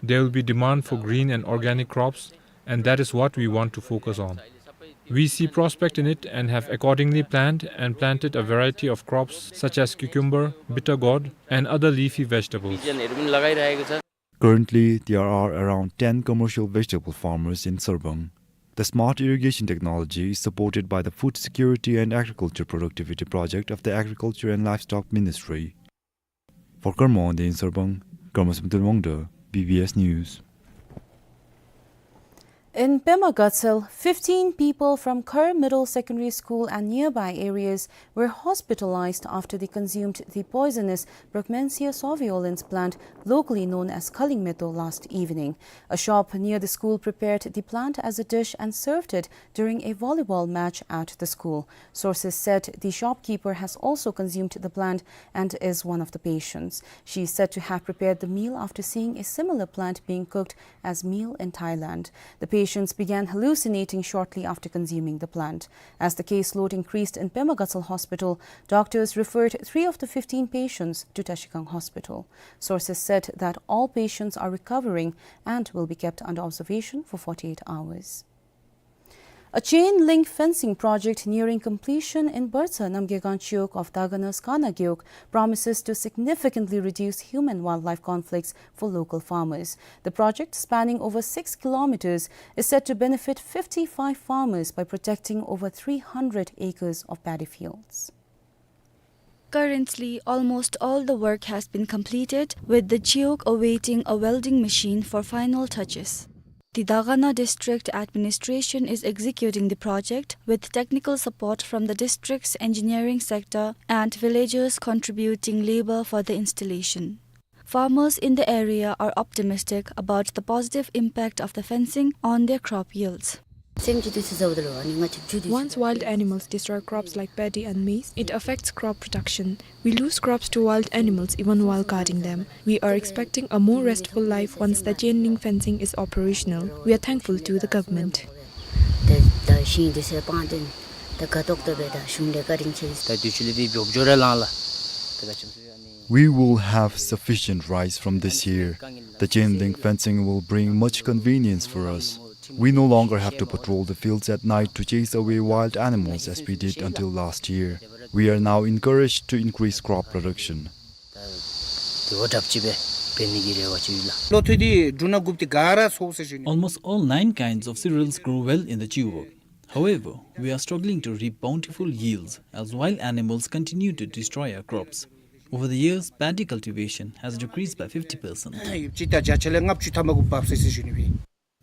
There will be demand for green and organic crops, and that is what we want to focus on. We see prospect in it and have accordingly planned and planted a variety of crops such as cucumber, bitter gourd, and other leafy vegetables. बिजनहरू पनि लगाइरहेको छ। Currently, there are around ten commercial vegetable farmers in Sarbang. The smart irrigation technology is supported by the Food Security and Agriculture Productivity Project of the Agriculture and Livestock Ministry. For Karma Wangde in Sarbang, Karma Samdul Wangde, B B S News. In Pema Gatshel, fifteen people from Khar Middle Secondary School and nearby areas were hospitalized after they consumed the poisonous Brugmansia sauvio-olens plant, locally known as Khaling Meto, last evening. A shop near the school prepared the plant as a dish and served it during a volleyball match at the school. Sources said the shopkeeper has also consumed the plant and is one of the patients. She is said to have prepared the meal after seeing a similar plant being cooked as meal in Thailand. The patients began hallucinating shortly after consuming the plant. As the caseload increased in Pema Gatshel Hospital, doctors referred three of the fifteen patients to Trashigang Hospital. Sources said that all patients are recovering and will be kept under observation for forty-eight hours. A chain link fencing project nearing completion in Bartsa Namgekhan Chiwog of Dagana Skana Gewog promises to significantly reduce human-wildlife conflicts for local farmers. The project, spanning over six kilometers, is set to benefit fifty-five farmers by protecting over three hundred acres of paddy fields. Currently, almost all the work has been completed, with the Chiwog awaiting a welding machine for final touches. The Dagana District Administration is executing the project with technical support from the district's engineering sector and villagers contributing labor for the installation. Farmers in the area are optimistic about the positive impact of the fencing on their crop yields. Once wild animals destroy crops like paddy and maize, it affects crop production. We lose crops to wild animals even while guarding them. We are expecting a more restful life once the chain link fencing is operational. We are thankful to the government. We will have sufficient rice from this year. The chain link fencing will bring much convenience for us. We no longer have to patrol the fields at night to chase away wild animals as we did until last year. We are now encouraged to increase crop production. Almost all nine kinds of cereals grow well in the Chiwog. However, we are struggling to reap bountiful yields as wild animals continue to destroy our crops. Over the years, paddy cultivation has decreased by fifty percent. ཡུདཔ་ཅིག་ད་བརྒྱ་ཆ་ལས་ལྔ་བཅུ་ཐམ་པ་གུ་བབས་སོ་ཟེར་ཞུ་ནི་སྦེ།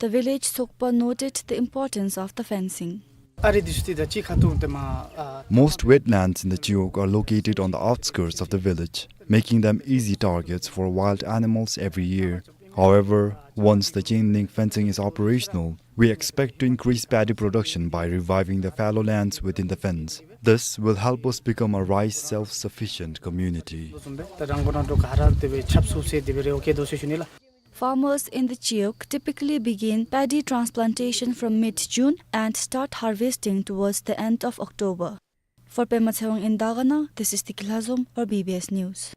The village Sokpa noted the importance of the fencing. ཨ་རི་འདི་ཚུ་ཏེ་ད་ཅི་ཁ་ཐུག་ཏེ་མ་ཨ། Most wetlands in the Chiwog are located on the outskirts of the village, making them easy targets for wild animals every year. However, once the chain link fencing is operational, we expect to increase paddy production by reviving the fallow lands within the fence. This will help us become a rice self-sufficient community. ད་རང་གོ་ན་འགྲོ་ག་ར་དེ་སྦེ་ཆབ་སུ་སེ་དེ་སྦེ་རེ་ཨོ་ཀེ་དོ་ཟེར་ཞུ་ནི་ལགས། Farmers in the Chiwog typically begin paddy transplantation from mid-June and start harvesting towards the end of October. For Pema Tshewang in Dagana, this is Tiki Lhazom for B B S News.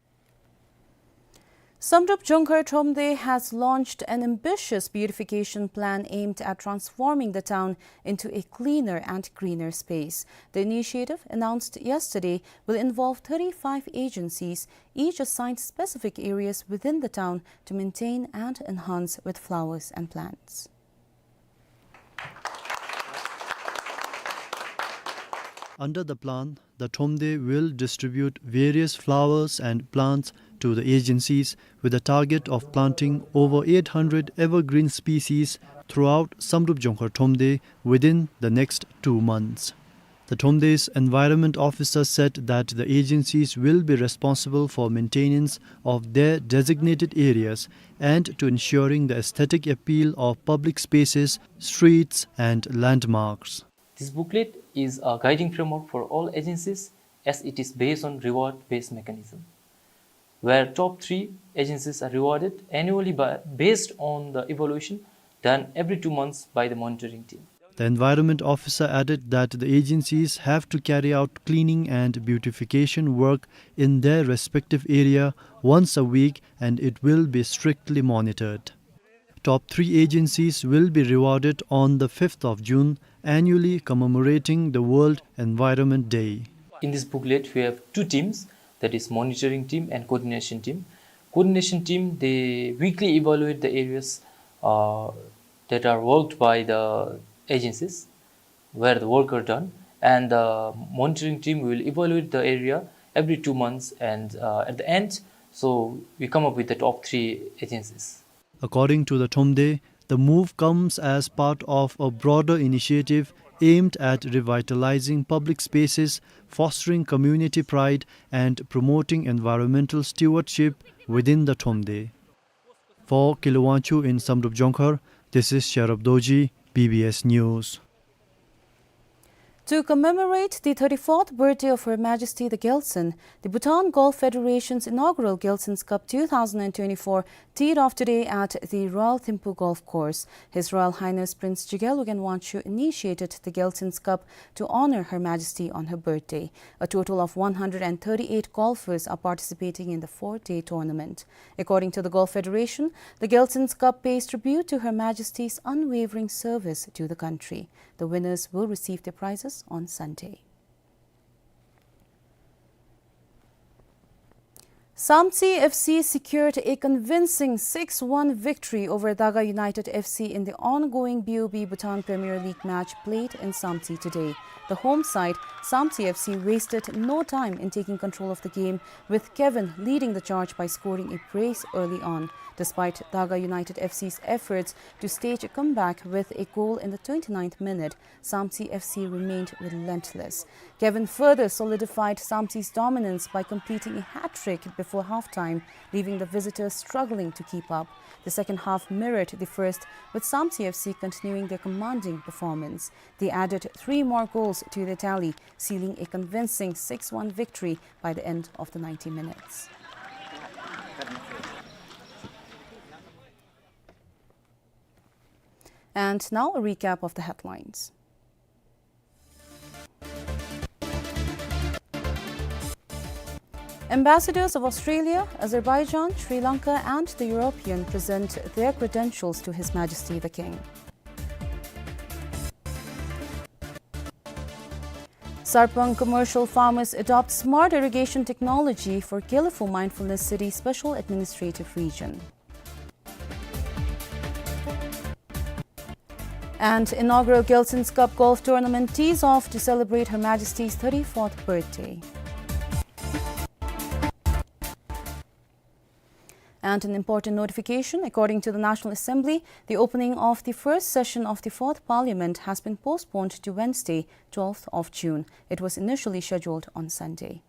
Samdrup Jongkhar Thromde has launched an ambitious beautification plan aimed at transforming the town into a cleaner and greener space. The initiative, announced yesterday, will involve thirty-five agencies, each assigned specific areas within the town to maintain and enhance with flowers and plants. Under the plan, the Thromde will distribute various flowers and plants to the agencies with a target of planting over eight hundred evergreen species throughout Samdrup Jongkhar Thromde within the next two months. The Thromde's environment officer said that the agencies will be responsible for maintenance of their designated areas and to ensuring the aesthetic appeal of public spaces, streets, and landmarks. This booklet is a guiding framework for all agencies as it is based on reward-based mechanism, where top three agencies are rewarded annually by, based on the evaluation done every two months by the monitoring team. The environment officer added that the agencies have to carry out cleaning and beautification work in their respective area once a week and it will be strictly monitored. Top three agencies will be rewarded on the fifth of June, annually commemorating the World Environment Day. In this booklet, we have two teams, that is monitoring team and coordination team. Coordination team, they weekly evaluate the areas, uh, that are worked by the agencies, where the work are done, and the monitoring team will evaluate the area every two months, and, uh, at the end, so we come up with the top three agencies. According to the Thromde, the move comes as part of a broader initiative aimed at revitalizing public spaces, fostering community pride, and promoting environmental stewardship within the Thromde. For Kilu Wangchuck in Samdrup Jongkhar, this is Sherab Dorji, B B S News. To commemorate the thirty-fourth birthday of Her Majesty the Gyaltsuen, the Bhutan Golf Federation's inaugural Gyaltsuen's Cup two thousand and twenty-four teed off today at the Royal Thimphu Golf Course. His Royal Highness Prince Jigme Lobgyen Wangchuck initiated the Gyaltsuen's Cup to honor Her Majesty on her birthday. A total of one hundred and thirty-eight golfers are participating in the four-day tournament. According to the Golf Federation, the Gyaltsuen's Cup pays tribute to Her Majesty's unwavering service to the country. The winners will receive their prizes on Sunday. Samtse F C secured a convincing six one victory over Daga United F C in the ongoing B O B Bhutan Premier League match played in Samtse today. The home side, Samtse F C, wasted no time in taking control of the game, with Kevin leading the charge by scoring a brace early on. Despite Daga United F C's efforts to stage a comeback with a goal in the twenty-ninth minute, Samtse F C remained relentless. Kevin further solidified Samtse's dominance by completing a hat-trick before halftime, leaving the visitors struggling to keep up. The second half mirrored the first, with Samtse F C continuing their commanding performance. They added three more goals to their tally, sealing a convincing six one victory by the end of the ninety minutes. And now a recap of the headlines. Ambassadors of Australia, Azerbaijan, Sri Lanka and the European present their credentials to His Majesty the King. Sarpang commercial farmers adopt smart irrigation technology for Gelephu Mindfulness City Special Administrative Region. And inaugural Gelson's Cup Golf Tournament tees off to celebrate Her Majesty's thirty-fourth birthday. And an important notification, according to the National Assembly, the opening of the first session of the Fourth Parliament has been postponed to Wednesday, twelfth of June. It was initially scheduled on Sunday.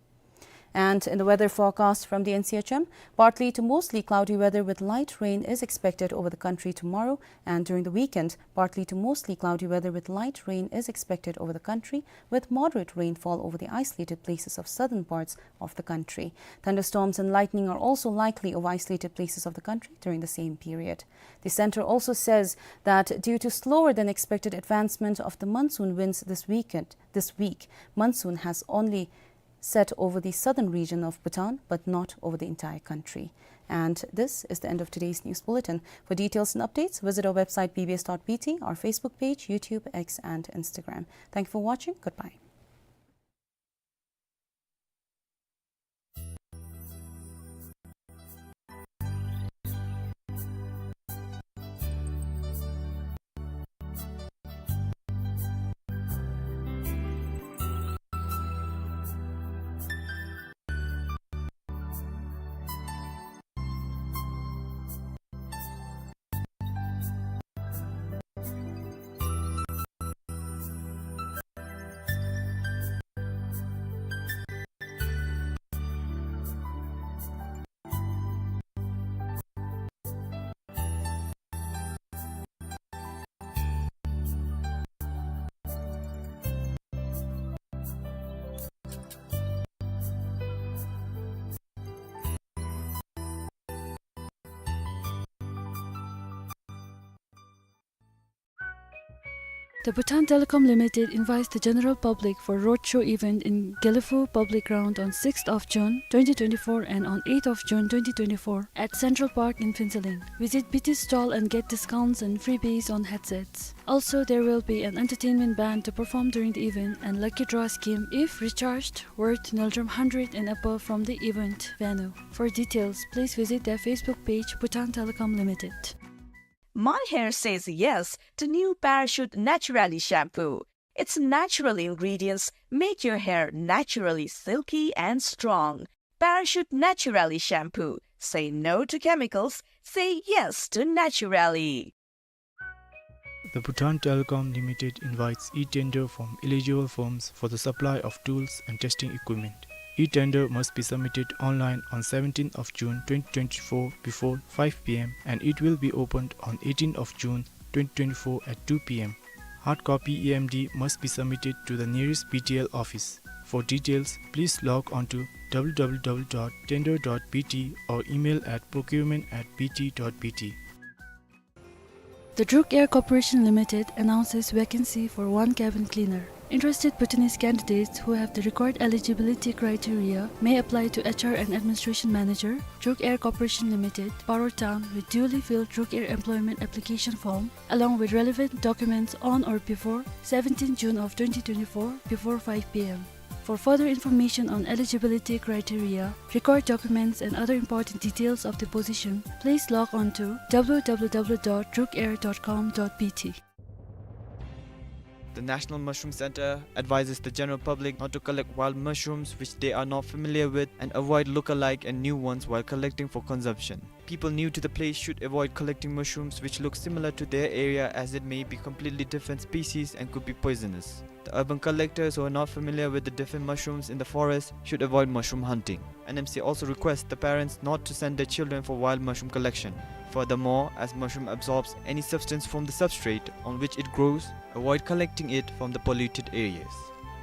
And in the weather forecast from the N C H M, partly to mostly cloudy weather with light rain is expected over the country tomorrow, and during the weekend, partly to mostly cloudy weather with light rain is expected over the country, with moderate rainfall over the isolated places of southern parts of the country. Thunderstorms and lightning are also likely over isolated places of the country during the same period. The center also says that due to slower than expected advancement of the monsoon winds this weekend, this week, monsoon has only set over the southern region of Bhutan, but not over the entire country. And this is the end of today's news bulletin. For details and updates, visit our website B B S dot B T, our Facebook page, YouTube, X, and Instagram. Thank you for watching. Goodbye. The Bhutan Telecom Limited invites the general public for roadshow event in Gelephu Public Ground on sixth of June twenty twenty-four and on eighth of June twenty twenty-four at Central Park in Phuentsholing. Visit B T's stall and get discounts and freebies on headsets. Also, there will be an entertainment band to perform during the event and lucky draw scheme if recharged worth Ngultrum hundred and above from the event venue. For details, please visit their Facebook page, Bhutan Telecom Limited. My hair says yes to new Parachute Naturally shampoo. Its natural ingredients make your hair naturally silky and strong. Parachute Naturally shampoo. Say no to chemicals. Say yes to Naturally. The Bhutan Telecom Limited invites e-tender from eligible firms for the supply of tools and testing equipment. E-tender must be submitted online on seventeenth of June twenty twenty-four before five P M, and it will be opened on eighteenth of June twenty twenty-four at two P M. Hard copy E M D must be submitted to the nearest B T L office. For details, please log on to W W W dot tender dot B T or email at procurement at B T dot B T. The Druk Air Corporation Limited announces vacancy for one cabin cleaner. Interested Bhutanese candidates who have the required eligibility criteria may apply to H R and Administration Manager, Druk Air Corporation Limited, Paro Town, with duly filled Druk Air employment application form, along with relevant documents on or before seventeenth June of twenty twenty-four, before five P M. For further information on eligibility criteria, required documents and other important details of the position, please log on to W W W dot druk air dot com dot B T. The National Mushroom Center advises the general public not to collect wild mushrooms which they are not familiar with and avoid look-alike and new ones while collecting for consumption. People new to the place should avoid collecting mushrooms which look similar to their area, as it may be completely different species and could be poisonous. The urban collectors who are not familiar with the different mushrooms in the forest should avoid mushroom hunting. N M C also requests the parents not to send their children for wild mushroom collection. Furthermore, as mushroom absorbs any substance from the substrate on which it grows, avoid collecting it from the polluted areas.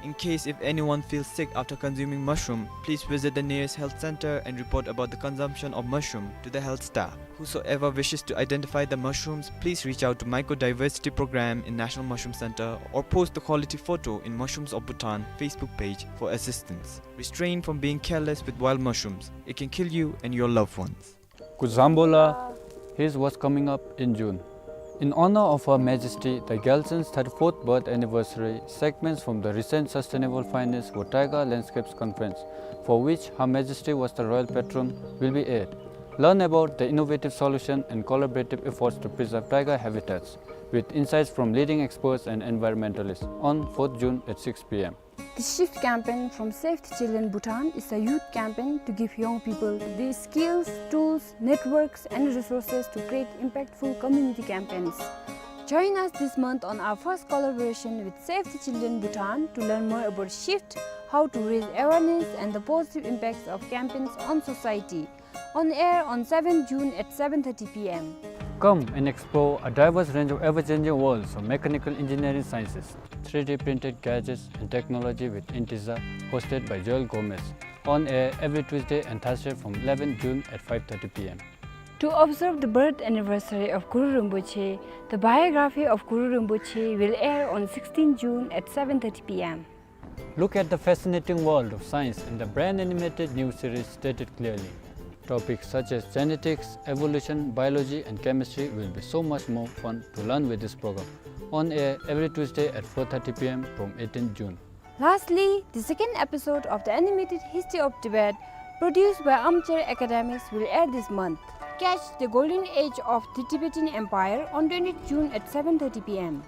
In case if anyone feels sick after consuming mushroom, please visit the nearest health center and report about the consumption of mushroom to the health staff. Whosoever wishes to identify the mushrooms, please reach out to Mycodiversity Program in National Mushroom Center or post the quality photo in Mushrooms of Bhutan Facebook page for assistance. Restrain from being careless with wild mushrooms. It can kill you and your loved ones. Kuzambola, his was coming up in June. In honor of Her Majesty the Gyaltsund's thirty-fourth birth anniversary, segments from the recent Sustainable Finance for Taiga Landscapes Conference, for which Her Majesty was the royal patron, will be aired. Learn about the innovative solution and collaborative efforts to preserve taiga habitats. with insights from leading experts and environmentalists on fourth June at six p.m. The Shift campaign from Save the Children Bhutan is a youth campaign to give young people the skills, tools, networks, and resources to create impactful community campaigns. Join us this month on our first collaboration with Save the Children Bhutan to learn more about Shift, how to raise awareness, and the positive impacts of campaigns on society. On air on seventh June at seven thirty p.m. Come and explore a diverse range of ever-changing worlds of mechanical engineering sciences, three D printed gadgets and technology with Intiza, hosted by Joel Gomez. On air every Tuesday and Thursday from eleventh June at five thirty p.m. To observe the birth anniversary of Guru Rinpoche, the biography of Guru Rinpoche will air on sixteenth June at seven thirty p.m. Look at the fascinating world of science in the brand animated new series Stated Clearly. Topics such as genetics, evolution, biology, and chemistry will be so much more fun to learn with this program. On air every Tuesday at four thirty p.m. from eighteenth June. Lastly, the second episode of the animated History of Tibet, produced by Armchair Academics, will air this month. Catch the golden age of the Tibetan Empire on twentieth June at seven thirty p.m.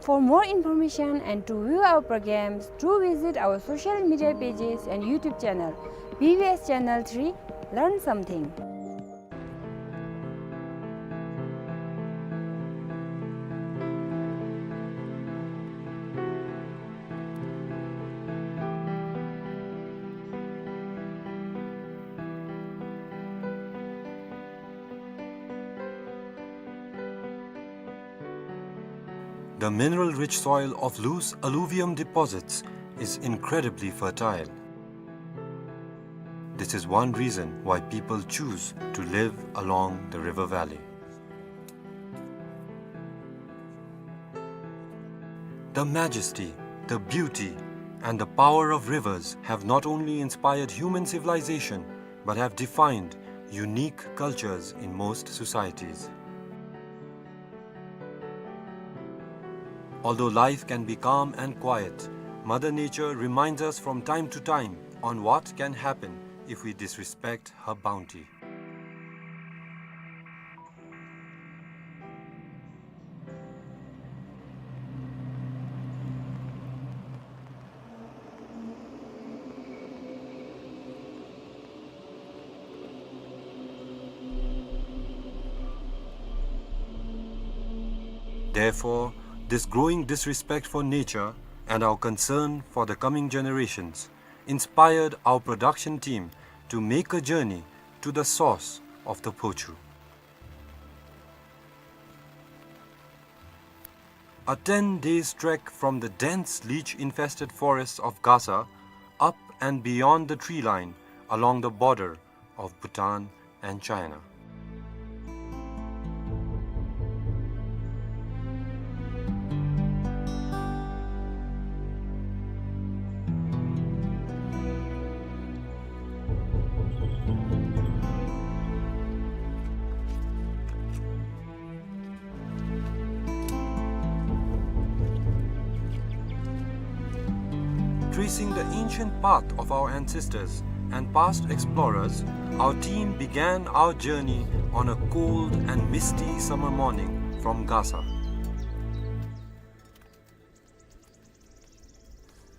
For more information and to view our programs, do visit our social media pages and YouTube channel, B B S Channel three, Learn Something. The mineral-rich soil of loose alluvium deposits is incredibly fertile. This is one reason why people choose to live along the river valley. The majesty, the beauty, and the power of rivers have not only inspired human civilization, but have defined unique cultures in most societies. Although life can be calm and quiet, Mother Nature reminds us from time to time on what can happen if we disrespect her bounty. Therefore, this growing disrespect for nature and our concern for the coming generations inspired our production team to make a journey to the source of the Phochu. A ten days trek from the dense leech-infested forests of Gasa, up and beyond the tree line along the border of Bhutan and China. Tracing the ancient path of our ancestors and past explorers, our team began our journey on a cold and misty summer morning from Gasa.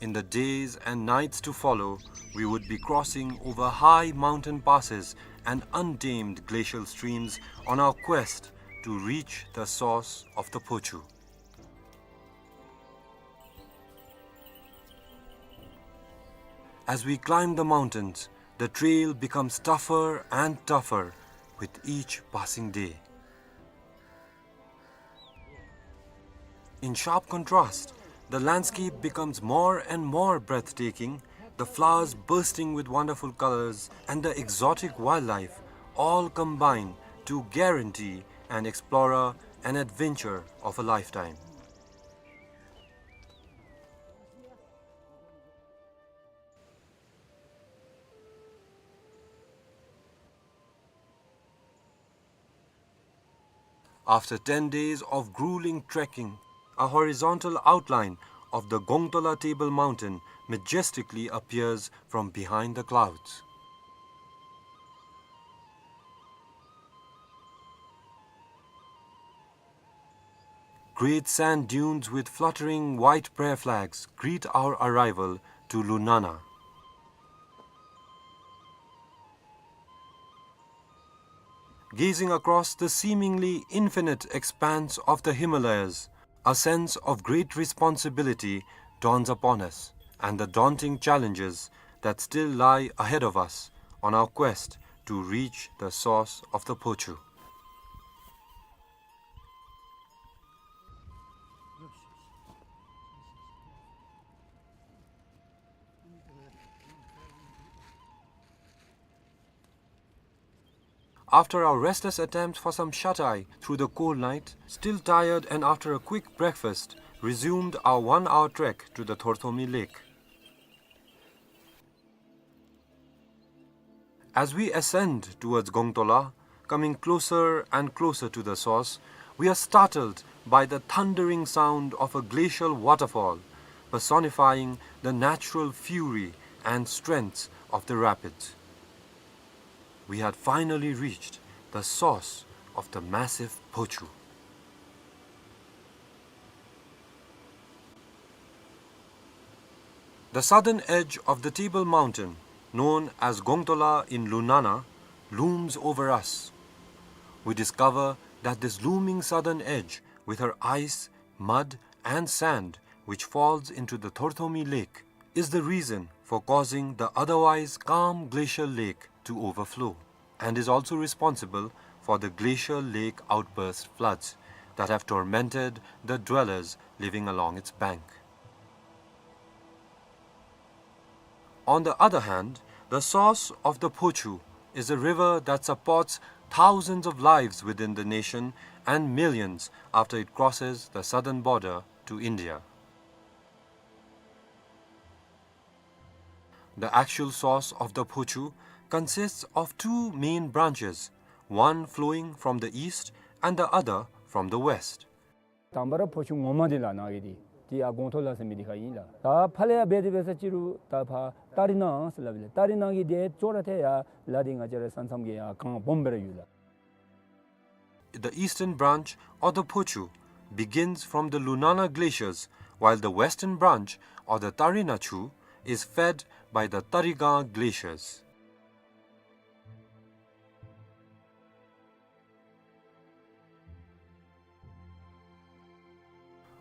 In the days and nights to follow, we would be crossing over high mountain passes and untamed glacial streams on our quest to reach the source of the Phochu. As we climb the mountains, the trail becomes tougher and tougher with each passing day. In sharp contrast, the landscape becomes more and more breathtaking, the flowers bursting with wonderful colors and the exotic wildlife all combine to guarantee an explorer an adventure of a lifetime. After ten days of grueling trekking, a horizontal outline of the Gongtola Table Mountain majestically appears from behind the clouds. great sand dunes with fluttering white prayer flags greet our arrival to Lunana. Gazing across the seemingly infinite expanse of the Himalayas, a sense of great responsibility dawns upon us, and the daunting challenges that still lie ahead of us on our quest to reach the source of the Phochu. After our restless attempt for some shut-eye through the cold night, still tired and after a quick breakfast, resumed our one-hour trek to the Thorthomi Lake. As we ascend towards Gongtola, coming closer and closer to the source, we are startled by the thundering sound of a glacial waterfall, personifying the natural fury and strength of the rapids. We had finally reached the source of the massive Phochu. The southern edge of the Table Mountain, known as Gongtola in Lunana, looms over us. We discover that this looming southern edge, with her ice, mud, and sand, which falls into the Thorthomi Lake, is the reason for causing the otherwise calm glacial lake to overflow, and is also responsible for the glacial lake outburst floods that have tormented the dwellers living along its bank. On the other hand, the source of the Phochu is a river that supports thousands of lives within the nation and millions after it crosses the southern border to India. The actual source of the Phochu consists of two main branches, one flowing from the east and the other from the west. དང་པ་ར་ཕོ་ཆུ་ངོ་མ་འདི་ལགས་ནཱ་གི་འདི་འདི་ཡར་སྒོང་ཐོག་ལ་ཟེར་མི་འདི་ཁར་ཨིན་ལགས། ད་ཕར་ལས་ཡར་འབད་དེ་འབད་ས་ཅིག་རུང་ད་ཕར་ཏ་རི་ནང་ཟེར་སླབ་ཨིན་ལགས། ཏ་རི་ནང་གི་འདི་ཅོག་ར་ཏེ་ཡར་ལ་འདི་ང་བཅས་ར་ས་མཚམས་ཀྱི་ཡར་གངས་སྦོམ་སྦེ་ར་ཡོད་ལགས། The eastern branch of the Phochu begins from the Lunana glaciers, while the western branch of the Tarina Chu is fed by the Tarigang glaciers.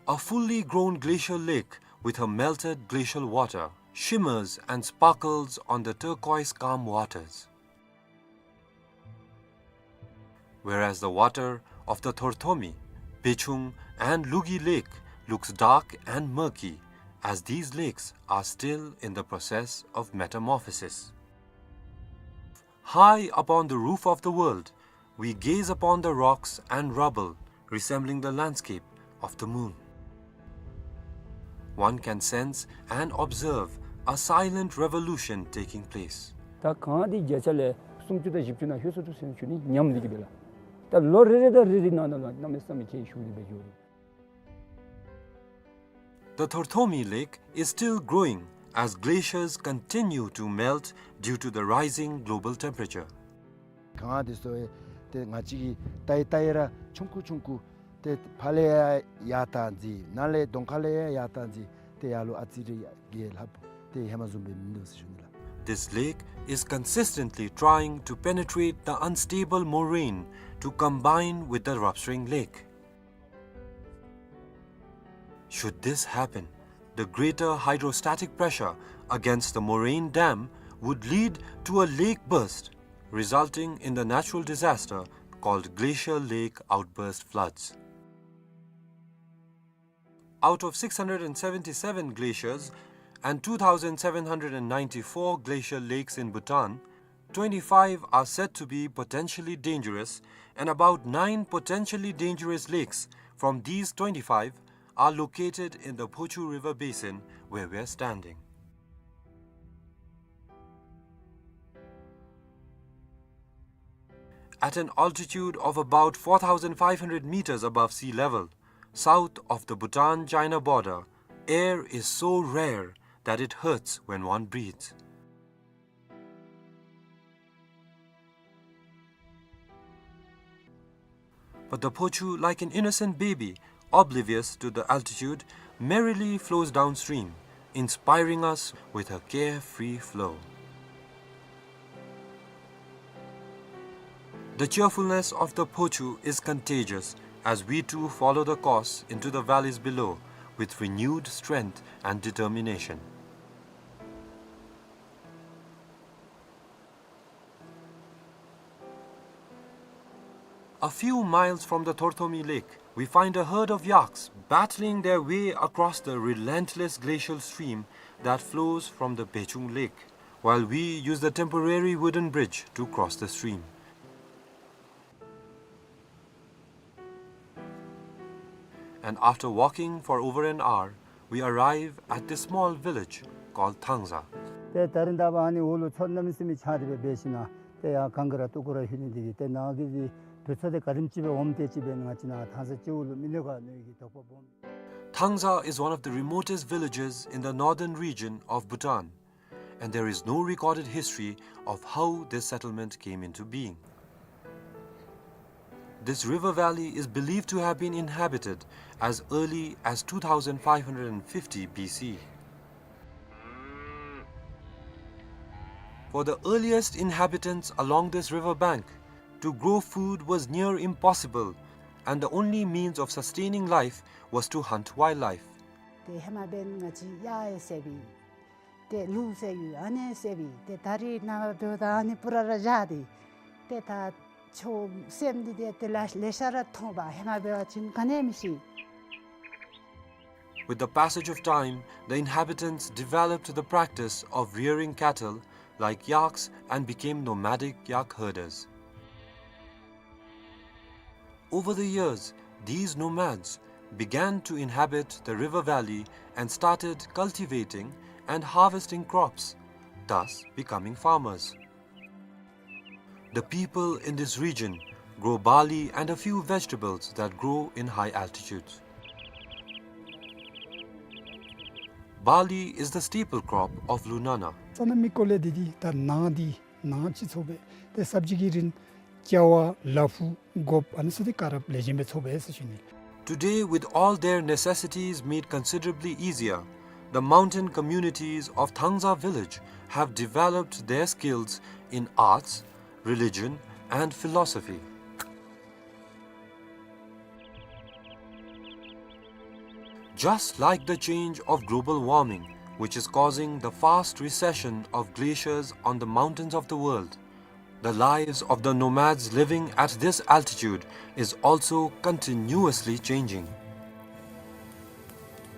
A fully grown glacial lake with her melted glacial water shimmers and sparkles on the turquoise calm waters. Whereas the water of the Thorthomi, Bechung, and Lugi Lake looks dark and murky, as these lakes are still in the process of metamorphosis. High upon the roof of the world, we gaze upon the rocks and rubble resembling the landscape of the moon. One can sense and observe a silent revolution taking place. ད་གངས་འདི་བརྒྱ་ཆ་ལས་སུམ་ཅུ་དང་བཞི་བཅུ་ནང་ལྷོད་སོ་ནུག་ཟེར་ཞུ་ནི་ཉམས་འདི་གིས་སྦེ་ལགས། ད་ལོ་རེ་རེ་དང་རེ་རེ་ནང་ན་ལུ་གནམ་མེད་ས་མེད་ཁྱད་ཞུགས་ཏེ་སྦེ་འགྱོ་རུང་The Thorthomi Lake is still growing as glaciers continue to melt due to the rising global temperature. གངས་འདི་ཚུ་ཏེ་ང་བཅས་ཀྱིས་བལྟ་ཡི་བལྟ་ཡི་ར་ཆུང་ཀུ་ཆུང་ཀུ་ཏེ་ཕར་ལས་ཡར་ཡར་བཏང་ཅི་ནཱ་ལས་གདོང་ཁ་ལས་ཡར་ཡར་བཏང་ཅི་ཏེ་ཡར་ལུ་ཨ་ཙི་རེ་གིས་ལྷགཔ་ཏེ་ཧེ་མ་བཟུམ་སྦེ་མིན་འདུག་ཟེར་ཞུ་ནི་ལགས། This lake is consistently trying to penetrate the unstable moraine to combine with the Ravsring Lake. Should this happen, the greater hydrostatic pressure against the moraine dam would lead to a lake burst, resulting in the natural disaster called glacial lake outburst floods. Out of six hundred and seventy-seven glaciers and two thousand seven hundred and ninety-four glacial lakes in Bhutan, twenty-five are said to be potentially dangerous, and about nine potentially dangerous lakes from these twenty-five are located in the Phochu River basin where we are standing. At an altitude of about four thousand five hundred meters above sea level, south of the Bhutan-China border, air is so rare that it hurts when one breathes. But the Phochu, like an innocent baby, oblivious to the altitude, merrily flows downstream, inspiring us with her carefree flow. The cheerfulness of the Phochu is contagious as we too follow the course into the valleys below with renewed strength and determination. A few miles from the Thorthomi Lake, we find a herd of yaks battling their way across the relentless glacial stream that flows from the Bechung Lake, while we use the temporary wooden bridge to cross the stream. And after walking for over an hour, we arrive at this small village called Thangza. ཏེ་ད་རིས་ད་འབདན་ཨ་ནི་འོག་ལུ་མཚོ་གནམ་མེད་ས་མེད་ཆགས་ཏེ་སྦེ་འབད་ཞིནམ་ཏེ་ཡར་གངས་ཀྱི་ར་ཏོག་ཀུ་ར་ལྷོད་ནི་འདི་གིས་ཏེ་ནཱ་གི་འདི་དུས་ཚོད་འདི་ག་དེམ་ཅིག་སྦེ་འོངམ་དེ་ཅིག་སྦེ་ང་བཅས་ནཱ་ཐང་ས་སྤྱི་བོ་ལུ་མི་ལུས་ག་མནོ་ནི་གི་དོགས་པ་སྦོམ། Thangza is one of the remotest villages in the northern region of Bhutan, and there is no recorded history of how this settlement came into being. This river valley is believed to have been inhabited as early as two thousand five hundred fifty B C. For the earliest inhabitants along this river bank, to grow food was near impossible, and the only means of sustaining life was to hunt wildlife. ཏེ་ཧེ་མ་འབདན་ང་བཅས་གཡག་ཡང་བསད་པས། ཏེ་ལུག་བསད་ཡོད། ཨ་ནི་བསད་པས། ཏེ་ད་རིས་ནངས་པ་འབདཝ་ད་ཨ་ནི་སྤུ་ར་ར་བཞག་སྟེ་ཏེ་ད་ཆོ་སེམས་འདི་ཏེ་ཏེ་ལ་ལེ་ཤ་ར་མཐོང་པ། ཧེ་མ་འབད་བ་ཅིན་ག་ནི་ཡང་མི་ཤེས། With the passage of time, the inhabitants developed the practice of rearing cattle like yaks and became nomadic yak herders. Over the years, these nomads began to inhabit the river valley and started cultivating and harvesting crops, thus becoming farmers. The people in this region grow barley and a few vegetables that grow in high altitudes. Barley is the staple crop of Lunana. ས་གནམ་གྱི་སྐོར་ལས་འདི་འདི་ད་ནཱ་འདི་ནཱ་ཅིག་ཚོ་སྦེ་ཏེ་སབ་ཇི་གི་རིན་ཀྱ་བ་ལ་ཕུག་གོཔ་ཨ་ནི་ཚུ་འདི་ག་ར་ལེགས་ཤོམ་སྦེ་ཚོ་སྦེ་ཟེར་ཞུ་ནི། Today, with all their necessities made considerably easier, the mountain communities of Thangza village have developed their skills in arts, religion, and philosophy. Just like the change of global warming, which is causing the fast recession of glaciers on the mountains of the world, the lives of the nomads living at this altitude is also continuously changing.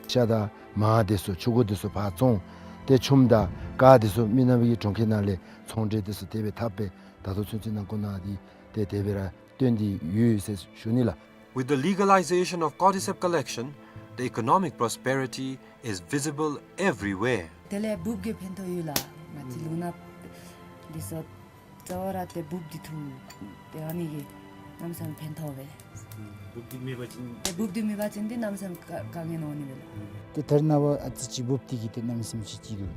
ཤ་དང་མར་དེ་ཚུ་ཕྱུར་གུ་དེ་ཚུ་ཕར་བཙོང་། ཏེ་ཆུམ་དང་ཀར་དེ་ཚུ་མི་ནག་པའི་གྲོང་ཁྱེར་ནང་ལས་ཚོང་འབྲེལ་དེ་ཚུ་དེ་སྦེ་འཐབ་སྦེ་ད་ལྟོ་ཚུན་ཚོད་ནང་འཁོད་ནང་འདི་ཏེ་དེ་སྦེ་ར་སྟོན་ཏེ་ཡོད་ཟེར་ཞུ་ནི་ལགས། With the legalization of cordyceps collection, the economic prosperity is visible everywhere. དེ་ལས་འབུཔ་གིས་ཕན་ཐོགས་ཡོད་ལགས། ང་བཅས་ལུང་ནག་འདི་ཚུ་རྩ་བ་ར་ཏེ་འབུཔ་འདི་འཐུ་ཏེ་ཨ་ནི་གིས་གནམ་མེད་ས་མེད་ཕན་ཐོགས་པས། འབུཔ་འདི་མེད་པ་ཅིན་ཏེ་འབུཔ་འདི་མེད་པ་ཅིན་ཏེ་གནམ་མེད་ས་མེད་དཀའ་དཀའ་ངལ་འོང་ནི་མས་ལགས། ཏེ་ད་རེས་ནངས་པ་ཨ་ཙི་ཅིག་འབུཔ་འདི་གིས་ཏེ་གནམ་མེད་ས་མེད་ཅིག་སྐྱིད་འདུག།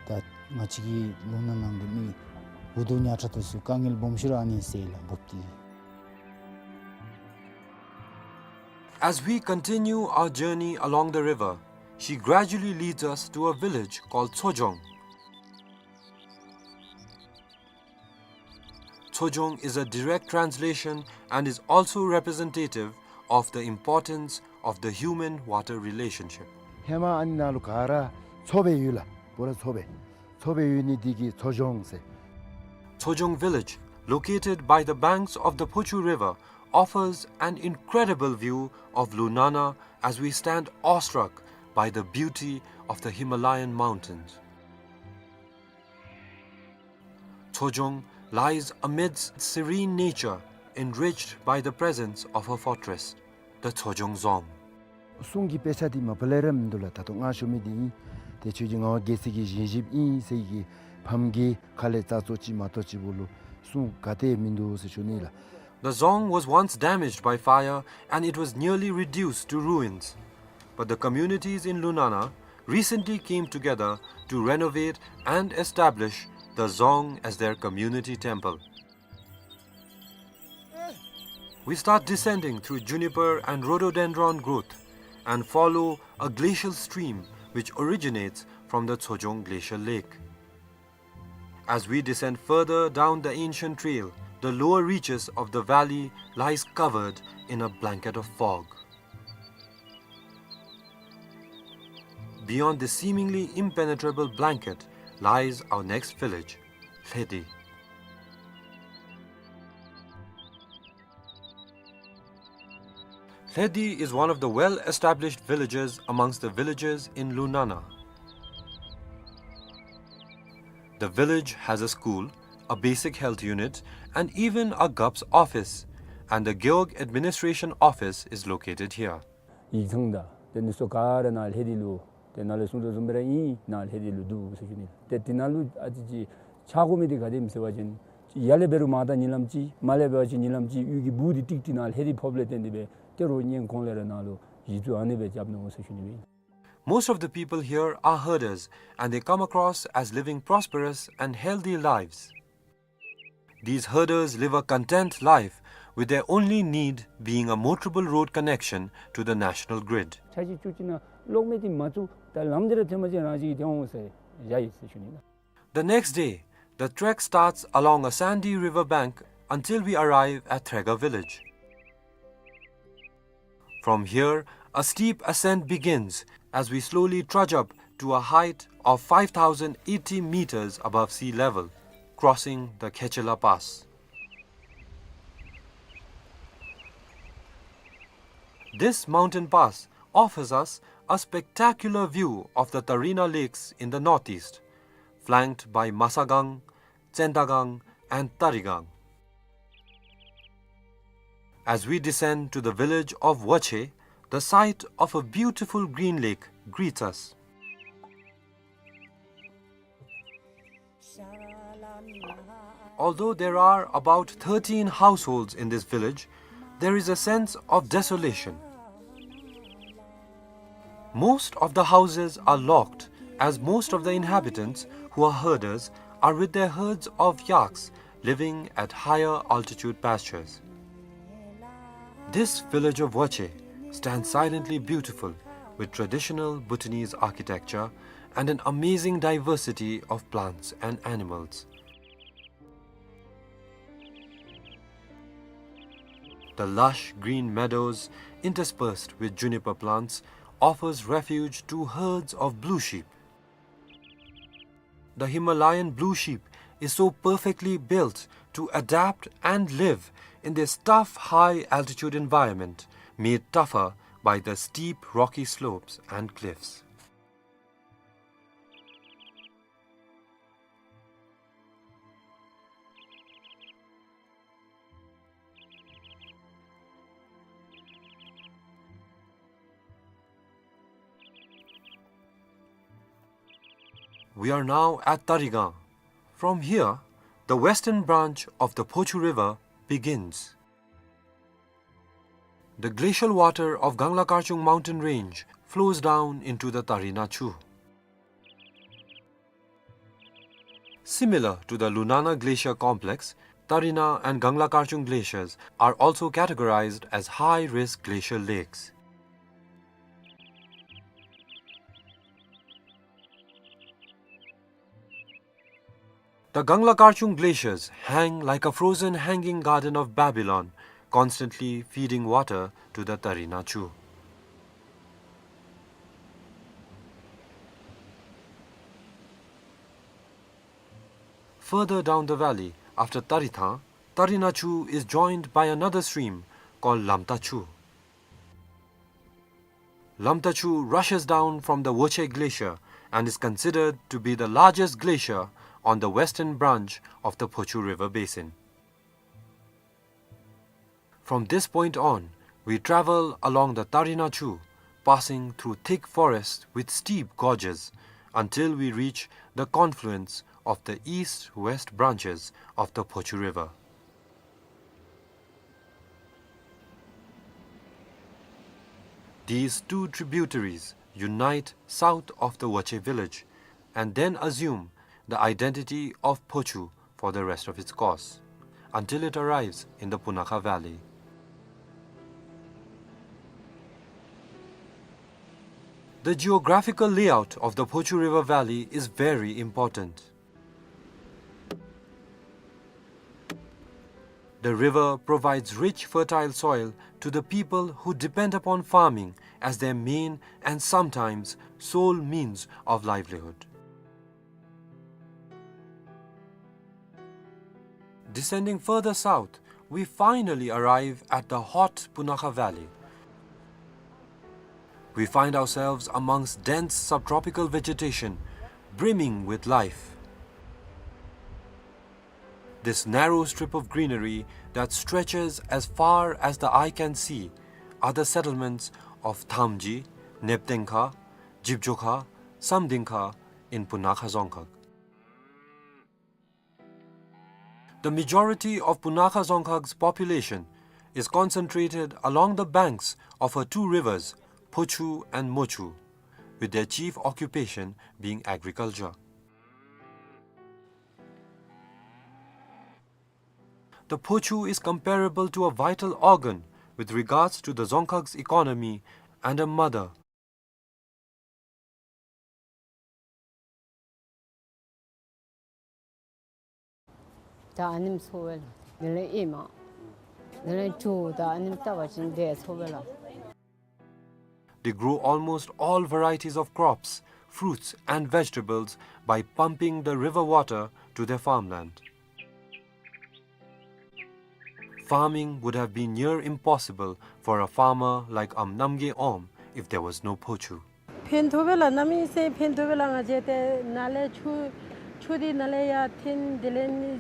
ད་ང་བཅས་ཀྱི་ལུང་ནག་ནང་གི་མི་འུ་སྡུག་ཉག་ཕྲ་དེ་ཚུ་དཀའ་ངལ་སྦོམ་ཤོས་ར་ཨ་ནི་སེལ་ལགས་འབུཔ་འདི་གིས། As we continue our journey along the river, she gradually leads us to a village called Tsojong. Tsojong is a direct translation and is also representative of the importance of the human-water relationship. ཧེ་མ་ཨ་ནི་ནང་ལུ་ག་ར་མཚོ་སྦེ་ཡོད་ལགས། པུ་ར་མཚོ་སྦེ་མཚོ་སྦེ་ཡོད་ནི་འདི་གིས་མཚོ་ལྗོངས་ཟེར། Tsojong village, located by the banks of the Phochu River, offers an incredible view of Lunana as we stand awestruck by the beauty of the Himalayan mountains. Tsojong lies amidst serene nature, enriched by the presence of her fortress, the Tsojong Dzong. སྲུང་གི་དཔེ་ཆ་འདི་མ་པ་ལས་ར་མིན་འདུག་ལགས། ད་ལྟོ་ང་ཞུ་མི་འདི་ཨིན། ཏེ་ཁྱོད་ཀྱི་ངག་དབང་རྒྱལ་སྲས་ཀྱི་བཞེངས་གཞིཔ་ཨིན་ཟེར་གྱི་ཕམ་གྱི་ཁ་ལས་རྩ་ཚོ་ཅིག་མ་གཏོགས་ཅིག་པོ་ལུ་སྲུང་ག་ཏེ་མིན་འདུག་ཟེར་ཞུ་ནི་ལགས། The dzong was once damaged by fire and it was nearly reduced to ruins. But the communities in Lunana recently came together to renovate and establish the dzong as their community temple. We start descending through juniper and rhododendron growth and follow a glacial stream which originates from the Tsojong Glacial Lake. As we descend further down the ancient trail, the lower reaches of the valley lies covered in a blanket of fog. Beyond this seemingly impenetrable blanket lies our next village, Lhedi. Lhedi is one of the well-established villages amongst the villages in Lunana. The village has a school, a basic health unit, and even a Gup's office, and the Gewog administration office is located here. ཡིག་ཚང་དང་དེ་ནི་སོ་ག་ར་ནཱ་ལྷེ་དི་ལུ་དེ་ནཱ་ལས་གསུང་དོ་བཟུམ་སྦེ་ར་ཨིན། ནཱ་ལྷེ་དི་ལུ་འདུག་ཟེར་ཞུ་ནི། ཏེ་དེ་ནང་ལུ་ཨ་ཙི་ཅིག་ཆག་དགོ་མི་དེ་ག་དེམ་ཟེར་བ་ཅིན་ཡར་ལས་འབད་རུང་མར་ད་ཉིན་ལམ་ཅིག་མར་ལས་འབད་བ་ཅིན་ཉིན་ལམ་ཅིག་གཡུས་ཀྱི་སྦུག་དེ་ཀྲིག་ཏེ་ནཱ་ལྷེ་དི་ཕོགཔ་ལས་བརྟེན་ཏེ་སྦེ་ཏེ་རོགས་ཉན་གོང་ལས་ར་ནཱ་ལུ་གཞི་བཙུགས་ཨ་ནི་སྦེ་རྐྱབ་ནུག་ཟེར་ཞུ་ནི་སྦེ། Most of the people here are herders and they come across as living prosperous and healthy lives. These herders live a content life, with their only need being a motorable road connection to the national grid. ཆ་ཤས་བཅུ་གཅིག་ནང་གློག་མེ་དེ་མ་བཙུགས་ད་ལམ་དེ་ར་ཐོན་པ་ཅིན་རང་བཞིན་གྱིས་ཐོན་འོང་ཟེར་བཞག་ཡི་ཟེར་ཞུ་ནི་ལགས། The next day, the trek starts along a sandy river bank until we arrive at Threga village. From here, a steep ascent begins as we slowly trudge up to a height of five thousand eighty meters above sea level, crossing the Khechela Pass. This mountain pass offers us a spectacular view of the Tarina Lakes in the northeast, flanked by Masagang, Tsendagang, and Tarigang. As we descend to the village of Wache, the sight of a beautiful green lake greets us. Although there are about thirteen households in this village, there is a sense of desolation. Most of the houses are locked, as most of the inhabitants, who are herders, are with their herds of yaks living at higher altitude pastures. This village of Wache stands silently beautiful, with traditional Bhutanese architecture and an amazing diversity of plants and animals. The lush green meadows, interspersed with juniper plants, offers refuge to herds of blue sheep. The Himalayan blue sheep is so perfectly built to adapt and live in this tough high-altitude environment, made tougher by the steep rocky slopes and cliffs. We are now at Tarigang. From here, the western branch of the Phochu River begins. The glacial water of Gangla Karchung mountain range flows down into the Tarina Chu. Similar to the Lunana Glacier Complex, Tarina and Gangla Karchung glaciers are also categorized as high-risk glacial lakes. The Gangla Karchung glaciers hang like a frozen hanging garden of Babylon, constantly feeding water to the Tarina Chu. Further down the valley, after Tarithang, Tarina Chu is joined by another stream called Lamta Chu. Lamta Chu rushes down from the Woche Glacier and is considered to be the largest glacier on the western branch of the Phochu River basin. From this point on, we travel along the Tarina Chu, passing through thick forests with steep gorges, until we reach the confluence of the east-west branches of the Phochu River. These two tributaries unite south of the Woche village and then assume the identity of Phochu for the rest of its course, until it arrives in the Punakha Valley. The geographical layout of the Phochu River Valley is very important. The river provides rich, fertile soil to the people who depend upon farming as their main and sometimes sole means of livelihood. Descending further south, we finally arrive at the hot Punakha Valley. We find ourselves amongst dense subtropical vegetation, brimming with life. This narrow strip of greenery that stretches as far as the eye can see are the settlements of Thamji, Neptengkha, Jibjokha, Samdingkha in Punakha Dzongkhag. The majority of Punakha Dzongkhag's population is concentrated along the banks of her two rivers, Phochu and Mochu, with their chief occupation being agriculture. The Phochu is comparable to a vital organ with regards to the Dzongkhag's economy and a mother ད་ཨ་ནེམ་འཚོ་བས་ལགས། དེ་ལས་ཨེ་མ། དེ་ལས་ཇོ་ད་ཨ་ནེམ་བཏབ་པ་ཅིན་དེ་འཚོ་བས་ལགས། They grow almost all varieties of crops, fruits and vegetables by pumping the river water to their farmland. Farming would have been near impossible for a farmer like Am Namgay Om if there was no Phochu. ཕན་ཐོགས་པས་ལགས། གནམ་མེད་ས་མེད་ཕན་ཐོགས་པས་ལགས། ང་བཅས་ཏེ་ནཱ་ལས་ཆུ་ཆུ་འདི་ནཱ་ལས་ཡར་འཐེན། དེ་ལས་ནི་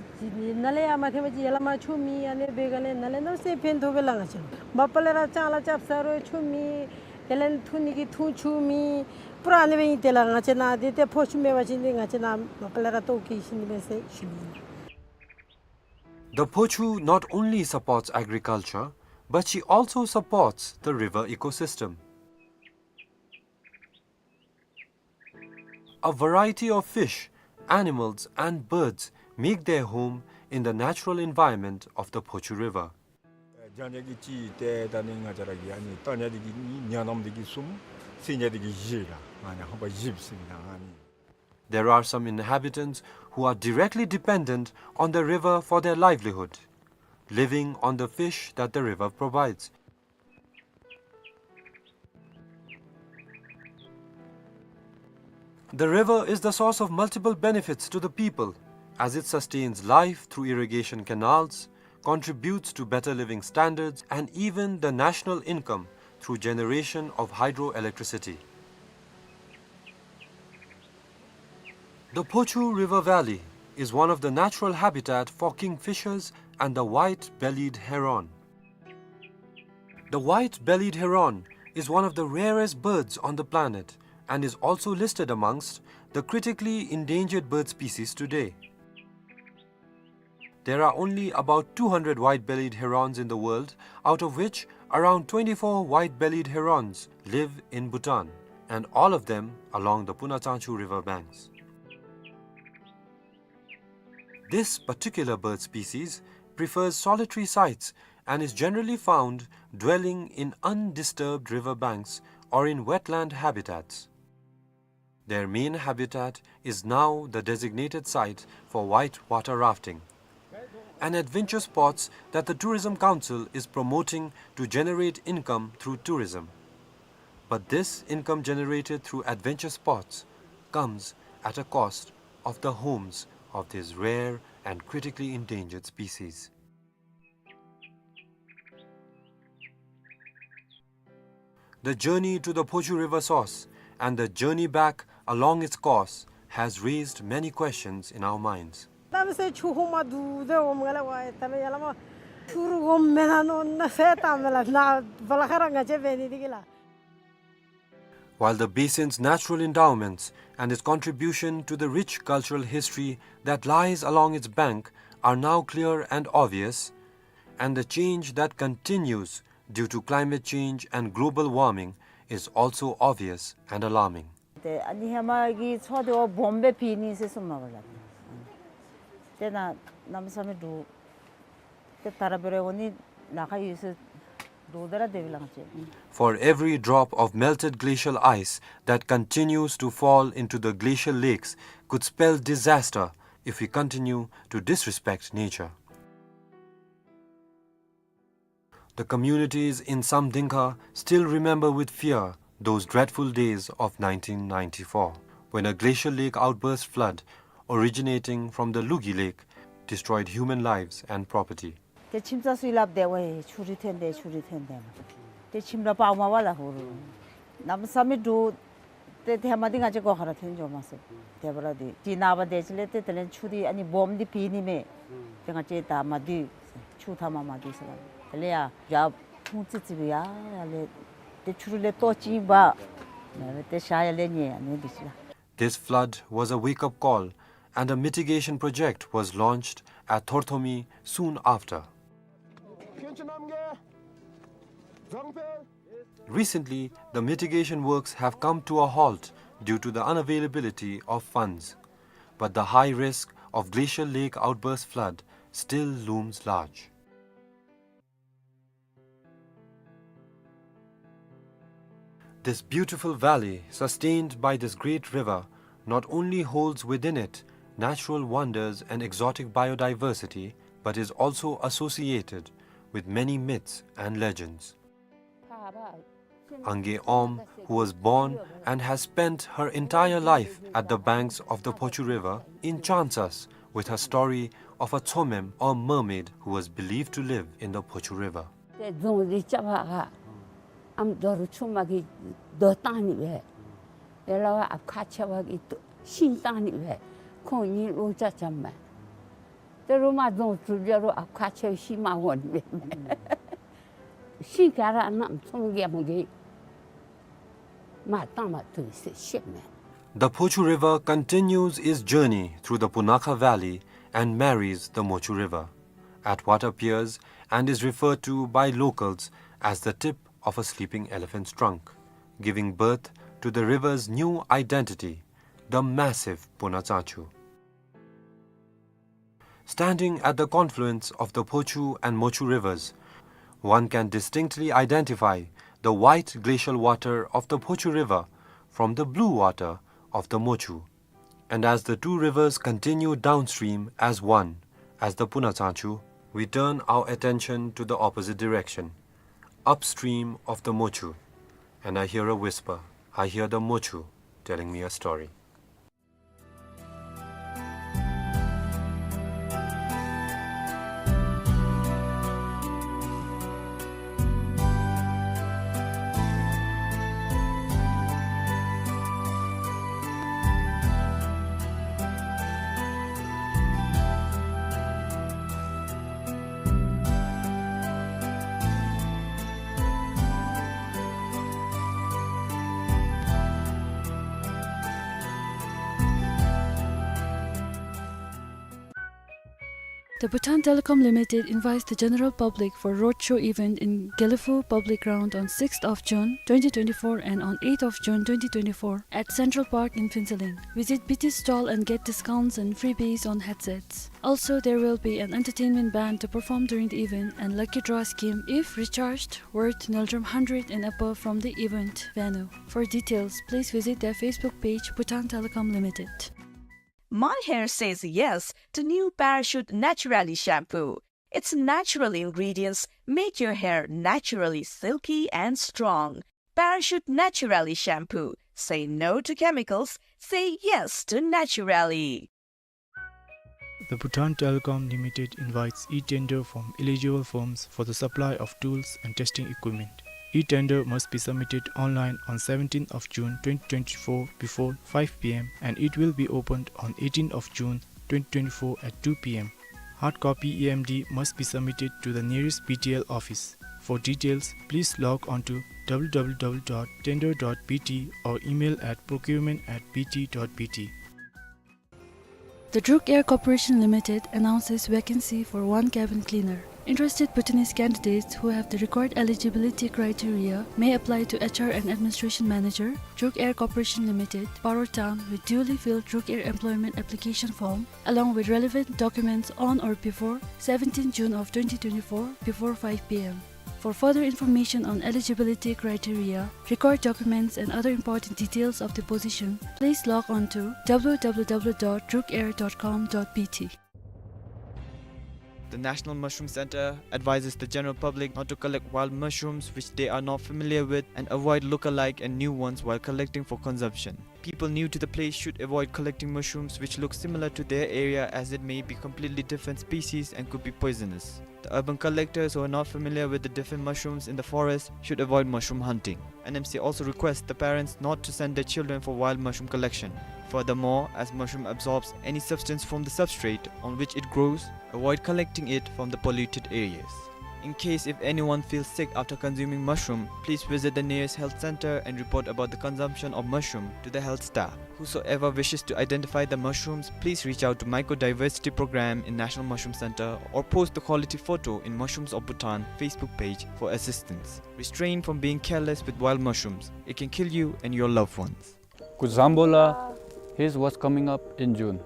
ནཱ་ལས་ཡར་མ་འཐེན་པ་ཅིན་ཡར་ལས་མར་ཆུ་མེད། ཨ་ནི་འབད་ག་ལས་ནཱ་ལས་གནམ་མེད་ས་མེད་ཕན་ཐོགས་པས་ལགས། ང་བཅས་མ་པ་ལས་ར་ལྕང་ལཱ་རྐྱབ་ས་རུང་ཆུ་མེད། དེ་ལས་འཐུང་ནི་གི་འཐུང་ཆུ་མེད། པུ་ར་ཨ་ནི་སྦེ་ཨིན། དེ་ལས་ང་བཅས་ནཱ་འདི་ཏེ་ཕོ་ཆུ་མེད་པ་ཅིན་འདི་ང་བཅས་ནཱ་མ་པ་ལས་ར་ལྟོཝ་བཀྱེས་ཤི་ནི་མས་ཟེར་ཞུ་ནི་ཨིན། The Phochu not only supports agriculture, but she also supports the river ecosystem. A variety of fish, animals, and birds make their home in the natural environment of the Phochu River. ཨེ་རྒྱགས་ནི་གི་གཅིག་ཏེ་ད་ནི་ང་བཅས་ར་གི་ཨ་ནི་བཏང་ནི་འདི་གིས་གཉིས། ཉ་ནམ་འདི་གིས་གསུམ། བསད་ནི་འདི་གིས་བཞི་ལགས། ཨ་ནི་ཧམ་པ་བཞི་ཟེར་ཨིན་ན་ཨ་ནི། There are some inhabitants who are directly dependent on the river for their livelihood, living on the fish that the river provides. The river is the source of multiple benefits to the people, as it sustains life through irrigation canals, contributes to better living standards, and even the national income through generation of hydroelectricity. The Phochu River Valley is one of the natural habitat for kingfishers and the white-bellied heron. The white-bellied heron is one of the rarest birds on the planet and is also listed amongst the critically endangered bird species today. There are only about two hundred white-bellied herons in the world, out of which around twenty-four white-bellied herons live in Bhutan, and all of them along the Puna Tsangchu river banks. This particular bird species prefers solitary sites and is generally found dwelling in undisturbed river banks or in wetland habitats. Their main habitat is now the designated site for white water rafting, an adventure sports that the Tourism Council is promoting to generate income through tourism. But this income generated through adventure sports comes at a cost of the homes of these rare and critically endangered species. The journey to the Phochu River source and the journey back along its course has raised many questions in our minds. གནམ་མེད་ས་མེད་ཆུ་ཧོང་མ་འདུག་ཟེར་འོངམ་ལས་ཝའེ་ད་ལས་ཡར་ལས་མར་ཆུ་རུ་འོངམ་མེན་ན་མནོ་ན་ཟེར་བཏངམ་མས་ལགས། ནཱ་བ་ལ་ཁ་ར་ང་བཅས་འབད་ནི་འདི་གིས་ལགས། While the basin's natural endowments and its contribution to the rich cultural history that lies along its bank are now clear and obvious, and the change that continues due to climate change and global warming is also obvious and alarming. ཏེ་ཨ་ནི་ཧེ་མ་གི་མཚོ་འདི་བ་སྦོམ་སྦེ་ཕྱེ་ནི་ཟེར་གསུངམ་མས་ལགས། ཏེ་ནཱ་གནམ་མེད་ས་མེད་འདུག། ཏེ་ད་ར་འབད་རུང་འོང་ནི་ལཱ་ཁག་ཡོད་ཟེར། For every drop of melted glacial ice that continues to fall into the glacial lakes could spell disaster if we continue to disrespect nature. The communities in Samdingkha still remember with fear those dreadful days of nineteen ninety-four, when a glacial lake outburst flood originating from the Lugi Lake destroyed human lives and property. ཏེ་ཁྱིམ་ཚང་ཚུ་སླབ་སྟེ་ཝའེ་ཆུ་རུད་ཐོན་ཏེ་ཆུ་རུད་ཐོན་ཏེ་མ་ཏེ་ཁྱིམ་ར་སྤརཝ་མ་པ་ལ་ཧུ་རུ་གནམ་མེད་ས་མེད་འདྲོག་སྟེ་ཏེ་མ་འདི་ང་བཅས་སྒོ་ཁར་ཐོན་འགྱོ་མ་ཚུགས། དེ་འབདཝ་ད་འདི་ཏེ་ནངས་པ་དེ་ཅིག་ལས་ཏེ་དེ་ལས་ཆུ་འདི་ཨ་ནི་སྦོམ་འདི་ཕྱེ་ནི་མས། ཏེ་ང་བཅས་ད་མ་སྡོད་ཆུ་མཐའ་མ་མ་སྡོད་ཟེར་ལགས། དེ་ལས་ཡར་ཡར་ཕུང་ཙི་ཙི་སྦེ་ཡར་ཡར་ལས་ཏེ་ཆུ་རུད་ལས་ལྟོ་ཅིག་འབག་ཏེ་ཤ་ཡར་ལས་ཉལ་ཨ་ནི་འདི་ཅིག་ལགས། This flood was a wake-up call, and a mitigation project was launched at Thorthomi soon after. Recently, the mitigation works have come to a halt due to the unavailability of funds. But the high risk of glacial lake outburst flood still looms large. This beautiful valley, sustained by this great river, not only holds within it natural wonders and exotic biodiversity, but is also associated with many myths and legends. Angay Om, who was born and has spent her entire life at the banks of the Phochu River, enchants us with her story of a Tsomem or mermaid who was believed to live in the Phochu River. ཏེ་རྫོང་འདི་རྐྱབ་པར་ཨམ་རྡོ་རུ་ཆུ་མ་གིས་རྡོ་བཏང་ནི་སྦེ། དེ་ལས་ཨཔ་ཁ་ཆེ་བ་གིས་ཤིང་བཏང་ནི་སྦེ། ཁོང་གཉིས་ལོ་ཆ་ཆ་མས། ཏེ་རུ་མ་རྫོང་གྲུབ་རྒྱ་རུ་ཨཔ་ཁ་ཆེ་བ་ཤིང་མ་འོང་ནི་སྦེ། ཤིང་ག་ར་གནམ་ཚོང་རྒྱ་མོ་གིས་མར་བཏང་མ་བཏུབ་ཟེར་བཤད་མས། The Phochu River continues its journey through the Punakha Valley and marries the Mochu River at what appears and is referred to by locals as the tip of a sleeping elephant's trunk, giving birth to the river's new identity, the massive Punatsachu. Standing at the confluence of the Phochu and Mochu rivers, one can distinctly identify the white glacial water of the Phochu River from the blue water of the Mochu. And as the two rivers continue downstream as one, as the Punatsachu, we turn our attention to the opposite direction, upstream of the Mochu, and I hear a whisper. I hear the Mochu telling me a story. The Bhutan Telecom Limited invites the general public for roadshow event in Gelephu Public Ground on sixth of June twenty twenty-four and on eighth of June twenty twenty-four at Central Park in Phuentsholing. Visit B T stall and get discounts and freebies on headsets. Also, there will be an entertainment band to perform during the event and lucky draw scheme if recharged worth Ngultrum hundred and above from the event venue. For details, please visit their Facebook page, Bhutan Telecom Limited. My hair says yes to new Parachute Naturally shampoo. Its natural ingredients make your hair naturally silky and strong. Parachute Naturally shampoo. Say no to chemicals. Say yes to Naturally. The Bhutan Telecom Limited invites e-tender from eligible firms for the supply of tools and testing equipment. E-tender must be submitted online on seventeenth of June twenty twenty-four before five P M and it will be opened on eighteenth of June twenty twenty-four at two P M. Hard copy E M D must be submitted to the nearest B T L office. For details, please log on to W W W dot tender dot B T or email at procurement at B T dot B T. The Druk Air Corporation Limited announces vacancy for one cabin cleaner. Interested Bhutanese candidates who have the required eligibility criteria may apply to H R and Administration Manager, Druk Air Corporation Limited, Paro Town, with duly filled Druk Air employment application form, along with relevant documents on or before seventeenth June of twenty twenty-four before five P M. For further information on eligibility criteria, required documents, and other important details of deposition, please log on to w w w dot drukair dot com dot b t. The National Mushroom Center advises the general public not to collect wild mushrooms which they are not familiar with and avoid look-alike and new ones while collecting for consumption. People new to the place should avoid collecting mushrooms which look similar to their area, as it may be completely different species and could be poisonous. The urban collectors who are not familiar with the different mushrooms in the forest should avoid mushroom hunting. N M C also requests the parents not to send their children for wild mushroom collection. Furthermore, as mushroom absorbs any substance from the substrate on which it grows, avoid collecting it from the polluted areas. In case if anyone feels sick after consuming mushroom, please visit the nearest health center and report about the consumption of mushroom to the health staff. Whosoever wishes to identify the mushrooms, please reach out to Mycodiversity Program in National Mushroom Center or post the quality photo in Mushrooms of Bhutan Facebook page for assistance. Restrain from being careless with wild mushrooms. It can kill you and your loved ones. Kuzambola, here's what's coming up in June.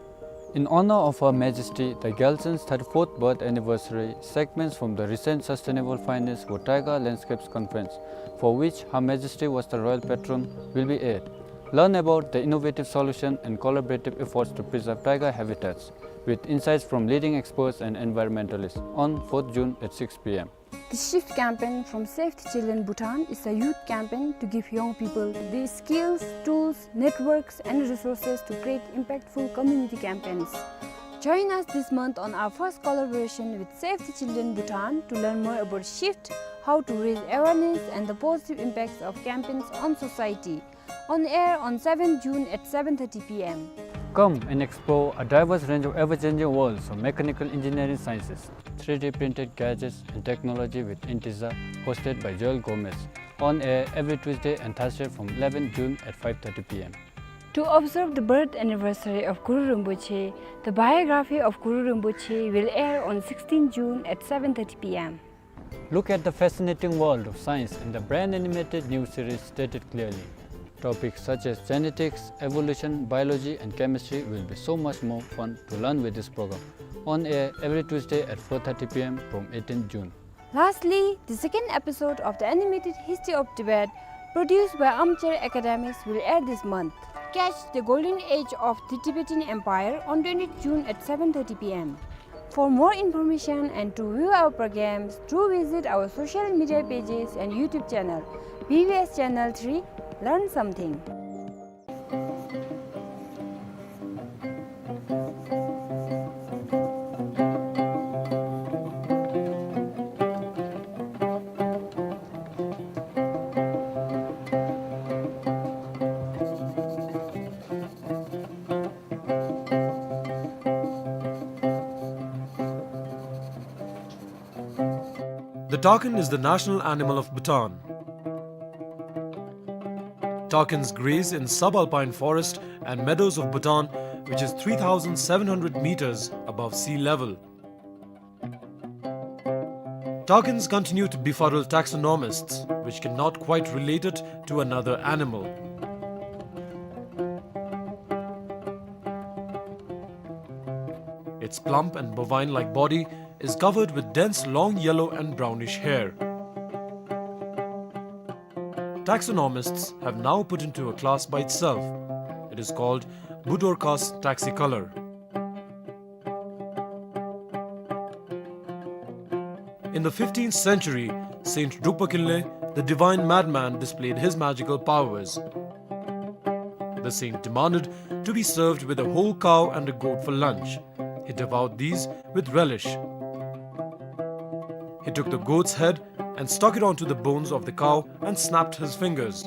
In honor of Her Majesty the Gyaltsen's thirty-fourth birth anniversary, segments from the recent Sustainable Finance for Taiga Landscapes Conference, for which Her Majesty was the royal patron, will be aired. Learn about the innovative solution and collaborative efforts to preserve taiga habitats, with insights from leading experts and environmentalists, on fourth June at six p m. The SHIFT campaign from Save the Children Bhutan is a youth campaign to give young people the skills, tools, networks, and resources to create impactful community campaigns. Join us this month on our first collaboration with Save the Children Bhutan to learn more about SHIFT, how to raise awareness, and the positive impacts of campaigns on society. On air on seventh June at seven thirty p m. Come and explore a diverse range of ever-changing worlds of mechanical engineering sciences, three D printed gadgets and technology with Intiza, hosted by Joel Gomez. On air every Tuesday and Thursday from eleventh June at five thirty p m. To observe the birth anniversary of Guru Rinpoche, the biography of Guru Rinpoche will air on sixteenth June at seven thirty p m. Look at the fascinating world of science in the brand animated new series Stated Clearly. Topics such as genetics, evolution, biology, and chemistry will be so much more fun to learn with this program. On air every Tuesday at four thirty p m from eighteenth June. Lastly, the second episode of the animated History of Tibet, produced by Armchair Academics, will air this month. Catch the golden age of the Tibetan Empire on twentieth June at seven thirty p m. For more information and to view our programs, do visit our social media pages and YouTube channel, B B S Channel three, Learn Something. The takin is the national animal of Bhutan. Takins graze in subalpine forest and meadows of Bhutan, which is three thousand seven hundred meters above sea level. Takins continue to befuddle taxonomists, which cannot quite relate it to another animal. Its plump and bovine-like body is covered with dense long yellow and brownish hair. Taxonomists have now put into a class by itself. It is called Budorcas taxicolor. In the fifteenth century, Saint Drukpa Kinley, the divine madman, displayed his magical powers. The saint demanded to be served with a whole cow and a goat for lunch. He devoured these with relish. He took the goat's head and stuck it onto the bones of the cow and snapped his fingers.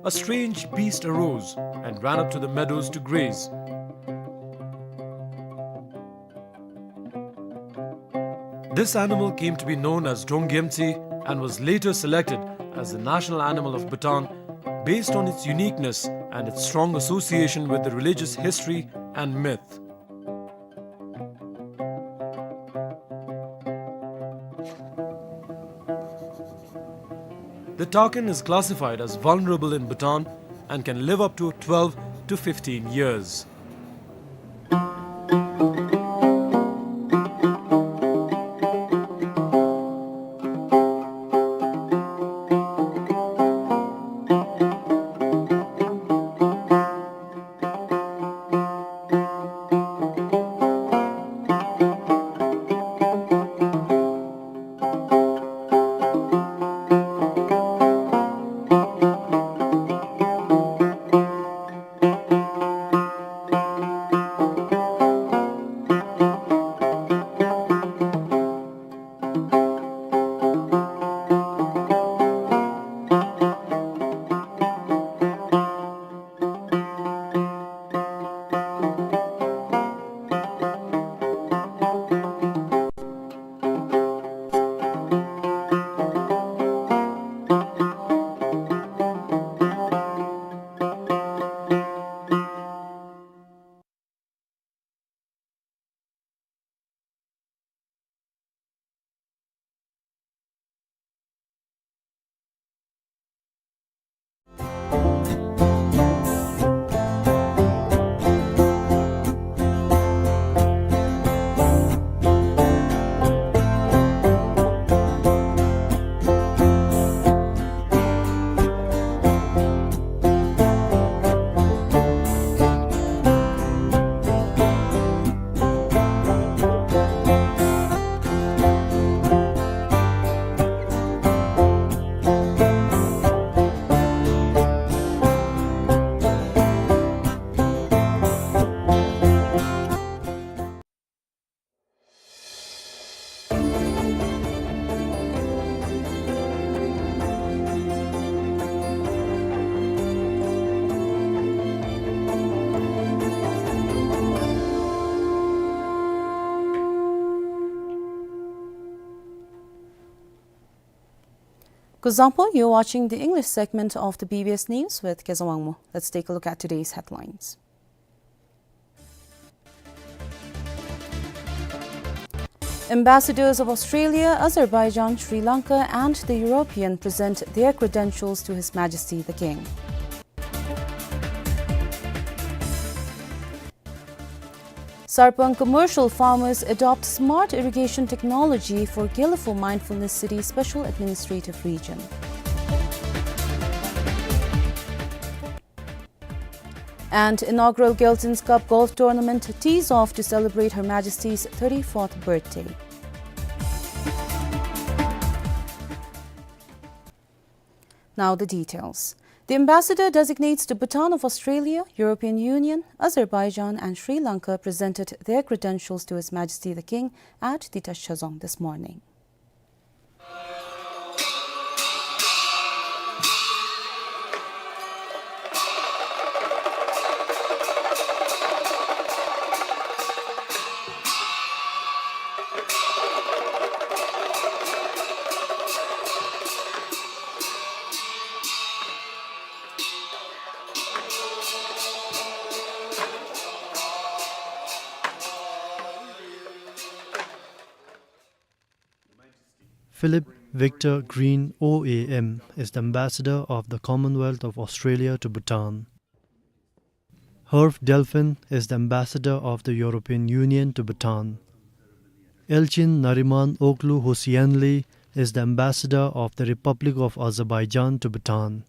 A strange beast arose and ran up to the meadows to graze. This animal came to be known as Drongyemtsi and was later selected as the national animal of Bhutan based on its uniqueness and its strong association with the religious history and myth. The takin is classified as vulnerable in Bhutan and can live up to twelve to fifteen years. For example, you're watching the English segment of the B B S News with Kezawangmo. Let's take a look at today's headlines. Ambassadors of Australia, Azerbaijan, Sri Lanka, and the European present their credentials to His Majesty the King. Sarpang commercial farmers adopt smart irrigation technology for Gelephu Mindfulness City Special Administrative Region. And inaugural Gelson's Cup golf tournament tees off to celebrate Her Majesty's thirty-fourth birthday. Now the details. The ambassador designates to Bhutan of Australia, European Union, Azerbaijan and Sri Lanka presented their credentials to His Majesty the King at the Tashazong this morning. Philip Victor Green, O A M, is the ambassador of the Commonwealth of Australia to Bhutan. Herve Delphin is the ambassador of the European Union to Bhutan. Elchin Nariman Oglu Hossein-li is the ambassador of the Republic of Azerbaijan to Bhutan.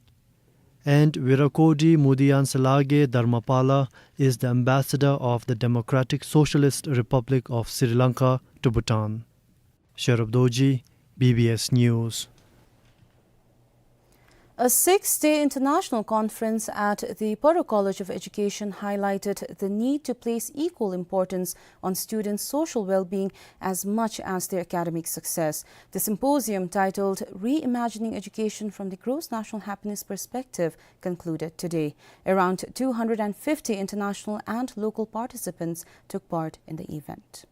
And Wirakodi Mudiyanselage Dharmapala is the ambassador of the Democratic Socialist Republic of Sri Lanka to Bhutan. Sherab Dorji, B B S News. A six-day international conference at the Paro College of Education highlighted the need to place equal importance on students' social well-being as much as their academic success. The symposium, titled Reimagining Education from the Gross National Happiness Perspective, concluded today. Around two hundred and fifty international and local participants took part in the event.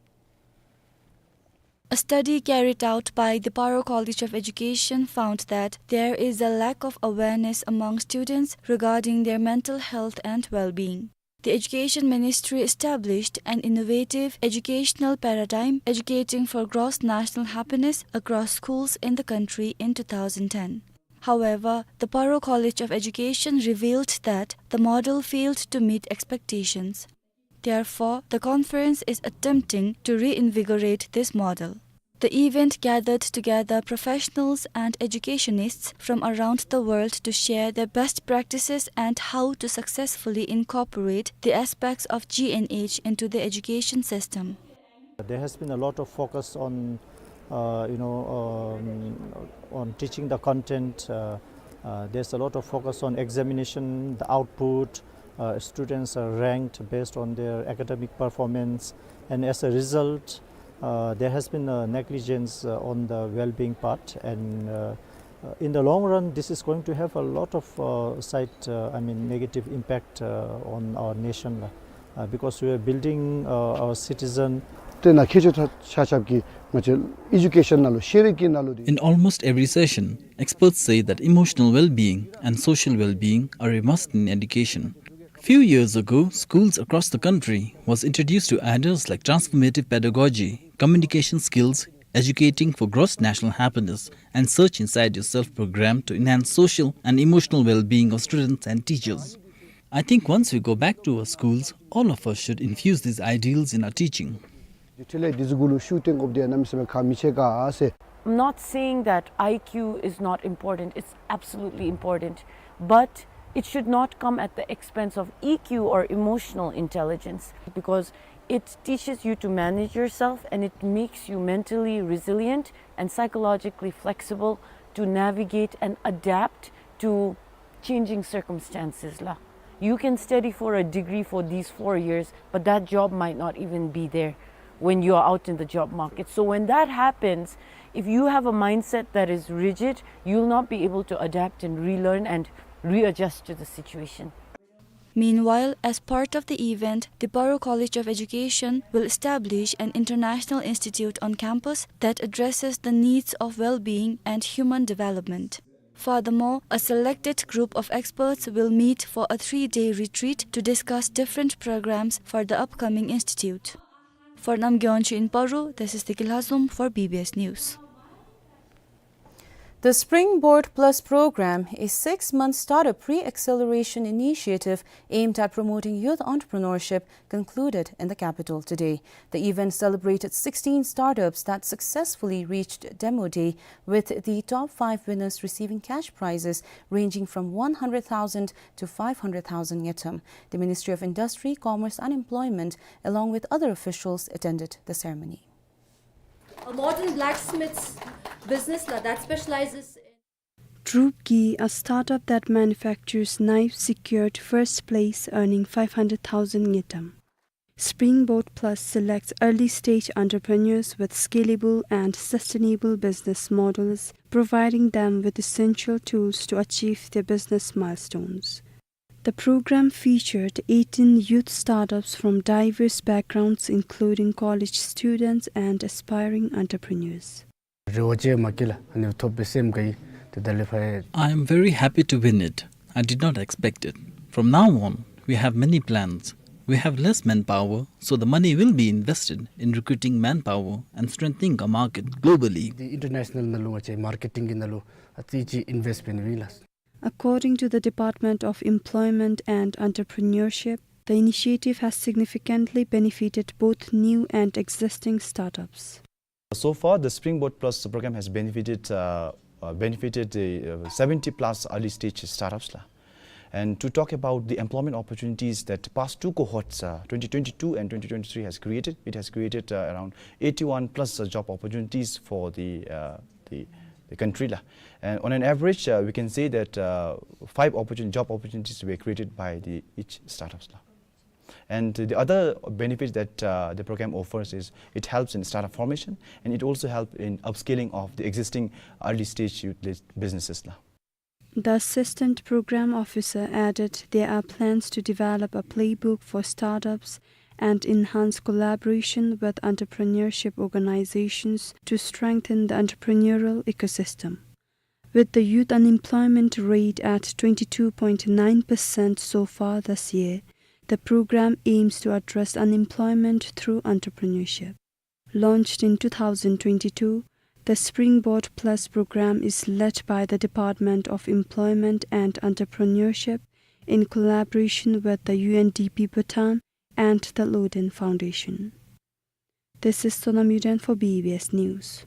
A study carried out by the Paro College of Education found that there is a lack of awareness among students regarding their mental health and well-being. The Education Ministry established an innovative educational paradigm, Educating for Gross National Happiness, across schools in the country in two thousand ten. However, the Paro College of Education revealed that the model failed to meet expectations. Therefore, the conference is attempting to reinvigorate this model. The event gathered together professionals and educationists from around the world to share their best practices and how to successfully incorporate the aspects of G N H into the education system. There has been a lot of focus on, uh, you know, um, on teaching the content. Uh, uh, there's a lot of focus on examination, the output. Uh, students are ranked based on their academic performance, and as a result, uh, there has been a negligence, uh, on the well-being part, and, uh, uh, in the long run, this is going to have a lot of, uh, side, uh, I mean, negative impact, uh, on our nation, uh, because we are building, uh, our citizen. དེ་ནང་ཁྱེད་ཆ་ཁྱབ་ཀྱིས་ང་བཅས་ཨེ་ཌུ་ཀེ་ཤཱན་ནང་ལུ་ཤེས་རིག་གི་ནང་ལུ་དེ། In almost every session, experts say that emotional well-being and social well-being are a must in education. Few years ago, schools across the country was introduced to ideas like transformative pedagogy, communication skills, Educating for Gross National Happiness, and Search Inside Yourself program to enhance social and emotional well-being of students and teachers. I think once we go back to our schools, all of us should infuse these ideals in our teaching. དེ་འཕྲལ་ལས་འདི་ཚུ་གུ་ལུ་ཤུགས་བཏོན་དགོཔ་འདི་ཡང་གནམ་མེད་ས་མེད་ཁག་མི་ཆེ་ག་ཟེར། I'm not saying that I Q is not important. It's absolutely important. But it should not come at the expense of E Q or emotional intelligence, because it teaches you to manage yourself and it makes you mentally resilient and psychologically flexible to navigate and adapt to changing circumstances la. You can study for a degree for these four years, but that job might not even be there when you are out in the job market. So when that happens, if you have a mindset that is rigid, you'll not be able to adapt and relearn and readjust to the situation. Meanwhile, as part of the event, the Paro College of Education will establish an international institute on campus that addresses the needs of well-being and human development. Furthermore, a selected group of experts will meet for a three-day retreat to discuss different programs for the upcoming institute. For Namgyon Chu in Paro, this is Tiki Lhazom for B B S News. The Springboard Plus program, a six-month startup pre-acceleration initiative aimed at promoting youth entrepreneurship, concluded in the capital today. The event celebrated sixteen startups that successfully reached demo day, with the top five winners receiving cash prizes ranging from one hundred thousand to five hundred thousand ngultrum. The Ministry of Industry, Commerce and Employment, along with other officials, attended the ceremony. A modern blacksmith's business la that specializes in Drupki, a startup that manufactures knives, secured first place, earning five hundred thousand ngultrum. Springboard Plus selects early-stage entrepreneurs with scalable and sustainable business models, providing them with essential tools to achieve their business milestones. The program featured eighteen youth startups from diverse backgrounds, including college students and aspiring entrepreneurs. རེ་བ་ཅིག་མ་སྐྱེས་ལགས། ཨ་ནི་ཐོབ་པའི་སེམས་དགའ་ཡི། དེ་ད་ལས་ཕར། I am very happy to win it. I did not expect it. From now on, we have many plans. We have less manpower, so the money will be invested in recruiting manpower and strengthening our market globally. The international ནང་ལུ་ང་བཅས་མར་ཀེ་ཊིང་གི་ནང་ལུ་ཨ་ཙི་ཅིག་ཨིན་ཝེསཊ་འབད་ནི་ཨིན་ལགས། According to the Department of Employment and Entrepreneurship, the initiative has significantly benefited both new and existing startups. So far, the Springboard Plus program has benefited, uh, uh, benefited the, uh, seventy plus early stage startups la. And to talk about the employment opportunities that past two cohorts, uh, twenty twenty-two and twenty twenty-three has created, it has created, uh, around eighty-one plus, uh, job opportunities for the, uh, the, the country la. And on an average, uh, we can say that, uh, five opportun-, job opportunities were created by the each startups la. And the other benefit that, uh, the program offers is it helps in startup formation, and it also helps in upscaling of the existing early stage youth-led businesses la. The assistant program officer added there are plans to develop a playbook for startups and enhance collaboration with entrepreneurship organizations to strengthen the entrepreneurial ecosystem. With the youth unemployment rate at twenty-two point nine percent so far this year, the program aims to address unemployment through entrepreneurship. Launched in two thousand twenty-two, the Springboard Plus program is led by the Department of Employment and Entrepreneurship in collaboration with the U N D P Bhutan and the Loden Foundation. This is Sonam Yuden for B B S News.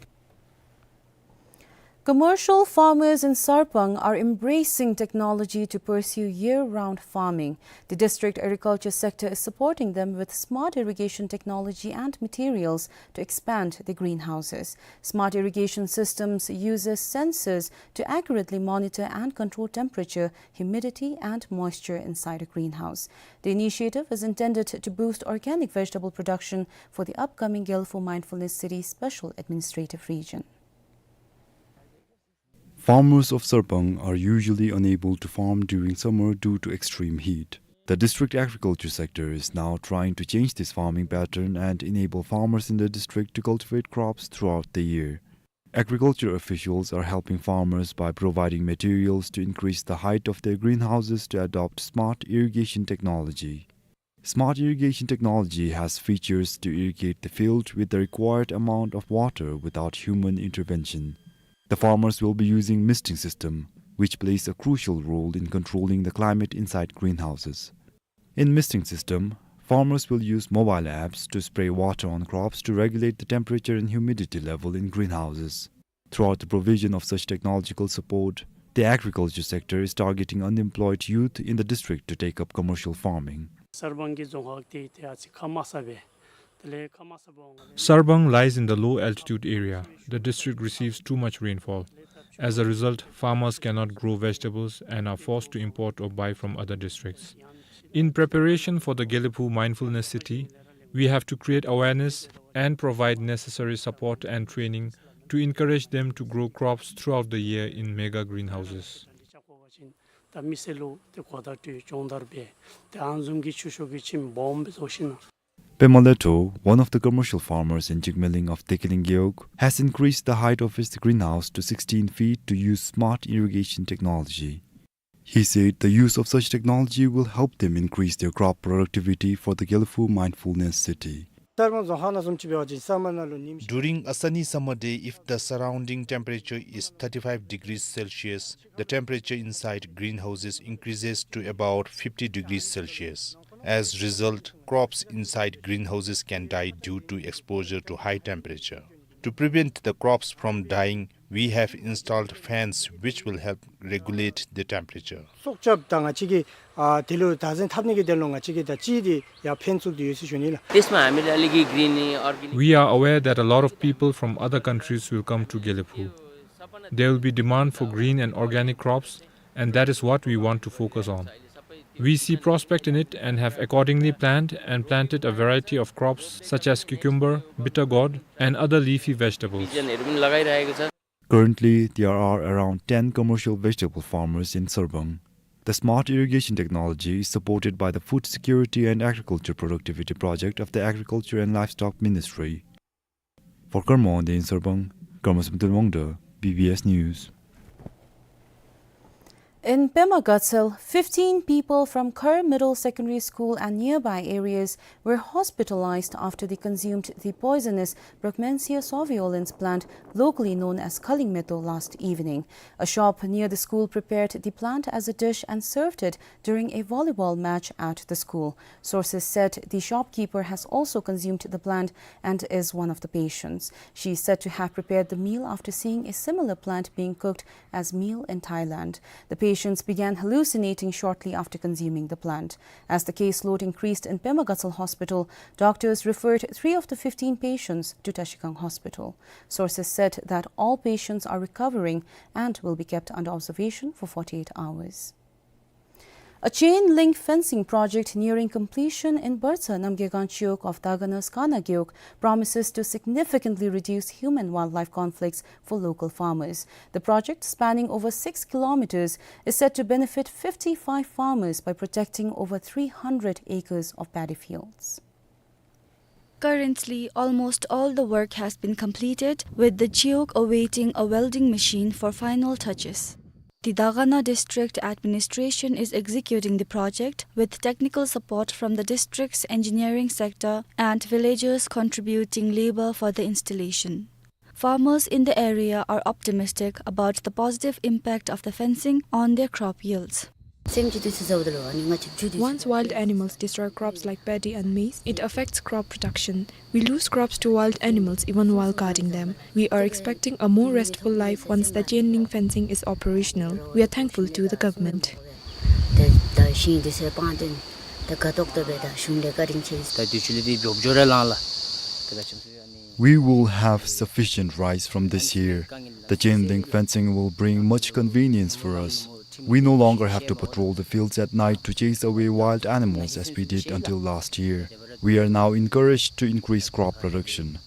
Commercial farmers in Sarpang are embracing technology to pursue year-round farming. The district agriculture sector is supporting them with smart irrigation technology and materials to expand the greenhouses. Smart irrigation systems uses sensors to accurately monitor and control temperature, humidity, and moisture inside a greenhouse. The initiative is intended to boost organic vegetable production for the upcoming Gelephu Mindfulness City Special Administrative Region. Farmers of Sarpang are usually unable to farm during summer due to extreme heat. The district agriculture sector is now trying to change this farming pattern and enable farmers in the district to cultivate crops throughout the year. Agriculture officials are helping farmers by providing materials to increase the height of their greenhouses to adopt smart irrigation technology. Smart irrigation technology has features to irrigate the field with the required amount of water without human intervention. The farmers will be using misting system, which plays a crucial role in controlling the climate inside greenhouses. In misting system, farmers will use mobile apps to spray water on crops to regulate the temperature and humidity level in greenhouses. Throughout the provision of such technological support, the agriculture sector is targeting unemployed youth in the district to take up commercial farming. སར་བང་གི་རྫོང་ཁག་དེ་དེ་ཨ་ཙི་ཁ་དམའ་ས་སྦེ། དེ་ལས་ཁ་དམའ་ས་བོ་ང་ལས། Sarbang lies in the low altitude area. The district receives too much rainfall. As a result, farmers cannot grow vegetables and are forced to import or buy from other districts. In preparation for the Gelephu Mindfulness City, we have to create awareness and provide necessary support and training to encourage them to grow crops throughout the year in mega greenhouses. ད་མི་སེར་ལུ་ཏེ་གོ་བརྡ་སྤྲོད་སྦྱོང་བརྡར་འབད། ཏེ་ཨ་ནི་བཟུམ་གྱི་ཆུ་ཤོག་གི་ཁྱིམ་སྦོམ་སྦེ་བཟོ་ཞིན་ན། Pema Leto, one of the commercial farmers in Jigmeling of Dekeling Gewog, has increased the height of his greenhouse to sixteen feet to use smart irrigation technology. He said the use of such technology will help them increase their crop productivity for the Gelephu Mindfulness City. During a sunny summer day, if the surrounding temperature is thirty-five degrees Celsius, the temperature inside greenhouses increases to about fifty degrees Celsius. As result, crops inside greenhouses can die due to exposure to high temperature. To prevent the crops from dying, we have installed fans which will help regulate the temperature. སྲོག་སྐྱོབ་དང་ང་བཅས་ཀྱིས་ཨ་དེ་ལུ་བདག་འཛིན་འཐབ་ནི་གི་དོན་ལུ་ང་བཅས་ཀྱིས་ད་ཅི་དེ་ཡར་ཕན་བཙུགས་ཏེ་ཡོད་ཟེར་ཞུ་ནི་ལགས། We are aware that a lot of people from other countries will come to Gelephu. There will be demand for green and organic crops, and that is what we want to focus on. We see prospect in it and have accordingly planned and planted a variety of crops such as cucumber, bitter gourd, and other leafy vegetables. Currently, there are around ten commercial vegetable farmers in Sarbang. The smart irrigation technology is supported by the Food Security and Agriculture Productivity Project of the Agriculture and Livestock Ministry. For Karma Online in Sarbang, Karma Samdun Wangda, B B S News. In Pema Gatshel, fifteen people from Khar Middle Secondary School and nearby areas were hospitalized after they consumed the poisonous Brugmansia sauvijolens plant, locally known as Khaling Meto, last evening. A shop near the school prepared the plant as a dish and served it during a volleyball match at the school. Sources said the shopkeeper has also consumed the plant and is one of the patients. She is said to have prepared the meal after seeing a similar plant being cooked as meal in Thailand. The patients began hallucinating shortly after consuming the plant. As the caseload increased in Pema Gatshel Hospital, doctors referred three of the fifteen patients to Trashigang Hospital. Sources said that all patients are recovering and will be kept under observation for forty-eight hours. A chain link fencing project nearing completion in Bartsa Namgekhan Chiwog of Dagana's Kana Gewog promises to significantly reduce human-wildlife conflicts for local farmers. The project, spanning over six kilometers, is set to benefit fifty-five farmers by protecting over three hundred acres of paddy fields. Currently, almost all the work has been completed, with the Chiwog awaiting a welding machine for final touches. The Dagana District Administration is executing the project with technical support from the district's engineering sector and villagers contributing labor for the installation. Farmers in the area are optimistic about the positive impact of the fencing on their crop yields. Once wild animals destroy crops like paddy and maize, it affects crop production. We lose crops to wild animals even while guarding them. We are expecting a more restful life once the chain link fencing is operational. We are thankful to the government. We will have sufficient rice from this year. The chain link fencing will bring much convenience for us. We no longer have to patrol the fields at night to chase away wild animals as we did until last year. We are now encouraged to increase crop production.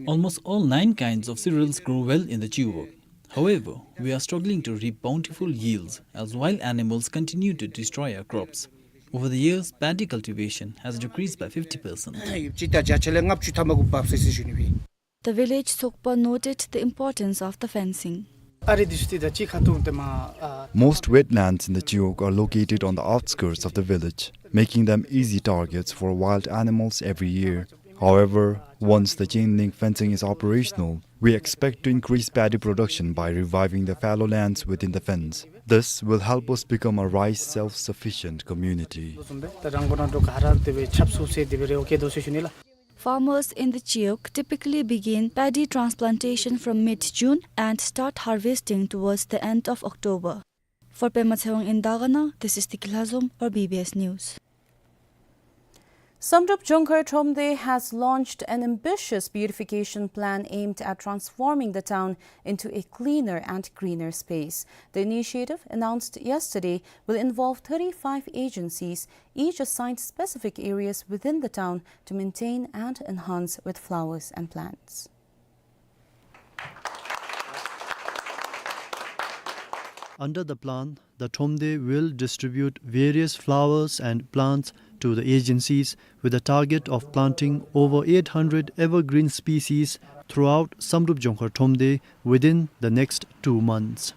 Almost all nine kinds of cereals grow well in the Chiwog. However, we are struggling to reap bountiful yields as wild animals continue to destroy our crops. Over the years, paddy cultivation has decreased by fifty percent. The village Sokpa noted the importance of the fencing. Most wetlands in the Chiwog are located on the outskirts of the village, making them easy targets for wild animals every year. However, once the chain link fencing is operational, we expect to increase paddy production by reviving the fallow lands within the fence. This will help us become a rice self-sufficient community. Farmers in the Chiwog typically begin paddy transplantation from mid-June and start harvesting towards the end of October. For Pema Tshewang in Dagana, this is Tiki Lhazom for B B S News. Samdrup Jongkhar Thromde has launched an ambitious beautification plan aimed at transforming the town into a cleaner and greener space. The initiative, announced yesterday, will involve thirty-five agencies, each assigned specific areas within the town to maintain and enhance with flowers and plants. Under the plan, the Thromde will distribute various flowers and plants to the agencies with a target of planting over eight hundred evergreen species throughout Samdrup Jongkhar Thromde within the next two months.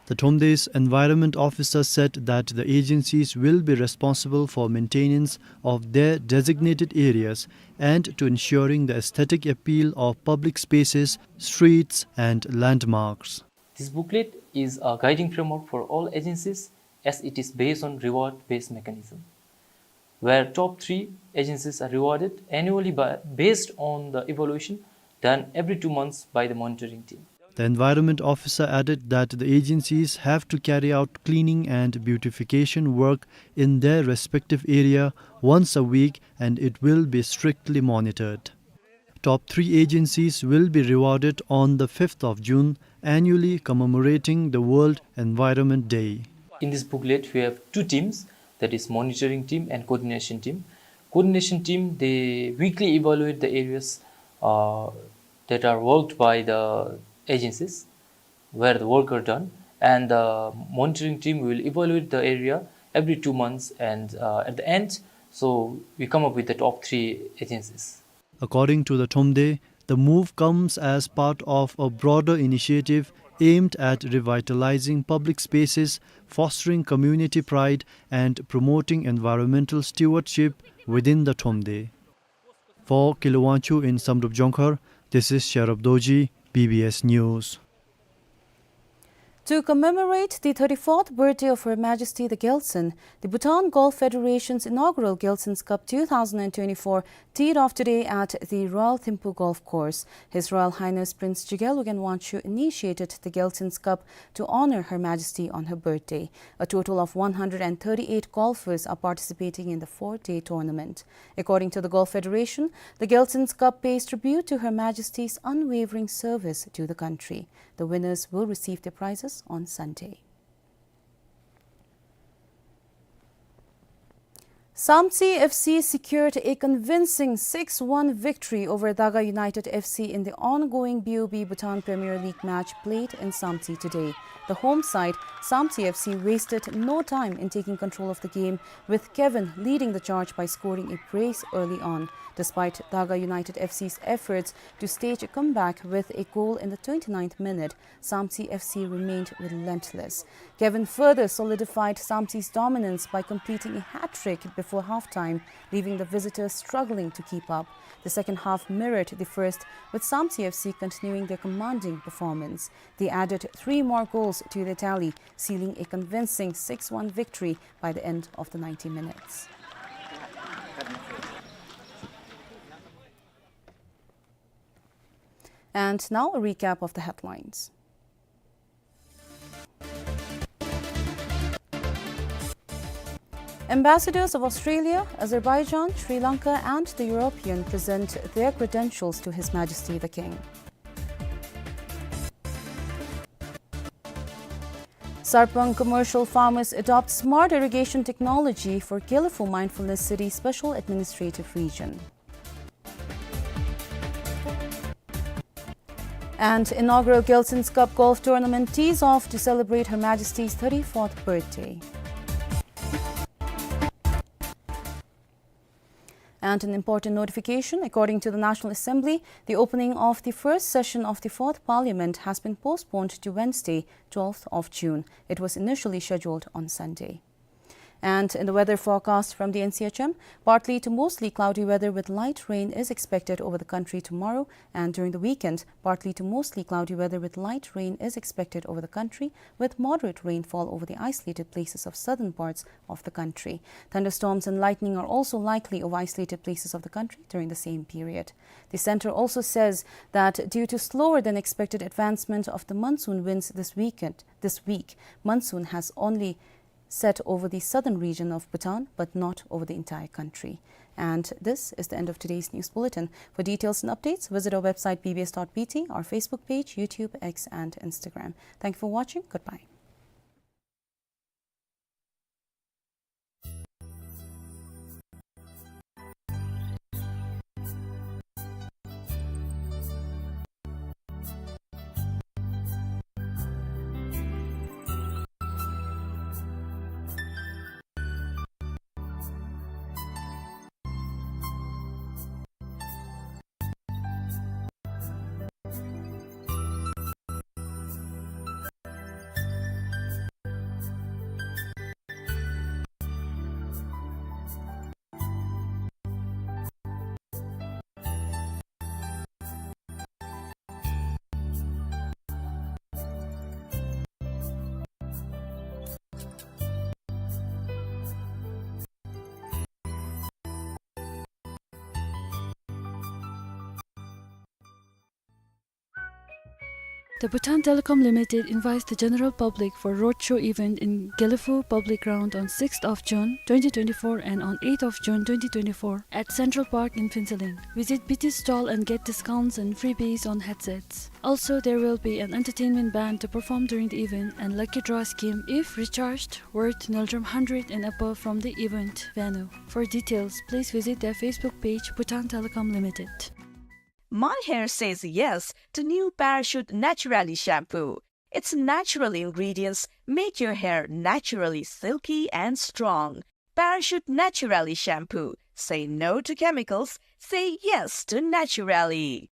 The Thromde's environment officer said that the agencies will be responsible for maintenance of their designated areas and to ensuring the aesthetic appeal of public spaces, streets and landmarks. This booklet is a guiding framework for all agencies as it is based on reward-based mechanism, where top three agencies are rewarded annually by, based on the evaluation done every two months by the monitoring team. The environment officer added that the agencies have to carry out cleaning and beautification work in their respective area once a week and it will be strictly monitored. Top three agencies will be rewarded on the fifth of June, annually commemorating the World Environment Day. In this booklet, we have two teams, that is monitoring team and coordination team. Coordination team, they weekly evaluate the areas, uh, that are worked by the agencies, where the work are done, and the monitoring team will evaluate the area every two months, and, uh, at the end, so we come up with the top three agencies. According to the Thromde, the move comes as part of a broader initiative aimed at revitalizing public spaces, fostering community pride, and promoting environmental stewardship within the Thromde. For Kilu Wangchuck in Samdrup Jongkhar, this is Sherab Dorji, B B S News. To commemorate the thirty-fourth birthday of Her Majesty the Gyaltsuen, the Bhutan Golf Federation's inaugural Gyaltsen's Cup two thousand and twenty-four teed off today at the Royal Thimphu Golf Course. His Royal Highness Prince Jigye Logye Wangchuck initiated the Gyaltsen's Cup to honor Her Majesty on her birthday. A total of one hundred and thirty-eight golfers are participating in the four-day tournament. According to the Golf Federation, the Gyaltsen's Cup pays tribute to Her Majesty's unwavering service to the country. The winners will receive their prizes on Sunday. Samtse F C secured a convincing six one victory over Daga United F C in the ongoing B O B Bhutan Premier League match played in Samtse today. The home side, Samtse F C, wasted no time in taking control of the game, with Kevin leading the charge by scoring a brace early on. Despite Daga United F C's efforts to stage a comeback with a goal in the twenty-ninth minute, Samtse F C remained relentless. Kevin further solidified Samtse's dominance by completing a hat-trick before halftime, leaving the visitors struggling to keep up. The second half mirrored the first, with Samtse F C continuing their commanding performance. They added three more goals to their tally, sealing a convincing six one victory by the end of the ninety minutes. And now a recap of the headlines. Ambassadors of Australia, Azerbaijan, Sri Lanka and the European present their credentials to His Majesty the King. Sarpang commercial farmers adopt smart irrigation technology for Gelephu Mindfulness City Special Administrative Region. And inaugural Gyaltsen's Cup Golf Tournament tees off to celebrate Her Majesty's thirty-fourth birthday. And an important notification, according to the National Assembly, the opening of the first session of the Fourth Parliament has been postponed to Wednesday, twelfth of June. It was initially scheduled on Sunday. And in the weather forecast from the N C H M, partly to mostly cloudy weather with light rain is expected over the country tomorrow, and during the weekend, partly to mostly cloudy weather with light rain is expected over the country, with moderate rainfall over the isolated places of southern parts of the country. Thunderstorms and lightning are also likely over isolated places of the country during the same period. The center also says that due to slower than expected advancement of the monsoon winds this weekend, this week, monsoon has only set over the southern region of Bhutan, but not over the entire country. And this is the end of today's news bulletin. For details and updates, visit our website B B S dot B T, our Facebook page, YouTube, X, and Instagram. Thank you for watching. Goodbye. The Bhutan Telecom Limited invites the general public for roadshow event in Gelephu Public Ground on sixth of June twenty twenty-four and on eighth of June twenty twenty-four at Central Park in Phuentsholing. Visit B T's stall and get discounts and freebies on headsets. Also, there will be an entertainment band to perform during the event and lucky draw scheme if recharged worth Ngultrum hundred and above from the event venue. For details, please visit their Facebook page, Bhutan Telecom Limited. My hair says yes to new Parachute Naturally shampoo. Its natural ingredients make your hair naturally silky and strong. Parachute Naturally shampoo. Say no to chemicals. Say yes to Naturally.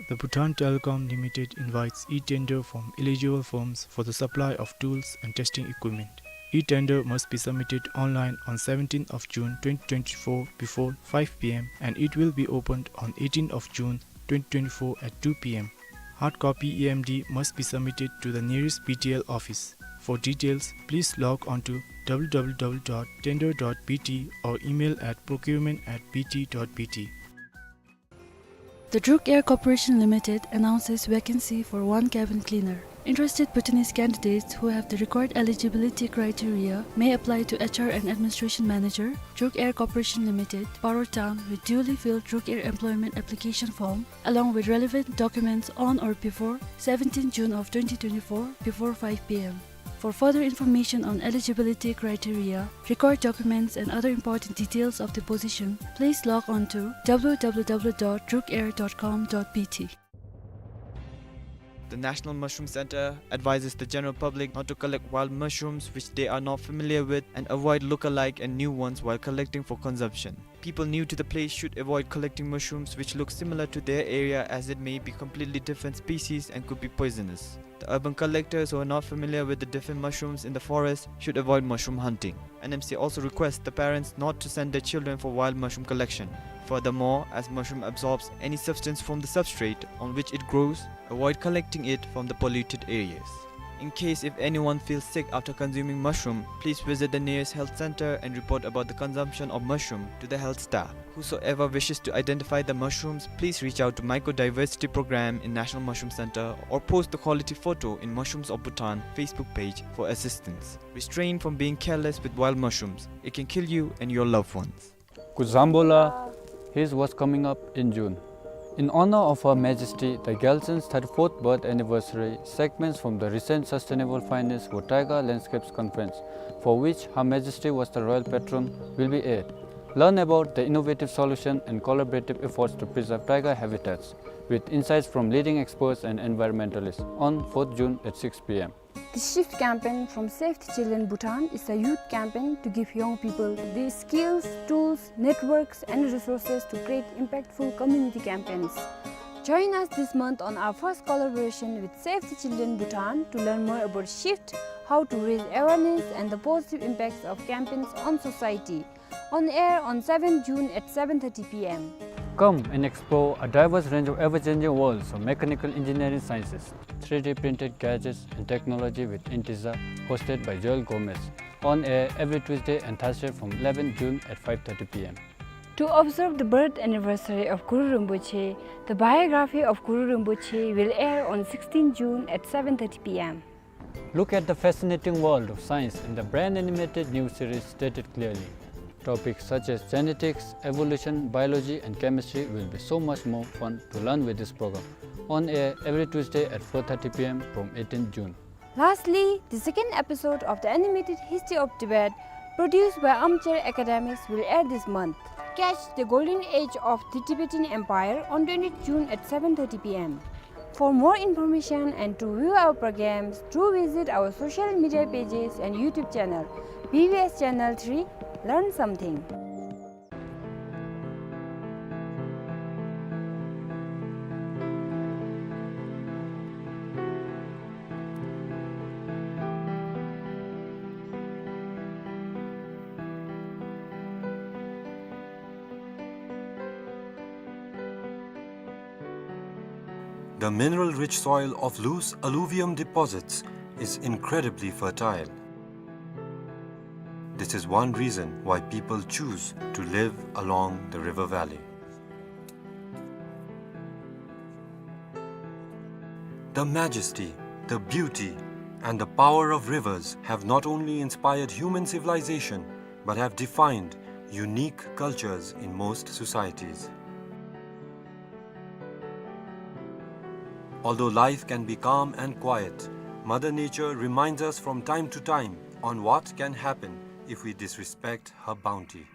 The Bhutan Telecom Limited invites e-tender from eligible firms for the supply of tools and testing equipment. E-tender must be submitted online on seventeenth of June twenty twenty-four before five p m and it will be opened on eighteenth of June twenty twenty-four at two p m. Hard copy E M D must be submitted to the nearest B T L office. For details, please log on to w w w dot tender dot b t or email at procurement at b t dot b t. The Druk Air Corporation Limited announces vacancy for one cabin cleaner. Interested Bhutanese candidates who have the required eligibility criteria may apply to H R and Administration Manager, Druk Air Corporation Limited, Paro Town, with duly filled Druk Air employment application form, along with relevant documents on or before seventeenth June of twenty twenty-four, before five p m. For further information on eligibility criteria, required documents and other important details of the position, please log on to w w w dot druk air dot com dot b t. The National Mushroom Center advises the general public not to collect wild mushrooms which they are not familiar with and avoid look-alike and new ones while collecting for consumption. People new to the place should avoid collecting mushrooms which look similar to their area, as it may be completely different species and could be poisonous. The urban collectors who are not familiar with the different mushrooms in the forest should avoid mushroom hunting. N M C also requests the parents not to send their children for wild mushroom collection. Furthermore, as mushroom absorbs any substance from the substrate on which it grows, avoid collecting it from the polluted areas. In case if anyone feels sick after consuming mushroom, please visit the nearest health center and report about the consumption of mushroom to the health staff. Whosoever wishes to identify the mushrooms, please reach out to Mycodiversity Program in National Mushroom Center or post the quality photo in Mushrooms of Bhutan Facebook page for assistance. Restrain from being careless with wild mushrooms. It can kill you and your loved ones. Kuzambola, here's what's coming up in June. In honor of Her Majesty the Gyaltsen's thirty-fourth birth anniversary, segments from the recent Sustainable Finance for Taiga Landscapes Conference, for which Her Majesty was the royal patron, will be aired. Learn about the innovative solution and collaborative efforts to preserve taiga habitats, with insights from leading experts and environmentalists, on fourth June at six p m. The Shift campaign from Save the Children Bhutan is a youth campaign to give young people the skills, tools, networks, and resources to create impactful community campaigns. Join us this month on our first collaboration with Save the Children Bhutan to learn more about Shift, how to raise awareness, and the positive impacts of campaigns on society. On air on seventh June at seven thirty p m. Come and explore a diverse range of ever-changing worlds of mechanical engineering sciences, three D printed gadgets and technology with Intiza, hosted by Joel Gomez. On air every Tuesday and Thursday from eleventh June at five thirty p m. To observe the birth anniversary of Guru Rinpoche, the biography of Guru Rinpoche will air on sixteenth June at seven thirty p m. Look at the fascinating world of science in the brand animated new series Stated Clearly. Topics such as genetics, evolution, biology, and chemistry will be so much more fun to learn with this program. On air every Tuesday at four thirty p m from eighteenth June. Lastly, the second episode of the animated History of Tibet, produced by Armchair Academics, will air this month. Catch the golden age of the Tibetan Empire on twentieth June at seven thirty p m. For more information and to view our programs, do visit our social media pages and YouTube channel, B B S Channel three. Learn something. The mineral-rich soil of loose alluvium deposits is incredibly fertile. This is one reason why people choose to live along the river valley. The majesty, the beauty, and the power of rivers have not only inspired human civilization, but have defined unique cultures in most societies. Although life can be calm and quiet, Mother Nature reminds us from time to time on what can happen if we disrespect her bounty.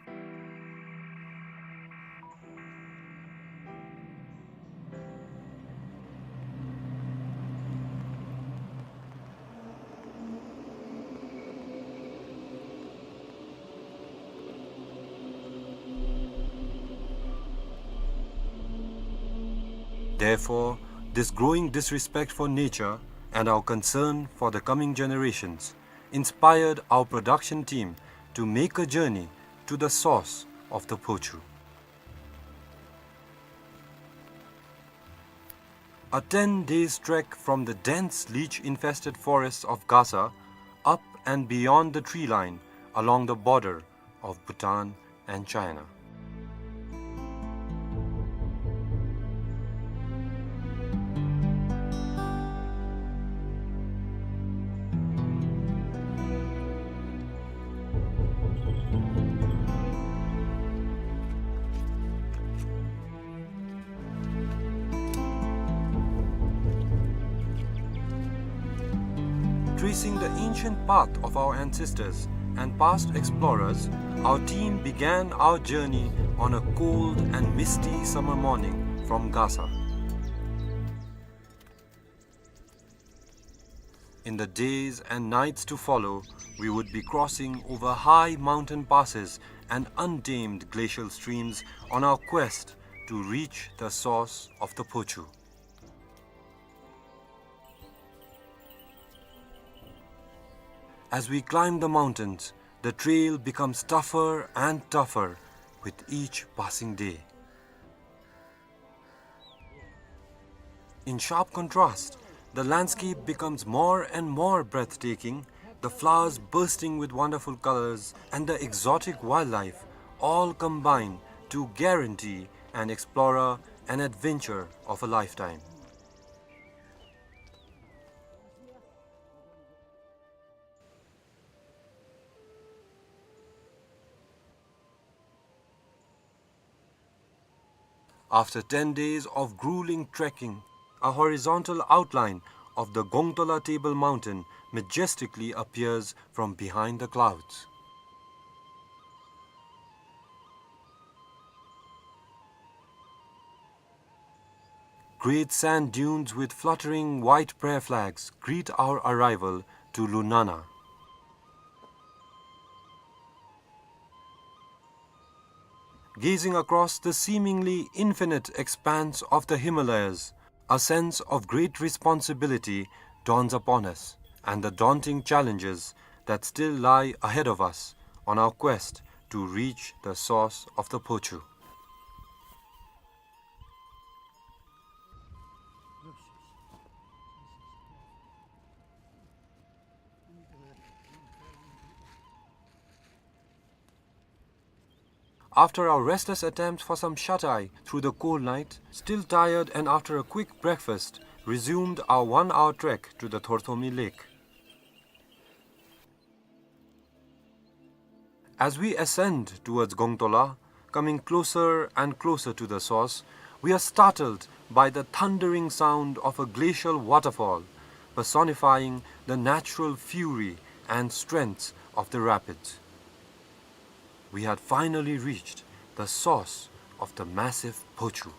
Therefore, this growing disrespect for nature and our concern for the coming generations inspired our production team to make a journey to the source of the Phochu. A ten days trek from the dense leech-infested forests of Gasa, up and beyond the tree line, along the border of Bhutan and China. Tracing the ancient path of our ancestors and past explorers, our team began our journey on a cold and misty summer morning from Gasa. In the days and nights to follow, we would be crossing over high mountain passes and untamed glacial streams on our quest to reach the source of the Phochu. As we climb the mountains, the trail becomes tougher and tougher with each passing day. In sharp contrast, the landscape becomes more and more breathtaking, the flowers bursting with wonderful colors and the exotic wildlife all combine to guarantee an explorer an adventure of a lifetime. After ten days of grueling trekking, a horizontal outline of the Gongtola Table Mountain majestically appears from behind the clouds. Great sand dunes with fluttering white prayer flags greet our arrival to Lunana. Gazing across the seemingly infinite expanse of the Himalayas, a sense of great responsibility dawns upon us, and the daunting challenges that still lie ahead of us on our quest to reach the source of the Phochu. After our restless attempt for some shut-eye through the cold night, still tired and after a quick breakfast, resumed our one-hour trek to the Thorthomi Lake. As we ascend towards Gongtola, coming closer and closer to the source, we are startled by the thundering sound of a glacial waterfall, personifying the natural fury and strength of the rapids. We had finally reached the source of the massive Phochu.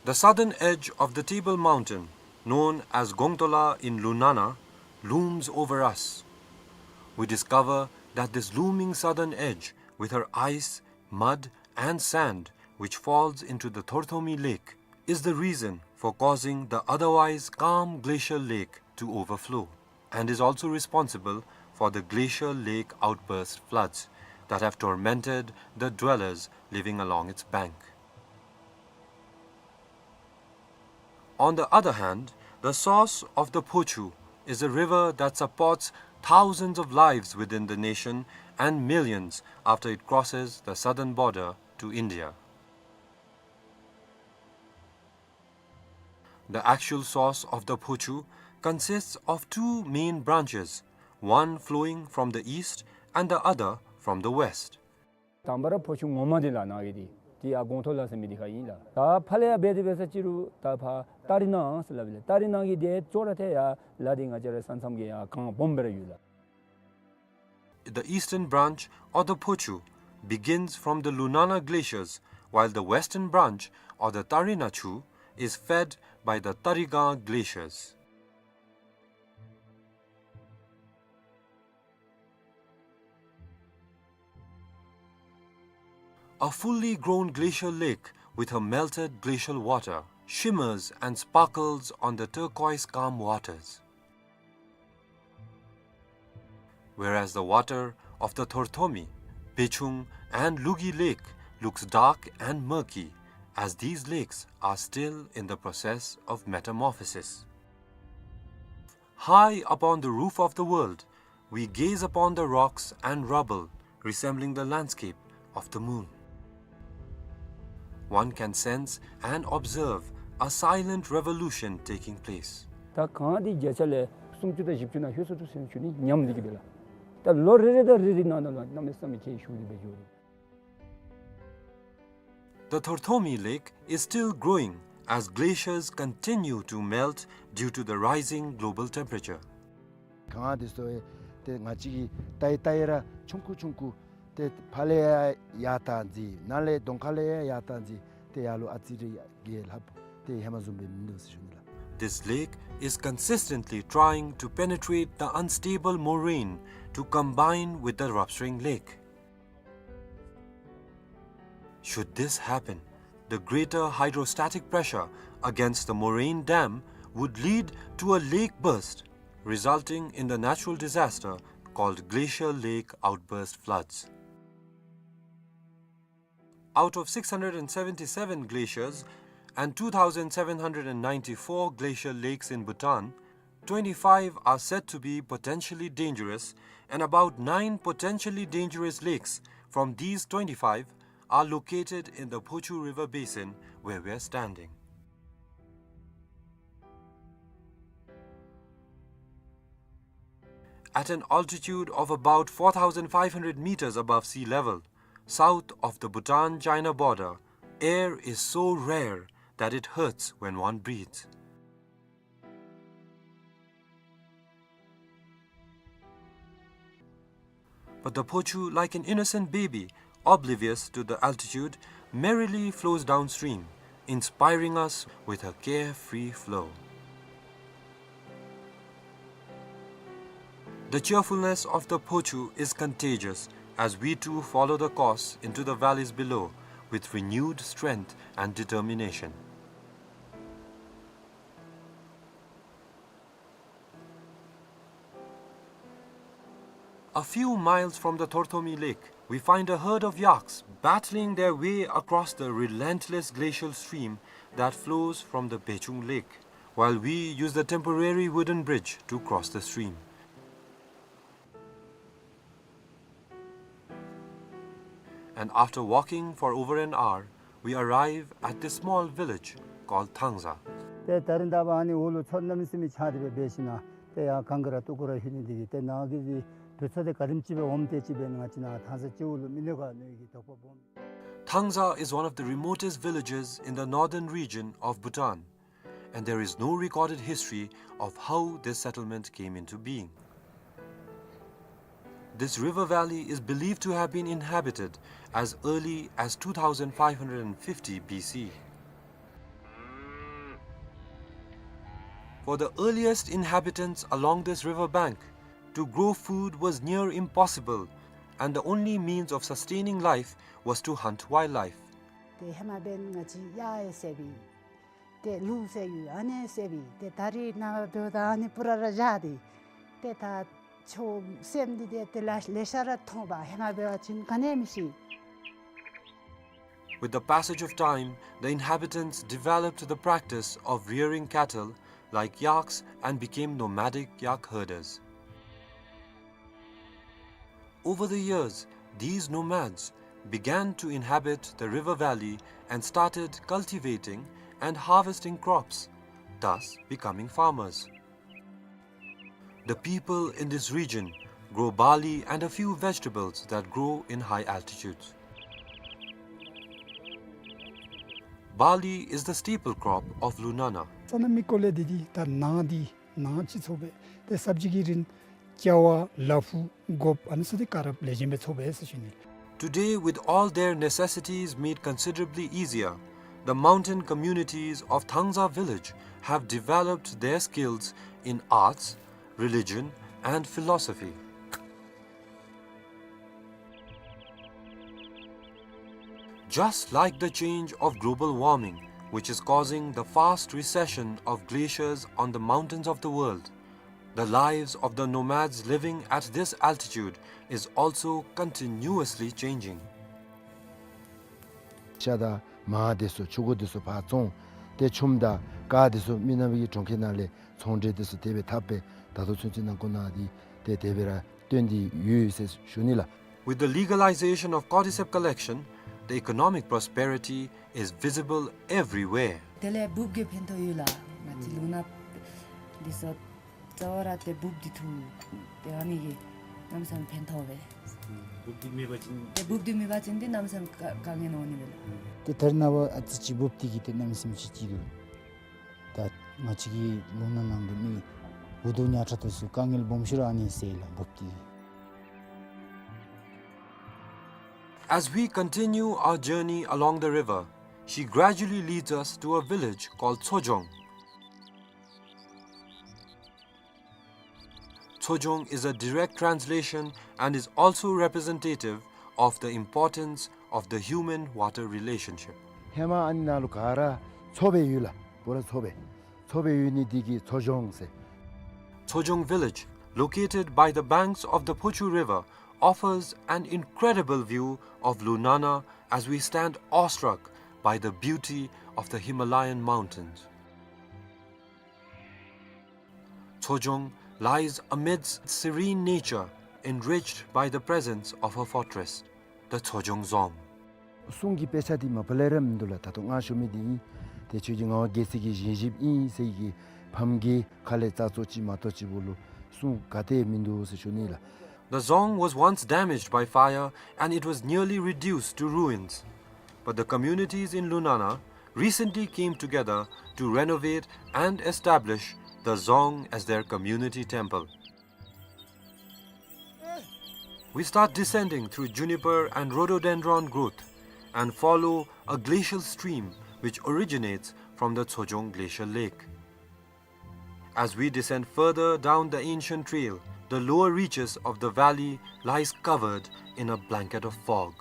The southern edge of the Table Mountain, known as Gongtola in Lunana, looms over us. We discover that this looming southern edge, with her ice, mud, and sand, which falls into the Thorthomi Lake, is the reason for causing the otherwise calm glacial lake to overflow, and is also responsible for the glacial lake outburst floods that have tormented the dwellers living along its bank. On the other hand, the source of the Phochu is a river that supports thousands of lives within the nation and millions after it crosses the southern border to India. The actual source of the Phochu consists of two main branches, one flowing from the east and the other from the west. དང་པ་ར་ཕོ་ཆུ་ངོ་མ་འདི་ལགས་ནཱ་གི་འདི་འདི་ཡར་སྒོང་ཐོག་ལ་ཟེར་མི་འདི་ཁར་ཨིན་ལགས། ད་ཕར་ལས་ཡར་འབད་དེ་འབད་ས་ཅིག་རུང་ད་ཕར་ཏ་རི་ནང་ཟེར་སླབ་ཨིན་ལགས། ཏ་རི་ནང་གི་འདི་ཅོག་ར་འཐདཔ་ཡར་ལ་འདི་ང་བཅས་ར་ས་མཚམས་ཀྱི་ཡར་གངས་སྦོམ་སྦེ་ར་ཡོད་ལགས། The eastern branch, or the Phochu, begins from the Lunana glaciers, while the western branch, or the Tarina Chu, is fed by the Tarigang glaciers. A fully grown glacial lake with her melted glacial water shimmers and sparkles on the turquoise calm waters. Whereas the water of the Thorthomi, Bechung, and Lugi Lake looks dark and murky, as these lakes are still in the process of metamorphosis. High upon the roof of the world, we gaze upon the rocks and rubble resembling the landscape of the moon. One can sense and observe a silent revolution taking place. ད་གངས་འདི་བརྒྱ་ཆ་ལས་སུམ་ཅུ་དང་བཞི་བཅུ་ནང་ལྷོད་སོང་འདུག་ཟེར་ཞུ་ནི་ཉམས་འདི་གིས་འབད་ལགས། ད་ལོ་རེ་རེ་དང་རེ་རེ་ནང་ན་ལུ་གནམ་མེད་ས་མེད་ཁྱད་ཞུགས་འདི་འབད་འགྱོ་རུང་། The Thorthomi Lake is still growing as glaciers continue to melt due to the rising global temperature. གངས་འདི་ཚུ་ཏེ་ང་བཅས་ཀྱིས་བལྟ་ཡི་བལྟ་ཡི་ར་ཆུང་ཀུ་ཆུང་ཀུ་ཏེ་ཕར་ལས་ཡར་ཡར་བཏང་ཅི་ནཱ་ལས་གདོང་ཁ་ལས་ཡར་ཡར་བཏང་ཅི་ཏེ་ཡར་ལུ་ཨ་ཙི་རེ་ཡར་རྒྱས་ལྷགཔ་ཏེ་ཧེ་མ་བཟུམ་སྦེ་མིན་འདུག་ཟེར་ཞུ་ནི་ལགས། This lake is consistently trying to penetrate the unstable moraine to combine with the Rupstring Lake. Should this happen, the greater hydrostatic pressure against the moraine dam would lead to a lake burst, resulting in the natural disaster called glacial lake outburst floods. Out of six hundred and seventy-seven glaciers and two thousand seven hundred and ninety-four glacial lakes in Bhutan, twenty-five are said to be potentially dangerous, and about nine potentially dangerous lakes from these twenty-five are located in the Phochu River basin where we are standing. At an altitude of about four thousand five hundred meters above sea level, south of the Bhutan-China border, air is so rare that it hurts when one breathes. But the Phochu, like an innocent baby, oblivious to the altitude, merrily flows downstream, inspiring us with her carefree flow. The cheerfulness of the Phochu is contagious as we too follow the course into the valleys below with renewed strength and determination. A few miles from the Thorthomi Lake, we find a herd of yaks battling their way across the relentless glacial stream that flows from the Bechung Lake, while we use the temporary wooden bridge to cross the stream. And after walking for over an hour, we arrive at this small village called Thangza. ཏེ་ད་རིས་ད་ཕར་ཨ་ནི་འོག་ལུ་མཚོ་གནམ་མེད་ས་མེད་ཆགས་ཏེ་སྦེ་འབད་ཞིན་ན་ཏེ་ཡར་གངས་ཀྱི་ར་སྟུག་པོ་ར་ལྷོད་ནི་འདི་གིས་ཏེ་ནཱ་གི་འདི་དུས་ཚོད་འདི་ག་དེམ་ཅིག་སྦེ་འོངམ་དེ་ཅིག་སྦེ་ང་བཅས་ནཱ་ཐང་ས་སྤྱི་འོག་ལུ་མི་ནུས་ག་མནོ་ནི་གི་དོགས་པ་སྦོམ། Thangza is one of the remotest villages in the northern region of Bhutan, and there is no recorded history of how this settlement came into being. This river valley is believed to have been inhabited as early as two thousand five hundred fifty B C. For the earliest inhabitants along this river bank, to grow food was near impossible, and the only means of sustaining life was to hunt wildlife. ཏེ་ཧེ་མ་འབདན་ང་བཅས་གཡག་ཡང་བསད་པས། ཏེ་ལུག་བསད་ཡོད། ཨ་ནི་བསད་པས། ཏེ་ད་རིས་ནངས་པ་འབདཝ་ད་ཨ་ནི་སྤུ་ར་ར་བཞག་སྟེ། ཏེ་ད་ཆོས་སེམས་འདི་ཏེ་ཏེ་ལ་ལེ་ཤ་ར་མཐོང་པས། ཧེ་མ་འབད་བ་ཅིན་ག་ནི་ཡང་མི་ཤེས། With the passage of time, the inhabitants developed the practice of rearing cattle like yaks and became nomadic yak herders. Over the years, these nomads began to inhabit the river valley and started cultivating and harvesting crops, thus becoming farmers. The people in this region grow barley and a few vegetables that grow in high altitudes. Barley is the staple crop of Lunana. ས་གནས་མི་སྐོར་ལས་འདི་འདི་ད་ནཱ་འདི་ནཱ་ཅིག་ཚོགས་པས་ཏེ་སབ་ཇི་གི་རིན་ཅ་བ་ལ་ཕུག་སྒོགཔ་ཨ་ནི་ཚུ་འདི་ག་ར་ལེགས་ཤོམ་སྦེ་ཚོགས་པས་ཟེར་ཞུ་ནི། Today, with all their necessities made considerably easier, the mountain communities of Thangza village have developed their skills in arts, religion, and philosophy. Just like the change of global warming, which is causing the fast recession of glaciers on the mountains of the world, the lives of the nomads living at this altitude is also continuously changing. ཤ་དང་མར་དེ་ཚུ་ཕྱུར་འགོ་དེ་ཚུ་ཕར་བཙོང་། ཏེ་ཆུམ་དང་ཀར་དེ་ཚུ་མི་ནག་པའི་གྲོང་ཁྱེར་ནང་ལས་ཚོང་འབྲེལ་དེ་ཚུ་དེ་སྦེ་འཐབ་སྦེ་ད་ལྟོ་ཚུན་ཚོད་ནང་ཁོ་ན་འདི་ཏེ་དེ་སྦེ་ར་སྟོན་ཏེ་ཡོད་ཟེར་ཞུ་ནི་ལགས། With the legalization of cordyceps collection, the economic prosperity is visible everywhere. དེ་ལས་འབུཔ་གིས་ཕན་ཐོགས་ཡོད་ལགས། ང་བཅས་ལུང་ནག་འདི་ཚུ་རྩ་བ་ར་ཏེ་འབུཔ་འདི་འཐུ་སྟེ་ཨ་ནི་གིས་གནམ་མེད་ས་མེད་ཕན་ཐོགས་པས། འབུཔ་འདི་མེད་པ་ཅིན་ཏེ་འབུཔ་འདི་མེད་པ་ཅིན་ཏེ་གནམ་མེད་ས་མེད་དཀའ་དཀའ་ངལ་འོང་ནི་མས་ལགས། ཏེ་ད་རེས་ནངས་པ་ཨ་ཙི་ཅིག་འབུཔ་འདི་གིས་ཏེ་གནམ་མེད་ས་མེད་ཅིག་སྐྱིད་འདུག། ད་ང་བཅས་ཀྱི་ལུང་ནག་ནང་གི་མི་འུ་སྡུག་ཉག་ཕྲ་དེ་ཚུ་དཀའ་ངལ་སྦོམ་ཤོས་ར་ཨ་ནི་སེལ་ལགས་འབུཔ་འདི་གིས། As we continue our journey along the river, she gradually leads us to a village called Tsojong. Tsojong is a direct translation and is also representative of the importance of the human-water relationship. ཧེ་མ་ཨ་ནི་ནང་ལུ་ག་ར་མཚོ་སྦེ་ཡོད་ལགས། བུ་ར་མཚོ་སྦེ། མཚོ་སྦེ་ཡོད་ནི་འདི་གིས་མཚོ་ལྗོངས་ཟེར། Tsojong village, located by the banks of the Phochu River, offers an incredible view of Lunana as we stand awestruck by the beauty of the Himalayan mountains. Tsojong lies amidst serene nature, enriched by the presence of her fortress, the Tsojong Dzong. གསུང་གི་དཔེ་ཆ་འདི་མ་པ་ལས་ར་མིན་འདུག་ལགས། ད་ལྟོ་ང་ཞུ་མི་འདི་ཨིན། ཏེ་ཆོས་རྗེ་ངག་དབང་རྒྱལ་མཚན་གྱི་བཞེངས་གཞིཔ་ཨིན་ཟེར་གྱི་ཕམ་གྱི་ཁ་ལས་རྩ་ཚོ་ཅིག་མ་གཏོགས་ཅིག་བུ་ལུ་གསུང་ག་ཏེ་མིན་འདུག་ཟེར་ཞུ་ནི་ལགས། The dzong was once damaged by fire and it was nearly reduced to ruins. But the communities in Lunana recently came together to renovate and establish the dzong as their community temple. We start descending through juniper and rhododendron growth and follow a glacial stream which originates from the Tsojong Glacial Lake. As we descend further down the ancient trail, the lower reaches of the valley lies covered in a blanket of fog.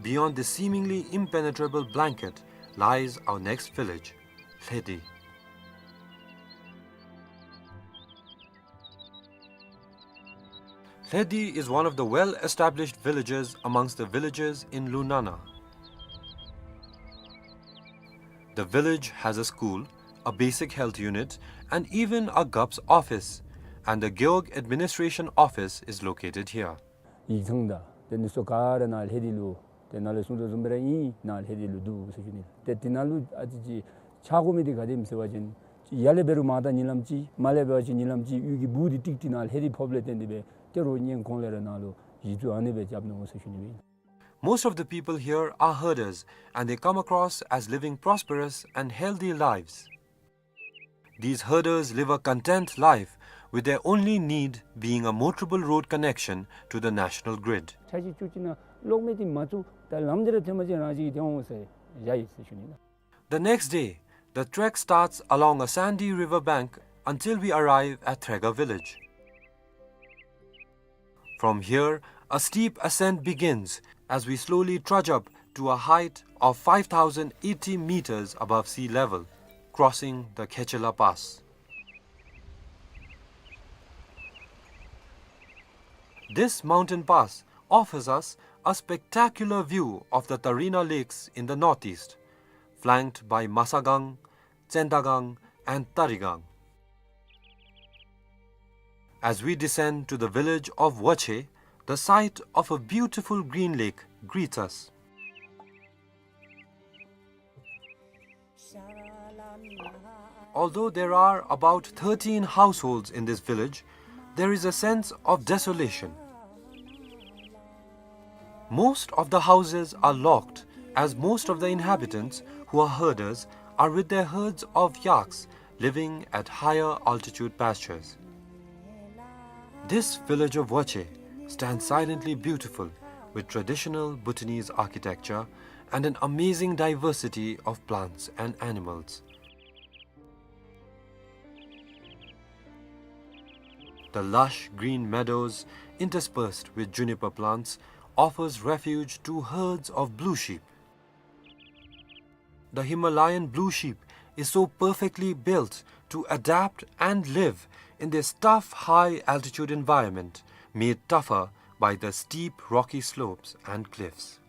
Beyond this seemingly impenetrable blanket lies our next village, Lhedi. Lhedi is one of the well-established villages amongst the villages in Lunana. The village has a school, a basic health unit, and even a gup's office, and the Gewog administration office is located here. ཡིག་ཚང་དང་དེ་ནི་སོ་ག་ར་ནཱ་ལྷེ་དི་ལུ་དེ་ནཱ་ལས་གསུང་དོ་བཟུམ་སྦེ་ར་ཨིན། ནཱ་ལྷེ་དི་ལུ་འདུག་ཟེར་ཞུ་ནི། ཏེ་དེ་ནང་ལུ་ཨ་ཙི་ཅིག་ཆགས་དགོ་མི་འདི་ག་དེམ་ཟེར་བ་ཅིན་ཡར་ལས་འབད་རུང་མར་ད་ཉིན་ལམ་ཅིག་མར་ལས་འབད་བ་ཅིན་ཉིན་ལམ་ཅིག་གཡུས་ཀྱི་སྦུག་འདི་ཀྲིག་ཀྲི་ནཱ་ལྷེ་དི་ཕོགཔ་ལས་བརྟེན་ཏེ་སྦེ་ཏེ་རོགས་གཉེན་གོང་ལས་ར་ནཱ་ལུ་གཞི་བཙུགས་ཨ་ནི་སྦེ་རྐྱབ་ནུག་ཟེར་ཞུ་ནི་སྦེ་ཨིན། Most of the people here are herders and they come across as living prosperous and healthy lives. These herders live a content life, with their only need being a motorable road connection to the national grid. ཆ་ཅིག་ཅུ་ཅིག་ནང་གློག་མེ་འདི་མ་བཙུགས་ད་ལམ་འདི་ར་ཐོན་པ་ཅིན་རང་ཅིག་གིས་ཐོན་འོང་ཟེར་བཞག་ཡི་ཟེར་ཞུ་ནི་ལགས། The next day, the trek starts along a sandy river bank until we arrive at Threga village. From here, a steep ascent begins as we slowly trudge up to a height of five thousand eighty meters above sea level, crossing the Khechela Pass. This mountain pass offers us a spectacular view of the Tarina Lakes in the northeast, flanked by Masagang, Tsendagang, and Tarigang. As we descend to the village of Wache, the sight of a beautiful green lake greets us. Although there are about thirteen households in this village, there is a sense of desolation. Most of the houses are locked, as most of the inhabitants, who are herders, are with their herds of yaks living at higher altitude pastures. This village of Wache stands silently beautiful, with traditional Bhutanese architecture and an amazing diversity of plants and animals. The lush green meadows, interspersed with juniper plants, offers refuge to herds of blue sheep. The Himalayan blue sheep is so perfectly built to adapt and live in this tough high-altitude environment, made tougher by the steep rocky slopes and cliffs.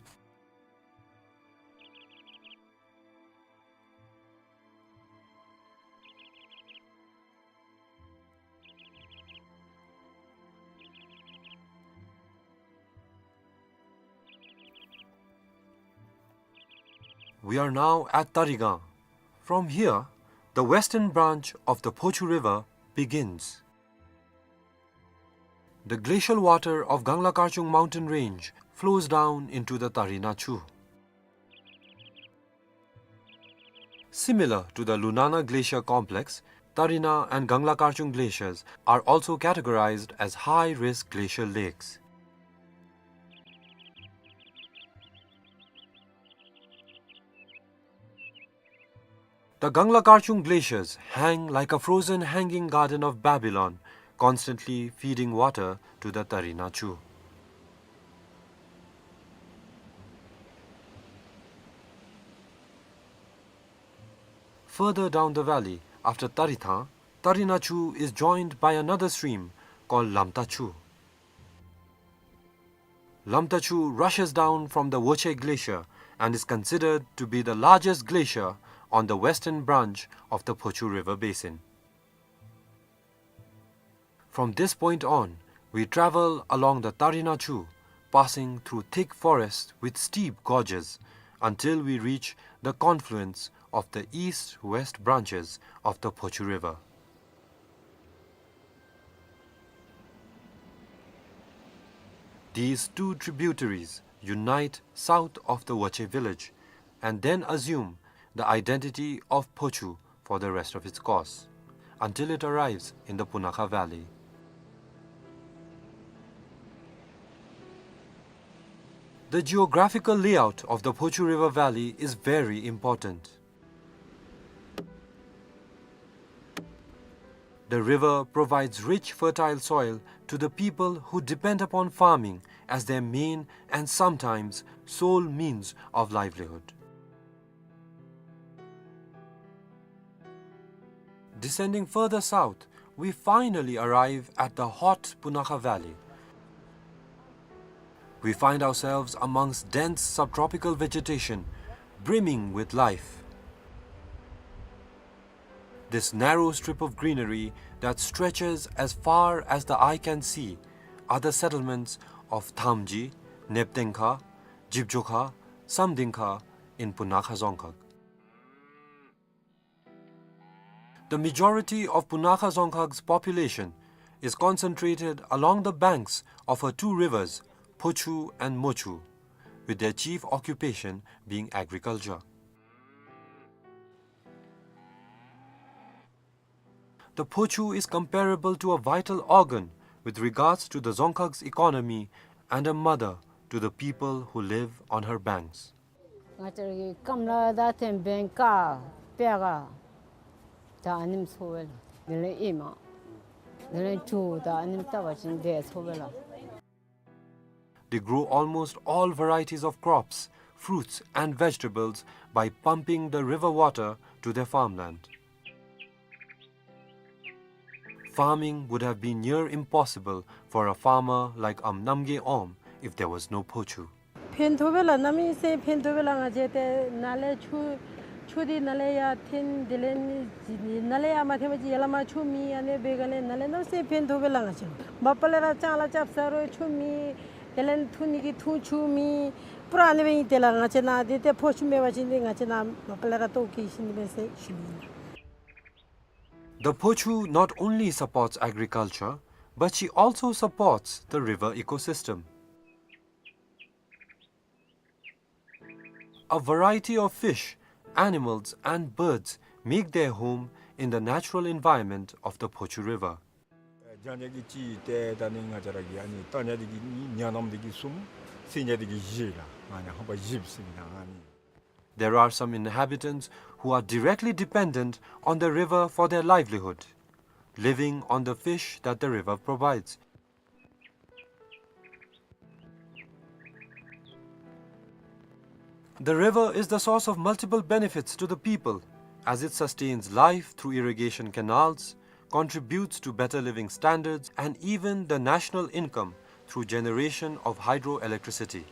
We are now at Tarigang. From here, the western branch of the Phochu River begins. The glacial water of Gangla Karchung mountain range flows down into the Tarina Chu. Similar to the Lunana Glacier complex, Tarina and Gangla Karchung glaciers are also categorized as high-risk glacial lakes. The Gangla Karchung glaciers hang like a frozen hanging garden of Babylon, constantly feeding water to the Tarina Chu. Further down the valley, after Tarithang, Tarina Chu is joined by another stream called Lamta Chu. Lamta Chu rushes down from the Woche Glacier and is considered to be the largest glacier on the western branch of the Phochu River basin. From this point on, we travel along the Tarina Chu, passing through thick forests with steep gorges, until we reach the confluence of the east-west branches of the Phochu River. These two tributaries unite south of the Woche village and then assume the identity of Phochu for the rest of its course, until it arrives in the Punakha Valley. The geographical layout of the Phochu River Valley is very important. The river provides rich, fertile soil to the people who depend upon farming as their main and sometimes sole means of livelihood. Descending further south, we finally arrive at the hot Punakha Valley. We find ourselves amongst dense subtropical vegetation, brimming with life. This narrow strip of greenery that stretches as far as the eye can see are the settlements of Thamji, Neptengkha, Jibjokha, Samdingkha in Punakha Dzongkhag. The majority of Punakha Dzongkhag's population is concentrated along the banks of her two rivers, Phochu and Mochu, with their chief occupation being agriculture. The Phochu is comparable to a vital organ with regards to the Dzongkhag's economy and a mother to the people who live on her banks. ང་བཅས་ར་གི་སྐམ་ལ་ད་ཐེམ་བེང་ཀ་པེ་ག་ད་ཨ་ནེམ་ཚོ་བེ་ལ། དེ་ལས་ཨེ་མ་དེ་ལས་ཇུ་ད་ཨ་ནེམ་ད་བ་ཅིན་དེ་ཚོ་བེ་ལ། They grow almost all varieties of crops, fruits and vegetables by pumping the river water to their farmland. Farming would have been near impossible for a farmer like Am Namgay Om if there was no Phochu. ཕན་ཐོགས་པས་ལགས། གནམ་མེད་ས་མེད་ཕན་ཐོགས་པས་ལགས། ང་བཅས་ཏེ་ནཱ་ལས་ཆུ་ཆུ་འདི་ནཱ་ལས་ཡར་འཐེན། དེ་ལས་ནི་ནཱ་ལས་ཡར་མ་འཐེན་པ་ཅིན་ཡར་ལས་མར་ཆུ་མེད། ཨ་ནི་འབད་ག་ལས་ནཱ་ལས་གནམ་མེད་ས་མེད་ཕན་ཐོགས་པས་ལགས། ང་བཅས་མ་པ་ལས་ར་ལྕང་ལཱ་རྐྱབ་ས་རུང་ཆུ་མེད། དེ་ལས་འཐུང་ནི་གི་འཐུང་ཆུ་མེད། པུ་ར་ཨ་ནི་སྦེ་ཨིན། དེ་ལས་ང་བཅས་ནཱ་འདི་ཏེ་ཕོ་ཆུ་མེད་པ་ཅིན་འདི་ང་བཅས་ནཱ་མ་པ་ལས་ར་ལྟོཝ་བཀྱེས་ཞིནམ་ཨིན་པས་ཟེར་ཞུ་ནི་ཨིན། The Phochu not only supports agriculture, but she also supports the river ecosystem. A variety of fish, animals, and birds make their home in the natural environment of the Phochu River. རྒྱང་རྒྱང་གི་ཅིག་ཏེ་ད་ནི་ང་བཅས་ར་གི་ཨ་ནི་ལྟ་ཉ་འདི་གི་ཉ་ནམ་འདི་གི་གསུམ། སེང་ཉ་འདི་གི་བཞི་ལགས། ཨ་ནི་ཧམ་པ་བཞི་ཟེར་ཨིན་ན་ཨ་ནི། There are some inhabitants who are directly dependent on the river for their livelihood, living on the fish that the river provides. The river is the source of multiple benefits to the people, as it sustains life through irrigation canals, contributes to better living standards, and even the national income through generation of hydroelectricity.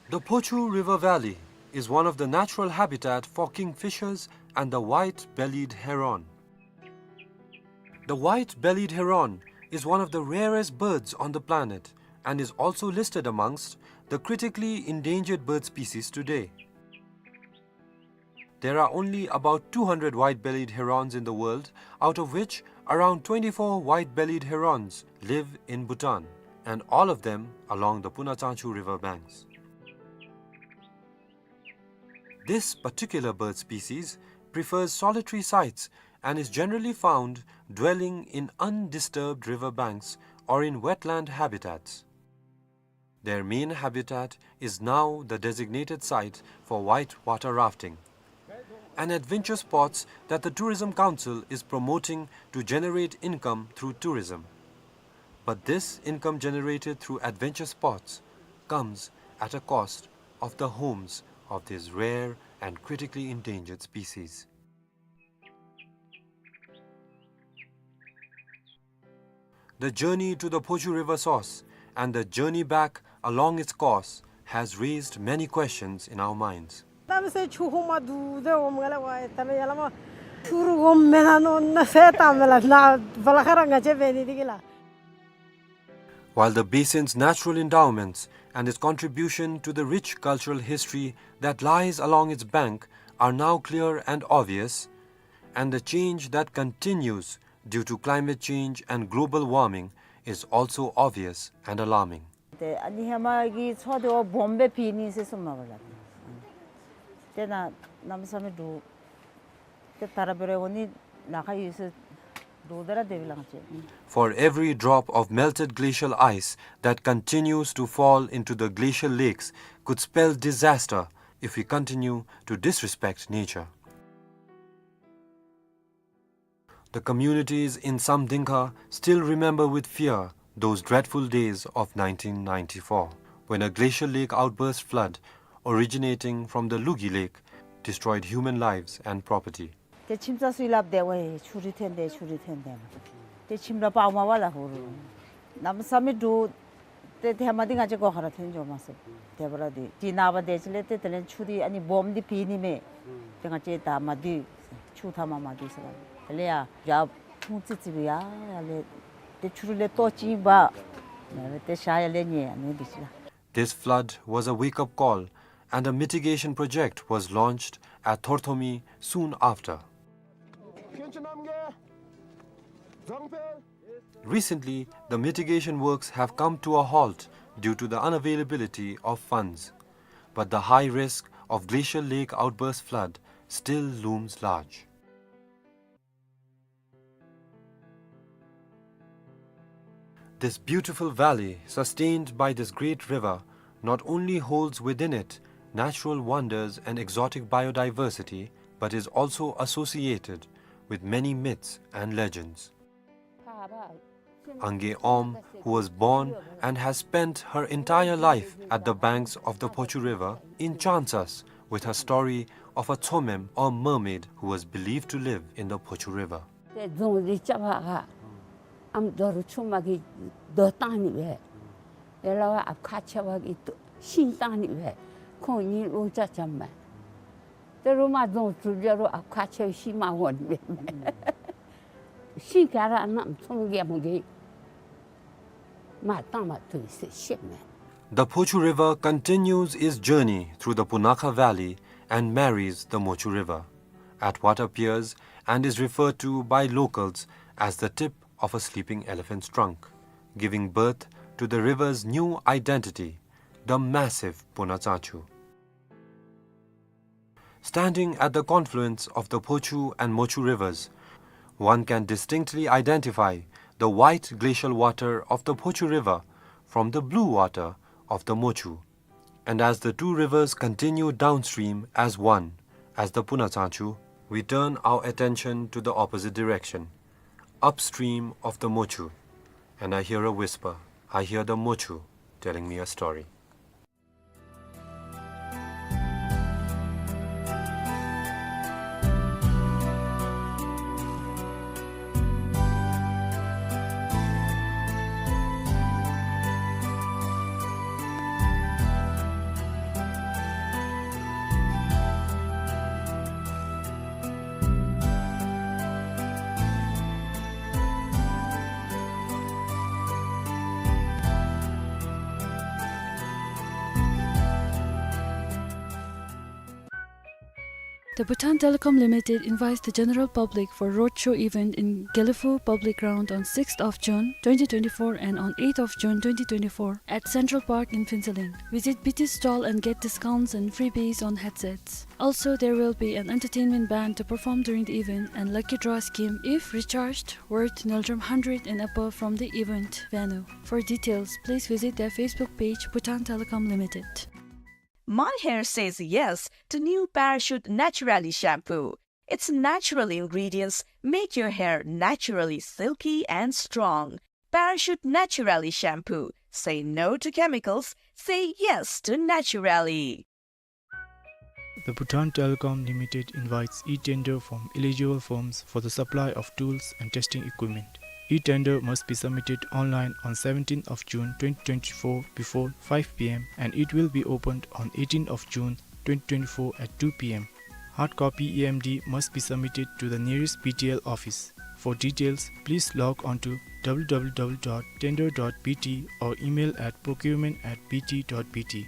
The Phochu River Valley is one of the natural habitat for kingfishers and the white-bellied heron. The white-bellied heron is one of the rarest birds on the planet and is also listed amongst the critically endangered bird species today. There are only about two hundred white-bellied herons in the world, out of which around twenty-four white-bellied herons live in Bhutan, and all of them along the Puna Tsangchu river banks. This particular bird species prefers solitary sites and is generally found dwelling in undisturbed river banks or in wetland habitats. Their main habitat is now the designated site for white water rafting, an adventure sports that the Tourism Council is promoting to generate income through tourism. But this income generated through adventure sports comes at a cost of the homes of these rare and critically endangered species. The journey to the Phochu River source and the journey back along its course has raised many questions in our minds. ད་མི་སེར་ཆུ་ཧོང་མ་འདུག་དེ་འོང་མ་ག་ལ་བ་ད་ལ་ཡ་ལ་མ་ཆུ་རུ་འོང་མེད་ན་ནོ་ན་ཟེར་ད་མེ་ལ་ན་བ་ལ་ཁ་ར་ང་བཅས་འབད་ནི་འདི་གི་ལ། While the basin's natural endowments and its contribution to the rich cultural history that lies along its bank are now clear and obvious, and the change that continues due to climate change and global warming is also obvious and alarming. ཏེ་ཨ་ནི་ཧེ་མ་གི་མཚོ་དེ་བ་སྦོམ་སྦེ་ཕྱེ་ནི་ཟེར་གསུངམ་མས་པ་ལགས། ཏེ་ནཱ་གནམ་མེད་ས་མེད་འདྲོག། ཏེ་ད་ར་འབད་རུང་འོང་ནི་ལཱ་ཁག་ཡོད་ཟེར་འདྲོག་ད་ར་དེ་སྦེ་ལང་ཅི། For every drop of melted glacial ice that continues to fall into the glacial lakes could spell disaster if we continue to disrespect nature. The communities in Samdingkha still remember with fear those dreadful days of nineteen ninety-four, when a glacial lake outburst flood originating from the Lugi Lake destroyed human lives and property. ཏེ་ཁྱིམ་ཚང་ཚུ་སླབ་དེ་ཝའི་ཆུ་རུད་ཐོན་དེས་ཆུ་རུད་ཐོན་དེས། ཏེ་ཁྱིམ་ར་པར་མ་པ་ལ་ཧུ་རུ། གནམ་མེད་ས་མེད་འདྲོག། ཏེ་ཧེ་མ་འདི་ང་བཅས་སྒོ་ཁར་ཐོན་འགྱོ་མ་ཚུགས། དེ་སྦེ་ར་འདི་ཏེ་ནངས་པ་དེ་ཅིག་ལས་ཏེ་དེ་ལས་ཆུ་འདི་ཨ་ནི་སྦོམ་འདི་ཕྱེ་ནི་མས། ཏེ་ང་བཅས་ད་མ་སྡོད། ཆུ་མཐའ་མར་མ་སྡོད་ཟེར་ལགས། དེ་ལས་ཡར་ཡར་ཕུང་ཙི་ཙི་སྦེ་ཡར་ཡར་ལས་ཏེ་ཆུ་རུད་ལས་ལྟོ་ཅིག་འབག། ཏེ་ཤར་ཡར་ལས་ཉལ་ཨ་ནི་འདི་ཅིག་ལགས། This flood was a wake-up call, and a mitigation project was launched at Thorthomi soon after. Recently, the mitigation works have come to a halt due to the unavailability of funds, but the high risk of glacial lake outburst flood still looms large. This beautiful valley, sustained by this great river, not only holds within it natural wonders and exotic biodiversity, but is also associated with many myths and legends. Ange Om, who was born and has spent her entire life at the banks of the Phochu River, enchants us with her story of a Tsomem or mermaid who was believed to live in the Phochu River. ཏེ་རྫོང་འདི་རྐྱབ་པར་ཨམ་རྡོ་རུ་ཆུང་མ་གིས་རྡོ་བཏང་ནི་སྦེ། ཡ་ལ་བ་ཨཔ་ཁ་ཆེ་བ་གིས་ཤིང་བཏང་ནི་སྦེ། ཁོང་གཉིས་ལོ་ཅིག་འཁྱམས་མས། ཏེ་རུང་མ་རྫོང་གྲུབ་རྒྱུ་རུང་ཨཔ་ཁ་ཆེ་བའི་ཤིང་མར་འོང་ནི་སྦེ། ཤིང་ག་ར་གནམ་མེད་ས་མེད་རྒྱལ་མོ་གི། མ་བཏང་མ་ཐུབ་ཟེར་བཤད་མས། The Phochu River continues its journey through the Punakha Valley and marries the Mochu River at what appears and is referred to by locals as the tip of a sleeping elephant's trunk, giving birth to the river's new identity, the massive Puna Tsangchu. Standing at the confluence of the Phochu and Mochu rivers, one can distinctly identify the white glacial water of the Phochu River from the blue water of the Mochu. And as the two rivers continue downstream as one, as the Puna Tsangchu, we turn our attention to the opposite direction, upstream of the Mochu, and I hear a whisper. I hear the Mochu telling me a story. The Bhutan Telecom Limited invites the general public for roadshow event in Gelephu Public Ground on sixth of June twenty twenty-four and on eighth of June twenty twenty-four at Central Park in Phuentsholing. Visit B T stall and get discounts and freebies on headsets. Also, there will be an entertainment band to perform during the event and lucky draw scheme if recharged worth Ngultrum hundred and above from the event venue. For details, please visit their Facebook page, Bhutan Telecom Limited. My hair says yes to new Parachute Naturally shampoo. Its natural ingredients make your hair naturally silky and strong. Parachute Naturally shampoo. Say no to chemicals. Say yes to naturally. The Bhutan Telecom Limited invites e-tender from eligible firms for the supply of tools and testing equipment. E-tender must be submitted online on seventeenth of June twenty twenty-four before five P M and it will be opened on eighteenth of June twenty twenty-four at two P M. Hard copy E M D must be submitted to the nearest B T L office. For details, please log on to W W W dot tender dot B T or email at procurement at B T dot B T.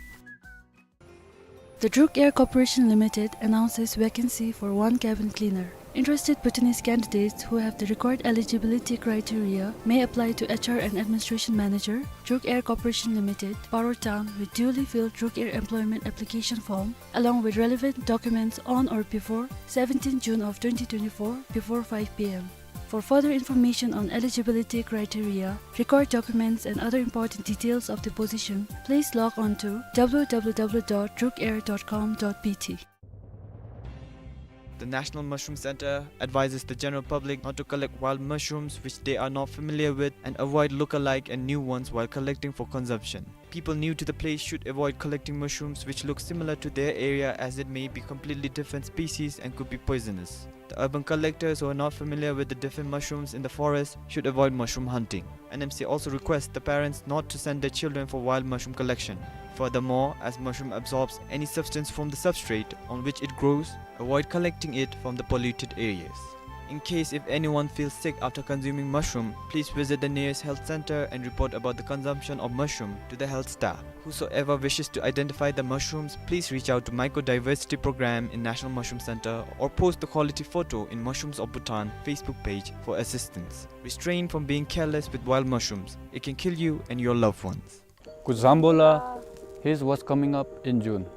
The Druk Air Corporation Limited announces vacancy for one cabin cleaner. Interested Bhutanese candidates who have the required eligibility criteria may apply to H R and Administration Manager, Druk Air Corporation Limited, Paro Town, with duly filled Druk Air employment application form, along with relevant documents on or before seventeenth June of twenty twenty-four before five P M. For further information on eligibility criteria, required documents and other important details of the position, please log on to W W W dot druk air dot com dot B T. The National Mushroom Center advises the general public not to collect wild mushrooms which they are not familiar with and avoid look-alike and new ones while collecting for consumption. People new to the place should avoid collecting mushrooms which look similar to their area, as it may be completely different species and could be poisonous. The urban collectors who are not familiar with the different mushrooms in the forest should avoid mushroom hunting. N M C also requests the parents not to send their children for wild mushroom collection. Furthermore, as mushroom absorbs any substance from the substrate on which it grows, avoid collecting it from the polluted areas. In case if anyone feels sick after consuming mushroom, please visit the nearest health center and report about the consumption of mushroom to the health staff. Whosoever wishes to identify the mushrooms, please reach out to Mycodiversity Program in National Mushroom Center or post the quality photo in Mushrooms of Bhutan Facebook page for assistance. Restrain from being careless with wild mushrooms. It can kill you and your loved ones. Kuzambola, here's what's coming up in June.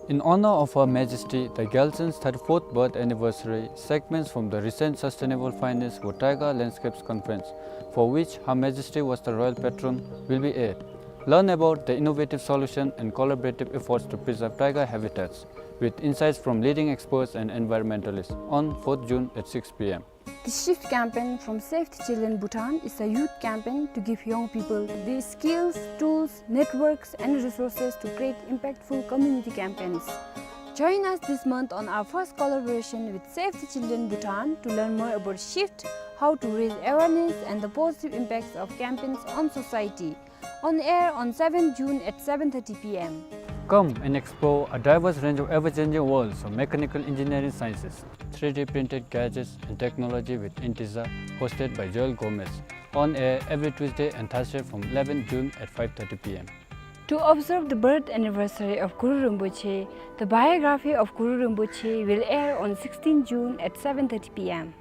In honor of Her Majesty the Gyaltsen's thirty-fourth birth anniversary, segments from the recent Sustainable Finance for Taiga Landscapes Conference, for which Her Majesty was the royal patron, will be aired. Learn about the innovative solution and collaborative efforts to preserve taiga habitats, with insights from leading experts and environmentalists, on fourth June at six P M. The Shift campaign from Save the Children Bhutan is a youth campaign to give young people the skills, tools, networks, and resources to create impactful community campaigns. Join us this month on our first collaboration with Save the Children Bhutan to learn more about Shift, how to raise awareness, and the positive impacts of campaigns on society. On air on seventh June at seven thirty P M. Come and explore a diverse range of ever-changing worlds of mechanical engineering sciences, three D printed gadgets and technology with Inteza, hosted by Joel Gomez. On air every Tuesday and Thursday from eleventh June at five thirty P M. To observe the birth anniversary of Guru Rinpoche, the biography of Guru Rinpoche will air on sixteenth June at seven thirty P M.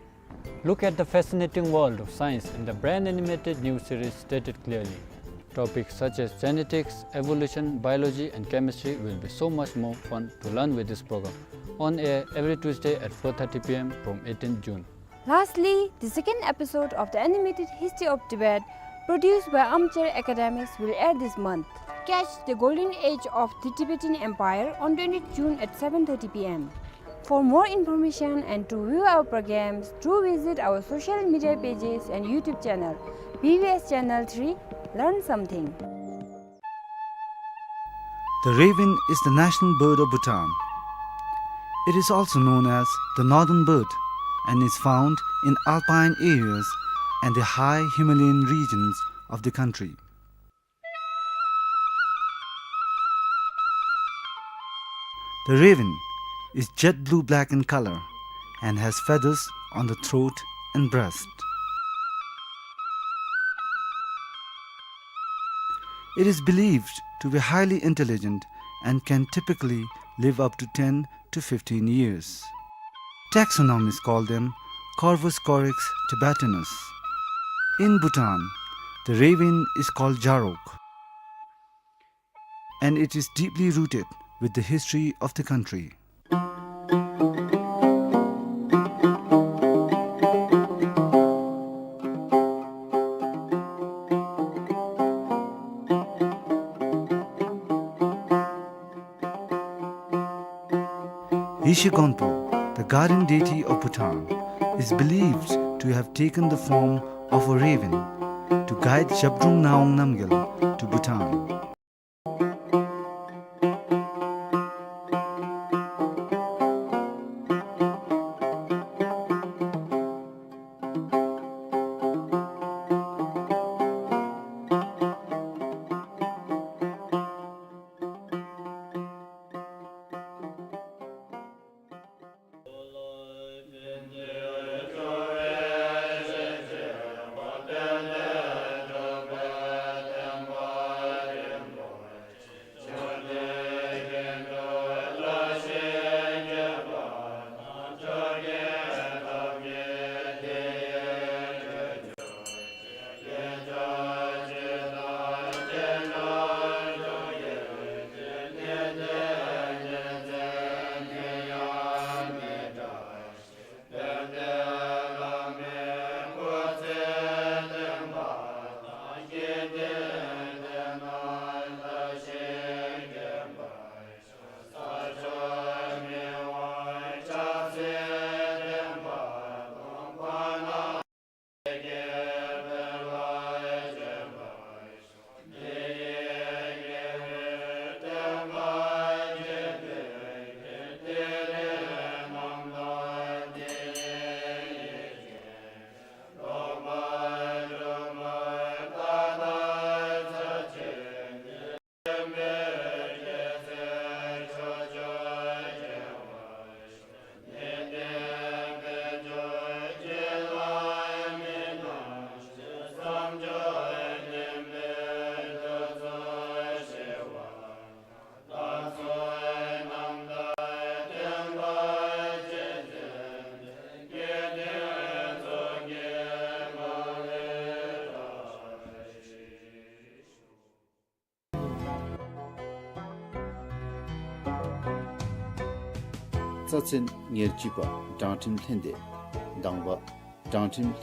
Look at the fascinating world of science in the brand animated new series Stated Clearly. Topics such as genetics, evolution, biology, and chemistry will be so much more fun to learn with this program. On air every Tuesday at four thirty P M from eighteenth June. Lastly, the second episode of the animated History of Tibet, produced by Armchair Academics, will air this month. Catch the golden age of the Tibetan Empire on twentieth June at seven thirty P M. For more information and to view our programs, do visit our social media pages and YouTube channel, B B S Channel three, Learn Something. The raven is the national bird of Bhutan. It is also known as the northern bird and is found in alpine areas and the high Himalayan regions of the country. The raven is jet blue-black in color and has feathers on the throat and breast. It is believed to be highly intelligent and can typically live up to ten to fifteen years. Taxonomists call them Corvus corax tibetanus. In Bhutan, the raven is called jarok, and it is deeply rooted with the history of the country. Yeshe Gonpo, the guardian deity of Bhutan, is believed to have taken the form of a raven to guide Zhabdrung Ngawang Namgyal to Bhutan. རྩ་ཚན་ཉེར་གཅིག་པ་དྲང་ཁྲིམས་ལྷན་སྡེ། དང་པ་དྲང་ཁྲིམས་